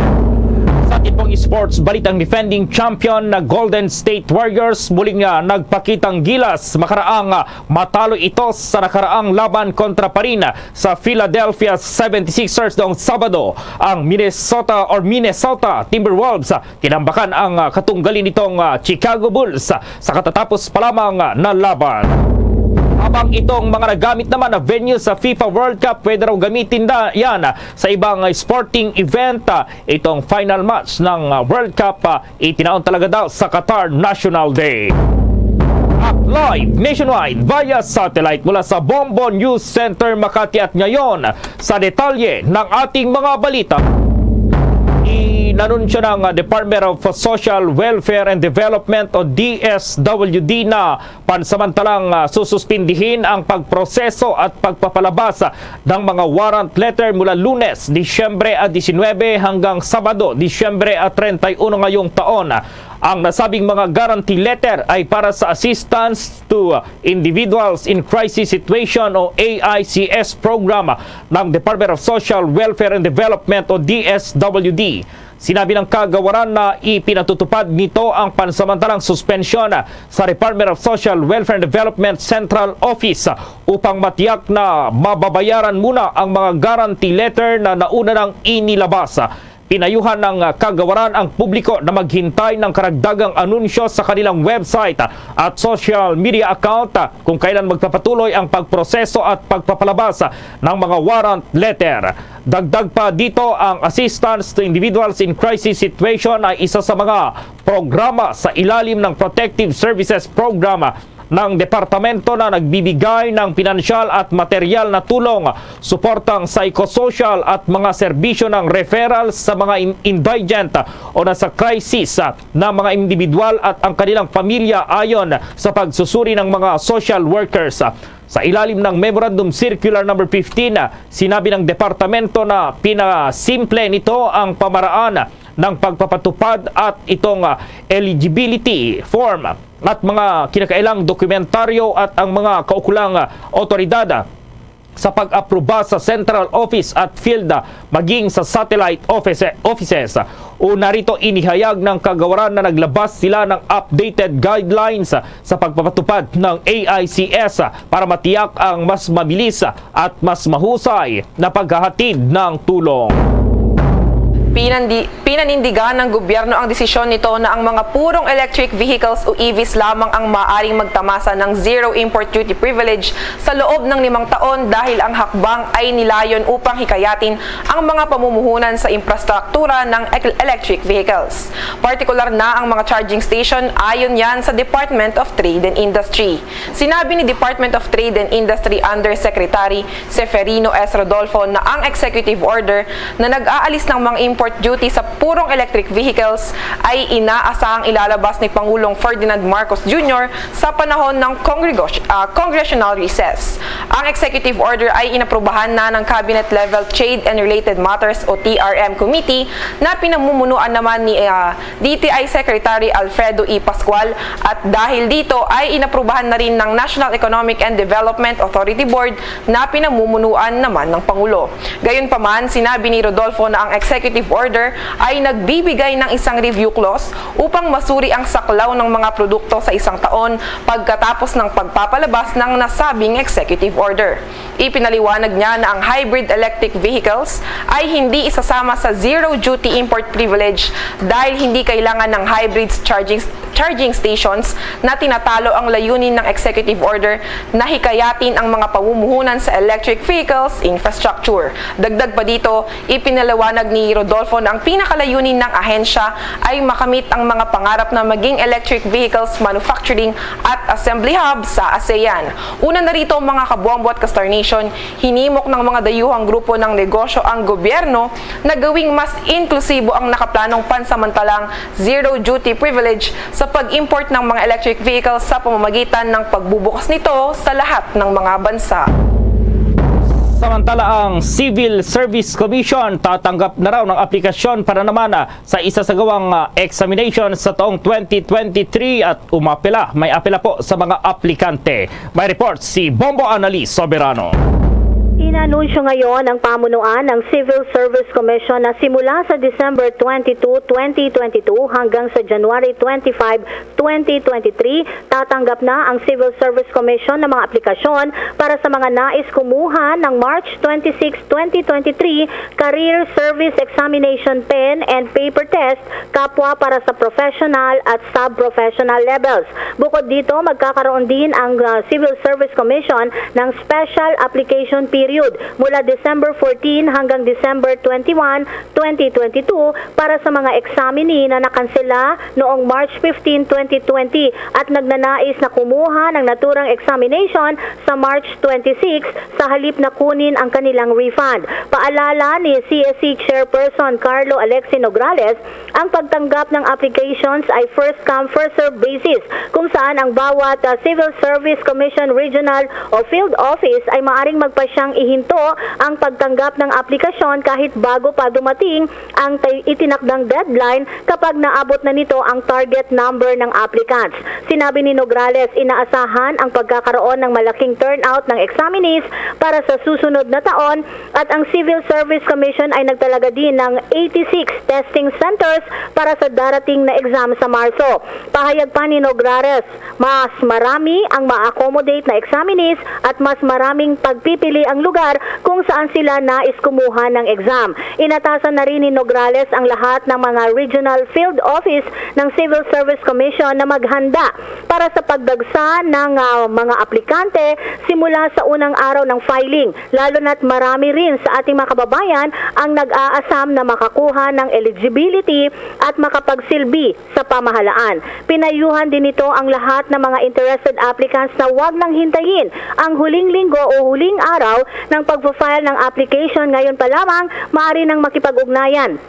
Sa ating pong sports balitang, defending champion na Golden State Warriors muling, ah, nagpakitang gilas makaraang, ah, matalo ito sa nakaraang laban kontra pa rin sa Philadelphia seventy-sixers noong Sabado. Ang Minnesota or Minnesota Timberwolves, ah, tinambakan ang, ah, katunggali nitong, ah, Chicago Bulls, ah, sa katatapos pa lamang, ah, na laban. Habang itong mga nagamit naman na venue sa FIFA World Cup, pwede raw gamitin na yan, ah, sa ibang, ah, sporting event. Ah, itong final match ng, ah, World Cup, ah, itinaon talaga daw sa Qatar National Day. At live nationwide via satellite mula sa Bombo News Center Makati, at ngayon sa detalye ng ating mga balita. Inanunsyo ng, ah, Department of Social Welfare and Development o D S W D na pansamantalang, ah, sususpindihin ang pagproseso at pagpapalabas, ah, ng mga warrant letter mula Lunes, Disyembre a diecinuebe hanggang Sabado, Disyembre a treinta y uno ngayong taon. Ang nasabing mga guarantee letter ay para sa Assistance to Individuals in Crisis Situation o A I C S program ng Department of Social Welfare and Development o D S W D. Sinabi ng kagawaran na ipinatutupad nito ang pansamantalang suspensyon sa Department of Social Welfare and Development Central Office upang matiyak na mababayaran muna ang mga guarantee letter na nauna nang inilabas. Pinayuhan ng kagawaran ang publiko na maghintay ng karagdagang anunsyo sa kanilang website at social media account kung kailan magpapatuloy ang pagproseso at pagpapalabas ng mga warrant letter. Dagdag pa dito, ang Assistance to Individuals in Crisis Situation ay isa sa mga programa sa ilalim ng Protective Services Program ng departamento na nagbibigay ng pinansyal at material na tulong, suportang psychosocial at mga serbisyo ng referral sa mga in-, indigent o nasa crisis na mga individual at ang kanilang pamilya, ayon sa pagsusuri ng mga social workers. Sa ilalim ng Memorandum Circular Number fifteen, sinabi ng departamento na pinasimple nito ang pamaraan ng pagpapatupad at itong, ah, eligibility form at mga kinakailang dokumentaryo at ang mga kaukulang, ah, otoridad, ah, sa pag-aproba sa central office at field, ah, maging sa satellite office, offices. Una rito, inihayag ng kagawaran na naglabas sila ng updated guidelines, ah, sa pagpapatupad ng A I C S, ah, para matiyak ang mas mabilis, ah, at mas mahusay na paghahatid ng tulong. Pinandi-, pinanindigan ng gobyerno ang desisyon nito na ang mga purong electric vehicles o E Vs lamang ang maaaring magtamasa ng zero import duty privilege sa loob ng limang taon, dahil ang hakbang ay nilayon upang hikayatin ang mga pamumuhunan sa infrastruktura ng ek-, electric vehicles. Partikular na ang mga charging station, ayon yan sa Department of Trade and Industry. Sinabi ni Department of Trade and Industry Undersecretary Seferino S. Rodolfo na ang executive order na nag-aalis ng mga import duty sa purong electric vehicles ay inaasahang ilalabas ni Pangulong Ferdinand Marcos Junior sa panahon ng congregos-, ah, congressional recess. Ang executive order ay inaprubahan na ng Cabinet Level Trade and Related Matters o T R M Committee na pinamumunuan naman ni, ah, D T I Secretary Alfredo E. Pascual, at dahil dito ay inaprubahan na rin ng National Economic and Development Authority Board na pinamumunuan naman ng Pangulo. Gayunpaman, sinabi ni Rodolfo na ang executive order ay nagbibigay ng isang review clause upang masuri ang saklaw ng mga produkto sa isang taon pagkatapos ng pagpapalabas ng nasabing executive order. Ipinaliwanag niya na ang hybrid electric vehicles ay hindi isasama sa zero duty import privilege dahil hindi kailangan ng hybrid charging, charging stations na tinatalo ang layunin ng executive order na hikayatin ang mga pamumuhunan sa electric vehicles infrastructure. Dagdag pa dito, ipinaliwanag ni Rodolfo na ang pinakalayunin ng ahensya ay makamit ang mga pangarap na maging electric vehicles manufacturing at assembly hub sa ASEAN. Una na rito, mga kabombo at ka-Star Nation, hinimok ng mga dayuhang grupo ng negosyo ang gobyerno na gawing mas inklusibo ang nakaplanong pansamantalang zero duty privilege sa pag-import ng mga electric vehicles sa pamamagitan ng pagbubukas nito sa lahat ng mga bansa. Samantala, ang Civil Service Commission tatanggap na raw ng aplikasyon para naman, ah, sa isasagawang, ah, examination sa taong twenty twenty-three at umapila, may apila po sa mga aplikante. May report si Bombo Annalise Soberano. Inanunsyo ngayon ng pamunuan ng Civil Service Commission na simula sa December twenty-two, twenty twenty-two hanggang sa January twenty-five, twenty twenty-three, tatanggap na ang Civil Service Commission ng mga aplikasyon para sa mga nais kumuha ng March twenty-six, twenty twenty-three Career Service Examination Pen and Paper Test, kapwa para sa professional at sub-professional levels. Bukod dito, magkakaroon din ang, ah, Civil Service Commission ng special application period mula December fourteen hanggang December twenty-one, twenty twenty-two para sa mga examinee na nakansela noong March fifteen, twenty twenty at nagnanais na kumuha ng naturang examination sa March twenty-six sa halip na kunin ang kanilang refund. Paalala ni C S C Chairperson Carlo Alexi Nograles, ang pagtanggap ng applications ay first come, first serve basis, kung saan ang bawat, ah, Civil Service Commission Regional o Field Office ay maaring magpasyang ihinto ang pagtanggap ng aplikasyon kahit bago pa dumating ang tay-, itinakdang deadline kapag naabot na nito ang target number ng applicants. Sinabi ni Nograles, inaasahan ang pagkakaroon ng malaking turnout ng examinees para sa susunod na taon at ang Civil Service Commission ay nagtalaga din ng eighty-six testing centers para sa darating na exam sa Marso. Pahayag pa ni Nograles, mas marami ang ma-accommodate na examinees at mas maraming pagpipili ang lugar kung saan sila nais kumuha ng exam. Inatasan na rin ni Nograles ang lahat ng mga regional field office ng Civil Service Commission na maghanda para sa pagdagsa ng, ah, mga aplikante simula sa unang araw ng filing, lalo na't marami rin sa ating mga kababayan ang nag-aasam na makakuha ng eligibility at makapagsilbi sa pamahalaan. Pinayuhan din nito ang lahat ng mga interested applicants na wag nang hintayin ang huling linggo o huling araw ng pagpa-file ng application. Ngayon pa lamang, maaari nang makipag-ugnayan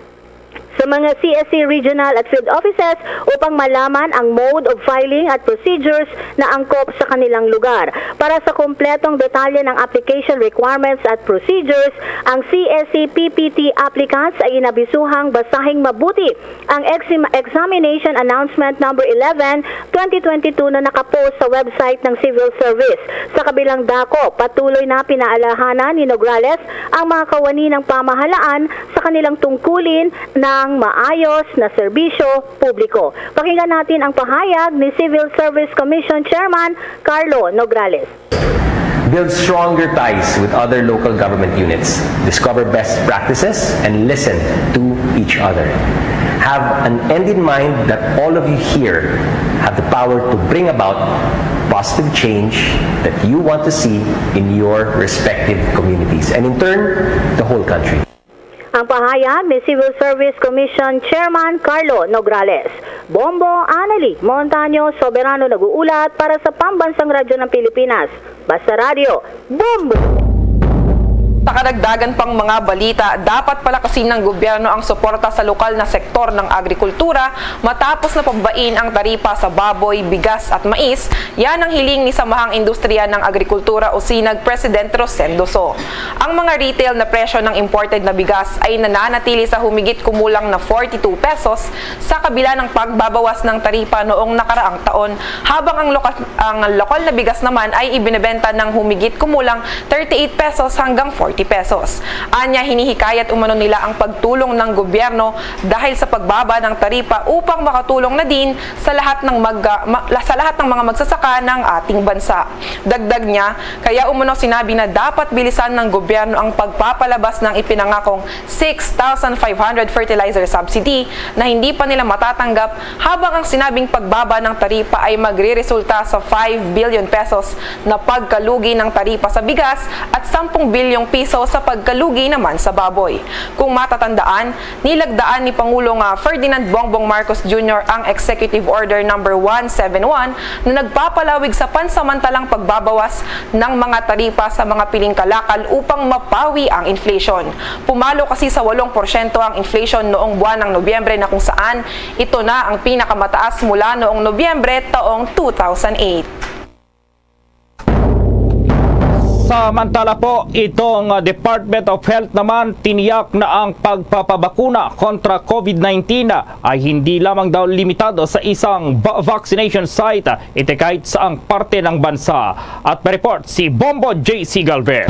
sa mga C S C regional at field offices upang malaman ang mode of filing at procedures na angkop sa kanilang lugar. Para sa kompletong detalye ng application requirements at procedures, ang C S C P P T applicants ay inabisuhang basahing mabuti ang exim-, Examination Announcement Number eleven, twenty twenty-two na nakapost sa website ng Civil Service. Sa kabilang dako, patuloy na pinaalahanan ni Nograles ang mga kawani ng pamahalaan sa kanilang tungkulin ng maayos na serbisyo publiko. Pakinggan natin ang pahayag ni Civil Service Commission Chairman Carlo Nograles. Build stronger ties with other local government units, discover best practices, and listen to each other. Have an end in mind that all of you here have the power to bring about positive change that you want to see in your respective communities and, in turn, the whole country. Ang pahayag ni Civil Service Commission Chairman Carlo Nograles. Bombo Annalie Montaño Soberano nag-uulat para sa Pambansang Radyo ng Pilipinas. Basta Radyo, Bombo! Sa karagdagan pang mga balita, dapat palakasin ng gobyerno ang suporta sa lokal na sektor ng agrikultura matapos na pababain ang taripa sa baboy, bigas at mais. Yan ang hiling ni Samahang Industriya ng Agrikultura o sinag President Rosendo So. Ang mga retail na presyo ng imported na bigas ay nananatili sa humigit kumulang na forty-two pesos sa kabila ng pagbabawas ng taripa noong nakaraang taon, habang ang lokal, ang lokal na bigas naman ay ibinebenta ng humigit kumulang thirty-eight pesos hanggang forty pesos. Anya, hinihikayat umano nila ang pagtulong ng gobyerno dahil sa pagbaba ng taripa upang makatulong na din sa lahat ng mag-, ma-, sa lahat ng mga magsasaka ng ating bansa. Dagdag niya, kaya umano sinabi na dapat bilisan ng gobyerno ang pagpapalabas ng ipinangakong six thousand five hundred fertilizer subsidy na hindi pa nila matatanggap, habang ang sinabing pagbaba ng taripa ay magreresulta sa five billion pesos na pagkalugi ng taripa sa bigas at sampung bilyong piso sa pagkalugi naman sa baboy. Kung matatandaan, nilagdaan ni Pangulong, ah, Ferdinand Bongbong Marcos Junior ang Executive Order Number one seven one na nagpapalawig sa pansamantalang pagbabawas ng mga taripa sa mga piling kalakal upang mapawi ang inflation. Pumalo kasi sa walong porsyento ang inflation noong buwan ng Nobyembre, na kung saan ito na ang pinakamataas mula noong Nobyembre taong two thousand eight. Samantala po, itong, uh, Department of Health naman tiniyak na ang pagpapabakuna kontra COVID nineteen ay hindi lamang daw limitado sa isang ba-, vaccination site, iti kahit saang parte ng bansa. At may report si Bombo J C Galvez.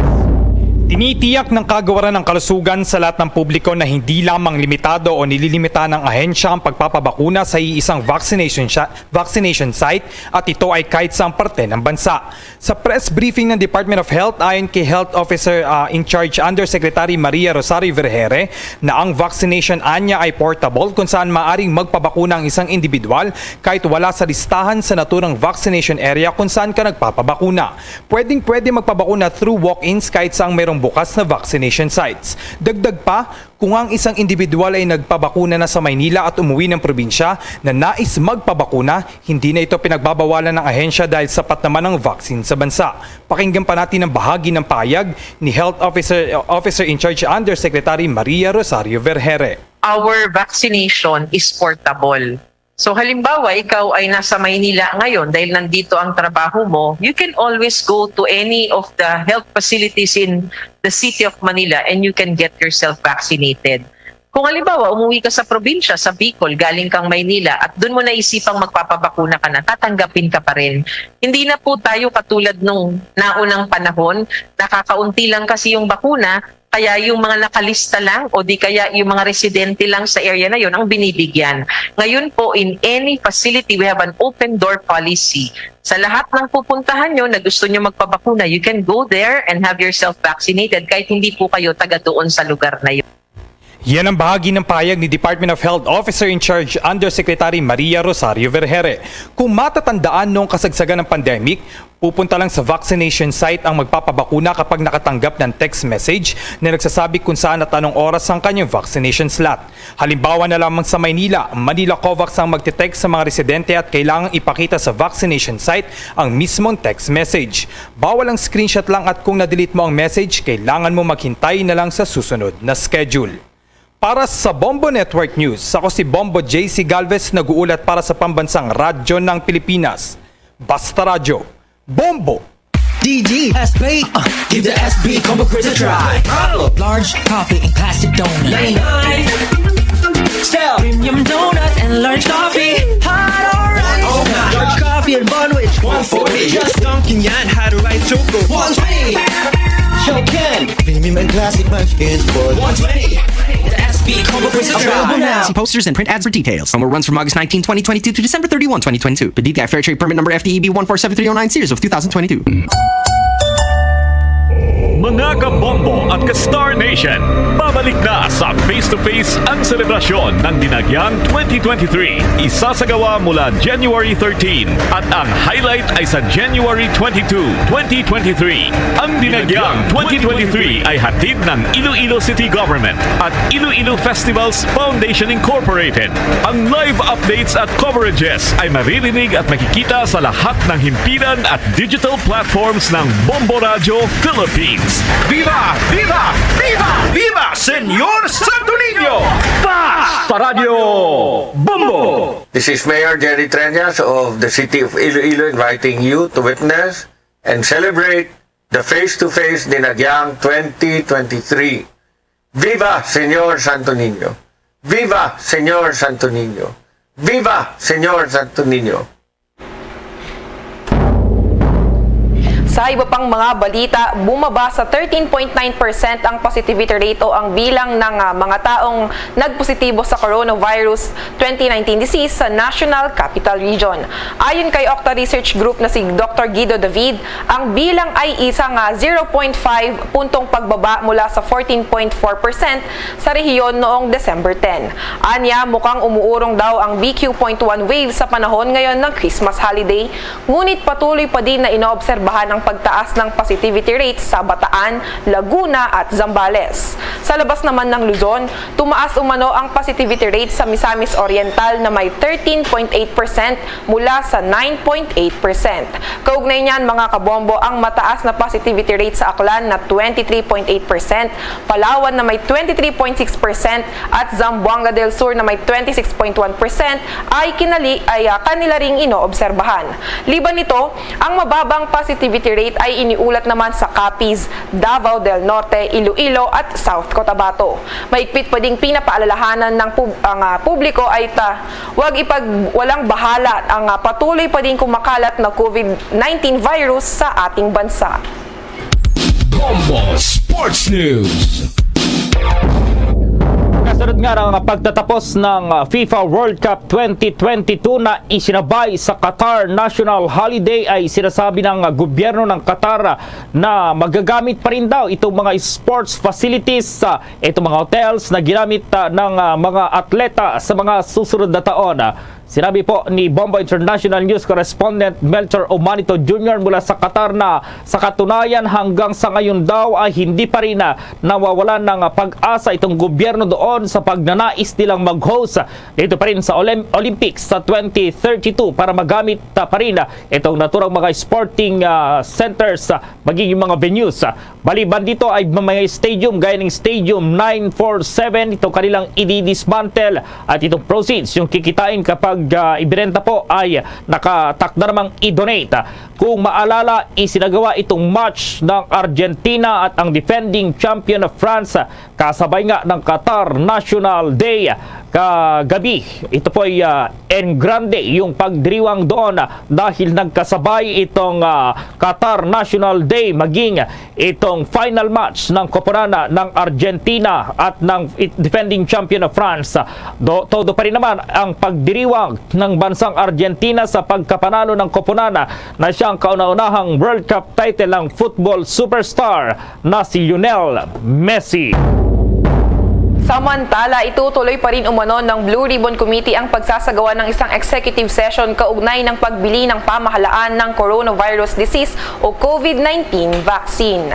Tinitiyak ng Kagawaran ng Kalusugan sa lahat ng publiko na hindi lamang limitado o nililimita ng ahensya ang pagpapabakuna sa iisang vaccination, sha- vaccination site, at ito ay kahit saang parte ng bansa. Sa press briefing ng Department of Health, ayon kay Health Officer, ah, in charge Undersecretary Maria Rosario Vergere, na ang vaccination anya ay portable, kung saan maaring magpabakuna ang isang individual kahit wala sa listahan sa naturang vaccination area kung saan ka nagpapabakuna. Pwedeng-pwede magpabakuna through walk-ins kahit saang mayroong bukas na vaccination sites. Dagdag pa, kung ang isang individual ay nagpabakuna na sa Maynila at umuwi ng probinsya na nais magpabakuna, hindi na ito pinagbabawalan ng ahensya dahil sapat naman ang vaccine sa bansa. Pakinggan pa natin ang bahagi ng pahayag ni Health Officer, Officer in Charge Undersecretary Maria Rosario Vergere. Our vaccination is portable. So halimbawa, ikaw ay nasa Maynila ngayon dahil nandito ang trabaho mo, you can always go to any of the health facilities in the city of Manila and you can get yourself vaccinated. Kung halimbawa, umuwi ka sa probinsya, sa Bicol, galing kang Maynila, at doon mo naisipang magpapabakuna ka na, tatanggapin ka pa rin. Hindi na po tayo katulad nung naunang panahon, nakakaunti lang kasi yung bakuna, kaya yung mga nakalista lang o di kaya yung mga residente lang sa area na yun ang binibigyan. Ngayon po, in any facility, we have an open door policy. Sa lahat ng pupuntahan nyo na gusto nyo magpabakuna, you can go there and have yourself vaccinated kahit hindi po kayo taga doon sa lugar na yun. Yan ang bahagi ng pahayag ni Department of Health Officer in Charge Undersecretary Maria Rosario Vergere. Kung matatandaan, noong kasagsagan ng pandemic, pupunta lang sa vaccination site ang magpapabakuna kapag nakatanggap ng text message na nagsasabi kung saan at anong oras ang kanyang vaccination slot. Halimbawa na lamang, sa Maynila, Manila COVAX ang magte-text sa mga residente at kailangang ipakita sa vaccination site ang mismong text message. Bawal ang screenshot lang, at kung na-delete mo ang message, kailangan mo maghintay na lang sa susunod na schedule. Para sa Bombo Network News, ako si Bombo J C Galvez, nag-uulat para sa Pambansang Radyo ng Pilipinas. Basta Radyo, Bombo! D G S P, uh, give the S B Combo Quiz a try. Bottle of large coffee and classic donut. Late night. Sell premium donut and large coffee. Hot or ice. Oh my. Large coffee and bun which one forty. Just dunking yan, had a rice choco. One twenty. Show Ken. Premium and classic munchkins for one twenty. The S B Combo Quiz a try. Available now. See posters and print ads for details. Promo runs from August nineteen, twenty twenty-two to December thirty-one, twenty twenty-two. P D T I Fair Trade Permit Number F T E B one four seven three oh nine, series of two thousand twenty-two. Mga kabombo at ka-Star Nation, babalik na sa Face to Face ang selebrasyon ng Dinagyang twenty twenty-three. Isasagawa mula January thirteen at ang highlight ay sa January twenty-two, twenty twenty-three. Ang Dinagyang twenty twenty-three ay hatid ng Iloilo City Government at Iloilo Festivals Foundation Incorporated. Ang live updates at coverages ay maririnig at makikita sa lahat ng himpilan at digital platforms ng Bombo Radyo Philippines. Viva! Viva! Viva! Viva Señor Santo Niño! Basta Radio Bombo! This is Mayor Jerry Treñas of the City of Iloilo inviting you to witness and celebrate the Face to Face Dinagyang twenty twenty-three. Viva Señor Santo Niño! Viva Señor Santo Niño! Viva Señor Santo Niño! Sa iba pang mga balita, bumaba sa thirteen point nine percent ang positivity rate o ang bilang ng ah, mga taong nagpositibo sa coronavirus twenty nineteen disease sa National Capital Region. Ayon kay Octa Research Group na si Doctor Guido David, ang bilang ay isa nga zero point five puntong pagbaba mula sa fourteen point four percent sa rehiyon noong December ten. Anya, mukhang umuurong daw ang B Q point one wave sa panahon ngayon ng Christmas holiday, ngunit patuloy pa din na inoobserbahan ang pagtaas ng positivity rate sa Bataan, Laguna at Zambales. Sa labas naman ng Luzon, tumaas umano ang positivity rate sa Misamis Oriental na may thirteen point eight percent mula sa nine point eight percent. Kaugnay niyan, mga kabombo, ang mataas na positivity rate sa Aklan na twenty-three point eight percent, Palawan na may twenty-three point six percent at Zamboanga del Sur na may twenty-six point one percent ay kinali ay ah, kanila ring inoobserbahan. Liban nito, ang mababang positivity rate ay iniulat naman sa Capiz, Davao del Norte, Iloilo at South Cotabato. Mahigpit pa ding pinapaalalahanan ng pub- ang ah, publiko ay ta wag ipag walang bahala ang ah, patuloy pa ding kumakalat na COVID nineteen virus sa ating bansa. Bombo Sports News! Kasunod nga ng pagtatapos ng FIFA World Cup twenty twenty-two na isinabay sa Qatar National Holiday, ay sinasabi ng gobyerno ng Qatar na magagamit pa rin daw itong mga sports facilities, ah, itong mga hotels na ginamit ah, ng ah, mga atleta sa mga susunod na taon. Sinabi po ni Bombo International News correspondent Melchor Omanito Junior mula sa Qatar na sa katunayan hanggang sa ngayon daw ay hindi pa rin ah, nawawalan ng ah, pag-asa itong gobyerno doon sa pagnanais nilang mag-host dito pa rin sa Olymp- Olympics sa twenty thirty-two para magamit ah, pa rin ah, itong naturang mga sporting ah, centers, ah, magiging mga venues. Maliban dito ay may mga stadium gaya ng Stadium nine four seven, itong kanilang i-dismantle at itong proceeds yung kikitain kapag ah, ibinenta po ay nakatakda namang i-donate. Kung maalala, isinagawa itong match ng Argentina at ang defending champion of France kasabay nga ng Qatar National Day kagabi. Ito po ay ah, en grande yung pagdiriwang doon dahil nagkasabay itong ah, Qatar National Day maging itong final match ng koponan ng Argentina at ng it- defending champion of France. Do, todo pa rin naman ang pagdiriwang ng bansang Argentina sa pagkapanalo ng koponan na siyang kauna-unahang World Cup title ng football superstar na si Lionel Messi. Samantala, itutuloy pa rin umano ng Blue Ribbon Committee ang pagsasagawa ng isang executive session kaugnay ng pagbili ng pamahalaan ng coronavirus disease o COVID nineteen vaccine.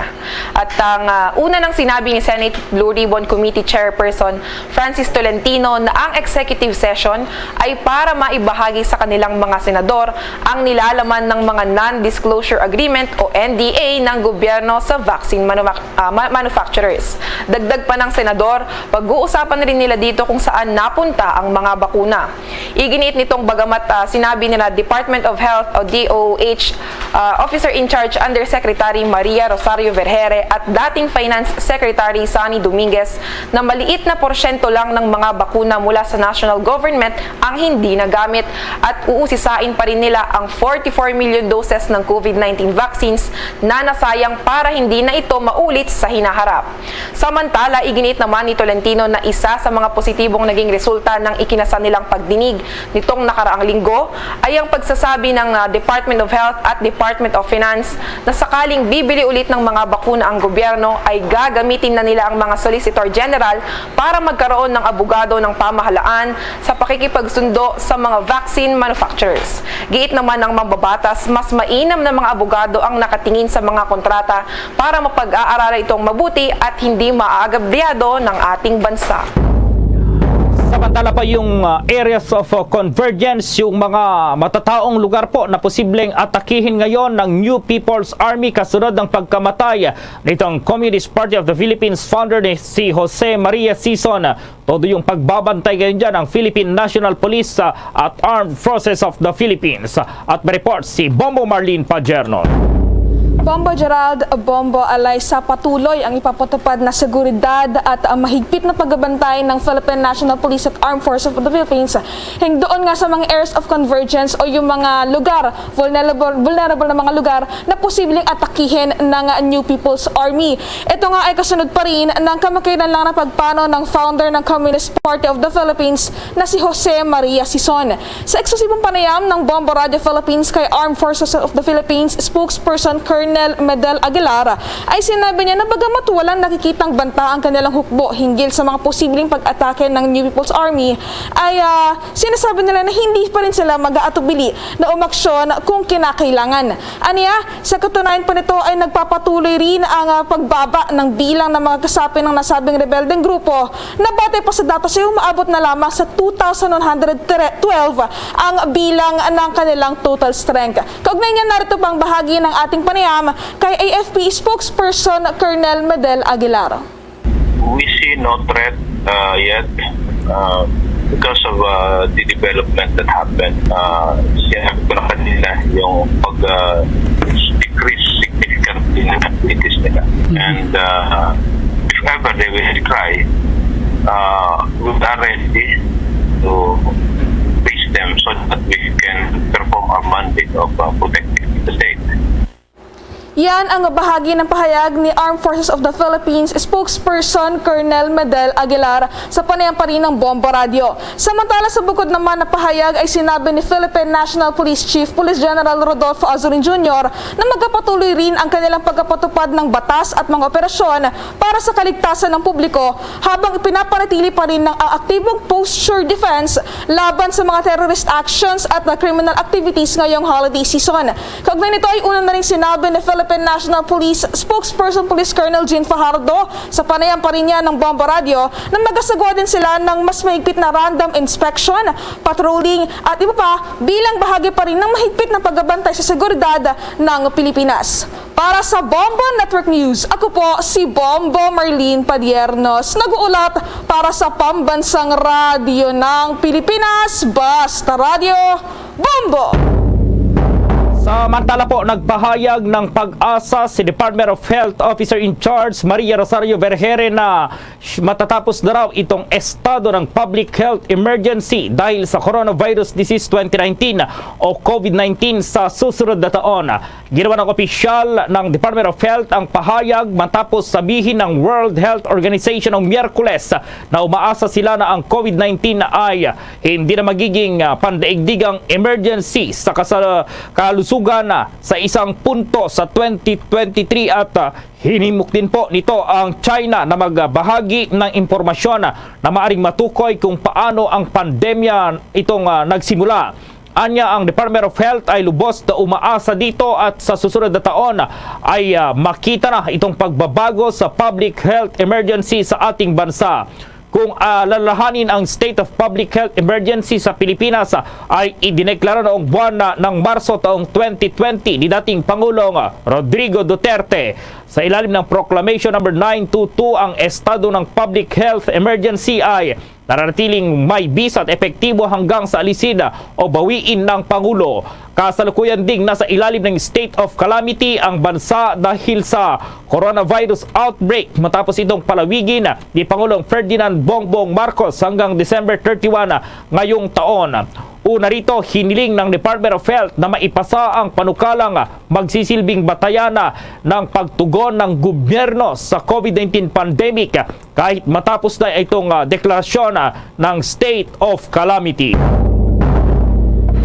At ang ah, una nang sinabi ni Senate Blue Ribbon Committee Chairperson Francis Tolentino na ang executive session ay para maibahagi sa kanilang mga senador ang nilalaman ng mga non-disclosure agreement o N D A ng gobyerno sa vaccine manumak- ah, ma- manufacturers. Dagdag pa ng senador, pag-uusapan rin nila dito kung saan napunta ang mga bakuna. Iginiit nitong bagamat ah, sinabi nila Department of Health o D O H ah, Officer in Charge Undersecretary Maria Rosario Vergere at dating Finance Secretary Sonny Dominguez na maliit na porsyento lang ng mga bakuna mula sa national government ang hindi nagamit at uusisain pa rin nila ang forty-four million doses ng COVID nineteen vaccines na nasayang para hindi na ito maulit sa hinaharap. Samantala, iginiit naman ni Tolentino na isa sa mga positibong naging resulta ng ikinasa nilang pagdinig nitong nakaraang linggo ay ang pagsasabi ng ah, Department of Health at Department of Finance na sakaling bibili ulit ng mga bakuna ang gobyerno ay gagamitin na nila ang mga Solicitor General para magkaroon ng abogado ng pamahalaan sa pakikipagsundo sa mga vaccine manufacturers. Giit naman ng mambabatas, mas mainam na mga abogado ang nakatingin sa mga kontrata para mapag-aaralan itong mabuti at hindi maaagabyado ng ating bansa. Samantala pa yung, ah, areas of, ah, convergence, yung mga matataong lugar po na posibleng atakihin ngayon ng New People's Army kasunod ng pagkamatay nitong Communist Party of the Philippines founder ni si Jose Maria Sison. Todo yung pagbabantay ngayon dyan ng Philippine National Police, ah, at Armed Forces of the Philippines. At may report si Bombo Marlene Pagerno. Bombo Gerald, Bombo Alaysa, patuloy ang ipapatupad na seguridad at, ah, mahigpit na pagbabantay ng Philippine National Police at Armed Forces of the Philippines, hingdoon nga sa mga areas of convergence o yung mga lugar, vulnerable, vulnerable na mga lugar na posibleng atakihin ng New People's Army. Ito nga ay kasunod pa rin ng kamakailan lang na pagpanaw ng founder ng Communist Party of the Philippines na si Jose Maria Sison. Sa eksklusibong panayam ng Bombo Radio Philippines kay Armed Forces of the Philippines spokesperson Colonel Medel Aguilar, ay sinabi niya na bagamat walang nakikitang banta ang kanilang hukbo hinggil sa mga posibleng pag-atake ng New People's Army, ay, ah, sinasabi nila na hindi pa rin sila mag-aatubili na umaksyon kung kinakailangan. Aniya, sa katunayan pa nito ay nagpapatuloy rin ang, ah, pagbaba ng bilang ng mga kasapi ng nasabing rebeldeng grupo na batay pa sa datos ay umaabot na lamang sa two thousand one hundred twelve ang bilang ng kanilang total strength. Kaugnay niya, narito pang bahagi ng ating panayam kay A F P spokesperson Colonel Medel Aguilar. We see no threat uh, yet uh, because of uh, the development that happened. Uh, sinabi ko na kanina yung pag uh, decrease significantly ng activities nila. And uh, if ever they will try, uh, we are ready to face them so that we can perform our mandate of uh, protecting the state. Yan ang bahagi ng pahayag ni Armed Forces of the Philippines spokesperson Colonel Medel Aguilar sa panayam pa rin ng Bombo Radio. Samantala, sa bukod naman na pahayag ay sinabi ni Philippine National Police Chief Police General Rodolfo Azurin Junior na magpapatuloy rin ang kanilang pagpapatupad ng batas at mga operasyon para sa kaligtasan ng publiko habang ipinapanatili pa rin ng aktibong posture defense laban sa mga terrorist actions at, uh, criminal activities ngayong holiday season. Kaugnay nito ay una na rin sinabi ni Philippine National Police spokesperson Police Colonel Jean Fajardo sa panayam pa rin niya ng Bombo Radio na magasagawa din sila ng mas mahigpit na random inspection, patrolling at iba pa bilang bahagi pa rin ng mahigpit na pagbabantay sa seguridad ng Pilipinas. Para sa Bombo Network News, ako po si Bombo Marlene Padiernos, nag-uulat para sa Pambansang Radyo ng Pilipinas, Basta Radyo, Bombo! Samantala po, nagpahayag ng PAGASA si Department of Health Officer in Charge Maria Rosario Vergere na sh- matatapos na raw itong estado ng public health emergency dahil sa coronavirus disease twenty nineteen o COVID nineteen sa susunod na taon. Ginawa ng opisyal ng Department of Health ang pahayag matapos sabihin ng World Health Organization ng Miyerkules na umaasa sila na ang COVID nineteen ay hindi na magiging, ah, pandaigdigang emergency sa kasal- kalusugan, ah, sa isang punto sa twenty twenty-three at, ah, hinimok din po nito ang China na magbahagi ng impormasyon na maaring matukoy kung paano ang pandemya itong, ah, nagsimula. Anya, ang Department of Health ay lubos na umaasa dito at sa susunod na taon ay, ah, makita na itong pagbabago sa public health emergency sa ating bansa. Kung alalahanin, ang state of public health emergency sa Pilipinas, ah, ay idineklara noong buwan na ng Marso taong twenty twenty ni dating Pangulong Rodrigo Duterte. Sa ilalim ng Proclamation Number nine two two, ang estado ng public health emergency ay nananatiling may bisa at epektibo hanggang sa alisin o bawiin ng Pangulo. Kasalukuyan ding nasa ilalim ng state of calamity ang bansa dahil sa coronavirus outbreak matapos itong palawigin ni Pangulong Ferdinand Bongbong Marcos hanggang December thirty-one ngayong taon. Una rito, hiniling ng Department of Health na maipasa ang panukalang magsisilbing batayan ng pagtugon ng gobyerno sa COVID nineteen pandemic kahit matapos na itong, ah, deklarasyon, ah, ng state of calamity.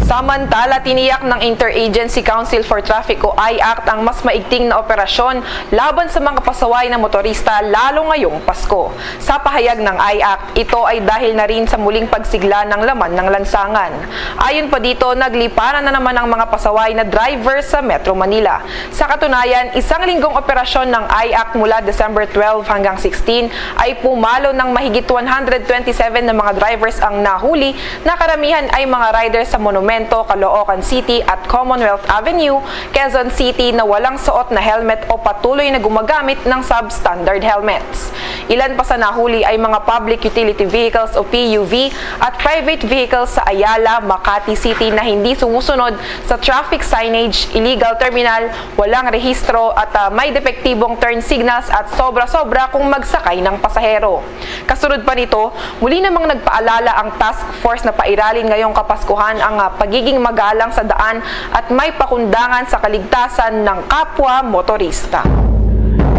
Sa Samantala, tiniyak ng Interagency Council for Traffic o IACT ang mas maigting na operasyon laban sa mga pasaway na motorista, lalo ngayong Pasko. Sa pahayag ng IACT, ito ay dahil na rin sa muling pagsigla ng laman ng lansangan. Ayon pa dito, nagliparan na naman ang mga pasaway na driver sa Metro Manila. Sa katunayan, isang linggong operasyon ng IACT mula December twelve hanggang sixteen ay pumalo ng mahigit one hundred twenty-seven na mga drivers ang nahuli, na karamihan ay mga rider sa Monumento, Caloocan City at Commonwealth Avenue, Quezon City, na walang suot na helmet o patuloy na gumagamit ng substandard helmets. Ilan pa sa nahuli ay mga public utility vehicles o P U V at private vehicles sa Ayala, Makati City na hindi sumusunod sa traffic signage, illegal terminal, walang rehistro at, ah, may depektibong turn signals at sobra-sobra kung magsakay ng pasahero. Kasunod pa nito, muli namang nagpaalala ang task force na pairalin ngayong Kapaskuhan ang, ah, pagiging magalang sa daan at may pakundangan sa kaligtasan ng kapwa motorista.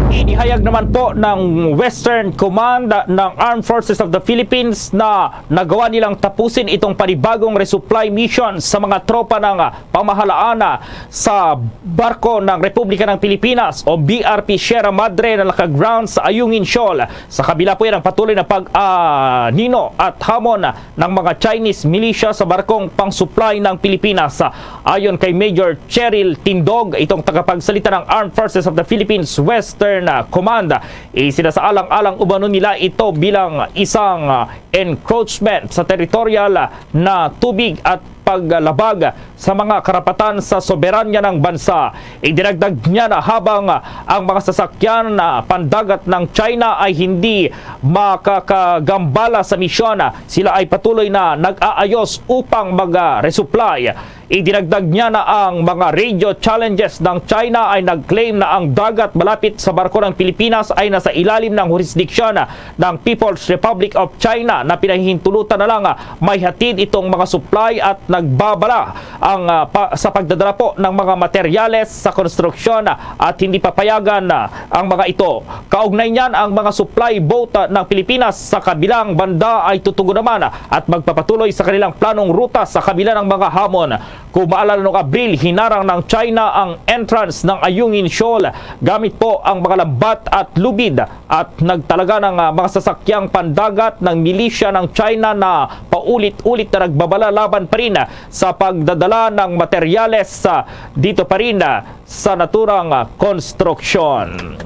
Inihayag naman po ng Western Command ng Armed Forces of the Philippines na nagawa nilang tapusin itong panibagong resupply mission sa mga tropa ng, ah, pamahalaan, ah, sa barko ng Republika ng Pilipinas o B R P Sierra Madre na naka-ground sa Ayungin Shoal. Sa kabila po yan ang patuloy na pag-anino at hamon ng mga Chinese militia sa barkong pang-supply ng Pilipinas. Ayon kay Major Cheryl Tindog, itong tagapagsalita ng Armed Forces of the Philippines Western, ah, Command, isinasaalang-alang umano nila ito bilang isang, ah, encroachment sa territorial na tubig at paglabag sa mga karapatan sa soberanya ng bansa. Idinagdag niya na habang ang mga sasakyan na pandagat ng China ay hindi makakagambala sa misyon, sila ay patuloy na nag-aayos upang mag-resupply. Idinagdag niya na ang mga radio challenges ng China ay nag-claim na ang dagat malapit sa barko ng Pilipinas ay nasa ilalim ng jurisdiction ng People's Republic of China na pinahihintulutan na lang, ah, may hatid itong mga supply at nagbabala ang, ah, pa-, sa pagdadala po ng mga materyales sa konstruksyon, ah, at hindi papayagan, ah, ang mga ito. Kaugnay niyan, ang mga supply boat, ah, ng Pilipinas sa kabilang banda ay tutugon naman, ah, at magpapatuloy sa kanilang planong ruta sa kabila ng mga hamon. Kung maalala, noong Abril, hinarang ng China ang entrance ng Ayungin Shoal gamit po ang mga lambat at lubid at nagtalaga ng, ah, mga sasakyang pandagat ng milisya ng China na paulit-ulit na nagbabala laban pa rin sa pagdadala ng materyales, ah, dito pa rin, ah, sa naturang, ah, konstruksyon.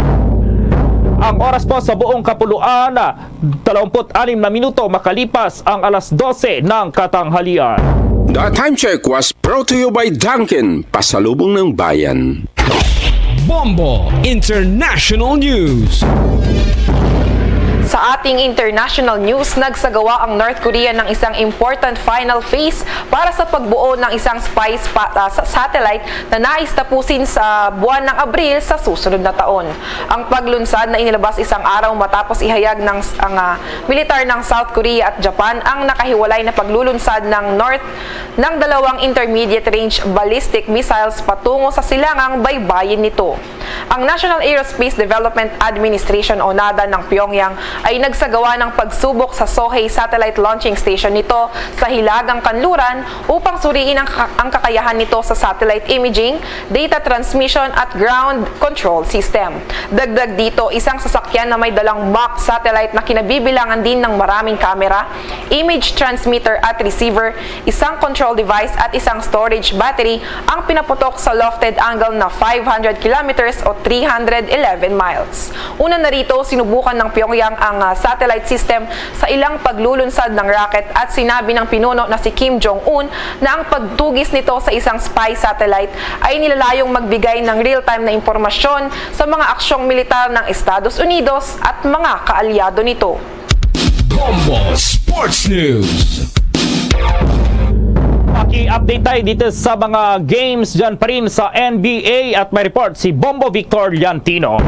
Ang oras po sa buong kapuluan, ah, dalawampu't anim na minuto makalipas ang alas dose ng katanghalian. The time check was brought to you by Dunkin, pasalubong ng bayan. Bombo International News. Sa ating international news, nagsagawa ang North Korea ng isang important final phase para sa pagbuo ng isang spy spa-, ah, sa satellite na nais tapusin sa buwan ng Abril sa susunod na taon. Ang paglunsad na inilabas isang araw matapos ihayag ng s-, ang, ah, militar ng South Korea at Japan ang nakahiwalay na paglulunsad ng North ng dalawang intermediate-range ballistic missiles patungo sa silangang baybayin nito. Ang National Aerospace Development Administration o nada ng Pyongyang ay nagsagawa ng pagsubok sa Sohae Satellite Launching Station nito sa Hilagang Kanluran upang suriin ang ka-, ang kakayahan nito sa satellite imaging, data transmission at ground control system. Dagdag dito, isang sasakyan na may dalang mock satellite na kinabibilangan din ng maraming kamera, image transmitter at receiver, isang control device at isang storage battery ang pinaputok sa lofted angle na five hundred kilometers o three hundred eleven miles. Una na rito, sinubukan ng Pyongyang ang, ah, satellite system sa ilang paglulunsad ng rocket at sinabi ng pinuno na si Kim Jong-un na ang pagtugis nito sa isang spy satellite ay nilalayong magbigay ng real-time na impormasyon sa mga aksyong militar ng Estados Unidos at mga kaalyado nito. Bombo Sports News. Paki-update tayo dito sa mga games dyan pa rin sa N B A at may report si Bombo Victor Liantino.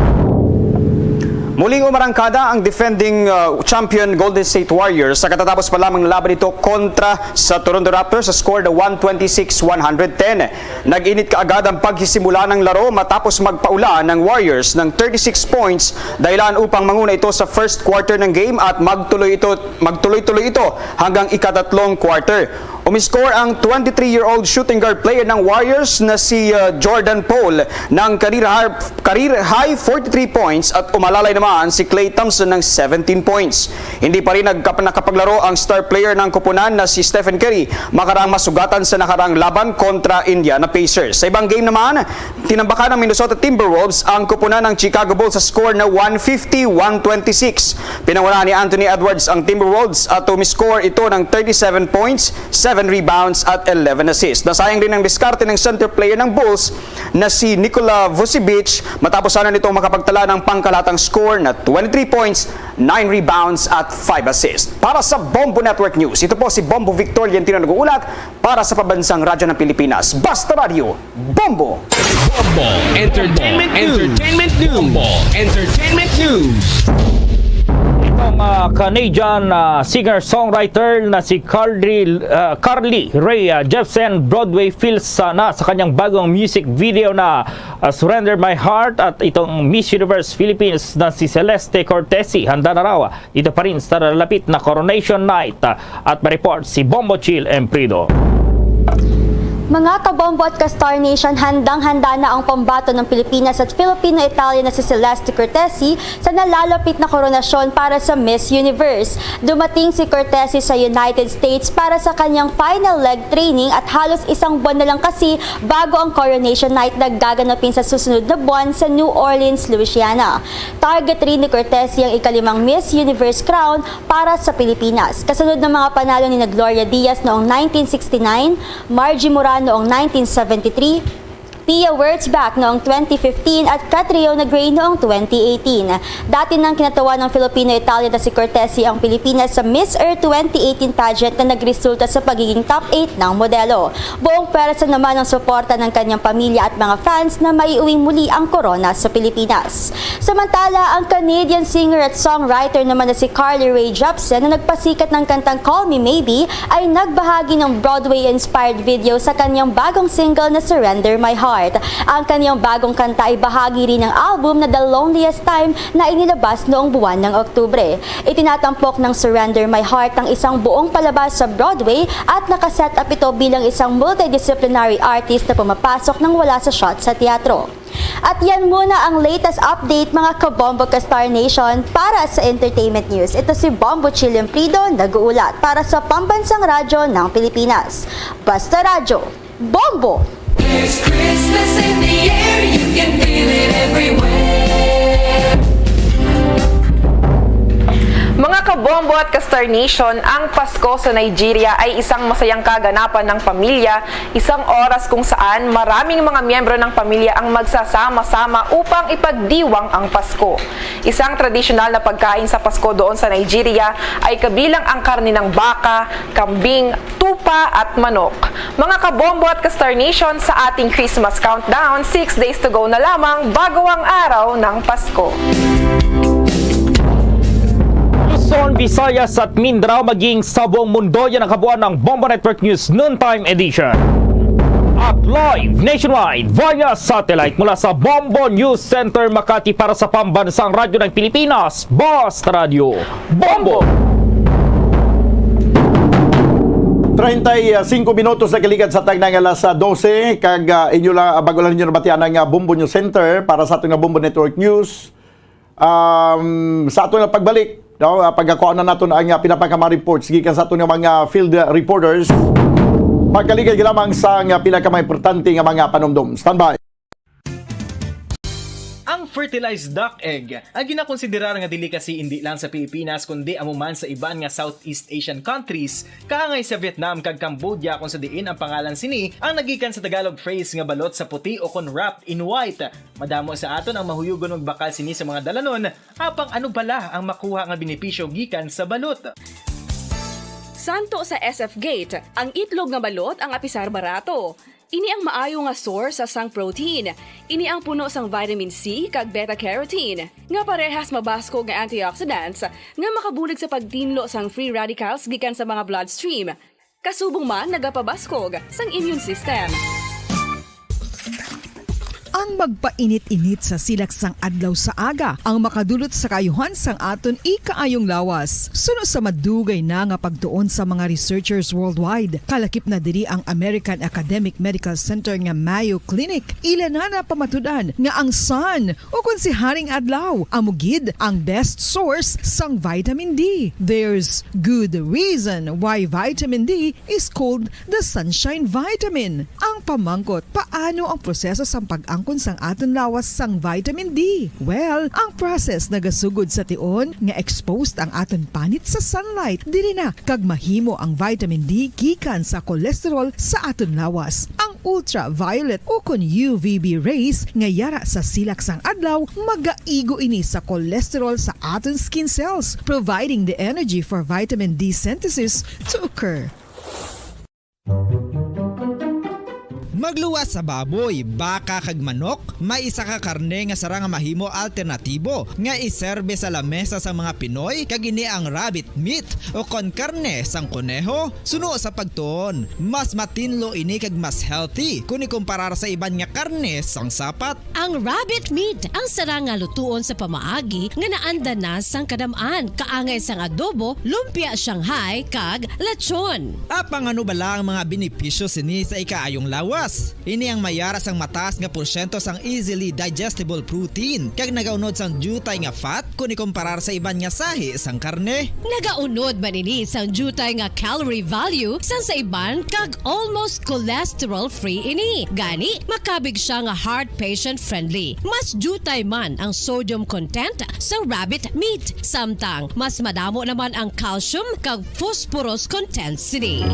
Muling umarangkada ang defending, uh, champion Golden State Warriors sa katatapos pa lamang na laban nito kontra sa Toronto Raptors sa score na one twenty-six one hundred ten. Nag-init kaagad ang pagsisimula ng laro matapos magpaula ng Warriors ng thirty-six points, dahilan upang manguna ito sa first quarter ng game at magtuloy ito, magtuloy-tuloy ito hanggang ikatatlong quarter. Umiscore ang twenty-three-year-old shooting guard player ng Warriors na si, uh, Jordan Poole ng career high, career high forty-three points at umalalay naman si Klay Thompson ng seventeen points. Hindi pa rin nagkap-, nakapaglaro ang star player ng koponan na si Stephen Curry makaraang masugatan sa nakaraang laban kontra Indiana Pacers. Sa ibang game naman, tinambakan ng Minnesota Timberwolves ang koponan ng Chicago Bulls sa score na one fifty one twenty-six. Pinangunahan ni Anthony Edwards ang Timberwolves at umiscore ito ng thirty-seven points, seven rebounds at eleven assists. Nasayang rin ang diskarte ng center player ng Bulls na si Nikola Vucevic matapos sana nitong makapagtala ng pangkalahatang score na twenty-three points, nine rebounds at five assists. Para sa Bombo Network News, ito po si Bombo Victor Lientino nag-uulat para sa Pambansang Radyo ng Pilipinas. Basta Radyo, Bombo! Bombo Entertainment News. Entertainment News. Bombo Entertainment News. Itong, ah, Canadian, ah, singer-songwriter na si Carly, ah, Carly Rae, ah, Jepsen Broadway feels, ah, na sa kanyang bagong music video na, ah, Surrender My Heart, at itong Miss Universe Philippines na si Celeste Cortesi handa na raw dito pa rin sa nalalapit na Coronation Night, ah, at may report si Bombo Chill Emprido. Mga kabombo at ka-Star Nation, handang-handa na ang pambato ng Pilipinas at Filipino-Italian na si Celeste Cortesi sa nalalapit na koronasyon para sa Miss Universe. Dumating si Cortesi sa United States para sa kanyang final leg training at halos isang buwan na lang kasi bago ang Coronation Night na gaganapin sa susunod na buwan sa New Orleans, Louisiana. Target rin ni Cortesi ang ikalimang Miss Universe crown para sa Pilipinas, kasunod ng mga panalo ni na Gloria Diaz noong nineteen sixty-nine, Margie Moran noong nineteen seventy-three, Pia Wurtzbach noong twenty fifteen at Catriona Gray noong twenty eighteen. Dati nang kinatawa ng Filipino-Italian na si Cortesi ang Pilipinas sa Miss Earth twenty eighteen pageant na nagresulta sa pagiging top eight ng modelo. Buong pwersa naman ang suporta ng kanyang pamilya at mga fans na maiuwing muli ang korona sa Pilipinas. Samantala, ang Canadian singer at songwriter naman na si Carly Rae Jepsen, na nagpasikat ng kantang Call Me Maybe, ay nagbahagi ng Broadway-inspired video sa kanyang bagong single na Surrender My Heart. Ang kanyang bagong kanta ay bahagi rin ng album na The Loneliest Time na inilabas noong buwan ng Oktubre. Itinatampok ng Surrender My Heart ang isang buong palabas sa Broadway at nakaset up ito bilang isang multidisciplinary artist na pumapasok nang wala sa shot sa teatro. At yan muna ang latest update, mga kabombo ka Star Nation, para sa entertainment news. Ito si Bombo Chilliam Prido, nag-uulat para sa Pambansang Radyo ng Pilipinas. Basta Radyo, Bombo! There's Christmas in the air, you can feel it everywhere. Mga kabombo at ka-Star Nation, ang Pasko sa Nigeria ay isang masayang kaganapan ng pamilya, isang oras kung saan maraming mga miyembro ng pamilya ang magsasama-sama upang ipagdiwang ang Pasko. Isang tradisyonal na pagkain sa Pasko doon sa Nigeria ay kabilang ang karne ng baka, kambing, tupa at manok. Mga kabombo at ka-Star Nation, sa ating Christmas countdown, six days to go na lamang bago ang araw ng Pasko. Luzon, Visayas at Mindanao, maging sa buong mundo, yan ang kabuuan ng Bombo Network News Noontime Edition. At live nationwide via satellite mula sa Bombo News Center Makati para sa Pambansang Radyo ng Pilipinas, Basta Radyo. Bombo! Treinta y cinco minutos na kaligad sa tagnang alas, ah, dose, kag, ah, inyo la-, bago lang ninyo nabatian ang, ah, Bombo News Center para sa aton nga Bombo Network News. Um, sa aton nga pagbalik, no, ah, pagkakuha na naton ang, ah, pinapakamang reports gikan sa aton nga mga field, ah, reporters. Pagkaligad lamang sa nga pinakamaimportante nga mga panumdom. Standby. Ang fertilized duck egg ay ginakonsiderar nga delicacy indi lang sa Pilipinas, kundi amo man sa iban nga Southeast Asian countries, kaangay sa Vietnam kag Cambodia, kung sa diin ang pangalan sini ang nagikan sa Tagalog phrase nga balot sa puti o kon wrapped in white. Madamo sa aton ang mahuyugon magbakal sini sa mga dalanon, apang ano bala ang makuha nga benepisyo gikan sa balot? Santo sa S F Gate, ang itlog nga balot ang apisar barato. Ini ang maayo nga source sang protein. Ini ang puno sang vitamin C kag beta-carotene, nga parehas mabaskog nga antioxidants nga makabulig sa pagtinlo sang free radicals gikan sa mga bloodstream. Kasubong man nagapabaskog sang immune system. Ang magpainit-init sa silak sang adlaw sa aga ang makadulot sa kaayuhan sang aton ikaayong lawas. Suno sa madugay na nga pagtuon sa mga researchers worldwide, kalakip na diri ang American Academic Medical Center nga Mayo Clinic, ila na napamatud-an nga ang sun, o kon si Haring Adlaw, amo gid ang best source sang vitamin D. There's good reason why vitamin D is called the sunshine vitamin. Ang pamangkot, paano ang proseso sang pag-angkon sang aton lawas sang vitamin D? Well, ang process nagasugod sa tion nga exposed ang aton panit sa sunlight. Diri na kag mahimo ang vitamin D gikan sa cholesterol sa aton lawas. Ang ultraviolet o kon U V B rays nga yara sa silak sang adlaw magaigo ini sa cholesterol sa aton skin cells, providing the energy for vitamin D synthesis to occur. Magluwas sa baboy, baka, kag manok, may isa ka karne nga sarang nga mahimo alternatibo nga iserbe sa lamesa sang mga Pinoy, kag ini ang rabbit meat o kon karne sang koneho. Suno sa pagtuon, mas matinlo ini kag mas healthy kon ikumparar sa iban nga karne sang sapat. Ang rabbit meat ang sarang nga lutuon sa pamaagi nga naanda na sang kadam-an, kaangay sang adobo, lumpia Shanghai, kag lechon. Apang ano bala ang mga benepisyo sini sa ikaayong lawas? Ini ang mayara sang mataas nga porsyento sang easily digestible protein, kag nagaunod sang diutay nga fat kon ikumparar sa iban nga sahi sang karne. Nagaunod man ini sang diutay nga calorie value sang sa iban, kag almost cholesterol-free ini. Gani, makabig siya nga heart patient-friendly. Mas diutay man ang sodium content sa rabbit meat, samtang mas madamo naman ang calcium kag phosphorus content sini.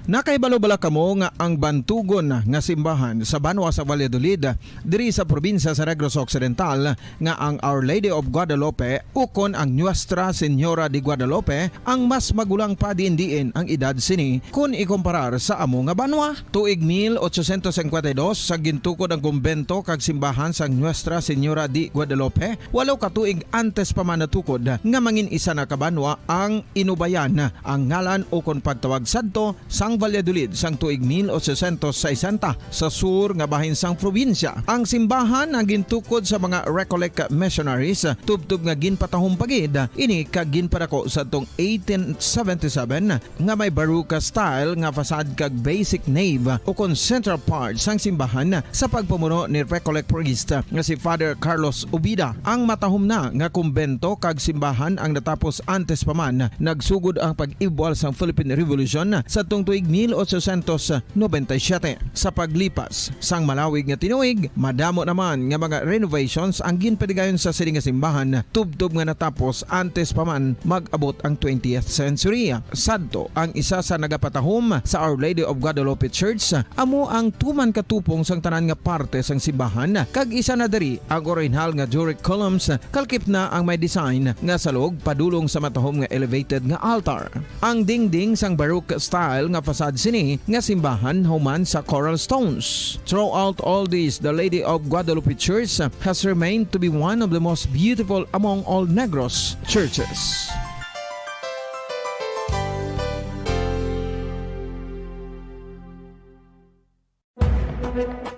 Nakahibalo bala kamo nga ang bantugon nga simbahan sa banwa sa Valladolid, diri sa probinsya sa Negros Occidental, nga ang Our Lady of Guadalupe ukon ang Nuestra Señora de Guadalupe ang mas magulang pa diin-diin ang edad sini kon ikumparar sa amo nga banwa? Tuig mil ochocientos cincuenta y dos, sa gintukod ang kumbento kag simbahan sang Nuestra Señora de Guadalupe, walo ka tuig antes pa man natukod nga mangin isa na ka banwa ang Inubayan, ang ngalan ukon pagtawag sadto sang Valladolid sang tuig mil ochocientos sesenta, sa sur nga bahin sang probinsya. Ang simbahan ang gintukod sa mga Recollect missionaries, tubtob nga ginpatahom pa gid ini kag ginpadako sadtong eighteen seventy-seven, nga may Baroque style nga facade kag basic nave ukon central part sang simbahan sa pagpamuno ni Recollect priest nga si Father Carlos Ubida. Ang matahom na nga kumbento kag simbahan ang natapos antes pa man nagsugod ang pag-ibwal sang Philippine Revolution sadtong tuig mil ochocientos noventa y siete. Sa paglipas sang malawig nga tinuig, madamo naman nga mga renovations ang ginpadigayon sa sini nga simbahan, tubtob nga natapos antes pa man mag-abot ang twentieth century. Sadto, ang isa sa nagapatahom sa Our Lady of Guadalupe Church amo ang tuman katupong sang tanan nga parte sang simbahan, kag isa na diri ang orihinal nga Doric columns, kalkip na ang may design nga salog padulong sa matahom nga elevated nga altar. Ang dingding sang Baroque style nga facade sini nga simbahan human sa coral stones. Throughout all this, the Lady of Guadalupe Church has remained to be one of the most beautiful among all Negros churches.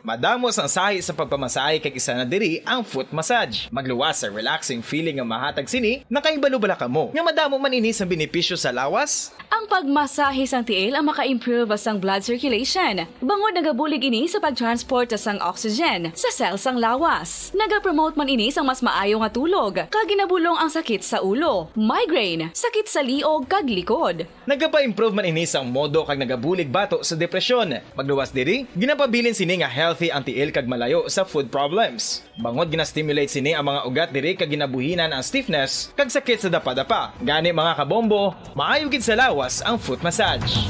Madamo sang sahi sa pagpamasahe kag isa na diri ang foot massage. Magluwas sa relaxing feeling nga mahatag sini, nakahibalo bala kamo nga madamo man ini sang benepisyo sa lawas? Ang pagmasahe sang tiil ang maka-improve sang blood circulation, bangod nagabulig ini sa pagtransport sang oxygen sa cell sang lawas. Nagapromote man ini sang mas maayo nga tulog, kag ginabulong ang sakit sa ulo, migraine, sakit sa liog kag likod. Nagapa-improve man ini sang modo kag nagabulig bato sa depresyon. Magluwas diri, ginapabilin sini nga healthy ang tiil kag malayo sa foot problems. Bangod gina-stimulate sini ang mga ugat diri kag ginabuhinan ang stiffness kag sakit sa dapadapa. Gani, mga kabombo, maayo gid sa lawas ang foot massage.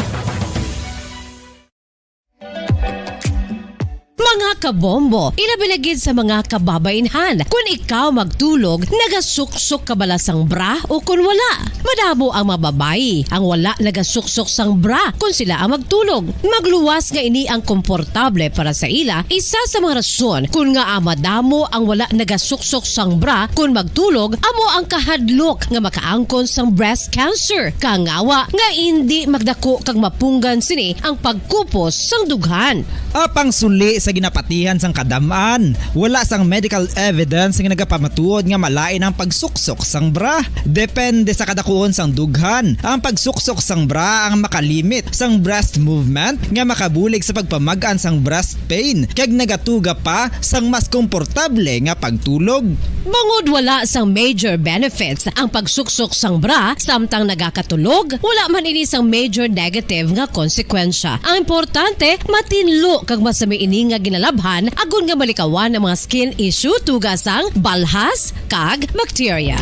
Mga Kabombo, ilabi na gid sa mga kababainhan. Kun ikaw magtulog, nagasuksok ka bala sang bra o kun wala? Madamo ang mga babayi ang wala nagasuksok sang bra kun sila ang magtulog. Magluwas nga ini ang komportable para sa ila. Isa sa mga rason kun ngaa madamo ang wala nagasuksok sang bra kun magtulog amo ang kahadlok nga makaangkon sang breast cancer. Kangawa nga indi magdako kag mapunggan sini ang pagkupos sang dughan. Apang suli sa ginapatihan sang kadam-an, wala sang medical evidence nga nagapamatuod nga malain ang pagsuksok sang bra. Depende sa kadakuon sang dughan, ang pagsuksok sang bra ang makalimit sang breast movement nga makabulig sa pagpamag-an sang breast pain kag nagatuga pa sang mas komportable nga pagtulog. Bangod wala sang major benefits ang pagsuksok sang bra samtang nagakatulog, wala man ini sang major negative nga konsekwensya. Ang importante, matinlo kag masami ini nga ginalabhan agod nga malikawan ang mga skin issue tuga sang balhas kag bakterya.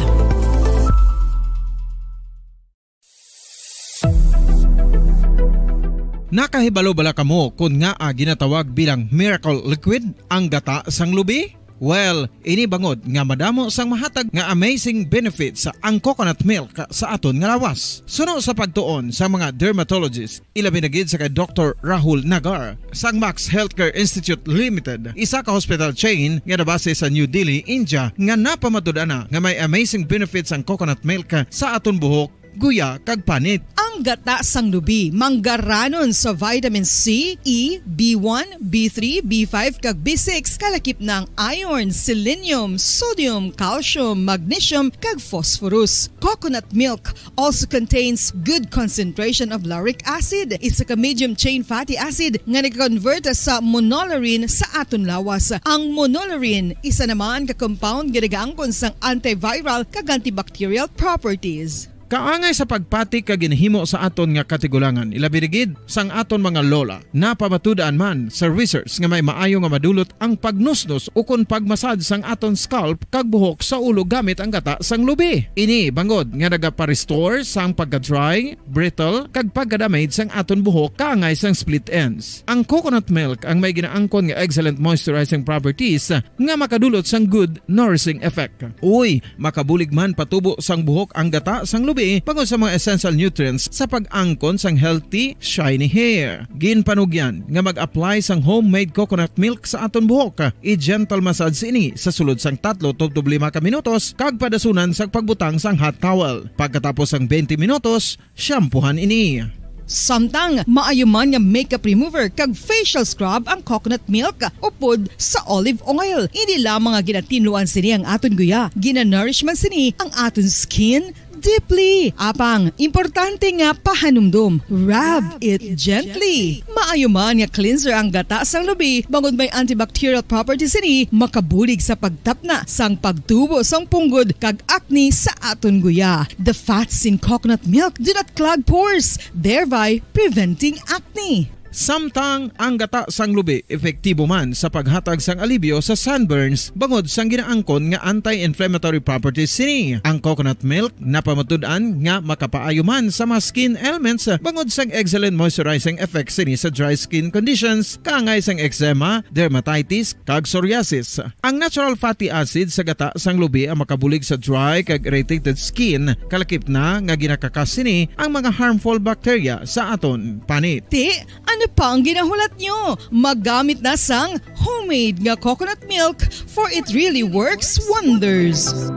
Nakahibalo bala kamo kon ngaa ginatawag bilang miracle liquid ang gata sang lubi? Well, ini bangod nga madamo sang mahatag nga amazing benefits ang coconut milk sa aton nga lawas. Suno sa pagtuon sa mga dermatologist, ilabi na gid sa kay Doktor Rahul Nagar sang Max Healthcare Institute Limited, isa ka hospital chain nga nabase sa New Delhi, India, nga napamatud-an na nga may amazing benefits ang coconut milk sa aton buhok, guya, kag panit. Ang gata sang lubi manggaranon sa vitamin C, E, B one, B three, B five, kag B six, kalakip na ang iron, selenium, sodium, calcium, magnesium, kag phosphorus. Coconut milk also contains good concentration of lauric acid, isa ka medium chain fatty acid nga nag-convert sa monolaurin sa aton lawas. Ang monolaurin isa naman ka compound nga nagaangkon sang antiviral kag antibacterial properties. Kaangay sa pagpati kag ginhimo sa aton nga katigulangan, ilabi na gid sang aton mga lola. Napamatud-an man sa research nga may maayo nga madulot ang pagnusnos ukon pagmasad sang aton scalp kag buhok sa ulo gamit ang gata sang lubi. Ini bangod nga nagapa-restore sang pagka-dry, brittle, kag pagka-damage sang aton buhok kaangay sang split ends. Ang coconut milk ang may ginaangkon nga excellent moisturizing properties nga makadulot sang good nourishing effect. Uy, makabulig man patubo sang buhok ang gata sang lubi bangod sa mga essential nutrients sa pag-angkon sang healthy, shiny hair. Ginpanugyan nga mag-apply sang homemade coconut milk sa aton buhok. I-gentle massage ini sa sulod sang tatlo tubtob lima ka minutos kag padasunan sa pagbutang sang hot towel. Pagkatapos sang twenty minutos, shampoohan ini. Samtang maayo man nga makeup remover kag facial scrub ang coconut milk upod sa olive oil. Hindi lamang nga ginatinluan sini ang aton guya, ginanourish man sini ang aton skin deeply. Apang, importante nga pahanumdom, rub it gently. Maayo man nga cleanser ang gata sang lubi, bangod may antibacterial properties sini, makabulig sa pagtapna sang pagtubo sang punggod kag acne sa aton guya. The fats in coconut milk do not clog pores, thereby preventing acne. Samtang ang gata sang lubi epektibo man sa paghatag sang alibyo sa sunburns bangod sang ginaangkon nga anti-inflammatory properties sini. Ang coconut milk napamatud-an nga makapaayo man sa mga skin ailments bangod sang excellent moisturizing effects sini sa dry skin conditions, kaangay sang eczema, dermatitis, kag psoriasis. Ang natural fatty acid sa gata sang lubi ang makabulig sa dry kag irritated skin, kalakip na nga ginakakas sini ang mga harmful bacteria sa aton panit. Ti, ano pa ang ginahulat nyo? Maggamit na sang homemade nga coconut milk, for it really works wonders.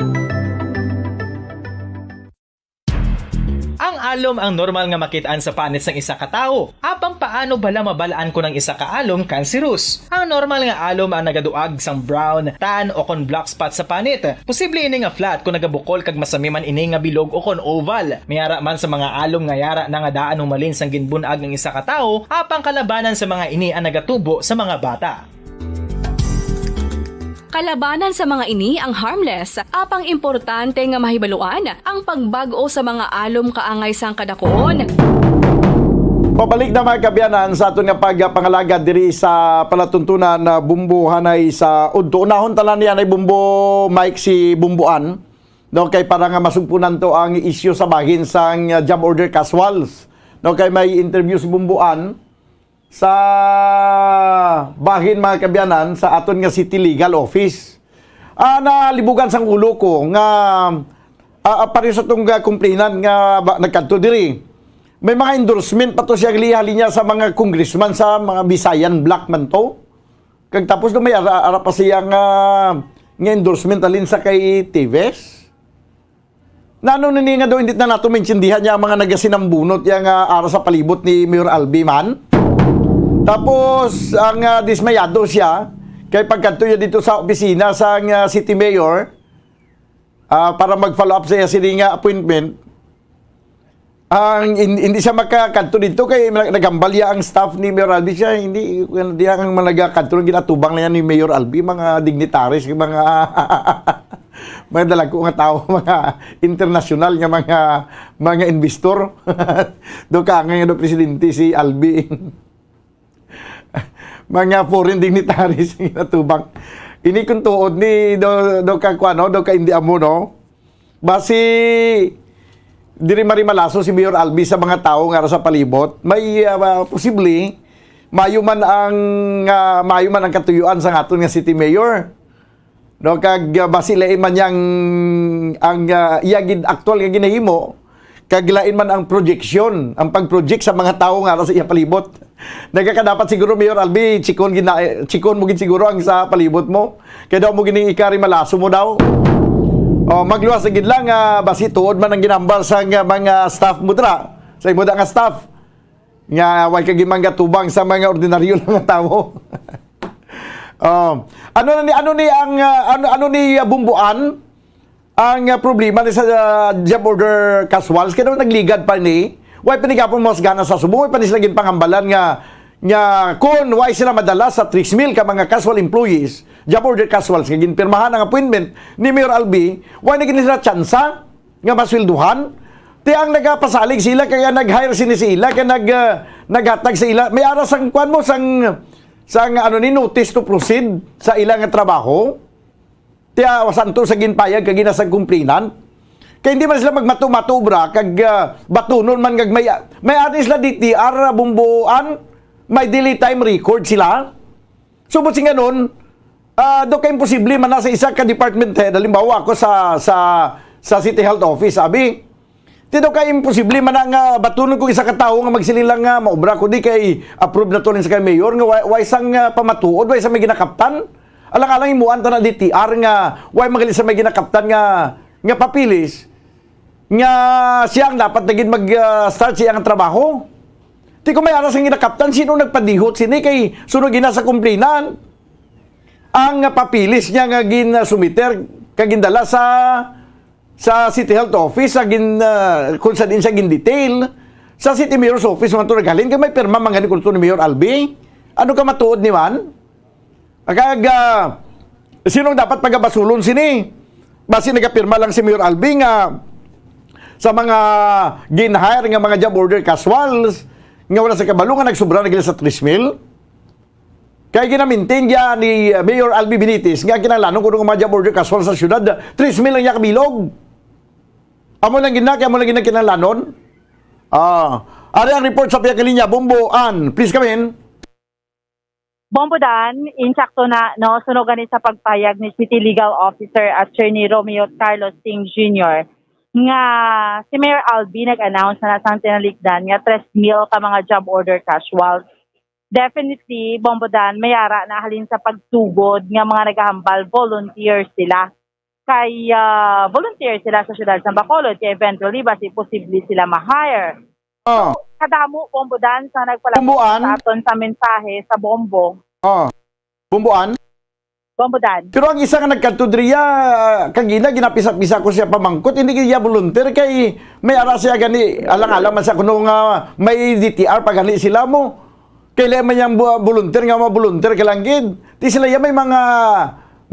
Ang alom ang normal nga makit-an sa panit sang isa ka tawo. Apang paano bala mabal-an kon ang isa ka alom kanseros? Ang normal nga alom ang nagaduag sang brown, tan, o kon black spot sa panit. Posible ini nga flat kon nagabukol kag masami man ini nga bilog o kon oval. May ara man sa mga alom nga yara na nga daan humalin sang ginbun-ag ang isa ka tawo, apang kalabanan sa mga ini ang nagatubo sa mga bata. Kalabanan sa mga ini ang harmless, apang importante nga mahibaluan ang pagbag-o sa mga alom kaangay sang kadakuon. Pabalik na, mga kaabyanan, sa aton nga pagpangalagad diri sa palatuntunan, ah, Bumbo, hanay sa udto. Unahon ta na ni anay Bumbo Mike si Bumboan. No, kay para nga masugpunan to ang isyu sa bahin sang, ah, job order casuals. No, kay may interview si Bumboan sa bahin, mga kaabyanan, sa aton nga City Legal Office. Ah, nalibugan sang ulo ko nga, ah, ah, pareho sa tong, ah, complainant nga ba, nagkadto diri. May mga endorsement pa to siya, halin niya sa mga congressman sa mga Visayan Bloc man to. Kag tapos do may ara, ara pa siya nga, nga endorsement halin sa kay Teves. Nano na ni nga daw hindi na nato maintindihan niya ang mga nagasinambunot ya nga ara sa palibot ni Mayor Albi man? Tapos, ang, ah, dismayado siya kay pagkadto niya dito sa opisina sa, ah, city mayor, ah, para mag-follow up sa iya sini nga appointment. Ang hin-, hindi siya makakadto dito kay nag-, nagambal ya ang staff ni Mayor Albi siya. Hindi, hindi ang managakadto, ang ginatubang na yan ni Mayor Albi, mga dignitaries, mga, mga dalagko nga tao, mga internasyonal nga mga, mga investor. Do ka nga do presidente si Albi. Mga foreign dignitaries nga natubang. Ini kung tuod ni do, do ka kuano, do ka hindi amo, no? Basi diri marimalaso si Mayor Albi sa mga tawo nga ara sa palibot. May, ah, posible, mayo man ang, ah, mayo man ang katuyuan sa aton nga city mayor. No, kag, ah, basi lain man yang ang, ah, iya gid aktual nga ginahimo, kag lain man ang projection, ang pag-project sa mga tawo nga ara sa iya palibot. Nagakadapat siguro, Mayor Albi, chikon gina-, chikon mo gid siguro ang sa palibot mo. Kay daw mo gini ikari malaso mo daw. Oh, magluwas na gid lang, ah, basi tuod man ang ginambal sa nga mga staff mo dira, sa imo da nga staff. Nga way ka gid manggatubang sa mga ordinaryo lang nga tawo. Oh, ano na ni, ano ni ang, ah, ano, ano ni, ah, Bumbuan? Ang, ah, problema ni sa, ah, job order casuals, kaya nagligad pa ni, way pa ni gapon mas gana sa subong, way pa ni sila ginpangambalan nga, nga kung way sila madala sa three mil ka mga casual employees, job order casuals, nga ginpirmahan ang appointment ni Mayor Albi, way na gini sila tsansa nga masweldohan. Ti ang nagapasalig sila, kaya nag-hire sini sila, kaya nag, ah, naghatag sa ila. May ara sang, kuwan mo, sang, sang, ano ni, notice to proceed sa ila nga trabaho. Ti, ah, santo sa ginpayag kag ginasag complainant. Kay hindi man sila magmato-mato, bra, kag, ah, batunon man kag may, may ani sila D T R, ah, Bumbuan, may delay time record sila. So, but sing ganun, ah, do ka imposible man na sa isa ka department head. Halimbawa, ako sa, sa, sa City Health Office, abi, ti do ka imposible man na nga batunon ko isa ka tawo nga magsiling lang nga maobra ko di kay approve na to rin sa kay mayor nga wa, wa isang, ah, pamatuod, wa isang may ginakaptan. Alang-alang imuan ta na D T R nga wa magaling sa may ginakaptan nga, nga papilis, nga siya ang dapat na gid mag, ah, start siya ang trabaho. Ti kung may aras ang ginakaptan, sino nagpadihot sini kay sunod gina sa complainant? Ang papilis niya nga gin, ah, sumiter kag gindala sa, sa City Health Office, sa gin, ah, kung sa din siya gin detail sa City Mayor's Office, man to naghalin kay may pirma man gani kuno ni Mayor Albi. Ano ka matuod ni man? Kag, ah, sino ang dapat pagabasulon sini? Basi nagapirma lang si Mayor Albi nga sa mga gin-hire nga mga job order casuals nga wala sa kabalo nga nagsubra na gila sa three mil. Kay ginamintin niya ni, uh, Mayor Albi Benitez nga kinahanglanon kuno nga mga job order casual sa syudad, three mil ang iya kabilog. Amo lang gina, kay amo lang gina kinahanglanon. Ah, ari ang report sa pihak nga linya. Bombo Ann, please come in. Bombo Dan, insakto na, no, suno gani sa pagpayag ni City Legal Officer Attorney Romeo Carlos Singh Junior nga si Mayor Albi nag-announce na sang tinalikdan nga three mil ka mga job order casuals. Definitely, Bombo Dan, may ara na halin sa pagsugod nga mga nagahambal, volunteer sila. Kay, ah, volunteer sila sa siyudad sa Bacolod, kay eventually, basi posible sila ma-hire. Oh. So, kadamo, Bombo Dan, sa nagpalabot Bombo Ann? Sa aton sa mensahe sa Bombo. Oh. Bombo Ann? Bombo Dan. Pero ang isa nga nagkadto diri, ah, kagina, ginapisa-pisa ko siya pamangkot, hindi kaya volunteer kay may ara siya gani, alang-alang man sa kuno nga may D T R pa gani sila mo. Kailan man yang bu-, volunteer nga mga volunteer ka lang gid. Di sila ya may mga,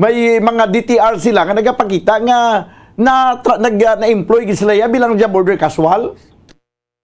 may mga D T R sila nga nagapakita nga na, tra-, nag, ah, na-employ gid sila ya bilang job order casual.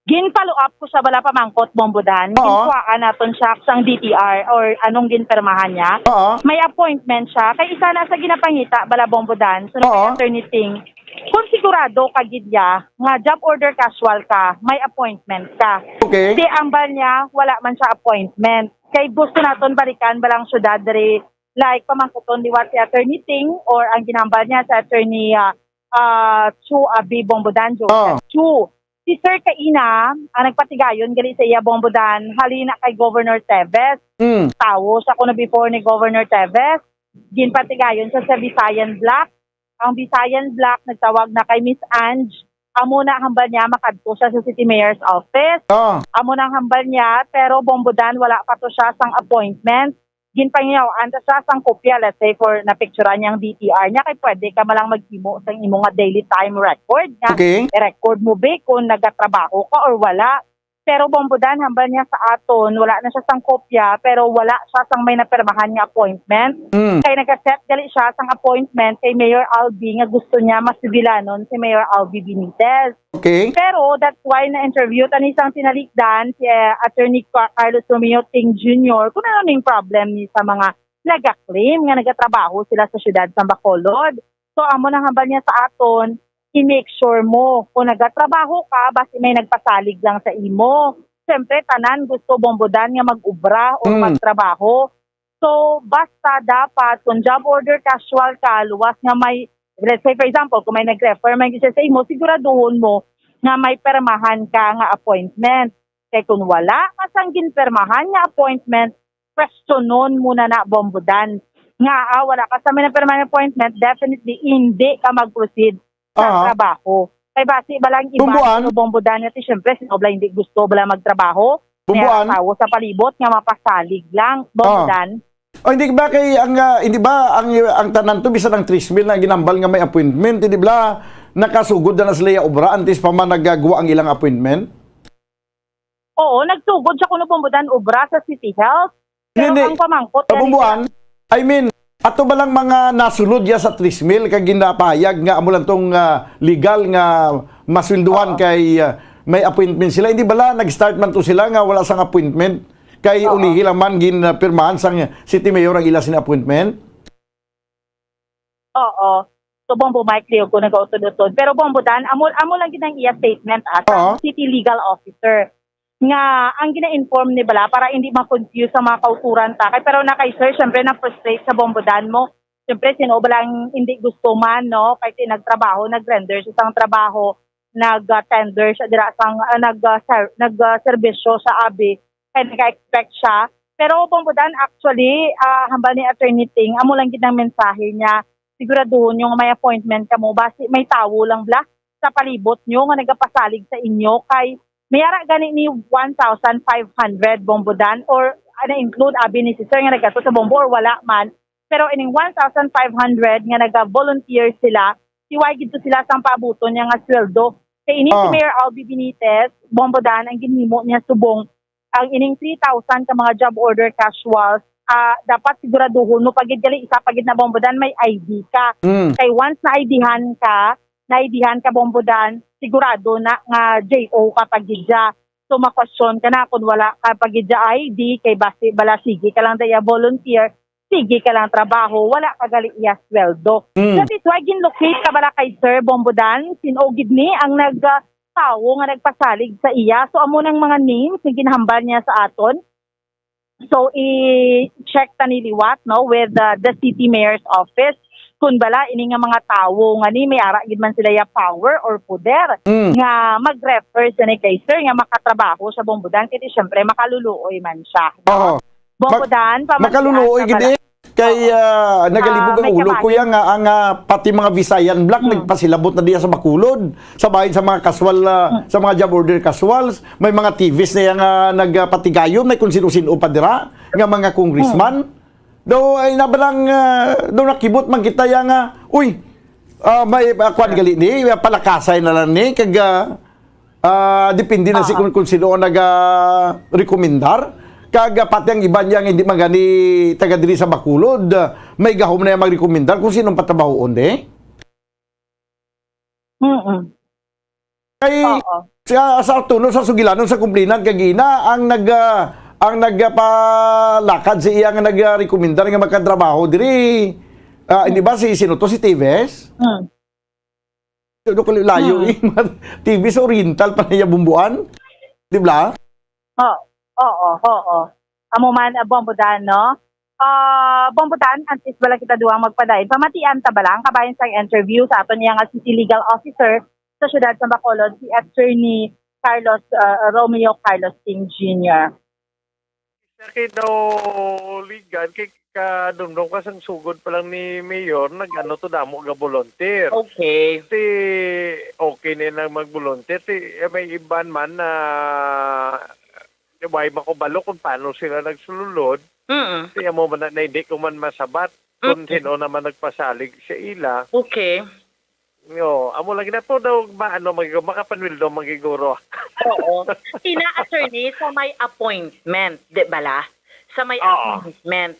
Gin-follow up ko siya bala pamangkot, Bombo Dan. Oo. Ginkuhaan naton siya sang D T R or anong ginpirmahan niya. Oo. May appointment siya. Kay isa na sa ginapangita bala, Bombo Dan. So, Oo. Attorney Ting, Kung sigurado ka gid ya nga job order casual ka, may appointment ka. Okay. Si ambal niya, wala man siya appointment. Kay gusto naton balikan balang syudad diri, like, pamangkuton liwat si Attorney Ting or ang ginambal niya sa Attorney, ah, ah, Chu Abi Bombodan Joseph Ah. Chu. Si Sir Kaina, ang nagpatigayon gali sa iya Bombodan, halina kay Governor Teves. Mm. Tawo siya kuno before ni Governor Teves. Ginpatigayon siya sa Visayan Bloc. Ang Visayan Bloc nagtawag na kay Miss Ange. Amo na hambal niya makadto siya sa City Mayor's office. Ah. Amo nang hambal niya, pero Bombodan wala pa to siya sang appointment. Ginpangyaw-an ta siya sang kopya, let's say, for napicturan niya ang D T R niya, kay pwede ka man lang maghimo sang imo nga daily time record nga Okay. i-record mo, be, kung nagatrabaho ka or wala. Pero Bombodan, hambal niya sa aton, wala na siya sang kopya, pero wala siya sang may napirmahan nga appointment. Mm. Kay nagaset gali siya sang appointment kay Mayor Albi nga gusto niya masugilanon si Mayor Albi Benitez. Okay. Pero that's why na-interview ta ni sang tinalikdan si, eh, Attorney Ca-, Carlos Romeo Ting Junior kung ano ning problem ni sa mga nagaklaim nga nagatrabaho sila sa siyudad sa Bacolod. So, amo nang hambal niya sa aton, i-make sure mo kung nagatrabaho ka, basi may nagpasalig lang sa imo. Siyempre, tanan gusto, Bombodan, nga mag-ubra o Mm. magtrabaho. So, basta dapat, kung job order casual ka, luwas nga may, let's say, for example, kung may nag-refer man gid siya sa imo, siguraduhon mo nga may permahan ka nga appointment. Kay kung wala ka sang ginpermahan nga appointment, questionon mo na na, Bombodan. Nga, ah, wala ka sa may permanent appointment, definitely hindi ka mag-proceed sa Aha. trabaho. Kay basi ba lang iba Bomboan? Ano, Bombodan, nga ti, syempre, sino ba hindi gusto ba lang magtrabaho? May Bomboan? asawa sa palibot nga mapasalig lang, Ah. Bombodan. O, hindi ba kay ang, ah, hindi ba ang, ang tanan to, bisan ang three mil na ginambal nga may appointment, hindi ba nakasugod na, na sila ya obra antes pa man nagagawa ang ilang appointment? Oo, nagsugod siya kuno, Bombodan, obra sa City Health. Pero Hindi. ang pamangkot gani Kabumbuan, sa I mean, ato ba lang mga nasulod ya sa three mil kag ginapahayag nga amo lang tong, ah, legal nga masweldohan Oo. kay, ah, may appointment sila? Hindi bala nag-start man to sila nga wala sang appointment? Kay Oo. ulihi lang man gin, ah, pirmahan sang city mayor ang ila sing appointment? Oo. Subong bumalik liyo ko nagautod-utod. Pero Bombodan, amo, amo lang gid ang iya statement, ah, sa Oo. city legal officer. Nga ang gina-inform ni bala para hindi ma-confuse sa mga kauturan ta. Kay pero na kay sir, syempre na-frustrate sa Bombodan mo. Syempre, sino ba lang hindi gusto man, no? Kay ti nagtrabaho, nag-render siya sang trabaho, nag-tender siya dira sang, ah, nag, ah, ser-, nag, ah, serbisyo sa abi. Kay nag-expect siya. Pero Bombodan, actually, ah, hambal ni Attorney Ting, amo lang gid ang mensahe niya. Siguraduhon niyo nga may appointment kamo. Basi may tawo lang bala sa palibot niyo nga nagapasalig sa inyo. Kay may ara gani ni one thousand five hundred, Bombodan, or, ah, na-include abi ni si sir nga nagkadto sa Bombo or wala man. Pero ining one thousand five hundred nga naga-volunteer sila, siway gid to sila sang paabuton niya nga sweldo. Kay ini si Ah. Mayor Albi Benitez, Bombodan, ang ginhimo niya subong ang ining three thousand ka mga job order casuals, ah, dapat siguraduhon mo pa gid gali, isa pa gid na, Bombodan, may I D ka. Mm. Kay once na I D-han ka, na I D-han ka, Bombodan, sigurado na nga J O ka pa gid dya. So, makwestiyon ka na kung wala ka pa gid dya I D, kay basi bala sige ka lang daya volunteer, sige ka lang trabaho, wala ka gali iya sweldo. Mm. That is why ginlocate ka bala kay Sir Bombodan, sin-o gid ni ang nag, ah, tawo nga nagpasalig sa iya. So, amo nang mga names nga ginhambal niya sa aton. So, i-check ta ni liwat, no, with, uh, the city mayor's office. Kung bala, ini nga mga tawo nga ni, may ara gid man sila ya power or poder Mm. nga mag-refer sini kay sir nga makatrabaho sa Bombodan, kay di, syempre, makaluluoy man siya, no? Oo. Bombodan, Mak-, pa man makaluluoy siya gid eh. Kay, Oo. ah, nagalibog Ah, ang may ulo, kabahin. Kuya, nga ang, ah, pati mga Visayan Bloc Hmm. nagpasilabot na diya sa Bacolod, sa bahin sa mga casual, ah, Hmm. sa mga job order casuals. May mga T Vs na yang, ah, nagpatigayon, may kung sino-sino pa dira, nga mga congressman. Hmm. Daw, ay, nabalang, ah, daw nakibot man kita yang, ah, uy, ah, may, ah, kwan gali ni, ah, palakasay na lang ni, kag, ah, Ah, depende na si Ah. kung, kung sino ang naga-rekomendar. Kag, ah, pati ang iban niya nga hindi man gani taga diri sa Bacolod, ah, may gahom na yang magrekomendar kung sino ang patrabahoon, di? Mm-mm. Kay Oo. sa, sa tuno sa sugilanon sa kumplinan kagina ang nag, ah, ang nagpalakad sa iya nga nagrekomendar nga magkatrabaho diri. Ah, hindi ba si, sino to, si Teves? Mm. Ano kalayo-layo, hmm, eh, mga T V sa Oriental pa niya bumbuan? Di ba? Oo, oo, oo. Amo man, ah, Bombodan, no? Ah, Bombodan, antes bala kita duwang magpadayon, pamatian ta bala ang kabahin sang interview sa aton iya nga city legal officer sa siyudad sa Bacolod, si Attorney Carlos, ah, Romeo Carlos Ting Junior. Sa kay daw ligan, kay kadumdom ka sang sugod pa lang ni Mayor, nag-ano to, damo nga volunteer. Okay. Ti, okay na lang mag-volunteer. Ti, eh, may iban man na, di ba, makubalo kung paano sila nagsulod. Mm. Ti, amo man na, na hindi ko man masabat kung, mm, sino naman nagpasalig sa ila. Okay. Yo, amo lang gina to daw, ma-, ano, magi-, makapanweldo, magiguro. Oo. Ina, attorney, sa may appointment, di bala? Sa may, oo, appointment.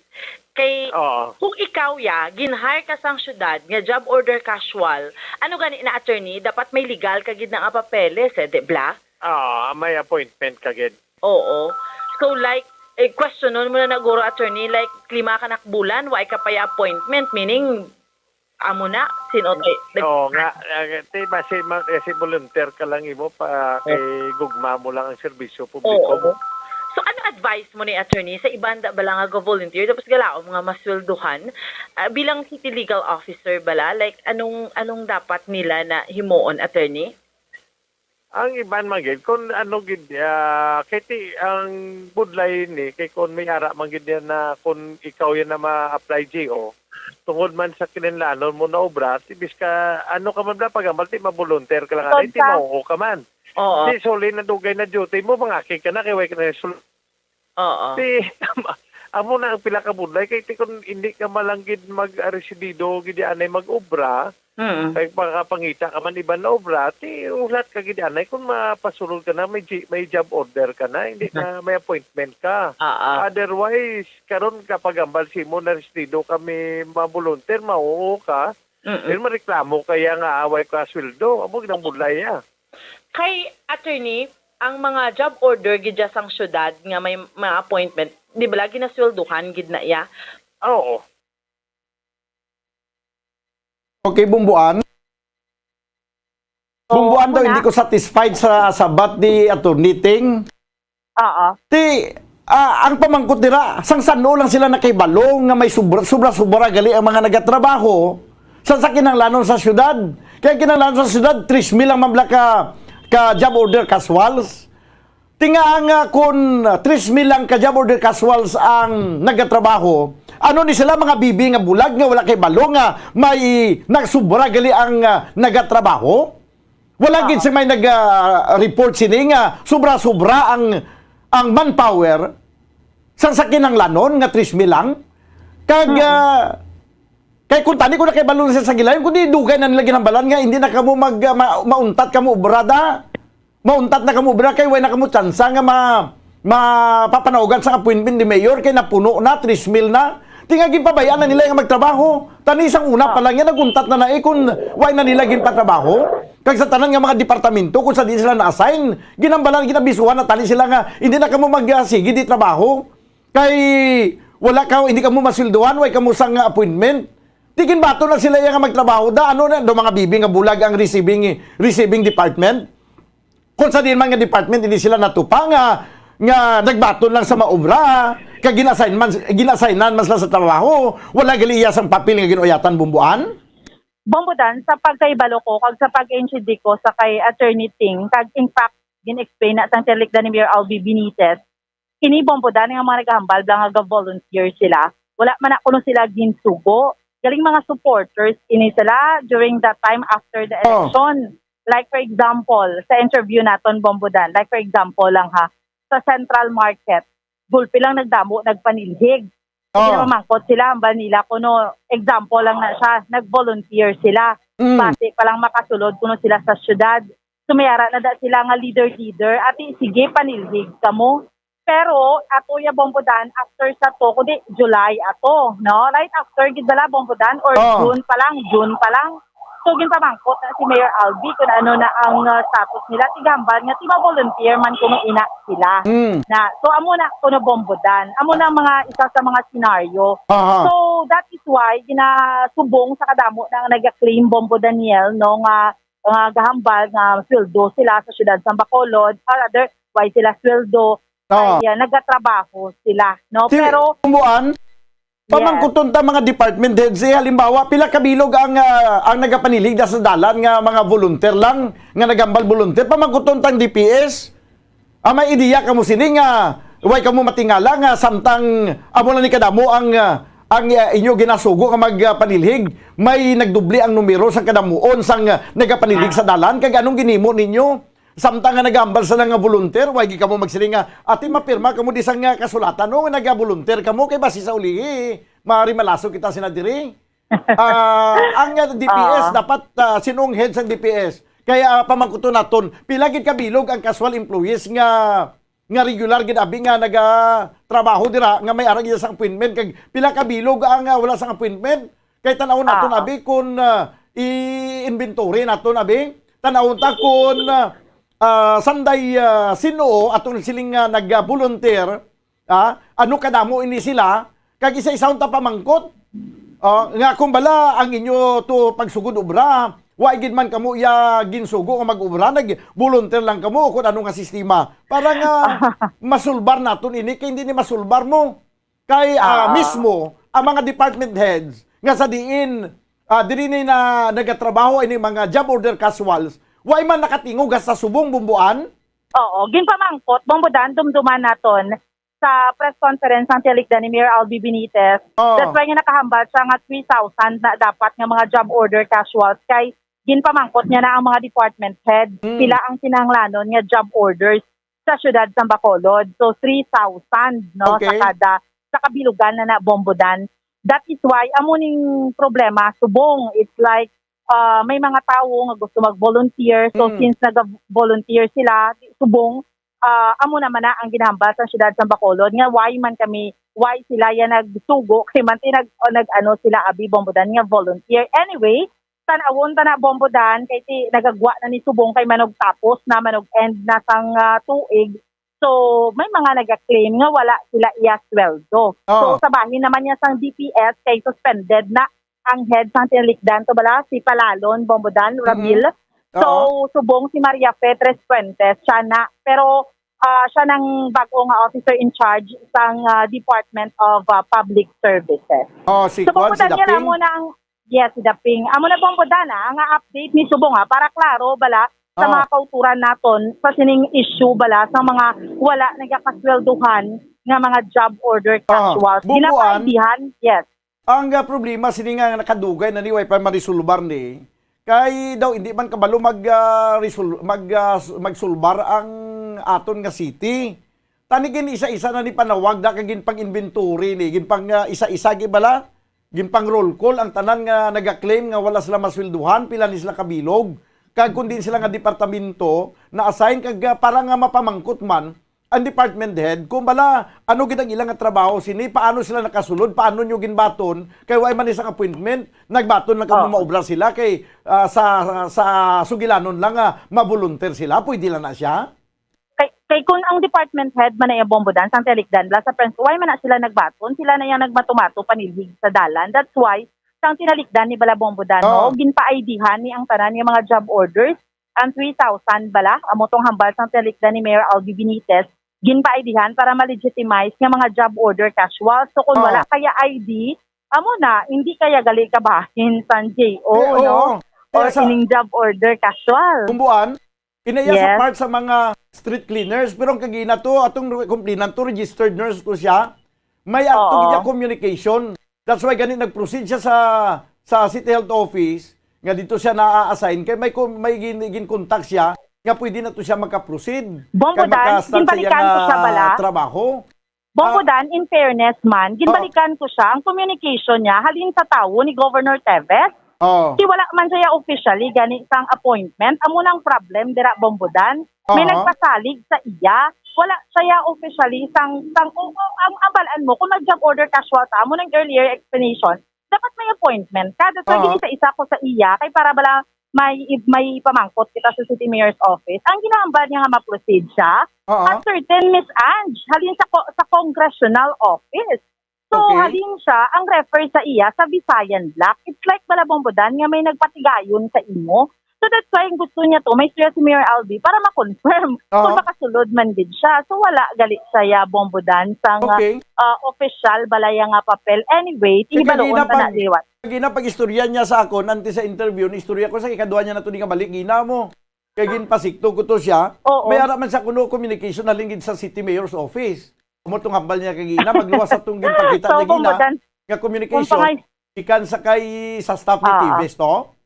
Kay, oo, kung ikaw ya, gin-hire ka sang syudad nga job order casual, ano gani na, attorney? Dapat may legal ka gid na nga papeles, eh, di bala? Oo, may appointment ka gid. Oo. So, like, eh, questionon mo na na guro, attorney, like, lima ka nakbulan, wa ka pa ya appointment, meaning, amo na, sino kay, nag- Oo nga, ah, ti, basi ma-, kasi volunteer ka lang imo pa, kay gugma mo lang ang serbisyo publiko mo. Oo. So, ano advice mo ni, attorney, sa iban da bala nga ga-volunteer tapos galaom nga masweldohan? Ah, bilang city legal officer bala, like, anong, anong dapat nila na himuon, attorney? Ang iban man gid, kung ano gid, ah, kay ti, ang budlay ni, kay kung may ara man gid yan na kung ikaw yan na ma-apply G O, tungod man sa kinahanglanon mo na obra, ti bis ka, ano ka man bala, pag-ambal, ti ma-volunteer ka lang, anay, ti mauo ka man. Oo. Ti, suli na dugay na duty mo, mangakig ka na, kay way ka na sul-, Oo. Ti, amo na ang pila ka budlay, kay ti, kung hindi ka malanggid mag-, ah, residido, gid anay mag-obra, mm, kay makapangita ka man iban na obra, ti, ulat ka gid anay kung mapasulod ka na, may ji-, may job order ka na, hindi na may appointment ka. Oo. Otherwise, karon kapag ambal si mo na residido kami ma-volunteer, mauo ka, mm, pero mareklamo kaya nga away ka sweldo, amo gid ang budlay, ah. Kay, attorney, ang mga job order gid dya sang syudad nga may mga appointment, di bala ginasweldohan gid na iya? Oo. Okay, Bumbuan. Oo, Bumbuan daw, muna. Hindi ko satisfied sa sabat ni Attorney Ting. Oo. Ti, ah, ang pamangkot dira, sang san-o lang sila nakahibalo nga may sobra, sobra-sobra gali ang mga nagatrabaho sa, sa kinahanglanon sa syudad. Kay ang kinahanglanon sa syudad, tres mil lang man bala ka, ka job order casuals. Ti nga ang, ah, kun, ah, tres mil lang ka job order casuals ang nagatrabaho, ano ni sila, mga bibi nga bulag nga wala kahibalo nga may nagsubra gali ang, ah, nagatrabaho? Wala gid, oo, sing may nag, ah, report sini nga sobra-sobra ang, ang manpower sang sa kinahanglanon nga tres mil lang. Kag, mm, ah, kay kung tani ko na kay balon sa, sa gilayon, kundi dugay na nila ginhambalan nga hindi na kamo mag, ah, ma-, mauntat kamo obra da. Mauntat na kamo obra kay way na kamo tsansa nga ma-, mapapanaugan sa appointment ni mayor kay napuno na, tres mil na. Ti nga ginpabayaan na nila nga magtrabaho. Tani sang una pa lang yan, naguntat na na eh, kung why na nila ginpatrabaho. Kag sa tanan nga mga departamento, kung sa di sila na-assign, ginambalan, ginabisuhan na tani sila nga, "Hindi na kamo mag-, ah, sige, di trabaho. Kay wala ka, hindi kamo masweldohan, why kamo sang appointment." Di ginbaton na sila iya nga magtrabaho. Da, ano na, do mga bibi nga bulag ang receiving, receiving department? Kung sa diin man nga department, hindi sila natupa nga, nga nagbaton lang sa maobra, kag gin-assign man, gin-assignan man sila sa trabaho, wala gali iya sang papel nga gin-uyatan, Bumbuan? Bumbudan, sa pagkahibalo ko, kag sa pag-intindi ko sa kay Attorney Ting, kag in fact, gin-explain na sang tiyalikdan ni Mayor Albi Benitez, ini, Bumbudan, nga mga naghambal bala nga ga-volunteer sila, wala man na kuno sila ginsugo. Galing mga supporters ini sila during that time after the, oh, election. Like, for example, sa interview naton, Bumbudan, like, for example lang ha, sa Central Market, gulpi lang nagdamo, nagpanilhig. Sige, oh, namamangkot sila, hambal nila kuno, example lang na siya, nag-volunteer sila. Mm. Basi pa lang makasulod kuno sila sa syudad. Sumayara na da sila nga leader-leader. Ati, sige, panilhig kamo. Pero, ato ya, Bumbudan, after sa to, kundi July ato, no? Right after, gid bala, Bumbudan, or, oh, June pa lang, June pa lang. So, ginpamangkot na si Mayor Albi kung ano na ang, uh, status nila. Ti gahambal nga, ti ma-volunteer man kuno ina sila. Mm. Na, so, amo na kuno, Bumbudan. Amo na ang mga, isa sa mga senaryo. Aha. So, that is why, ginasubong sa kadamo na ang naga-claim, Bumbo Daniel, no, nga nga gahambal nga sweldo sila sa siyudad sa Bacolod, or rather, why sila sweldo, Ah. kaya nagatrabaho sila, no? Si Pero Bumbuan, Yes. Pamangkuton ta mga department heads, eh, halimbawa, pila ka bilog ang, ah, ang nagapanilhig na sa dalan nga mga volunteer lang, nga nagambal volunteer? Pamangkuton ta ang D P S. Ah, may ideya kamo sini nga, way kamo matingala nga samtang amo lang ni kadamo ang, ah, ang, ah, inyo ginasugo nga mag, ah, panilhig, may nagdubli ang numero sa kadamuon sang, ah, nagapanilhig sa dalan, kag anong ginhimo ninyo? Samtang nga nagambal sila nga volunteer, way gid kamo magsiling nga, "Ati, mapirma kamo di sang, ah, kasulatan, no, nga nagavolunteer kamo, kay basi sa ulihi, maari malaso kita sina diri." Ah, ang, ah, D P S, Ah. dapat, ah, sino ang head sang D P S? Kaya, ah, pamangkuton naton, pila gid ka bilog ang casual employees nga, nga regular gid abi nga nagatrabaho dira, nga may ara gid sang appointment, kag pila ka bilog ang, ah, wala sang appointment? Kay tan-awon naton, Ah. abi, kun, ah, i-inventory naton, abi. Tan-awon ta kun, ah, ah, sanday, ah, sino atong siling nga nag-volunteer, ah, ano kadamo ini sila, kag isa-isahon ta pamangkot. Ah, nga kung bala ang inyo to pagsugod obra, wa gid man kamo iya ginsugo nga mag-obra, nag-volunteer lang kamo, kung ano nga sistema. Para nga masulbar naton ini, kay hindi ni masulbar mo. Kay, ah, Ah. mismo ang mga department heads nga sa diin, ah, diri ni na nagatrabaho ini mga job order casuals, way man nakatingog sa subong, Bumbuan? Oo, ginpamangkot, Bumbudan, dumduman naton sa press conference ang tiyalikdan ni Mayor Albi Benitez. Oo. That's why nga nakahambal siya nga three thousand na dapat nga mga job order casuals, kay ginpamangkot niya na ang mga department head, Mm. pila ang kinahanglanon nga job orders sa siyudad sa Bacolod. So, three thousand, no, Okay. sa kada, sa kabilugan na na, Bumbudan. That is why, amo ning problema, subong. It's like, ah, may mga tawo nga gusto mag-volunteer. So, Mm. since nag-volunteer sila, subong, ah, amo naman na ang ginahambal sa siyudad sa Bacolod, nga why man kami, why sila yan nagsugo, kay man ti nag-, o nag-ano sila, abi, Bumbudan, nga volunteer. Anyway, tan-awon ta na, Bumbudan, kay ti nagagwa na ni subong, kay manog tapos na, manog end na sang, ah, tuig. So, may mga naga-claim nga wala sila iya sweldo. So, Oo. sa bahin naman niya sang D P S, kay suspended na ang head sang tiyalikdan to bala, si Palalon Bumbudan, Mm-hmm. Ramil. So, Oo. subong si Maria Fe Trespuentes, siya na. Pero, ah, siya nang bago nga officer in charge sang, ah, Department of, ah, Public Services. Oh, si So, Kwan, si Bumbudan, yan Daping? amo na ang Yes, si Daping. Amo na, Bumbudan, ah, nga update ni subong, ah, para klaro bala sa Ah. mga kauturan naton sa sining issue bala sa mga wala nagakasweldohan nga mga job order Ah, casuals. Bumbuan. Ginapaidihan, yes. Ang, ah, problema sini nga nakadugay na ni way pa marisulbar ni. Kay daw hindi man kabalo mag, ah, resol-, mag, ah, s-, magsulbar ang aton nga city. Tani gin isa-isa na ni panawag na kag ginpang-inventory ni, ginpang, ah, isa-isa gi bala. Ginpang-roll call ang tanan nga naga-claim nga wala sila masweldohan, pila ni sila kabilog, kag kon diin sila nga departamento na-assign, kag, ah, para nga mapamangkot man ang department head kung bala ano gid ang ilang nga trabaho sini, paano sila nakasulod, paano nyo ginbaton, kay way man isang appointment, nagbaton lang kamo Oo. maobra sila kay, ah, sa, sa sugilanon lang nga ma-volunteer sila, pwede lang na siya? Kay, kay kun ang department head man na iya, Bumbudan, sang tiyalikdan bala sa Prince, why man na sila nagbaton? Sila na yang nagmatumato panilhig sa dalan. That's why, sang tiyalikdan ni bala, Bumbudan, no? Oh. Ginpaidihan ni ang tanan nga mga job orders, ang three thousand bala, amo tong hambal sang tiyalikdan ni Mayor Albi Benitez, ginpaidihan para ma-legitimize nga mga job order casual. So, kung Oh. wala kaya I D, amo na, hindi kaya gali kabahin sang J O, Eh, no? oo. Or Pero sa ining job order casual. Bumbuan, Inaya sa Yes. part sa mga street cleaners, pero ang kagina to, atong re-, complainant to, registered nurse to siya. May ato Oo. gid niya communication. That's why gani nag-proceed siya sa, sa City Health Office, nga dito siya na-assign, kay may ko-, may gin-, gin-contact siya, nga pwede na to siya maka-proceed. Bong Kay Budan, maka-start sa iya ginbalikan ko siya nga bala. trabaho. Bong Ah. Budan, in fairness man, Oh. ginbalikan ko siya, ang communication niya, halin sa tawo ni Governor Teves. Oh. Kay wala man siya officially gani sang appointment. Amo nang problem dira, Bong Budan. May Oo. nagpasalig sa iya. Wala siya officially sang, sang, o, o, ang, ang balaan mo, kung nag-job order casual ta, amo nang earlier explanation, dapat may appointment ka. That's why Oo. gini sa isa ko sa iya, kay para bala may, may pamangkot kita sa City Mayor's Office. Ang ginahambal niya nga ma-proceed siya, Oo. a certain Miss Ange, halin sa co-, sa congressional office. So, Okay. halin siya ang refer sa iya sa Visayan Black. It's like bala, Bong Budan, nga may nagpatigayon sa imo. So that's why ang gusto niya to, may istorya si Mayor Albi para ma-confirm Oo. kung makasulod man gid siya. So wala gali siya, Bombo Dan, sang Okay. ah, official balaya nga papel. Anyway, Kay tihibaluon kagina pa na pag-, liwat. Kagina pag-istorya niya sa akon, antes sa interview, ni istorya ko sa ikadua niya na to di nga balik, gina mo. Kay ginpasikto ko to siya. Oo. May ara man siya kuno communication halin gid sa city mayor's office. Amo tong hambal niya kagina, magluwas sa tong ginpakita So, niya gina, Bombo Dan, nga kung communication, pangay- ikan sa kay sa staff ni Ah. Tibes, to?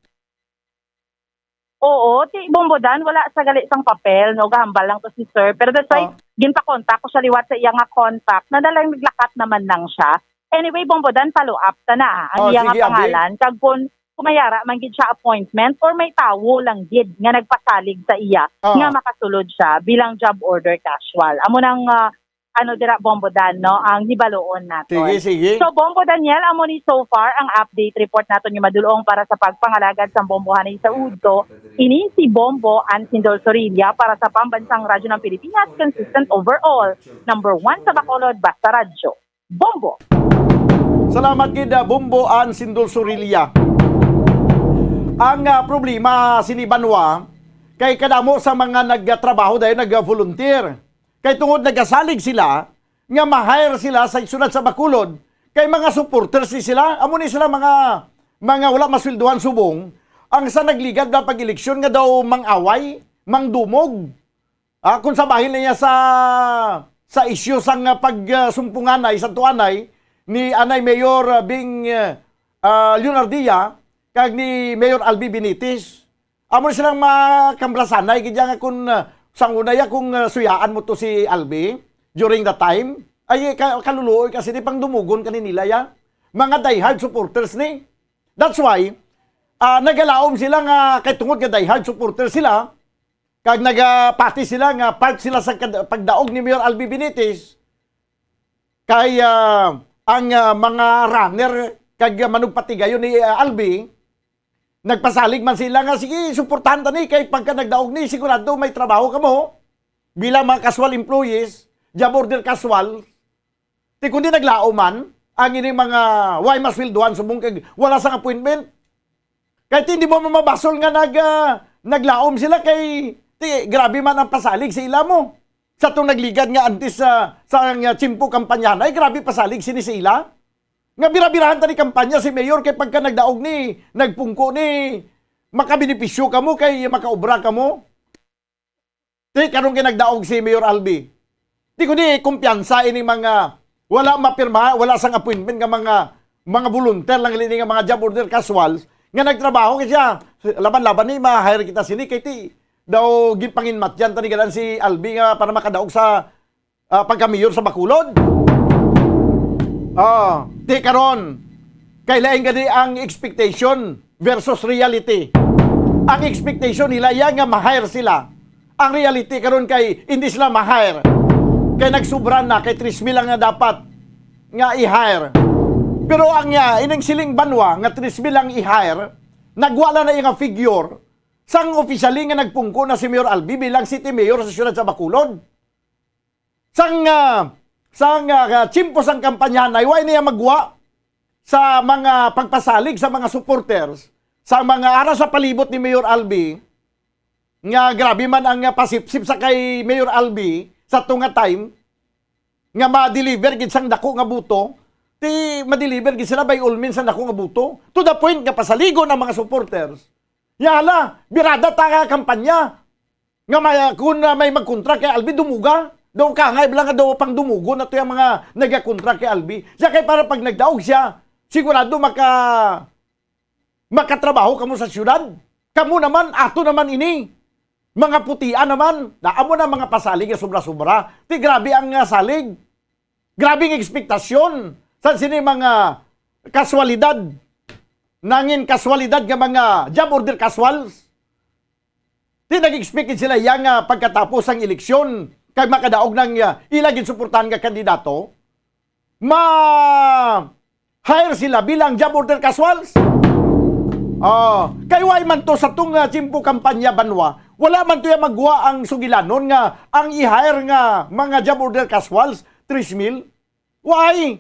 Oo, ti Bombo Dan, wala sa gali sang papel, no, gahambal lang to si sir. Pero that's why, Ah. ginpa-contact ko siya liwat sa iya nga contact, na dalang naglakat naman lang siya. Anyway, Bombo Dan, follow up ta na, ah, ang Oh, iya nga sige, abi. pangalan, kag kung, kung may ara man gid siya appointment or may tawo lang gid nga nagpasalig sa iya Ah. nga makasulod siya bilang job order casual. Amo nang, ah, ano dira, Bombo Dan, no, ang hibaluon naton. Sige, sige. So, Bombo Daniel, amo ni so far ang update report naton nga madulong para sa pagpangalagad sa bombohanay sa udto. Ini si Bombo Ansindol Sorilla para sa Pambansang Radyo ng Pilipinas, consistent overall, number one sa Bacolod, Basta Radyo. Bombo! Salamat gid, ah, Bombo Ansindol Sorilla. Ang, ah, problema sini banwa kay kadamo sa mga nagtrabaho dayon nag-volunteer. Kay tungod nagasalig sila nga ma-hire sila sa syudad sa Bacolod, kay mga supporters ni sila, amo ni sila mga, mga wala masweldohan subong, ang sa nagligad na pag-eleksyon nga daw mang-away, mangdumog. Ah, kung sa bahin niya sa, sa isyu sang, ah, pag, ah, sumpunganay, sa tuanay ni anay Mayor, ah, Bing, ah, ah, Leonardia kag ni Mayor Albi Benitez. Amo na silang makambrasanay gid nga kung, ah, sang una ya kung, ah, suyaan mo to si Albi during the time, ay ka, kaluluoy kasi di pang dumugon kani nila ya. Mga diehard supporters ni. That's why, ah, nagalaom sila nga kay tungod nga diehard supporters sila, kag nagapati sila nga part sila sa kad-, pagdaog ni Mayor Albi Benitez, kay, ah, ang, ah, mga runner kag manugpatigayon ni, ah, Albi, nagpasalig man sila nga, "Sige, suportahan ta ni, kay pagka nagdaog ni, sigurado may trabaho kamo bilang mga casual employees, job order casual." Ti kundi naglaom man ang ining mga way masweldohan subong kag wala sang appointment. Kay ti hindi mo mabasol nga nag, ah, naglaom sila kay ti grabe man ang pasalig sa ila mo. Sa tong nagligad nga antes sa, sa nga tiyempo kampanya na, ay grabe pasalig sini sa ila. Nga bira-birahan ta ni kampanya si Mayor kay pagka nagdaog ni, nagpungko ni, makabenepisyo kamo kay makaobra kamo. Ti karon kay nagdaog si Mayor Albi. Ti kundi kumpiyansa ini mga wala mapirma, wala sang appointment nga mga, mga volunteer lang ini nga mga job order casuals nga nagtrabaho kay siya laban-laban ni ma-hire kita sini kay ti daw ginpanginmatyan ta ni ganan si Albi nga para makadaog sa, ah, pagka-mayor sa Bacolod. Ah, ti karon kay lain gani ang expectation versus reality. Ang expectation nila iya nga ma-hire sila. Ang reality karon kay hindi sila ma-hire. Kay nagsubra na, kay tres mil lang nga dapat nga i-hire. Pero ang, ah, ining siling banwa nga tres mil lang i-hire, nagwala na iya nga figure sang officially nga nagpungko na si Mayor Albi bilang city mayor sa siyudad sa Bacolod. Sang, ah, sang, ah, tiyempo sang kampanyahan ay way niya magwa sa mga pagpasalig sa mga supporters, sa mga ara sa palibot ni Mayor Albi, nga grabe man ang, ah, pasipsip sa kay Mayor Albi sa tunga time, nga ma-deliver gid sang dako nga buto, ti ma-deliver gid sila by all means sang dako nga buto. To the point nga pasaligon ang mga supporters. Ya hala, birada ta nga kampanya. Nga may, kung, ah, may magkontra kay Albi, dumuga. Daw kangay bala nga daw pang dumugon na to yung mga nagakontra kay Albi. Siya kay para pag nagdaog siya, sigurado maka-, makatrabaho kamo sa siyudad. Kamo naman, ato naman ini. Mga putian naman. Na, amo na mga pasalig nga sobra-sobra. Ti grabe ang, ah, salig. Grabe ang ekspektasyon. Sa sini mga kaswalidad. Nangin kaswalidad nga mga job order casuals. Di nag-expect gid sila iya nga pagkatapos sang eleksyon kag makadaog nang, ah, ila ginsuportahan nga kandidato, ma-hire sila bilang job order casuals. Ah, kay why man to sa tong, ah, tiyempo kampanya banwa, wala man to iya magwa ang sugilanon nga ang i-hire nga mga job order casuals, tres mil. Why?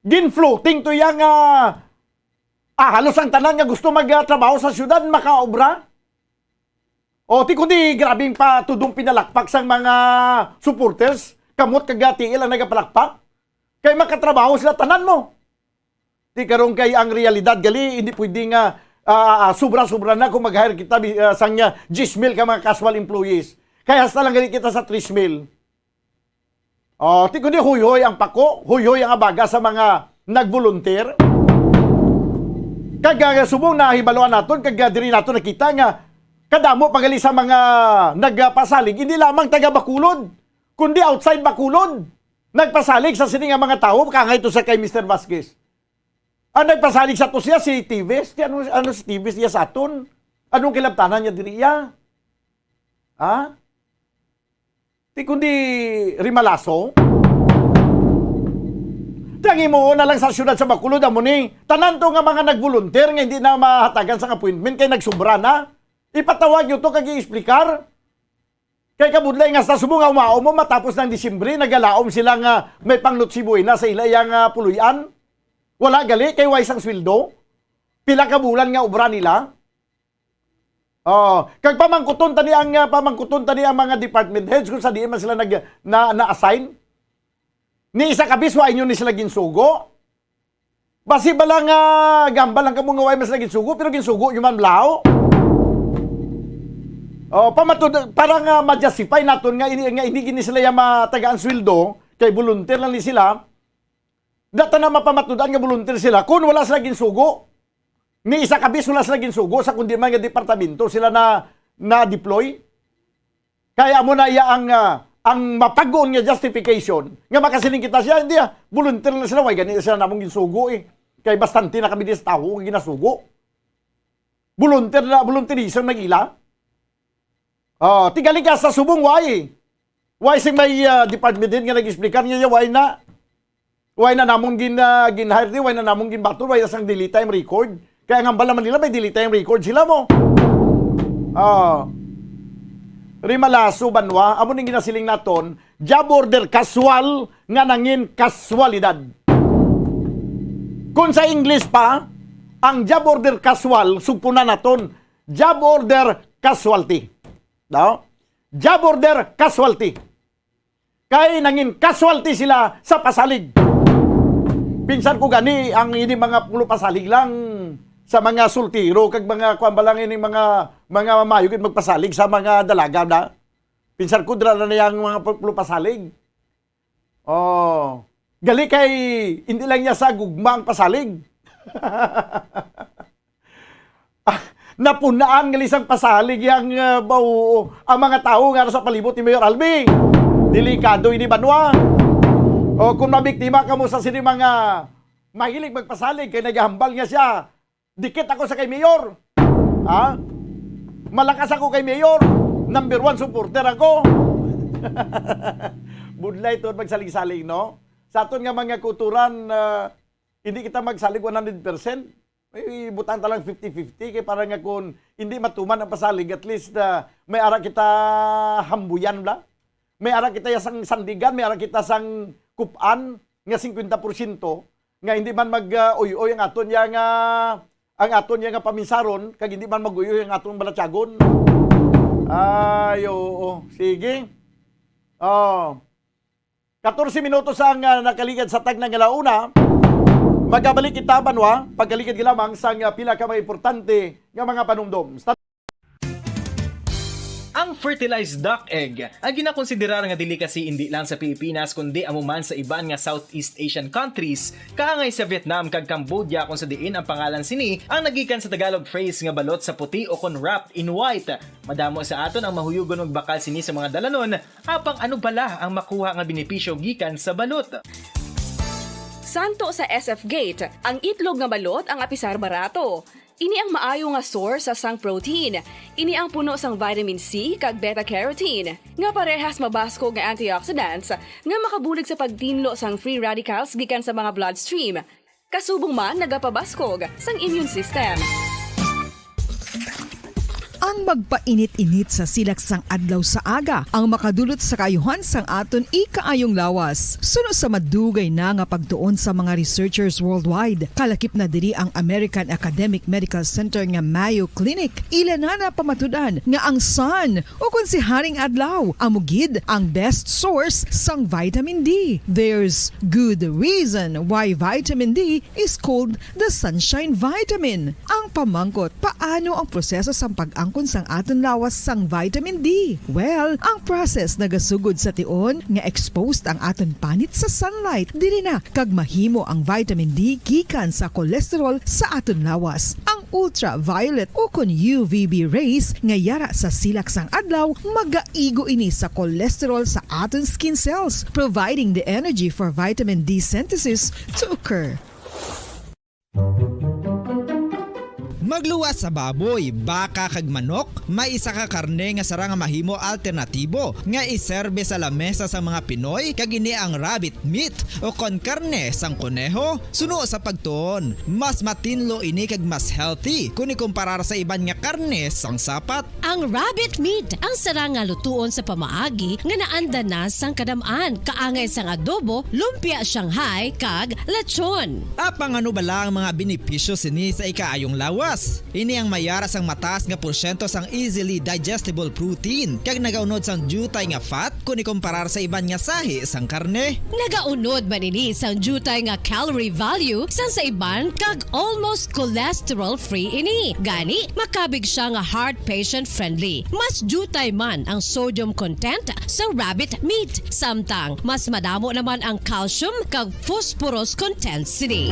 Gin-floating to iya nga, ah, halos ang tanan nga gusto magtrabaho sa syudad makaobra. O, ti kundi grabing patudong pinalakpak sang mga supporters, kamot kag tiil ang nagapalakpak. Kay makatrabaho sila tanan mo. Ti karon kay ang realidad gali, hindi pwede nga, ah, ah, sobra-sobra na kung mag-hire kita bi-, ah, sang, ah, diyes mil ka mga casual employees. Kay hasta lang gali kita sa tres mil. Oh, ti kundi huyhoy ang pako, huyhoy ang abaga sa mga nag-volunteer. Kag, ah, subong nahibaluan naton, kag, ah, diri naton nakita nga kadamo pa gali sa mga nagpasalig, hindi lamang taga Bacolod, kundi outside Bacolod. Nagpasalig sa sini nga mga tawo, kangay to sa kay Mister Vasquez. Ang nagpasalig sa to siya, si Tives. Ti ano, ano si Tives iya sa aton? Anong kilabtanan niya diri iya? Ha? Ti kundi rimalaso? Ti ang himuon na lang sa siyudad sa Bacolod, amo ni, tanan to nga mga nag-volunteer nga hindi na mahatagan sang appointment kay nagsubra na. Ipatawag niyo to kag i-explicar. Kay kabudlay nga sa subong nga umao mo, matapos ng Disyembre, nagalaom sila nga may pang Noche Buena sa ila iya nga puloy-an. Wala gali, kay way sang sweldo. Pila ka bulan nga obra nila. Oh, kag pamangkuton tani ang, ah, pamangkuton tani ang mga department heads kung sa diin man sila nag, na, na-assign. Ni isa ka bis, wa inyo ni sila ginsugo. Basi bala nga gambal lang kamo nga way man sila ginsugo, pero ginsugo nyo man, blaw. Oh, pamatud-, para nga ma-justify naton nga ini, nga ini gini sila ya matagaan sweldo, kay volunteer lang ni sila. Data na mapamatud-an nga volunteer sila kung wala sila ginsugo. Ni isa ka bis wala sila ginsugo sa kundi man nga departamento sila na, na-deploy. Kaya amo na iya ang, ah, ang mapag-on nga justification nga makasiling kita siya, hindi ah, volunteer na sila, way gani sila namong ginsugo eh. Kay bastante na kami di sa tawo nga ginasugo. Volunteer na, volunteerism na ila. Oh, ti gali ka sa subong, way. Way sing may, ah, department head nga nag-explicar niya, way na. Way na namong gin, ah, gin-hire ni, way na namong ginbaton, way na sang delete time record. Kaya ang hambal naman nila, may delete time record sila mo. Ah. Rimalaso, Banwa, amo ning ginasiling naton, job order casual nga nangin kaswalidad. Kung sa English pa, ang job order casual, sugpunan naton, job order casualty. No? Job order casualty. Kay nangin casualty sila sa pasalig. Pinsan ko gani ang ini mga pulo pasalig lang sa mga sultiro kag mga kuan ba lang ini mga, mga mayo gid magpasalig sa mga dalaga na. Pinsan ko dira na yang mga pulo pasalig. Oh, gali kay hindi lang niya sa gugma ang pasalig. Ah, napunaan nga lisang pasalig yang, ah, bao-, ang mga tawo nga sa palibot ni Mayor Albi. Delikado ini, Banwa. O kung mabiktima kamo sa sini mga mahilig magpasalig kay nagahambal nga siya, dikit ako sa kay Mayor. Ha? Malakas ako kay Mayor. Number one supporter ako. Budlay to magsalig-salig, no? Sa aton nga mga kuturan, ah, hindi kita magsalig one hundred percent. May butang ta lang fifty fifty kay para nga kung hindi matuman ang pasalig, at least, ah, may ara kita hambuyan bla. May ara kita ya sang sandigan, may ara kita sang kup-an nga fifty percent nga hindi man mag, ah, uy-uy ang aton ya nga, ang aton ya nga paminsaron, kag hindi man mag-uy-uy ang aton balatyagon. Ay, oo. Sige. Oh. Katorse minutos ang, ah, nakaligad sa tagna nga launa. Magabalik kita, Banwa, pagkaligad lamang sa, ah, pila ka mga importante nga mga panumdom. Ang fertilized duck egg ang ginakonsiderar nga delicacy indi lang sa Pilipinas kundi amo man sa iban nga Southeast Asian countries, kaangay sa Vietnam kag Cambodia, kung sa diin ang pangalan sini ang nagikan sa Tagalog phrase nga balot sa puti o kon wrapped in white. Madamo sa aton ang mahuyugon magbakal sini sa mga dalanon, apang ano bala ang makuha nga benepisyo gikan sa balot? Santo sa S F Gate, ang itlog nga balot ang apisar barato. Ini ang maayo nga source sa sang protein. Ini ang puno sang vitamin C kag beta carotene, nga parehas mabaskog nga antioxidants nga makabulig sa pagtinlo sang free radicals gikan sa mga bloodstream. Kasubong man nagapabaskog sang immune system. Ang magpainit-init sa silak sang adlaw sa aga ang makadulot sa kaayuhan sang aton ikaayong lawas. Suno sa madugay na nga pagtuon sa mga researchers worldwide, kalakip na diri ang American Academic Medical Center nga Mayo Clinic, ila na napamatud-an nga ang sun, ukon si Haring Adlaw, amo gid ang best source sang vitamin D. There's good reason why vitamin D is called the sunshine vitamin. Ang pamangkot, paano ang proseso sang pag-angkon sang aton lawas sang vitamin D? Well, ang process nagasugod sa tion nga exposed ang aton panit sa sunlight. Diri na kag mahimo ang vitamin D gikan sa cholesterol sa aton lawas. Ang ultraviolet ukon U V B rays nga yara sa silak sang adlaw magaigo ini sa cholesterol sa aton skin cells, providing the energy for vitamin D synthesis to occur. Magluwas sa baboy, baka, kag manok, may isa ka karne nga sarang nga mahimo alternatibo nga iserbe sa lamesa sang mga Pinoy, kag ini ang rabbit meat, ukon karne sang koneho. Suno sa pagtuon, mas matinlo ini kag mas healthy kon ikumparar sa iban nga karne sang sapat. Ang rabbit meat ang sarang nga lutuon sa pamaagi nga naanda na sang kadam-an, kaangay sang adobo, lumpia Shanghai, kag lechon. Apang ano bala ang mga benepisyo sini sa ikaayong lawas? Ini ang mayara sang mataas nga porsyento sang easily digestible protein, kag nagaunod sang diutay nga fat kon ikumparar sa iban nga sahi sang karne. Nagaunod man ini sang diutay nga calorie value sang sa iban, kag almost cholesterol-free ini. Gani, makabig siya nga heart patient-friendly. Mas diutay man ang sodium content sa rabbit meat, samtang mas madamo naman ang calcium kag phosphorus content sini.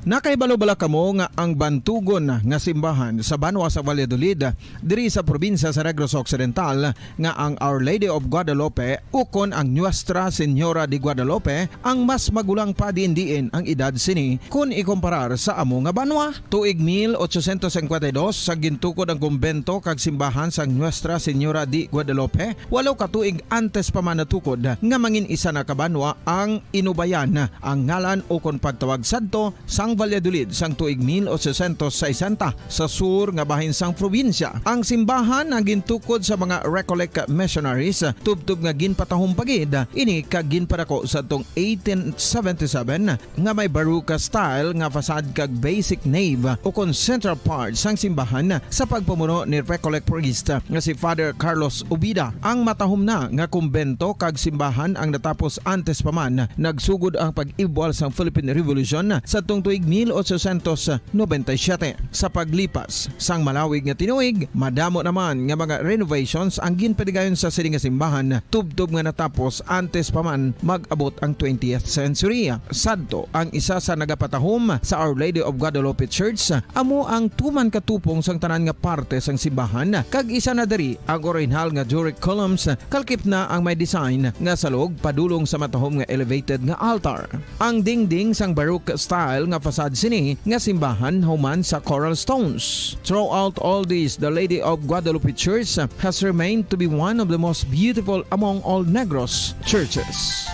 Nakahibalo bala kamo nga ang bantugon nga simbahan sa banwa sa Valladolid, diri sa probinsya sa Negros Occidental, nga ang Our Lady of Guadalupe ukon ang Nuestra Señora de Guadalupe ang mas magulang pa diin-diin ang edad sini kon ikumparar sa amo nga banwa? Tuig mil ochocientos cincuenta y dos, sa gintukod ang kumbento kag simbahan sang Nuestra Señora de Guadalupe, walo ka tuig antes pa man natukod nga mangin isa na ka banwa ang Inubayan, ang ngalan ukon pagtawag sadto sang Valladolid sang tuig mil ochocientos sesenta, sa sur nga bahin sang probinsya. Ang simbahan ang gintukod sa mga Recollect missionaries, tubtob nga ginpatahom pa gid ini kag ginpadako sadtong eighteen seventy-seven, nga may Baroque style nga facade kag basic nave ukon central part sang simbahan sa pagpamuno ni Recollect priest nga si Father Carlos Ubida. Ang matahom na nga kumbento kag simbahan ang natapos antes pa man nagsugod ang pag-ibwal sang Philippine Revolution sadtong tuig mil ochocientos noventa y siete. Sa paglipas sang malawig nga tinuig, madamo naman nga mga renovations ang ginpadigayon sa sini nga simbahan, tubtob nga natapos antes pa man mag-abot ang twentieth century. Sadto, ang isa sa nagapatahom sa Our Lady of Guadalupe Church amo ang tuman ka tupong sang tanan nga parte sang simbahan, kag isa na diri ang orihinal nga Doric columns, kalkip na ang may design nga salog padulong sa matahom nga elevated nga altar. Ang dingding sang Baroque style nga facade sini nga simbahan human sa coral stones. Throughout all this, the Lady of Guadalupe Church has remained to be one of the most beautiful among all Negros churches.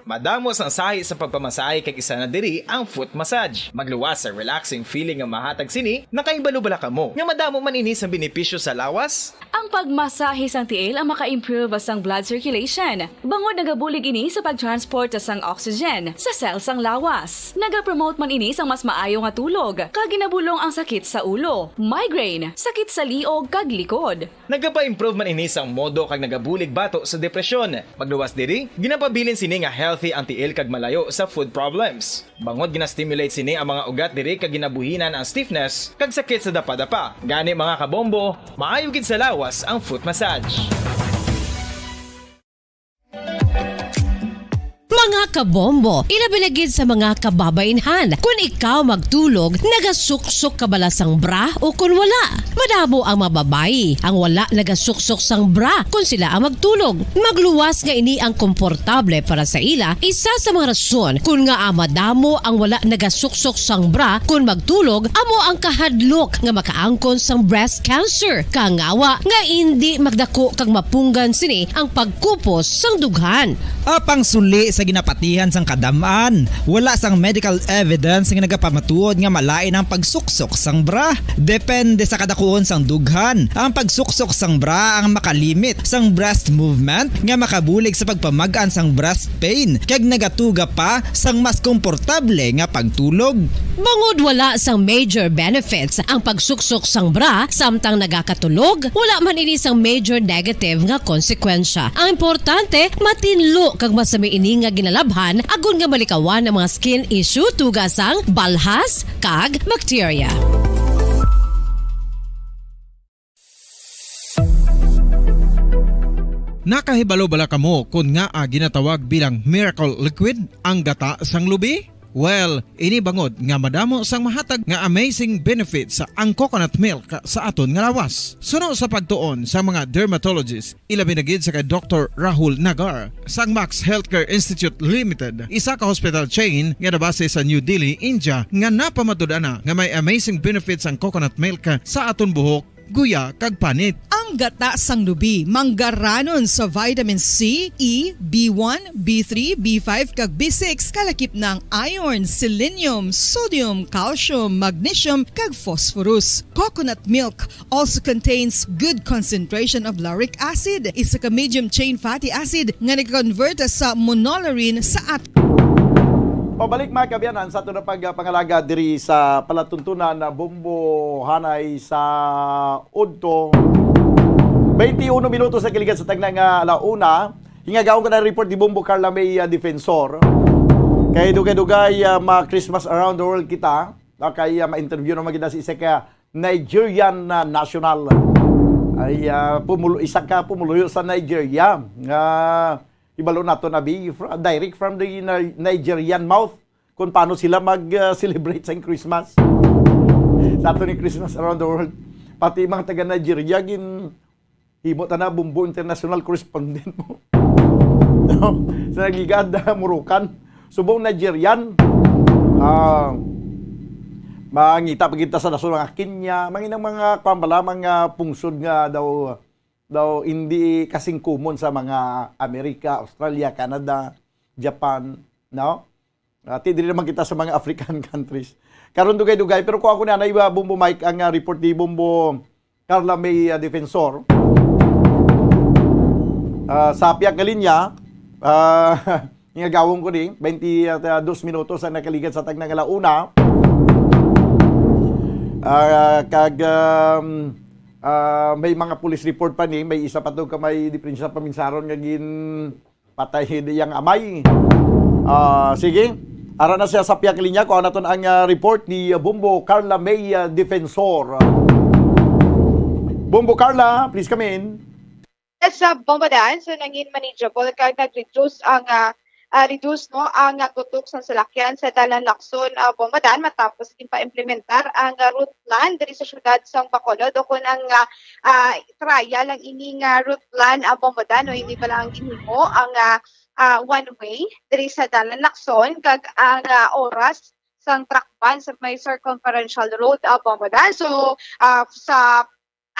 Madamo sang sahi sa pagpamasahe, kag isa na diri ang foot massage. Magluwas sa relaxing feeling nga mahatag sini. Nakahibalo bala kamo nga madamo man ini sang benepisyo sa lawas? Ang pagmasahe sang tiil ang maka-improve sang blood circulation, bangod nagabulig ini sa pag-transport sang oxygen sa cell sang lawas. Nagapromote man ini sang mas maayo nga tulog, kag ginabulong ang sakit sa ulo, migraine, sakit sa liog kag likod. Nagapa-improve man ini sang modo kag nagabulig bato sa depresyon. Magluwas diri, ginapabilin sini nga healthy ang tiil kag malayo sa foot problems. Bangod gina-stimulate sini ang mga ugat diri kag ginabuhinan ang stiffness kag sakit sa dapadapa. Gani, mga kabombo, maayo gid sa lawas ang foot massage. Mga Kabombo, ilabi na gid sa mga kababaynhan. Kun ikaw magtulog, nagasuksok ka bala sang bra o kun wala? Madamo ang mga babayi ang wala nagasuksok sang bra kun sila ang magtulog. Magluwas nga ini ang komportable para sa ila, isa sa mga rason kun ngaa madamo ang wala nagasuksok sang bra kun magtulog, amo ang kahadlok nga makaangkon sang breast cancer. Kangawa nga indi magdako kag mapunggan sini ang pagkupos sang dughan. Apang suli sa ginapatihan sang kadam-an, wala sang medical evidence nga nagapamatuod nga malain ang pagsuksok sang bra. Depende sa kadakuon sang dughan, ang pagsuksok sang bra ang makalimit sang breast movement nga makabulig sa pagpamag-an sang breast pain kag nagatuga pa sang mas komportable nga pagtulog. Bangod wala sang major benefits ang pagsuksok sang bra samtang nagakatulog, wala man ini sang major negative nga konsekwensya. Ang importante, matinlo kag masami ini nga ginalabhan agod nga malikawan ang mga skin issue tuga sang balhas kag bakterya. Nakahibalo bala kamo kon ngaa ginatawag bilang miracle liquid ang gata sang lubi? Well, ini bangod nga madamo sang mahatag nga amazing benefits ang coconut milk sa aton nga lawas. Suno sa pagtuon sa mga dermatologist, ilabi na gid sa kay Doktor Rahul Nagar sang Max Healthcare Institute Limited, isa ka hospital chain nga nabase sa New Delhi, India, nga napamatud-an na nga may amazing benefits ang coconut milk sa aton buhok, guya, kag panit. Ang gata sang lubi manggaranon sa vitamin C, E, B one, B three, B five, kag B six, kalakip na ang iron, selenium, sodium, calcium, magnesium, kag phosphorus. Coconut milk also contains good concentration of lauric acid, isa ka medium chain fatty acid nga nag-convert sa monolaurin sa at- Pabalik, mga kaabyanan, sa aton nga pagpangalaga diri sa palatuntunan na Bombo Hanay sa udto. Twenty-uno minutos na kiligan sa tagna nga ala una. Hingagaon ko na report ni Bombo Carla May, ah, Defensor. Kay dugay-dugay, ah, ma-Christmas around the world kita. Ah, kay, ah, ma-interview naman kita si isa ka Nigerian na national. Ay, ah, pumulo-, isa ka pumuluyo sa Nigeria nga ibalo nato na bi, fr-, direct from the Ni-, Nigerian mouth kung paano sila mag, ah, celebrate sa Christmas. Sa ato ni Christmas around the world. Pati mga taga Nigeria, gin, himo ta na Bombo international correspondent mo. No? Sa nagligad, ah, Murukan. Subong Nigerian. Ah, mangita pa kita sa nasod mga Kenya, mga inang mga kwan bala, mga pungsod nga daw, daw hindi kasing common sa mga Amerika, Australia, Canada, Japan, no? Ati diri naman kita sa mga African countries. Karon dugay-dugay, pero kung ako na, na iba, Bombo Mike, ang, ah, report ni Bombo Carla May, ah, Defensor. Ah, sa pihak nga linya, ah, ngagawon ko ni, twenty, ah, dos minutos ang nakaligat sa tagna nga ala una. Ah, kag, um, ah, may mga police report pa ni, may isa pa to ka may diferensya paminsaron nga gin patay di yang amay. Ah, sige. Ara na siya sa pihak linya. Kuha naton ang, ah, report ni, ah, Bombo Carla May, ah, Defensor. Bombo Carla, please come in. Yes, sa Bombo Dan, so nangin manageable kag nag-reduce ang, ah, ah, reduce, no, ang, ah, gutok sang salakyan sa Dalan Lacson, ah, Bombo Dan, matapos ginpa-implementar ang, ah, route plan diri sa siyudad sang Bacolod, o kun ang, ah, ah, trial lang ini nga route plan, ah, Bombo Dan, no, hindi pa lang ginhimo ang, ah, ah, one way diri sa Dalan Lacson, kag ang, ah, oras sang truck ban sa may circumferential road, ah, Bombo Dan. So, ah, sa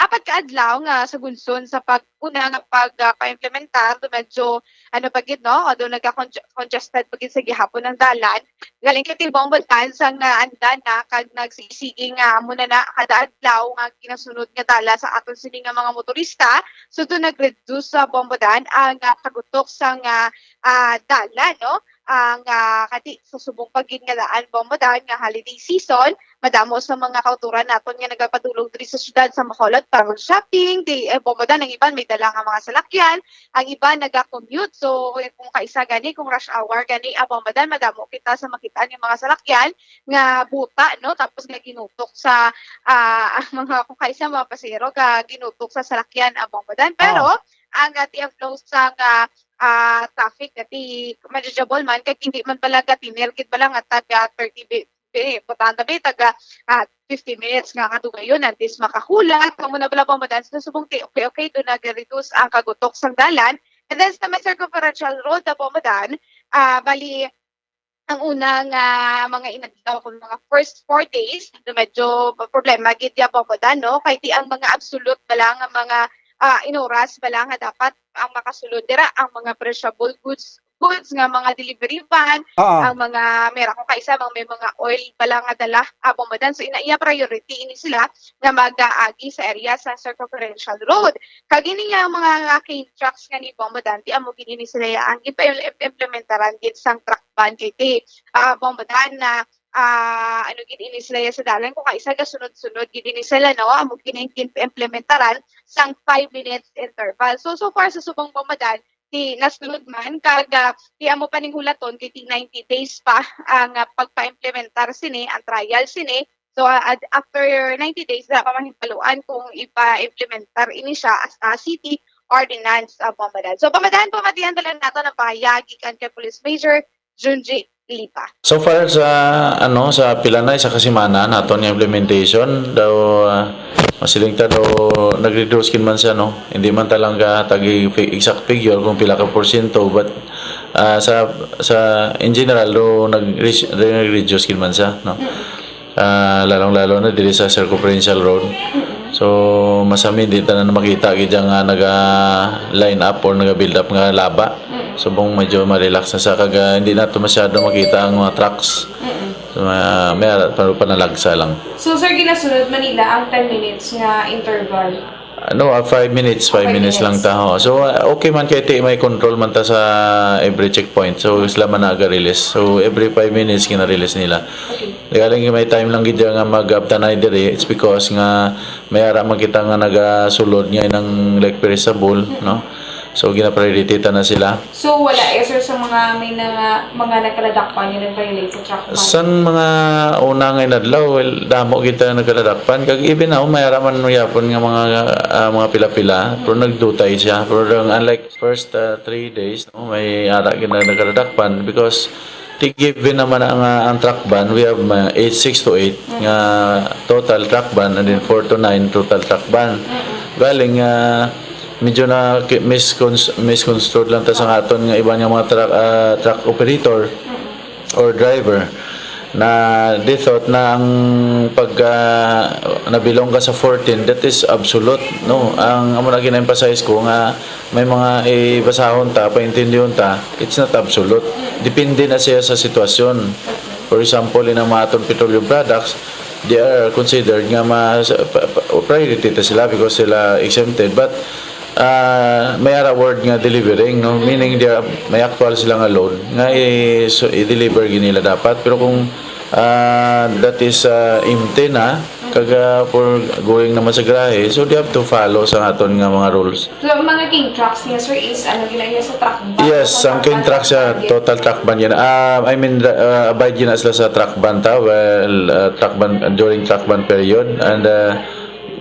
apat ka adlaw nga sa gunson sa pag-una nga pag, ah, pa-implementar, do medyo, ano pa gid, no? Although nagka-conge-, congested pa gid sa gihapon ang dalan, galing kay Tibong Bulkan sang naandan na kag nagsisigi nga amo na na kada adlaw nga ginasunod nga dala sa aton sini nga mga motorista. So, doon nag-reduce sa Bombodan ang, ah, kagutok sang, ah, ah, dalan, no? Ang, ah, kati sa subong pa gid nga daan Bombodan nga holiday season, madamo sa mga kauturan naton nga nagapadulong diri sa syudad sa Bacolod para mag-shopping. Di, eh, Bombodan, ang iban may dala nga mga salakyan, ang iba naga-commute. So, kung kaisa gani, kung rush hour gani, ah, Bombodan, madamo kita sa makita nga mga salakyan nga buta, no? Tapos nga ginutok sa, ah, ang mga, kung kaisa, mga pasahero nga ginutok sa salakyan, ah, Bombodan. Pero, Oh. ang, ah, T F Flow sa, ah, ah, traffic, kay manageable man, kay hindi man bala gatinir gid bala nga taga thirty bi-, bi-, butang tabi, taga, ah, fifty minutes nga kadugayon, antes makahulat, amo na bala, Bombo Dan, sa subong ti, okay, okay, do nag-reduce ang kagutok sang dalan. And then sa may circumferential road, Bombo Dan, ah, bali, ang una nga mga inadlaw, kung mga first four days, do medyo problema gid ya, Bombo Dan, no? Kay ti ang mga absolute bala nga mga, ah, inoras bala nga dapat ang makasulod dira, ang mga perishable goods, goods nga mga delivery van, Ah, ang mga, mera kung kaisa, mga may mga oil bala nga dala, ah, Bombo Dan. So, ina iya priority ini sila nga mag-aagi sa area sa circumferential road. Kag ini nga mga cane trucks nga ni, Bombo Dan, ti amo gid ini sila ya ang ipa-, implementaran gid sang truck ban kay ti, ah, Bombo Dan, na, ah, ano gid ini sila ya sa dalan, kung kaisa gasunod-sunod gid ini sila, no? Amo gid ang gin-implementaran sang five minutes interval. So, so far sa subong, Bombo Dan, ti nasulod man, kag, ah, ti amo pa ning hulaton kay ti ninety days pa ang, ah, pagpa-implementar sini, ang trial sini. So, ah, ad-, after ninety days, na pa mahibaluan kung ipa-implementar ini siya as a city ordinance, ah, Bombo Dan. So, Bombo Dan, pamatian talaga nato ang pahayag gikan kay Police Major Junji Lipa. So far sa, ano, sa pila na, isa ka semana naton nga implementation, daw, ah, masiling ta daw nag-reduce gid man siya, no? Hindi man talaga tagi fi-, exact figure kung pila ka porsyento, but, ah, sa, sa, in general, do nag-re-, nag-reduce gid man siya, no? Mm. Ah, lalong-lalo na diri sa circumferential road. So, masami di tanan makita gid nga naga-line up or naga-build up nga laba. Mm. Subong medyo ma-relax na sa kag, ah, hindi na to masyado makita ang mga trucks. Mm. So, ah, may ara-, pero panalagsa lang. So, sir, ginasunod man nila ang ten minutes nga interval? Ano, ah, five minutes, five Five minutes lang minutes. ta, ho. So, ah, okay man kay ti may control man ta sa every checkpoint. So, sila man naga-release. So, every five minutes gina-release nila. Okay. Galing may time lang gid nga mag-abtanay diri. It's because nga may ara man kita nga nagasulod nga nang, like, perishable, no? So, gina-priority ta na sila. So, wala, eh, sir, sa mga, may na, mga nagkaladakpan nga nag-violate sa truck ban? San mga una nga inadlaw, well, damo kita nagkaladakpan. Kag even now, may ara man yapon nga mga, ah, mga pila-pila, pero nagdutay siya. Pero unlike first, ah, three days, no, may ara gid na nagkaladakpan because ti given naman ang, ah, ang truck ban, we have, ah, eight, six to eight nga total truck ban and then four to nine total truck ban. Mm-mm. Galing, ah, medyo na ki-, miscons-, misconstrued lang ta sa aton nga iban nga mga truck, ah, truck operator or driver na they thought na ang pagka nabilong ka sa fourteen, that is absolute, no? Ang amo na gina-emphasize ko nga may mga ibasahon ta, paintindihon ta, it's not absolute. Depende na siya sa sitwasyon. For example, in ang mga aton petroleum products, they are considered nga ma-, sa-, pa-, pa-, priority ta sila because sila exempted. But, ah, may ara word nga delivering, no? Meaning, they are, may actual sila nga load nga i-, so, i-deliver gid nila dapat. Pero kung, ah, that is, ah, empty na, kag, ah, for going naman sa garahe, so they have to follow sa aton nga mga rules. So, ang mga cane trucks niya, sir, is ano, gina-, niya sa truck ban? Yes, sa ang cane truck siya, total truck ban yan. Ah, I mean, the, ah, abide gina sila sa truck ban ta. Well, ah, truck ban, during truck ban period. And, ah,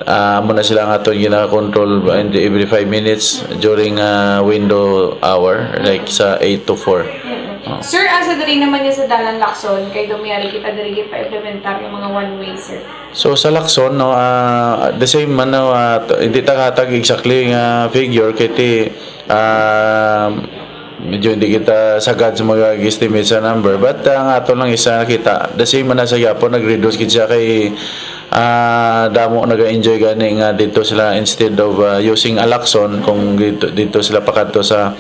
ah, amo na sila nga aton gina-control and every five minutes during, ah, window hour, like sa eight to four. Mm-mm. Oh. Sir, asa diri naman niya sa Dalan Lacson, kay dumiyari kita diri pa-implementar yung mga one-way, sir? So, sa Lacson, no, ah, the same man, no, ah, t-, hindi ta hatag exactly nga figure, kay ti, ah, medyo hindi kita sagad sa mag-estimate sa number, but, ah, ang ato lang isa nakita, the same man na sa Yapon, nag-reduce gid siya kay, ah, damo naga-enjoy gani nga dito sila instead of, ah, using a Lacson, kung dito, dito sila pakadto sa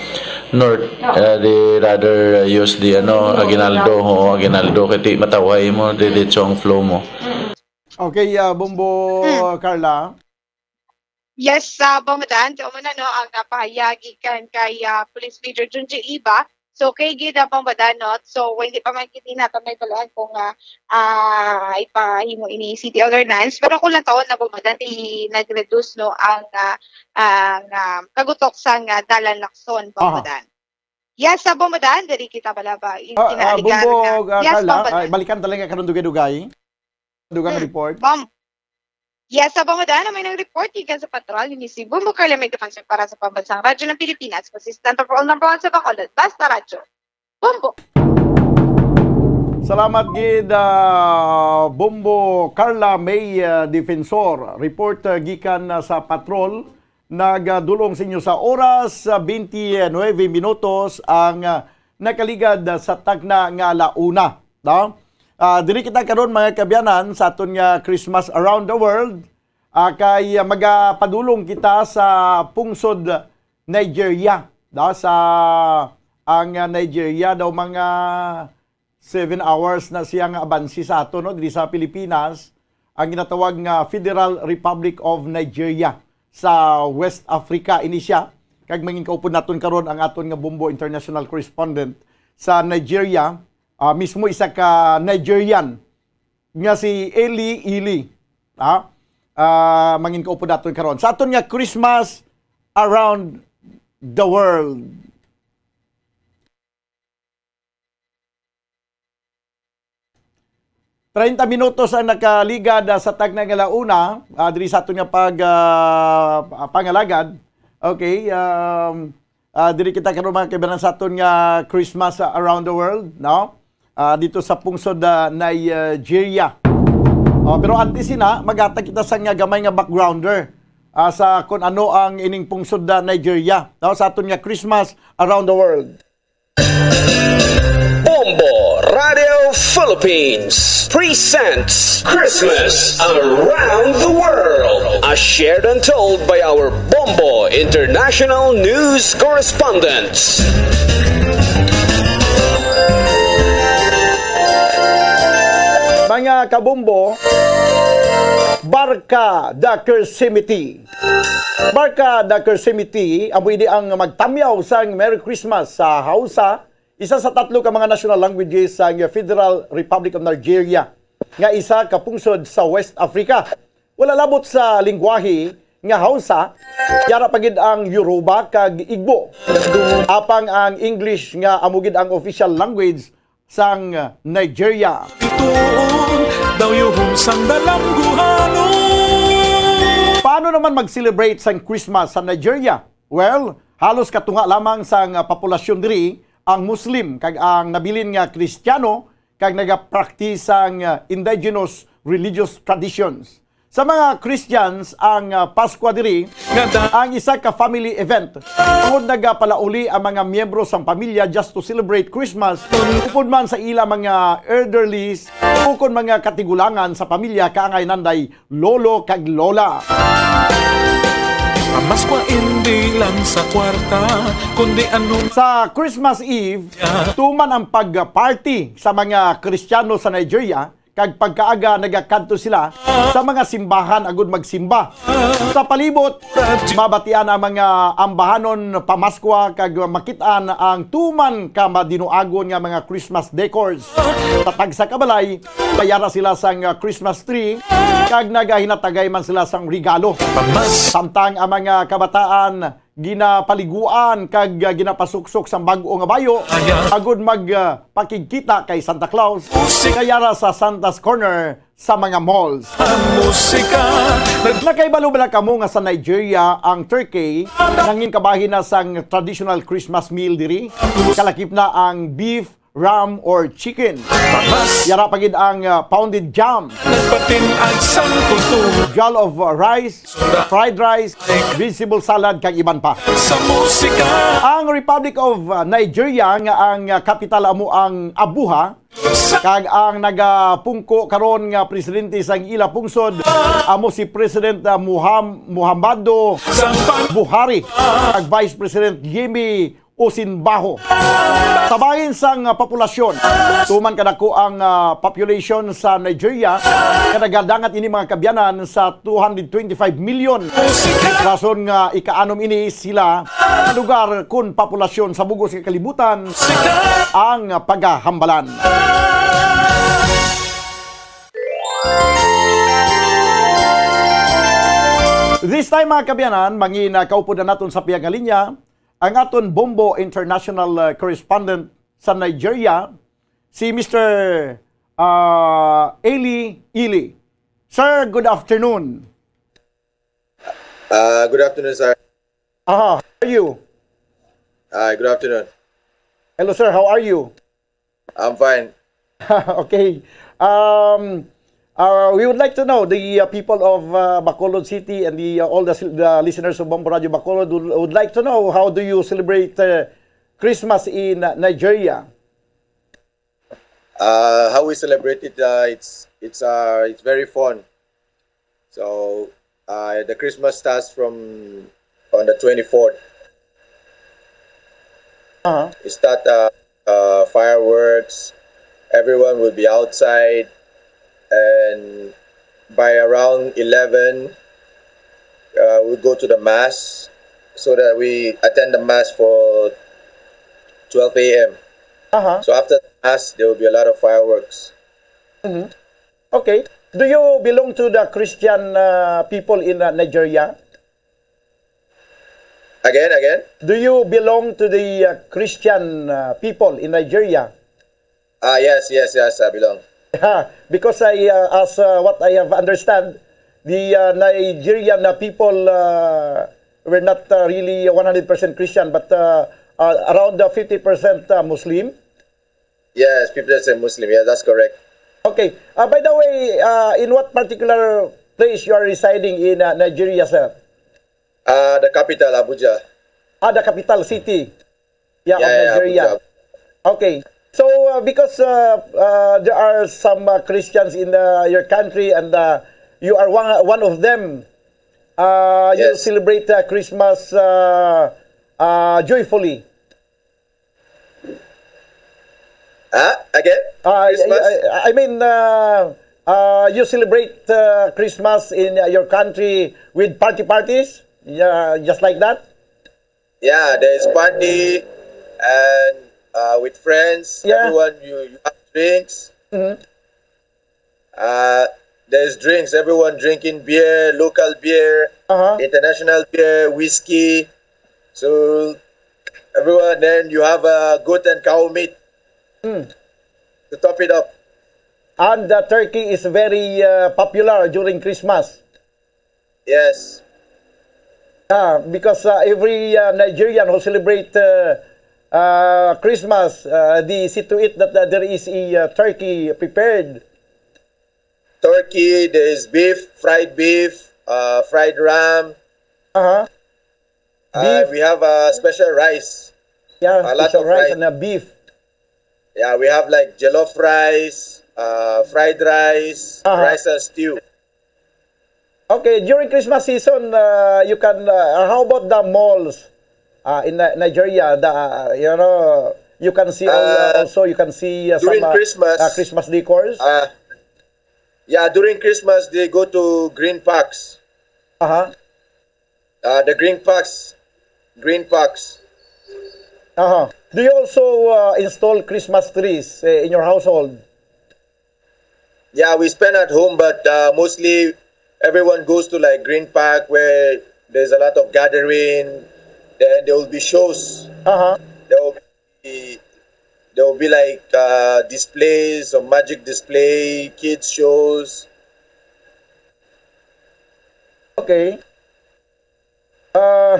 north, ah, they rather, ah, use the, ano, Aguinaldo, oo, Aguinaldo, kay ti matawhay mo, diretso ang flow mo. Mm. Okay, ah, Bombo, Hmm. Carla. Yes, sa Bombo Dan, so, amo na, no, ang, ah, pahayag gikan kay, ah, Police Major Junji Liba. So, okay gid, ah, Bombo Dan, no? So, hindi pa man gid nato mahibaluan kung, ah, ah, ipahimo ini city ordinance. Pero kung lang taon na, Bombo Dan, ti nag-reduce, no, ang, ah, ang, ah, kagutok sang, ah, Dalan Lacson, Bombo Aha. Dan. Yes, sa Bombo Dan, diri kita bala ba, in-, Ah, ah, kinaaligar Bombo, nga. Ah, Yes, Carla, Bombo ah, Dan. Balikan talaga kanang dugay-dugay. Dugang Hmm. report. Bom-, Yes, sa Bangladesh, may nang report gikan sa patrol ni si Bumbo Carla May Defensor para sa Pambansang Radyo ng Pilipinas, consistent of all number one sa Bacolod. Basta Radyo. Bumbo. Salamat gid, ah, Bombo Carla May, ah, Defensor. Report, ah, gikan, ah, sa patrol. Nagadulong sa inyo sa oras, ah, twenty-nine minutos ang, ah, nakaligad, ah, sa tagna nga ala una, no? Ah, diri kita karon, mga kaabyanan, sa aton nga Christmas Around the World. Ah, kay, ah, magapadulong kita sa pungsod Nigeria, da, sa ang, ah, Nigeria daw mga seven hours na siya nga abansi sa ato, no, diri sa Pilipinas, ang ginatawag nga Federal Republic of Nigeria sa West Africa ini siya. Kag mangin kaupod naton karon ang aton nga Bombo international correspondent sa Nigeria, ah, mismo isa ka Nigerian nga si Eli Ili. Ha? Ah, mangin kaupod naton karon sa aton nga Christmas Around the World. Treinta minutos ang nakaligad, ah, sa tagna nga ala una, ah, diri sa aton nga pag, ah, pangalagad. Okay, um, ah, diri kita karon, mga kaibanan, sa aton nga Christmas, ah, Around the World, no? Ah, dito sa pungsod, ah, Nigeria. Oh, pero antes sina, maghatag kita sa nga gamay nga backgrounder, ah, sa kung ano ang ining pungsod, ah, Nigeria, no? Sa aton nga Christmas Around the World. Bombo Radio Philippines presents Christmas Around the World, as shared and told by our Bombo International News Correspondents. Mga kabombo, Barka da Kersimiti. Barka da Kersimiti, amo ini ang magtamyaw sang Merry Christmas sa Hausa, isa sa tatlo ka mga national languages sang Federal Republic of Nigeria, nga isa ka pungsod sa West Africa. Wala labot sa lingwahe nga Hausa, yara pa gid ang Yoruba kag Igbo. Apang ang English nga amo gid ang official language sang Nigeria. Ituon daw yuhom sang dalangguhanon. Paano naman mag-celebrate sang Christmas sa Nigeria? Well, halos katunga lamang sang, ah, populasyon diri ang Muslim kag ang nabilin nga Kristiyano kag nagapractice sang, ah, indigenous religious traditions. Sa mga Christians, ang, ah, Paskwa diri ang isa ka family event tungod nagapalauli ang mga miyembro sang pamilya just to celebrate Christmas, upod man sa ila mga elderlies ukon mga katigulangan sa pamilya, kaangay nanday lolo kag lola. Pamaskwa indi lang sa kwarta, kundi anong Sa Christmas Eve, tuman ang pag-party sa mga Kristiyano sa Nigeria, kag pagkaaga nagakadto sila sa mga simbahan agud magsimba. Sa palibot, mabatian ang mga ambahanon pamaskwa kag makit-an ang tuman ka madinuagon nga mga Christmas decors. Sa tagsa ka balay, may ara sila sang Christmas tree, kag nagahinatagay man sila sang regalo. Samtang ang mga kabataan ginapaliguan kag, ah, ginapasuksok sang bag-o nga bayo agud mag, ah, pakigkita kay Santa Claus kay ara sa Santa's Corner sa mga malls. Ang musika nag- Nakahibalo bala kamo nga sa Nigeria ang turkey nangin kabahin na sang traditional Christmas meal diri? Kalakip na ang beef, ram, or chicken. Yara pa gid ang, ah, pounded jam, nagpatin-ag sang kultura, jollof rice, fried rice, vegetable salad, kag iban pa. Sa musika. Ang Republic of, ah, Nigeria, nga ang, ah, kapital amo ang Abuja, kag ang nagapungko karon nga presidente sang ila pungsod amo si President, ah, Muham-, Muhammadu Buhari, kag Vice President Yemi Osinbajo. Sa bahin sang, ah, populasyon, tuman kadako ang, ah, population sa Nigeria, nga nagadangat ini, mga kabyanan, sa two hundred twenty-five million. Rason nga ikaanom ini sila nga lugar kun populasyon sa bugos nga kalibutan ang pagahambalan. This time, mga kabyanan, mangin kaupod na naton sa pihak nga linya ang aton Bombo International, uh, Correspondent sa Nigeria, si Mister, uh, Eli Ili. Sir, good afternoon. Uh, good afternoon, sir. Aha, how are you? Hi, good afternoon. Hello, sir. How are you? I'm fine. Okay. Um, uh, we would like to know, the uh, people of uh, Bacolod City and the uh, all the, the listeners of Bombo Radio Bacolod would, would like to know, how do you celebrate uh, Christmas in uh, Nigeria? Uh, how we celebrate it, uh, it's it's uh, it's very fun. So uh, the Christmas starts from on the twenty-fourth. Uh-huh. It's that uh, uh, fireworks. Everyone will be outside, and by around eleven, uh, we go to the mass so that we attend the mass for twelve a.m. Uh-huh. So after the mass, there will be a lot of fireworks. Okay. Do you belong to the Christian uh, people in uh, Nigeria? Again, again. Do you belong to the uh, Christian uh, people in Nigeria? Ah, yes, yes, yes. I belong. Yeah, because I, uh, as uh, what I have understand, the uh, Nigerian uh, people uh, were not uh, really one hundred percent Christian, but uh, uh, around uh, fifty percent uh, Muslim. Yes, fifty percent Muslim. Yes, that's correct. Okay. Uh, by the way, uh, in what particular place you are residing in uh, Nigeria, sir? Uh, the capital, Abuja. Ah, the capital city. Yeah, Yeah, of yeah, Nigeria. Abuja. Okay. So, uh, because uh, uh, there are some uh, Christians in uh, your country and uh, you are one, one of them, uh, you Yes. celebrate uh, Christmas uh, uh, joyfully. Ah, again? Uh, I, Christmas? I, I mean, uh, uh, you celebrate uh, Christmas in uh, your country with party parties? Yeah, just like that? Yeah, there's party and uh, with friends. Yeah. Everyone, you, you have drinks. Mhm. Uh, there's drinks. Everyone drinking beer, local beer, Uh-huh. international beer, whiskey. So everyone, then you have a goat and cow meat Mm. to top it up. And the turkey is very uh, popular during Christmas. Yes. Ah, because uh, every uh, Nigerian who celebrate uh, uh, Christmas, uh, they see to it that uh, there is a uh, turkey prepared. Turkey, there is beef, fried beef, uh, fried ram. Uh-huh. Uh, Beef. We have a special rice. Yeah, A lot special of rice rice. And uh, beef. Yeah, we have like jollof rice, uh, fried rice, Uh-huh. rice and stew. Okay, during Christmas season, uh, you can, uh, how about the malls uh, in Ni- Nigeria? The, uh, you know, you can see all, uh, Uh, also, you can see uh, some during uh, Christmas, uh, Christmas decors. Uh, yeah, during Christmas, they go to green parks. Uh-huh. Uh, the green parks, green parks. Uh-huh. Do you also uh, install Christmas trees uh, in your household? Yeah, we spend at home, but uh, mostly everyone goes to like green park where there's a lot of gathering. Then there will be shows. Uh-huh. There will be there will be like uh, displays, some magic display, kids shows. Okay. Uh,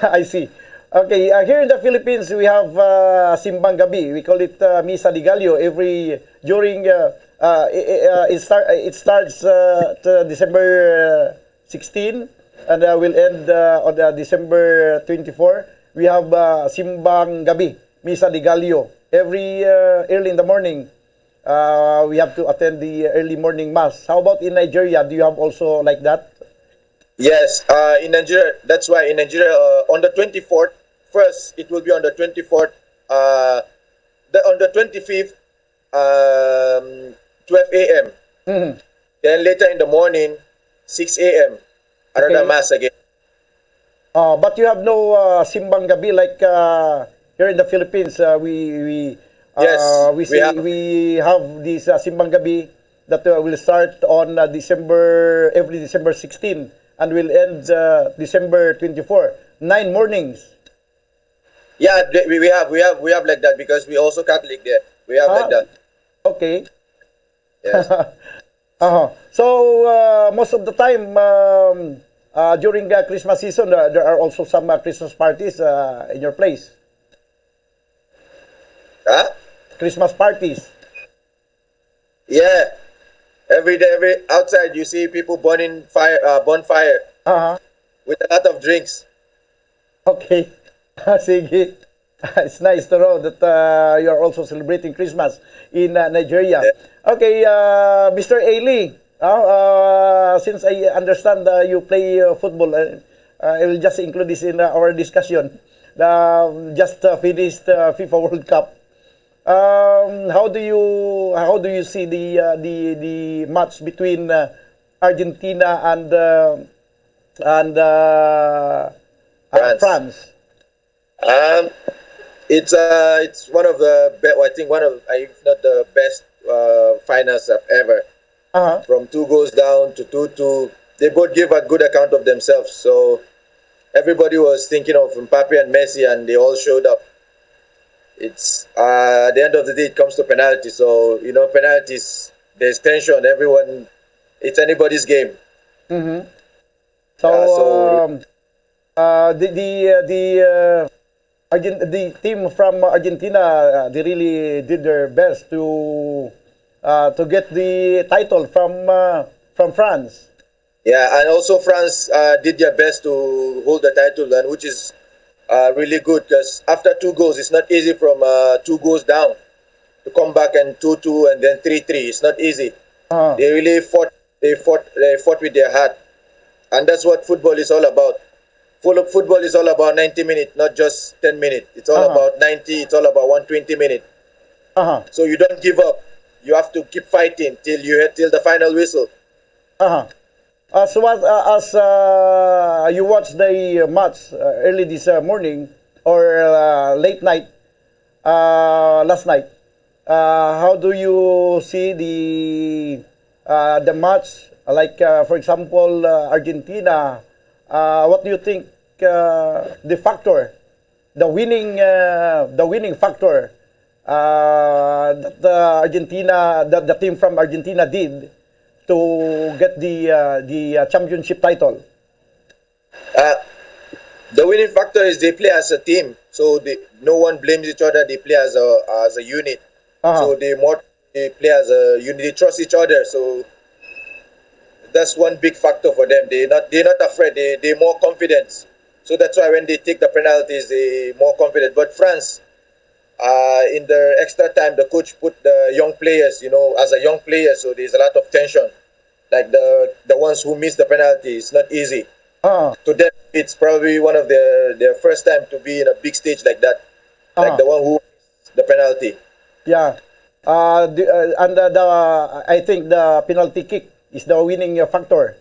I see. Okay, uh, here in the Philippines, we have uh, Simbang Gabi. We call it uh, Misa de Gallo. Every during uh, uh, it, uh, it, start, it starts uh, to December uh, sixteen and uh, will end uh, on uh, December twenty-four. We have uh, Simbang Gabi, Misa de Gallo. Every uh, early in the morning, uh, we have to attend the early morning mass. How about in Nigeria? Do you have also like that? Yes, uh, in Nigeria, that's why in Nigeria, uh, on the twenty-fourth, first, it will be on the twenty-fourth, uh, the, on the twenty-fifth, um, twelve a m. Mhm. Then later in the morning, six a m, another Okay. mass again. Uh, but you have no uh, Simbang Gabi like uh, here in the Philippines. Uh, we we uh, Yes, we we see have. We have this uh, Simbang Gabi that uh, will start on uh, December, every December sixteen and will end uh, December twenty-four. Nine mornings. Yeah, th- we, we have we have we have like that because we also Catholic there. We have like Ah, that. Okay. Yes. Uh-huh. So uh, most of the time, um, Uh, during the Christmas season, uh, there are also some uh, Christmas parties uh, in your place. Huh? Christmas parties. Yeah. Every day, every outside, you see people burning fire, uh, bonfire Uh-huh. with a lot of drinks. Okay. Ah, sige. It's nice to know that uh, you are also celebrating Christmas in uh, Nigeria. Okay, uh, Mister Ailey, uh, uh, since I understand uh, you play uh, football, uh, uh, I will just include this in uh, our discussion. The just uh, finished uh, FIFA World Cup. Um, how do you how do you see the uh, the the match between uh, Argentina and uh, and uh, uh, France. France? Um, it's uh, it's one of the be- I think one of, if not the best uh, finals I've ever. Uh-huh. From two goals down to two two, they both give a good account of themselves. So everybody was thinking of Mbappe and Messi, and they all showed up. It's uh, at the end of the day, it comes to penalty. So you know, penalties, there's tension. Everyone, it's anybody's game. Mm-hmm. So, Yeah, so- um, uh, the the uh, the uh, Argent- the team from Argentina uh, they really did their best to uh, to get the title from uh, from France. Yeah, and also France uh, did their best to hold the title, and which is uh, really good because after two goals, it's not easy from uh, two goals down to come back and two two and then three three. It's not easy. Uh, They really fought. They fought. They fought with their heart, and that's what football is all about. Full of football is all about ninety minutes, not just ten minutes. It's all Uh-huh. about ninety. It's all about one twenty minutes. uh-huh. So you don't give up. You have to keep fighting till you till the final whistle. Uh-huh. As what uh, as uh, you watch the match uh, early this uh, morning or uh, late night uh, last night, uh, how do you see the uh, the match? Like uh, for example, uh, Argentina. Uh, what do you think uh, the factor, the winning uh, the winning factor uh, that the Argentina that the team from Argentina did to get the uh, the uh, championship title? Uh, the winning factor is they play as a team, so they, no one blames each other. They play as a as a unit. Uh-huh. So they more they play as a unit. They trust each other. So that's one big factor for them. They not they're not afraid. They they more confidence. So that's why when they take the penalties, they more confident. But France, uh, in their extra time, the coach put the young players, you know, as a young player. So there's a lot of tension. Like the the ones who miss the penalty, it's not easy. Uh, To them, it's probably one of their their first time to be in a big stage like that. Like Ah. The one who missed the penalty. Yeah. Uh, the, uh, and uh, the I think the penalty kick is the winning uh, factor.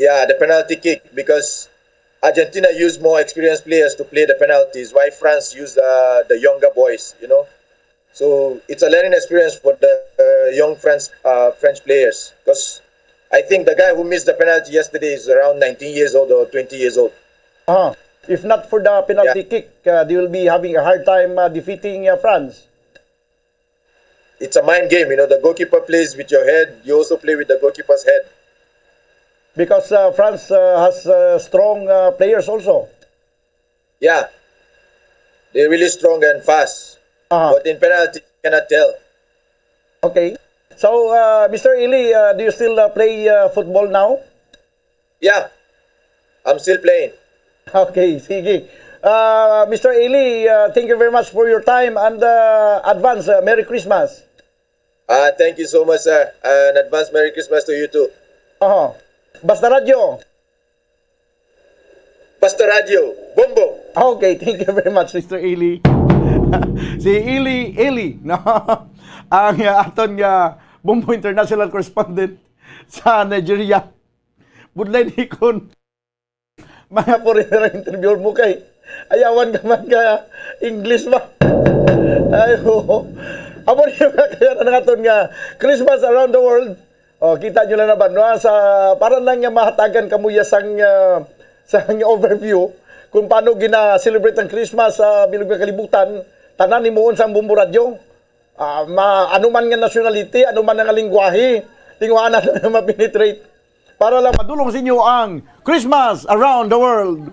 Yeah, the penalty kick because Argentina used more experienced players to play the penalties, while France used uh, the younger boys. You know, so it's a learning experience for the uh, young French uh, French players because I think the guy who missed the penalty yesterday is around nineteen years old or twenty years old. Uh, if not for the penalty kick, uh, they will be having a hard time uh, defeating uh, France. It's a mind game, you know. The goalkeeper plays with your head. You also play with the goalkeeper's head. Because uh, France uh, has uh, strong uh, players also. Yeah, they're really strong and fast. Uh, But in penalty, you cannot tell. Okay. So, uh, Mister Ili, uh, do you still uh, play uh, football now? Yeah, I'm still playing. Okay, sige. Uh, Mister Ili, uh, thank you very much for your time and uh, advance uh, Merry Christmas. Uh, thank you so much, sir. And advance Merry Christmas to you too. Oho. Basta Radyo. Basta Radyo, Bombo! Okay, thank you very much, Mister Eli. Si Eli, Eli, no? Ang uh, aton nga Bombo International Correspondent sa Nigeria. Budlay ni kon mga foreigner ang interview mo kay ayawan ka man ka English ba? Ay, oo. Amo ni mga kaya na naton nga Christmas around the world. Oh, kita nyo lang naman, no? Sa, para lang nga mahatagan kamo ya sang, ah, sang overview kung paano gina-celebrate ang Christmas sa bilog nga kalibutan, tanan himuon sang Bombo Radyo. Ah, ma, ano man nga nationality, ano man nga lingwahe, tinguhaan nato nga ma-penetrate. para lang madulong sa inyo ang Christmas Around the World.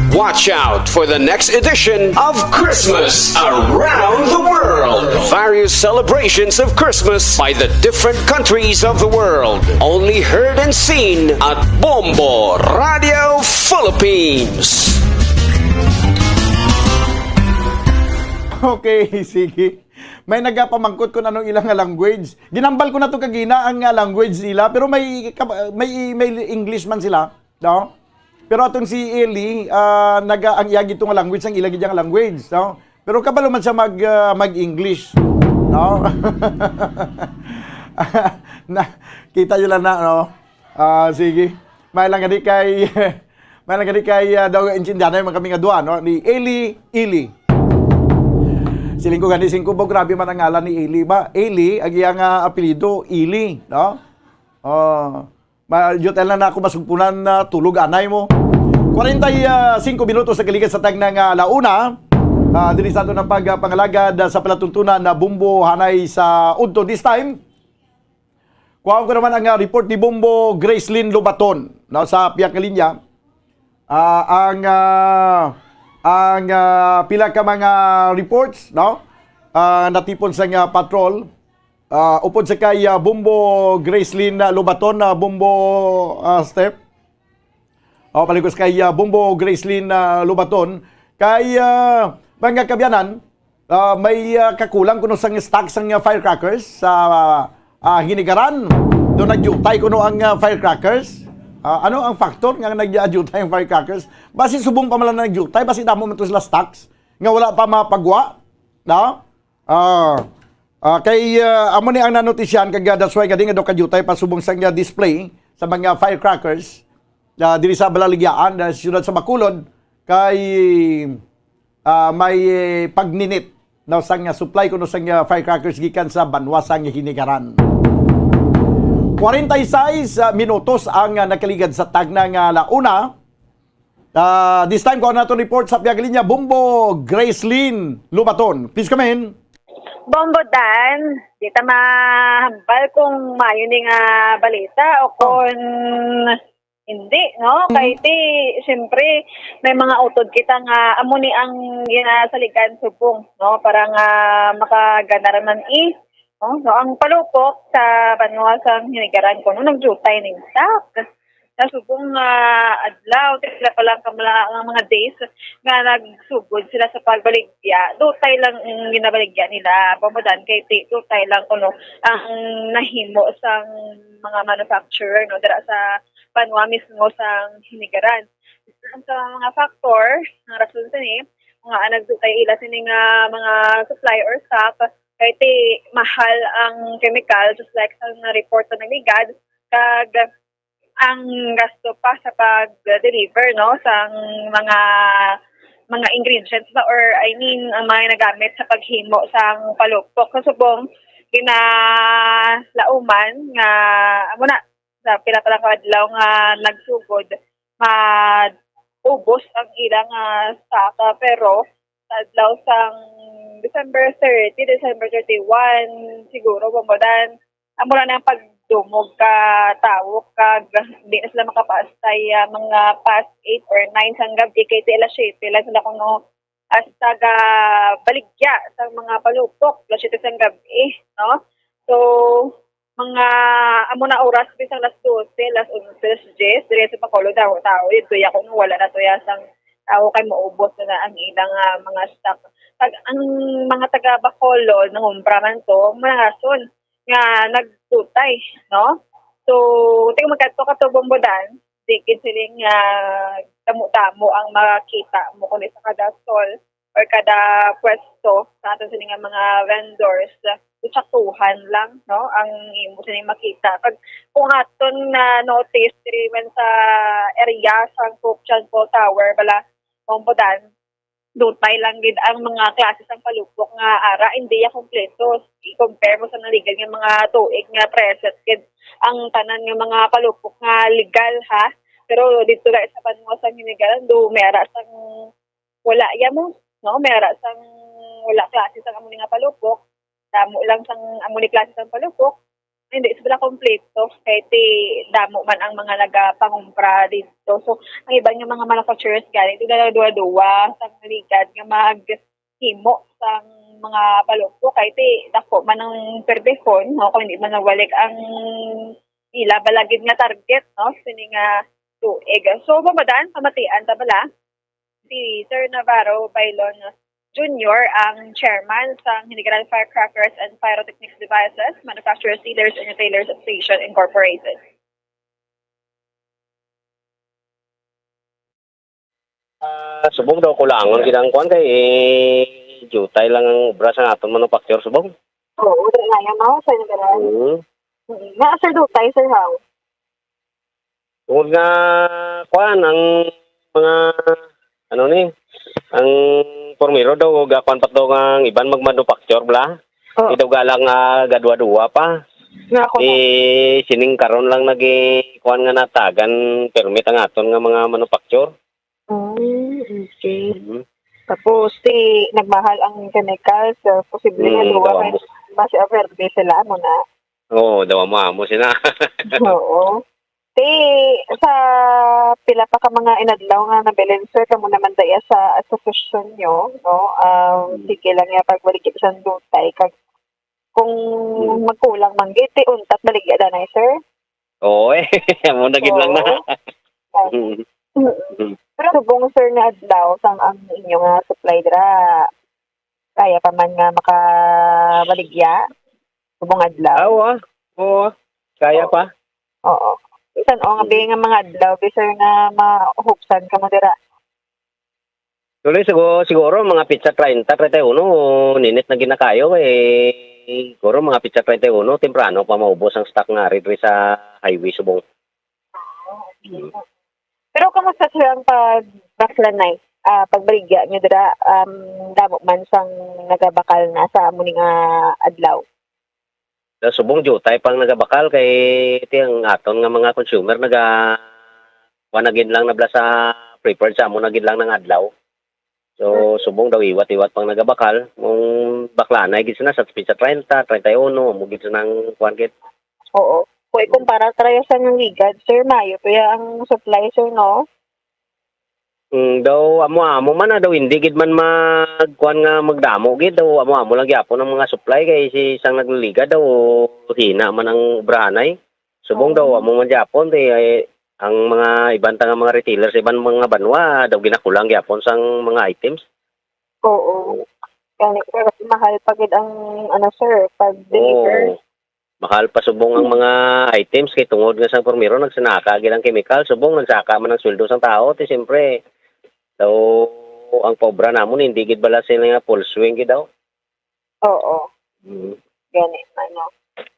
Watch out for the next edition of Christmas Around the World. Various celebrations of Christmas by the different countries of the world. Only heard and seen at Bombo Radio Philippines. Okay, sige. May nagapamangkot kung anong ilang nga language. Ginambal ko na to kagina ang, ah, language nila, pero may kab-, may, may English man sila, no? Pero atong si Eli, ah, naga-, ang iya gito nga language, ang ila gid nga language, no? Pero kabalo man siya mag, ah, mag-English, no? Na, kita nyo lang na, no? Ah, sige. May lang gani kay, may lang gani kay, ah, daw intindihan man kami nga duha, no? Ni Eli, Eli. Siling ko gani, singko ba, grabe man ang ngalan ni Eli ba? Eli, ang iya nga apelyido, Eli, no? Oh, ma-, J L na, na ako masugpunan na tulog anay mo. Kwarenta y singko minutos sa kaligad sa tagna nga ala una. Ah, diri sa ato ng pagpangalagad, ah, sa palatuntunan na Bombo hanay sa udto. This time, kuhaon ko naman ang, ah, report ni Bombo Gracelyn Lobaton, no, sa piyak nga linya. Ah, ang, ah, ang, ah, pila ka mga reports, no? Ah, natipon sa nga patrol. Ah, upod sa kay, ah, Bombo Gracelyn, ah, Lobaton, ah, Bombo, ah, Step. Oh, paligos kay, ah, Bombo Gracelyn, ah, Lobaton. Kay, ah, mga kabyanan, ah, may, ah, kakulang kuno sang stock sang, ah, firecrackers sa, ah, Hinigaran. Do nagyutay kuno ang, ah, firecrackers. Ah, ano ang factor nga nagyutay ang firecrackers? Basi subong pa man lang nagyutay, basi damo man to sila stocks nga wala pa mapagwa, no? Ah, ah, kay, ah, amo ni ang nanotisyan, kag, ah, that's why gani nga do kadyutay pa subong sang, ah, display sa mga firecrackers, ah, diri sa Balaligyaan, ah, sa siyudad sa Bacolod, kay, ah, may, eh, pagninit daw sang, ah, supply kuno sang, ah, firecrackers gikan sa banwa sang Hinigaran. Kwarenta y seis, ah, minutos ang, ah, nakaligad sa tagna nga ala una. Ah, this time, kuha naton report sa piyak nga linya, Bombo Gracelyn Lobaton. Please come in. Bombo Dan, di ta mahambal kung maayo ni nga balita o Oh. kung hindi, no? Mhm. Kay ti, siyempre, may mga utod kita nga amo ni ang ginasaligan subong, no? Para nga makagana ra man i, no? No, ang palupok sa banwa sang Hinigaran kuno nagyutay ning stock. Sa subong nga adlaw, pila pa lang ka mga, nga mga days nga nagsugod sila sa pagbaligya, dutay lang ang ginabaligya nila. Bombo Dan, kay ti-, dutay lang kuno ang nahimo sang mga manufacturer, no, dira sa banwa mismo sang Hinigaran. Isa sa mga factor, ang rason sini, nga nagdutay ila sini nga mga supply or stock, kay ti mahal ang chemical, just like sa na-report sa nagligad, kag ang gasto pa sa pag-deliver, no, sang mga, mga ingredients ba, or, I mean, ang mga nagamit sa paghimo sang palupok. Sa subong, ginalauman nga, amo na, sa pila pa lang ka adlaw nga nagsugod, maubos ang ilang, ah, stock, pero sa adlaw sang December thirty, December thirty-one, siguro, Bombo Dan, amo na ang pagdumog ka tawo, kag di na sila makapastay, ah, mga past eight or nine sang gabi, kay ti alas siyete lang sila kuno hasta ga baligya sang mga palupok, alas siyete sang gabi, no? So, mga amo na oras, bisang alas dose, alas onse, alas diyes, diri sa Bacolod, tawo-tawo, dito ya kuno wala na to ya sang tawo kay maubos na, na ang ilang, ah, mga stock. Pag ang mga taga Bacolod, nangumpra man to, mga rason nga nagdutay, no? So, tingog magkadto ka to, Bombo Dan, di gid siling, ah, damo-damo ang makita mo kundi sa kada stall or kada pwesto sa aton sini nga mga vendors, ah, tsaktuhan lang, no, ang imo sini makita. Kag kung aton na-notice diri man sa area sa Pope John Paul Tower, bala, Bombo Dan, dutay lang gid ang mga klase sang palupok nga ara, hindi ya kompleto. I-compare mo sa naligan nga mga tuig nga present gid ang tanan nga mga palupok nga legal, ha. Pero dito, guys, sa banwa sa Hinigaran, do may ara sang wala ya mo, no? May ara sang wala klase sang amo ni nga palupok. Damo lang sang amo ni klase sang palupok. hindi sila kompleto kay ti damo man ang mga nagapangumpra dito. So, ang iban nga mga manufacturers gani, ti nagaduwa-duwa sa mga ligad nga maghimo sang mga palukto kay ti dako man ang perdehon, no, kung hindi man nawalik ang ila balagid nga target, no, sini nga tuig. So, mamadaan, pamatian ta bala, si Sir Navarro Bailon Junior ang chairman sang General Firecrackers and Pyrotechnics Devices Manufacturers, Dealers, and Retailers Association Incorporated. Ah, subong daw kulangon gid ang kuan kay eh, jutay lang ang obra sa aton manufacture subong. Oo, di nga yan, no? Sa General. Mm. Mm. Nga, sir, dutay, sir, how? Tungod nga kuan ang mga ano ni ang pormero daw gakuan pa daw nga ang iban magmanufacture bla. Oh. Di daw galang nga gadwa-dua pa. Nga ako Di sining karon lang nagi kuan nga natagan permit ang aton nga mga manufacture. Mm, okay. Mhm. Tapos, ti, nagmahal ang chemicals, so, posible nga Mm, duwa daw kay amo. Mas verde sila mo na. Oo, daw amo-amo sila. Oo. Ti, sa pila pa ka mga inadlaw nga nabilin, sir, kamo naman daya sa asosasyon nyo, no? Um, Mm. Sige lang nga pagbaligya sa dutay kag kung Mm. magkulang man gid, ti untat baligya danay, sir? Oo eh. Amo na gid lang na. Oo. Mm. Mm. Pero subong, sir, nga adlaw sang ang inyo nga supply dira, kaya pa man nga makabaligya? Subong adlaw? Ah, oo, ah. Oo. Kaya pa. Oo. Isan o nga bi nga mga adlaw bi, sir, nga mahubsan kamo dira? Tuloy siguro, siguro mga pitsa treinta, treinta y uno, ninit na ginakayo eh. Siguro mga pitsa treinta y uno, temprano pa maubos ang stock nga ari diri sa highway subong. Pero kamusta, sir, ang pagbaklanay? Ah, pagbaligya nyo dira, um, damo man sang nagabakal na sa amo ni nga adlaw? Sa subong jutay pang nagabakal kay ti ang aton nga mga consumer naga kuan na gid lang na bala sa prepared sa amo na gid lang nang adlaw. So subong daw iwat-iwat pang nagabakal. Mong baklanay gid sila sa pitsa treinta, treinta y uno, amo gid sila ang kuan gid. Oo. Kung ikumpara tayo sa nang ligad, sir, mayo pa ya ang supply, sir, no? Mm, daw amo-amo man na daw hindi gid man magkuan nga magdamo gid daw amo-amo lang gyapon ang mga supply kay si sang nagliligad daw hina man ang obrahanay. Subong daw Oo. Amo man gyapon kay ay, ang mga iban ta nga mga retailers iban mga banwa daw ginakulang gyapon sang mga items. Oo. Gani, pero mahal pa gid ang, ano, sir, pag deliver. Oo. Mahal pa subong ang mga items kay tungod nga sang primero nagsinaka gid ang chemical, subong nagsaka man ang sweldo sang tao, ti siyempre daw ang paobra namon hindi gid bala sila nga full swing gid daw. Oo. Mm. Gani, ano.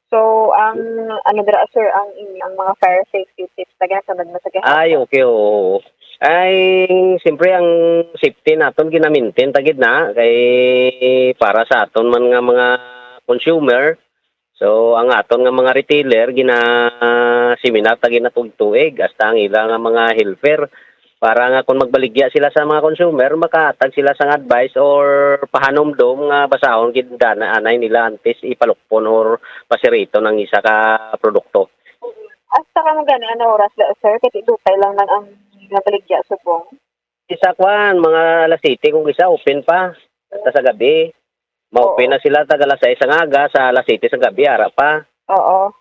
So, ang, ano dira, sir, ang, ang mga fire safety tips na ginasunod mo sa gihapon? Ay, okay, oo. Ay, siyempre ang safety naton ginamintain ta gid na kay para sa aton man nga mga consumer. So, ang aton nga mga retailer gina-seminar ta gid na tuig-tuig hasta ang ila nga mga helper para nga kung magbaligya sila sa mga consumer, makahatag sila sang advice or pahanumdom nga basahon gid dana anay nila antes ipalukpon or pasiriton ang isa ka produkto. Hasta kamo gani, ano oras la, sir? Kay dutay lang nang ang nabaligya subong. Isa kwan, mga alas siyete kung isa, open pa. Hasta sa gabi. Ma-open Oo. Na sila tag alas sais ang aga, sa alas siyete sa gabi, ara pa. Oo.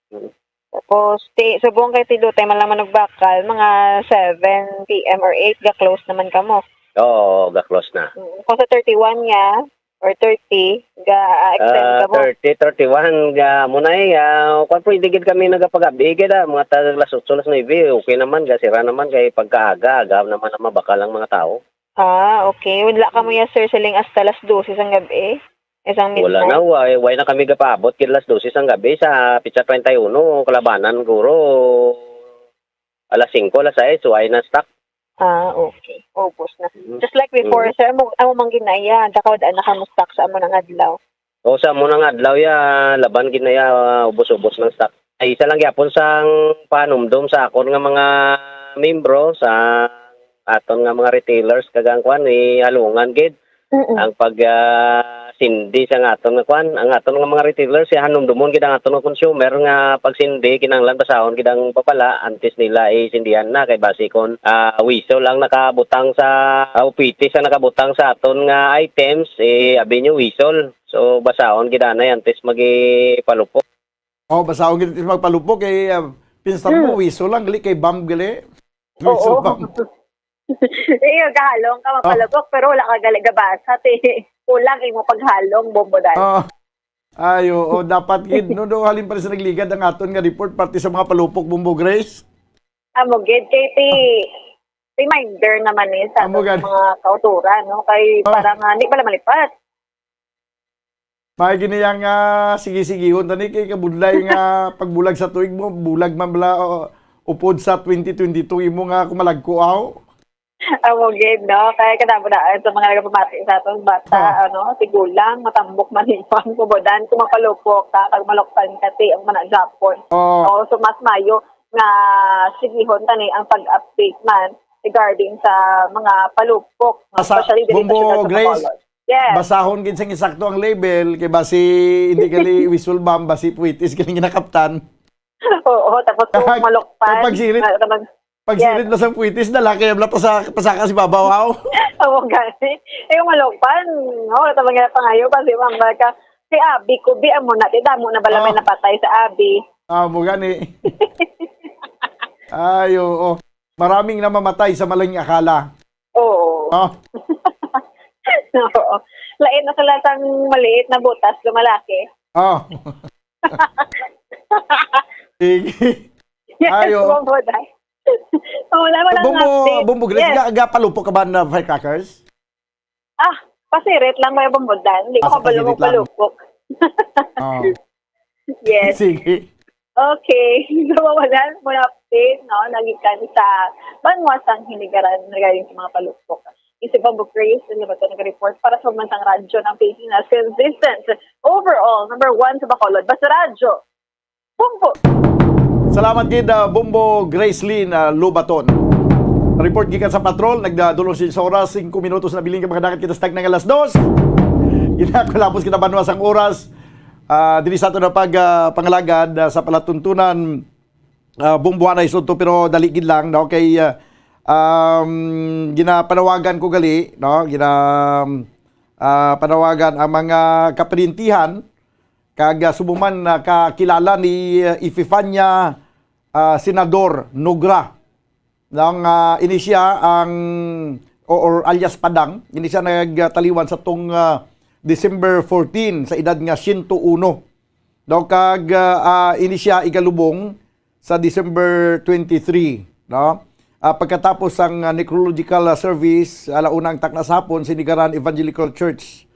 Mm. Tapos, ti, subong kay ti dutay man lang manugbakal, mga seven P M or eight, ga-close naman kamo. Oo, ga-close na. Mm. Kung sa thirty-one niya, or thirty, ga-extend Ah, kamo. thirty, thirty-one, ga, mo na eh, ah, kwan po, hindi gid kami nagapag-abi, gid, ah, mga tag alas otso, alas nuebe, okay naman, ga, sira naman, kay pagkaaga, aga naman ang mabakal ang mga tao. Ah, okay. Wala kamo ya, sir, siling hasta alas dose sang gabi? Isang Wala midnight? Na, why, why na kami gapaabot, gid alas dose sang gabi, sa pitsa treinta y uno, kalabanan, guro, alas singko, alas sais, why na stock? Ah, okay. Ubos na. Mm. Just like before, Mm. sir, amo, amo mang ginaya, dakaw da na kamo stock sa amo nang adlaw. O, sa amo nang adlaw ya, laban gid na ya, ubos-ubos ng stock. Ay, isa lang gyapon sang panumdom sa akon nga mga membro, sa aton nga mga retailers, kag ang kwan, ihalungan gid Mm-mm. ang pag, ah, sindi sa nga aton nga kwan, ang aton nga mga retailers, ya, hanumdumon gid ang aton nga consumer nga pag sindi, kinahanglan basahon gid ang babala antes nila isindihan na, kay basi kon, ah, whistle ang nakabutang sa, ah, o pitis ang nakabutang sa aton nga items, eh, abi nyo whistle. So, basahon gid anay antes magipalupok. Oh, basahon gid magpalupok kay, ah, pinsar mo, whistle lang gali kay bomb gali. Whistle Oo. Bomb. Iyo, gahalong ka mapalupok, pero wala ka gali gabasa. Ti, kulang imo paghalong, Bombo Dan. Ah. Ay, oo, dapat gid no, no, halin pa rin sa nagligad ang aton nga report parte sa mga palupok, Bombo Grace. Amo gid, kay ti, reminder naman ni sa Amo aton gani. Mga kauturan, no? Kay Oh. Para nga, di pala malipat. May gini yang, ah, sige-sigihon tani kay kabudlay nga pagbulag sa tuig mo, bulag man bala, o, upod sa twenty twenty-two imo nga kumalagko aw. Amo gid, no? Kaya kadamo na sa mga nagapamati sa atong bata, Ah. ano, tigulang, matambok man imo ang kubudan, kung mapalupok ka, kag malukpan ka, ti, ang mana Japon. Oh, Oh, so mas mayo nga sigihon tani ang pag-update man regarding sa mga palupok, no? Asa, Especially diri sa Bombo siyudad sa Grace, Bacolod. Yes. Basahon gid sang insakto ang label kay basi hindi gali whistle bomb, basi puwitis galing ginakaptan. Oo, tapos kung Kag- malukpan, kag pagsirit- ah, tamang- Pag sirit na sang puwitis, dala kay abla pasaka, pasaka si babaw aw. Oo, gani. Eh, yung malukpan, no? Wala tamang nga pangayo kasi mamba ka. Si Abi, kubi amo na, ti damo na bala may Oh. Napatay sa Abi. Ah, mo gani. Ay, oo. Maraming namamatay sa maling akala. Oo. Oh, Oo. Lain na sila sang maliit na butas, lumalaki. oh. Sige. Yes, Ayo. Bombo, dai. Oh, wala, wala Bombo, update. Bombo Grace, Yes. ga, ga palupok ka ba na firecrackers? Ah, pasirit lang may Bombo Dan. Hindi ko Ah, sa kabalo pasirit lang. Palupok. Oh. Yes. Sige. Okay. So, wala mo na update, no? Nagikan sa banwa sang Hinigaran regarding sa mga palupok. Isip ang Bukris, ang labaton nag-report para sa Mansang Radyo ng Pilipinas. Consistent. Overall, number one sa Bacolod. Basta Radyo. Bombo! Salamat gid, ah, Bombo Gracelyn, ah, Lubaton. Report gikan sa patrol, nagdadulong siya sa oras, singko minutos na bilin ka makadakat kita sa tag nga alas dos. Ginakulapos kita banwa sang oras. Ah, dili sa ato na pag, ah, pangalagad, ah, sa palatuntunan, ah, Bombo, anay sudto, pero dali gid lang, no? Kay, ah, um, ginapanawagan ko gali, no? Gina, ah, panawagan ang mga kaparintihan kag, ah, subong man, ah, kakilala ni, ah, Epifania, ah, Senador Nogra. Nang, ah, ini siya ang, o, or alias Padang, ini siya nagtaliwan sa tong, ah, December fourteen sa edad nga siyento uno. No, kag, ah, ah, ini siya igalubong sa December twenty-three, no? Ah, pagkatapos sang, ah, necrological, ah, service, ala una ang takna sa hapon, Sinigaran Evangelical Church.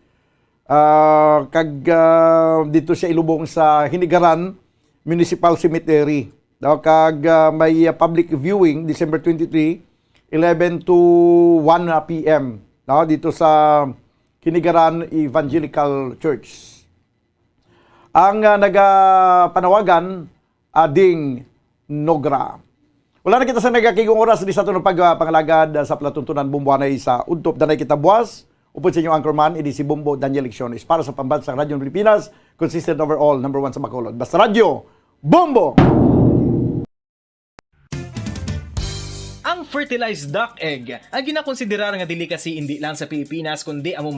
Ah, kag, ah, dito siya ilubong sa Hinigaran Municipal Cemetery. No, kag, ah, may, ah, public viewing December twenty-three, eleven to one p m, no, dito sa Hinigaran Evangelical Church. Ang, ah, nagapanawagan, Ading Nogra. Wala na kita sa nagakigong oras di sa aton pag, ah, pangalagad, ah, sa palatuntunan Bombo, anay sa udtop. Danay kita buwas. Upod sa inyong anchorman, ini si Bombo Daniel Lecciones para sa Pambansang Radyo ng Pilipinas, consistent overall, number one sa Bacolod. Basta Radyo, Bombo! Ang fertilized duck egg ay ginakonsiderar nga delicacy indi lang sa Pilipinas kundi amo